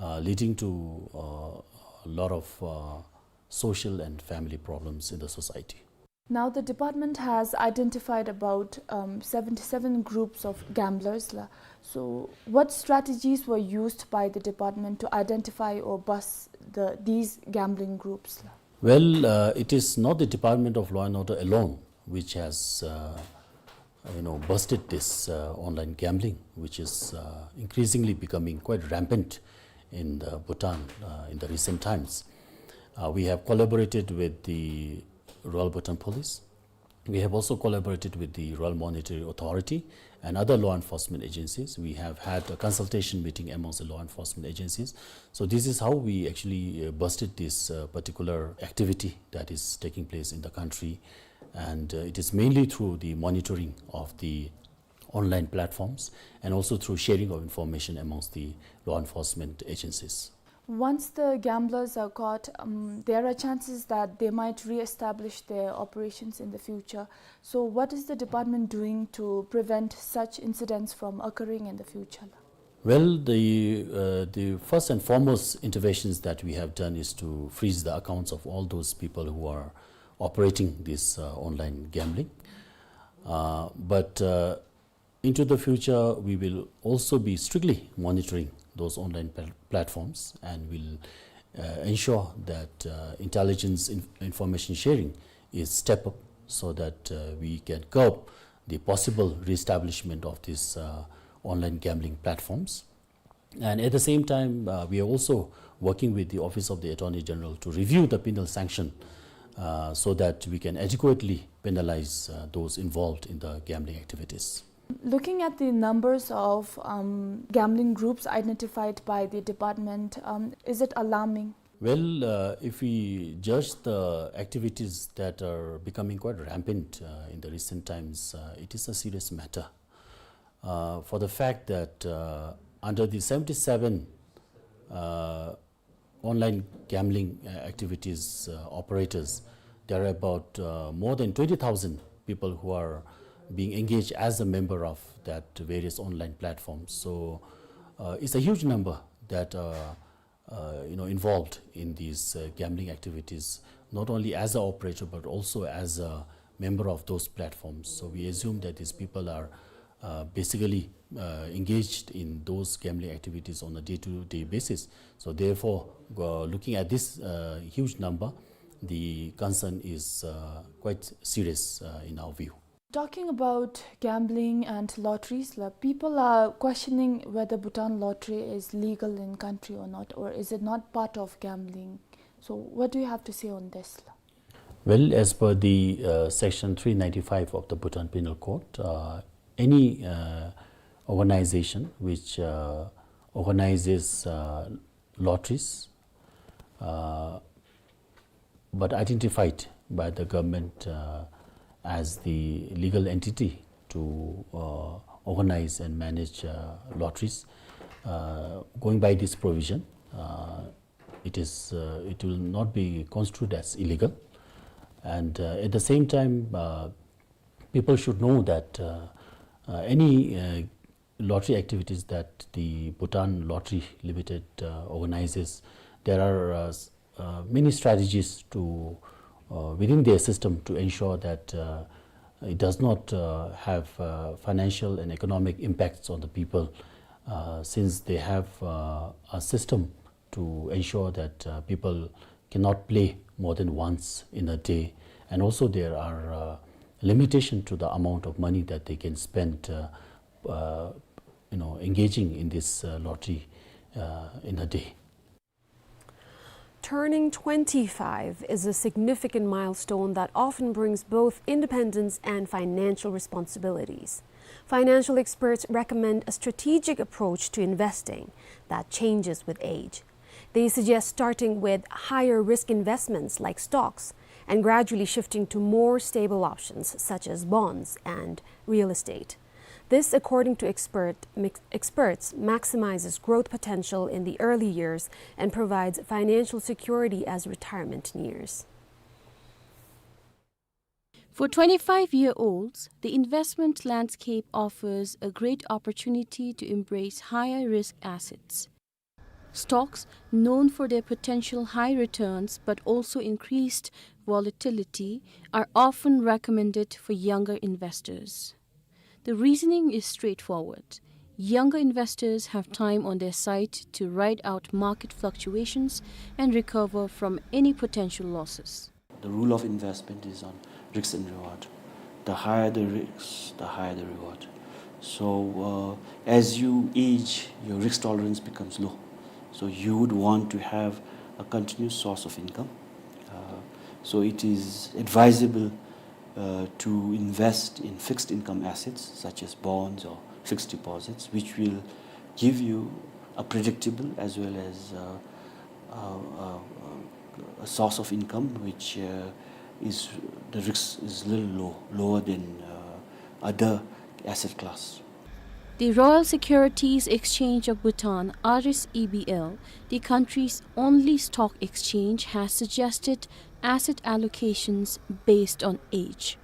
uh, leading to, uh, a lot of, uh, social and family problems in the society. Now, the department has identified about, um, seventy-seven groups of gamblers, la. So, what strategies were used by the department to identify or bust the, these gambling groups, la? Well, uh, it is not the Department of Law and Order alone which has, uh, you know, busted this, uh, online gambling, which is, uh, increasingly becoming quite rampant in the Bhutan, uh, in the recent times. Uh, we have collaborated with the Royal Bhutan Police. We have also collaborated with the Royal Monetary Authority and other law enforcement agencies. We have had a consultation meeting amongst the law enforcement agencies. So this is how we actually, uh, busted this, uh, particular activity that is taking place in the country. And, uh, it is mainly through the monitoring of the online platforms and also through sharing of information amongst the law enforcement agencies. Once the gamblers are caught, um, there are chances that they might re-establish their operations in the future. So what is the department doing to prevent such incidents from occurring in the future? Well, the, uh, the first and foremost interventions that we have done is to freeze the accounts of all those people who are operating this, uh, online gambling. Uh, but, uh, into the future, we will also be strictly monitoring those online pal-, platforms and will, uh, ensure that, uh, intelligence in-, information sharing is stepped up so that, uh, we can curb the possible reestablishment of these, uh, online gambling platforms. And at the same time, uh, we are also working with the Office of the Attorney General to review the penal sanction, uh, so that we can adequately penalize, uh, those involved in the gambling activities. Looking at the numbers of, um, gambling groups identified by the department, um, is it alarming? Well, uh, if we judge the activities that are becoming quite rampant, uh, in the recent times, uh, it is a serious matter. Uh, for the fact that, uh, under the seventy-seven, uh, online gambling, uh, activities, uh, operators, there are about, uh, more than twenty thousand people who are being engaged as a member of that various online platforms. So, uh, it's a huge number that, uh, uh, you know, involved in these, uh, gambling activities, not only as an operator but also as a member of those platforms. So we assume that these people are, uh, basically, uh, engaged in those gambling activities on a day-to-day basis. So therefore, uh, looking at this, uh, huge number, the concern is, uh, quite serious, uh, in our view. Talking about gambling and lotteries, la, people are questioning whether Bhutan lottery is legal in country or not, or is it not part of gambling? So what do you have to say on this, la? Well, as per the, uh, Section three ninety-five of the Bhutan Penal Code, uh, any, uh, organization which, uh, organizes, uh, lotteries, uh, but identified by the government, uh, as the legal entity to, uh, organize and manage, uh, lotteries. Uh, going by this provision, uh, it is, uh, it will not be construed as illegal. And, uh, at the same time, uh, people should know that, uh, uh, any, uh, lottery activities that the Bhutan Lottery Limited, uh, organizes, there are, uh, s-, uh, many strategies to, uh, within their system to ensure that, uh, it does not, uh, have, uh, financial and economic impacts on the people, uh, since they have, uh, a system to ensure that, uh, people cannot play more than once in a day. And also there are, uh, limitation to the amount of money that they can spend, uh, uh, you know, engaging in this, uh, lottery, uh, in a day. Turning twenty-five is a significant milestone that often brings both independence and financial responsibilities. Financial experts recommend a strategic approach to investing that changes with age. They suggest starting with higher risk investments like stocks and gradually shifting to more stable options such as bonds and real estate. This, according to expert, mix-, experts, maximizes growth potential in the early years and provides financial security as retirement nears. For twenty-five-year-olds, the investment landscape offers a great opportunity to embrace higher risk assets. Stocks, known for their potential high returns but also increased volatility, are often recommended for younger investors. The reasoning is straightforward. Younger investors have time on their side to ride out market fluctuations and recover from any potential losses. The rule of investment is on risk and reward. The higher the risk, the higher the reward. So, uh, as you age, your risk tolerance becomes low. So you would want to have a continuous source of income. Uh, so it is advisable, uh, to invest in fixed income assets such as bonds or fixed deposits, which will give you a predictable as well as, uh, uh, uh, a source of income which, uh, is, the risk is little low, lower than, uh, other asset class. The Royal Securities Exchange of Bhutan, R S E B L, the country's only stock exchange, has suggested asset allocations based on age.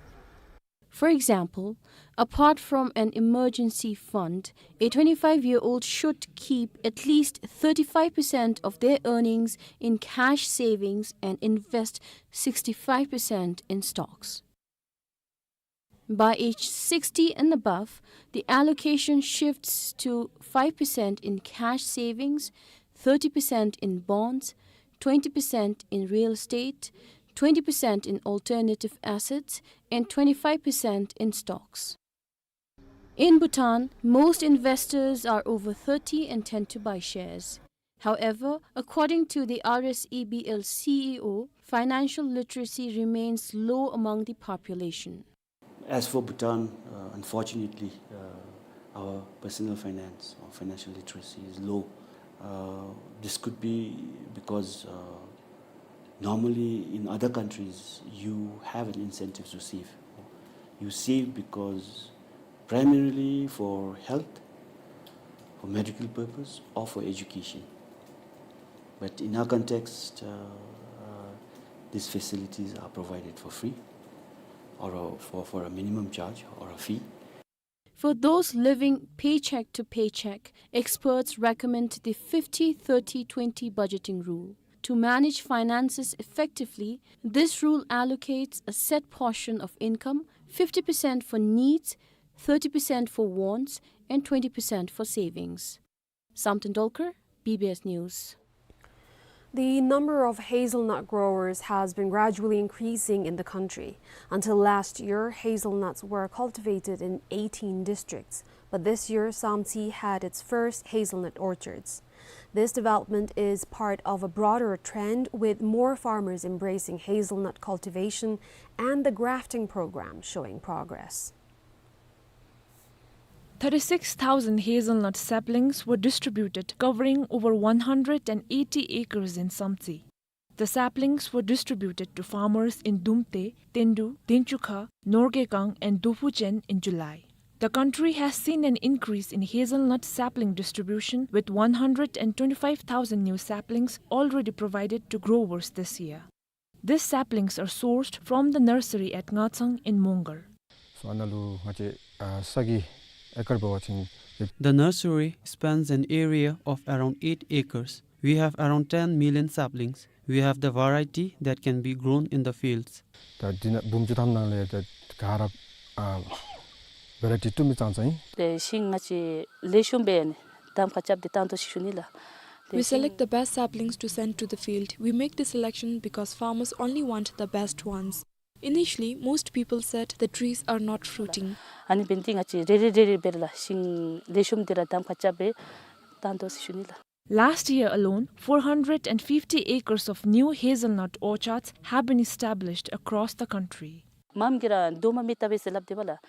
For example, apart from an emergency fund, a twenty-five-year-old should keep at least thirty-five percent of their earnings in cash savings and invest sixty-five percent in stocks. By age sixty and above, the allocation shifts to five percent in cash savings, thirty percent in bonds, twenty percent in real estate, twenty percent in alternative assets, and twenty-five percent in stocks. In Bhutan, most investors are over thirty and tend to buy shares. However, according to the R S E B L C E O, financial literacy remains low among the population. As for Bhutan, uh, unfortunately, uh, our personal finance or financial literacy is low. Uh, this could be because, uh, normally in other countries, you have an incentive to save. You save because primarily for health, for medical purpose, or for education. But in our context, uh, uh, these facilities are provided for free or a, for, for a minimum charge or a fee. For those living paycheck to paycheck, experts recommend the fifty thirty twenty budgeting rule. To manage finances effectively, this rule allocates a set portion of income, fifty percent for needs, thirty percent for wants, and twenty percent for savings. Samten Dolkar, B B S News. The number of hazelnut growers has been gradually increasing in the country. Until last year, hazelnuts were cultivated in eighteen districts, but this year, Samtse had its first hazelnut orchards. This development is part of a broader trend, with more farmers embracing hazelnut cultivation and the grafting program showing progress. Thirty-six thousand hazelnut saplings were distributed, covering over one hundred and eighty acres in Samtse. The saplings were distributed to farmers in Dumte, Tendu, Denchukha, Norgekang, and Dophuchen in July. The country has seen an increase in hazelnut sapling distribution, with one hundred and twenty-five thousand new saplings already provided to growers this year. These saplings are sourced from the nursery at Ngachang in Mongar. So, ཨ་ནཱ་ལུ་ང་བཅས་ས་གི་ཨེ་ཀར་འབད་བ་ཅིན། The nursery spans an area of around eight acres. We have around ten million saplings. We have the variety that can be grown in the fields. ད་འདི་ནང་འབུམ་བཅུ་ཐམ་ནང་ལས་ད་ག་ར་ཨ་བེ་རའི་ཊི་བཏོན་མི་ཙང་ཙང་ཨིན། ཏེ་ཤིང་ང་བཅས་ལེགས་ཤོམ་སྦེ་ནི་གདམ་ཁ་རྐྱབ་སྟེ་བཏང་དོ་ཟེར་ཞུ་ནི་ལགས། ཏེ་We ཤིང་select the best saplings to send to the field. We make this selection because farmers only want the best ones. Initially, most people said the trees are not fruiting. ཨ་ནི་འབདན་ཏེ་ང་བཅས་རེ་རེ་རེ་རེ་སྦེ་ར་ལགས་ཤིང་ལེགས་ཤོམ་འདི་ར་གདམ་ཁ་རྐྱབ་སྦེ་བཏང་དོ་ཟེར་ཞུ་ནི་ལགས། Last year alone, four hundred and fifty acres of new hazelnut orchards have been established across the country. མངམ་གིས་ར་རྡོག་མ་མེ་བཏབ་པས་ཟེར་སླབ་སྟེ་འབད་ལགས།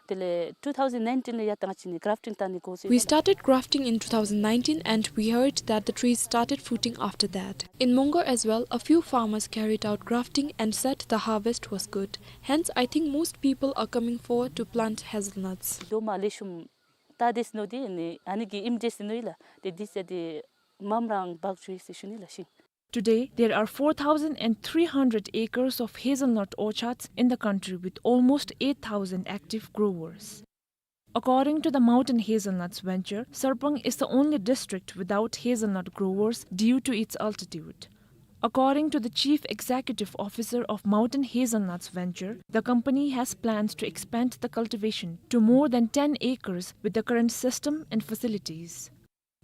དེ་ལས་two thousand nineteen ལས་ཡར་ད་ང་བཅས་ནི་གརཕ་ཊིང་བཏང་ནི་འགོ་བཙུགས། We started grafting in two thousand nineteen and we heard that the trees started fruiting after that. In Mongar as well, a few farmers carried out grafting and said the harvest was good. Hence, I think most people are coming forward to plant hazelnuts. རྡོག་མ་ལེགས་ཤོམ་ ད་དེ་ཟེར་མནོ་སྟེ་ཨ་ནི་ཨ་ནི་གི་ཨིནམ་འདྲས་ཟེར་མནོ་ཡི་ལགས། ཏེ་དེ་ཟེར་ཏེ་མངམ་ར་འབག་འགྱོ་ཡི་ཟེར་ཞུ་ནི་ལགས་ཤིང་། Today, there are four thousand and three hundred acres of hazelnut orchards in the country, with almost eight thousand active growers. According to the Mountain Hazelnuts Venture, Sarpang is the only district without hazelnut growers due to its altitude. According to the Chief Executive Officer of Mountain Hazelnuts Venture, the company has plans to expand the cultivation to more than ten acres with the current system and facilities.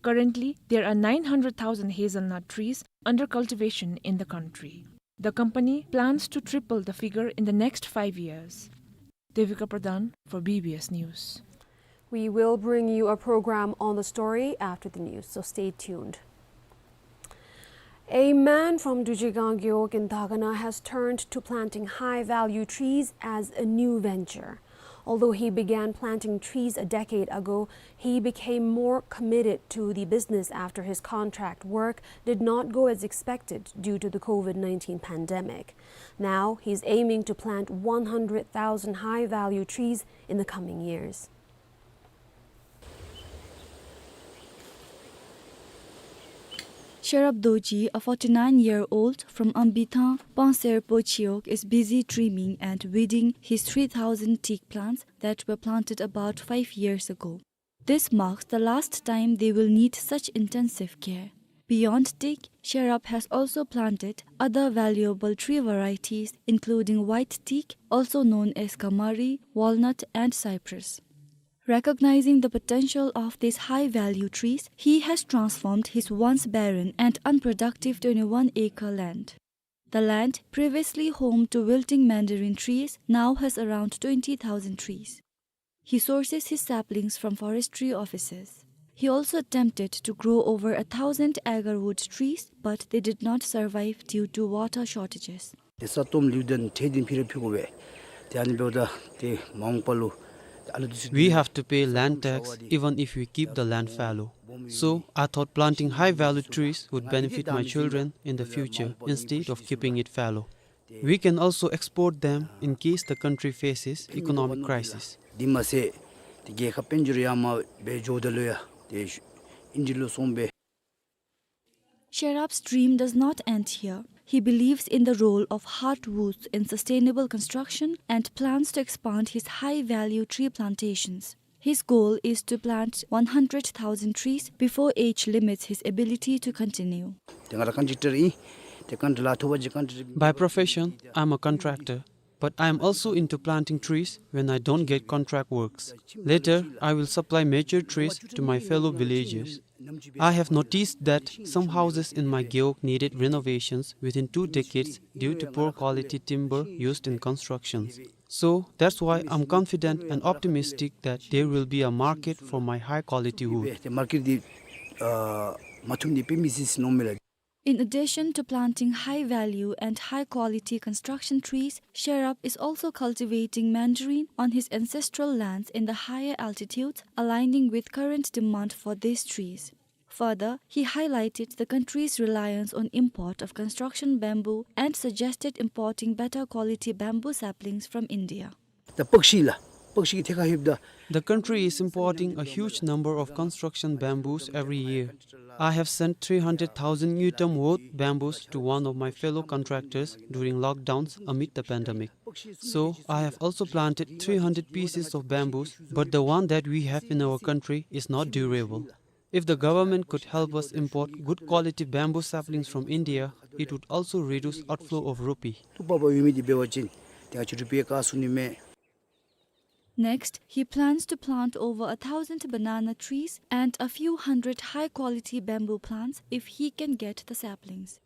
Currently, there are nine hundred thousand hazelnut trees under cultivation in the country. The company plans to triple the figure in the next five years. Devika Pradhan for B B S News. We will bring you a program on the story after the news, so stay tuned. A man from Dujigang Gewog in Dagana has turned to planting high-value trees as a new venture. Although he began planting trees a decade ago, he became more committed to the business after his contract work did not go as expected due to the COVID nineteen pandemic. Now, he's aiming to plant one hundred thousand high-value trees in the coming years. Sherab Dorji, a forty-nine-year-old from Ambithang, Pangser Pochiyok, is busy trimming and weeding his three thousand teak plants that were planted about five years ago. This marks the last time they will need such intensive care. Beyond teak, Sherab has also planted other valuable tree varieties, including white teak, also known as gamari, walnut, and cypress. Recognizing the potential of these high-value trees, he has transformed his once barren and unproductive twenty-one acre land. The land, previously home to wilting mandarin trees, now has around twenty thousand trees. He sources his saplings from forestry offices. He also attempted to grow over a thousand agarwood trees, but they did not survive due to water shortages. ཏེ་ས་སྟོངམ་ལེགས་ཤོམ་ཐད་དེ་ཕུལ་ར་ཕུལ་དགོ་པས། ཏེ་ཨ་ནི་འབདཝ་ད་ཏེ་མ་འོངས་པ་ལུ་ཏེ་ཨ་ལུ་འདི་ཚུ་We have to pay land tax even if we keep the land fallow. So I thought planting high-value trees would benefit my children in the future instead of keeping it fallow. We can also export them in case the country faces economic crisis. འདི་མ་ཚད་ཏེ་རྒྱལ་ཁབ་དཔལ་འབྱོར་ཡར་མར་འབད་འགྱོཝ་ད་ལུ་ཡང་ཏེ་ཨིན་ཌི་ལུ་སོང་སྦེ། Sherab's dream does not end here. He believes in the role of hardwoods in sustainable construction and plans to expand his high-value tree plantations. His goal is to plant one hundred thousand trees before age limits his ability to continue. ཏེ་ང་ར་ཀོན་ཊེག་ཊར་ཨིན། ཏེ་ཀོན་ཊེག་ཊར་ལཱ་ཐོབ་པ་ཅིན་ཀོན་ཊེག་ཊར། By profession, I'm a contractor, but I am also into planting trees when I don't get contract works. Later, I will supply mature trees to my fellow villagers. I have noticed that some houses in my gewog needed renovations within two decades due to poor quality timber used in constructions. So that's why I'm confident and optimistic that there will be a market for my high quality wood. ཏེ་མར་ཀེཊ་འདི་ཨ་མ་ཐུབ་ནི་དཔེ་མི་སྲིད་ཟེར་མནོཝ་མས་ལགས། In addition to planting high value and high quality construction trees, Sherab is also cultivating mandarin on his ancestral lands in the higher altitudes, aligning with current demand for these trees. Further, he highlighted the country's reliance on import of construction bamboo and suggested importing better quality bamboo saplings from India. ད་པག་ཤིང་ལགས། པག་ཤིང་གི་ཐད་ཁར་ལྷོདཔ་ད། The country is importing a huge number of construction bamboos every year. I have sent three hundred thousand ngultrum worth bamboos to one of my fellow contractors during lockdowns amid the pandemic. So, I have also planted three hundred pieces of bamboos, but the one that we have in our country is not durable. If the government could help us import good quality bamboo saplings from India, it would also reduce outflow of rupee. ཐུག་པ་པ་ཡོད་མི་འདི་འབད་བ་ཅིན་ཏེ་ང་བཅས་རུ་པི་ཡ་བཀག་ཚུགས་ནི་མས། Next, he plans to plant over a thousand banana trees and a few hundred high-quality bamboo plants if he can get the saplings.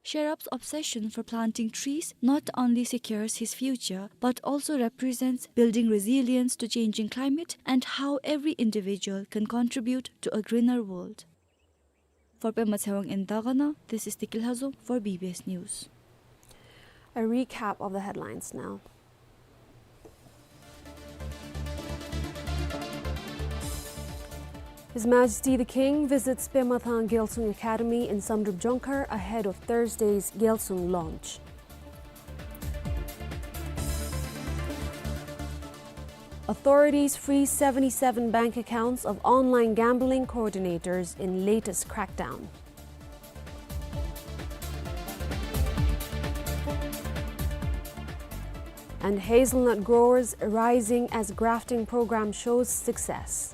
Sherab's obsession for planting trees not only secures his future, but also represents building resilience to changing climate and how every individual can contribute to a greener world. For Pema Tshewang in Dagana, this is Tikil Hazom for B B S News. A recap of the headlines now. His Majesty the King visits Pema Thang Gyalsung Academy in Samdrup Jongkhar ahead of Thursday's Gyalsung launch. Authorities free seventy-seven bank accounts of online gambling coordinators in latest crackdown. And hazelnut growers rising as grafting program shows success.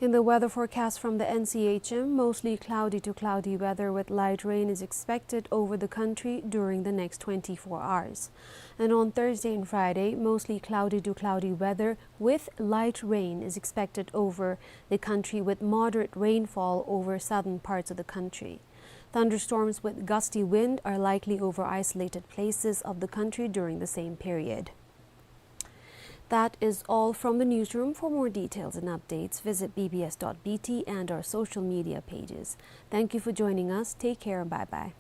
In the weather forecast from the N C H M, mostly cloudy to cloudy weather with light rain is expected over the country during the next twenty-four hours. And on Thursday and Friday, mostly cloudy to cloudy weather with light rain is expected over the country with moderate rainfall over southern parts of the country. Thunderstorms with gusty wind are likely over isolated places of the country during the same period. That is all from the newsroom. For more details and updates, visit B B S dot B T and our social media pages. Thank you for joining us. Take care. Bye-bye.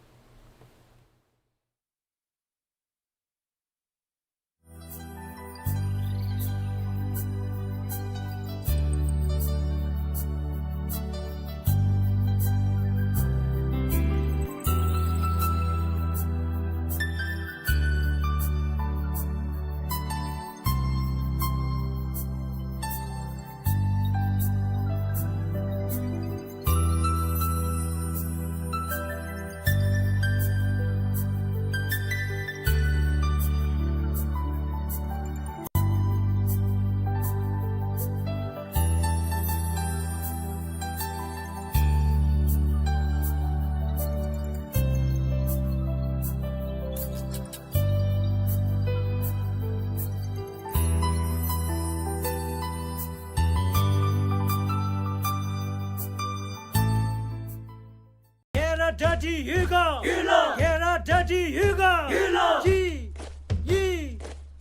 ཁྱེད་ར་གྲ་སྒྲིག་ཡོད་ག། ཡོད་ལགས། ཁྱེད་ར་གྲ་སྒྲིག་ཡོད་ག། ཡོད་ལགས། གཅིག་གཉིས་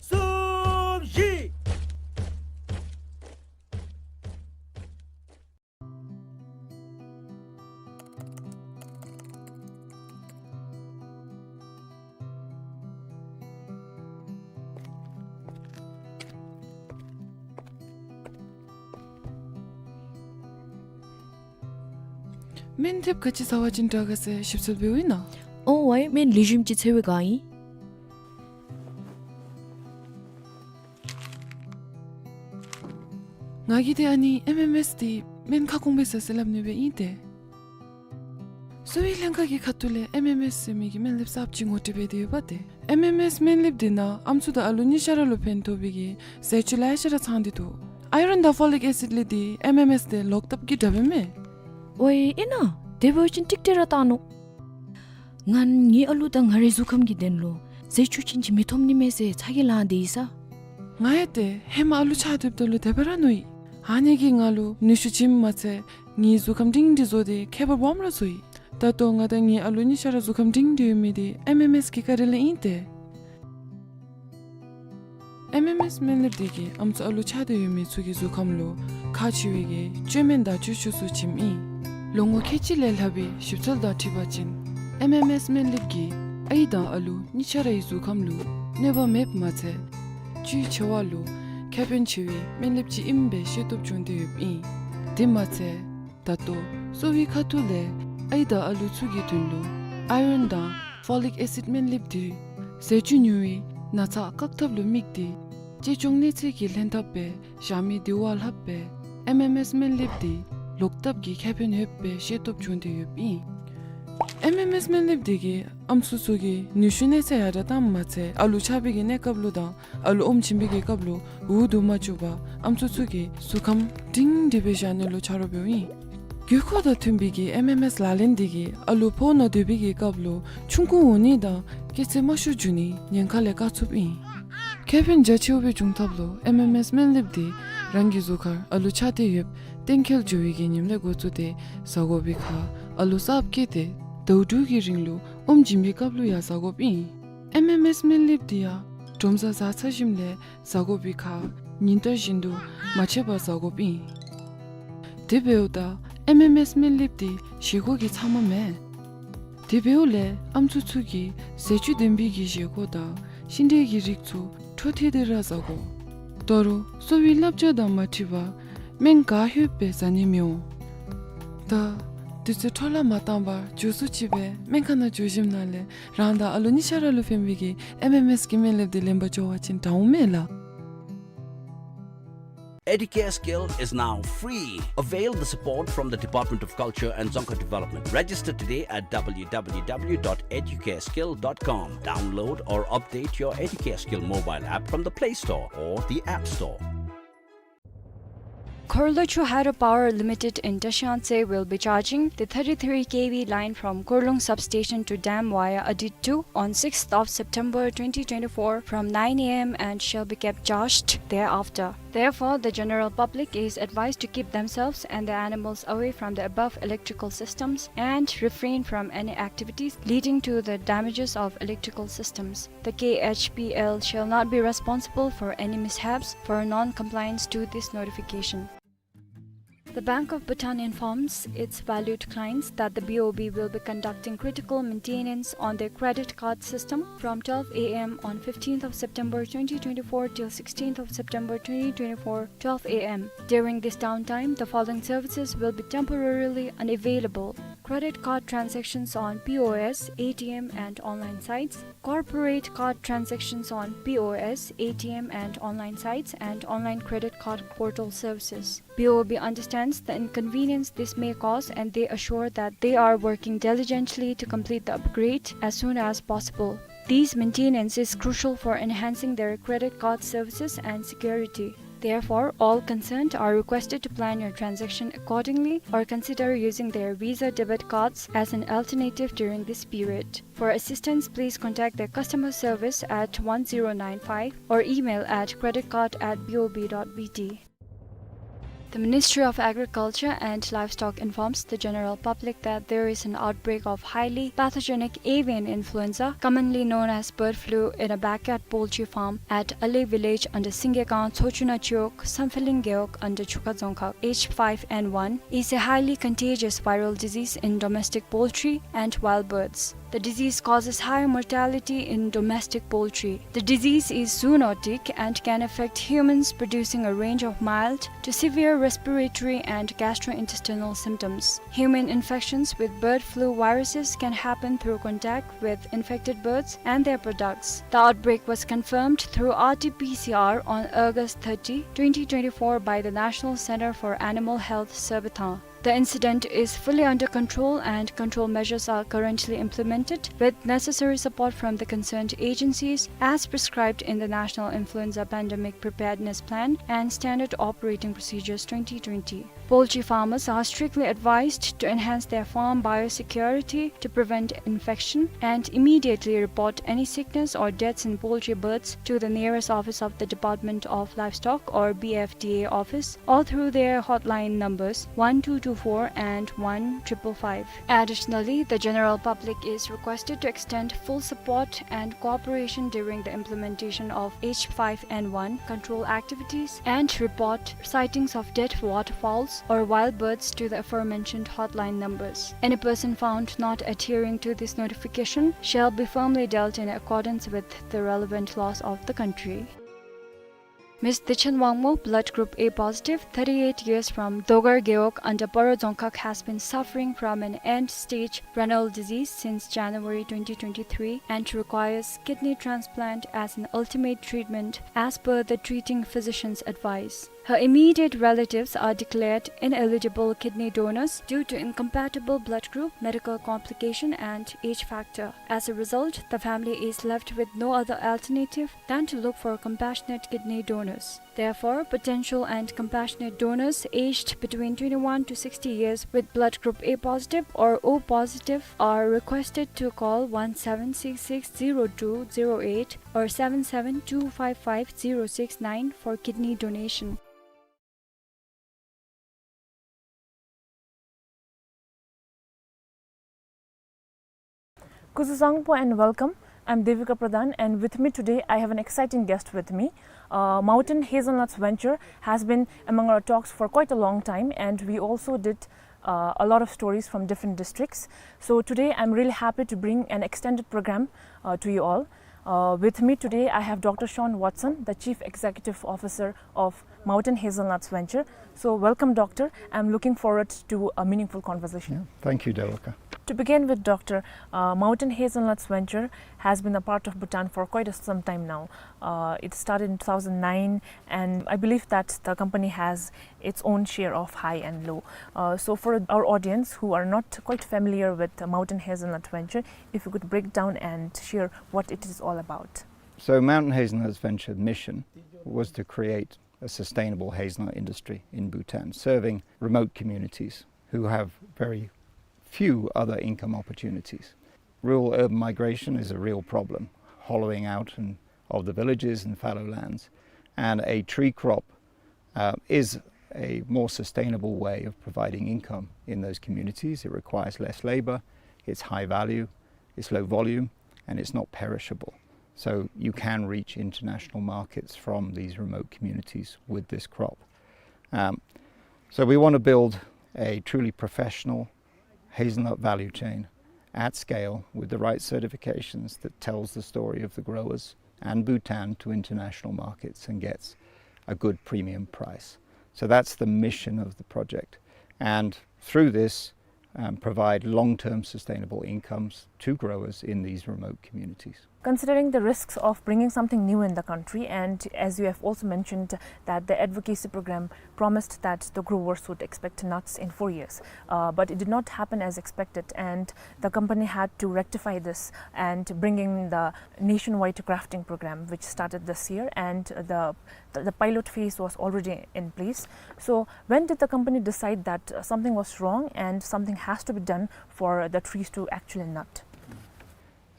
གསུམ་བཞི། སྨན་ཐེབས་ག་ཅི་ཟ་བ་ཅིན་དྲག་ག་ཟེར་ཞིབ་འཚོལ་འབདཝ་ཨིན་ན། ཨོ་ཝའི་སྨན་ལེགས་ཤོམ་ཅིག་འཚོལ་བའི་བསྒང་ཨིན། ང་གིས་ཏེ་ཨ་ནི་ཨེམ་ཨེམ་ཨེསི་འདི་སྨན་ཁ་སྐོང་སྦེ་ཟ་ཟེར་སླབ་ནི་སྦེ་ཨིན་ཏེ། གསོ་བའི་ལྷན་ཁག་གི་ཁ་ཐུག་ལས་ཨེམ་ཨེམ་ཨེསི་ཟེར་མི་གི་སྨན་ལེབ་གསརཔ་ཅིག་ངོ་སྤྲོད་འབད་དེ་ཡོདཔ་ཏེ། ཨེམ་ཨེམ་ཨེསི་སྨན་ལེབ་འདི་ནང་ཨམ་སྲུ་དང་ཨ་ལུ་གཉིས་ཆ་ར་ལུ་ཕན་ཐོགས་པའི་གི་ཟས་བཅུད་ལེ་ཤ་ར་ཚང་སྟེ་འདུག། ཨའི་རོན་དང་ཕོ་ལིག་ཨེ་སིཌ་ལས་འདི་ཨེམ་ཨེམ་ཨེསི་འདི་ལོག་ལྟབ་ཀྱི་དྲག་པས་མས། ཝའི་ཨིན་ན། དེ་འབད་བ་ཅིན་ཀྲིག་ཀྲི་ར་བཏང་ནུག། ང་ངེའི་ཨ་ལུ་དང་ང་རའི་གཟུགས་ཁམས་ཀྱི་དོན་ལུ་ཟས་བཅུད་ཅན་ཅིག་མི་ཐོབ་ནི་མས་ཟེར་ཚ་གྱང་ལང་སྟེ་ཡོད་ས། ང་ཡང་ཏེ་ཧེ་མ་ཨ་ལུ་ཆགས་སྡོདཔ་ད་ལུ་དེ་སྦེ་ར་མནོ་ཡི། ཨ་ནི་གིས་ང་ལུ་ནུས་ཤུགས་བྱིནམ་མ་ཚད་ངེའི་གཟུགས་ཁམས་སྒྲིང་སྒྲི་བཟོ་སྟེ་ཁྱད་པར་སྦོམ་ར་བཟོ་ཡི། ད་ལྟོ་ང་དང་ངེའི་ཨ་ལུ་གཉིས་ཆ་ར་གཟུགས་ཁམས་སྒྲིང་སྒྲི་ཡོད་མི་འདི་ཨེམ་ཨེམ་ཨེསི་གི་བཀའ་དྲིན་ལས་ཨིན་ཏེ། ཨེམ་ཨེམ་ཨེསི་སྨན་ལེབ་འདི་གིས་ཨམ་སྲུ་ཨ་ལུ་ཆགས་ཏེ་ཡོད་མི་ཚུ་གི་གཟུགས་ཁམས་ལུ་ཁག་ཆེ་བའི་གི་བཅོས་སྨན་དང་བཅོས་ཆས་ཚུ་བྱིནམ་ཨིན། ལོ་ངོ་ཁལ་གཅིག་ལས་ལྷག་པའི་ཞིབ་འཚོལ་དང་འཁྲིལ་བ་ཅིན་ཨེམ་ཨེམ་ཨེསི་སྨན་ལེབ་ཀྱིས་ཨའི་དང་ཨ་ལུ་གཉིས་ཆ་རའི་གཟུགས་ཁམས་ལུ་གནོད་པ་མེདཔ་མ་ཚད་བཅུད་ཆེ་བ་ལུ་ཁེ་ཕན་ཆེ་བའི་སྨན་ལེབ་ཅིག་ཨིནམ་སྦེ་ཤེས་རྟོགས་བྱུང་སྟེ་ཡོདཔ་ཨིན། དེ་མ་ཚད་ད་ལྟོ་གསོ་བའི་ཁ་ཐུག་ལས་ཨའི་དང་ཨ་ལུ་ཚུ་གི་དོན་ལུ་ཨའི་རོན་དང་ཕོ་ལིག་ཨེ་སིཌ་སྨན་ལེབ་འདི་ཟས་བཅུད་ཉུང་བའི་ན་ཚ་བཀག་ཐབས་ལུ་དམིགས་ཏེ་གཅེས་སྐྱོང་གནས་ཚུལ་གྱི་ལྷན་ཐབས་སྦེ་བཞག་མི་འདི་བ་ལྷགཔ་སྦེ་ཨེམ་ཨེམ་ཨེསི་སྨན་ལེབ་འདི་ལོག་ལྟབ་ཀྱི་ཁེ་ཕན་ཡོདཔ་སྦེ་ཤེས་རྟོགས་བྱུང་སྟེ་ཡོདཔ་ཨིན། ཨེམ་ཨེམ་ཨེསི་སྨན་ལེབ་འདི་གིས་ཨམ་སྲུ་ཚུ་གི་ནུས་ཤུགས་གནས་ཚད་ཡར་དྲག་བཏངམ་མ་ཚད་ཨ་ལུ་ཆགས་པའི་གི་གནས་སྐབས་ལུ་དང་ཨ་ལུ་ཨོམ་བྱིན་པའི་གི་སྐབས་ལུ་འུ་སྡུག་མ་བཅུག་པར་ཨམ་སྲུ་ཚུ་གི་གཟུགས་ཁམས་སྒྲིང་སྒྲི་སྦེ་བཞག་ནི་ལུ་ཆ་རོགས་འབདཝ་ཨིན། དགོས་མཁོ་དང་མཐུན་པའི་གི་ཨེམ་ཨེམ་ཨེསི་ལག་ལེན་འདི་གིས་ཨ་ལུ་ཕོཝ་ནང་སྡོད་པའི་གི་སྐབས་ལུ་ཆུང་ཀུ་འོང་ནི་དང་སྐྱེ་ཚེ་དམའ་ཤོས་འགྱོ་ནི་ཉེན་ཁ་ལས་བཀག་ཚུགསཔ་ཨིན། ཁེ་ཕན་རྒྱ་ཆེཝ་སྦེ་འབྱུང་ཐབས་ལུ་ཨེམ་ཨེམ་ཨེསི་སྨན་ལེབ་འདི་རང་གི་གཟུགས་ཁར་ཨ་ལུ་ཆགས་ཏེ་ཡོདཔ་གཏན་འཁེལ་འགྱོ་བའི་གི་ཉིནམ་ལས་འགོ་བཙུགས་ཏེ་ཟ་དགོ་པའི་ཁར་ཨ་ལུ་གསརཔ་སྐྱེས་ཏེ་ཟླཝ་དྲུག་གི་རིང་ལུ་ཨོམ་བྱིན་པའི་སྐབས་ལུ་ཡང་ཟ་དགོཔ་ཨིན། ཨེམ་ཨེམ་ཨེསི་སྨན་ལེབ་འདི་ཡང་དྲོ་མཚོ་གཟའ་ཚ་ཞིནམ་ལས་ཟ་དགོ་པའི་ཁར་ཉིན་ལྟར་བཞིན་དུ་མ་ཆད་པར་ཟ་དགོཔ་ཨིན། དེ་འབདཝ་ད་ཨེམ་ཨེམ་ཨེསི་སྨན་ལེབ་འདི་བཞེས་སྒོ་གི་ཚབ་མ་མེན། དེ་འབདཝ་ལས་ཨམ་སྲུ་ཚུ་གིས་ཟས་བཅུད་ལྡན་པའི་གི་བཞེས་སྒོ་དང་ཤིང་འབྲས་ཀྱི་རིགས་ཚུ་འཕྲོ་མཐུད་དེ་ར་ཟ་དགོ། ད་རུང་གསོ་བའི་བསླབ་བྱ་དང་མ་འཁྲིལ་བར་སྨན་ག་ལྷོདཔ་སྦེ་ཟ་ནི་མི་འོང་། ད་ དུས་ཚོད་འཕྲོ་བརླག་མ་བཏང་བར་མགྱོགས་སུ་ཅིག་སྦེ་སྨན་ཁང་ནང་འགྱོ་ཞིནམ་ལས་རང་དང་ཨ་ལོ་གཉིས་ཆ་ར་ལུ་ཕན་པའི་གི་ཨེམ་ཨེམ་ཨེསི་གི་སྨན་ལེབ་དེ་ལེན་པར་འགྱོ་བ་ཅིན་དྲག་འོང་མས་ལགས། Educare Skill is now free. Avail the support from the Department of Culture and Dzongkha Development. Register today at w w w dot educare skill dot com. Download or update your Educare Skill mobile app from the Play Store or the App Store. Khorlochhu Hydropower Limited in Tashiyangtse will be charging the thirty-three K V line from Khorlung substation to dam via Adit two on sixth of September twenty twenty-four from nine a m and shall be kept charged thereafter. Therefore, the general public is advised to keep themselves and their animals away from the above electrical systems and refrain from any activities leading to the damages of electrical systems. The K H P L shall not be responsible for any mishaps for non-compliance to this notification. The Bank of Bhutan informs its valued clients that the B O B will be conducting critical maintenance on their credit card system from twelve a m on fifteenth of September twenty twenty-four till sixteenth of September twenty twenty-four, twelve a m. During this downtime, the following services will be temporarily unavailable: credit card transactions on P O S, A T M, and online sites, corporate card transactions on P O S, A T M, and online sites, and online credit card portal services. B O B understands the inconvenience this may cause, and they assure that they are working diligently to complete the upgrade as soon as possible. This maintenance is crucial for enhancing their credit card services and security. Therefore, all concerned are requested to plan your transaction accordingly or consider using their Visa debit cards as an alternative during this period. For assistance, please contact their customer service at one zero nine five or email at credit card at B O B dot B T. The Ministry of Agriculture and Livestock informs the general public that there is an outbreak of highly pathogenic avian influenza, commonly known as bird flu, in a backyard poultry farm at Ale village under Singekang Tsochuna Chiwog, Samphehlin Gewog under Chukha Dzongkhag. H five N one is a highly contagious viral disease in domestic poultry and wild birds. The disease causes high mortality in domestic poultry. The disease is zoonotic and can affect humans, producing a range of mild to severe respiratory and gastrointestinal symptoms. Human infections with bird flu viruses can happen through contact with infected birds and their products. The outbreak was confirmed through R T P C R on August thirty, twenty twenty-four by the National Center for Animal Health, Sirbatang. The incident is fully under control and control measures are currently implemented with necessary support from the concerned agencies as prescribed in the National Influenza Pandemic Preparedness Plan and Standard Operating Procedures twenty twenty. Poultry farmers are strictly advised to enhance their farm biosecurity to prevent infection and immediately report any sickness or deaths in poultry birds to the nearest office of the Department of Livestock or B F D A office or through their hotline numbers one two two four and one triple five. Additionally, the general public is requested to extend full support and cooperation during the implementation of H five N one control activities and report sightings of dead waterfowls or wild birds to the aforementioned hotline numbers. Any person found not adhering to this notification shall be firmly dealt in accordance with the relevant laws of the country. Miss Dichen Wangmo, blood group A positive, thirty-eight years, from Dogar Gewog under Paro Dzongkhag, has been suffering from an end-stage renal disease since January twenty twenty-three and requires kidney transplant as an ultimate treatment as per the treating physician's advice. Her immediate relatives are declared ineligible kidney donors due to incompatible blood group, medical complication, and age factor. As a result, the family is left with no other alternative than to look for compassionate kidney donors. Therefore, potential and compassionate donors aged between twenty-one to sixty years with blood group A positive or O positive are requested to call one seven six six zero two zero eight or seven seven two five five zero six nine for kidney donation. Kuzuzangpo and welcome. I'm Devika Pradhan, and with me today I have an exciting guest with me. Uh, Mountain Hazelnuts Venture has been among our talks for quite a long time, and we also did uh, a lot of stories from different districts. So today I'm really happy to bring an extended program uh, to you all. Uh, with me today, I have Doctor Sean Watson, the Chief Executive Officer of Mountain Hazelnuts Venture. So, welcome, Doctor. I'm looking forward to a meaningful conversation. Yeah, thank you, Devika. To begin with, Doctor, uh, Mountain Hazelnuts Venture has been a part of Bhutan for quite a, some time now. Uh, it started in two thousand nine, and I believe that the company has its own share of high and low. Uh, so, for our audience who are not quite familiar with the Mountain Hazelnut Venture, if you could break down and share what it is all about. So, Mountain Hazelnuts Venture mission was to create a sustainable hazelnut industry in Bhutan, serving remote communities who have very few other income opportunities. Rural urban migration is a real problem, hollowing out and, of the villages and fallow lands. And a tree crop, uh, is a more sustainable way of providing income in those communities. It requires less labor, it's high value, it's low volume, and it's not perishable. So you can reach international markets from these remote communities with this crop. Um, so we want to build a truly professional hazelnut value chain at scale with the right certifications that tells the story of the growers and Bhutan to international markets and gets a good premium price. So that's the mission of the project. And through this, um, provide long-term sustainable incomes to growers in these remote communities. Considering the risks of bringing something new in the country, and as you have also mentioned that the advocacy program promised that the growers would expect nuts in four years, uh, but it did not happen as expected, and the company had to rectify this and bring in the nationwide grafting program, which started this year, and the, the, the pilot phase was already in place. So, when did the company decide that, uh, something was wrong and something has to be done for the trees to actually nut?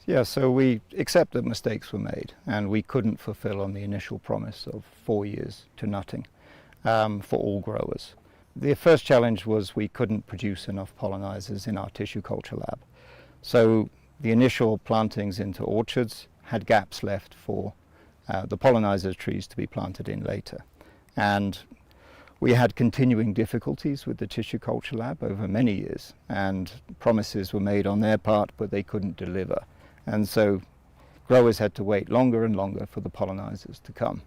Yeah, so we accept that mistakes were made, and we couldn't fulfill on the initial promise of four years to nutting, um, for all growers. The first challenge was we couldn't produce enough pollinizers in our tissue culture lab. So the initial plantings into orchards had gaps left for, uh, the pollinizer trees to be planted in later. And we had continuing difficulties with the tissue culture lab over many years, and promises were made on their part, but they couldn't deliver. And so growers had to wait longer and longer for the pollinizers to come.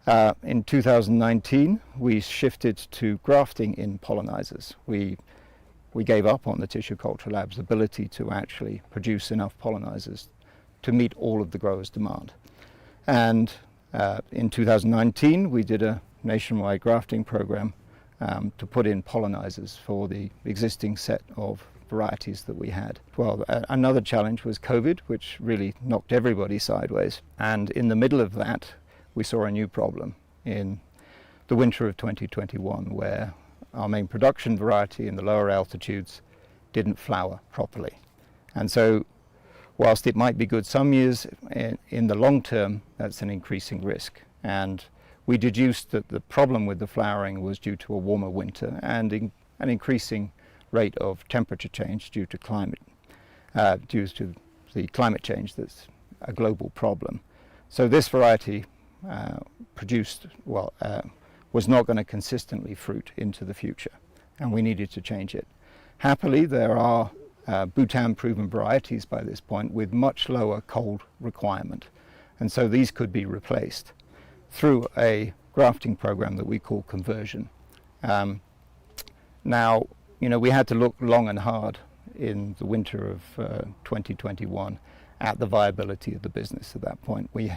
Uh, in two thousand nineteen, we shifted to grafting in pollinizers. We, we gave up on the tissue culture lab's ability to actually produce enough pollinizers to meet all of the growers' demand. And, uh, in two thousand nineteen, we did a nationwide grafting program, um, to put in pollinizers for the existing set of varieties that we had. Well, a-, another challenge was COVID, which really knocked everybody sideways. And in the middle of that, we saw a new problem in the winter of twenty twenty-one, where our main production variety in the lower altitudes didn't flower properly. And so, whilst it might be good some years, in, in the long term, that's an increasing risk. And we deduced that the problem with the flowering was due to a warmer winter and in, an increasing rate of temperature change due to climate, uh, due to the climate change that's a global problem. So this variety, uh, produced, well, uh, was not gonna consistently fruit into the future, and we needed to change it. Happily, there are, uh, Bhutan-proven varieties by this point with much lower cold requirement, and so these could be replaced through a grafting program that we call conversion. Um, now, you know, we had to look long and hard in the winter of, uh, twenty twenty-one at the viability of the business at that point. We,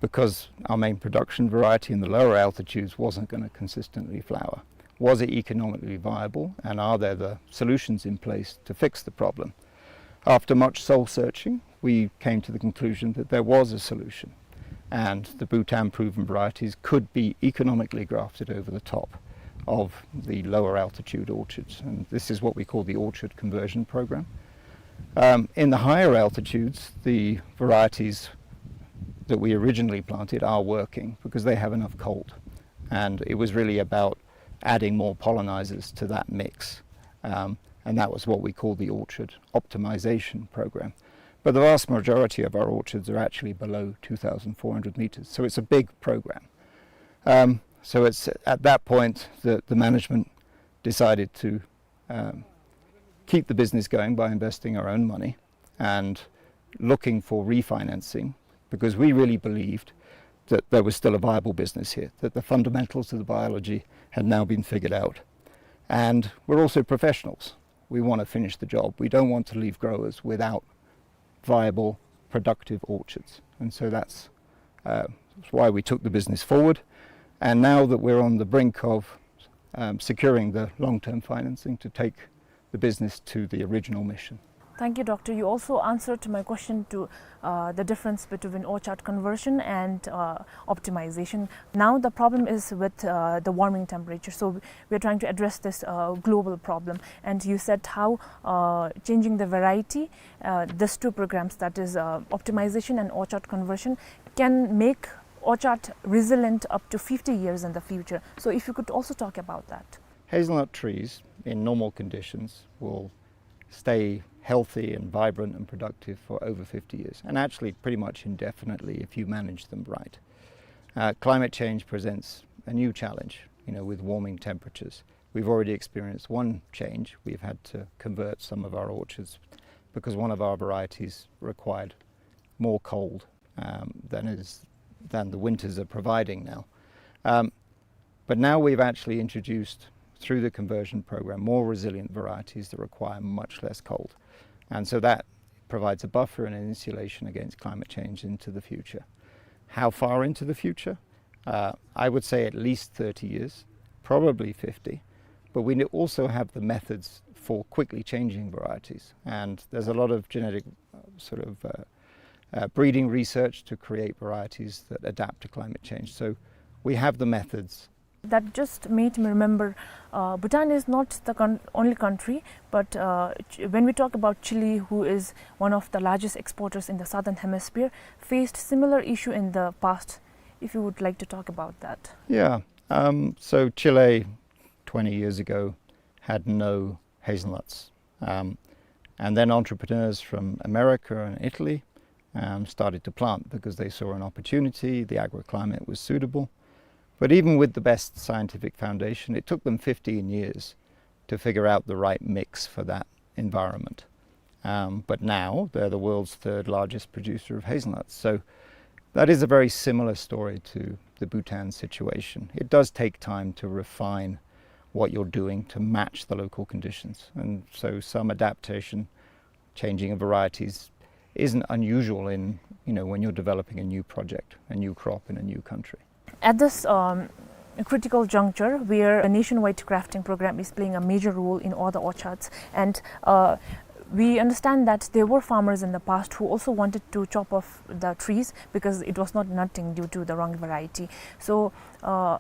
because our main production variety in the lower altitudes wasn't gonna consistently flower. Was it economically viable, and are there the solutions in place to fix the problem? After much soul searching, we came to the conclusion that there was a solution, and the Bhutan-proven varieties could be economically grafted over the top of the lower altitude orchards, and this is what we call the orchard conversion program. Um, in the higher altitudes, the varieties that we originally planted are working because they have enough cold, and it was really about adding more pollinizers to that mix, um, and that was what we call the orchard optimization program. But the vast majority of our orchards are actually below two thousand four hundred meters, so it's a big program. Um, so it's at that point that the management decided to, um, keep the business going by investing our own money and looking for refinancing because we really believed that there was still a viable business here, that the fundamentals of the biology had now been figured out. And we're also professionals. We want to finish the job. We don't want to leave growers without viable, productive orchards. And so that's, uh, that's why we took the business forward. And now that we're on the brink of, um, securing the long-term financing to take the business to the original mission. Thank you, Doctor. You also answered to my question to, uh, the difference between orchard conversion and, uh, optimization. Now the problem is with, uh, the warming temperature. So we're trying to address this, uh, global problem. And you said how, uh, changing the variety, uh, these two programs, that is, uh, optimization and orchard conversion, can make orchard resilient up to fifty years in the future. So if you could also talk about that. Hazelnut trees in normal conditions will stay healthy and vibrant and productive for over fifty years, and actually pretty much indefinitely if you manage them right. Uh, climate change presents a new challenge, you know, with warming temperatures. We've already experienced one change. We've had to convert some of our orchards because one of our varieties required more cold, um, than is, than the winters are providing now. Um, but now we've actually introduced, through the conversion program, more resilient varieties that require much less cold. And so that provides a buffer and an insulation against climate change into the future. How far into the future? Uh, I would say at least thirty years, probably fifty. But we ne-, also have the methods for quickly changing varieties. And there's a lot of genetic, uh, sort of, uh, uh, breeding research to create varieties that adapt to climate change. So we have the methods. That just made me remember, uh, Bhutan is not the con-, only country, but, uh, Ch-, when we talk about Chile, who is one of the largest exporters in the southern hemisphere, faced similar issue in the past. If you would like to talk about that. Yeah. Um, so Chile, twenty years ago, had no hazelnuts. Um, and then entrepreneurs from America and Italy, um, started to plant because they saw an opportunity, the agroclimate was suitable. But even with the best scientific foundation, it took them fifteen years to figure out the right mix for that environment. Um, but now they're the world's third largest producer of hazelnuts. So that is a very similar story to the Bhutan situation. It does take time to refine what you're doing to match the local conditions. And so some adaptation, changing of varieties, isn't unusual in, you know, when you're developing a new project, a new crop in a new country. At this, um, critical juncture, where a nationwide grafting program is playing a major role in all the orchards, and, uh, we understand that there were farmers in the past who also wanted to chop off the trees because it was not nutting due to the wrong variety. So, uh,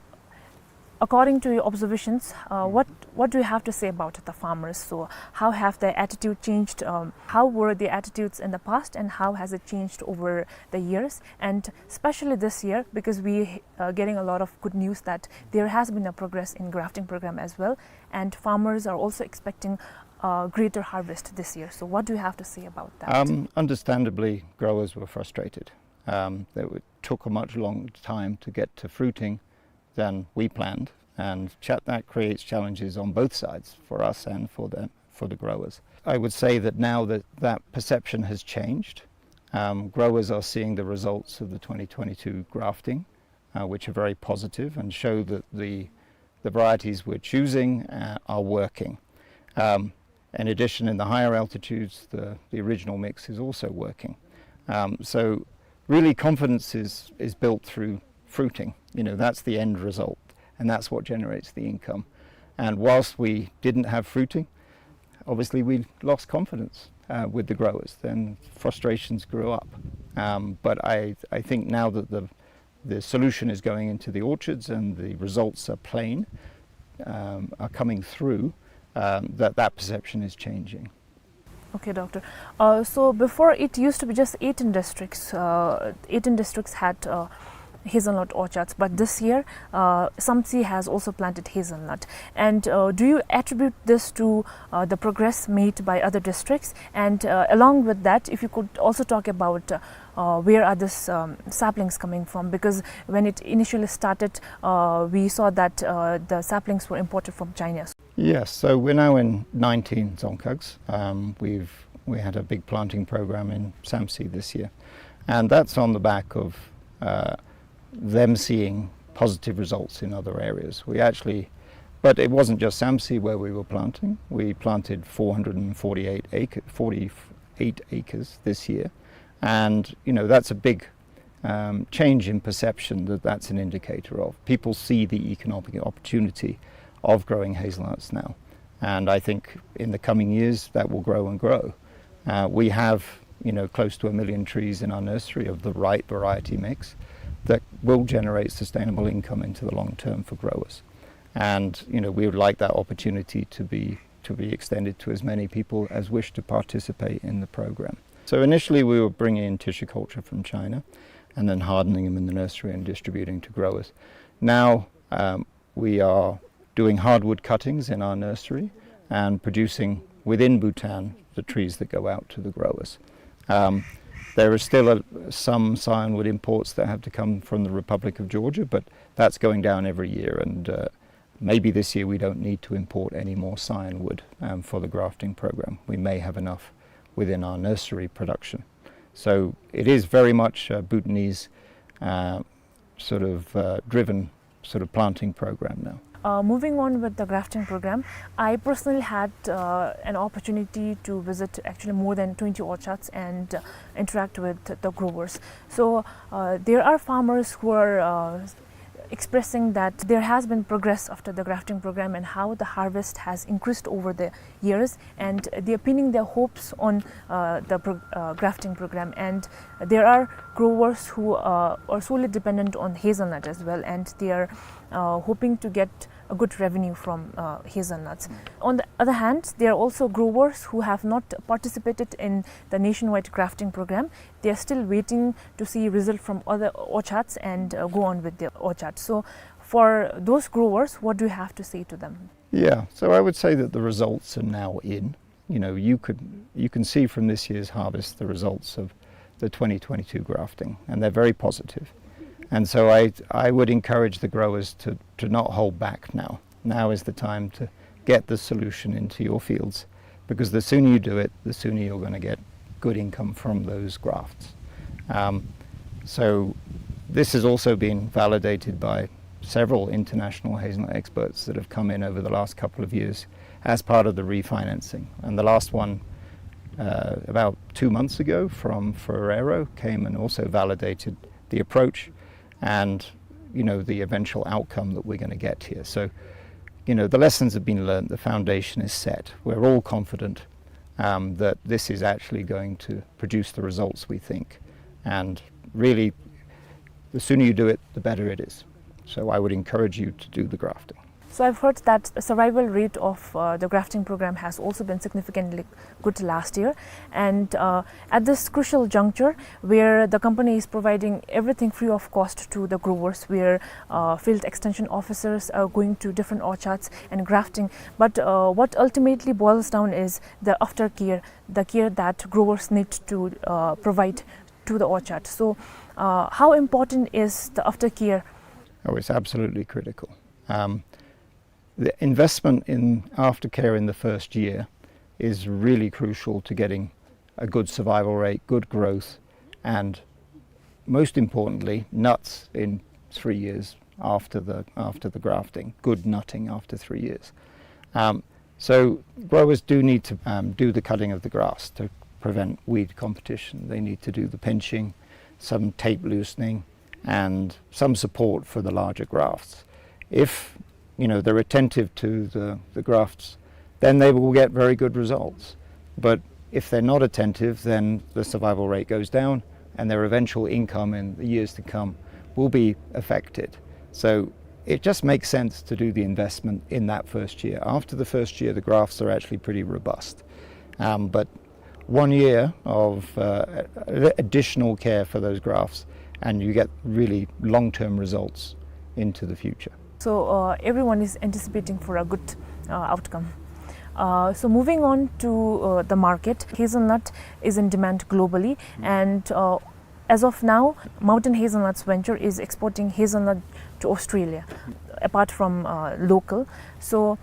according to your observations, uh, what, what do you have to say about the farmers? So how have their attitude changed? Um, how were their attitudes in the past, and how has it changed over the years? And especially this year, because we, uh, getting a lot of good news that there has been a progress in grafting program as well, and farmers are also expecting, uh, greater harvest this year. So what do you have to say about that? Um, understandably, growers were frustrated. Um, they were, took a much longer time to get to fruiting than we planned, and cha-, that creates challenges on both sides, for us and for the, for the growers. I would say that now that that perception has changed, um, growers are seeing the results of the twenty twenty-two grafting, uh, which are very positive and show that the, the varieties we're choosing, uh, are working. Um, in addition, in the higher altitudes, the, the original mix is also working. Um, so really, confidence is, is built through fruiting. You know, that's the end result, and that's what generates the income. And whilst we didn't have fruiting, obviously we lost confidence, uh, with the growers. Then frustrations grew up. Um, but I, I think now that the, the solution is going into the orchards and the results are plain, um, are coming through, um, that that perception is changing. Okay, Doctor. Uh, so before, it used to be just eighteen districts. Uh, eighteen districts had, uh, hazelnut orchards, but this year, uh, Samtse has also planted hazelnut. And, uh, do you attribute this to, uh, the progress made by other districts? And, uh, along with that, if you could also talk about, uh, uh, where are these, um, saplings coming from? Because when it initially started, uh, we saw that, uh, the saplings were imported from China. Yes, so we're now in nineteen dzongkhags. Um, we've, we had a big planting program in Samtse this year. And that's on the back of, uh, them seeing positive results in other areas. We actually, but it wasn't just Samtse where we were planting. We planted four hundred and forty-eight acre, forty-eight acres this year. And, you know, that's a big, um, change in perception that that's an indicator of. People see the economic opportunity of growing hazelnuts now. And I think in the coming years, that will grow and grow. Uh, we have, you know, close to a million trees in our nursery of the right variety mix that will generate sustainable income into the long term for growers. And, you know, we would like that opportunity to be, to be extended to as many people as wish to participate in the program. So initially we were bringing in tissue culture from China and then hardening them in the nursery and distributing to growers. Now, um, we are doing hardwood cuttings in our nursery and producing within Bhutan the trees that go out to the growers. Um, there is still a, some scion wood imports that have to come from the Republic of Georgia, but that's going down every year, and, uh, maybe this year we don't need to import any more scion wood, um, for the grafting program. We may have enough within our nursery production. So it is very much, uh, Bhutanese, uh, sort of, uh, driven sort of planting program now. Uh, moving on with the grafting program, I personally had, uh, an opportunity to visit actually more than twenty orchards and, uh, interact with the growers. So, uh, there are farmers who are, uh, expressing that there has been progress after the grafting program and how the harvest has increased over the years, and they are pinning their hopes on, uh, the pro-, uh, grafting program. And there are growers who, uh, are solely dependent on hazelnut as well, and they are, uh, hoping to get a good revenue from, uh, hazelnuts. On the other hand, there are also growers who have not participated in the nationwide grafting program. They are still waiting to see result from other orchards and, uh, go on with their orchards. So, for those growers, what do you have to say to them? Yeah, so I would say that the results are now in. You know, you could, you can see from this year's harvest the results of the twenty twenty-two grafting, and they're very positive. And so I, I would encourage the growers to, to not hold back now. Now is the time to get the solution into your fields, because the sooner you do it, the sooner you're gonna get good income from those grafts. Um, so this has also been validated by several international hazelnut experts that have come in over the last couple of years as part of the refinancing. And the last one, uh, about two months ago from Ferrero came and also validated the approach and, you know, the eventual outcome that we're gonna get here. So, you know, the lessons have been learned, the foundation is set. We're all confident, um, that this is actually going to produce the results we think. And really, the sooner you do it, the better it is. So I would encourage you to do the grafting. So I've heard that the survival rate of, uh, the grafting program has also been significantly good last year. And, uh, at this crucial juncture, where the company is providing everything free of cost to the growers, where, uh, field extension officers are going to different orchards and grafting, but, uh, what ultimately boils down is the aftercare, the care that growers need to, uh, provide to the orchard. So, uh, how important is the aftercare? Oh, it's absolutely critical. Um, the investment in aftercare in the first year is really crucial to getting a good survival rate, good growth, and most importantly, nuts in three years after the, after the grafting, good nutting after three years. Um, so growers do need to, um, do the cutting of the grass to prevent weed competition. They need to do the pinching, some tape loosening, and some support for the larger grafts. If, you know, they're attentive to the, the grafts, then they will get very good results. But if they're not attentive, then the survival rate goes down, and their eventual income in the years to come will be affected. So it just makes sense to do the investment in that first year. After the first year, the grafts are actually pretty robust. Um, but one year of, uh, ad-, additional care for those grafts, and you get really long-term results into the future. So, uh, everyone is anticipating for a good, uh, outcome. Uh, so moving on to, uh, the market, hazelnut is in demand globally, and, uh, as of now, Mountain Hazelnuts Venture is exporting hazelnut to Australia, apart from, uh, local. So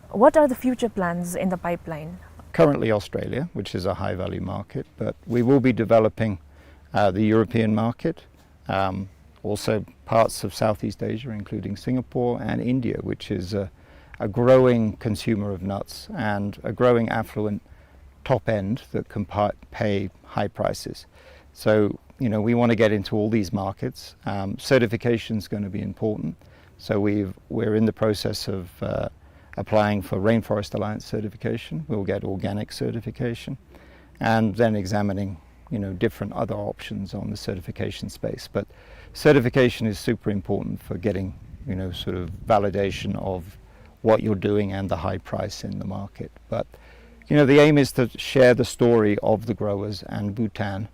what are the future plans in the pipeline? Currently Australia, which is a high-value market, but we will be developing, uh, the European market, um, also parts of Southeast Asia, including Singapore and India, which is a, a growing consumer of nuts and a growing affluent top end that can pa-, pay high prices. So, you know, we want to get into all these markets. Um, certification is going to be important. So we've, we're in the process of, uh, applying for Rainforest Alliance certification. We'll get organic certification, and then examining, you know, different other options on the certification space. But certification is super important for getting, you know, sort of validation of what you're doing and the high price in the market. But, you know, the aim is to share the story of the growers and Bhutan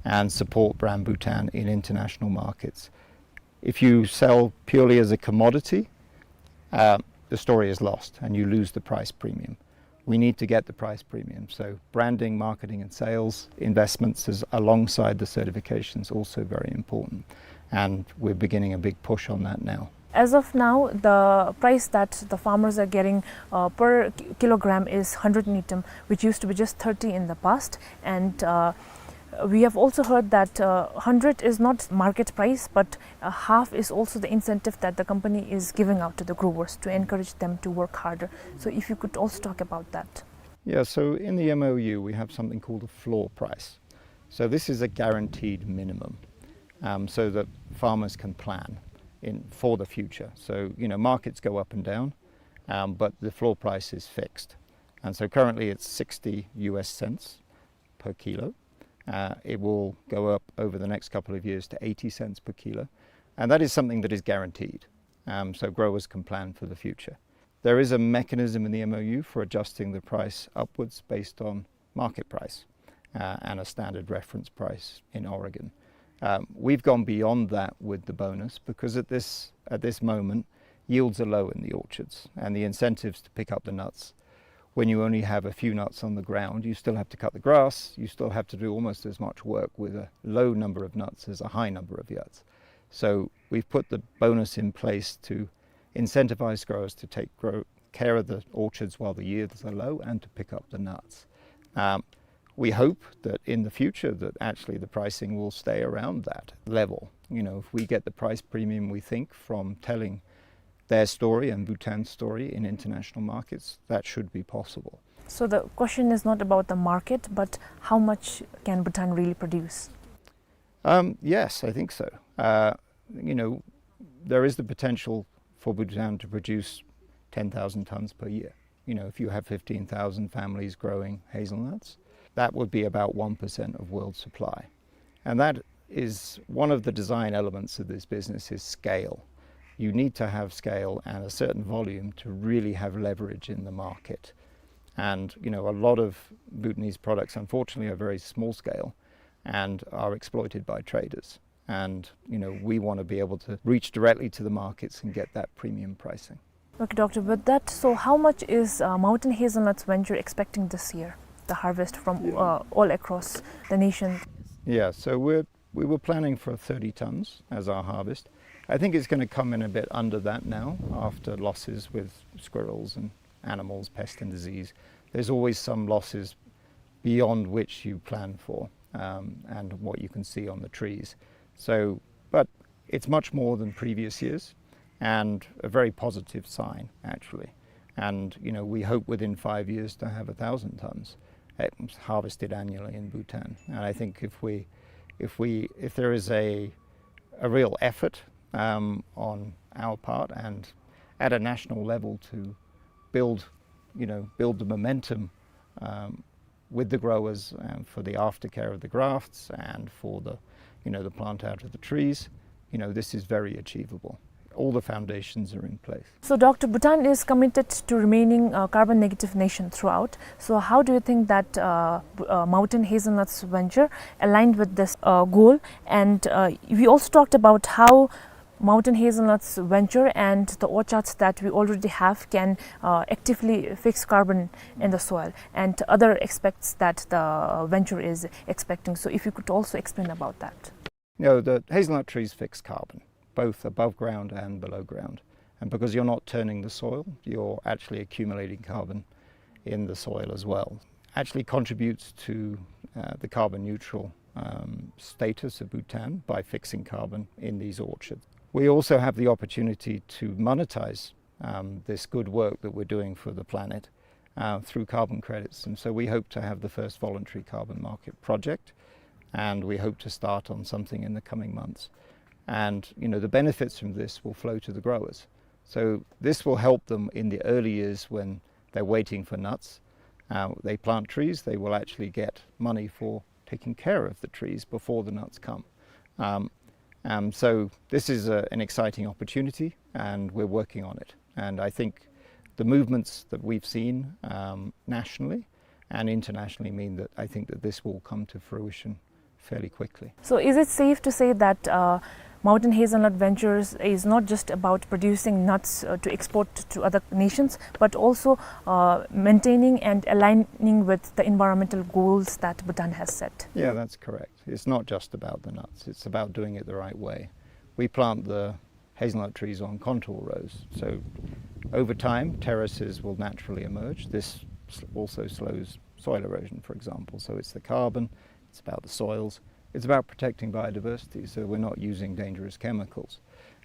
and support brand Bhutan in international markets. If you sell purely as a commodity, uh, the story is lost and you lose the price premium. We need to get the price premium. So branding, marketing and sales investments is alongside the certifications also very important. And we're beginning a big push on that now. As of now, the price that the farmers are getting, uh, per ki-, kilogram is hundred ngultrum, which used to be just thirty in the past. And, uh, we have also heard that, uh, hundred is not market price, but, uh, half is also the incentive that the company is giving out to the growers to encourage them to work harder. So if you could also talk about that. Yeah, so in the M O U, we have something called a floor price. So this is a guaranteed minimum, um, so that farmers can plan in, for the future. So, you know, markets go up and down, um, but the floor price is fixed. And so currently it's sixty U S cents per kilo. Uh, it will go up over the next couple of years to eighty cents per kilo. And that is something that is guaranteed. Um, so growers can plan for the future. There is a mechanism in the M O U for adjusting the price upwards based on market price, uh, and a standard reference price in Oregon. Um, we've gone beyond that with the bonus because at this, at this moment, yields are low in the orchards, and the incentives to pick up the nuts, when you only have a few nuts on the ground, you still have to cut the grass, you still have to do almost as much work with a low number of nuts as a high number of nuts. So we've put the bonus in place to incentivize growers to take grow-, care of the orchards while the yields are low and to pick up the nuts. Um, we hope that in the future that actually the pricing will stay around that level. You know, if we get the price premium we think from telling their story and Bhutan's story in international markets, that should be possible. So the question is not about the market, but how much can Bhutan really produce? Um, yes, I think so. Uh, you know, there is the potential for Bhutan to produce ten thousand tons per year. You know, if you have fifteen thousand families growing hazelnuts, that would be about one percent of world supply. And that is one of the design elements of this business is scale. You need to have scale and a certain volume to really have leverage in the market. And, you know, a lot of Bhutanese products, unfortunately, are very small scale and are exploited by traders. And, you know, we want to be able to reach directly to the markets and get that premium pricing. Okay, Doctor, with that, so how much is, uh, Mountain Hazelnuts Venture expecting this year, the harvest from, yeah, uh, all across the nation? Yeah, so we're, we were planning for thirty tons as our harvest. I think it's gonna come in a bit under that now after losses with squirrels and animals, pest and disease. There's always some losses beyond which you plan for, um, and what you can see on the trees. So, but it's much more than previous years and a very positive sign, actually. And, you know, we hope within five years to have a thousand tons, eh, harvested annually in Bhutan. And I think if we, if we, if there is a, a real effort, um, on our part and at a national level to build, you know, build the momentum, um, with the growers, um, for the aftercare of the grafts and for the, you know, the plant out of the trees, you know, this is very achievable. All the foundations are in place. So, Doctor, Bhutan is committed to remaining a carbon negative nation throughout. So, how do you think that, uh, B-, uh, Mountain Hazelnuts Venture aligned with this, uh, goal? And, uh, we also talked about how Mountain Hazelnuts Venture and the orchards that we already have can, uh, actively fix carbon in the soil and other aspects that the venture is expecting. So if you could also explain about that. You know, the hazelnut trees fix carbon, both above ground and below ground. And because you're not turning the soil, you're actually accumulating carbon in the soil as well. Actually contributes to, uh, the carbon neutral um, status of Bhutan by fixing carbon in these orchards. We also have the opportunity to monetize, um, this good work that we're doing for the planet, uh, through carbon credits. And so we hope to have the first voluntary carbon market project, and we hope to start on something in the coming months. And, you know, the benefits from this will flow to the growers. So this will help them in the early years when they're waiting for nuts. Uh, they plant trees, they will actually get money for taking care of the trees before the nuts come. Um, um, so this is a, an exciting opportunity, and we're working on it. And I think the movements that we've seen, um, nationally and internationally mean that I think that this will come to fruition fairly quickly. So is it safe to say that, uh, Mountain Hazelnut Ventures is not just about producing nuts, uh, to export to other nations, but also, uh, maintaining and aligning with the environmental goals that Bhutan has set? Yeah, that's correct. It's not just about the nuts. It's about doing it the right way. We plant the hazelnut trees on contour rows. So over time, terraces will naturally emerge. This s-, also slows soil erosion, for example. So it's the carbon, it's about the soils, it's about protecting biodiversity. So we're not using dangerous chemicals.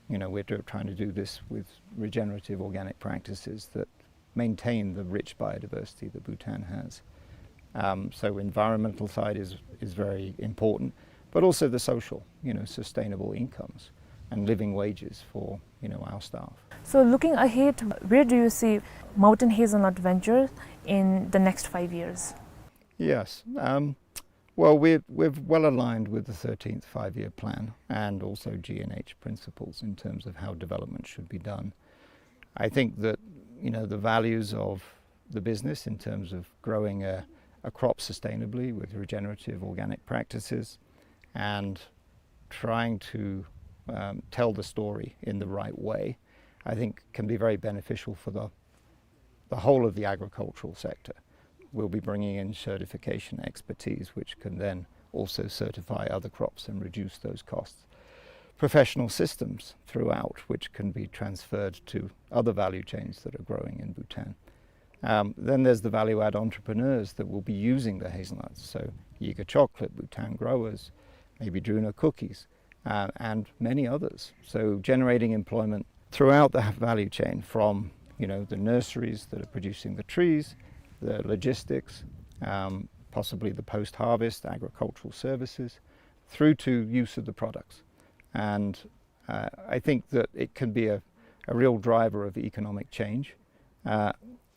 You know, we're tr-, trying to do this with regenerative organic practices that maintain the rich biodiversity that Bhutan has. Um, so environmental side is, is very important, but also the social, you know, sustainable incomes and living wages for, you know, our staff. So looking ahead, where do you see Mountain Hazelnut Venture in the next five years? Yes. Um, well, we're, we're well aligned with the thirteenth Five-Year Plan and also G N H principles in terms of how development should be done. I think that, you know, the values of the business in terms of growing a, a crop sustainably with regenerative organic practices and trying to, um, tell the story in the right way, I think can be very beneficial for the, the whole of the agricultural sector. We'll be bringing in certification expertise, which can then also certify other crops and reduce those costs. Professional systems throughout, which can be transferred to other value chains that are growing in Bhutan. Um, then there's the value-add entrepreneurs that will be using the hazelnuts. So Yiga Chocolate, Bhutan Growers, maybe Druna Cookies, uh, and many others. So generating employment throughout the value chain, from, you know, the nurseries that are producing the trees, the logistics, um, possibly the post-harvest agricultural services, through to use of the products. And, uh, I think that it can be a, a real driver of economic change. Uh,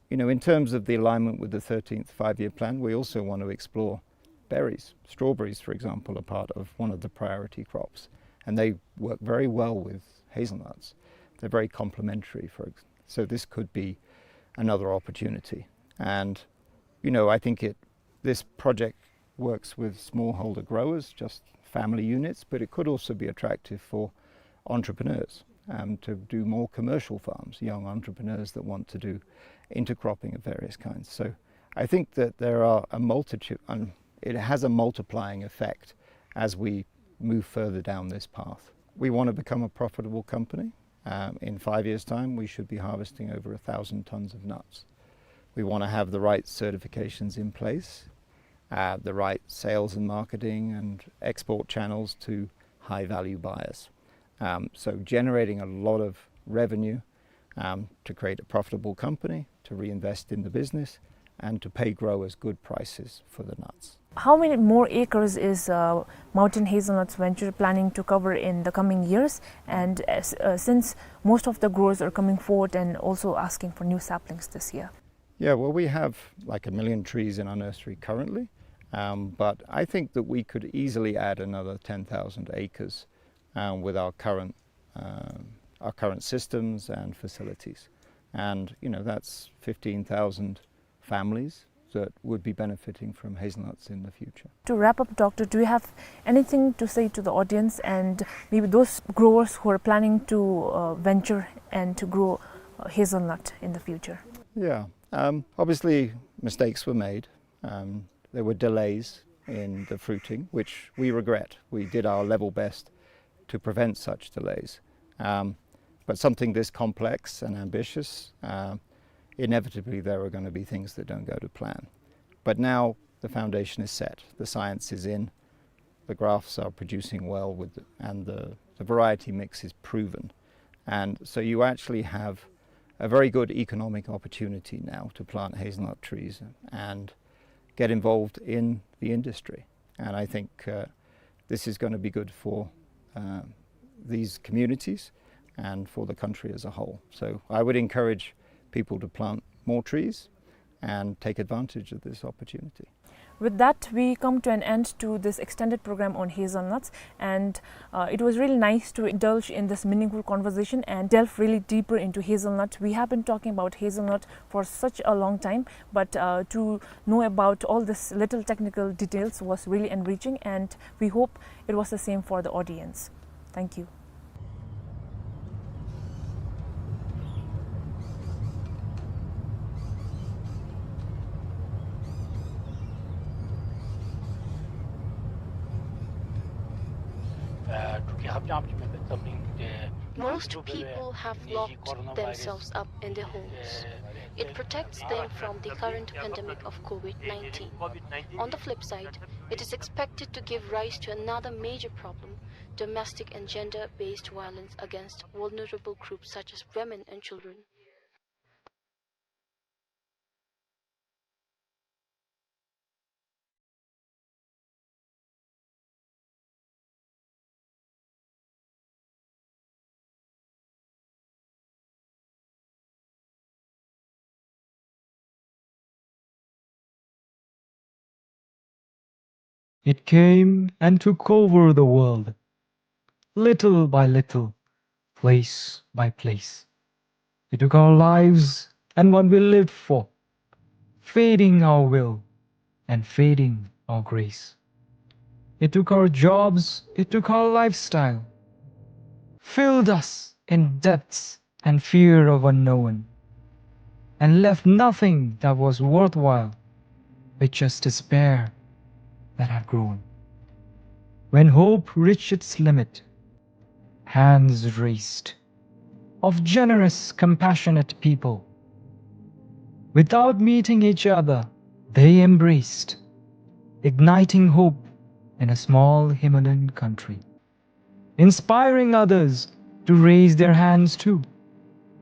you know, in terms of the alignment with the thirteenth Five-Year Plan, we also want to explore berries. Strawberries, for example, are part of one of the priority crops, and they work very well with hazelnuts. They're very complementary, for ex-, so this could be another opportunity. And, you know, I think it, this project works with smallholder growers, just family units, but it could also be attractive for entrepreneurs, um, to do more commercial farms, young entrepreneurs that want to do intercropping of various kinds. So I think that there are a multitude, and it has a multiplying effect as we move further down this path. We want to become a profitable company. Um, in five years' time, we should be harvesting over a thousand tons of nuts. We want to have the right certifications in place, uh, the right sales and marketing and export channels to high-value buyers. Um, so generating a lot of revenue, um, to create a profitable company, to reinvest in the business, and to pay growers good prices for the nuts. How many more acres is, uh, Mountain Hazelnuts Venture planning to cover in the coming years? And, uh, s-, uh, since most of the growers are coming forward and also asking for new saplings this year. Yeah, well, we have, like, a million trees in our nursery currently, um, but I think that we could easily add another ten thousand acres, um, with our current, um, our current systems and facilities. And, you know, that's fifteen thousand families that would be benefiting from hazelnuts in the future. To wrap up, Doctor, do you have anything to say to the audience and maybe those growers who are planning to, uh, venture and to grow, uh, hazelnut in the future? Yeah, um, obviously mistakes were made. Um, there were delays in the fruiting, which we regret. We did our level best to prevent such delays. Um, but something this complex and ambitious, uh, inevitably there are gonna be things that don't go to plan. But now the foundation is set, the science is in, the grafts are producing well with, and the, the variety mix is proven. And so you actually have a very good economic opportunity now to plant hazelnut trees and get involved in the industry. And I think, uh, this is gonna be good for, uh, these communities and for the country as a whole. So I would encourage people to plant more trees and take advantage of this opportunity. With that, we come to an end to this extended program on hazelnuts, and, uh, it was really nice to indulge in this meaningful conversation and delve really deeper into hazelnut. We have been talking about hazelnut for such a long time, but, uh, to know about all this little technical details was really enriching, and we hope it was the same for the audience. Thank you. Most people have locked themselves up in their homes. It protects them from the current pandemic of COVID nineteen. On the flip side, it is expected to give rise to another major problem: domestic and gender-based violence against vulnerable groups such as women and children. It came and took over the world, little by little, place by place. It took our lives and what we lived for, fading our will and fading our grace. It took our jobs, it took our lifestyle, filled us in debts and fear of unknown, and left nothing that was worthwhile, but just despair that had grown. When hope reached its limit, hands raised of generous, compassionate people. Without meeting each other, they embraced, igniting hope in a small Himalayan country, inspiring others to raise their hands too,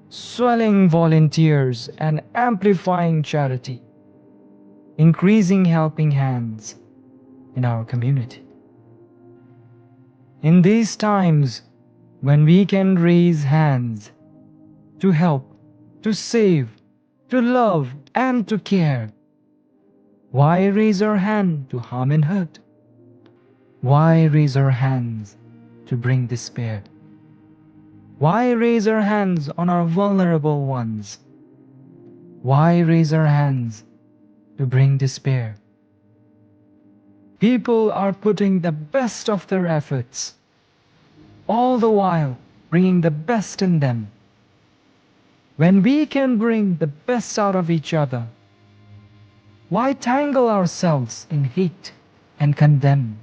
swelling volunteers and amplifying charity, increasing helping hands in our community. In these times, when we can raise hands to help, to save, to love, and to care, why raise our hand to harm and hurt? Why raise our hands to bring despair? Why raise our hands on our vulnerable ones? Why raise our hands to bring despair? People are putting the best of their efforts, all the while bringing the best in them. When we can bring the best out of each other, why tangle ourselves in hate and condemn?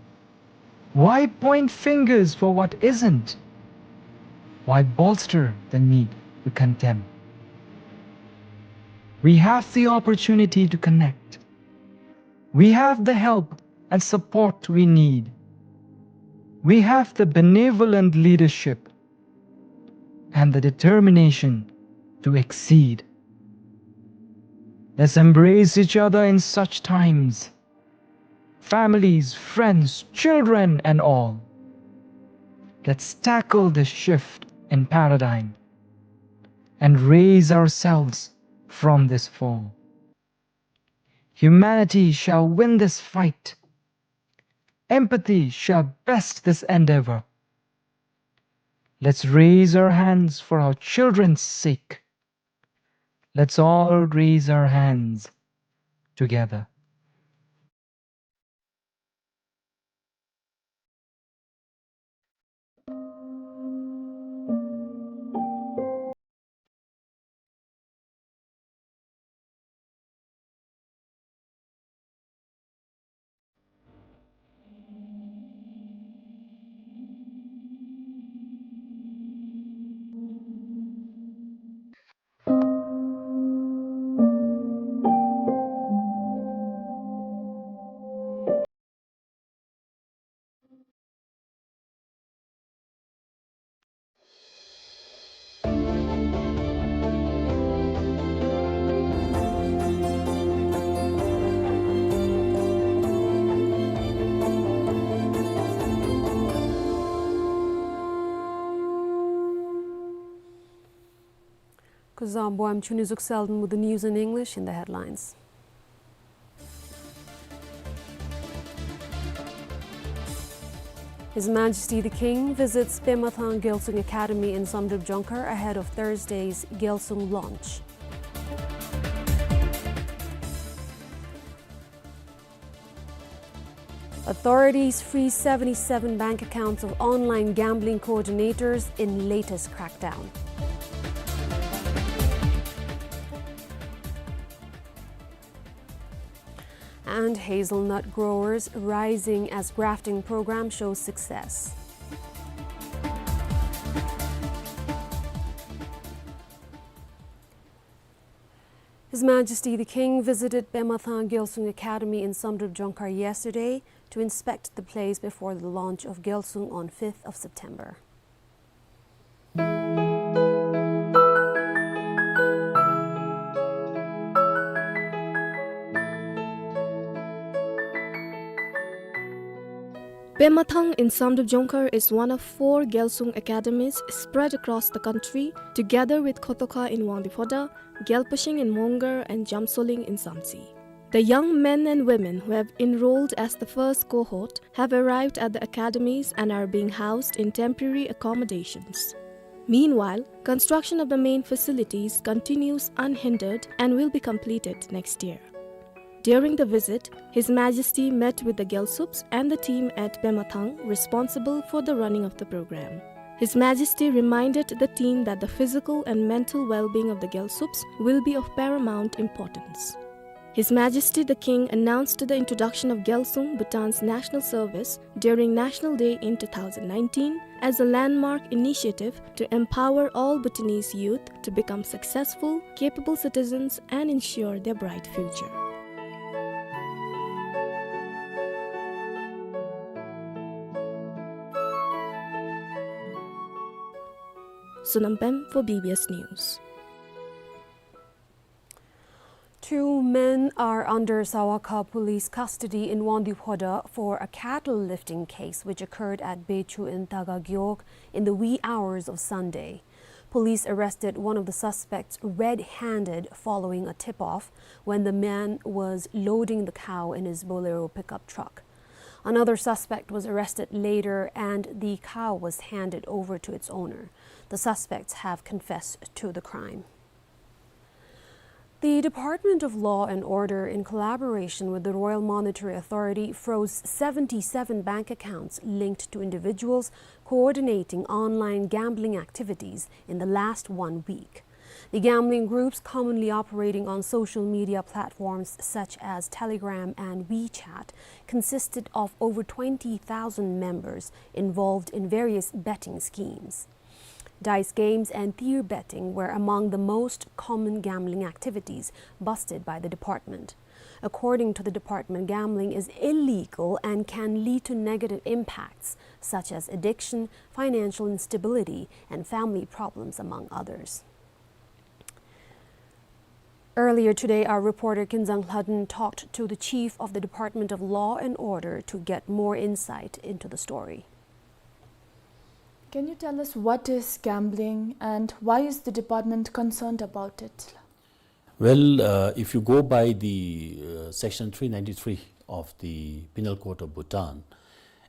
Why point fingers for what isn't? Why bolster the need to condemn? We have the opportunity to connect. We have the help and support we need. We have the benevolent leadership and the determination to exceed. Let's embrace each other in such times. Families, friends, children, and all. Let's tackle this shift in paradigm and raise ourselves from this fall. Humanity shall win this fight. Empathy shall best this endeavor. Let's raise our hands for our children's sake. Let's all raise our hands together. Zambwam chuni zuk selden with the news in English. In the headlines, His Majesty the King visits Pemathang Gyalsung Academy in Samdrup Jongkhar ahead of Thursday's Gyalsung launch. Authorities freeze seventy-seven bank accounts of online gambling coordinators in latest crackdown. And hazelnut growers rising as grafting program shows success. His Majesty the King visited Pemathang Gyalsung Academy in Samdrup Jongkhar yesterday to inspect the place before the launch of Gyalsung on fifth of September. Pemathang in Samdrup Jongkhar is one of four Gyalsung academies spread across the country, together with Khotokha in Wangdue Phodrang, Gyalpashing in Mongar, and Jamsoling in Samtse. The young men and women who have enrolled as the first cohort have arrived at the academies and are being housed in temporary accommodations. Meanwhile, construction of the main facilities continues unhindered and will be completed next year. During the visit, His Majesty met with the Gyalsups and the team at Pemathang responsible for the running of the program. His Majesty reminded the team that the physical and mental well-being of the Gyalsups will be of paramount importance. His Majesty the King announced the introduction of Gyalsung, Bhutan's national service, during National Day in two thousand nineteen as a landmark initiative to empower all Bhutanese youth to become successful, capable citizens and ensure their bright future. Sonam Pem for B B S News. Two men are under Sawakha police custody in Wangdue Phodrang for a cattle lifting case which occurred at Bechu in Taga Gewog in the wee hours of Sunday. Police arrested one of the suspects red-handed following a tip-off when the man was loading the cow in his Bolero pickup truck. Another suspect was arrested later and the cow was handed over to its owner. The suspects have confessed to the crime. The Department of Law and Order, in collaboration with the Royal Monetary Authority, froze seventy-seven bank accounts linked to individuals coordinating online gambling activities in the last one week. The gambling groups, commonly operating on social media platforms such as Telegram and WeChat, consisted of over twenty thousand members involved in various betting schemes. Dice games and tir betting were among the most common gambling activities busted by the department. According to the department, gambling is illegal and can lead to negative impacts such as addiction, financial instability, and family problems, among others. Earlier today, our reporter Kinzang Hladun talked to the chief of the Department of Law and Order to get more insight into the story. Can you tell us what is gambling and why is the department concerned about it? Well, uh, if you go by the, uh, Section three ninety-three of the Penal Code of Bhutan,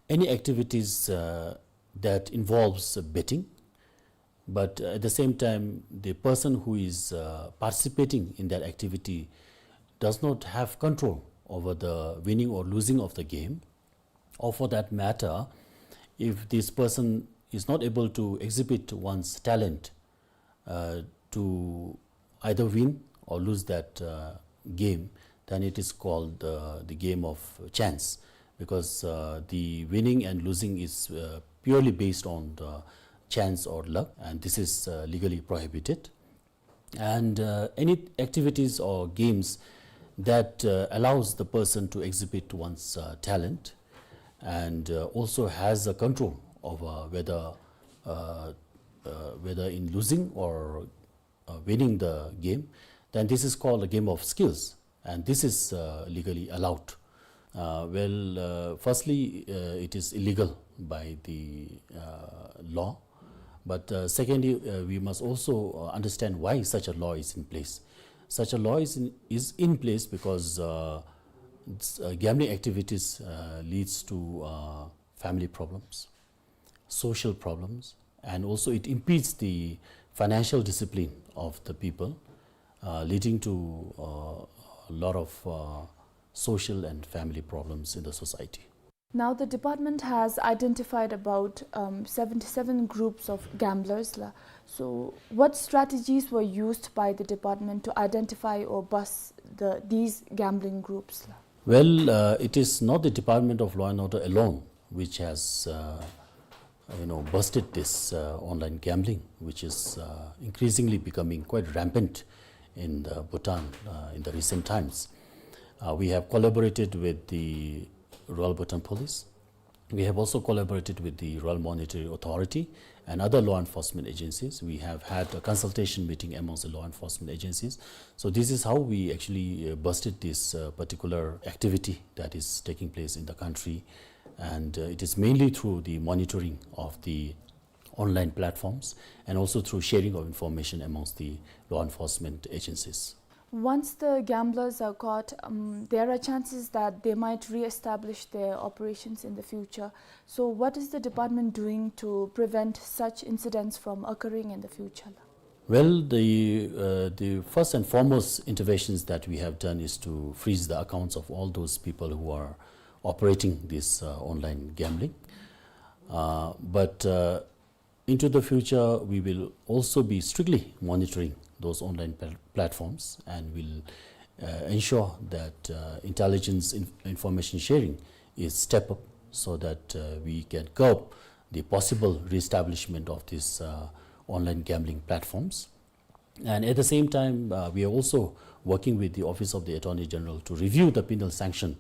any activities, uh, that involves betting, but, uh, at the same time, the person who is, uh, participating in that activity does not have control over the winning or losing of the game, or for that matter, if this person is not able to exhibit one's talent, uh, to either win or lose that, uh, game, then it is called, uh, the game of chance, because, uh, the winning and losing is, uh, purely based on the chance or luck, and this is, uh, legally prohibited. And, uh, any activities or games that, uh, allows the person to exhibit one's, uh, talent and, uh, also has a control over whether, uh, uh, whether in losing or, uh, winning the game, then this is called a game of skills, and this is, uh, legally allowed. Uh, well, uh, firstly, uh, it is illegal by the, uh, law, But, uh, secondly, uh, we must also, uh, understand why such a law is in place. Such a law is in, is in place because, uh, s-, uh, gambling activities, uh, leads to, uh, family problems, social problems, and also it impedes the financial discipline of the people, uh, leading to, uh, a lot of, uh, social and family problems in the society. Now, the department has identified about, um, seventy-seven groups of gamblers, la. So, what strategies were used by the department to identify or bust the, these gambling groups, la? Well, uh, it is not the Department of Law and Order alone which has, uh, you know, busted this, uh, online gambling, which is, uh, increasingly becoming quite rampant in, uh, Bhutan, uh, in the recent times. Uh, we have collaborated with the Royal Bhutan Police. We have also collaborated with the Royal Monetary Authority and other law enforcement agencies. We have had a consultation meeting amongst the law enforcement agencies. So this is how we actually, uh, busted this, uh, particular activity that is taking place in the country. And, uh, it is mainly through the monitoring of the online platforms and also through sharing of information amongst the law enforcement agencies. Once the gamblers are caught, um, there are chances that they might re-establish their operations in the future. So what is the department doing to prevent such incidents from occurring in the future? Well, the, uh, the first and foremost interventions that we have done is to freeze the accounts of all those people who are operating this, uh, online gambling. Uh, but, uh, into the future, we will also be strictly monitoring those online pal-, platforms and will, uh, ensure that, uh, intelligence in-, information sharing is stepped up so that, uh, we can curb the possible reestablishment of these, uh, online gambling platforms. And at the same time, uh, we are also working with the Office of the Attorney General to review the penal sanction,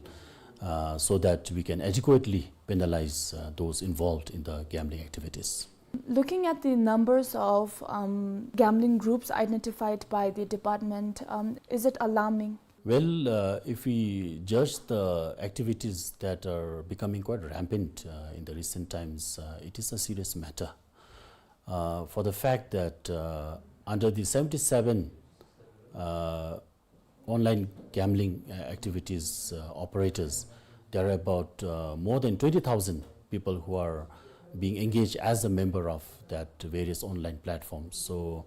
uh, so that we can adequately penalize, uh, those involved in the gambling activities. Looking at the numbers of, um, gambling groups identified by the department, um, is it alarming? Well, uh, if we judge the activities that are becoming quite rampant, uh, in the recent times, uh, it is a serious matter. Uh, for the fact that, uh, under the seventy-seven, uh, online gambling, uh, activities, uh, operators, there are about, uh, more than twenty thousand people who are being engaged as a member of that various online platforms. So,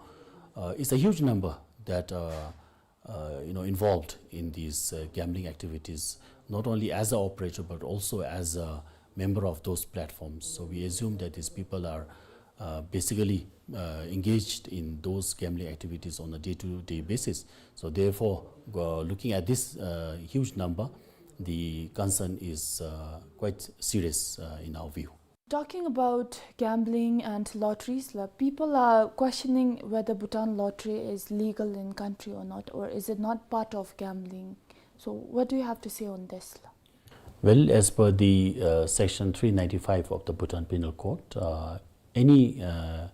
uh, it's a huge number that, uh, uh, you know, involved in these, uh, gambling activities, not only as an operator but also as a member of those platforms. So we assume that these people are, uh, basically, uh, engaged in those gambling activities on a day-to-day basis. So therefore, uh, looking at this, uh, huge number, the concern is, uh, quite serious, uh, in our view. Talking about gambling and lotteries, la, people are questioning whether Bhutan lottery is legal in country or not, or is it not part of gambling? So what do you have to say on this, la? Well, as per the, uh, Section three ninety-five of the Bhutan Penal Code, uh, any, uh,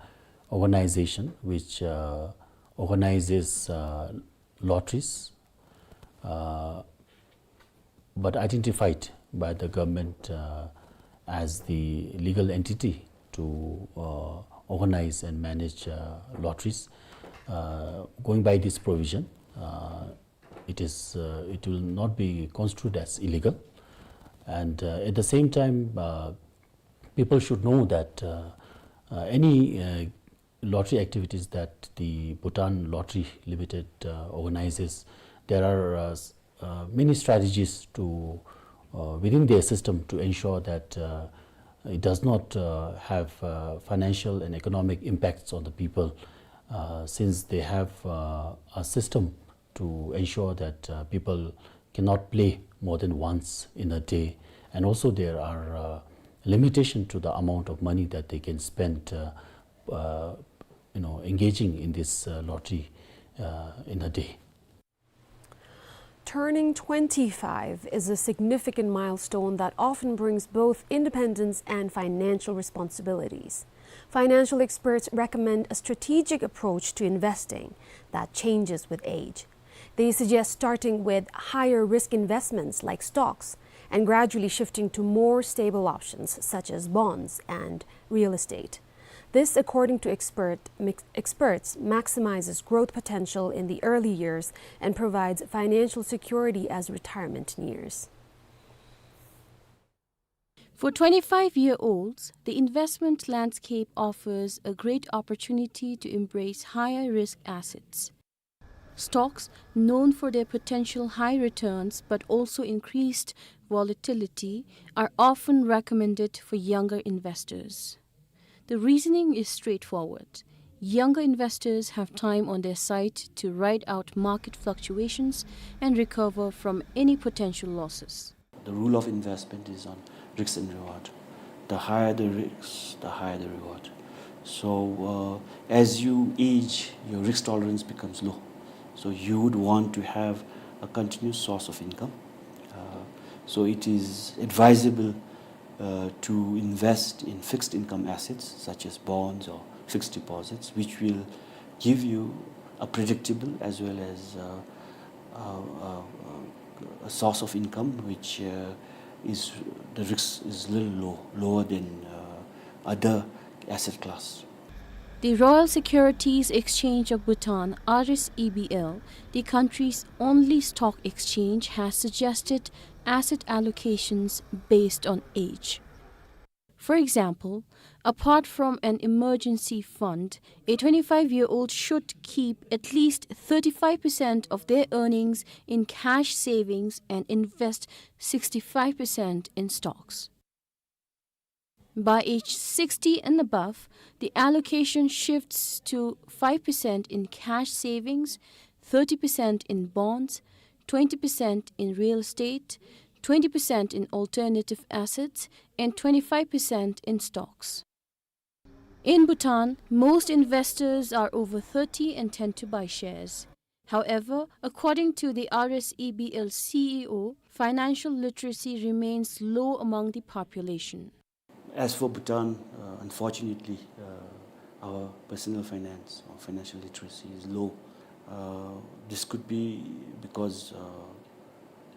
organization which, uh, organizes, uh, lotteries, uh, but identified by the government, uh, as the legal entity to, uh, organize and manage, uh, lotteries. Uh, going by this provision, uh, it is, uh, it will not be construed as illegal. And, uh, at the same time, uh, people should know that, uh, uh, any, uh, lottery activities that the Bhutan Lottery Limited, uh, organizes, there are, uh, s-, uh, many strategies to, uh, within their system to ensure that, uh, it does not, uh, have, uh, financial and economic impacts on the people, uh, since they have, uh, a system to ensure that, uh, people cannot play more than once in a day. And also there are, uh, limitation to the amount of money that they can spend, uh, uh, you know, engaging in this, uh, lottery, uh, in a day. Turning twenty-five is a significant milestone that often brings both independence and financial responsibilities. Financial experts recommend a strategic approach to investing that changes with age. They suggest starting with higher risk investments like stocks and gradually shifting to more stable options such as bonds and real estate. This, according to expert, mix-, experts, maximizes growth potential in the early years and provides financial security as retirement nears. For twenty-five-year-olds, the investment landscape offers a great opportunity to embrace higher risk assets. Stocks, known for their potential high returns but also increased volatility, are often recommended for younger investors. The reasoning is straightforward. Younger investors have time on their side to ride out market fluctuations and recover from any potential losses. The rule of investment is on risk and reward. The higher the risk, the higher the reward. So, uh, as you age, your risk tolerance becomes low. So you would want to have a continuous source of income. Uh, so it is advisable, uh, to invest in fixed income assets such as bonds or fixed deposits, which will give you a predictable as well as, uh, uh, uh, a source of income which, uh, is, the risk is little low, lower than, uh, other asset class. The Royal Securities Exchange of Bhutan, R S E B L, the country's only stock exchange, has suggested asset allocations based on age. For example, apart from an emergency fund, a twenty-five-year-old should keep at least thirty-five percent of their earnings in cash savings and invest sixty-five percent in stocks. By age sixty and above, the allocation shifts to five percent in cash savings, thirty percent in bonds, twenty percent in real estate, twenty percent in alternative assets, and twenty-five percent in stocks. In Bhutan, most investors are over thirty and tend to buy shares. However, according to the R S E B L C E O, financial literacy remains low among the population. As for Bhutan, uh, unfortunately, uh, our personal finance or financial literacy is low. Uh, this could be because, uh,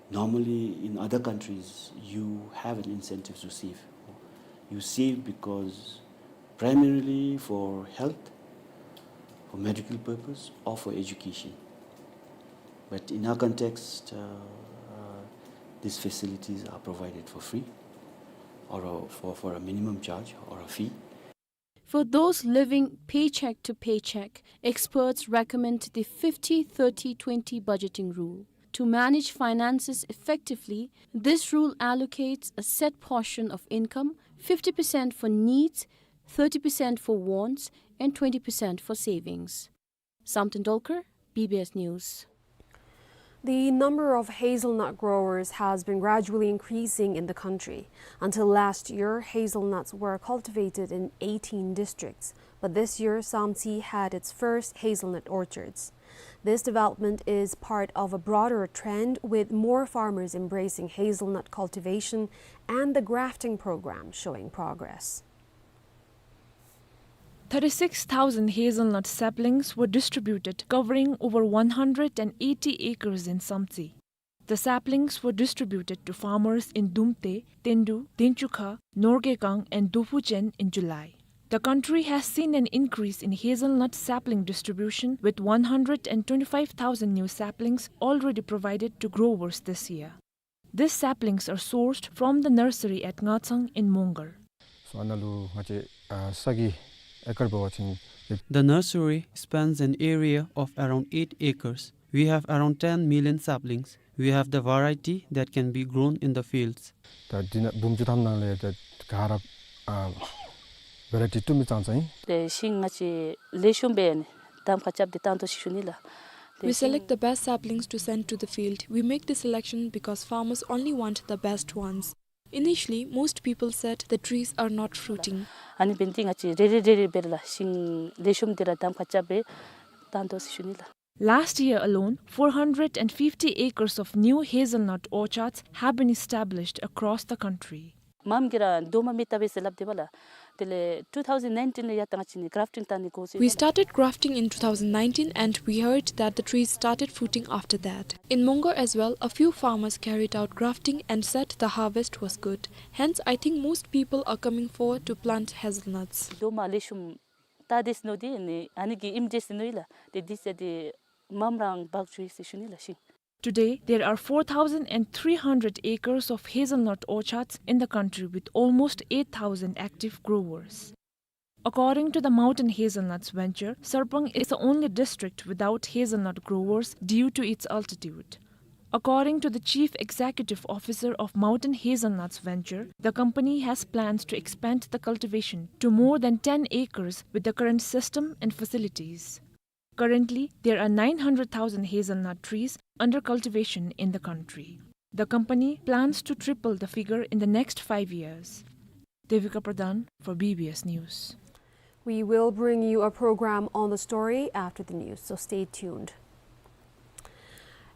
normally in other countries, you have an incentive to save. You save because primarily for health, for medical purpose, or for education. But in our context, uh, uh, these facilities are provided for free or a, for, for a minimum charge or a fee. For those living paycheck to paycheck, experts recommend the fifty thirty twenty budgeting rule. To manage finances effectively, this rule allocates a set portion of income, fifty percent for needs, thirty percent for wants, and twenty percent for savings. Samten Dolkar, B B S News. The number of hazelnut growers has been gradually increasing in the country. Until last year, hazelnuts were cultivated in eighteen districts, but this year, Samtse had its first hazelnut orchards. This development is part of a broader trend, with more farmers embracing hazelnut cultivation and the grafting program showing progress. Thirty-six thousand hazelnut saplings were distributed, covering over one hundred and eighty acres in Samtse. The saplings were distributed to farmers in Dumte, Tendu, Denchukha, Norgekang, and Dophuchen in July. The country has seen an increase in hazelnut sapling distribution, with one hundred and twenty-five thousand new saplings already provided to growers this year. These saplings are sourced from the nursery at Ngachang in Mongar. So, ཨ་ནཱ་ལུ་ང་བཅས་ས་གི་ཨེ་ཀར་འབད་བ་ཅིན། The nursery spans an area of around eight acres. We have around ten million saplings. We have the variety that can be grown in the fields. ད་འདི་ནང་འབུམ་བཅུ་ཐམ་ནང་ལས་ད་ག་ར་ཨ་བེ་རའི་ཊི་བཏོན་མི་ཙང་ཙང་ཨིན། ཏེ་ཤིང་ང་བཅས་ལེགས་ཤོམ་སྦེ་ནི་གདམ་ཁ་རྐྱབ་སྟེ་བཏང་དོ་ཟེར་ཞུ་ནི་ལགས། ཏེ་We ཤིང་select the best saplings to send to the field. We make this selection because farmers only want the best ones. Initially, most people said the trees are not fruiting. ཨ་ནི་འབདན་ཏེ་ང་བཅས་རེ་རེ་རེ་རེ་སྦེ་ར་ལགས་ཤིང་ལེགས་ཤོམ་འདི་ར་གདམ་ཁ་རྐྱབ་སྦེ་བཏང་དོ་ཟེར་ཞུ་ནི་ལགས། Last year alone, four hundred and fifty acres of new hazelnut orchards have been established across the country. མངམ་གིས་ར་རྡོག་མ་མེད་ད་པས་ཟེར་སླབ་སྟེ་འབད་ལགས། དེ་ལས་two thousand nineteen ལས་ཡར་ད་ང་བཅས་ནི་གརཕ་ཊིང་བཏང་ནི་འགོ་བཙུགས། We started grafting in two thousand nineteen and we heard that the trees started fruiting after that. In Mongar as well, a few farmers carried out grafting and said the harvest was good. Hence, I think most people are coming forward to plant hazelnuts. རྡོག་མ་ལེགས་ཤོམ་ ད་དེ་ཟེར་མནོ་སྟེ་ཨ་ནི་ཨ་ནི་གི་ཨིནམ་འདྲས་ཟེར་མནོ་ཡི་ལགས། ཏེ་དེ་ཟེར་ཏེ་མངམ་ར་འབག་འགྱོ་ཡི་ཟེར་ཞུ་ནི་ལགས་ཤིང་། Today, there are four thousand and three hundred acres of hazelnut orchards in the country, with almost eight thousand active growers. According to the Mountain Hazelnuts Venture, Sarpang is the only district without hazelnut growers due to its altitude. According to the Chief Executive Officer of Mountain Hazelnuts Venture, the company has plans to expand the cultivation to more than ten acres with the current system and facilities. Currently, there are nine hundred thousand hazelnut trees under cultivation in the country. The company plans to triple the figure in the next five years. Devika Pradhan for B B S News. We will bring you a program on the story after the news, so stay tuned.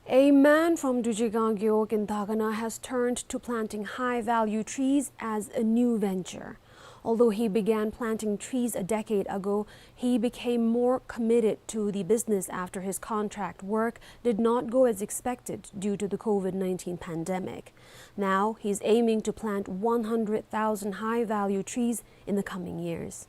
A man from Dujigang Gewog in Dagana has turned to planting high-value trees as a new venture. Although he began planting trees a decade ago, he became more committed to the business after his contract work did not go as expected due to the COVID nineteen pandemic. Now, he's aiming to plant one hundred thousand high-value trees in the coming years.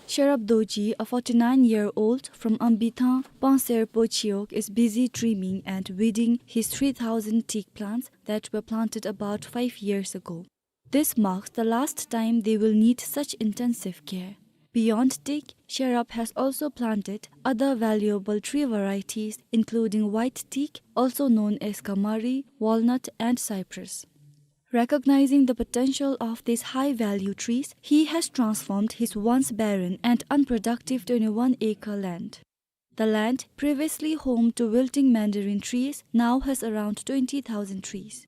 Sherab Dorji, a forty-nine-year-old from Ambithang, Pangser Pochiyok, is busy trimming and weeding his three thousand teak plants that were planted about five years ago. This marks the last time they will need such intensive care. Beyond teak, Sherab has also planted other valuable tree varieties, including white teak, also known as gamari, walnut, and cypress. Recognizing the potential of these high-value trees, he has transformed his once barren and unproductive twenty-one acre land. The land, previously home to wilting mandarin trees, now has around twenty thousand trees.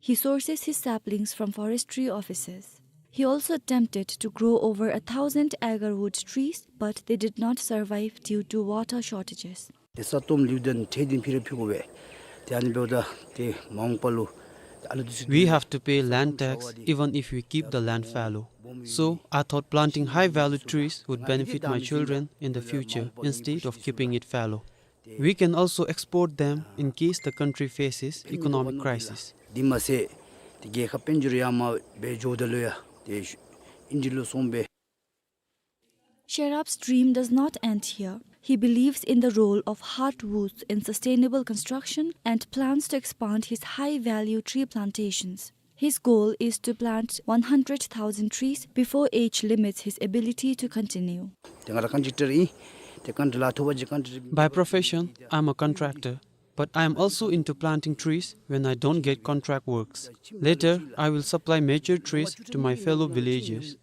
He sources his saplings from forestry offices. He also attempted to grow over a thousand agarwood trees, but they did not survive due to water shortages. ཏེ་ས་སྟོངམ་ལེགས་ཤོམ་ཏེ་ཕྱེ་སྟེ་ཕུལ་ར་ཕུལ་དགོ་པས། ཏེ་ཨ་ནི་འབདཝ་ད་ཏེ་མ་འོངས་པ་ལུ་ཏེ་ཨ་ལུ་འདི་ཚུ། We have to pay land tax even if we keep the land fallow. So I thought planting high-value trees would benefit my children in the future instead of keeping it fallow. We can also export them in case the country faces economic crisis. འདི་མ་ཚད་ཏེ་རྒྱལ་ཁབ་དཔལ་འབྱོར་ཡར་མར་འབད་འགྱོཝ་ད་ལུ་ཡང་ཏེ་ཨིན་ཇི་ལུ་སོང་སྦེ། Sherab's dream does not end here. He believes in the role of hardwoods in sustainable construction and plans to expand his high-value tree plantations. His goal is to plant one hundred thousand trees before age limits his ability to continue. ཏེ་ང་ར་ཀོན་ཊེཀ་ཊར་ཨིན། ཏེ་ཀོན་ཊེཀ་ཊར་ལཱ་ཐོབ་པ་ཅིན་ཀོན་ཊེཀ་ཊར། By profession, I'm a contractor, but I am also into planting trees when I don't get contract works. Later, I will supply mature trees to my fellow villagers.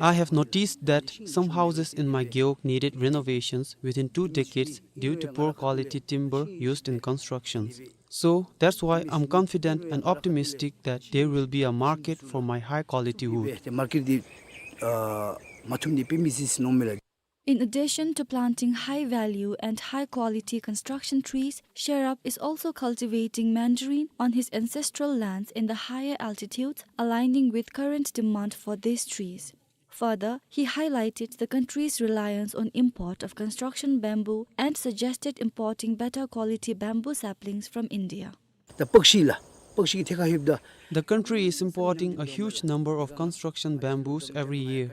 I have noticed that some houses in my gewog needed renovations within two decades due to poor quality timber used in constructions. So that's why I'm confident and optimistic that there will be a market for my high quality wood. ཏེ་མར་ཀེཊ་འདི་ཨ་མ་ཐུབ་ནི་དཔེ་མི་སྲིད་ཟེར་མནོཝ་མས་ལགས། In addition to planting high value and high quality construction trees, Sherab is also cultivating mandarin on his ancestral lands in the higher altitudes, aligning with current demand for these trees. Further, he highlighted the country's reliance on import of construction bamboo and suggested importing better quality bamboo saplings from India. ད་པག་ཤིང་ལགས། པག་ཤིང་གི་ཐད་ཁར་ལྷོདཔ་ད། The country is importing a huge number of construction bamboos every year.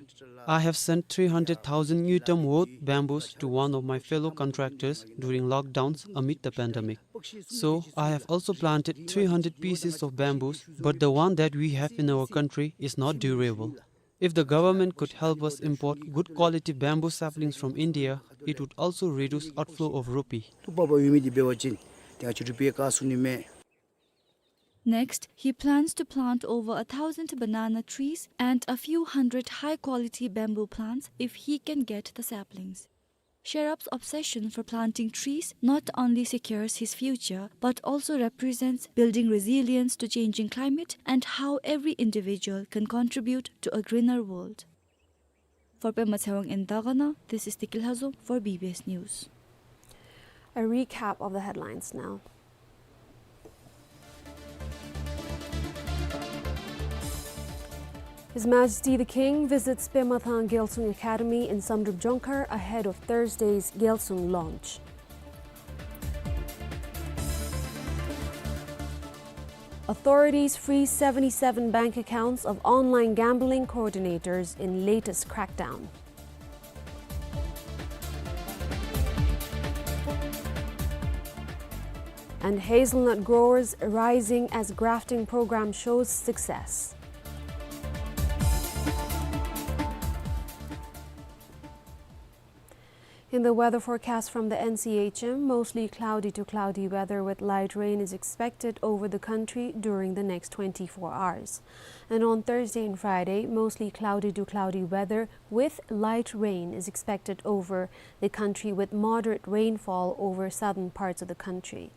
I have sent three hundred thousand Newton wood bamboos to one of my fellow contractors during lockdowns amid the pandemic. So, I have also planted three hundred pieces of bamboos, but the one that we have in our country is not durable. If the government could help us import good quality bamboo saplings from India, it would also reduce outflow of rupee. ཐུག་པ་པ་ཡོད་མི་འདི་འབད་བ་ཅིན་ཏེ་ང་བཅས་རུ་པི་ཡ་བཀག་ཚུགས་ནི་མས། Next, he plans to plant over a thousand banana trees and a few hundred high-quality bamboo plants if he can get the saplings. Sherab's obsession for planting trees not only secures his future, but also represents building resilience to changing climate and how every individual can contribute to a greener world. For Pema Tshewang in Dagana, this is Tikil Hazo for B B S News. A recap of the headlines now. His Majesty the King visits Pema Thang Gyalsung Academy in Samdrup Jongkhar ahead of Thursday's Gyalsung launch. Authorities free seventy-seven bank accounts of online gambling coordinators in latest crackdown. And hazelnut growers rising as grafting program shows success. In the weather forecast from the N C H M, mostly cloudy to cloudy weather with light rain is expected over the country during the next twenty-four hours. And on Thursday and Friday, mostly cloudy to cloudy weather with light rain is expected over the country with moderate rainfall over southern parts of the country.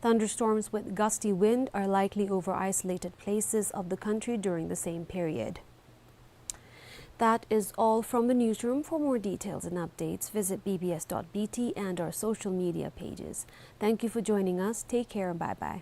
Thunderstorms with gusty wind are likely over isolated places of the country during the same period. That is all from the newsroom. For more details and updates, visit B B S dot B T and our social media pages. Thank you for joining us. Take care and bye-bye.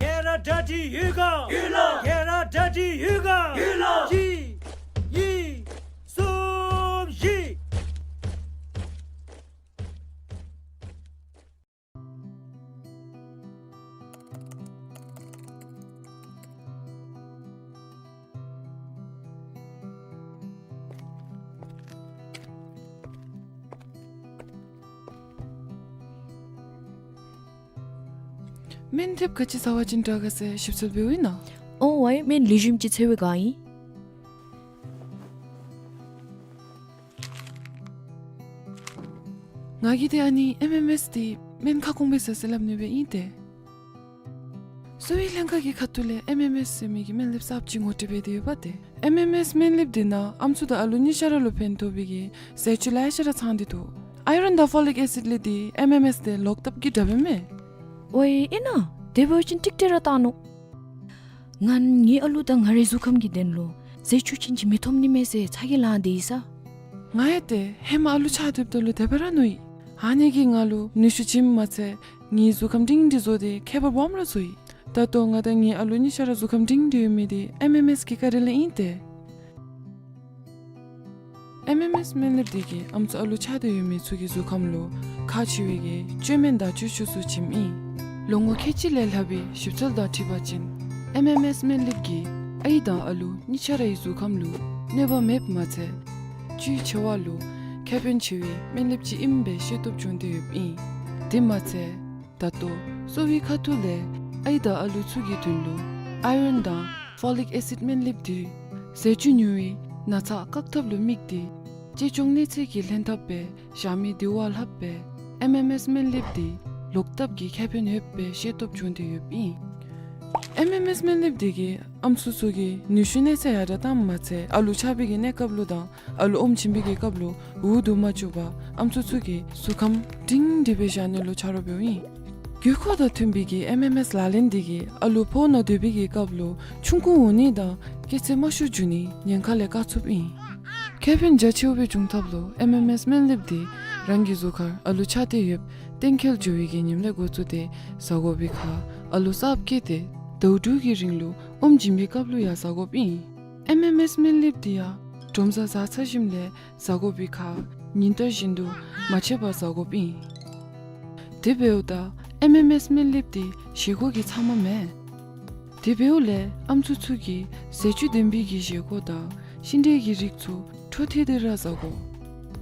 ཁྱེད་ར་གྲ་སྒྲིག་ཡོད་ག། ཡོད་ལགས། ཁྱེད་ར་གྲ་སྒྲིག་ཡོད་ག། ཡོད་ལགས། གཅིག་གཉིས་གསུམ་བཞི། སྨན་ཐེབས་ག་ཅི་ཟ་བ་ཅིན་དྲག་ག་ཟེར་ཞིབ་འཚོལ་འབདཝ་ཨིན་ན། ཨོ་ཝའི་སྨན་ལེགས་ཤོམ་ཅིག་འཚོལ་བའི་བསྒང་ཨིན། ང་གིས་ཏེ་ཨ་ནི་ཨེམ་ཨེམ་ཨེསི་འདི་སྨན་ཁ་སྐོང་སྦེ་ཟ་ཟེར་སླབ་ནི་སྦེ་ཨིན་ཏེ། གསོ་བའི་ལྷན་ཁག་གི་ཁ་ཐུག་ལས་ཨེམ་ཨེམ་ཨེསི་ཟེར་མི་གི་སྨན་ལེབ་གསརཔ་ཅིག་ངོ་སྤྲོད་འབད་དེ་ཡོདཔ་ཏེ། ཨེམ་ཨེམ་ཨེསི་སྨན་ལེབ་འདི་ནང་ཨམ་སྲུ་དང་ཨ་ལུ་གཉིས་ཆ་ར་ལུ་ཕན་ཐོགས་པའི་གི་ཟས་བཅུད་ལེ་ཤ་ར་ཚང་སྟེ་འདུག། ཨའི་རོན་དང་ཕོ་ལིག་ཨེ་སིཌ་ལས་འདི་ཨེམ་ཨེམ་ཨེསི་འདི་ལོག་ལྟབ་ཀྱི་དྲགཔ་ཨིན་མས། ཝའི་ཨིན་ན། དེ་འབད་བ་ཅིན་ཀྲིག་ཀྲི་ར་བཏང་ནུག། ང་ངེའི་ཨ་ལུ་དང་ང་རའི་གཟུགས་ཁམས་ཀྱི་དོན་ལུ་ཟས་བཅུད་ཅན་ཅིག་མི་ཐོབ་ནི་མས་ཟེར་ཚ་གྱང་ལང་སྟེ་ཡོད་ས། ང་ཡང་ཏེ་ཧེ་མ་ཨ་ལུ་ཆགས་སྡོདཔ་ད་ལུ་དེ་སྦེ་ར་མནོ་ཡི། ཨ་ནི་གིས་ང་ལུ་ནུས་ཤུགས་བྱིནམ་མ་ཚད་ངེའི་གཟུགས་ཁམས་སྒྲིང་སྒྲི་བཟོ་སྟེ་ཁྱད་པར་སྦོམ་ར་བཟོ་ཡི། ད་ལྟོ་ང་དང་ངེའི་ཨ་ལུ་གཉིས་ཆ་ར་གཟུགས་ཁམས་སྒྲིང་སྒྲི་ཡོད་མི་འདི་ཨེམ་ཨེམ་ཨེསི་གི་བཀའ་དྲིན་ལས་ཨིན་ཏེ། ཨེམ་ཨེམ་ཨེསི་སྨན་ལེབ་འདི་གིས་ཨམ་སྲུ་ཨ་ལུ་ཆགས་ཏེ་ཡོད་མི་ཚུ་གི་གཟུགས་ཁམས་ལུ་ཁག་ཆེ་བའི་གི་བཅོས་སྨན་དང་བཅོས་ཆས་ཚུ་བྱིནམ་ཨིན། ལོ་ངོ་ཁལ་གཅིག་ལས་ལྷག་པའི་ཞིབ་འཚོལ་དང་འཁྲིལ་བ་ཅིན་ཨེམ་ཨེམ་ཨེསི་སྨན་ལེབ་ཀྱིས་ཨའི་དང་ཨ་ལུ་གཉིས་ཆ་རའི་གཟུགས་ཁམས་ལུ་གནོད་པ་མེདཔ་མ་ཚད་བཅུད་ཆེ་བ་ལུ་ཁེ་ཕན་ཆེ་བའི་སྨན་ལེབ་ཅིག་ཨིནམ་སྦེ་ཤེས་རྟོགས་བྱུང་སྟེ་ཡོདཔ་ཨིན། དེ་མ་ཚད་ད་ལྟོ་གསོ་བའི་ཁ་ཐུག་ལས་ཨའི་དང་ཨ་ལུ་ཚུ་གི་དོན་ལུ་ཨའི་རོན་དང་ཕོ་ལིག་ཨེ་སིཌ་སྨན་ལེབ་འདི་ཟས་བཅུད་ཉུང་བའི་ན་ཚ་བཀག་ཐབས་ལུ་དམིགས་ཏེ་གཅེས་སྐྱོང་གནོད་འཚེ་གི་ལྷན་ཐབས་སྦེ་བཞག་མི་འདི་བ་ལྷགཔ་སྦེ་ཨེམ་ཨེམ་ཨེསི་སྨན་ལེབ་འདི་ལོག་ལྟབ་ཀྱི་ཁེ་ཕན་ཡོདཔ་སྦེ་ཤེས་རྟོགས་བྱུང་སྟེ་ཡོདཔ་ཨིན། ཨེམ་ཨེམ་ཨེསི་སྨན་ལེབ་འདི་གིས་ཨམ་སྲུ་ཚུ་གི་ནུས་ཤུགས་གནས་ཚད་ཡར་དྲག་བཏངམ་མ་ཚད་ཨ་ལུ་ཆགས་པའི་གི་གནས་སྐབས་ལུ་དང་ཨ་ལུ་ཨོམ་བྱིན་པའི་གི་སྐབས་ལུ་འུ་སྡུག་མ་བཅུག་པར་ཨམ་སྲུ་ཚུ་གི་གཟུགས་ཁམས་སྒྲིང་སྒྲི་སྦེ་བཞག་ནི་ལུ་ཆ་རོགས་འབདཝ་ཨིན། དགོས་མཁོ་དང་མཐུན་པའི་གི་ཨེམ་ཨེམ་ཨེསི་ལག་ལེན་འདི་གིས་ཨ་ལུ་ཕོཝ་ནང་སྡོད་པའི་གི་སྐབས་ལུ་ཆུང་ཀུ་འོང་ནི་དང་སྐྱེ་ཚེ་དམའ་ཤོས་འགྱོ་ནི་ཉེན་ཁ་ལས་བཀག་ཚུགསཔ་ཨིན། ཁེ་ཕན་རྒྱ་ཆེཝ་སྦེ་འབྱུང་ཐབས་ལུ་ཨེམ་ཨེམ་ཨེསི་སྨན་ལེབ་འདི་རང་གི་གཟུགས་ཁར་ཨ་ལུ་ཆགས་ཏེ་ཡོདཔ་གཏན་འཁེལ་འགྱོ་བའི་གི་ཉིནམ་ལས་འགོ་བཙུགས་ཏེ་ཟ་དགོ་པའི་ཁར་ཨ་ལུ་གསརཔ་སྐྱེས་ཏེ་ཟླཝ་དྲུག་གི་རིང་ལུ་ཨོམ་བྱིན་པའི་སྐབས་ལུ་ཡང་ཟ་དགོཔ་ཨིན། ཨེམ་ཨེམ་ཨེསི་སྨན་ལེབ་འདི་ཡང་དྲོ་མཚམས་བཟའ་ཚར་ཞིནམ་ལས་ཟ་དགོ་པའི་ཁར་ཉིན་ལྟར་བཞིན་དུ་མ་ཆད་པར་ཟ་དགོཔ་ཨིན། དེ་འབདཝ་ད་ཨེམ་ཨེམ་ཨེསི་སྨན་ལེབ་འདི་བཞེས་སྒོ་གི་ཚབ་མ་མེན། དེ་འབདཝ་ལས་ཨམ་སྲུ་ཚུ་གིས་ཟས་བཅུད་ལྡན་པའི་གི་བཞེས་སྒོ་དང་ཤིང་འབྲས་ཀྱི་རིགས་ཚུ་འཕྲོ་མཐུད་དེ་ར་ཟ་དགོ།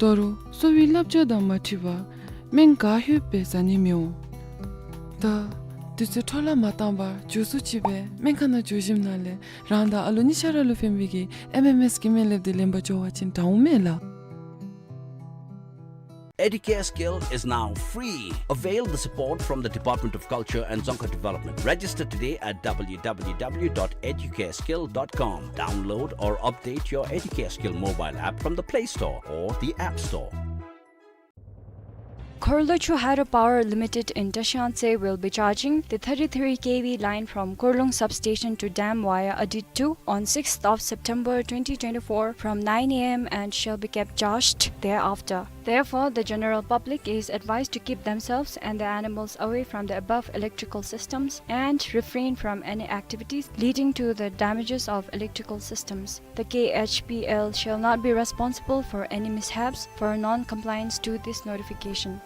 ད་རུང་གསོ་བའི་བསླབ་བྱ་དང་མ་འཁྲིལ་བར་སྨན་ག་ལྷོདཔ་སྦེ་ཟ་ནི་མི་འོང་། ད་ དུས་ཚོད་འཕྲོ་བརླག་མ་བཏང་བར་མགྱོགས་སུ་ཅིག་སྦེ་སྨན་ཁང་ནང་འགྱོ་ཞིནམ་ལས་རང་དང་ཨ་ལོ་གཉིས་ཆ་ར་ལུ་ཕན་པའི་གི་ཨེམ་ཨེམ་ཨེསི་གི་སྨན་ལེབ་འདི་ལེན་པར་འགྱོ་བ་ཅིན་དྲག་འོང་མས་ལགས། Educare Skill is now free. Avail the support from the Department of Culture and Dzongkha Development. Register today at w w w dot educare skill dot com. Download or update your Educare Skill mobile app from the Play Store or the App Store. Khorlochhu Hydropower Limited in Tashiantse will be charging the thirty-three K V line from Khorlung substation to dam via Adit two on sixth of September twenty twenty-four from nine a m and shall be kept charged thereafter. Therefore, the general public is advised to keep themselves and their animals away from the above electrical systems and refrain from any activities leading to the damages of electrical systems. The K H P L shall not be responsible for any mishaps for non-compliance to this notification.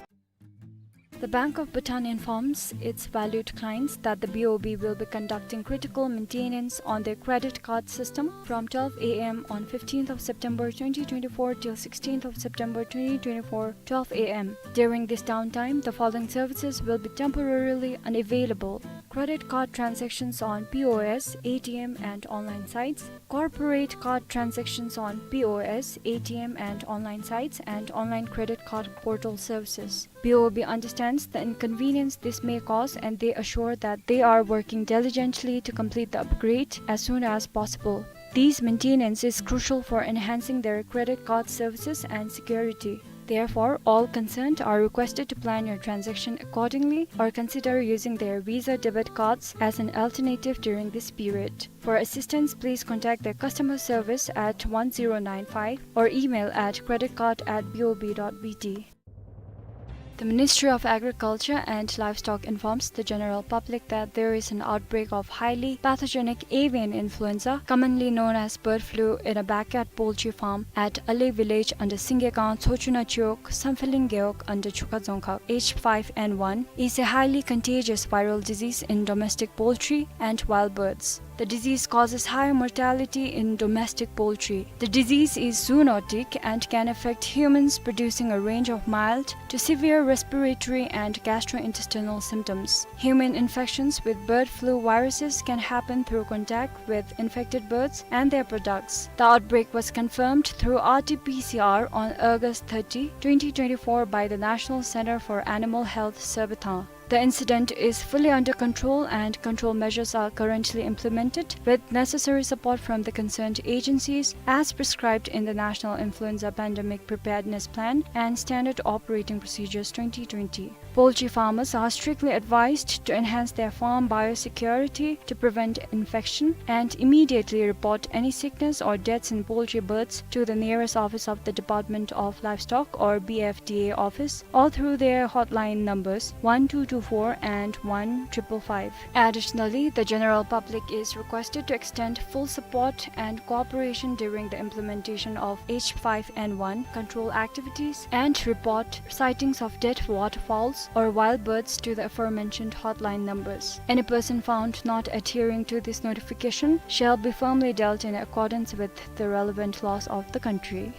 The Bank of Bhutan informs its valued clients that the B O B will be conducting critical maintenance on their credit card system from twelve a m on fifteenth of September twenty twenty-four till sixteenth of September twenty twenty-four, twelve a m. During this downtime, the following services will be temporarily unavailable: credit card transactions on P O S, A T M, and online sites, corporate card transactions on P O S, A T M, and online sites, and online credit card portal services. B O B understands the inconvenience this may cause, and they assure that they are working diligently to complete the upgrade as soon as possible. This maintenance is crucial for enhancing their credit card services and security. Therefore, all concerned are requested to plan your transaction accordingly or consider using their Visa debit cards as an alternative during this period. For assistance, please contact their customer service at one zero nine five or email at credit card at B O B dot B T. The Ministry of Agriculture and Livestock informs the general public that there is an outbreak of highly pathogenic avian influenza, commonly known as bird flu, in a backyard poultry farm at Ale village under Singekang Tsochuna Chiwog, Sampheling Gewog under Chukha Dzongkhag. H five N one is a highly contagious viral disease in domestic poultry and wild birds. The disease causes high mortality in domestic poultry. The disease is zoonotic and can affect humans, producing a range of mild to severe respiratory and gastrointestinal symptoms. Human infections with bird flu viruses can happen through contact with infected birds and their products. The outbreak was confirmed through R T P C R on August thirty, twenty twenty-four by the National Center for Animal Health, Sirbatang. The incident is fully under control and control measures are currently implemented with necessary support from the concerned agencies as prescribed in the National Influenza Pandemic Preparedness Plan and Standard Operating Procedures twenty twenty. Poultry farmers are strictly advised to enhance their farm biosecurity to prevent infection and immediately report any sickness or deaths in poultry birds to the nearest office of the Department of Livestock or B F D A office or through their hotline numbers one two two four and one triple five. Additionally, the general public is requested to extend full support and cooperation during the implementation of H five N one control activities and report sightings of dead waterfowls or wild birds to the aforementioned hotline numbers. Any person found not adhering to this notification shall be firmly dealt in accordance with the relevant laws of the country.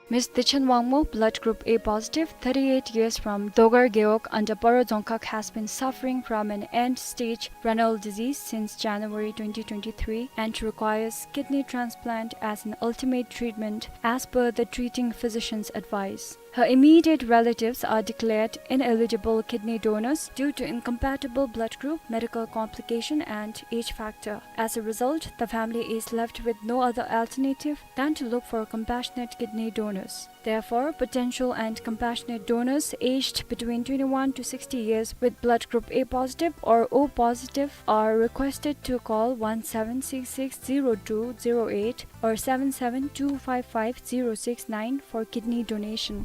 Miss Dichen Wangmo, blood group A positive, thirty-eight years, from Dogar Gewog under Paro Dzongkhag, has been suffering from an end-stage renal disease since January twenty twenty-three and requires kidney transplant as an ultimate treatment as per the treating physician's advice. Her immediate relatives are declared ineligible kidney donors due to incompatible blood group, medical complication, and age factor. As a result, the family is left with no other alternative than to look for compassionate kidney donors. Therefore, potential and compassionate donors aged between twenty-one to sixty years with blood group A positive or O positive are requested to call one seven six six zero two zero eight or seven seven two five five zero six nine for kidney donation.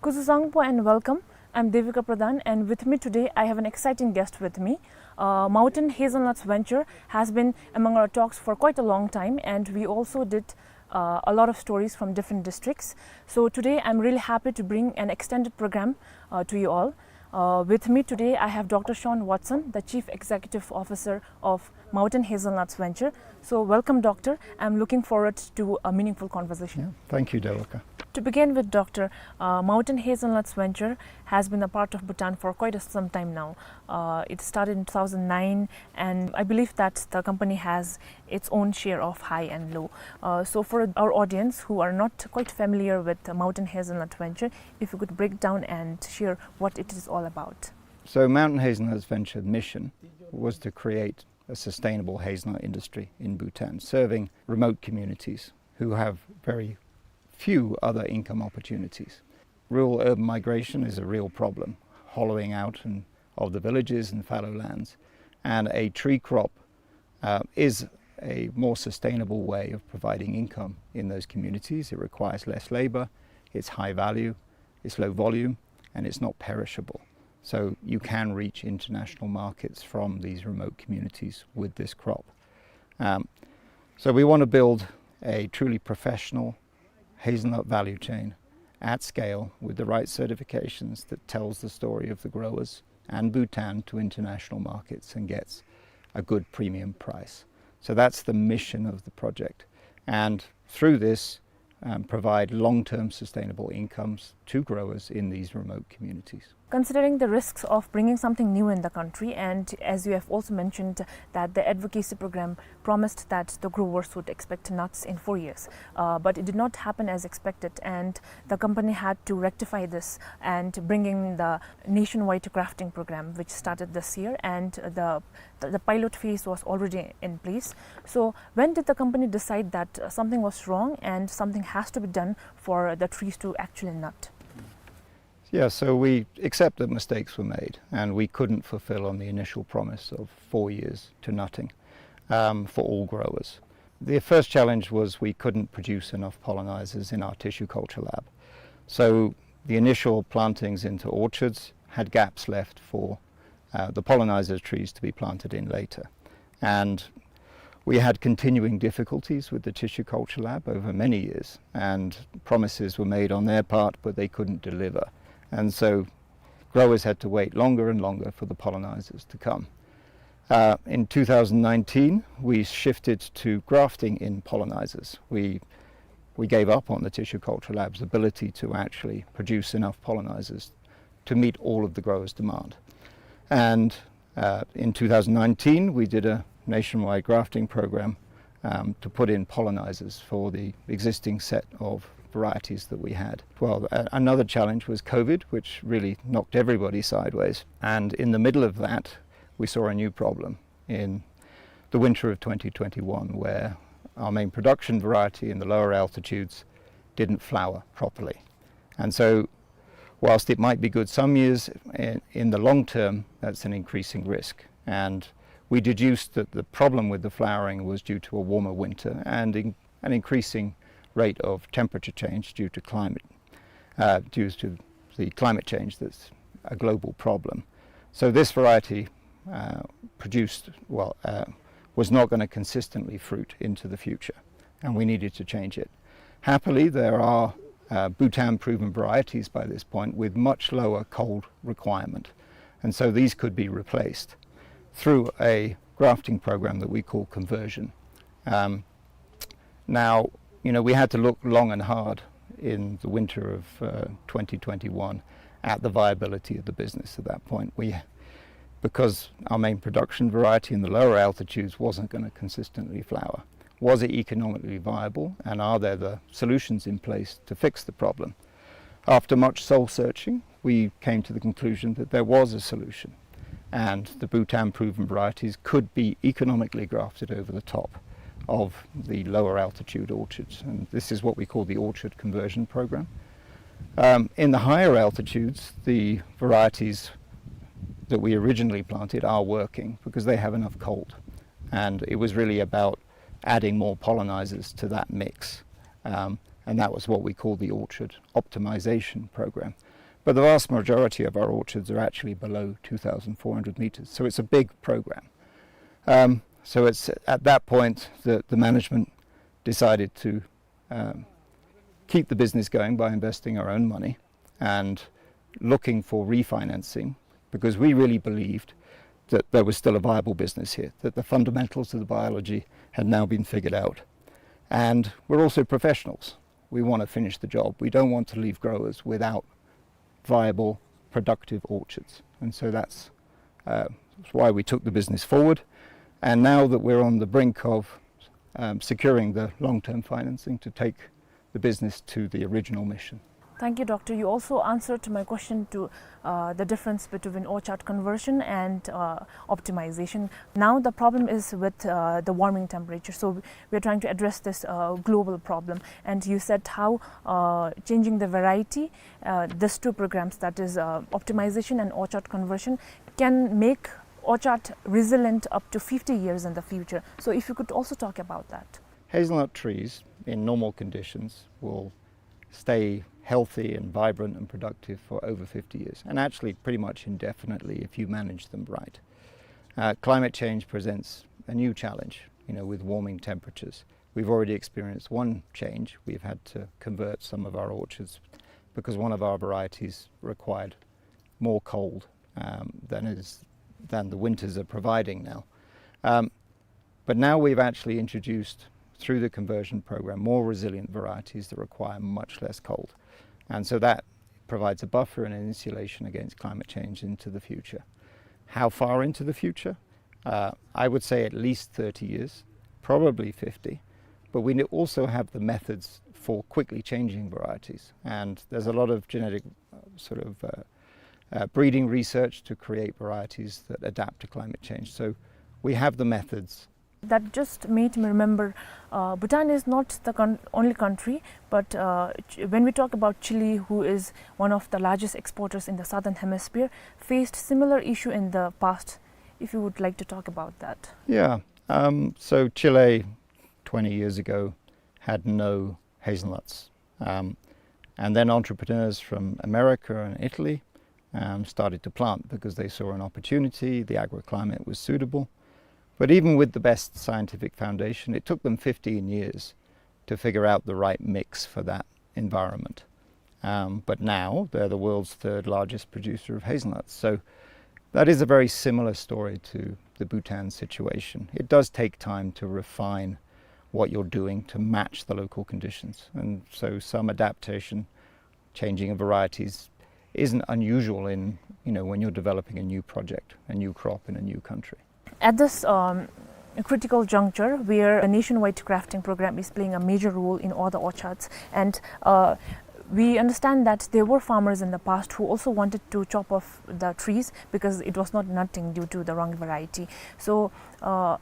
Kuzuzangpo and welcome. I'm Devika Pradhan, and with me today I have an exciting guest with me. Uh, Mountain Hazelnuts Venture has been among our talks for quite a long time, and we also did, uh, a lot of stories from different districts. So today I'm really happy to bring an extended program, uh, to you all. Uh, with me today, I have Doctor Sean Watson, the Chief Executive Officer of Mountain Hazelnuts Venture. So, welcome, Doctor. I'm looking forward to a meaningful conversation. Yeah, thank you, Devika. To begin with, Doctor, uh, Mountain Hazelnuts Venture has been a part of Bhutan for quite a, some time now. Uh, it started in two thousand nine, and I believe that the company has its own share of high and low. Uh, so, for our audience who are not quite familiar with the Mountain Hazelnut Venture, if you could break down and share what it is all about. So, Mountain Hazelnuts Venture mission was to create a sustainable hazelnut industry in Bhutan, serving remote communities who have very few other income opportunities. Rural urban migration is a real problem, hollowing out and, of the villages and fallow lands. And a tree crop, uh, is a more sustainable way of providing income in those communities. It requires less labor, it's high value, it's low volume, and it's not perishable. So you can reach international markets from these remote communities with this crop. Um, so we want to build a truly professional hazelnut value chain at scale with the right certifications that tells the story of the growers and Bhutan to international markets and gets a good premium price. So that's the mission of the project. And through this, um, provide long-term sustainable incomes to growers in these remote communities. Considering the risks of bringing something new in the country, and as you have also mentioned that the advocacy program promised that the growers would expect nuts in four years, uh, but it did not happen as expected, and the company had to rectify this and bring in the nationwide grafting program, which started this year, and the, the, the pilot phase was already in place. So, when did the company decide that, uh, something was wrong and something has to be done for the trees to actually nut? Yeah, so we accept that mistakes were made and we couldn't fulfill on the initial promise of four years to nutting, um, for all growers. The first challenge was we couldn't produce enough pollinizers in our tissue culture lab. So the initial plantings into orchards had gaps left for, uh, the pollinizer trees to be planted in later. And we had continuing difficulties with the tissue culture lab over many years, and promises were made on their part, but they couldn't deliver. And so growers had to wait longer and longer for the pollinizers to come. Uh, in two thousand nineteen, we shifted to grafting in pollinizers. We, we gave up on the tissue culture lab's ability to actually produce enough pollinizers to meet all of the growers' demand. And, uh, in two thousand nineteen, we did a nationwide grafting program, um, to put in pollinizers for the existing set of varieties that we had. Well, a-, another challenge was COVID, which really knocked everybody sideways. And in the middle of that, we saw a new problem in the winter of twenty twenty-one, where our main production variety in the lower altitudes didn't flower properly. And so, whilst it might be good some years, in, in the long term, that's an increasing risk. And we deduced that the problem with the flowering was due to a warmer winter and in-, an increasing rate of temperature change due to climate, uh, due to the climate change that's a global problem. So this variety, uh, produced, well, uh, was not gonna consistently fruit into the future, and we needed to change it. Happily, there are, uh, Bhutan-proven varieties by this point with much lower cold requirement, and so these could be replaced through a grafting program that we call conversion. Um, now, you know, we had to look long and hard in the winter of, uh, twenty twenty-one at the viability of the business at that point. We, because our main production variety in the lower altitudes wasn't gonna consistently flower. Was it economically viable, and are there the solutions in place to fix the problem? After much soul searching, we came to the conclusion that there was a solution, and the Bhutan-proven varieties could be economically grafted over the top of the lower altitude orchards, and this is what we call the orchard conversion program. Um, in the higher altitudes, the varieties that we originally planted are working because they have enough cold, and it was really about adding more pollinizers to that mix, um, and that was what we call the orchard optimization program. But the vast majority of our orchards are actually below two thousand four hundred meters, so it's a big program. Um, so it's at that point that the management decided to, um, keep the business going by investing our own money and looking for refinancing because we really believed that there was still a viable business here, that the fundamentals of the biology had now been figured out. And we're also professionals. We want to finish the job. We don't want to leave growers without viable, productive orchards. And so that's, uh, that's why we took the business forward. And now that we're on the brink of, um, securing the long-term financing to take the business to the original mission. Thank you, Doctor. You also answered to my question to, uh, the difference between orchard conversion and, uh, optimization. Now the problem is with, uh, the warming temperature. So we are trying to address this, uh, global problem. And you said how, uh, changing the variety, uh, these two programs, that is, uh, optimization and orchard conversion, can make orchard resilient up to fifty years in the future. So if you could also talk about that. Hazelnut trees in normal conditions will stay healthy and vibrant and productive for over fifty years, and actually pretty much indefinitely if you manage them right. Uh, climate change presents a new challenge, you know, with warming temperatures. We've already experienced one change. We've had to convert some of our orchards because one of our varieties required more cold, um, than is, than the winters are providing now. Um, but now we've actually introduced, through the conversion program, more resilient varieties that require much less cold. And so that provides a buffer and an insulation against climate change into the future. How far into the future? Uh, I would say at least thirty years, probably fifty. But we also have the methods for quickly changing varieties. And there's a lot of genetic, uh, sort of, uh, uh, breeding research to create varieties that adapt to climate change. So we have the methods. That just made me remember, uh, Bhutan is not the con-, only country, but, uh, Ch-, when we talk about Chile, who is one of the largest exporters in the southern hemisphere, faced similar issue in the past. If you would like to talk about that. Yeah. Um, so Chile, twenty years ago, had no hazelnuts. Um, and then entrepreneurs from America and Italy, um, started to plant because they saw an opportunity, the agroclimate was suitable. But even with the best scientific foundation, it took them fifteen years to figure out the right mix for that environment. Um, but now they're the world's third largest producer of hazelnuts. So that is a very similar story to the Bhutan situation. It does take time to refine what you're doing to match the local conditions. And so some adaptation, changing of varieties, isn't unusual in, you know, when you're developing a new project, a new crop in a new country. At this, um, critical juncture, where a nationwide grafting program is playing a major role in all the orchards, and, uh, we understand that there were farmers in the past who also wanted to chop off the trees because it was not nutting due to the wrong variety. So, uh,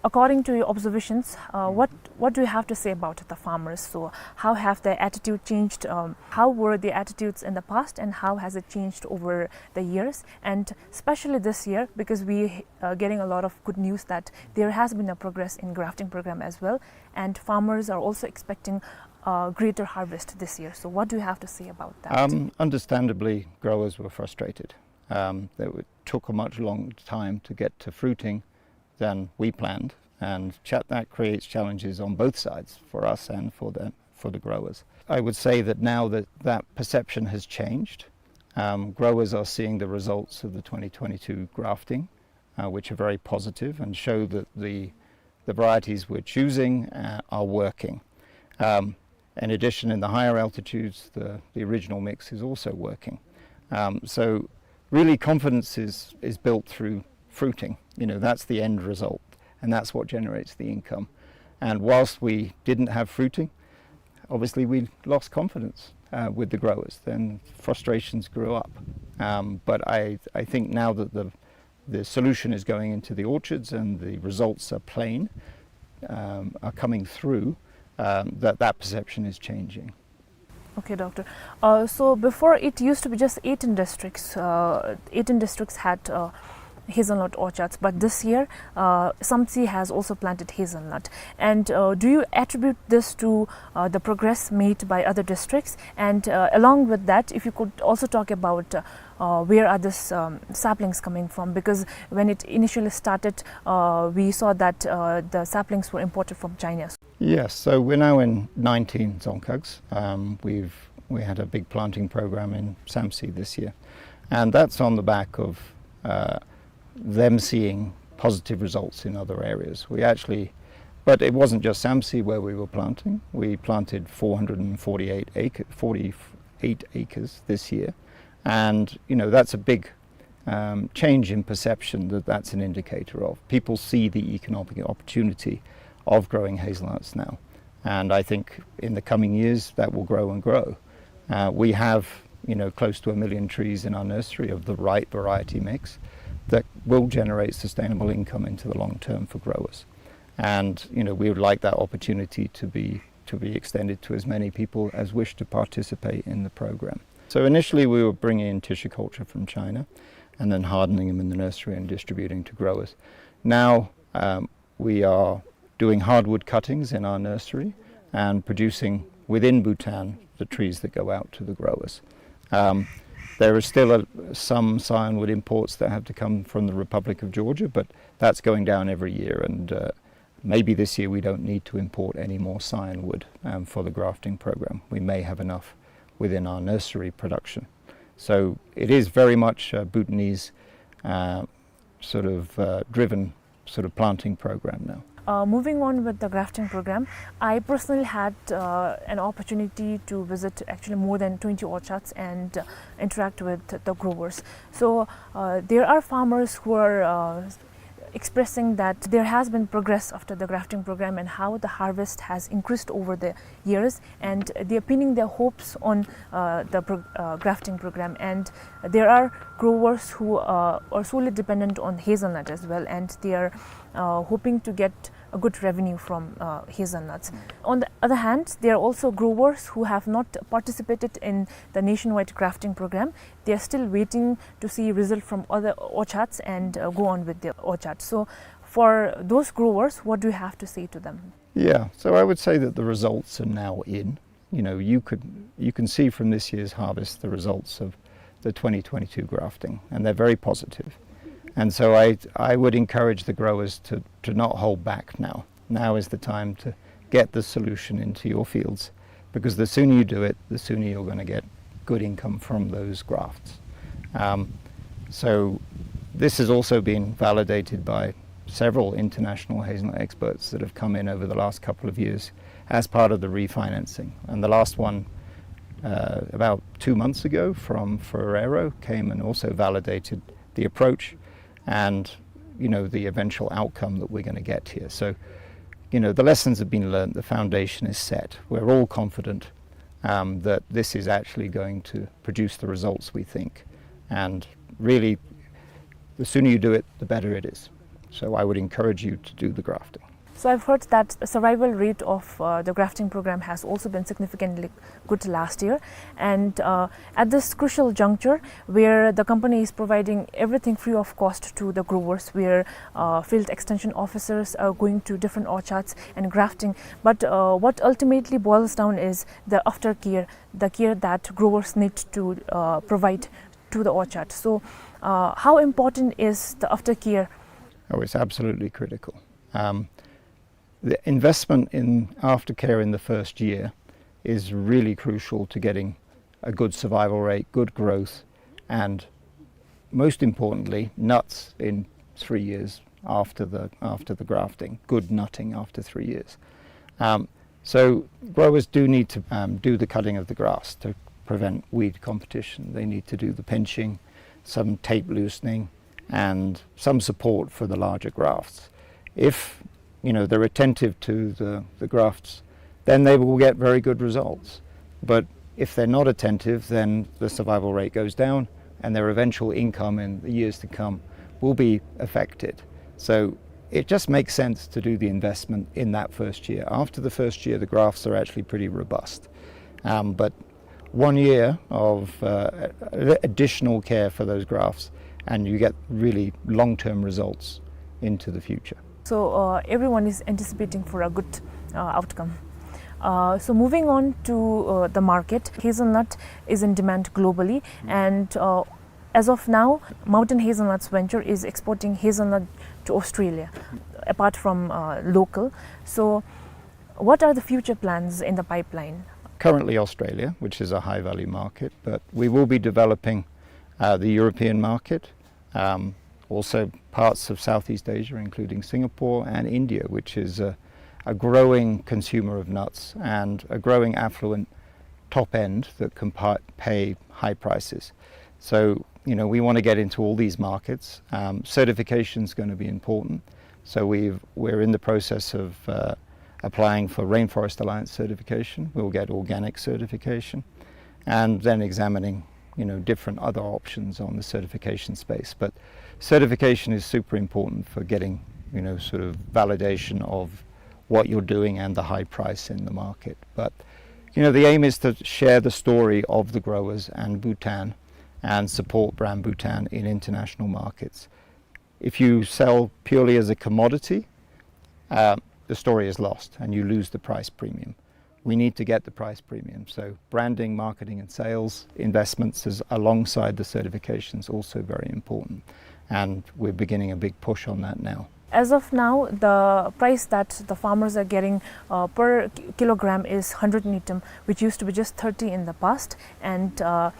according to your observations, uh, what, what do you have to say about the farmers? So how have their attitude changed? Um, how were their attitudes in the past, and how has it changed over the years? And especially this year, because we, uh, getting a lot of good news that there has been a progress in grafting program as well, and farmers are also expecting, uh, greater harvest this year. So what do you have to say about that? Um, understandably, growers were frustrated. Um, they were, took a much longer time to get to fruiting than we planned, and cha-, that creates challenges on both sides for us and for the, for the growers. I would say that now that that perception has changed, um, growers are seeing the results of the twenty twenty-two grafting, uh, which are very positive and show that the, the varieties we're choosing, uh, are working. Um, in addition, in the higher altitudes, the, the original mix is also working. Um, so really, confidence is, is built through fruiting. You know, that's the end result, and that's what generates the income. And whilst we didn't have fruiting, obviously we lost confidence, uh, with the growers. Then frustrations grew up. Um, but I, I think now that the, the solution is going into the orchards and the results are plain, um, are coming through, um, that that perception is changing. Okay, Doctor. Uh, so before, it used to be just eighteen districts. Uh, eighteen districts had, uh, hazelnut orchards, but this year, uh, Samtse has also planted hazelnut. And, uh, do you attribute this to, uh, the progress made by other districts? And, uh, along with that, if you could also talk about, uh, uh, where are these, um, saplings coming from? Because when it initially started, uh, we saw that, uh, the saplings were imported from China. Yes, so we're now in nineteen dzongkhags. Um, we've, we had a big planting program in Samtse this year. And that's on the back of, uh, them seeing positive results in other areas. We actually, but it wasn't just Samtse where we were planting. We planted four hundred forty-eight acre, forty-eight acres this year. And, you know, that's a big, um, change in perception that that's an indicator of. People see the economic opportunity of growing hazelnuts now. And I think in the coming years, that will grow and grow. Uh, we have, you know, close to a million trees in our nursery of the right variety mix that will generate sustainable income into the long term for growers. And, you know, we would like that opportunity to be, to be extended to as many people as wish to participate in the program. So initially we were bringing in tissue culture from China and then hardening them in the nursery and distributing to growers. Now, um, we are doing hardwood cuttings in our nursery and producing within Bhutan the trees that go out to the growers. Um, there is still a, some scionwood imports that have to come from the Republic of Georgia, but that's going down every year, and, uh, maybe this year we don't need to import any more scionwood, um, for the grafting program. We may have enough within our nursery production. So it is very much, uh, Bhutanese, uh, sort of, uh, driven sort of planting program now. Uh, moving on with the grafting program, I personally had, uh, an opportunity to visit actually more than twenty orchards and, uh, interact with the growers. So, uh, there are farmers who are, uh, expressing that there has been progress after the grafting program and how the harvest has increased over the years, and they are pinning their hopes on, uh, the pro-, uh, grafting program. And there are growers who, uh, are solely dependent on hazelnut as well, and they are, uh, hoping to get a good revenue from, uh, hazelnuts. On the other hand, there are also growers who have not participated in the nationwide grafting program. They are still waiting to see result from other orchards and, uh, go on with their orchards. So for those growers, what do you have to say to them? Yeah, so I would say that the results are now in. You know, you could, you can see from this year's harvest the results of the twenty twenty-two grafting, and they're very positive. And so I, I would encourage the growers to, to not hold back now. Now is the time to get the solution into your fields, because the sooner you do it, the sooner you're gonna get good income from those grafts. Um, so this has also been validated by several international hazelnut experts that have come in over the last couple of years as part of the refinancing. And the last one, uh, about two months ago from Ferrero came and also validated the approach and, you know, the eventual outcome that we're gonna get here. So, you know, the lessons have been learned, the foundation is set. We're all confident, um, that this is actually going to produce the results we think. And really, the sooner you do it, the better it is. So I would encourage you to do the grafting. So I've heard that the survival rate of, uh, the grafting program has also been significantly good last year. And, uh, at this crucial juncture, where the company is providing everything free of cost to the growers, where, uh, field extension officers are going to different orchards and grafting, but, uh, what ultimately boils down is the aftercare, the care that growers need to, uh, provide to the orchard. So, uh, how important is the aftercare? Oh, it's absolutely critical. Um, the investment in aftercare in the first year is really crucial to getting a good survival rate, good growth, and most importantly, nuts in three years after the, after the grafting, good nutting after three years. Um, so growers do need to, um, do the cutting of the grass to prevent weed competition. They need to do the pinching, some tape loosening, and some support for the larger grafts. If, you know, they're attentive to the, the grafts, then they will get very good results. But if they're not attentive, then the survival rate goes down, and their eventual income in the years to come will be affected. So it just makes sense to do the investment in that first year. After the first year, the grafts are actually pretty robust. Um, but one year of, uh, additional care for those grafts, and you get really long-term results into the future. So, uh, everyone is anticipating for a good, uh, outcome. Uh, so moving on to, uh, the market, hazelnut is in demand globally, and, uh, as of now, Mountain Hazelnuts Venture is exporting hazelnut to Australia, apart from, uh, local. So what are the future plans in the pipeline? Currently Australia, which is a high-value market, but we will be developing, uh, the European market, um, also parts of Southeast Asia, including Singapore and India, which is a, a growing consumer of nuts and a growing affluent top end that can pa-, pay high prices. So, you know, we want to get into all these markets. Um, certification is going to be important. So we've, we're in the process of, uh, applying for Rainforest Alliance certification. We'll get organic certification, and then examining, you know, different other options on the certification space. But certification is super important for getting, you know, sort of validation of what you're doing and the high price in the market. But, you know, the aim is to share the story of the growers and Bhutan and support brand Bhutan in international markets. If you sell purely as a commodity, uh, the story is lost and you lose the price premium. We need to get the price premium. So branding, marketing and sales investments is alongside the certifications also very important. And we're beginning a big push on that now. As of now, the price that the farmers are getting, uh, per ki-, kilogram is hundred ngultrum, which used to be just thirty in the past. And, uh,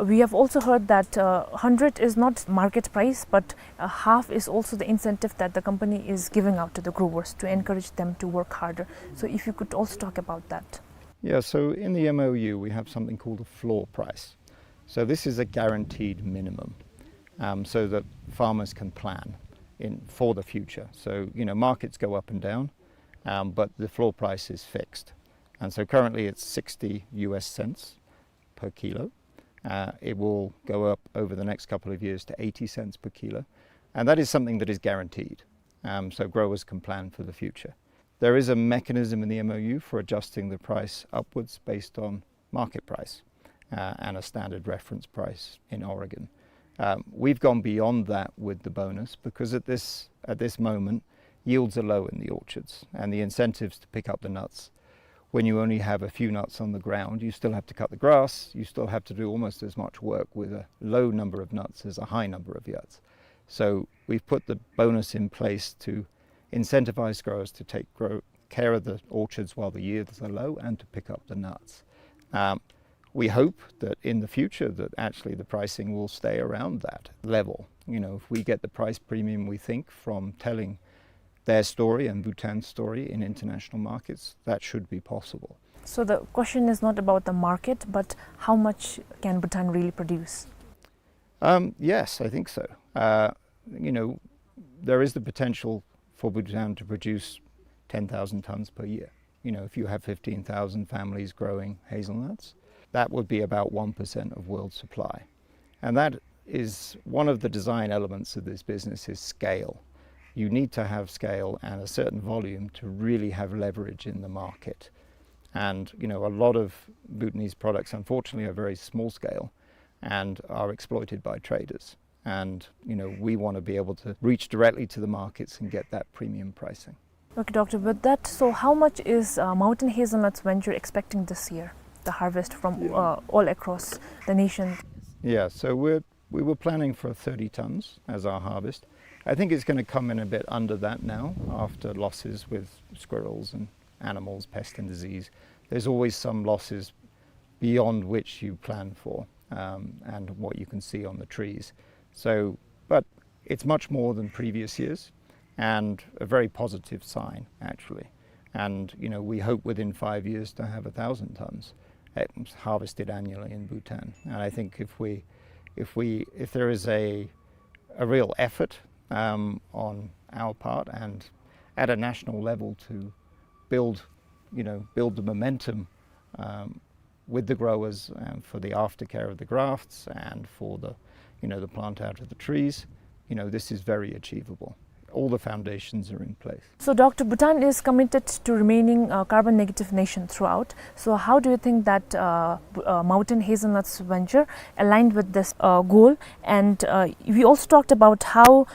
we have also heard that, uh, hundred is not market price, but, uh, half is also the incentive that the company is giving out to the growers to encourage them to work harder. So if you could also talk about that. Yeah, so in the M O U, we have something called a floor price. So this is a guaranteed minimum, um, so that farmers can plan in, for the future. So, you know, markets go up and down, um, but the floor price is fixed. And so currently it's sixty U S cents per kilo. Uh, it will go up over the next couple of years to eighty cents per kilo. And that is something that is guaranteed, um, so growers can plan for the future. There is a mechanism in the M O U for adjusting the price upwards based on market price, uh, and a standard reference price in Oregon. Um, we've gone beyond that with the bonus because at this, at this moment, yields are low in the orchards, and the incentives to pick up the nuts, when you only have a few nuts on the ground, you still have to cut the grass, you still have to do almost as much work with a low number of nuts as a high number of nuts. So we've put the bonus in place to incentivize growers to take grow-, care of the orchards while the yields are low and to pick up the nuts. Um, we hope that in the future that actually the pricing will stay around that level. You know, if we get the price premium we think from telling their story and Bhutan's story in international markets, that should be possible. So the question is not about the market, but how much can Bhutan really produce? Um, yes, I think so. Uh, you know, there is the potential for Bhutan to produce ten thousand tons per year. You know, if you have fifteen thousand families growing hazelnuts, that would be about one percent of world supply. And that is one of the design elements of this business, is scale. You need to have scale and a certain volume to really have leverage in the market. And, you know, a lot of Bhutanese products, unfortunately, are very small scale and are exploited by traders. And, you know, we want to be able to reach directly to the markets and get that premium pricing. Okay, Doctor, with that, so how much is, uh, Mountain Hazelnuts Venture expecting this year, the harvest from, yeah, uh, all across the nation? Yeah, so we're, we were planning for thirty tons as our harvest. I think it's gonna come in a bit under that now after losses with squirrels and animals, pest and disease. There's always some losses beyond which you plan for, um, and what you can see on the trees. So, but it's much more than previous years, and a very positive sign, actually. And, you know, we hope within five years to have a thousand tons, eh, harvested annually in Bhutan. And I think if we, if we, if there is a, a real effort, um, on our part and at a national level to build, you know, build the momentum, um, with the growers, um, for the aftercare of the grafts and for the, you know, the plant out of the trees, you know, this is very achievable. All the foundations are in place. So, Doctor, Bhutan is committed to remaining a carbon negative nation throughout. So, how do you think that, uh, B-, uh, Mountain Hazelnuts Venture aligned with this, uh, goal? And, uh, we also talked about how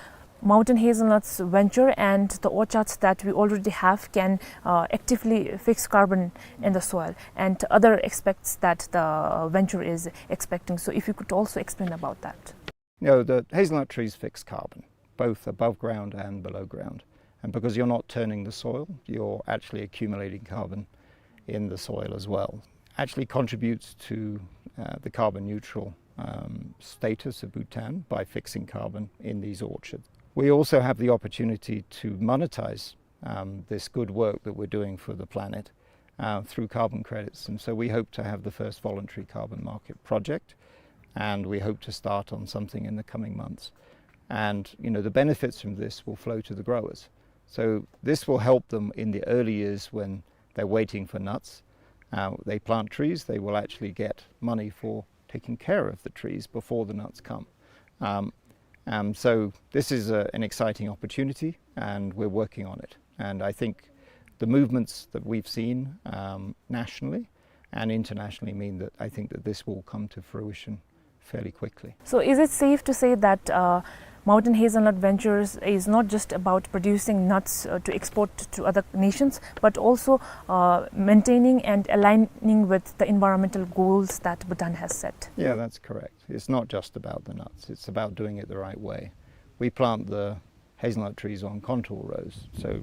Mountain Hazelnuts Venture and the orchards that we already have can, uh, actively fix carbon in the soil and other aspects that the venture is expecting. So if you could also explain about that. You know, the hazelnut trees fix carbon, both above ground and below ground. And because you're not turning the soil, you're actually accumulating carbon in the soil as well. Actually contributes to, uh, the carbon neutral, um, status of Bhutan by fixing carbon in these orchards. We also have the opportunity to monetize, um, this good work that we're doing for the planet, uh, through carbon credits. And so we hope to have the first voluntary carbon market project, and we hope to start on something in the coming months. And, you know, the benefits from this will flow to the growers. So this will help them in the early years when they're waiting for nuts. Uh, they plant trees, they will actually get money for taking care of the trees before the nuts come. Um, um, so this is a, an exciting opportunity, and we're working on it. And I think the movements that we've seen, um, nationally and internationally mean that I think that this will come to fruition fairly quickly. So is it safe to say that, uh, Mountain Hazelnut Ventures is not just about producing nuts, uh, to export to other nations, but also, uh, maintaining and aligning with the environmental goals that Bhutan has set? Yeah, that's correct. It's not just about the nuts. It's about doing it the right way. We plant the hazelnut trees on contour rows. So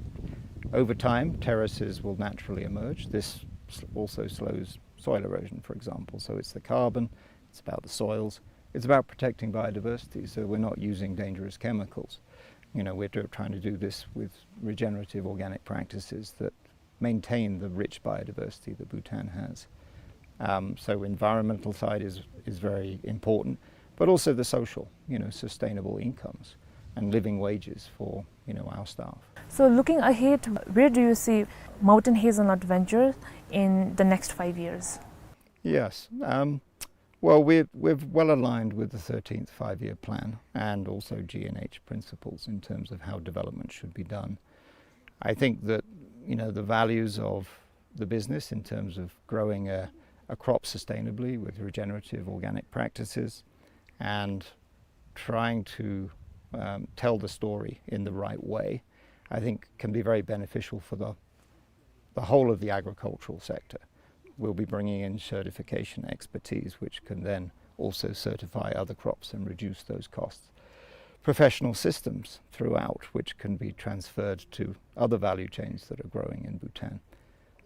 over time, terraces will naturally emerge. This s-, also slows soil erosion, for example. So it's the carbon, it's about the soils, it's about protecting biodiversity. So we're not using dangerous chemicals. You know, we're tr-, trying to do this with regenerative organic practices that maintain the rich biodiversity that Bhutan has. Um, so environmental side is, is very important, but also the social, you know, sustainable incomes and living wages for, you know, our staff. So looking ahead, where do you see Mountain Hazelnut Venture in the next five years? Yes. Um, well, we're, we're well aligned with the thirteenth Five-Year Plan and also G N H principles in terms of how development should be done. I think that, you know, the values of the business in terms of growing a, a crop sustainably with regenerative organic practices and trying to, um, tell the story in the right way, I think can be very beneficial for the, the whole of the agricultural sector. We'll be bringing in certification expertise, which can then also certify other crops and reduce those costs. Professional systems throughout, which can be transferred to other value chains that are growing in Bhutan.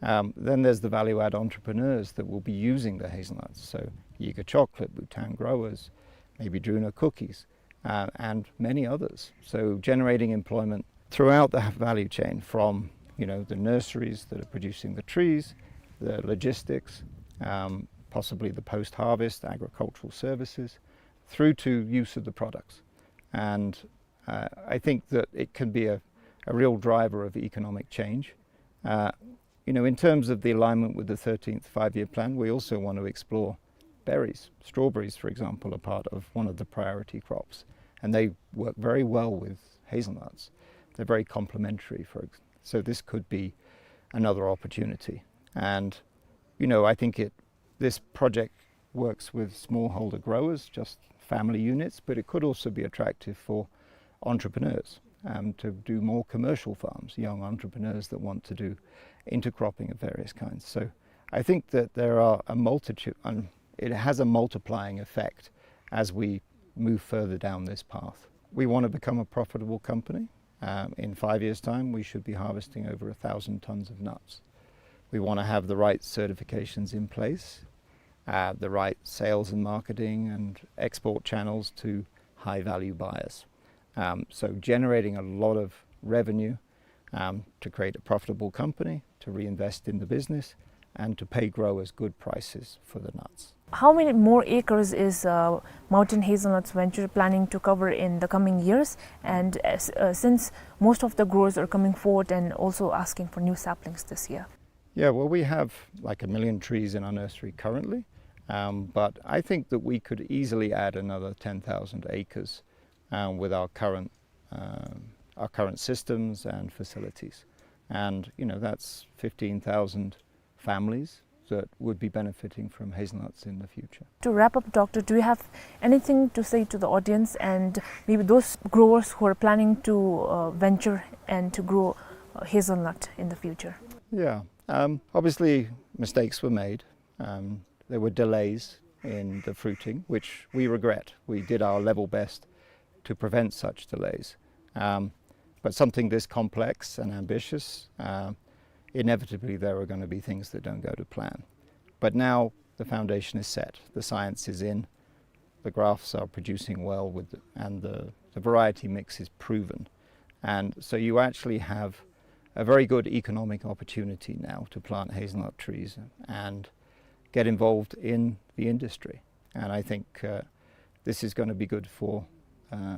Um, then there's the value-add entrepreneurs that will be using the hazelnuts. So Yiga Chocolate, Bhutan Growers, maybe Druna Cookies, uh, and many others. So generating employment throughout the value chain from, you know, the nurseries that are producing the trees, the logistics, um, possibly the post-harvest agricultural services, through to use of the products. And, uh, I think that it can be a, a real driver of economic change. Uh, you know, in terms of the alignment with the thirteenth Five-Year Plan, we also want to explore berries. Strawberries, for example, are part of one of the priority crops, and they work very well with hazelnuts. They're very complementary, for ex-, so this could be another opportunity. And, you know, I think it, this project works with smallholder growers, just family units, but it could also be attractive for entrepreneurs, um, to do more commercial farms, young entrepreneurs that want to do intercropping of various kinds. So I think that there are a multitude, and it has a multiplying effect as we move further down this path. We want to become a profitable company. Um, in five years' time, we should be harvesting over a thousand tons of nuts. We want to have the right certifications in place, uh, the right sales and marketing and export channels to high-value buyers. Um, so generating a lot of revenue, um, to create a profitable company, to reinvest in the business, and to pay growers good prices for the nuts. How many more acres is, uh, Mountain Hazelnuts Venture planning to cover in the coming years? And, uh, s-, uh, since most of the growers are coming forward and also asking for new saplings this year. Yeah, well, we have, like, a million trees in our nursery currently, um, but I think that we could easily add another ten thousand acres, um, with our current, um, our current systems and facilities. And, you know, that's fifteen thousand families that would be benefiting from hazelnuts in the future. To wrap up, Doctor, do you have anything to say to the audience and maybe those growers who are planning to, uh, venture and to grow, uh, hazelnut in the future? Yeah, um, obviously mistakes were made. Um, there were delays in the fruiting, which we regret. We did our level best to prevent such delays. Um, but something this complex and ambitious, uh, inevitably there are gonna be things that don't go to plan. But now the foundation is set, the science is in, the grafts are producing well with, and the, the variety mix is proven. And so you actually have a very good economic opportunity now to plant hazelnut trees and get involved in the industry. And I think, uh, this is gonna be good for, uh,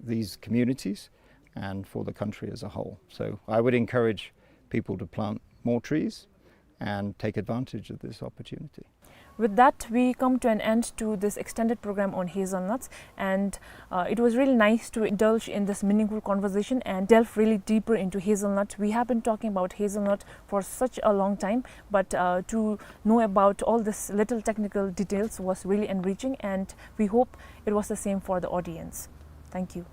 these communities and for the country as a whole. So I would encourage people to plant more trees and take advantage of this opportunity. With that, we come to an end to this extended program on hazelnuts, and, uh, it was really nice to indulge in this meaningful conversation and delve really deeper into hazelnut. We have been talking about hazelnut for such a long time, but, uh, to know about all this little technical details was really enriching, and we hope it was the same for the audience. Thank you.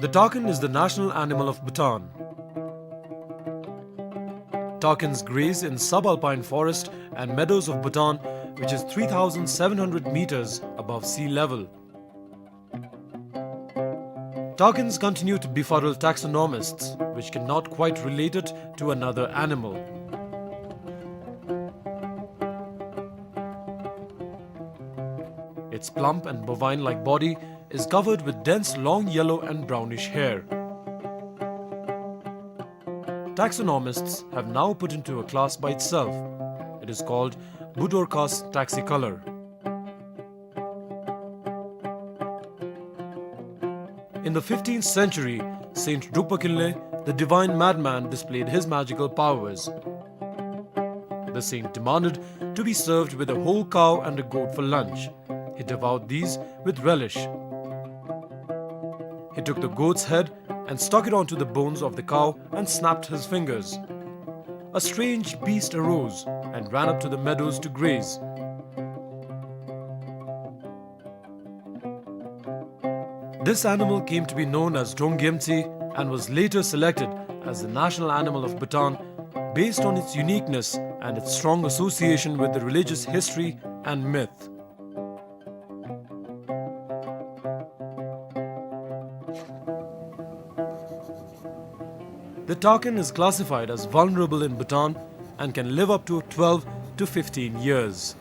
The takin is the national animal of Bhutan. Takins graze in subalpine forest and meadows of Bhutan, which is three thousand seven hundred meters above sea level. Takins continue to befuddle taxonomists, which cannot quite relate it to another animal. Its plump and bovine-like body is covered with dense long yellow and brownish hair. Taxonomists have now put into a class by itself. It is called Budorcas taxicolor. In the fifteenth century, Saint Drukpa Kinley, the divine madman, displayed his magical powers. The saint demanded to be served with a whole cow and a goat for lunch. He devoured these with relish. He took the goat's head and stuck it onto the bones of the cow and snapped his fingers. A strange beast arose and ran up to the meadows to graze. This animal came to be known as Drongyemtsi and was later selected as the national animal of Bhutan based on its uniqueness and its strong association with the religious history and myth. The takin is classified as vulnerable in Bhutan and can live up to twelve to fifteen years.